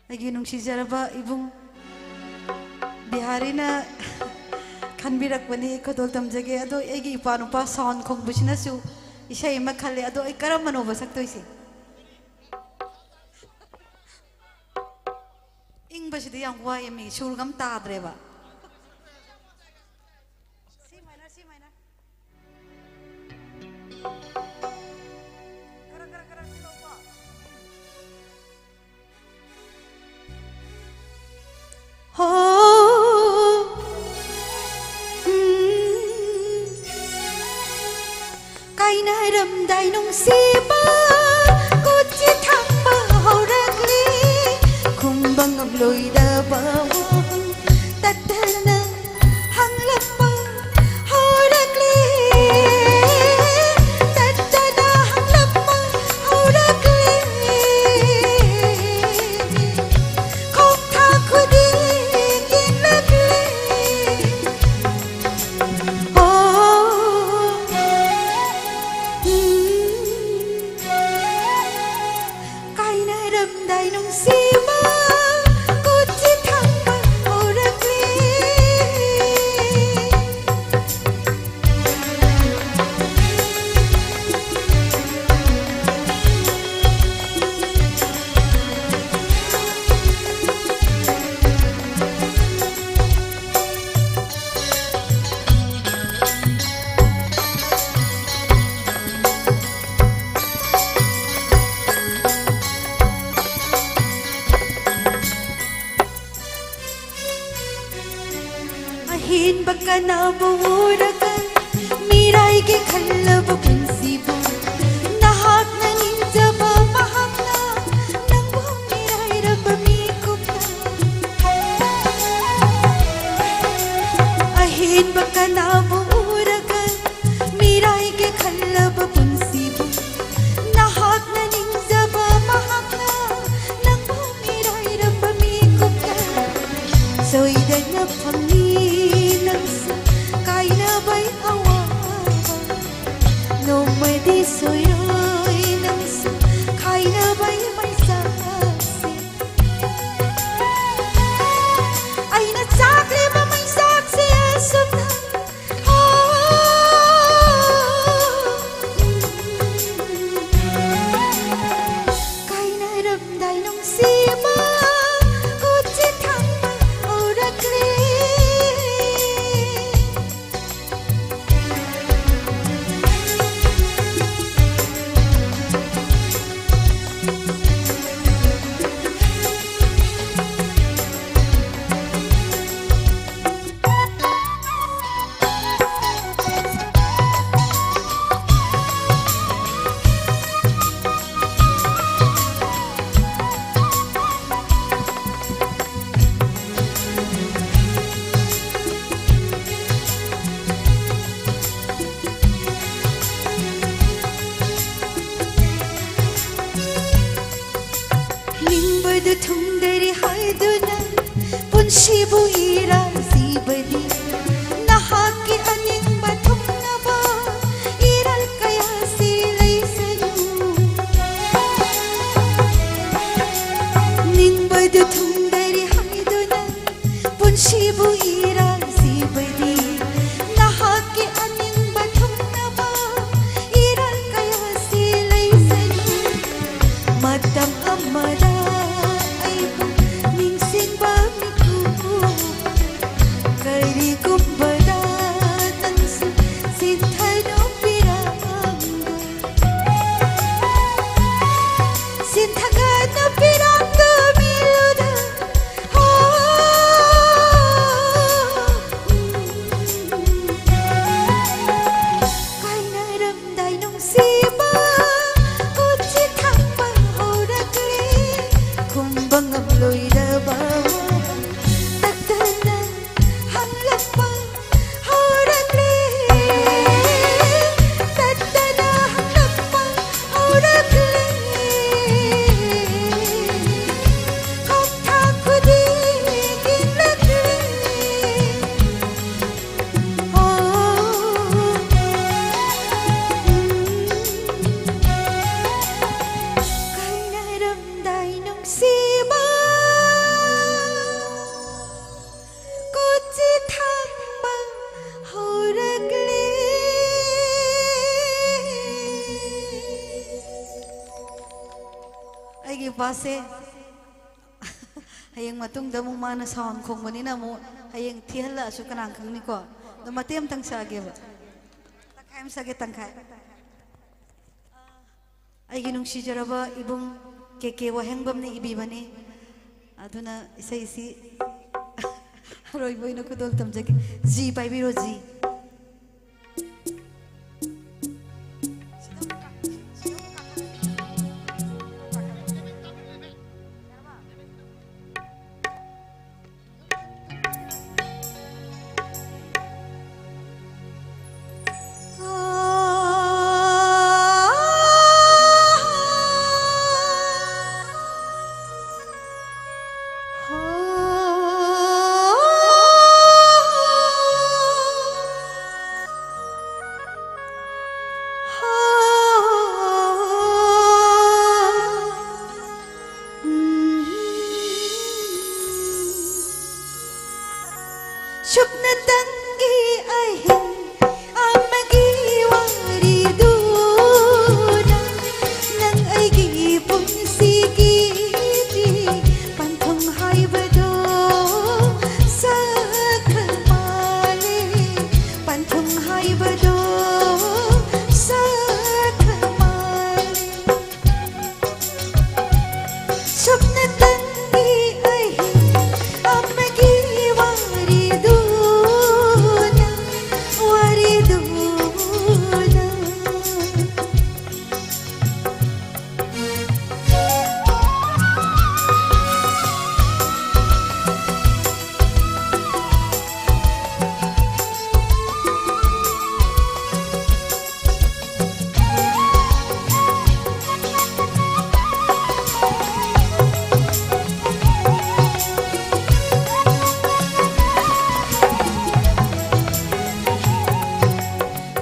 ꯑꯩꯒꯤ ꯅꯨꯡꯁꯤꯖꯔꯕ ꯏꯕꯨꯡ ꯕꯤꯍꯥꯔꯤꯅ ꯈꯟꯕꯤꯔꯛꯄꯅꯤ, ꯈꯨꯗꯣꯜ ꯇꯝꯖꯒꯦ꯫ ꯑꯗꯣ ꯑꯩꯒꯤ ꯏꯄꯥ ꯅꯨꯄꯥ ꯁꯥꯎꯟ ꯈꯣꯡꯕꯁꯤꯅꯁꯨ ꯏꯁꯩ ꯑꯃ ꯈꯜꯂꯦ꯫ ꯑꯗꯣ ꯑꯩ ꯀꯔꯝꯕꯅꯣꯕ ꯁꯛꯇꯣꯏꯁꯦ? ꯏꯪꯕꯁꯤꯗꯤ ꯌꯥꯝ ꯋꯥꯏꯌꯦ ꯃꯤ, ꯁꯨꯔꯒ ꯑꯃ ꯇꯥꯗ꯭ꯔꯦꯕ꯫ C minor, C minor. ꯈꯔ, ꯈꯔ, ꯈꯔ ꯁꯤꯜꯂꯛꯎꯀꯣ꯫ ꯍꯣ, ꯎꯝ꯫ ꯀꯥꯏꯅꯔꯝꯗꯥꯏ ꯅꯨꯡꯁꯤꯕ, ꯀꯣꯆꯤ ꯊꯥꯡꯕ ꯍꯧꯔꯛꯂꯤ, ꯈꯨꯝꯕ ꯉꯝꯂꯣꯏꯗꯕ ꯋꯥꯍꯪ ꯇꯠꯇꯅ ꯍꯪꯂꯛꯄ ꯍꯧꯔꯛꯂꯤ, ꯇꯠꯇꯅ ꯍꯪꯂꯛꯄ ꯍꯧꯔꯛꯂꯤ꯫ ꯈꯣꯡꯊꯥꯡ ꯈꯨꯗꯤꯡ ꯌꯦꯡꯂꯛꯂꯤ꯫ ꯑꯣ, ꯎꯝ꯫ ꯀꯥꯏꯅꯔꯝꯗꯥꯏ ꯅꯨꯡꯁꯤꯕ, ꯀꯣꯆꯤ ꯊꯥꯡꯕ ꯍꯧꯔꯛꯂꯤ꯫ ꯑꯍꯦꯟꯕ ꯀꯅꯥꯕꯨ ꯎꯔꯒ ꯃꯤꯔꯥꯏꯒꯦ ꯈꯜꯂꯕ ꯄꯨꯟꯁꯤꯕꯨ ꯅꯍꯥꯛꯅ ꯅꯤꯡꯖꯕ ꯃꯍꯥꯛꯅ ꯅꯪꯕꯨ ꯃꯤꯔꯥꯏꯔꯕ ꯃꯤꯀꯨꯞꯇ ꯑꯍꯦꯟꯕ ꯀꯅꯥꯕꯨ ꯎꯔꯒ ꯃꯤꯔꯥꯏꯒꯦ ꯈꯜꯂꯕ ꯄꯨꯟꯁꯤꯕꯨ ꯅꯍꯥꯛꯅ ꯅꯤꯡꯖꯕ ꯃꯍꯥꯛꯅ ꯅꯪꯕꯨ ꯃꯤꯔꯥꯏꯔꯝꯕ ꯃꯤꯀꯨꯞꯇ ꯁꯣꯏꯗꯅ ꯐꯪꯅꯤ ꯅꯪꯁꯨ ꯀꯥꯏꯅꯕꯩ ꯑꯋꯥꯕ꯫ ꯅꯣꯡꯃꯗꯤ ꯁꯣꯏꯔꯣꯏ ꯅꯪꯁꯨ ꯈꯥꯏꯅꯕꯩ ꯃꯩꯁꯥꯁꯦ꯫ ꯑꯩꯅ ꯆꯥꯛꯂꯤꯕ ꯃꯩꯁꯥꯁꯦ ꯑꯁꯨꯝꯅ꯫ ꯍꯣ꯫ ꯀꯥꯏꯅꯔꯝꯗꯥꯏ ꯅꯨꯡꯁꯤꯕ ꯈꯨꯠꯁꯦ ꯊꯥꯡꯕ ꯍꯧꯔꯛꯂꯦ꯫ ꯅꯤꯡꯕꯗꯨ ꯊꯨꯡꯗꯔꯦ ꯍꯥꯏꯗꯨꯅ ꯄꯨꯟꯁꯤꯕꯨ ꯏꯔꯥꯜꯁꯤꯕꯗꯤ ꯅꯍꯥꯛꯀꯤ ꯑꯅꯤꯡꯕ ꯊꯨꯡꯅꯕ ꯏꯔꯥꯜ ꯀꯌꯥꯁꯤ ꯂꯩꯁꯅꯨ꯫ ꯅꯤꯡꯕꯗꯨ ꯊꯨꯡꯗꯔꯦ ꯍꯥꯏꯗꯨꯅ ꯄꯨꯟꯁꯤꯕꯨ ꯏꯔꯥꯜꯁꯤꯕꯗꯤ ꯅꯍꯥꯛꯀꯤ ꯑꯅꯤꯡꯕ ꯊꯨꯡꯅꯕ ꯏꯔꯥꯜ ꯀꯌꯥꯁꯤ ꯂꯩꯁꯅꯨ꯫ ꯃꯇꯝ ꯑꯃꯗ ꯑꯩꯕꯨ ꯅꯤꯡꯁꯤꯡꯕ ꯃꯤꯀꯨꯞ ꯀꯔꯤꯒꯨꯝꯕꯗ ꯅꯪꯁꯨ ꯆꯤꯟꯊꯅꯨ ꯄꯤꯔꯝꯕ ꯆꯤꯟꯊꯒ ꯅꯨꯄꯤꯔꯥꯡꯗꯨ ꯃꯤꯂꯨꯗ꯫ ꯍꯣ꯫ ꯀꯥꯏꯅꯔꯝꯗꯥꯏ ꯅꯨꯡꯁꯤꯕ ꯈꯨꯠꯁꯤ ꯊꯥꯡꯕ ꯍꯧꯔꯛꯂꯦ꯫ ꯈꯨꯝꯕ ꯉꯝꯂꯣꯏꯗꯕ ꯋꯥꯍꯪ ꯇꯛꯇꯅ ꯍꯪꯂꯛꯄ ꯍꯧꯔꯛꯂꯦ꯫ ꯅꯨꯄꯥꯁꯦ ꯍꯌꯦꯡ ꯃꯇꯨꯡꯗ ꯑꯃꯨꯛ ꯃꯥꯅ ꯁꯥꯎꯟ ꯈꯣꯡꯕꯅꯤꯅ ꯑꯃꯨꯛ ꯍꯌꯦꯡ ꯊꯤꯍꯜꯂꯛꯑꯁꯨ ꯀꯅꯥ ꯈꯪꯅꯤꯀꯣ꯫ ꯑꯗꯣ ꯃꯇꯦꯛ ꯑꯃꯇꯪ ꯁꯛꯑꯒꯦꯕ꯫ ꯇꯪꯈꯥꯏ ꯑꯃ ꯁꯛꯑꯒꯦ, ꯇꯪꯈꯥꯏ꯫ ꯑꯩꯒꯤ ꯅꯨꯡꯁꯤꯖꯔꯕ ꯏꯕꯨꯡ ꯀꯦ ꯀꯦ ꯋꯥꯍꯦꯡꯕꯝꯅ ꯏꯕꯤꯕꯅꯤ꯫ ꯑꯗꯨꯅ ꯏꯁꯩꯁꯤ ꯑꯔꯣꯏꯕ ꯑꯣꯏꯅ ꯈꯨꯗꯣꯜ ꯇꯝꯖꯒꯦ꯫ G ꯄꯥꯏꯕꯤꯔꯣ, G. ꯁꯨꯞꯅꯇꯪꯒꯤ ꯑꯍꯤꯡ ꯑꯃꯒꯤ ꯋꯥꯔꯤꯗꯨꯅ ꯅꯪ ꯑꯩꯒꯤ ꯄꯨꯟꯁꯤꯒꯤ ꯄꯟꯊꯨꯡ ꯍꯥꯏꯕꯗꯣ ꯁꯥꯈ꯭ꯔ ꯃꯥꯜꯂꯦ, ꯄꯟꯊꯨꯡ ꯍꯥꯏꯕꯗꯣ ꯁꯥꯈ꯭ꯔ ꯃꯥꯜꯂꯦ꯫ ꯁꯨꯞꯅꯇꯪꯒꯤ ꯑꯍꯤꯡ ꯑꯃꯒꯤ ꯋꯥꯔꯤꯗꯨꯅ, ꯋꯥꯔꯤꯗꯨꯅ꯫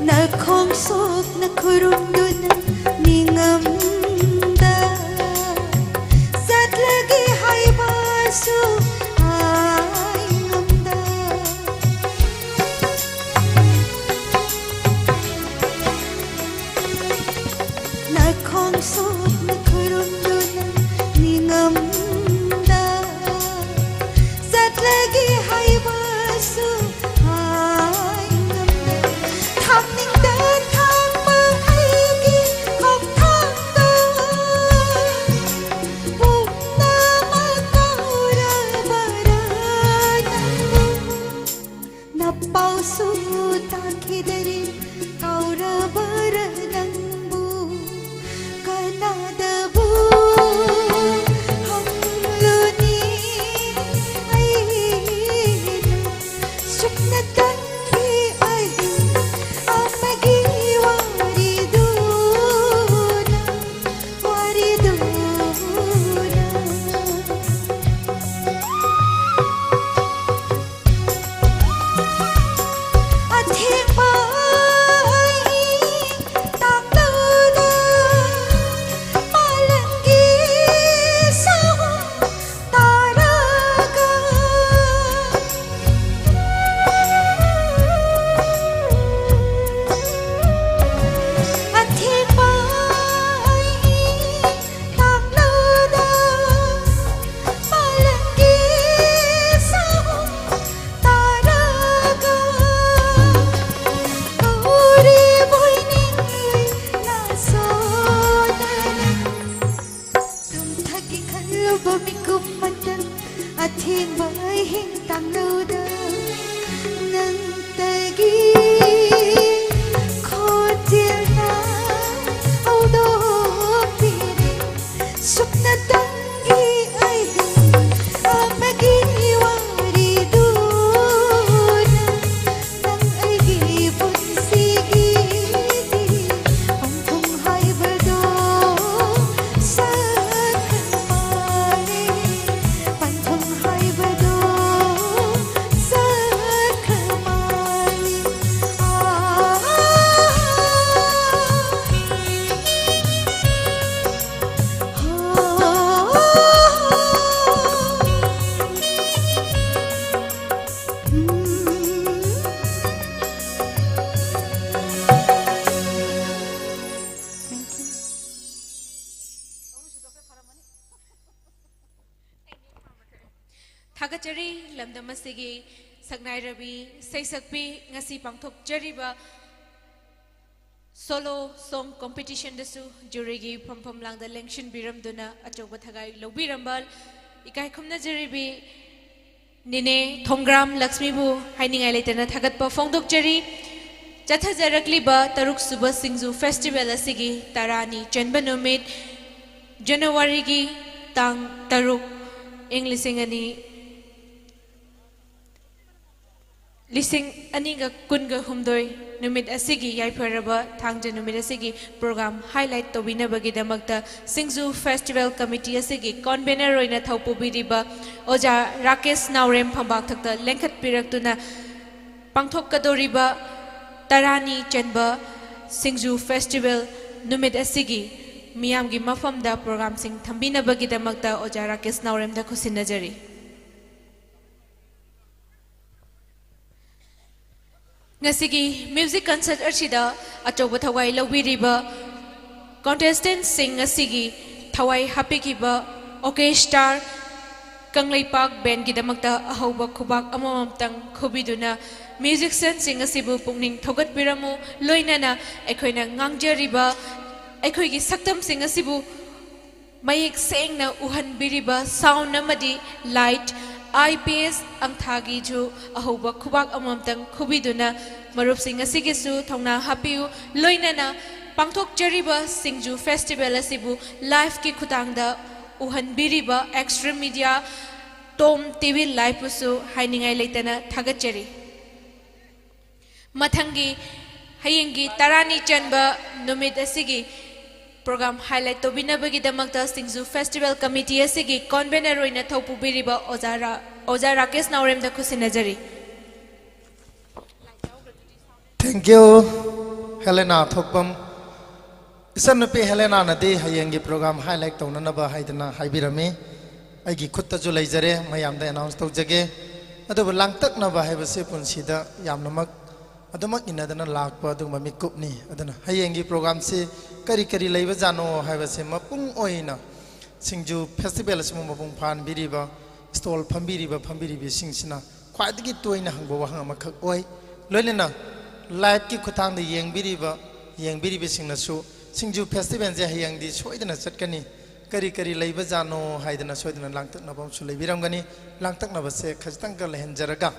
ꯅꯈꯣꯡ ꯁꯣꯛꯅ ꯈꯨꯔꯨꯝꯗꯨꯅ ꯅꯤꯡꯉꯝꯗ ꯆꯠꯂꯒꯦ ꯍꯥꯏꯕꯁꯨ ꯍꯥꯏ ꯉꯝꯗ ꯅꯈꯣꯡ ꯁꯣꯛꯅ ꯈꯨꯔꯨꯝꯗꯨꯅ ꯆꯔꯤ ꯂꯝꯗꯝ ꯑꯁꯤꯒꯤ ꯁꯛꯅꯥꯏꯔꯕꯤ ꯁꯩꯁꯛꯄꯤ ꯉꯁꯤ ꯄꯥꯡꯊꯣꯛꯆꯔꯤꯕ ꯁꯣꯂꯣ ꯁꯣꯡ ꯀꯣꯝꯄꯤꯇꯤꯁꯟꯗꯁꯨ ꯖꯨꯔꯤꯒꯤ ꯐꯝꯐꯝ ꯂꯥꯡꯗ ꯂꯦꯡꯁꯤꯟꯕꯤꯔꯝꯗꯨꯅ ꯑꯆꯧꯕ ꯊꯧꯒꯥꯏ ꯂꯧꯕꯤꯔꯝꯕ ꯏꯀꯥꯏ ꯈꯨꯝꯅꯖꯔꯤꯕꯤ ꯅꯤꯅꯦ ꯊꯣꯡꯒ꯭ꯔꯥꯝ ꯂꯛꯁꯃꯤꯕꯨ ꯍꯥꯏꯅꯤꯡꯉꯥꯏ ꯂꯩꯇꯅ ꯊꯥꯒꯠꯄ ꯐꯣꯡꯗꯣꯛꯆꯔꯤ꯫ ꯆꯠꯊꯖꯔꯛꯂꯤꯕ ꯇꯔꯨꯛ ꯁꯨꯕ ꯁꯤꯡꯖꯨ ꯐꯦꯁꯇꯤꯚꯦꯜ ꯑꯁꯤꯒꯤ ꯇꯔꯥꯅꯤ ꯆꯟꯕ ꯅꯨꯃꯤꯠ ꯖꯅꯋꯥꯔꯤꯒꯤ ꯇꯥꯡ ꯇꯔꯨꯛ, ꯏꯪ ꯂꯤꯁꯤꯡ ꯑꯅꯤ ꯂꯤꯁꯤꯡ ꯑꯅꯤꯒ ꯀꯨꯟꯒ ꯍꯨꯝꯗꯣꯏ ꯅꯨꯃꯤꯠ ꯑꯁꯤꯒꯤ ꯌꯥꯏꯐꯔꯕ ꯊꯥꯡꯖ ꯅꯨꯃꯤꯠ ꯑꯁꯤꯒꯤ ꯄ꯭ꯔꯣꯒ꯭ꯔꯥꯝ ꯍꯥꯏꯂꯥꯏꯠ ꯇꯧꯕꯤꯅꯕꯒꯤꯗꯃꯛꯇ ꯁꯤꯡꯖꯨ ꯐꯦꯁꯇꯤꯚꯦꯜ ꯀꯃꯤꯇꯤ ꯑꯁꯤꯒꯤ ꯀꯣꯟꯚꯦꯅꯔ ꯑꯣꯏꯅ ꯊꯧꯄꯨꯕꯤꯔꯤꯕ ꯑꯣꯖꯥ ꯔꯥꯀꯦꯁ ꯅꯥꯎꯔꯦꯝ ꯐꯝꯕꯥꯛꯊꯛꯇ ꯂꯦꯡꯈꯠꯄꯤꯔꯛꯇꯨꯅ ꯄꯥꯡꯊꯣꯛꯀꯗꯧꯔꯤꯕ ꯇꯔꯥꯅꯤ ꯆꯟꯕ ꯁꯤꯡꯖꯨ ꯐꯦꯁꯇꯤꯚꯦꯜ ꯅꯨꯃꯤꯠ ꯑꯁꯤꯒꯤ ꯃꯤꯌꯥꯝꯒꯤ ꯃꯐꯝꯗ ꯄ꯭ꯔꯣꯒ꯭ꯔꯥꯝꯁꯤꯡ ꯊꯝꯕꯤꯅꯕꯒꯤꯗꯃꯛꯇ ꯑꯣꯖꯥ ꯔꯥꯀꯦꯁ ꯅꯥꯎꯔꯦꯝꯗ ꯈꯨꯠꯁꯤꯟꯅꯖꯔꯤ꯫ ꯉꯁꯤꯒꯤ ꯃ꯭ꯌꯨꯖꯤꯛ ꯀꯟꯁꯔꯠ ꯑꯁꯤꯗ ꯑꯆꯧꯕ ꯊꯋꯥꯏ ꯂꯧꯕꯤꯔꯤꯕ ꯀꯣꯟꯇꯦꯁꯇꯦꯟꯠꯁꯤꯡ ꯑꯁꯤꯒꯤ ꯊꯋꯥꯏ ꯍꯥꯞꯄꯤꯈꯤꯕ ꯑꯣꯀꯦ ꯁ꯭ꯇꯥꯔ ꯀꯪꯂꯩꯄꯥꯛ ꯕꯦꯟꯒꯤꯗꯃꯛꯇ ꯑꯍꯧꯕ ꯈꯨꯕꯥꯛ ꯑꯃꯃꯝꯇꯪ ꯈꯨꯕꯤꯗꯨꯅ ꯃ꯭ꯌꯨꯖꯤꯁꯤꯌꯟꯁꯤꯡ ꯑꯁꯤꯕꯨ ꯄꯨꯛꯅꯤꯡ ꯊꯧꯒꯠꯄꯤꯔꯝꯃꯨ꯫ ꯂꯣꯏꯅꯅ ꯑꯩꯈꯣꯏꯅ ꯉꯥꯡꯖꯔꯤꯕ ꯑꯩꯈꯣꯏꯒꯤ ꯁꯛꯇꯝꯁꯤꯡ ꯑꯁꯤꯕꯨ ꯃꯌꯦꯛ ꯁꯦꯡꯅ ꯎꯍꯟꯕꯤꯔꯤꯕ ꯁꯥꯎꯟ ꯑꯃꯗꯤ ꯂꯥꯏꯠ ꯑꯥꯏ ꯄꯤ ꯑꯦꯁ ꯑꯪꯊꯥꯒꯤꯁꯨ ꯑꯍꯧꯕ ꯈꯨꯕꯥꯛ ꯑꯃꯃꯝꯇꯪ ꯈꯨꯕꯤꯗꯨꯅ ꯃꯔꯨꯞꯁꯤꯡ ꯑꯁꯤꯒꯤꯁꯨ ꯊꯧꯅꯥ ꯍꯥꯞꯄꯤꯌꯨ꯫ ꯂꯣꯏꯅꯅ ꯄꯥꯡꯊꯣꯛꯆꯔꯤꯕ ꯁꯤꯡꯖꯨ ꯐꯦꯁꯇꯤꯚꯦꯜ ꯑꯁꯤꯕꯨ ꯂꯥꯏꯚꯀꯤ ꯈꯨꯊꯥꯡꯗ ꯎꯍꯟꯕꯤꯔꯤꯕ ꯑꯦꯛꯁꯇ꯭ꯔꯤꯝ ꯃꯤꯗꯤꯌꯥ ꯇꯣꯝ ꯇꯤ ꯚꯤ ꯂꯥꯏꯚꯄꯨꯁꯨ ꯍꯥꯏꯅꯤꯡꯉꯥꯏ ꯂꯩꯇꯅ ꯊꯥꯒꯠꯆꯔꯤ꯫ ꯃꯊꯪꯒꯤ ꯍꯌꯦꯡꯒꯤ ꯇꯔꯥꯅꯤ ꯆꯟꯕ ꯅꯨꯃꯤꯠ ꯑꯁꯤꯒꯤ ꯄ꯭ꯔꯣꯒ꯭ꯔꯥꯝ ꯍꯥꯏꯂꯥꯏꯠ ꯇꯧꯕꯤꯅꯕꯒꯤꯗꯃꯛꯇ ꯁꯤꯡꯖꯨ ꯐꯦꯁꯇꯤꯚꯦꯜ ꯀꯃꯤꯇꯤ ꯑꯁꯤꯒꯤ ꯀꯣꯟꯚꯦꯅꯔ ꯑꯣꯏꯅ ꯊꯧꯄꯨꯕꯤꯔꯤꯕ ꯑꯣꯖꯥ ꯔꯥ-, ꯑꯣꯖꯥ ꯔꯥꯀꯦꯁ ꯅꯥꯎꯔꯦꯝꯗ ꯈꯨꯠꯁꯤꯟꯅꯖꯔꯤ꯫ Thank you, ꯍꯦꯂꯦꯅꯥ ꯊꯣꯛꯄꯝ꯫ ꯏꯆꯟꯅꯨꯄꯤ ꯍꯦꯂꯦꯅꯥꯅꯗꯤ ꯍꯌꯦꯡꯒꯤ ꯄ꯭ꯔꯣꯒ꯭ꯔꯥꯝ ꯍꯥꯏꯂꯥꯏꯠ ꯇꯧꯅꯅꯕ ꯍꯥꯏꯗꯅ ꯍꯥꯏꯕꯤꯔꯝꯃꯤ꯫ ꯑꯩꯒꯤ ꯈꯨꯠꯇꯁꯨ ꯂꯩꯖꯔꯦ, ꯃꯌꯥꯝꯗ ꯑꯦꯅꯥꯎꯟꯁ ꯇꯧꯖꯒꯦ꯫ ꯑꯗꯨꯕꯨ ꯂꯥꯡꯇꯛꯅꯕ ꯍꯥꯏꯕꯁꯤ ꯄꯨꯟꯁꯤꯗ ꯌꯥꯝꯅꯃꯛ ꯑꯗꯨꯃꯛ ꯏꯟꯅꯗꯅ ꯂꯥꯛꯄ ꯑꯗꯨꯒꯨꯝꯕ ꯃꯤꯀꯨꯞꯅꯤ꯫ ꯑꯗꯨꯅ ꯍꯌꯦꯡꯒꯤ ꯄ꯭ꯔꯣꯒ꯭ꯔꯥꯝꯁꯤ ꯀꯔꯤ ꯀꯔꯤ ꯂꯩꯕꯖꯥꯠꯅꯣ ꯍꯥꯏꯕꯁꯤ ꯃꯄꯨꯡ ꯑꯣꯏꯅ ꯁꯤꯡꯖꯨ ꯐꯦꯁꯇꯤꯚꯦꯜ ꯑꯁꯤꯕꯨ ꯃꯄꯨꯡ ꯐꯥꯍꯟꯕꯤꯔꯤꯕ ꯁ꯭ꯇꯣꯜ ꯐꯝꯕꯤꯔꯤꯕ ꯐꯝꯕꯤꯔꯤꯕꯤꯁꯤꯡꯁꯤꯅ ꯈ꯭ꯋꯥꯏꯗꯒꯤ ꯇꯣꯏꯅ ꯍꯪꯕ ꯋꯥꯍꯪ ꯑꯃꯈꯛ ꯑꯣꯏ꯫ ꯂꯣꯏꯅꯅ ꯂꯥꯏꯚꯀꯤ ꯈꯨꯠꯊꯥꯡꯗ ꯌꯦꯡꯕꯤꯔꯤꯕ ꯌꯦꯡꯕꯤꯔꯤꯕꯁꯤꯡꯅꯁꯨ ꯁꯤꯡꯖꯨ ꯐꯦꯁꯇꯤꯚꯦꯜꯁꯦ ꯍꯌꯦꯡꯗꯤ ꯁꯣꯏꯗꯅ ꯆꯠꯀꯅꯤ, ꯀꯔꯤ ꯀꯔꯤ ꯂꯩꯕꯖꯥꯠꯅꯣ ꯍꯥꯏꯗꯅ ꯁꯣꯏꯗꯅ ꯂꯥꯡꯇꯛꯅꯕ ꯑꯃꯁꯨ ꯂꯩꯕꯤꯔꯝꯒꯅꯤ꯫ ꯂꯥꯡꯇꯛꯅꯕꯁꯦ ꯈꯖꯤꯛꯇꯪꯒ ꯂꯩꯍꯟꯖꯔꯒ,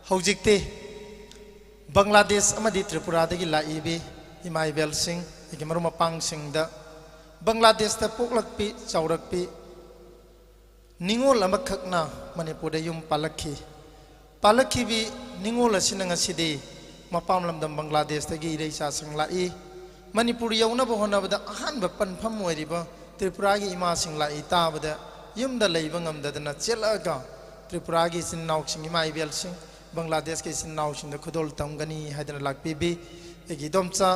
ꯍꯧꯖꯤꯛꯇꯤ ꯕꯪꯒ꯭ꯂꯥꯗꯦꯁ ꯑꯃꯗꯤ ꯇ꯭ꯔꯤꯄꯨꯔꯥꯗꯒꯤ ꯂꯥꯛꯏꯕꯤ ꯏꯃꯥ ꯏꯕꯦꯜꯁꯤꯡ, ꯑꯩꯒꯤ ꯃꯔꯨꯞ ꯃꯄꯥꯡꯁꯤꯡꯗ ꯕꯪꯒ꯭ꯂꯥꯗꯦꯁꯇ ꯄꯣꯛꯂꯛꯄꯤ ꯆꯥꯎꯔꯛꯄꯤ ꯅꯤꯉꯣꯜ ꯑꯃꯈꯛꯅ ꯃꯅꯤꯄꯨꯔꯗ ꯌꯨꯝ ꯄꯥꯜꯂꯛꯈꯤ꯫ ꯄꯥꯜꯂꯛꯈꯤꯕꯤ ꯅꯤꯉꯣꯜ ꯑꯁꯤꯅ ꯉꯁꯤꯗꯤ ꯃꯄꯥꯝ ꯂꯝꯗꯝ ꯕꯪꯒ꯭ꯂꯥꯗꯦꯁꯇꯒꯤ ꯏꯔꯩꯆꯥꯁꯤꯡ ꯂꯥꯛꯏ꯫ ꯃꯅꯤꯄꯨꯔ ꯌꯧꯅꯕ ꯍꯣꯠꯅꯕꯗ ꯑꯍꯥꯟꯕ ꯄꯟꯐꯝ ꯑꯣꯏꯔꯤꯕ ꯇ꯭ꯔꯤꯄꯨꯔꯥꯒꯤ ꯏꯃꯥꯁꯤꯡ ꯂꯥꯛꯏ ꯇꯥꯕꯗ ꯌꯨꯝꯗ ꯂꯩꯕ ꯉꯝꯗꯗꯅ ꯆꯦꯜꯂꯛꯑꯒ ꯇ꯭ꯔꯤꯄꯨꯔꯥꯒꯤ ꯏꯆꯤꯟ ꯏꯅꯥꯎꯁꯤꯡ, ꯏꯃꯥ ꯏꯕꯦꯜꯁꯤꯡ, ꯕꯪꯒ꯭ꯂꯥꯗꯦꯁꯀꯤ ꯏꯆꯤꯟ ꯏꯅꯥꯎꯁꯤꯡꯗ ꯈꯨꯗꯣꯜ ꯇꯝꯒꯅꯤ ꯍꯥꯏꯗꯅ ꯂꯥꯛꯄꯤꯕꯤ ꯑꯩꯒꯤ ꯏꯗꯣꯝꯆꯥ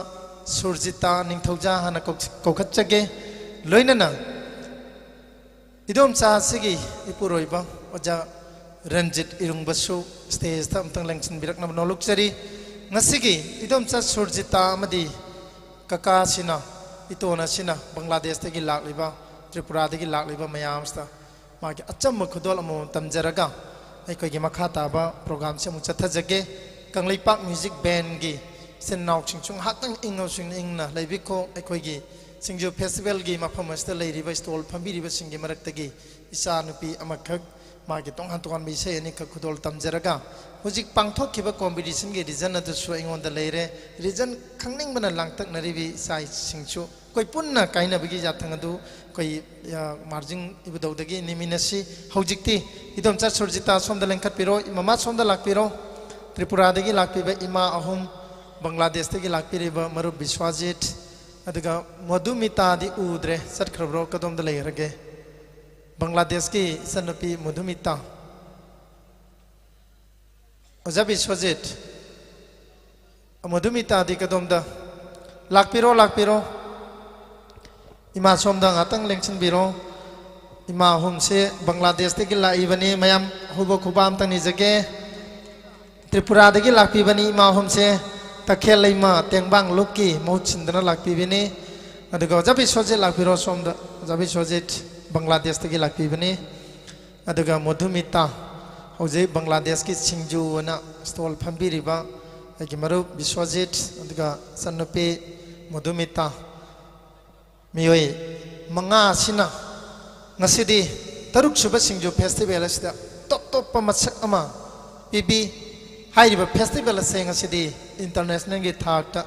ꯁꯨꯔꯖꯤꯇꯥ ꯅꯤꯡꯊꯧꯖꯥ ꯍꯥꯟꯅ ꯀꯧ-, ꯀꯧꯈꯠꯆꯒꯦ꯫ ꯂꯣꯏꯅꯅ ꯏꯗꯣꯝꯆꯥ ꯑꯁꯤꯒꯤ ꯏꯄꯨꯔꯣꯏꯕ ꯑꯣꯖꯥ ꯔꯟꯖꯤꯠ ꯏꯔꯨꯡꯕꯁꯨ ꯁ꯭ꯇꯦꯖꯇ ꯑꯃꯨꯛꯇꯪ ꯂꯦꯡꯁꯤꯟꯕꯤꯔꯛꯅꯕ ꯅꯣꯜꯂꯨꯛꯆꯔꯤ꯫ ꯉꯁꯤꯒꯤ ꯏꯗꯣꯝꯆꯥ ꯁꯨꯔꯖꯤꯇꯥ ꯑꯃꯗꯤ ꯀꯀꯥꯁꯤꯅ, ꯏꯇꯣꯟ ꯑꯁꯤꯅ ꯕꯪꯒ꯭ꯂꯥꯗꯦꯁꯇꯒꯤ ꯂꯥꯛꯂꯤꯕ, ꯇ꯭ꯔꯤꯄꯨꯔꯥꯗꯒꯤ ꯂꯥꯛꯂꯤꯕ ꯃꯌꯥꯝꯁꯤꯗ ꯃꯥꯒꯤ ꯑꯆꯝꯕ ꯈꯨꯗꯣꯜ ꯑꯃꯃꯝ ꯇꯝꯖꯔꯒ ꯑꯩꯈꯣꯏꯒꯤ ꯃꯈꯥ ꯇꯥꯕ ꯄ꯭ꯔꯣꯒ꯭ꯔꯥꯝꯁꯤ ꯑꯃꯨꯛ ꯆꯠꯊꯖꯒꯦ꯫ ꯀꯪꯂꯩꯄꯥꯛ ꯃ꯭ꯌꯨꯖꯤꯛ ꯕꯦꯟꯒꯤ ꯏꯆꯤꯟ ꯏꯅꯥꯎꯁꯤꯡꯁꯨ ꯉꯥꯏꯍꯥꯛꯇꯪ ꯏꯪꯅ ꯆꯤꯛꯅ ꯏꯪꯅ ꯂꯩꯕꯤꯈꯣ꯫ ꯑꯩꯈꯣꯏꯒꯤ ꯁꯤꯡꯖꯨ ꯐꯦꯁꯇꯤꯚꯦꯜꯒꯤ ꯃꯐꯝ ꯑꯁꯤꯗ ꯂꯩꯔꯤꯕ ꯁ꯭ꯇꯣꯜ ꯐꯝꯕꯤꯔꯤꯕꯁꯤꯡꯒꯤ ꯃꯔꯛꯇꯒꯤ ꯏꯆꯥꯅꯨꯄꯤ ꯑꯃꯈꯛ ꯃꯥꯒꯤ ꯇꯣꯉꯥꯟ ꯇꯣꯉꯥꯟꯕ ꯏꯁꯩ ꯑꯅꯤꯈꯛ ꯈꯨꯗꯣꯜ ꯇꯝꯖꯔꯒ, ꯍꯧꯖꯤꯛ ꯄꯥꯡꯊꯣꯛꯈꯤꯕ ꯀꯣꯝꯄꯤꯇꯤꯁꯟꯒꯤ ꯔꯤꯖꯟ ꯑꯗꯨꯁꯨ ꯑꯩꯉꯣꯟꯗ ꯂꯩꯔꯦ꯫ ꯔꯤꯖꯟ ꯈꯪꯅꯤꯡꯕꯅ ꯂꯥꯡꯇꯛꯅꯔꯤꯕꯤ ꯏꯆꯥꯁꯤꯡꯁꯨ ꯑꯩꯈꯣꯏ ꯄꯨꯟꯅ ꯀꯥꯏꯅꯕꯒꯤ ꯌꯥꯊꯪ ꯑꯗꯨ ꯑꯩꯈꯣꯏ, ꯑ, ꯃꯥꯔꯖꯤꯡ ꯏꯕꯨꯙꯧꯗꯒꯤ ꯅꯤꯃꯤꯟꯅꯁꯤ꯫ ꯍꯧꯖꯤꯛꯇꯤ ꯏꯗꯣꯝꯆꯥ ꯁꯨꯔꯖꯤꯇꯥ ꯁꯣꯝꯗ ꯂꯦꯡꯈꯠꯄꯤꯔꯣ, ꯃꯃꯥ ꯁꯣꯝꯗ ꯂꯥꯛꯄꯤꯔꯣ꯫ ꯇ꯭ꯔꯤꯄꯨꯔꯥꯗꯒꯤ ꯂꯥꯛꯄꯤꯕ ꯏꯃꯥ ꯑꯍꯨꯝ, ꯕꯪꯒ꯭ꯂꯥꯗꯦꯁꯇꯒꯤ ꯂꯥꯛꯄꯤꯔꯤꯕ ꯃꯔꯨꯞ ꯕꯤꯁ꯭ꯋꯥꯖꯤꯠ, ꯑꯗꯨꯒ ꯃꯙꯨꯃꯤꯇꯥꯗꯤ ꯎꯗ꯭ꯔꯦ, ꯆꯠꯈ꯭ꯔꯕ꯭ꯔꯣ, ꯀꯗꯣꯝꯗ ꯂꯩꯈ꯭ꯔꯒꯦ? ꯕꯪꯒ꯭ꯂꯥꯗꯦꯁꯀꯤ ꯏꯆꯟꯅꯨꯄꯤ ꯃꯙꯨꯃꯤꯇꯥ꯫ ꯑꯣꯖꯥ ꯕꯤꯁ꯭ꯋꯖꯤꯠ, ꯃꯙꯨꯃꯤꯇꯥꯗꯤ ꯀꯗꯣꯝꯗ? ꯂꯥꯛꯄꯤꯔꯣ, ꯂꯥꯛꯄꯤꯔꯣ꯫ ꯏꯃꯥ ꯁꯣꯝꯗ ꯉꯥꯛꯇꯪ ꯂꯦꯡꯁꯤꯟꯕꯤꯔꯣ꯫ ꯏꯃꯥ ꯑꯍꯨꯝꯁꯦ ꯕꯪꯒ꯭ꯂꯥꯗꯦꯁꯇꯒꯤ ꯂꯥꯛꯏꯕꯅꯤ꯫ ꯃꯌꯥꯝ ꯍꯧꯕ ꯈꯨꯕꯥ ꯑꯝꯇꯪ ꯅꯤꯖꯒꯦ꯫ ꯇ꯭ꯔꯤꯄꯨꯔꯥꯗꯒꯤ ꯂꯥꯛꯄꯤꯕꯅꯤ ꯏꯃꯥ ꯑꯍꯨꯝꯁꯦ꯫ ꯇꯈꯦꯜ ꯂꯩꯃ ꯇꯦꯡꯕꯥꯡ ꯂꯨꯞꯀꯤ ꯃꯍꯨꯠ ꯁꯤꯟꯗꯨꯅ ꯂꯥꯛꯄꯤꯕꯅꯤ꯫ ꯑꯗꯨꯒ ꯑꯣꯖꯥ ꯕꯤꯁ꯭ꯋꯖꯤꯠ ꯂꯥꯛꯄꯤꯔꯣ ꯁꯣꯝꯗ꯫ ꯑꯣꯖꯥ ꯕꯤꯁ꯭ꯋꯖꯤꯠ ꯕꯪꯒ꯭ꯂꯥꯗꯦꯁꯇꯒꯤ ꯂꯥꯛꯄꯤꯕꯅꯤ꯫ ꯑꯗꯨꯒ ꯃꯣꯙꯨꯃꯤꯇꯥ, ꯍꯧꯖꯤꯛ ꯕꯪꯒ꯭ꯂꯥꯗꯦꯁꯀꯤ ꯁꯤꯡꯖꯨ ꯑꯅ ꯁ꯭ꯇꯣꯜ ꯐꯝꯕꯤꯔꯤꯕ ꯑꯩꯒꯤ ꯃꯔꯨꯞ ꯕꯤꯁ꯭ꯋꯖꯤꯠ, ꯑꯗꯨꯒ ꯏꯆꯟꯅꯨꯄꯤ ꯃꯣꯙꯨꯃꯤꯇꯥ, ꯃꯤꯑꯣꯏ ꯃꯉꯥ ꯑꯁꯤꯅ ꯉꯁꯤꯗꯤ ꯇꯔꯨꯛ ꯁꯨꯕ ꯁꯤꯡꯖꯨ ꯐꯦꯁꯇꯤꯚꯦꯜ ꯑꯁꯤꯗ ꯇꯣꯞ ꯇꯣꯞꯄ ꯃꯁꯛ ꯑꯃ ꯄꯤꯕꯤ꯫ ꯍꯥꯏꯔꯤꯕ ꯐꯦꯁꯇꯤꯚꯦꯜ ꯑꯁꯦ ꯉꯁꯤꯗꯤ ꯏꯟꯇꯔꯅꯦꯁꯅꯦꯜꯒꯤ ꯊꯥꯛꯇ,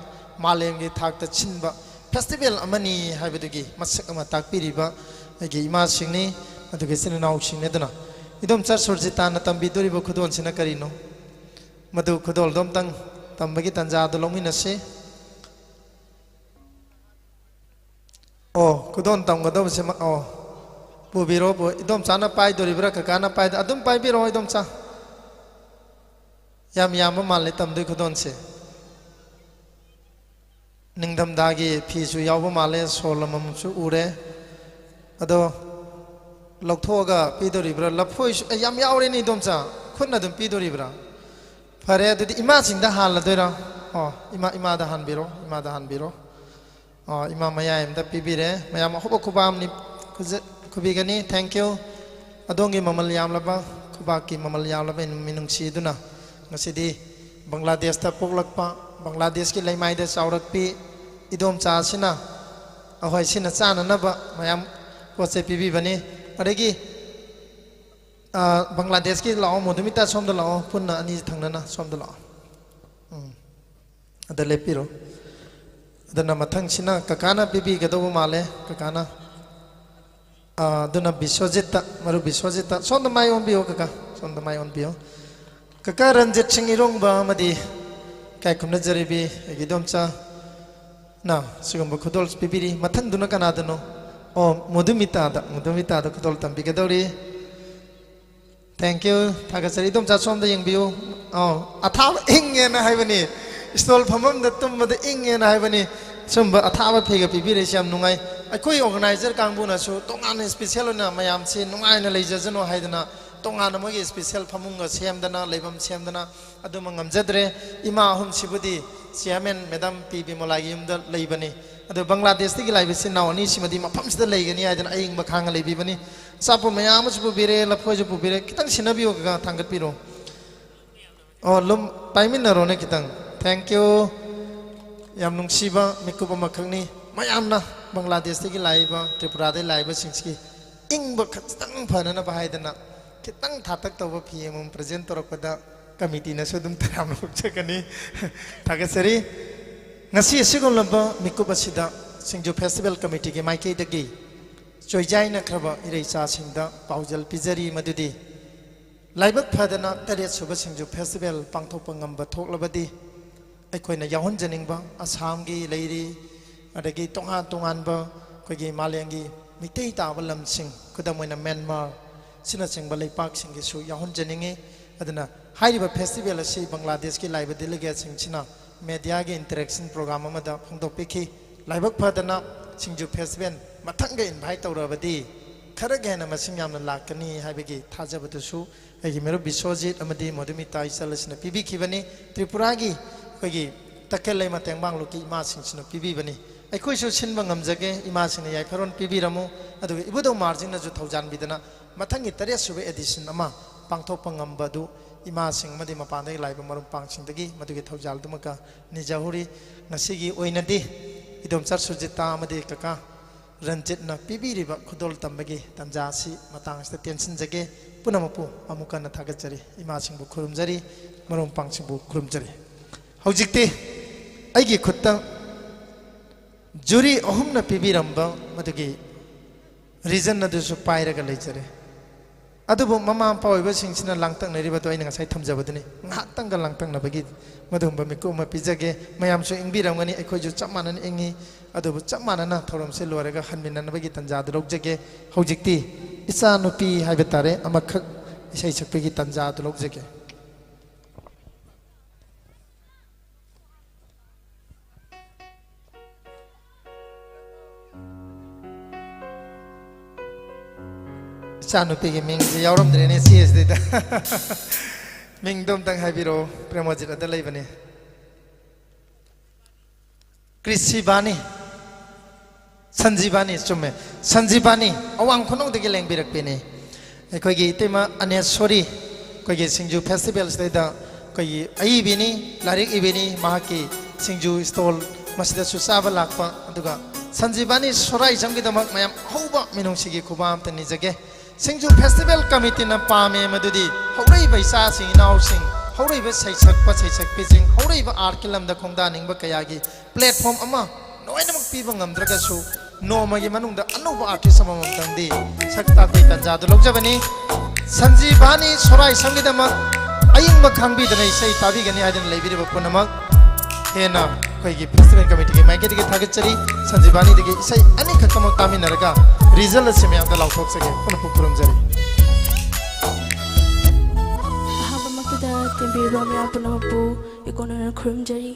ꯃꯥꯂꯦꯝꯒꯤ ꯊꯥꯛꯇ ꯁꯤꯟꯕ ꯐꯦꯁꯇꯤꯚꯦꯜ ꯑꯃꯅꯤ ꯍꯥꯏꯕꯗꯨꯒꯤ ꯃꯁꯛ ꯑꯃ ꯇꯥꯛꯄꯤꯔꯤꯕ ꯑꯩꯒꯤ ꯏꯃꯥꯁꯤꯡꯅꯤ, ꯑꯗꯨꯒ ꯏꯆꯤꯟ ꯏꯅꯥꯎꯁꯤꯡꯅꯤ꯫ ꯑꯗꯨꯅ ꯏꯗꯣꯝꯆꯥ ꯁꯨꯔꯖꯤꯇꯥꯅ ꯇꯝꯕꯤꯗꯣꯔꯤꯕ ꯈꯨꯗꯣꯜꯁꯤꯅ ꯀꯔꯤꯅꯣ? ꯃꯗꯨ ꯈꯨꯗꯣꯜꯗꯣ ꯑꯝꯇꯪ ꯇꯝꯕꯒꯤ ꯇꯥꯟꯖꯥꯗꯨ ꯂꯧꯃꯤꯟꯅꯁꯤ꯫ ꯑꯣ, ꯈꯨꯗꯣꯜ ꯇꯝꯒꯗꯧꯕꯁꯦ ꯃ-, ꯑꯣ, ꯄꯨꯕꯤꯔꯣ, ꯄꯨ-, ꯏꯗꯣꯝꯆꯥꯅ ꯄꯥꯏꯗꯣꯔꯤꯕ꯭ꯔꯥ, ꯀꯀꯥꯅ ꯄꯥꯏꯗ-, ꯑꯗꯨꯝ ꯄꯥꯏꯕꯤꯔꯣ, ꯏꯗꯣꯝꯆꯥ꯫ ꯌꯥꯝ ꯌꯥꯝꯕ ꯃꯥꯜꯂꯦ ꯇꯝꯗꯣꯏ ꯈꯨꯗꯣꯜꯁꯦ꯫ ꯅꯤꯡꯊꯝꯊꯥꯒꯤ ꯐꯤꯁꯨ ꯌꯥꯎꯕ ꯃꯥꯜꯂꯦ, ꯁꯣꯜ ꯑꯃꯃꯝꯁꯨ ꯎꯔꯦ꯫ ꯑꯗꯣ ꯂꯧꯊꯣꯛꯑꯒ ꯄꯤꯗꯣꯔꯤꯕ꯭ꯔꯥ? ꯂꯐꯣꯏꯁꯨ, ꯑꯦ, ꯌꯥꯝ ꯌꯥꯎꯔꯦꯅꯦ, ꯏꯗꯣꯝꯆꯥ꯫ ꯈꯨꯠꯅ ꯑꯗꯨꯝ ꯄꯤꯗꯣꯔꯤꯕ꯭ꯔꯥ? ꯐꯔꯦ, ꯑꯗꯨꯗꯤ ꯏꯃꯥꯁꯤꯡꯗ ꯍꯥꯜꯂꯗꯣꯏꯔꯥ? ꯑꯣ, ꯏꯃꯥ, ꯏꯃꯥꯗ ꯍꯥꯟꯕꯤꯔꯣ, ꯏꯃꯥꯗ ꯍꯥꯟꯕꯤꯔꯣ꯫ ꯑꯣ, ꯏꯃꯥ ꯃꯌꯥꯏ ꯑꯃꯗ ꯄꯤꯕꯤꯔꯦ꯫ ꯃꯌꯥꯝ ꯑꯍꯨꯞ ꯑꯈꯨꯕꯥꯝꯅꯤ ꯈꯨꯖ-, ꯈꯨꯕꯤꯒꯅꯤ꯫ Thank you꯫ ꯑꯗꯣꯝꯒꯤ ꯃꯃꯜ ꯌꯥꯝꯂꯕ, ꯈꯨꯕꯥꯛꯀꯤ ꯃꯃꯜ ꯌꯥꯝꯂꯕ ꯃꯤꯅꯨꯡꯁꯤꯗꯨꯅ ꯉꯁꯤꯗꯤ ꯕꯪꯒ꯭ꯂꯥꯗꯦꯁꯇ ꯄꯣꯛꯂꯛꯄ, ꯕꯪꯒ꯭ꯂꯥꯗꯦꯁꯀꯤ ꯂꯩꯃꯥꯏꯗ ꯆꯥꯎꯔꯛꯄꯤ ꯏꯗꯣꯝꯆꯥ ꯑꯁꯤꯅ ꯑꯩꯈꯣꯏ ꯁꯤꯅ ꯆꯥꯅꯅꯕ ꯃꯌꯥꯝ ꯄꯣꯠ ꯆꯩ ꯄꯤꯕꯤꯕꯅꯤ꯫ ꯑꯗꯒꯤ, ꯑ, ꯕꯪꯒ꯭ꯂꯥꯗꯦꯁꯀꯤ ꯂꯥꯛꯑꯣ, ꯃꯣꯙꯨꯃꯤꯇꯥ ꯁꯣꯝꯗ ꯂꯥꯛꯑꯣ, ꯄꯨꯟꯅ ꯑꯅꯤ ꯊꯪꯅꯅ ꯁꯣꯝꯗ ꯂꯥꯛꯑꯣ꯫ ꯎꯝ꯫ ꯑꯗ ꯂꯦꯞꯄꯤꯔꯣ꯫ ꯑꯗꯨꯅ ꯃꯊꯪꯁꯤꯅ ꯀꯀꯥꯅ ꯄꯤꯕꯤꯒꯗꯧꯕ ꯃꯥꯜꯂꯦ, ꯀꯀꯥꯅ꯫ ꯑꯥ, ꯑꯗꯨꯅ ꯕꯤꯁ꯭ꯋꯖꯤꯠꯇ, ꯃꯔꯨꯞ ꯕꯤꯁ꯭ꯋꯖꯤꯠꯇ꯫ ꯁꯣꯝꯗ ꯃꯥꯏ ꯑꯣꯟꯕꯤꯌꯨ, ꯀꯀꯥ꯫ ꯁꯣꯝꯗ ꯃꯥꯏ ꯑꯣꯟꯕꯤꯌꯨ꯫ ꯀꯀꯥ ꯔꯟꯖꯤꯠ ꯁꯤꯡ ꯏꯔꯣꯡꯕ ꯑꯃꯗꯤ ꯏꯀꯥꯏ ꯈꯨꯝꯅꯖꯔꯤꯕꯤ ꯑꯩꯒꯤ ꯏꯗꯣꯝꯆꯥꯅ ꯁꯤꯒꯨꯝꯕ ꯈꯨꯗꯣꯜ ꯄꯤꯕꯤꯔꯤ꯫ ꯃꯊꯪꯗꯨꯅ ꯀꯅꯥꯗꯅꯣ? ꯑꯣ, ꯃꯣꯙꯨꯃꯤꯇꯥꯗ, ꯃꯣꯙꯨꯃꯤꯇꯥꯗ ꯈꯨꯗꯣꯜ ꯇꯝꯕꯤꯒꯗꯧꯔꯤ꯫ Thank you꯫ ꯊꯥꯒꯠꯆꯔꯤ꯫ ꯏꯗꯣꯝꯆꯥ ꯁꯣꯝꯗ ꯌꯦꯡꯕꯤꯌꯨ꯫ ꯑꯧ, ꯑꯊꯥꯕ ꯏꯪꯉꯦꯅ ꯍꯥꯏꯕꯅꯤ꯫ ꯁ꯭ꯇꯣꯜ ꯐꯝꯐꯝꯗ ꯇꯨꯝꯕꯗ ꯏꯪꯉꯦꯅ ꯍꯥꯏꯕꯅꯤ꯫ ꯁꯨꯝꯕ ꯑꯊꯥꯕ ꯐꯤꯒ ꯄꯤꯕꯤꯔꯛꯏꯁꯤ ꯌꯥꯝ ꯅꯨꯡꯉꯥꯏ꯫ ꯑꯩꯈꯣꯏ ꯑꯣꯔꯒꯅꯥꯏꯖꯔ ꯀꯥꯡꯕꯨꯅꯁꯨ ꯇꯣꯉꯥꯟꯅ ꯁ꯭ꯄꯤꯁꯦꯜ ꯑꯣꯏꯅ ꯃꯌꯥꯝꯁꯤ ꯅꯨꯡꯉꯥꯏꯅ ꯂꯩꯖꯁꯅꯨ ꯍꯥꯏꯗꯅ ꯇꯣꯉꯥꯟꯅ ꯃꯣꯏꯒꯤ ꯁ꯭ꯄꯦꯁꯦꯜ ꯐꯃꯨꯡꯒ ꯁꯦꯝꯗꯅ, ꯂꯩꯐꯝ ꯁꯦꯝꯗꯅ ꯑꯗꯨꯃ ꯉꯝꯖꯗ꯭ꯔꯦ꯫ ꯏꯃꯥ ꯑꯍꯨꯝꯁꯤꯕꯨꯗꯤ ꯆꯤꯌꯥꯔꯃꯦꯟ ꯃꯦꯗꯥꯝ ꯄꯤ ꯕꯤꯃꯣꯂꯥꯒꯤ ꯌꯨꯝꯗ ꯂꯩꯕꯅꯤ꯫ ꯑꯗꯨ ꯕꯪꯒ꯭ꯂꯥꯗꯦꯁꯇꯒꯤ ꯂꯥꯛꯏꯕ ꯏꯆꯤꯟ ꯏꯅꯥꯎ ꯑꯅꯤꯁꯤꯃꯗꯤ ꯃꯐꯝꯁꯤꯗ ꯂꯩꯒꯅꯤ ꯍꯥꯏꯗꯅ ꯑꯏꯪꯕ ꯈꯥꯡꯉ ꯂꯩꯕꯤꯕꯅꯤ꯫ ꯑꯆꯥꯄꯣꯠ ꯃꯌꯥꯝ ꯑꯃꯁꯨ ꯄꯨꯕꯤꯔꯦ, ꯂꯐꯣꯏꯁꯨ ꯄꯨꯕꯤꯔꯦ꯫ ꯈꯤꯇꯪ ꯁꯤꯟꯅꯕꯤꯌꯨ ꯀꯀꯥ, ꯊꯥꯡꯒꯠꯄꯤꯔꯣ꯫ ꯑꯣ, ꯂꯨꯝ, ꯄꯥꯏꯃꯤꯟꯅꯔꯣꯅꯦ ꯈꯤꯇꯪ꯫ Thank you꯫ ꯌꯥꯝ ꯅꯨꯡꯁꯤꯕ ꯃꯤꯀꯨꯞ ꯑꯃꯈꯛꯅꯤ꯫ ꯃꯌꯥꯝꯅ ꯕꯪꯒ꯭ꯂꯥꯗꯦꯁꯇꯒꯤ ꯂꯥꯛꯏꯕ, ꯇ꯭ꯔꯤꯄꯨꯔꯥꯗꯒꯤ ꯂꯥꯛꯏꯕꯁꯤꯡꯁꯤꯒꯤ ꯏꯪꯕ ꯈꯤꯇꯪ ꯐꯅꯅꯕ ꯍꯥꯏꯗꯅ ꯈꯤꯇꯪ ꯊꯥꯇꯛ ꯇꯧꯕ ꯐꯤ ꯑꯃꯃꯝ ꯄ꯭ꯔꯖꯦꯟ ꯇꯧꯔꯛꯄꯗ ꯀꯃꯤꯇꯤꯅꯁꯨ ꯑꯗꯨꯝ ꯇꯔꯥꯝꯅ ꯑꯣꯛꯆꯒꯅꯤ꯫ ꯊꯥꯒꯠꯆꯔꯤ꯫ ꯉꯁꯤ ꯑꯁꯤꯒꯨꯝꯂꯕ ꯃꯤꯀꯨꯞ ꯑꯁꯤꯗ ꯁꯤꯡꯖꯨ ꯐꯦꯁꯇꯤꯚꯦꯜ ꯀꯃꯤꯇꯤꯒꯤ ꯃꯥꯏꯀꯩꯗꯒꯤ ꯆꯣꯏꯖꯥꯏꯅꯈ꯭ꯔꯕ ꯏꯔꯩꯆꯥꯁꯤꯡꯗ ꯄꯥꯎꯖꯦꯜ ꯄꯤꯖꯔꯤ ꯃꯗꯨꯗꯤ, ꯂꯥꯏꯕꯛ ꯐꯗꯅ ꯇꯔꯦꯠ ꯁꯨꯕ ꯁꯤꯡꯖꯨ ꯐꯦꯁꯇꯤꯚꯦꯜ ꯄꯥꯡꯊꯣꯛꯄ ꯉꯝꯕ ꯊꯣꯛꯂꯕꯗꯤ, ꯑꯩꯈꯣꯏꯅ ꯌꯥꯎꯍꯟꯖꯅꯤꯡꯕ ꯑꯁꯥꯝꯒꯤ ꯂꯩꯔꯤ, ꯑꯗꯒꯤ ꯇꯣꯉꯥꯟ ꯇꯣꯉꯥꯟꯕ ꯑꯩꯈꯣꯏꯒꯤ ꯃꯥꯂꯦꯝꯒꯤ ꯃꯤꯇꯩ ꯇꯥꯕ ꯂꯝꯁꯤꯡ, ꯈꯨꯗꯝ ꯑꯣꯏꯅ ꯃ꯭ꯌꯥꯟꯃꯥꯔ ꯑꯁꯤꯅꯆꯤꯡꯕ ꯂꯩꯄꯥꯛꯁꯤꯡꯒꯤꯁꯨ ꯌꯥꯎꯍꯟꯖꯅꯤꯡꯉꯤ꯫ ꯑꯗꯨꯅ ꯍꯥꯏꯔꯤꯕ ꯐꯦꯁꯇꯤꯚꯦꯜ ꯑꯁꯤ ꯕꯪꯒ꯭ꯂꯥꯗꯦꯁꯀꯤ ꯂꯥꯛꯏꯕ ꯗꯦꯂꯤꯒꯦꯠꯁꯤꯡꯁꯤꯅ ꯃꯦꯗꯤꯌꯥꯒꯤ ꯏꯟꯇꯔꯦꯛꯁꯟ ꯄ꯭ꯔꯣꯒ꯭ꯔꯥꯝ ꯑꯃꯗ ꯐꯣꯡꯗꯣꯛꯄꯤꯈꯤ꯫ ꯂꯥꯏꯕꯛ ꯐꯗꯅ ꯁꯤꯡꯖꯨ ꯐꯦꯁꯇꯤꯚꯦꯜ ꯃꯊꯪꯒ ꯏꯟꯚꯥꯏꯠ ꯇꯧꯔꯕꯗꯤ ꯈꯔꯒ ꯍꯦꯟꯅ ꯃꯁꯤꯡ ꯌꯥꯝꯅ ꯂꯥꯛꯀꯅꯤ ꯍꯥꯏꯕꯒꯤ ꯊꯥꯖꯕꯗꯨꯁꯨ ꯑꯩꯒꯤ ꯃꯔꯨꯞ ꯕꯤꯁ꯭ꯋꯖꯤꯠ ꯑꯃꯗꯤ ꯃꯣꯗꯨꯃꯤꯇꯥ ꯏꯆꯜ ꯑꯁꯤꯅ ꯄꯤꯕꯤꯈꯤꯕꯅꯤ꯫ ꯇ꯭ꯔꯤꯄꯨꯔꯥꯒꯤ ꯑꯩꯈꯣꯏꯒꯤ ꯇꯈꯦꯜ ꯂꯩꯃ ꯇꯦꯡꯕꯥꯡ ꯂꯨꯞꯀꯤ ꯏꯃꯥꯁꯤꯡꯁꯤꯅ ꯄꯤꯕꯤꯕꯅꯤ꯫ ꯑꯩꯈꯣꯏꯁꯨ ꯁꯤꯟꯕ ꯉꯝꯖꯒꯦ, ꯏꯃꯥꯁꯤꯡꯅ ꯌꯥꯏꯐꯔꯣꯟ ꯄꯤꯕꯤꯔꯝꯃꯨ꯫ ꯑꯗꯨꯒ ꯏꯕꯨꯙꯧ ꯃꯥꯔꯖꯤꯡꯅꯁꯨ ꯊꯧꯖꯥꯟꯕꯤꯗꯅ ꯃꯊꯪꯒꯤ ꯇꯔꯦꯠ ꯁꯨꯕ ꯑꯦꯗꯤꯁꯟ ꯑꯃ ꯄꯥꯡꯊꯣꯛꯄ ꯉꯝꯕ ꯑꯗꯨ ꯏꯃꯥꯁꯤꯡ ꯑꯃꯗꯤ ꯃꯄꯥꯟꯗꯒꯤ ꯂꯥꯛꯏꯕ ꯃꯔꯨꯞ ꯃꯄꯥꯡꯁꯤꯡꯗꯒꯤ ꯃꯗꯨꯒꯤ ꯊꯧꯖꯥꯜꯗꯨꯃꯀ ꯅꯤꯖꯍꯧꯔꯤ꯫ ꯉꯁꯤꯒꯤ ꯑꯣꯏꯅꯗꯤ ꯏꯗꯣꯝꯆꯥ ꯁꯨꯖꯤꯇꯥ ꯑꯃꯗꯤ ꯀꯀꯥ ꯔꯟꯖꯤꯠꯅ ꯄꯤꯕꯤꯔꯤꯕ ꯈꯨꯗꯣꯜ ꯇꯝꯕꯒꯤ ꯇꯥꯟꯖꯥ ꯑꯁꯤ ꯃꯇꯥꯡ ꯑꯁꯤꯗ ꯇꯦꯟꯁꯤꯟꯖꯒꯦ꯫ ꯄꯨꯝꯅꯃꯛꯄꯨ ꯑꯃꯨꯛ ꯍꯟꯅ ꯊꯥꯒꯠꯆꯔꯤ, ꯏꯃꯥꯁꯤꯡꯕꯨ ꯈꯨꯔꯨꯝꯖꯔꯤ, ꯃꯔꯨꯞ ꯃꯄꯥꯡꯁꯤꯡꯕꯨ ꯈꯨꯔꯨꯝꯖꯔꯤ꯫ ꯍꯧꯖꯤꯛꯇꯤ ꯑꯩꯒꯤ ꯈꯨꯠꯇ ꯖꯨꯔꯤ ꯑꯍꯨꯝꯅ ꯄꯤꯕꯤꯔꯝꯕ ꯃꯗꯨꯒꯤ ꯔꯤꯖꯟ ꯑꯗꯨꯁꯨ ꯄꯥꯏꯔꯒ ꯂꯩꯖꯔꯦ꯫ ꯑꯗꯨꯕꯨ ꯃꯃꯥ ꯃꯄꯥ ꯑꯣꯏꯕꯁꯤꯡꯁꯤꯅ ꯂꯥꯡꯇꯛꯅꯔꯤꯕꯗꯣ ꯑꯩꯅ ꯉꯁꯥꯏ ꯊꯝꯖꯕꯗꯨꯅꯤ꯫ ꯉꯥꯏꯍꯥꯛꯇꯪꯒ ꯂꯥꯡꯇꯛꯅꯕꯒꯤ ꯃꯗꯨꯒꯨꯝꯕ ꯃꯤꯀꯨꯞ ꯑꯃ ꯄꯤꯖꯒꯦ꯫ ꯃꯌꯥꯝꯁꯨ ꯏꯪꯕꯤꯔꯝꯒꯅꯤ, ꯑꯩꯈꯣꯏꯁꯨ ꯆꯞ ꯃꯥꯟꯅꯅ ꯏꯪꯉꯤ꯫ ꯑꯗꯨꯕꯨ ꯆꯞ ꯃꯥꯟꯅꯅ ꯊꯧꯔꯝꯁꯦ ꯂꯣꯏꯔꯒ ꯍꯟꯃꯤꯟꯅꯅꯕꯒꯤ ꯇꯥꯟꯖꯥꯗꯨ ꯂꯧꯖꯒꯦ꯫ ꯍꯧꯖꯤꯛꯇꯤ ꯏꯆꯥꯅꯨꯄꯤ ꯍꯥꯏꯕ ꯇꯥꯔꯦ, ꯑꯃꯈꯛ ꯏꯁꯩ ꯁꯛꯄꯒꯤ ꯇꯥꯟꯖꯥꯗꯨ ꯂꯧꯖꯒꯦ꯫ ꯏꯆꯥꯅꯨꯄꯤꯒꯤ ꯃꯤꯡꯁꯦ ꯌꯥꯎꯔꯝꯗ꯭ꯔꯦꯅꯦ ꯁꯤ ꯑꯦꯁ ꯗꯤꯗ꯫ ꯃꯤꯡꯗꯣ ꯑꯝꯇꯪ ꯍꯥꯏꯕꯤꯔꯛꯑꯣ, ꯄ꯭ꯔꯦꯃꯣꯖꯤꯠ ꯑꯗ ꯂꯩꯕꯅꯦ꯫ ꯀ꯭ꯔꯤꯁꯤꯕꯥꯅꯤ, ꯁꯟꯖꯤꯕꯥꯅꯤ, ꯆꯨꯝꯃꯦ, ꯁꯟꯖꯤꯕꯥꯅꯤ, ꯑꯋꯥꯡ ꯈꯨꯅꯧꯗꯒꯤ ꯂꯦꯡꯕꯤꯔꯛꯄꯤꯅꯤ꯫ ꯑꯩꯈꯣꯏꯒꯤ ꯏꯇꯩꯃ ꯑꯅꯦꯁꯣꯔꯤ, ꯑꯩꯈꯣꯏꯒꯤ ꯁꯤꯡꯖꯨ ꯐꯦꯁꯇꯤꯚꯦꯜꯁꯤꯗꯩꯗ ꯑꯩꯈꯣꯏꯒꯤ ꯑꯏꯕꯤꯅꯤ, ꯂꯥꯏꯔꯤꯛ ꯏꯕꯤꯅꯤ, ꯃꯍꯥꯛꯀꯤ ꯁꯤꯡꯖꯨ ꯁ꯭ꯇꯣꯜ ꯃꯁꯤꯗꯁꯨ ꯆꯥꯕ ꯂꯥꯛꯄ, ꯑꯗꯨꯒ ꯁꯟꯖꯤꯕꯥꯅꯤ ꯁꯣꯔꯥꯏꯖꯝꯒꯤꯗꯃꯛ ꯃꯌꯥꯝ ꯑꯍꯧꯕ ꯃꯤꯅꯨꯡꯁꯤꯒꯤ ꯈꯨꯕꯥꯝ ꯑꯝꯇ ꯅꯤꯖꯒꯦ꯫ ꯁꯤꯡꯖꯨ ꯐꯦꯁꯇꯤꯚꯦꯜ ꯀꯃꯤꯇꯤꯅ ꯄꯥꯝꯃꯦ ꯃꯗꯨꯗꯤ ꯍꯧꯔꯛꯏꯕ ꯏꯆꯥꯁꯤꯡ ꯏꯅꯥꯎꯁꯤꯡ, ꯍꯧꯔꯛꯏꯕ ꯁꯩꯁꯛꯄ ꯁꯩꯁꯛꯄꯤꯁꯤꯡ, ꯍꯧꯔꯛꯏꯕ ꯑꯥꯔꯠꯀꯤ ꯂꯝꯗ ꯈꯣꯡꯗꯥꯅꯤꯡꯕ ꯀꯌꯥꯒꯤ ꯄ꯭ꯂꯦꯠꯐꯣꯝ ꯑꯃ ꯂꯣꯏꯅꯃꯛ ꯄꯤꯕ ꯉꯝꯗ꯭ꯔꯒꯁꯨ, ꯅꯣꯡꯃꯒꯤ ꯃꯅꯨꯡꯗ ꯑꯅꯧꯕ ꯑꯥꯔꯇꯤꯁ ꯑꯃꯃꯝꯇꯪꯗꯤ ꯁꯛ ꯇꯥꯛꯄꯒꯤ ꯇꯥꯟꯖꯥꯗꯨ ꯂꯧꯖꯕꯅꯤ꯫ ꯁꯟꯖꯤꯕꯥꯅꯤ ꯁꯣꯔꯥꯏꯁꯝꯒꯤꯗꯃꯛ ꯑꯏꯪꯕ ꯈꯥꯡꯕꯤꯗꯨꯅ ꯏꯁꯩ ꯇꯥꯕꯤꯒꯅꯤ ꯍꯥꯏꯗꯨꯅ ꯂꯩꯕꯤꯔꯤꯕ ꯄꯨꯝꯅꯃꯛ ꯍꯦꯟꯅ ꯑꯩꯈꯣꯏꯒꯤ ꯐꯦꯁꯇꯤꯚꯦꯜ ꯀꯃꯤꯇꯤꯒꯤ ꯃꯥꯏꯀꯩꯗꯒꯤ ꯊꯥꯒꯠꯆꯔꯤ꯫ ꯁꯟꯖꯤꯕꯥꯅꯤꯗꯒꯤ ꯏꯁꯩ ꯑꯅꯤꯈꯛꯇꯃꯛ ꯇꯥꯃꯤꯟꯅꯔꯒ ꯔꯤꯖꯜ ꯑꯁꯤ ꯃꯌꯥꯝꯗ ꯂꯥꯎꯊꯣꯛꯆꯒꯦ꯫ ꯄꯨꯟꯅ ꯄꯨꯛ ꯈꯨꯔꯨꯝꯖꯔꯤ꯫ ꯑꯍꯥꯟꯕꯃꯛꯇꯗ ꯇꯤꯟꯕꯤꯔꯤꯕ ꯃꯌꯥꯝ ꯄꯨꯝꯅꯃꯛꯄꯨ ꯏꯀꯣꯟꯅꯅ ꯈꯨꯔꯨꯝꯖꯔꯤ꯫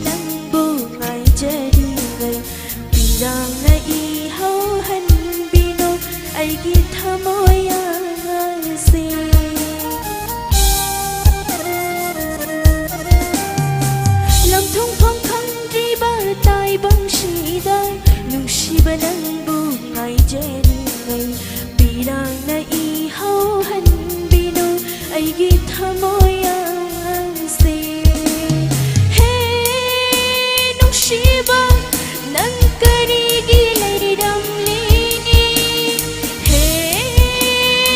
ꯅꯪꯕꯨ ꯉꯥꯏꯖꯔꯤꯉꯩ ꯄꯤꯔꯥꯡꯅ ꯏꯍꯧꯍꯟꯕꯤꯅꯨ ꯑꯩꯒꯤ ꯊꯃꯣꯏ ꯑꯉꯥꯡꯁꯦ꯫ ꯂꯝꯊꯨꯡꯐꯝ ꯈꯪꯗ꯭ꯔꯤꯕ ꯇꯥꯏꯕꯪꯁꯤꯗ ꯅꯨꯡꯁꯤꯕ ꯅꯪꯕꯨ ꯉꯥꯏꯖꯔꯤꯉꯩ ꯄꯤꯔꯥꯡꯅ ꯏꯍꯧꯍꯟꯕꯤꯅꯨ ꯑꯩꯒꯤ ꯊꯃꯣꯏ ꯑꯉꯥꯡꯁꯦ꯫ ꯍꯦ ꯅꯨꯡꯁꯤꯕ, ꯅꯪ ꯀꯔꯤꯒꯤ ꯂꯩꯔꯝꯂꯤ? ꯍꯦ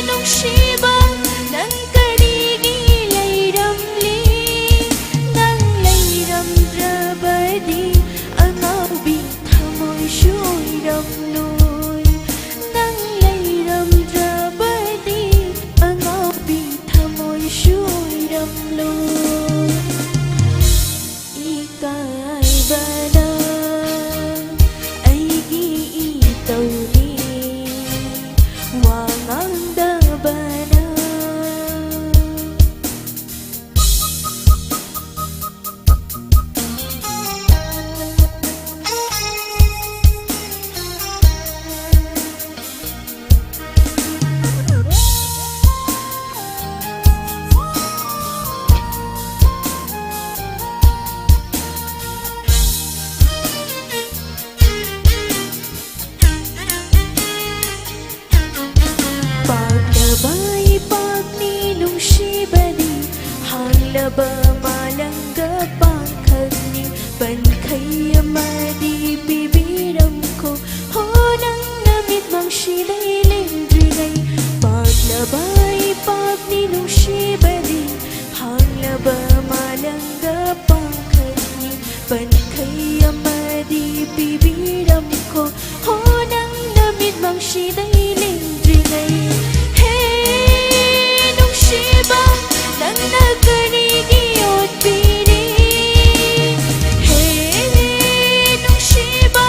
ꯅꯨꯡꯁꯤꯕ, ꯅꯪ ꯀꯔꯤꯒꯤ ꯂꯩꯔꯝꯂꯤ? ꯅꯪ ꯂꯩꯔꯝꯗ꯭ꯔꯕꯗꯤ ꯑꯉꯥꯎꯕꯤ ꯊꯃꯣꯏꯁꯨ ꯑꯣꯏꯔꯝꯂꯣꯏ꯫ ꯅꯪ ꯂꯩꯔꯝꯗ꯭ꯔꯕꯗꯤ ꯑꯉꯥꯎꯕꯤ ꯊꯃꯣꯏꯁꯨ ꯑꯣꯏꯔꯝꯂꯣꯏ꯫ ꯏꯀꯥꯏꯕꯅ ꯑꯩꯒꯤ ꯏꯇꯧꯅꯤ ꯋꯥ ꯉꯥꯡꯗꯕꯅ꯫ ꯄꯥꯛꯂꯕ ꯏꯄꯥꯛꯅꯤ ꯅꯨꯡꯁꯤꯕꯗꯤ, ꯍꯥꯡꯂꯕ ꯃꯥꯂꯪꯒ ꯄꯥꯡꯈꯛꯅꯤ, ꯄꯟꯈꯩ ꯑꯃꯗꯤ ꯄꯤꯕꯤꯔꯝꯈꯣ꯫ ꯍꯣ ꯅꯪꯅ ꯃꯤꯠꯃꯥꯡꯁꯤꯗꯩ ꯂꯦꯡꯗ꯭ꯔꯤꯉꯩ, ꯄꯥꯛꯂꯕ ꯏꯄꯥꯛꯅꯤ ꯅꯨꯡꯁꯤꯕꯗꯤ, ꯍꯥꯡꯂꯕ ꯃꯥꯂꯪꯒ ꯄꯥꯡꯈꯛꯅꯤ, ꯄꯟꯈꯩ ꯑꯃꯗꯤ ꯄꯤꯕꯤꯔꯝꯈꯣ꯫ ꯍꯣ ꯅꯪꯅ ꯃꯤꯠꯃꯥꯡꯁꯤꯗꯩ ꯂꯦꯡꯗ꯭ꯔꯤꯉꯩ꯫ ꯍꯦ ꯅꯨꯡꯁꯤꯕ, ꯅꯪꯅ ꯀꯔꯤꯒꯤ ꯑꯣꯠꯄꯤꯔꯤ? ꯍꯦ ꯅꯨꯡꯁꯤꯕ,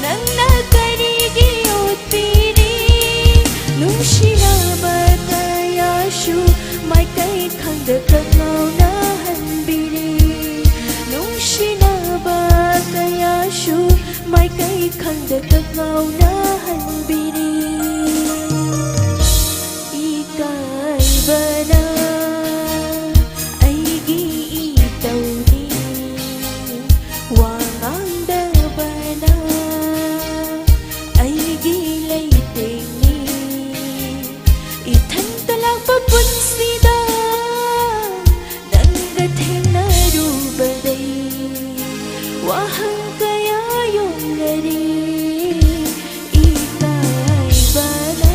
ꯅꯪꯅ ꯀꯔꯤꯒꯤ ꯑꯣꯠꯄꯤꯔꯤ? ꯅꯨꯡꯁꯤꯅꯕ ꯀꯌꯥꯁꯨ ꯃꯥꯏꯀꯩ ꯈꯪꯗ ꯀꯛꯉꯥꯎꯅꯍꯟꯕꯤꯔꯤ꯫ ꯅꯨꯡꯁꯤꯅ ꯉꯥꯎꯅꯍꯟꯕꯤꯔꯤ꯫ ꯏꯀꯥꯏꯕꯅ ꯑꯩꯒꯤ ꯏꯇꯧꯅꯤ, ꯋꯥ ꯉꯥꯡꯗꯕꯅ ꯑꯩꯒꯤ ꯂꯩꯇꯦꯡꯅꯤ꯫ ꯏꯊꯟꯇ ꯂꯥꯛꯄ ꯄꯨꯟꯁꯤꯗ ꯅꯪꯒ ꯊꯦꯡꯅꯔꯨꯕꯗꯩ ꯋꯥꯍꯪ ꯀꯌꯥ ꯌꯣꯡꯅꯔꯤ꯫ ꯏꯀꯥꯏꯕꯅ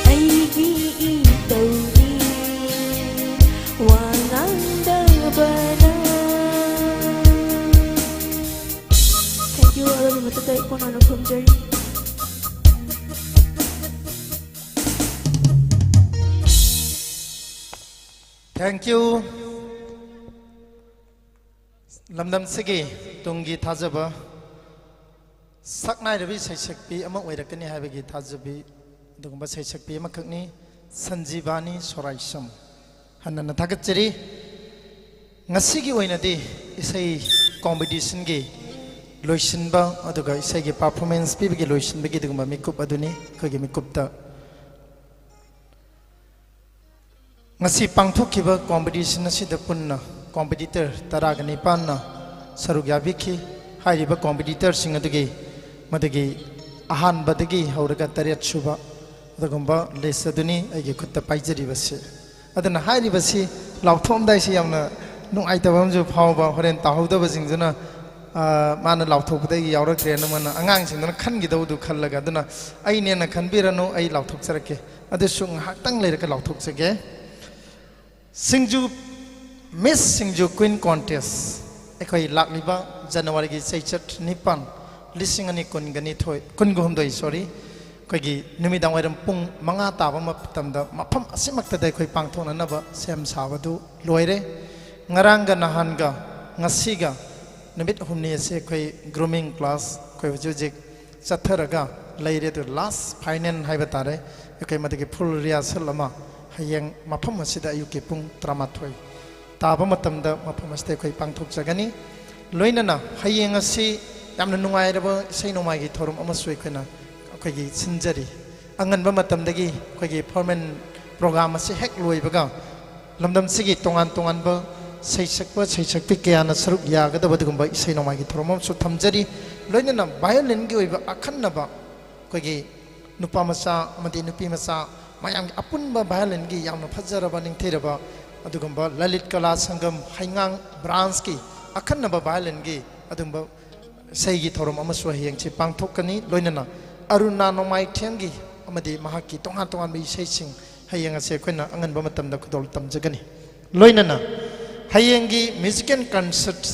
ꯑꯩꯒꯤ ꯏꯇꯧꯅꯤ, ꯋꯥ ꯉꯥꯡꯗꯕꯅ꯫ Thank you꯫ ꯑꯔꯣꯏꯕ ꯃꯊꯛꯇ ꯑꯩ ꯀꯣꯟꯅꯅ ꯈꯨꯝꯖꯔꯤ꯫ Thank you꯫ ꯂꯝꯗꯝꯁꯤꯒꯤ ꯇꯨꯡꯒꯤ ꯊꯥꯖꯕ ꯁꯛꯅꯥꯏꯔꯕꯤ ꯁꯩꯁꯛꯄꯤ ꯑꯃ ꯑꯣꯏꯔꯛꯀꯅꯤ ꯍꯥꯏꯕꯒꯤ ꯊꯥꯖꯕꯤ, ꯑꯗꯨꯒꯨꯝꯕ ꯁꯩꯁꯛꯄꯤ ꯑꯃꯈꯛꯅꯤ ꯁꯟꯖꯤꯕꯥꯅꯤ ꯁꯣꯔꯥꯏꯁꯝ꯫ ꯍꯟꯅ ꯍꯟꯅ ꯊꯥꯒꯠꯆꯔꯤ꯫ ꯉꯁꯤꯒꯤ ꯑꯣꯏꯅꯗꯤ ꯏꯁꯩ competitionꯒꯤ ꯂꯣꯏꯁꯤꯟꯕ, ꯑꯗꯨꯒ ꯏꯁꯩꯒꯤ performance ꯄꯤꯕꯒꯤ ꯂꯣꯏꯁꯤꯟꯕꯒꯤ ꯑꯗꯨꯒꯨꯝꯕ ꯃꯤꯀꯨꯞ ꯑꯗꯨꯅꯤ ꯑꯩꯈꯣꯏꯒꯤ ꯃꯤꯀꯨꯞꯇ꯫ ꯉꯁꯤ ꯄꯥꯡꯊꯣꯛꯈꯤꯕ competition ꯑꯁꯤꯗ ꯄꯨꯟꯅ competitor ꯇꯔꯥꯒ ꯅꯤꯄꯥꯟꯅ ꯁꯔꯨꯛ ꯌꯥꯕꯤꯈꯤ꯫ ꯍꯥꯏꯔꯤꯕ competitorꯁꯤꯡ ꯑꯗꯨꯒꯤ ꯃꯗꯨꯒꯤ ꯑꯍꯥꯟꯕꯗꯒꯤ ꯍꯧꯔꯒ ꯇꯔꯦꯠ ꯁꯨꯕ ꯑꯗꯨꯒꯨꯝꯕ list ꯑꯗꯨꯅꯤ ꯑꯩꯒꯤ ꯈꯨꯠꯇ ꯄꯥꯏꯖꯔꯤꯕꯁꯤ꯫ ꯑꯗꯨꯅ ꯍꯥꯏꯔꯤꯕꯁꯤ ꯂꯥꯎꯊꯣꯛꯑꯝꯗꯥꯏꯁꯤ ꯌꯥꯝꯅ ꯅꯨꯡꯉꯥꯏꯇꯕ ꯑꯃꯁꯨ ꯐꯥꯎꯕ, ꯍꯣꯔꯦꯟ ꯇꯥꯍꯧꯗꯕꯁꯤꯡꯗꯨꯅ, ꯑ, ꯃꯥꯅ ꯂꯥꯎꯊꯣꯛꯄꯗ ꯑꯩꯒꯤ ꯌꯥꯎꯔꯛꯇ꯭ꯔꯦꯅ ꯃꯥꯅ ꯑꯉꯥꯡꯁꯤꯡꯗꯨꯅ ꯈꯟꯈꯤꯗꯧꯗꯨ ꯈꯜꯂꯒ꯫ ꯑꯗꯨꯅ ꯑꯩꯅꯦꯅ ꯈꯟꯕꯤꯔꯅꯨ, ꯑꯩ ꯂꯥꯎꯊꯣꯛꯆꯔꯛꯀꯦ꯫ ꯑꯗꯨꯁꯨ ꯉꯥꯏꯍꯥꯛꯇꯪ ꯂꯩꯔꯒ ꯂꯥꯎꯊꯣꯛꯆꯒꯦ꯫ ꯁꯤꯡꯖꯨ, Miss ꯁꯤꯡꯖꯨ Queen Contest ꯑꯩꯈꯣꯏ ꯂꯥꯛꯂꯤꯕ Januaryꯒꯤ ꯆꯩꯆꯠ ꯅꯤꯄꯥꯟ, ꯂꯤꯁꯤꯡ ꯑꯅꯤ ꯀꯨꯟꯒ ꯅꯤꯊꯣꯏ, ꯀꯨꯟꯒ ꯍꯨꯝꯗꯣꯏ, sorry, ꯑꯩꯈꯣꯏꯒꯤ ꯅꯨꯃꯤꯗꯥꯡ ꯋꯥꯏꯔꯝ ꯄꯨꯡ ꯃꯉꯥ ꯇꯥꯕ ꯃꯇꯝꯗ ꯃꯐꯝ ꯑꯁꯤꯃꯛꯇꯗ ꯑꯩꯈꯣꯏ ꯄꯥꯡꯊꯣꯛꯅꯅꯕ ꯁꯦꯝ ꯁꯥꯕꯗꯨ ꯂꯣꯏꯔꯦ꯫ ꯉꯔꯥꯡꯒ ꯅꯍꯥꯟꯒ ꯉꯁꯤꯒ ꯅꯨꯃꯤꯠ ꯍꯨꯝꯅꯤ ꯑꯁꯤ ꯑꯩꯈꯣꯏ grooming class ꯑꯩꯈꯣꯏ ꯍꯧꯖꯤꯛ ꯍꯧꯖꯤꯛ ꯆꯠꯊꯔꯒ ꯂꯩꯔꯦ꯫ ꯑꯗꯨ last final ꯍꯥꯏꯕ ꯇꯥꯔꯦ, ꯑꯩꯈꯣꯏ ꯃꯗꯨꯒꯤ full rehearsal ꯑꯃ ꯍꯌꯦꯡ ꯃꯐꯝ ꯑꯁꯤꯗ ꯑꯌꯨꯛꯀꯤ ꯄꯨꯡ ꯇꯔꯥꯃꯥꯊꯣꯏ ꯇꯥꯕ ꯃꯇꯝꯗ ꯃꯐꯝ ꯑꯁꯤꯗ ꯑꯩꯈꯣꯏ ꯄꯥꯡꯊꯣꯛꯆꯒꯅꯤ꯫ ꯂꯣꯏꯅꯅ ꯍꯌꯦꯡ ꯑꯁꯤ ꯌꯥꯝꯅ ꯅꯨꯡꯉꯥꯏꯔꯕ ꯏꯁꯩ ꯅꯣꯡꯃꯥꯏꯒꯤ ꯊꯧꯔꯝ ꯑꯃꯁꯨ ꯑꯩꯈꯣꯏꯅ, ꯑꯩꯈꯣꯏꯒꯤ ꯁꯤꯟꯖꯔꯤ꯫ ꯑꯉꯟꯕ ꯃꯇꯝꯗꯒꯤ ꯑꯩꯈꯣꯏꯒꯤ formal program ꯑꯁꯤ ꯍꯦꯛ ꯂꯣꯏꯕꯒ ꯂꯝꯗꯝꯁꯤꯒꯤ ꯇꯣꯉꯥꯟ ꯇꯣꯉꯥꯟꯕ ꯁꯩꯁꯛꯄ ꯁꯩꯁꯛꯄꯤ ꯀꯌꯥꯅ ꯁꯔꯨꯛ ꯌꯥꯒꯗꯕ ꯑꯗꯨꯒꯨꯝꯕ ꯏꯁꯩ ꯅꯣꯡꯃꯥꯏꯒꯤ ꯊꯧꯔꯝ ꯑꯃꯁꯨ ꯊꯝꯖꯔꯤ꯫ ꯂꯣꯏꯅꯅ violin ꯒꯤ ꯑꯣꯏꯕ ꯑꯈꯟꯅꯕ ꯑꯩꯈꯣꯏꯒꯤ ꯅꯨꯄꯥ ꯃꯆꯥ ꯑꯃꯗꯤ ꯅꯨꯄꯤ ꯃꯆꯥ ꯃꯌꯥꯝꯒꯤ ꯑꯄꯨꯟꯕ violin ꯒꯤ ꯌꯥꯝꯅ ꯐꯖꯔꯕ ꯅꯤꯡꯊꯤꯔꯕ ꯑꯗꯨꯒꯨꯝꯕ ꯂꯂꯤꯠ ꯀꯂꯥ ꯁꯪꯒꯝ ꯍꯩꯉꯥꯡ branch ꯀꯤ ꯑꯈꯟꯅꯕ violin ꯒꯤ ꯑꯗꯨꯒꯨꯝꯕ ꯏꯁꯩꯒꯤ ꯊꯧꯔꯝ ꯑꯃꯁꯨ ꯍꯌꯦꯡꯁꯤ ꯄꯥꯡꯊꯣꯛꯀꯅꯤ꯫ ꯂꯣꯏꯅꯅ ꯑꯔꯨꯅꯥ ꯅꯣꯡꯃꯥꯏꯊꯦꯝꯒꯤ ꯑꯃꯗꯤ ꯃꯍꯥꯛꯀꯤ ꯇꯣꯉꯥꯟ ꯇꯣꯉꯥꯟꯕ ꯏꯁꯩꯁꯤꯡ ꯍꯌꯦꯡ ꯑꯁꯤ ꯑꯩꯈꯣꯏꯅ ꯑꯉꯟꯕ ꯃꯇꯝꯗ ꯈꯨꯗꯣꯜ ꯇꯝꯖꯒꯅꯤ꯫ ꯂꯣꯏꯅꯅ ꯍꯌꯦꯡꯒꯤ musical concert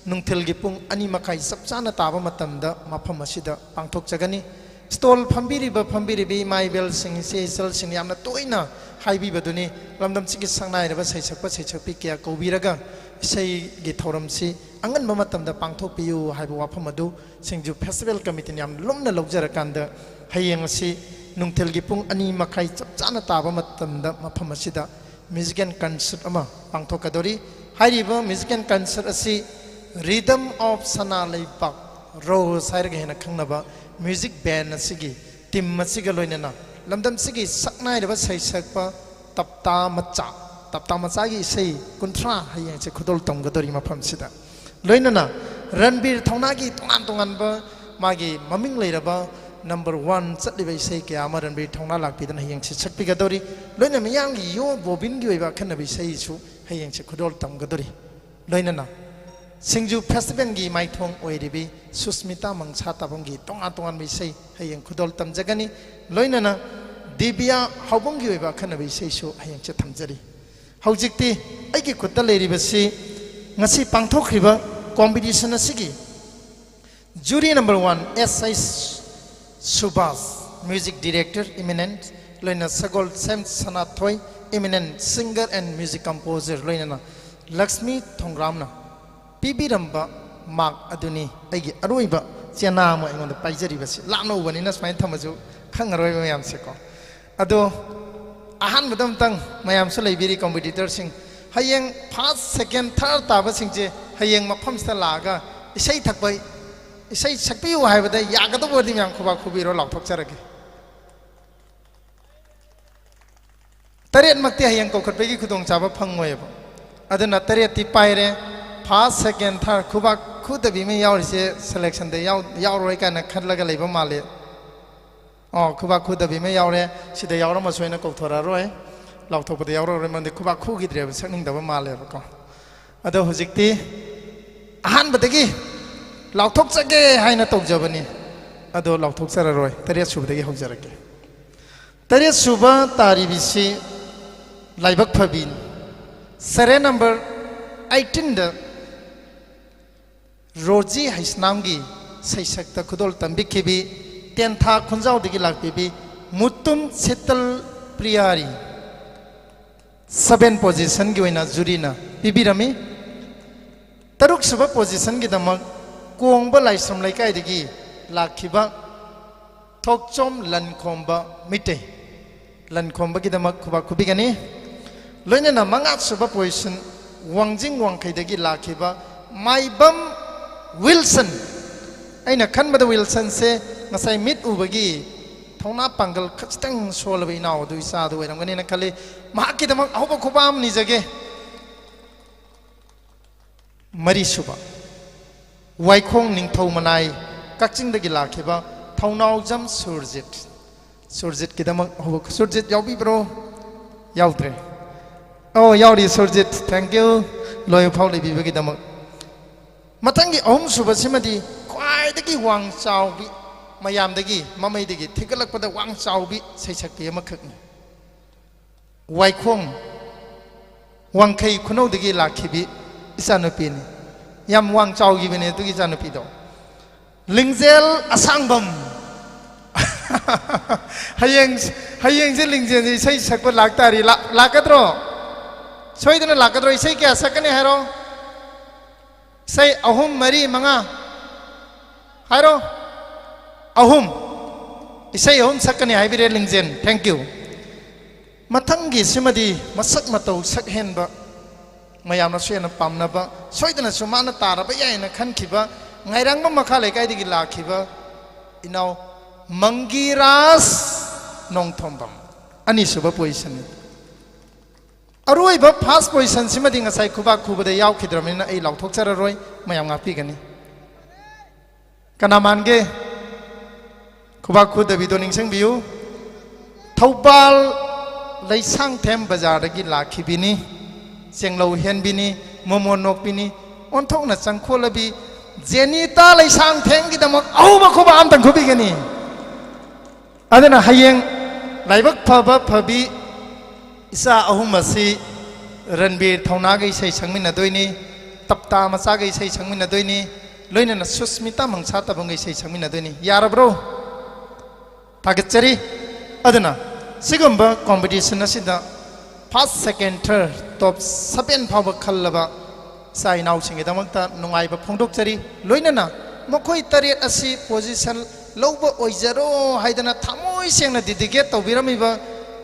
ꯅꯨꯡꯊꯤꯜꯒꯤ ꯄꯨꯡ ꯑꯅꯤ ꯃꯈꯥꯏ ꯆꯞ ꯆꯥꯅ ꯇꯥꯕ ꯃꯇꯝꯗ ꯃꯐꯝ ꯑꯁꯤꯗ ꯄꯥꯡꯊꯣꯛꯆꯒꯅꯤ꯫ Stall ꯐꯝꯕꯤꯔꯤꯕ ꯐꯝꯕꯤꯔꯤꯕꯤ ꯏꯃꯥ ꯏꯕꯦꯜꯁꯤꯡ, ꯏꯆꯦ ꯏꯆꯜꯁꯤꯡ ꯌꯥꯝꯅ ꯇꯣꯏꯅ ꯍꯥꯏꯕꯤꯕꯗꯨꯅꯤ, ꯂꯝꯗꯝꯁꯤꯒꯤ ꯁꯛꯅꯥꯏꯔꯕ ꯁꯩꯁꯛꯄ ꯁꯩꯁꯛꯄꯤ ꯀꯌꯥ ꯀꯧꯕꯤꯔꯒ ꯏꯁꯩꯒꯤ ꯊꯧꯔꯝꯁꯤ ꯑꯉꯟꯕ ꯃꯇꯝꯗ ꯄꯥꯡꯊꯣꯛꯄꯤꯌꯨ ꯍꯥꯏꯕ ꯋꯥꯐꯝ ꯑꯗꯨ ꯁꯤꯡꯖꯨ festival committee ꯅ ꯌꯥꯝ ꯂꯨꯝꯅ ꯂꯧꯖꯔꯀꯥꯟꯗ ꯍꯌꯦꯡ ꯑꯁꯤ ꯅꯨꯡꯊꯤꯜꯒꯤ ꯄꯨꯡ ꯑꯅꯤ ꯃꯈꯥꯏ ꯆꯞ ꯆꯥꯅ ꯇꯥꯕ ꯃꯇꯝꯗ ꯃꯐꯝ ꯑꯁꯤꯗ musical concert ꯑꯃ ꯄꯥꯡꯊꯣꯛꯀꯗꯧꯔꯤ꯫ ꯍꯥꯏꯔꯤꯕ musical concert ꯑꯁꯤ Rhythm of ꯁꯅꯥ ꯂꯩꯕꯥꯛ, ROSE ꯍꯥꯏꯔꯒ ꯍꯦꯟꯅ ꯈꯪꯅꯕ music band ꯑꯁꯤꯒꯤ team ꯑꯁꯤꯒ ꯂꯣꯏꯅꯅ ꯂꯝꯗꯝꯁꯤꯒꯤ ꯁꯛꯅꯥꯏꯔꯕ ꯁꯩꯁꯛꯄ ꯇꯞꯇꯥ ꯃꯆꯥ, ꯇꯞꯇꯥ ꯃꯆꯥꯒꯤ ꯏꯁꯩ ꯀꯨꯟꯊ꯭ꯔꯥ ꯍꯌꯦꯡꯁꯦ ꯈꯨꯗꯣꯜ ꯇꯝꯒꯗꯧꯔꯤ ꯃꯐꯝꯁꯤꯗ꯫ ꯂꯣꯏꯅꯅ ꯔꯟꯕꯤꯔ ꯊꯧꯅꯥꯒꯤ ꯇꯣꯉꯥꯟ ꯇꯣꯉꯥꯟꯕ ꯃꯥꯒꯤ ꯃꯃꯤꯡ ꯂꯩꯔꯕ number one ꯆꯠꯂꯤꯕ ꯏꯁꯩ ꯀꯌꯥ ꯑꯃ ꯔꯟꯕꯤꯔ ꯊꯧꯅꯥ ꯂꯥꯛꯄꯤꯗꯨꯅ ꯍꯌꯦꯡꯁꯦ ꯁꯛꯄꯤꯒꯗꯧꯔꯤ꯫ ꯂꯣꯏꯅꯅ ꯃꯤꯌꯥꯝꯒꯤ ꯌꯣ ꯕꯣꯕꯤꯟꯒꯤ ꯑꯣꯏꯕ ꯑꯈꯟꯅꯕ ꯏꯁꯩꯁꯨ ꯍꯌꯦꯡꯁꯦ ꯈꯨꯗꯣꯜ ꯇꯝꯒꯗꯧꯔꯤ꯫ ꯂꯣꯏꯅꯅ ꯁꯤꯡꯖꯨ festival ꯒꯤ ꯃꯥꯏꯊꯣꯡ ꯑꯣꯏꯔꯤꯕꯤ ꯁꯨꯁꯃꯤꯇꯥ ꯃꯪꯁꯥ ꯇꯥꯕꯝꯒꯤ ꯇꯣꯉꯥꯟ ꯇꯣꯉꯥꯟꯕ ꯏꯁꯩ ꯍꯌꯦꯡ ꯈꯨꯗꯣꯜ ꯇꯝꯖꯒꯅꯤ꯫ ꯂꯣꯏꯅꯅ ꯗꯤꯕꯤꯌꯥ ꯍꯥꯎꯕꯝꯒꯤ ꯑꯣꯏꯕ ꯑꯈꯟꯅꯕ ꯏꯁꯩꯁꯨ ꯍꯌꯦꯡꯁꯦ ꯊꯝꯖꯔꯤ꯫ ꯍꯧꯖꯤꯛꯇꯤ ꯑꯩꯒꯤ ꯈꯨꯠꯇ ꯂꯩꯔꯤꯕꯁꯤ ꯉꯁꯤ ꯄꯥꯡꯊꯣꯛꯈ꯭ꯔꯤꯕ competition ꯑꯁꯤꯒꯤ jury number one, S I Subhas, music director, eminent, ꯂꯣꯏꯅ ꯁꯒꯣꯜꯁꯦꯝ ꯁꯅꯥꯊꯣꯏ, eminent singer and music composer, ꯂꯣꯏꯅꯅ ꯂꯛꯁꯃꯤ ꯊꯣꯡꯒ꯭ꯔꯥꯝꯅ ꯄꯤꯕꯤꯔꯝꯕ mark ꯑꯗꯨꯅꯤ ꯑꯩꯒꯤ ꯑꯔꯣꯏꯕ ꯆꯦꯅꯥ ꯑꯃ ꯑꯩꯉꯣꯟꯗ ꯄꯥꯏꯖꯔꯤꯕꯁꯤ꯫ ꯂꯥꯞꯅ ꯎꯕꯅꯤꯅ ꯁꯨꯃꯥꯏꯅ ꯊꯝꯃꯁꯨ ꯈꯪꯉꯔꯣꯏꯕ ꯃꯌꯥꯝꯁꯦꯀꯣ꯫ ꯑꯗꯣ ꯑꯍꯥꯟꯕꯗ ꯑꯝꯇꯪ ꯃꯌꯥꯝꯁꯨ ꯂꯩꯕꯤꯔꯤ competitor ꯁꯤꯡ, ꯍꯌꯦꯡ first, second, third ꯇꯥꯕꯁꯤꯡꯁꯦ ꯍꯌꯦꯡ ꯃꯐꯝꯁꯤꯗ ꯂꯥꯛꯑꯒ ꯏꯁꯩ ꯊꯛꯄ ꯏꯁꯩ ꯁꯛꯄꯤꯌꯨ ꯍꯥꯏꯕꯗ ꯌꯥꯒꯗꯧꯕ ꯑꯣꯏꯔꯗꯤ ꯃꯌꯥꯝ ꯈꯨꯕꯥꯛ ꯈꯨꯕꯤꯔꯣ, ꯂꯥꯎꯊꯣꯛꯆꯔꯒꯦ꯫ ꯇꯔꯦꯠꯃꯛꯇꯤ ꯍꯌꯦꯡ ꯀꯧꯈꯠꯄꯒꯤ ꯈꯨꯗꯣꯡꯆꯥꯕ ꯐꯪꯉꯣꯏꯕ꯫ ꯑꯗꯨꯅ ꯇꯔꯦꯠꯇꯤ ꯄꯥꯏꯔꯦ꯫ First, second, third ꯈꯨꯕꯥꯛ ꯈꯨꯗꯕꯤ ꯑꯃ ꯌꯥꯎꯔꯤꯁꯦ selectionꯗ ꯌꯥꯎ-, ꯌꯥꯎꯔꯣꯏ ꯀꯥꯏꯅ ꯈꯜꯂꯒ ꯂꯩꯕ ꯃꯥꯜꯂꯦ꯫ ꯑꯣ, ꯈꯨꯕꯥꯛ ꯈꯨꯗꯕꯤ ꯑꯃ ꯌꯥꯎꯔꯦ꯫ ꯁꯤꯗ ꯌꯥꯎꯔꯝꯃꯁꯨ ꯑꯩꯅ ꯀꯧꯊꯣꯔꯛꯑꯔꯣꯏ꯫ ꯂꯥꯎꯊꯣꯛꯄꯗ ꯌꯥꯎꯔꯛꯑꯔꯣꯏ, ꯃꯔꯝꯗꯤ ꯈꯨꯕꯥꯛ ꯈꯨꯈꯤꯗ꯭ꯔꯦꯕ, ꯁꯛꯅꯤꯡꯗꯕ ꯃꯥꯜꯂꯦꯕꯀꯣ꯫ ꯑꯗꯣ ꯍꯧꯖꯤꯛꯇꯤ ꯑꯍꯥꯟꯕꯗꯒꯤ ꯂꯥꯎꯊꯣꯛꯆꯒꯦ ꯍꯥꯏꯅ ꯇꯧꯖꯕꯅꯤ꯫ ꯑꯗꯣ ꯂꯥꯎꯊꯣꯛꯆꯔꯔꯣꯏ, ꯇꯔꯦꯠ ꯁꯨꯕꯗꯒꯤ ꯍꯧꯖꯔꯛꯀꯦ꯫ ꯇꯔꯦꯠ ꯁꯨꯕ ꯇꯥꯔꯤꯕꯁꯤ ꯂꯥꯏꯕꯛ ꯐꯕꯤꯅꯤ꯫ Serial number eighteenꯗ ꯔꯣꯖꯤ ꯍꯩꯁꯅꯥꯝꯒꯤ ꯁꯩꯁꯛꯇ ꯈꯨꯗꯣꯜ ꯇꯝꯕꯤꯈꯤꯕꯤ, ꯇꯦꯟꯊꯥ ꯈꯨꯟꯖꯥꯎꯗꯒꯤ ꯂꯥꯛꯄꯤꯕꯤ ꯃꯨꯇꯨꯝ ꯁꯤꯇꯜ ꯄ꯭ꯔꯤꯌꯥꯔꯤ seven positionꯒꯤ ꯑꯣꯏꯅ ꯖꯨꯔꯤꯅ ꯄꯤꯕꯤꯔꯝꯃꯤ꯫ ꯇꯔꯨꯛ ꯁꯨꯕ positionꯒꯤꯗꯃꯛ ꯀꯣꯡꯕ ꯂꯥꯏꯁ꯭ꯔꯝ ꯂꯩꯀꯥꯏꯗꯒꯤ ꯂꯥꯛꯈꯤꯕ ꯊꯣꯛꯆꯣꯝ ꯂꯟꯈꯣꯝꯕ ꯃꯤꯇꯩ, ꯂꯟꯈꯣꯝꯕꯒꯤꯗꯃꯛ ꯈꯨꯕꯥꯛ ꯈꯨꯕꯤꯒꯅꯤ꯫ ꯂꯣꯏꯅꯅ ꯃꯉꯥ ꯁꯨꯕ position ꯋꯥꯡꯖꯤꯡ ꯋꯥꯡꯈꯩꯗꯒꯤ ꯂꯥꯛꯈꯤꯕ ꯃꯥꯏꯕꯝ ꯋꯤꯜꯁꯟ꯫ ꯑꯩꯅ ꯈꯟꯕꯗ ꯋꯤꯜꯁꯟꯁꯦ ꯉꯁꯥꯏ ꯃꯤꯠ ꯎꯕꯒꯤ ꯊꯧꯅꯥ ꯄꯥꯡꯒꯜ ꯈꯖꯤꯛꯇꯪ ꯁꯣꯜꯂꯕ ꯏꯅꯥꯎ ꯑꯗꯨ, ꯏꯆꯥ ꯑꯗꯨ ꯑꯣꯏꯔꯝꯒꯅꯤꯅ ꯈꯜꯂꯤ꯫ ꯃꯍꯥꯛꯀꯤꯗꯃꯛ ꯑꯍꯧꯕ ꯈꯨꯕꯥꯛ ꯑꯃ ꯅꯤꯖꯒꯦ꯫ ꯃꯔꯤꯁꯨꯕ, ꯋꯥꯏꯈꯣꯡ ꯅꯤꯡꯊꯧ ꯃꯅꯥꯏ, ꯀꯛꯆꯤꯡꯗꯒꯤ ꯂꯥꯛꯈꯤꯕ ꯊꯧꯅꯥꯎꯖꯝ ꯁꯨꯔꯖꯤꯠ꯫ ꯁꯨꯔꯖꯤꯠꯀꯤꯗꯃꯛ ꯍꯧ-, ꯁꯨꯔꯖꯤꯠ ꯌꯥꯎꯕꯤꯕ꯭ꯔꯣ? ꯌꯥꯎꯗ꯭ꯔꯦ꯫ ꯑꯣ, ꯌꯥꯎꯔꯤ ꯁꯨꯔꯖꯤꯠ, thank you, ꯂꯣꯏꯕ ꯐꯥꯎ ꯂꯩꯕꯤꯕꯒꯤꯗꯃꯛ꯫ ꯃꯊꯪꯒꯤ ꯑꯍꯨꯝꯁꯨꯕꯁꯤꯃꯗꯤ ꯈ꯭ꯋꯥꯏꯗꯒꯤ ꯋꯥꯡ ꯆꯥꯎꯕꯤ, ꯃꯌꯥꯝꯗꯒꯤ ꯃꯃꯩꯗꯒꯤ ꯊꯤꯒꯠꯂꯛꯄꯗ ꯋꯥꯡ ꯆꯥꯎꯕꯤ ꯁꯩꯁꯛꯄꯤ ꯑꯃꯈꯛꯅꯤ꯫ ꯋꯥꯏꯈꯣꯡ ꯋꯥꯡꯈꯩ ꯈꯨꯅꯧꯗꯒꯤ ꯂꯥꯛꯈꯤꯕꯤ ꯏꯆꯥꯅꯨꯄꯤꯅꯤ꯫ ꯌꯥꯝ ꯋꯥꯡ ꯆꯥꯎꯈꯤꯕꯅꯦ ꯑꯗꯨꯒꯤ ꯏꯆꯥꯅꯨꯄꯤꯗꯣ꯫ ꯂꯤꯡꯖꯦꯜ ꯑꯁꯥꯡꯕꯝ꯫ ꯍꯌꯦꯡ, ꯍꯌꯦꯡꯁꯦ ꯂꯤꯡꯖꯦꯜꯁꯦ ꯏꯁꯩ ꯁꯛꯄ ꯂꯥꯛꯇꯥꯔꯤ꯫ ꯂꯥꯛ-, ꯂꯥꯛꯀꯗ꯭ꯔꯣ? ꯁꯣꯏꯗꯅ ꯂꯥꯛꯀꯗ꯭ꯔꯣ? ꯏꯁꯩ ꯀꯌꯥ ꯁꯛꯀꯅꯤ ꯍꯥꯏꯔꯣ? ꯏꯁꯩ ꯑꯍꯨꯝ, ꯃꯔꯤ, ꯃꯉꯥ ꯍꯥꯏꯔꯣ꯫ ꯑꯍꯨꯝ꯫ ꯏꯁꯩ ꯑꯍꯨꯝ ꯁꯛꯀꯅꯤ ꯍꯥꯏꯕꯤꯔꯦ ꯂꯤꯡꯖꯦꯜ꯫ Thank you꯫ ꯃꯊꯪꯒꯤꯁꯤꯃꯗꯤ ꯃꯁꯛ ꯃꯇꯧ ꯁꯛ ꯍꯦꯟꯕ, ꯃꯌꯥꯝꯅꯁꯨ ꯍꯦꯟꯅ ꯄꯥꯝꯅꯕ, ꯁꯣꯏꯗꯅꯁꯨ ꯃꯥꯅ ꯇꯥꯔꯕ ꯌꯥꯏꯅ ꯈꯟꯈꯤꯕ ꯉꯥꯏꯔꯥꯡꯕꯝ ꯃꯈꯥ ꯂꯩꯀꯥꯏꯗꯒꯤ ꯂꯥꯛꯈꯤꯕ ꯏꯅꯥꯎ ꯃꯪꯒꯤꯔꯥꯖ ꯅꯣꯡꯊꯣꯝꯕꯝ, ꯑꯅꯤꯁꯨꯕ position꯫ ꯑꯔꯣꯏꯕ first position ꯁꯤꯃꯗꯤ ꯉꯁꯥꯏ ꯈꯨꯕꯥꯛ ꯈꯨꯕꯗ ꯌꯥꯎꯈꯤꯗ꯭ꯔꯕꯅꯤꯅ ꯑꯩ ꯂꯥꯎꯊꯣꯛꯆꯔꯔꯣꯏ, ꯃꯌꯥꯝ ꯉꯥꯛꯄꯤꯒꯅꯤ꯫ ꯀꯅꯥ ꯃꯥꯟꯒꯦ? ꯈꯨꯕꯥꯛ ꯈꯨꯗꯕꯤꯗꯣ ꯅꯤꯡꯁꯤꯡꯕꯤꯌꯨ꯫ ꯊꯧꯕꯥꯜ ꯂꯩꯁꯥꯡꯊꯦꯝ ꯕꯖꯥꯔꯗꯒꯤ ꯂꯥꯛꯈꯤꯕꯤꯅꯤ꯫ ꯆꯦꯡꯂꯧ ꯍꯦꯟꯕꯤꯅꯤ, ꯃꯣꯃꯣꯟ ꯅꯣꯛꯄꯤꯅꯤ, ꯑꯣꯟꯊꯣꯛꯅ ꯆꯪꯈꯣꯜꯂꯕꯤ ꯖꯦꯅꯤꯇꯥ ꯂꯩꯁꯥꯡꯊꯦꯝꯒꯤꯗꯃꯛ ꯑꯍꯧꯕ ꯈꯨꯕꯥꯛ ꯑꯝꯇꯪ ꯈꯨꯕꯤꯒꯅꯤ꯫ ꯑꯗꯨꯅ ꯍꯌꯦꯡ ꯂꯥꯏꯕꯛ ꯐꯕ ꯐꯕꯤ ꯏꯆꯥ ꯑꯍꯨꯝ ꯑꯁꯤ ꯔꯟꯕꯤꯔ ꯊꯧꯅꯥꯒ ꯏꯁꯩ ꯁꯛꯃꯤꯟꯅꯗꯣꯏꯅꯤ, ꯇꯞꯇꯥ ꯃꯆꯥꯒ ꯏꯁꯩ ꯁꯛꯃꯤꯟꯅꯗꯣꯏꯅꯤ, ꯂꯣꯏꯅꯅ ꯁꯨꯁꯃꯤꯇꯥ ꯃꯪꯁꯥꯇꯕꯝꯒ ꯏꯁꯩ ꯁꯛꯃꯤꯟꯅꯗꯣꯏꯅꯤ꯫ ꯌꯥꯔꯕ꯭ꯔꯣ? ꯊꯥꯒꯠꯆꯔꯤ꯫ ꯑꯗꯨꯅ ꯁꯤꯒꯨꯝꯕ competition ꯑꯁꯤꯗ first, second, third, top seven ꯐꯥꯎꯕ ꯈꯜꯂꯕ ꯏꯆꯥ ꯏꯅꯥꯎꯁꯤꯡꯒꯤꯗꯃꯛꯇ ꯅꯨꯡꯉꯥꯏꯕ ꯐꯣꯡꯗꯣꯛꯆꯔꯤ꯫ ꯂꯣꯏꯅꯅ ꯃꯈꯣꯏ ꯇꯔꯦꯠ ꯑꯁꯤ position ꯂꯧꯕ ꯑꯣꯏꯖꯔꯣ ꯍꯥꯏꯗꯅ ꯊꯃꯣꯏ ꯁꯦꯡꯅ dedicate ꯇꯧꯕꯤꯔꯝꯃꯤꯕ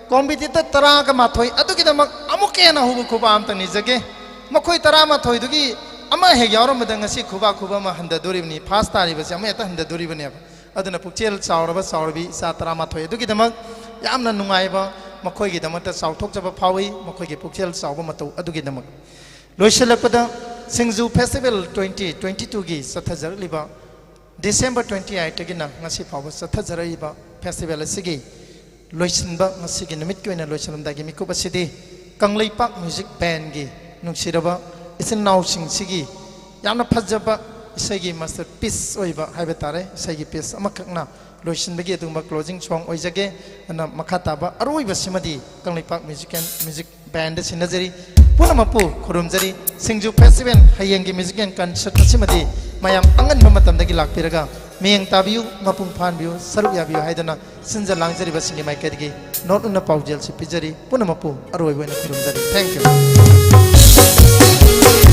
competitor ꯇꯔꯥꯒ ꯃꯥꯊꯣꯏ ꯑꯗꯨꯒꯤꯗꯃꯛ ꯑꯃꯨꯛꯀ ꯍꯦꯟꯅ ꯑꯍꯧꯕ ꯈꯨꯕꯥꯛ ꯑꯝꯇ ꯅꯤꯖꯒꯦ꯫ ꯃꯈꯣꯏ ꯇꯔꯥꯃꯥꯊꯣꯏꯗꯨꯒꯤ ꯑꯃ ꯍꯦꯛ ꯌꯥꯎꯔꯝꯕꯗ ꯉꯁꯤ ꯈꯨꯕꯥꯛ ꯈꯨꯕ ꯑꯃ ꯍꯟꯊꯗꯣꯔꯤꯕꯅꯤ, first ꯇꯥꯔꯤꯕꯁꯤ ꯑꯃ ꯍꯦꯛꯇ ꯍꯟꯊꯗꯣꯔꯤꯕꯅꯦꯕ꯫ ꯑꯗꯨꯅ ꯄꯨꯛꯆꯦꯜ ꯆꯥꯎꯔꯕ ꯆꯥꯎꯔꯕꯤ ꯏꯆꯥ ꯇꯔꯥꯃꯥꯊꯣꯏ ꯑꯗꯨꯒꯤꯗꯃꯛ ꯌꯥꯝꯅ ꯅꯨꯡꯉꯥꯏꯕ, ꯃꯈꯣꯏꯒꯤꯗꯃꯛꯇ ꯆꯥꯎꯊꯣꯛꯆꯕ ꯐꯥꯎꯏ, ꯃꯈꯣꯏꯒꯤ ꯄꯨꯛꯆꯦꯜ ꯆꯥꯎꯕ ꯃꯇꯧ ꯑꯗꯨꯒꯤꯗꯃꯛ꯫ ꯂꯣꯏꯁꯤꯜꯂꯛꯄꯗ ꯁꯤꯡꯖꯨ festival twenty twenty twoꯒꯤ ꯆꯠꯊꯖꯔꯛꯂꯤꯕ December twenty eightꯇꯒꯤꯅ ꯉꯁꯤ ꯐꯥꯎꯕ ꯆꯠꯊꯖꯔꯛꯏꯕ festival ꯑꯁꯤꯒꯤ ꯂꯣꯏꯁꯤꯟꯕ, ꯉꯁꯤꯒꯤ ꯅꯨꯃꯤꯠꯀꯤ ꯑꯣꯏꯅ ꯂꯣꯏꯁꯤꯜꯂꯝꯗꯥꯏꯒꯤ ꯃꯤꯀꯨꯞ ꯑꯁꯤꯗꯤ ꯀꯪꯂꯩꯄꯥꯛ music bandꯒꯤ ꯅꯨꯡꯁꯤꯔꯕ ꯏꯆꯤꯟ ꯏꯅꯥꯎꯁꯤꯡꯁꯤꯒꯤ ꯌꯥꯝꯅ ꯐꯖꯕ ꯏꯁꯩꯒꯤ masterpiece ꯑꯣꯏꯕ ꯍꯥꯏꯕ ꯇꯥꯔꯦ, ꯏꯁꯩꯒꯤ piece ꯑꯃꯈꯛꯅ ꯂꯣꯏꯁꯤꯟꯕꯒꯤ ꯑꯗꯨꯒꯨꯝꯕ closing song ꯑꯣꯏꯖꯒꯦ꯫ ꯑꯗꯨꯅ ꯃꯈꯥ ꯇꯥꯕ ꯑꯔꯣꯏꯕꯁꯤꯃꯗꯤ ꯀꯪꯂꯩꯄꯥꯛ music and music bandꯗ ꯁꯤꯟꯅꯖꯔꯤ꯫ ꯄꯨꯝꯅꯃꯛꯄꯨ ꯈꯨꯔꯨꯝꯖꯔꯤ꯫ ꯁꯤꯡꯖꯨ festival ꯍꯌꯦꯡꯒꯤ music and concert ꯑꯁꯤꯃꯗꯤ ꯃꯌꯥꯝ ꯑꯉꯟꯕ ꯃꯇꯝꯗꯒꯤ ꯂꯥꯛꯄꯤꯔꯒ ꯃꯤꯠꯌꯦꯡ ꯇꯥꯕꯤꯌꯨ, ꯃꯄꯨꯡ ꯐꯥꯍꯟꯕꯤꯌꯨ, ꯁꯔꯨꯛ ꯌꯥꯕꯤꯌꯨ ꯍꯥꯏꯗꯅ ꯁꯤꯟꯖ ꯂꯥꯡꯖꯔꯤꯕꯁꯤꯡꯒꯤ ꯃꯥꯏꯀꯩꯗꯒꯤ ꯅꯣꯠ ꯎꯅ ꯄꯥꯎꯖꯦꯜꯁꯤ ꯄꯤꯖꯔꯤ꯫ ꯄꯨꯝꯅꯃꯛꯄꯨ ꯑꯔꯣꯏꯕ ꯑꯣꯏꯅ ꯈꯨꯔꯨꯝꯖꯔꯤ꯫ Thank you꯫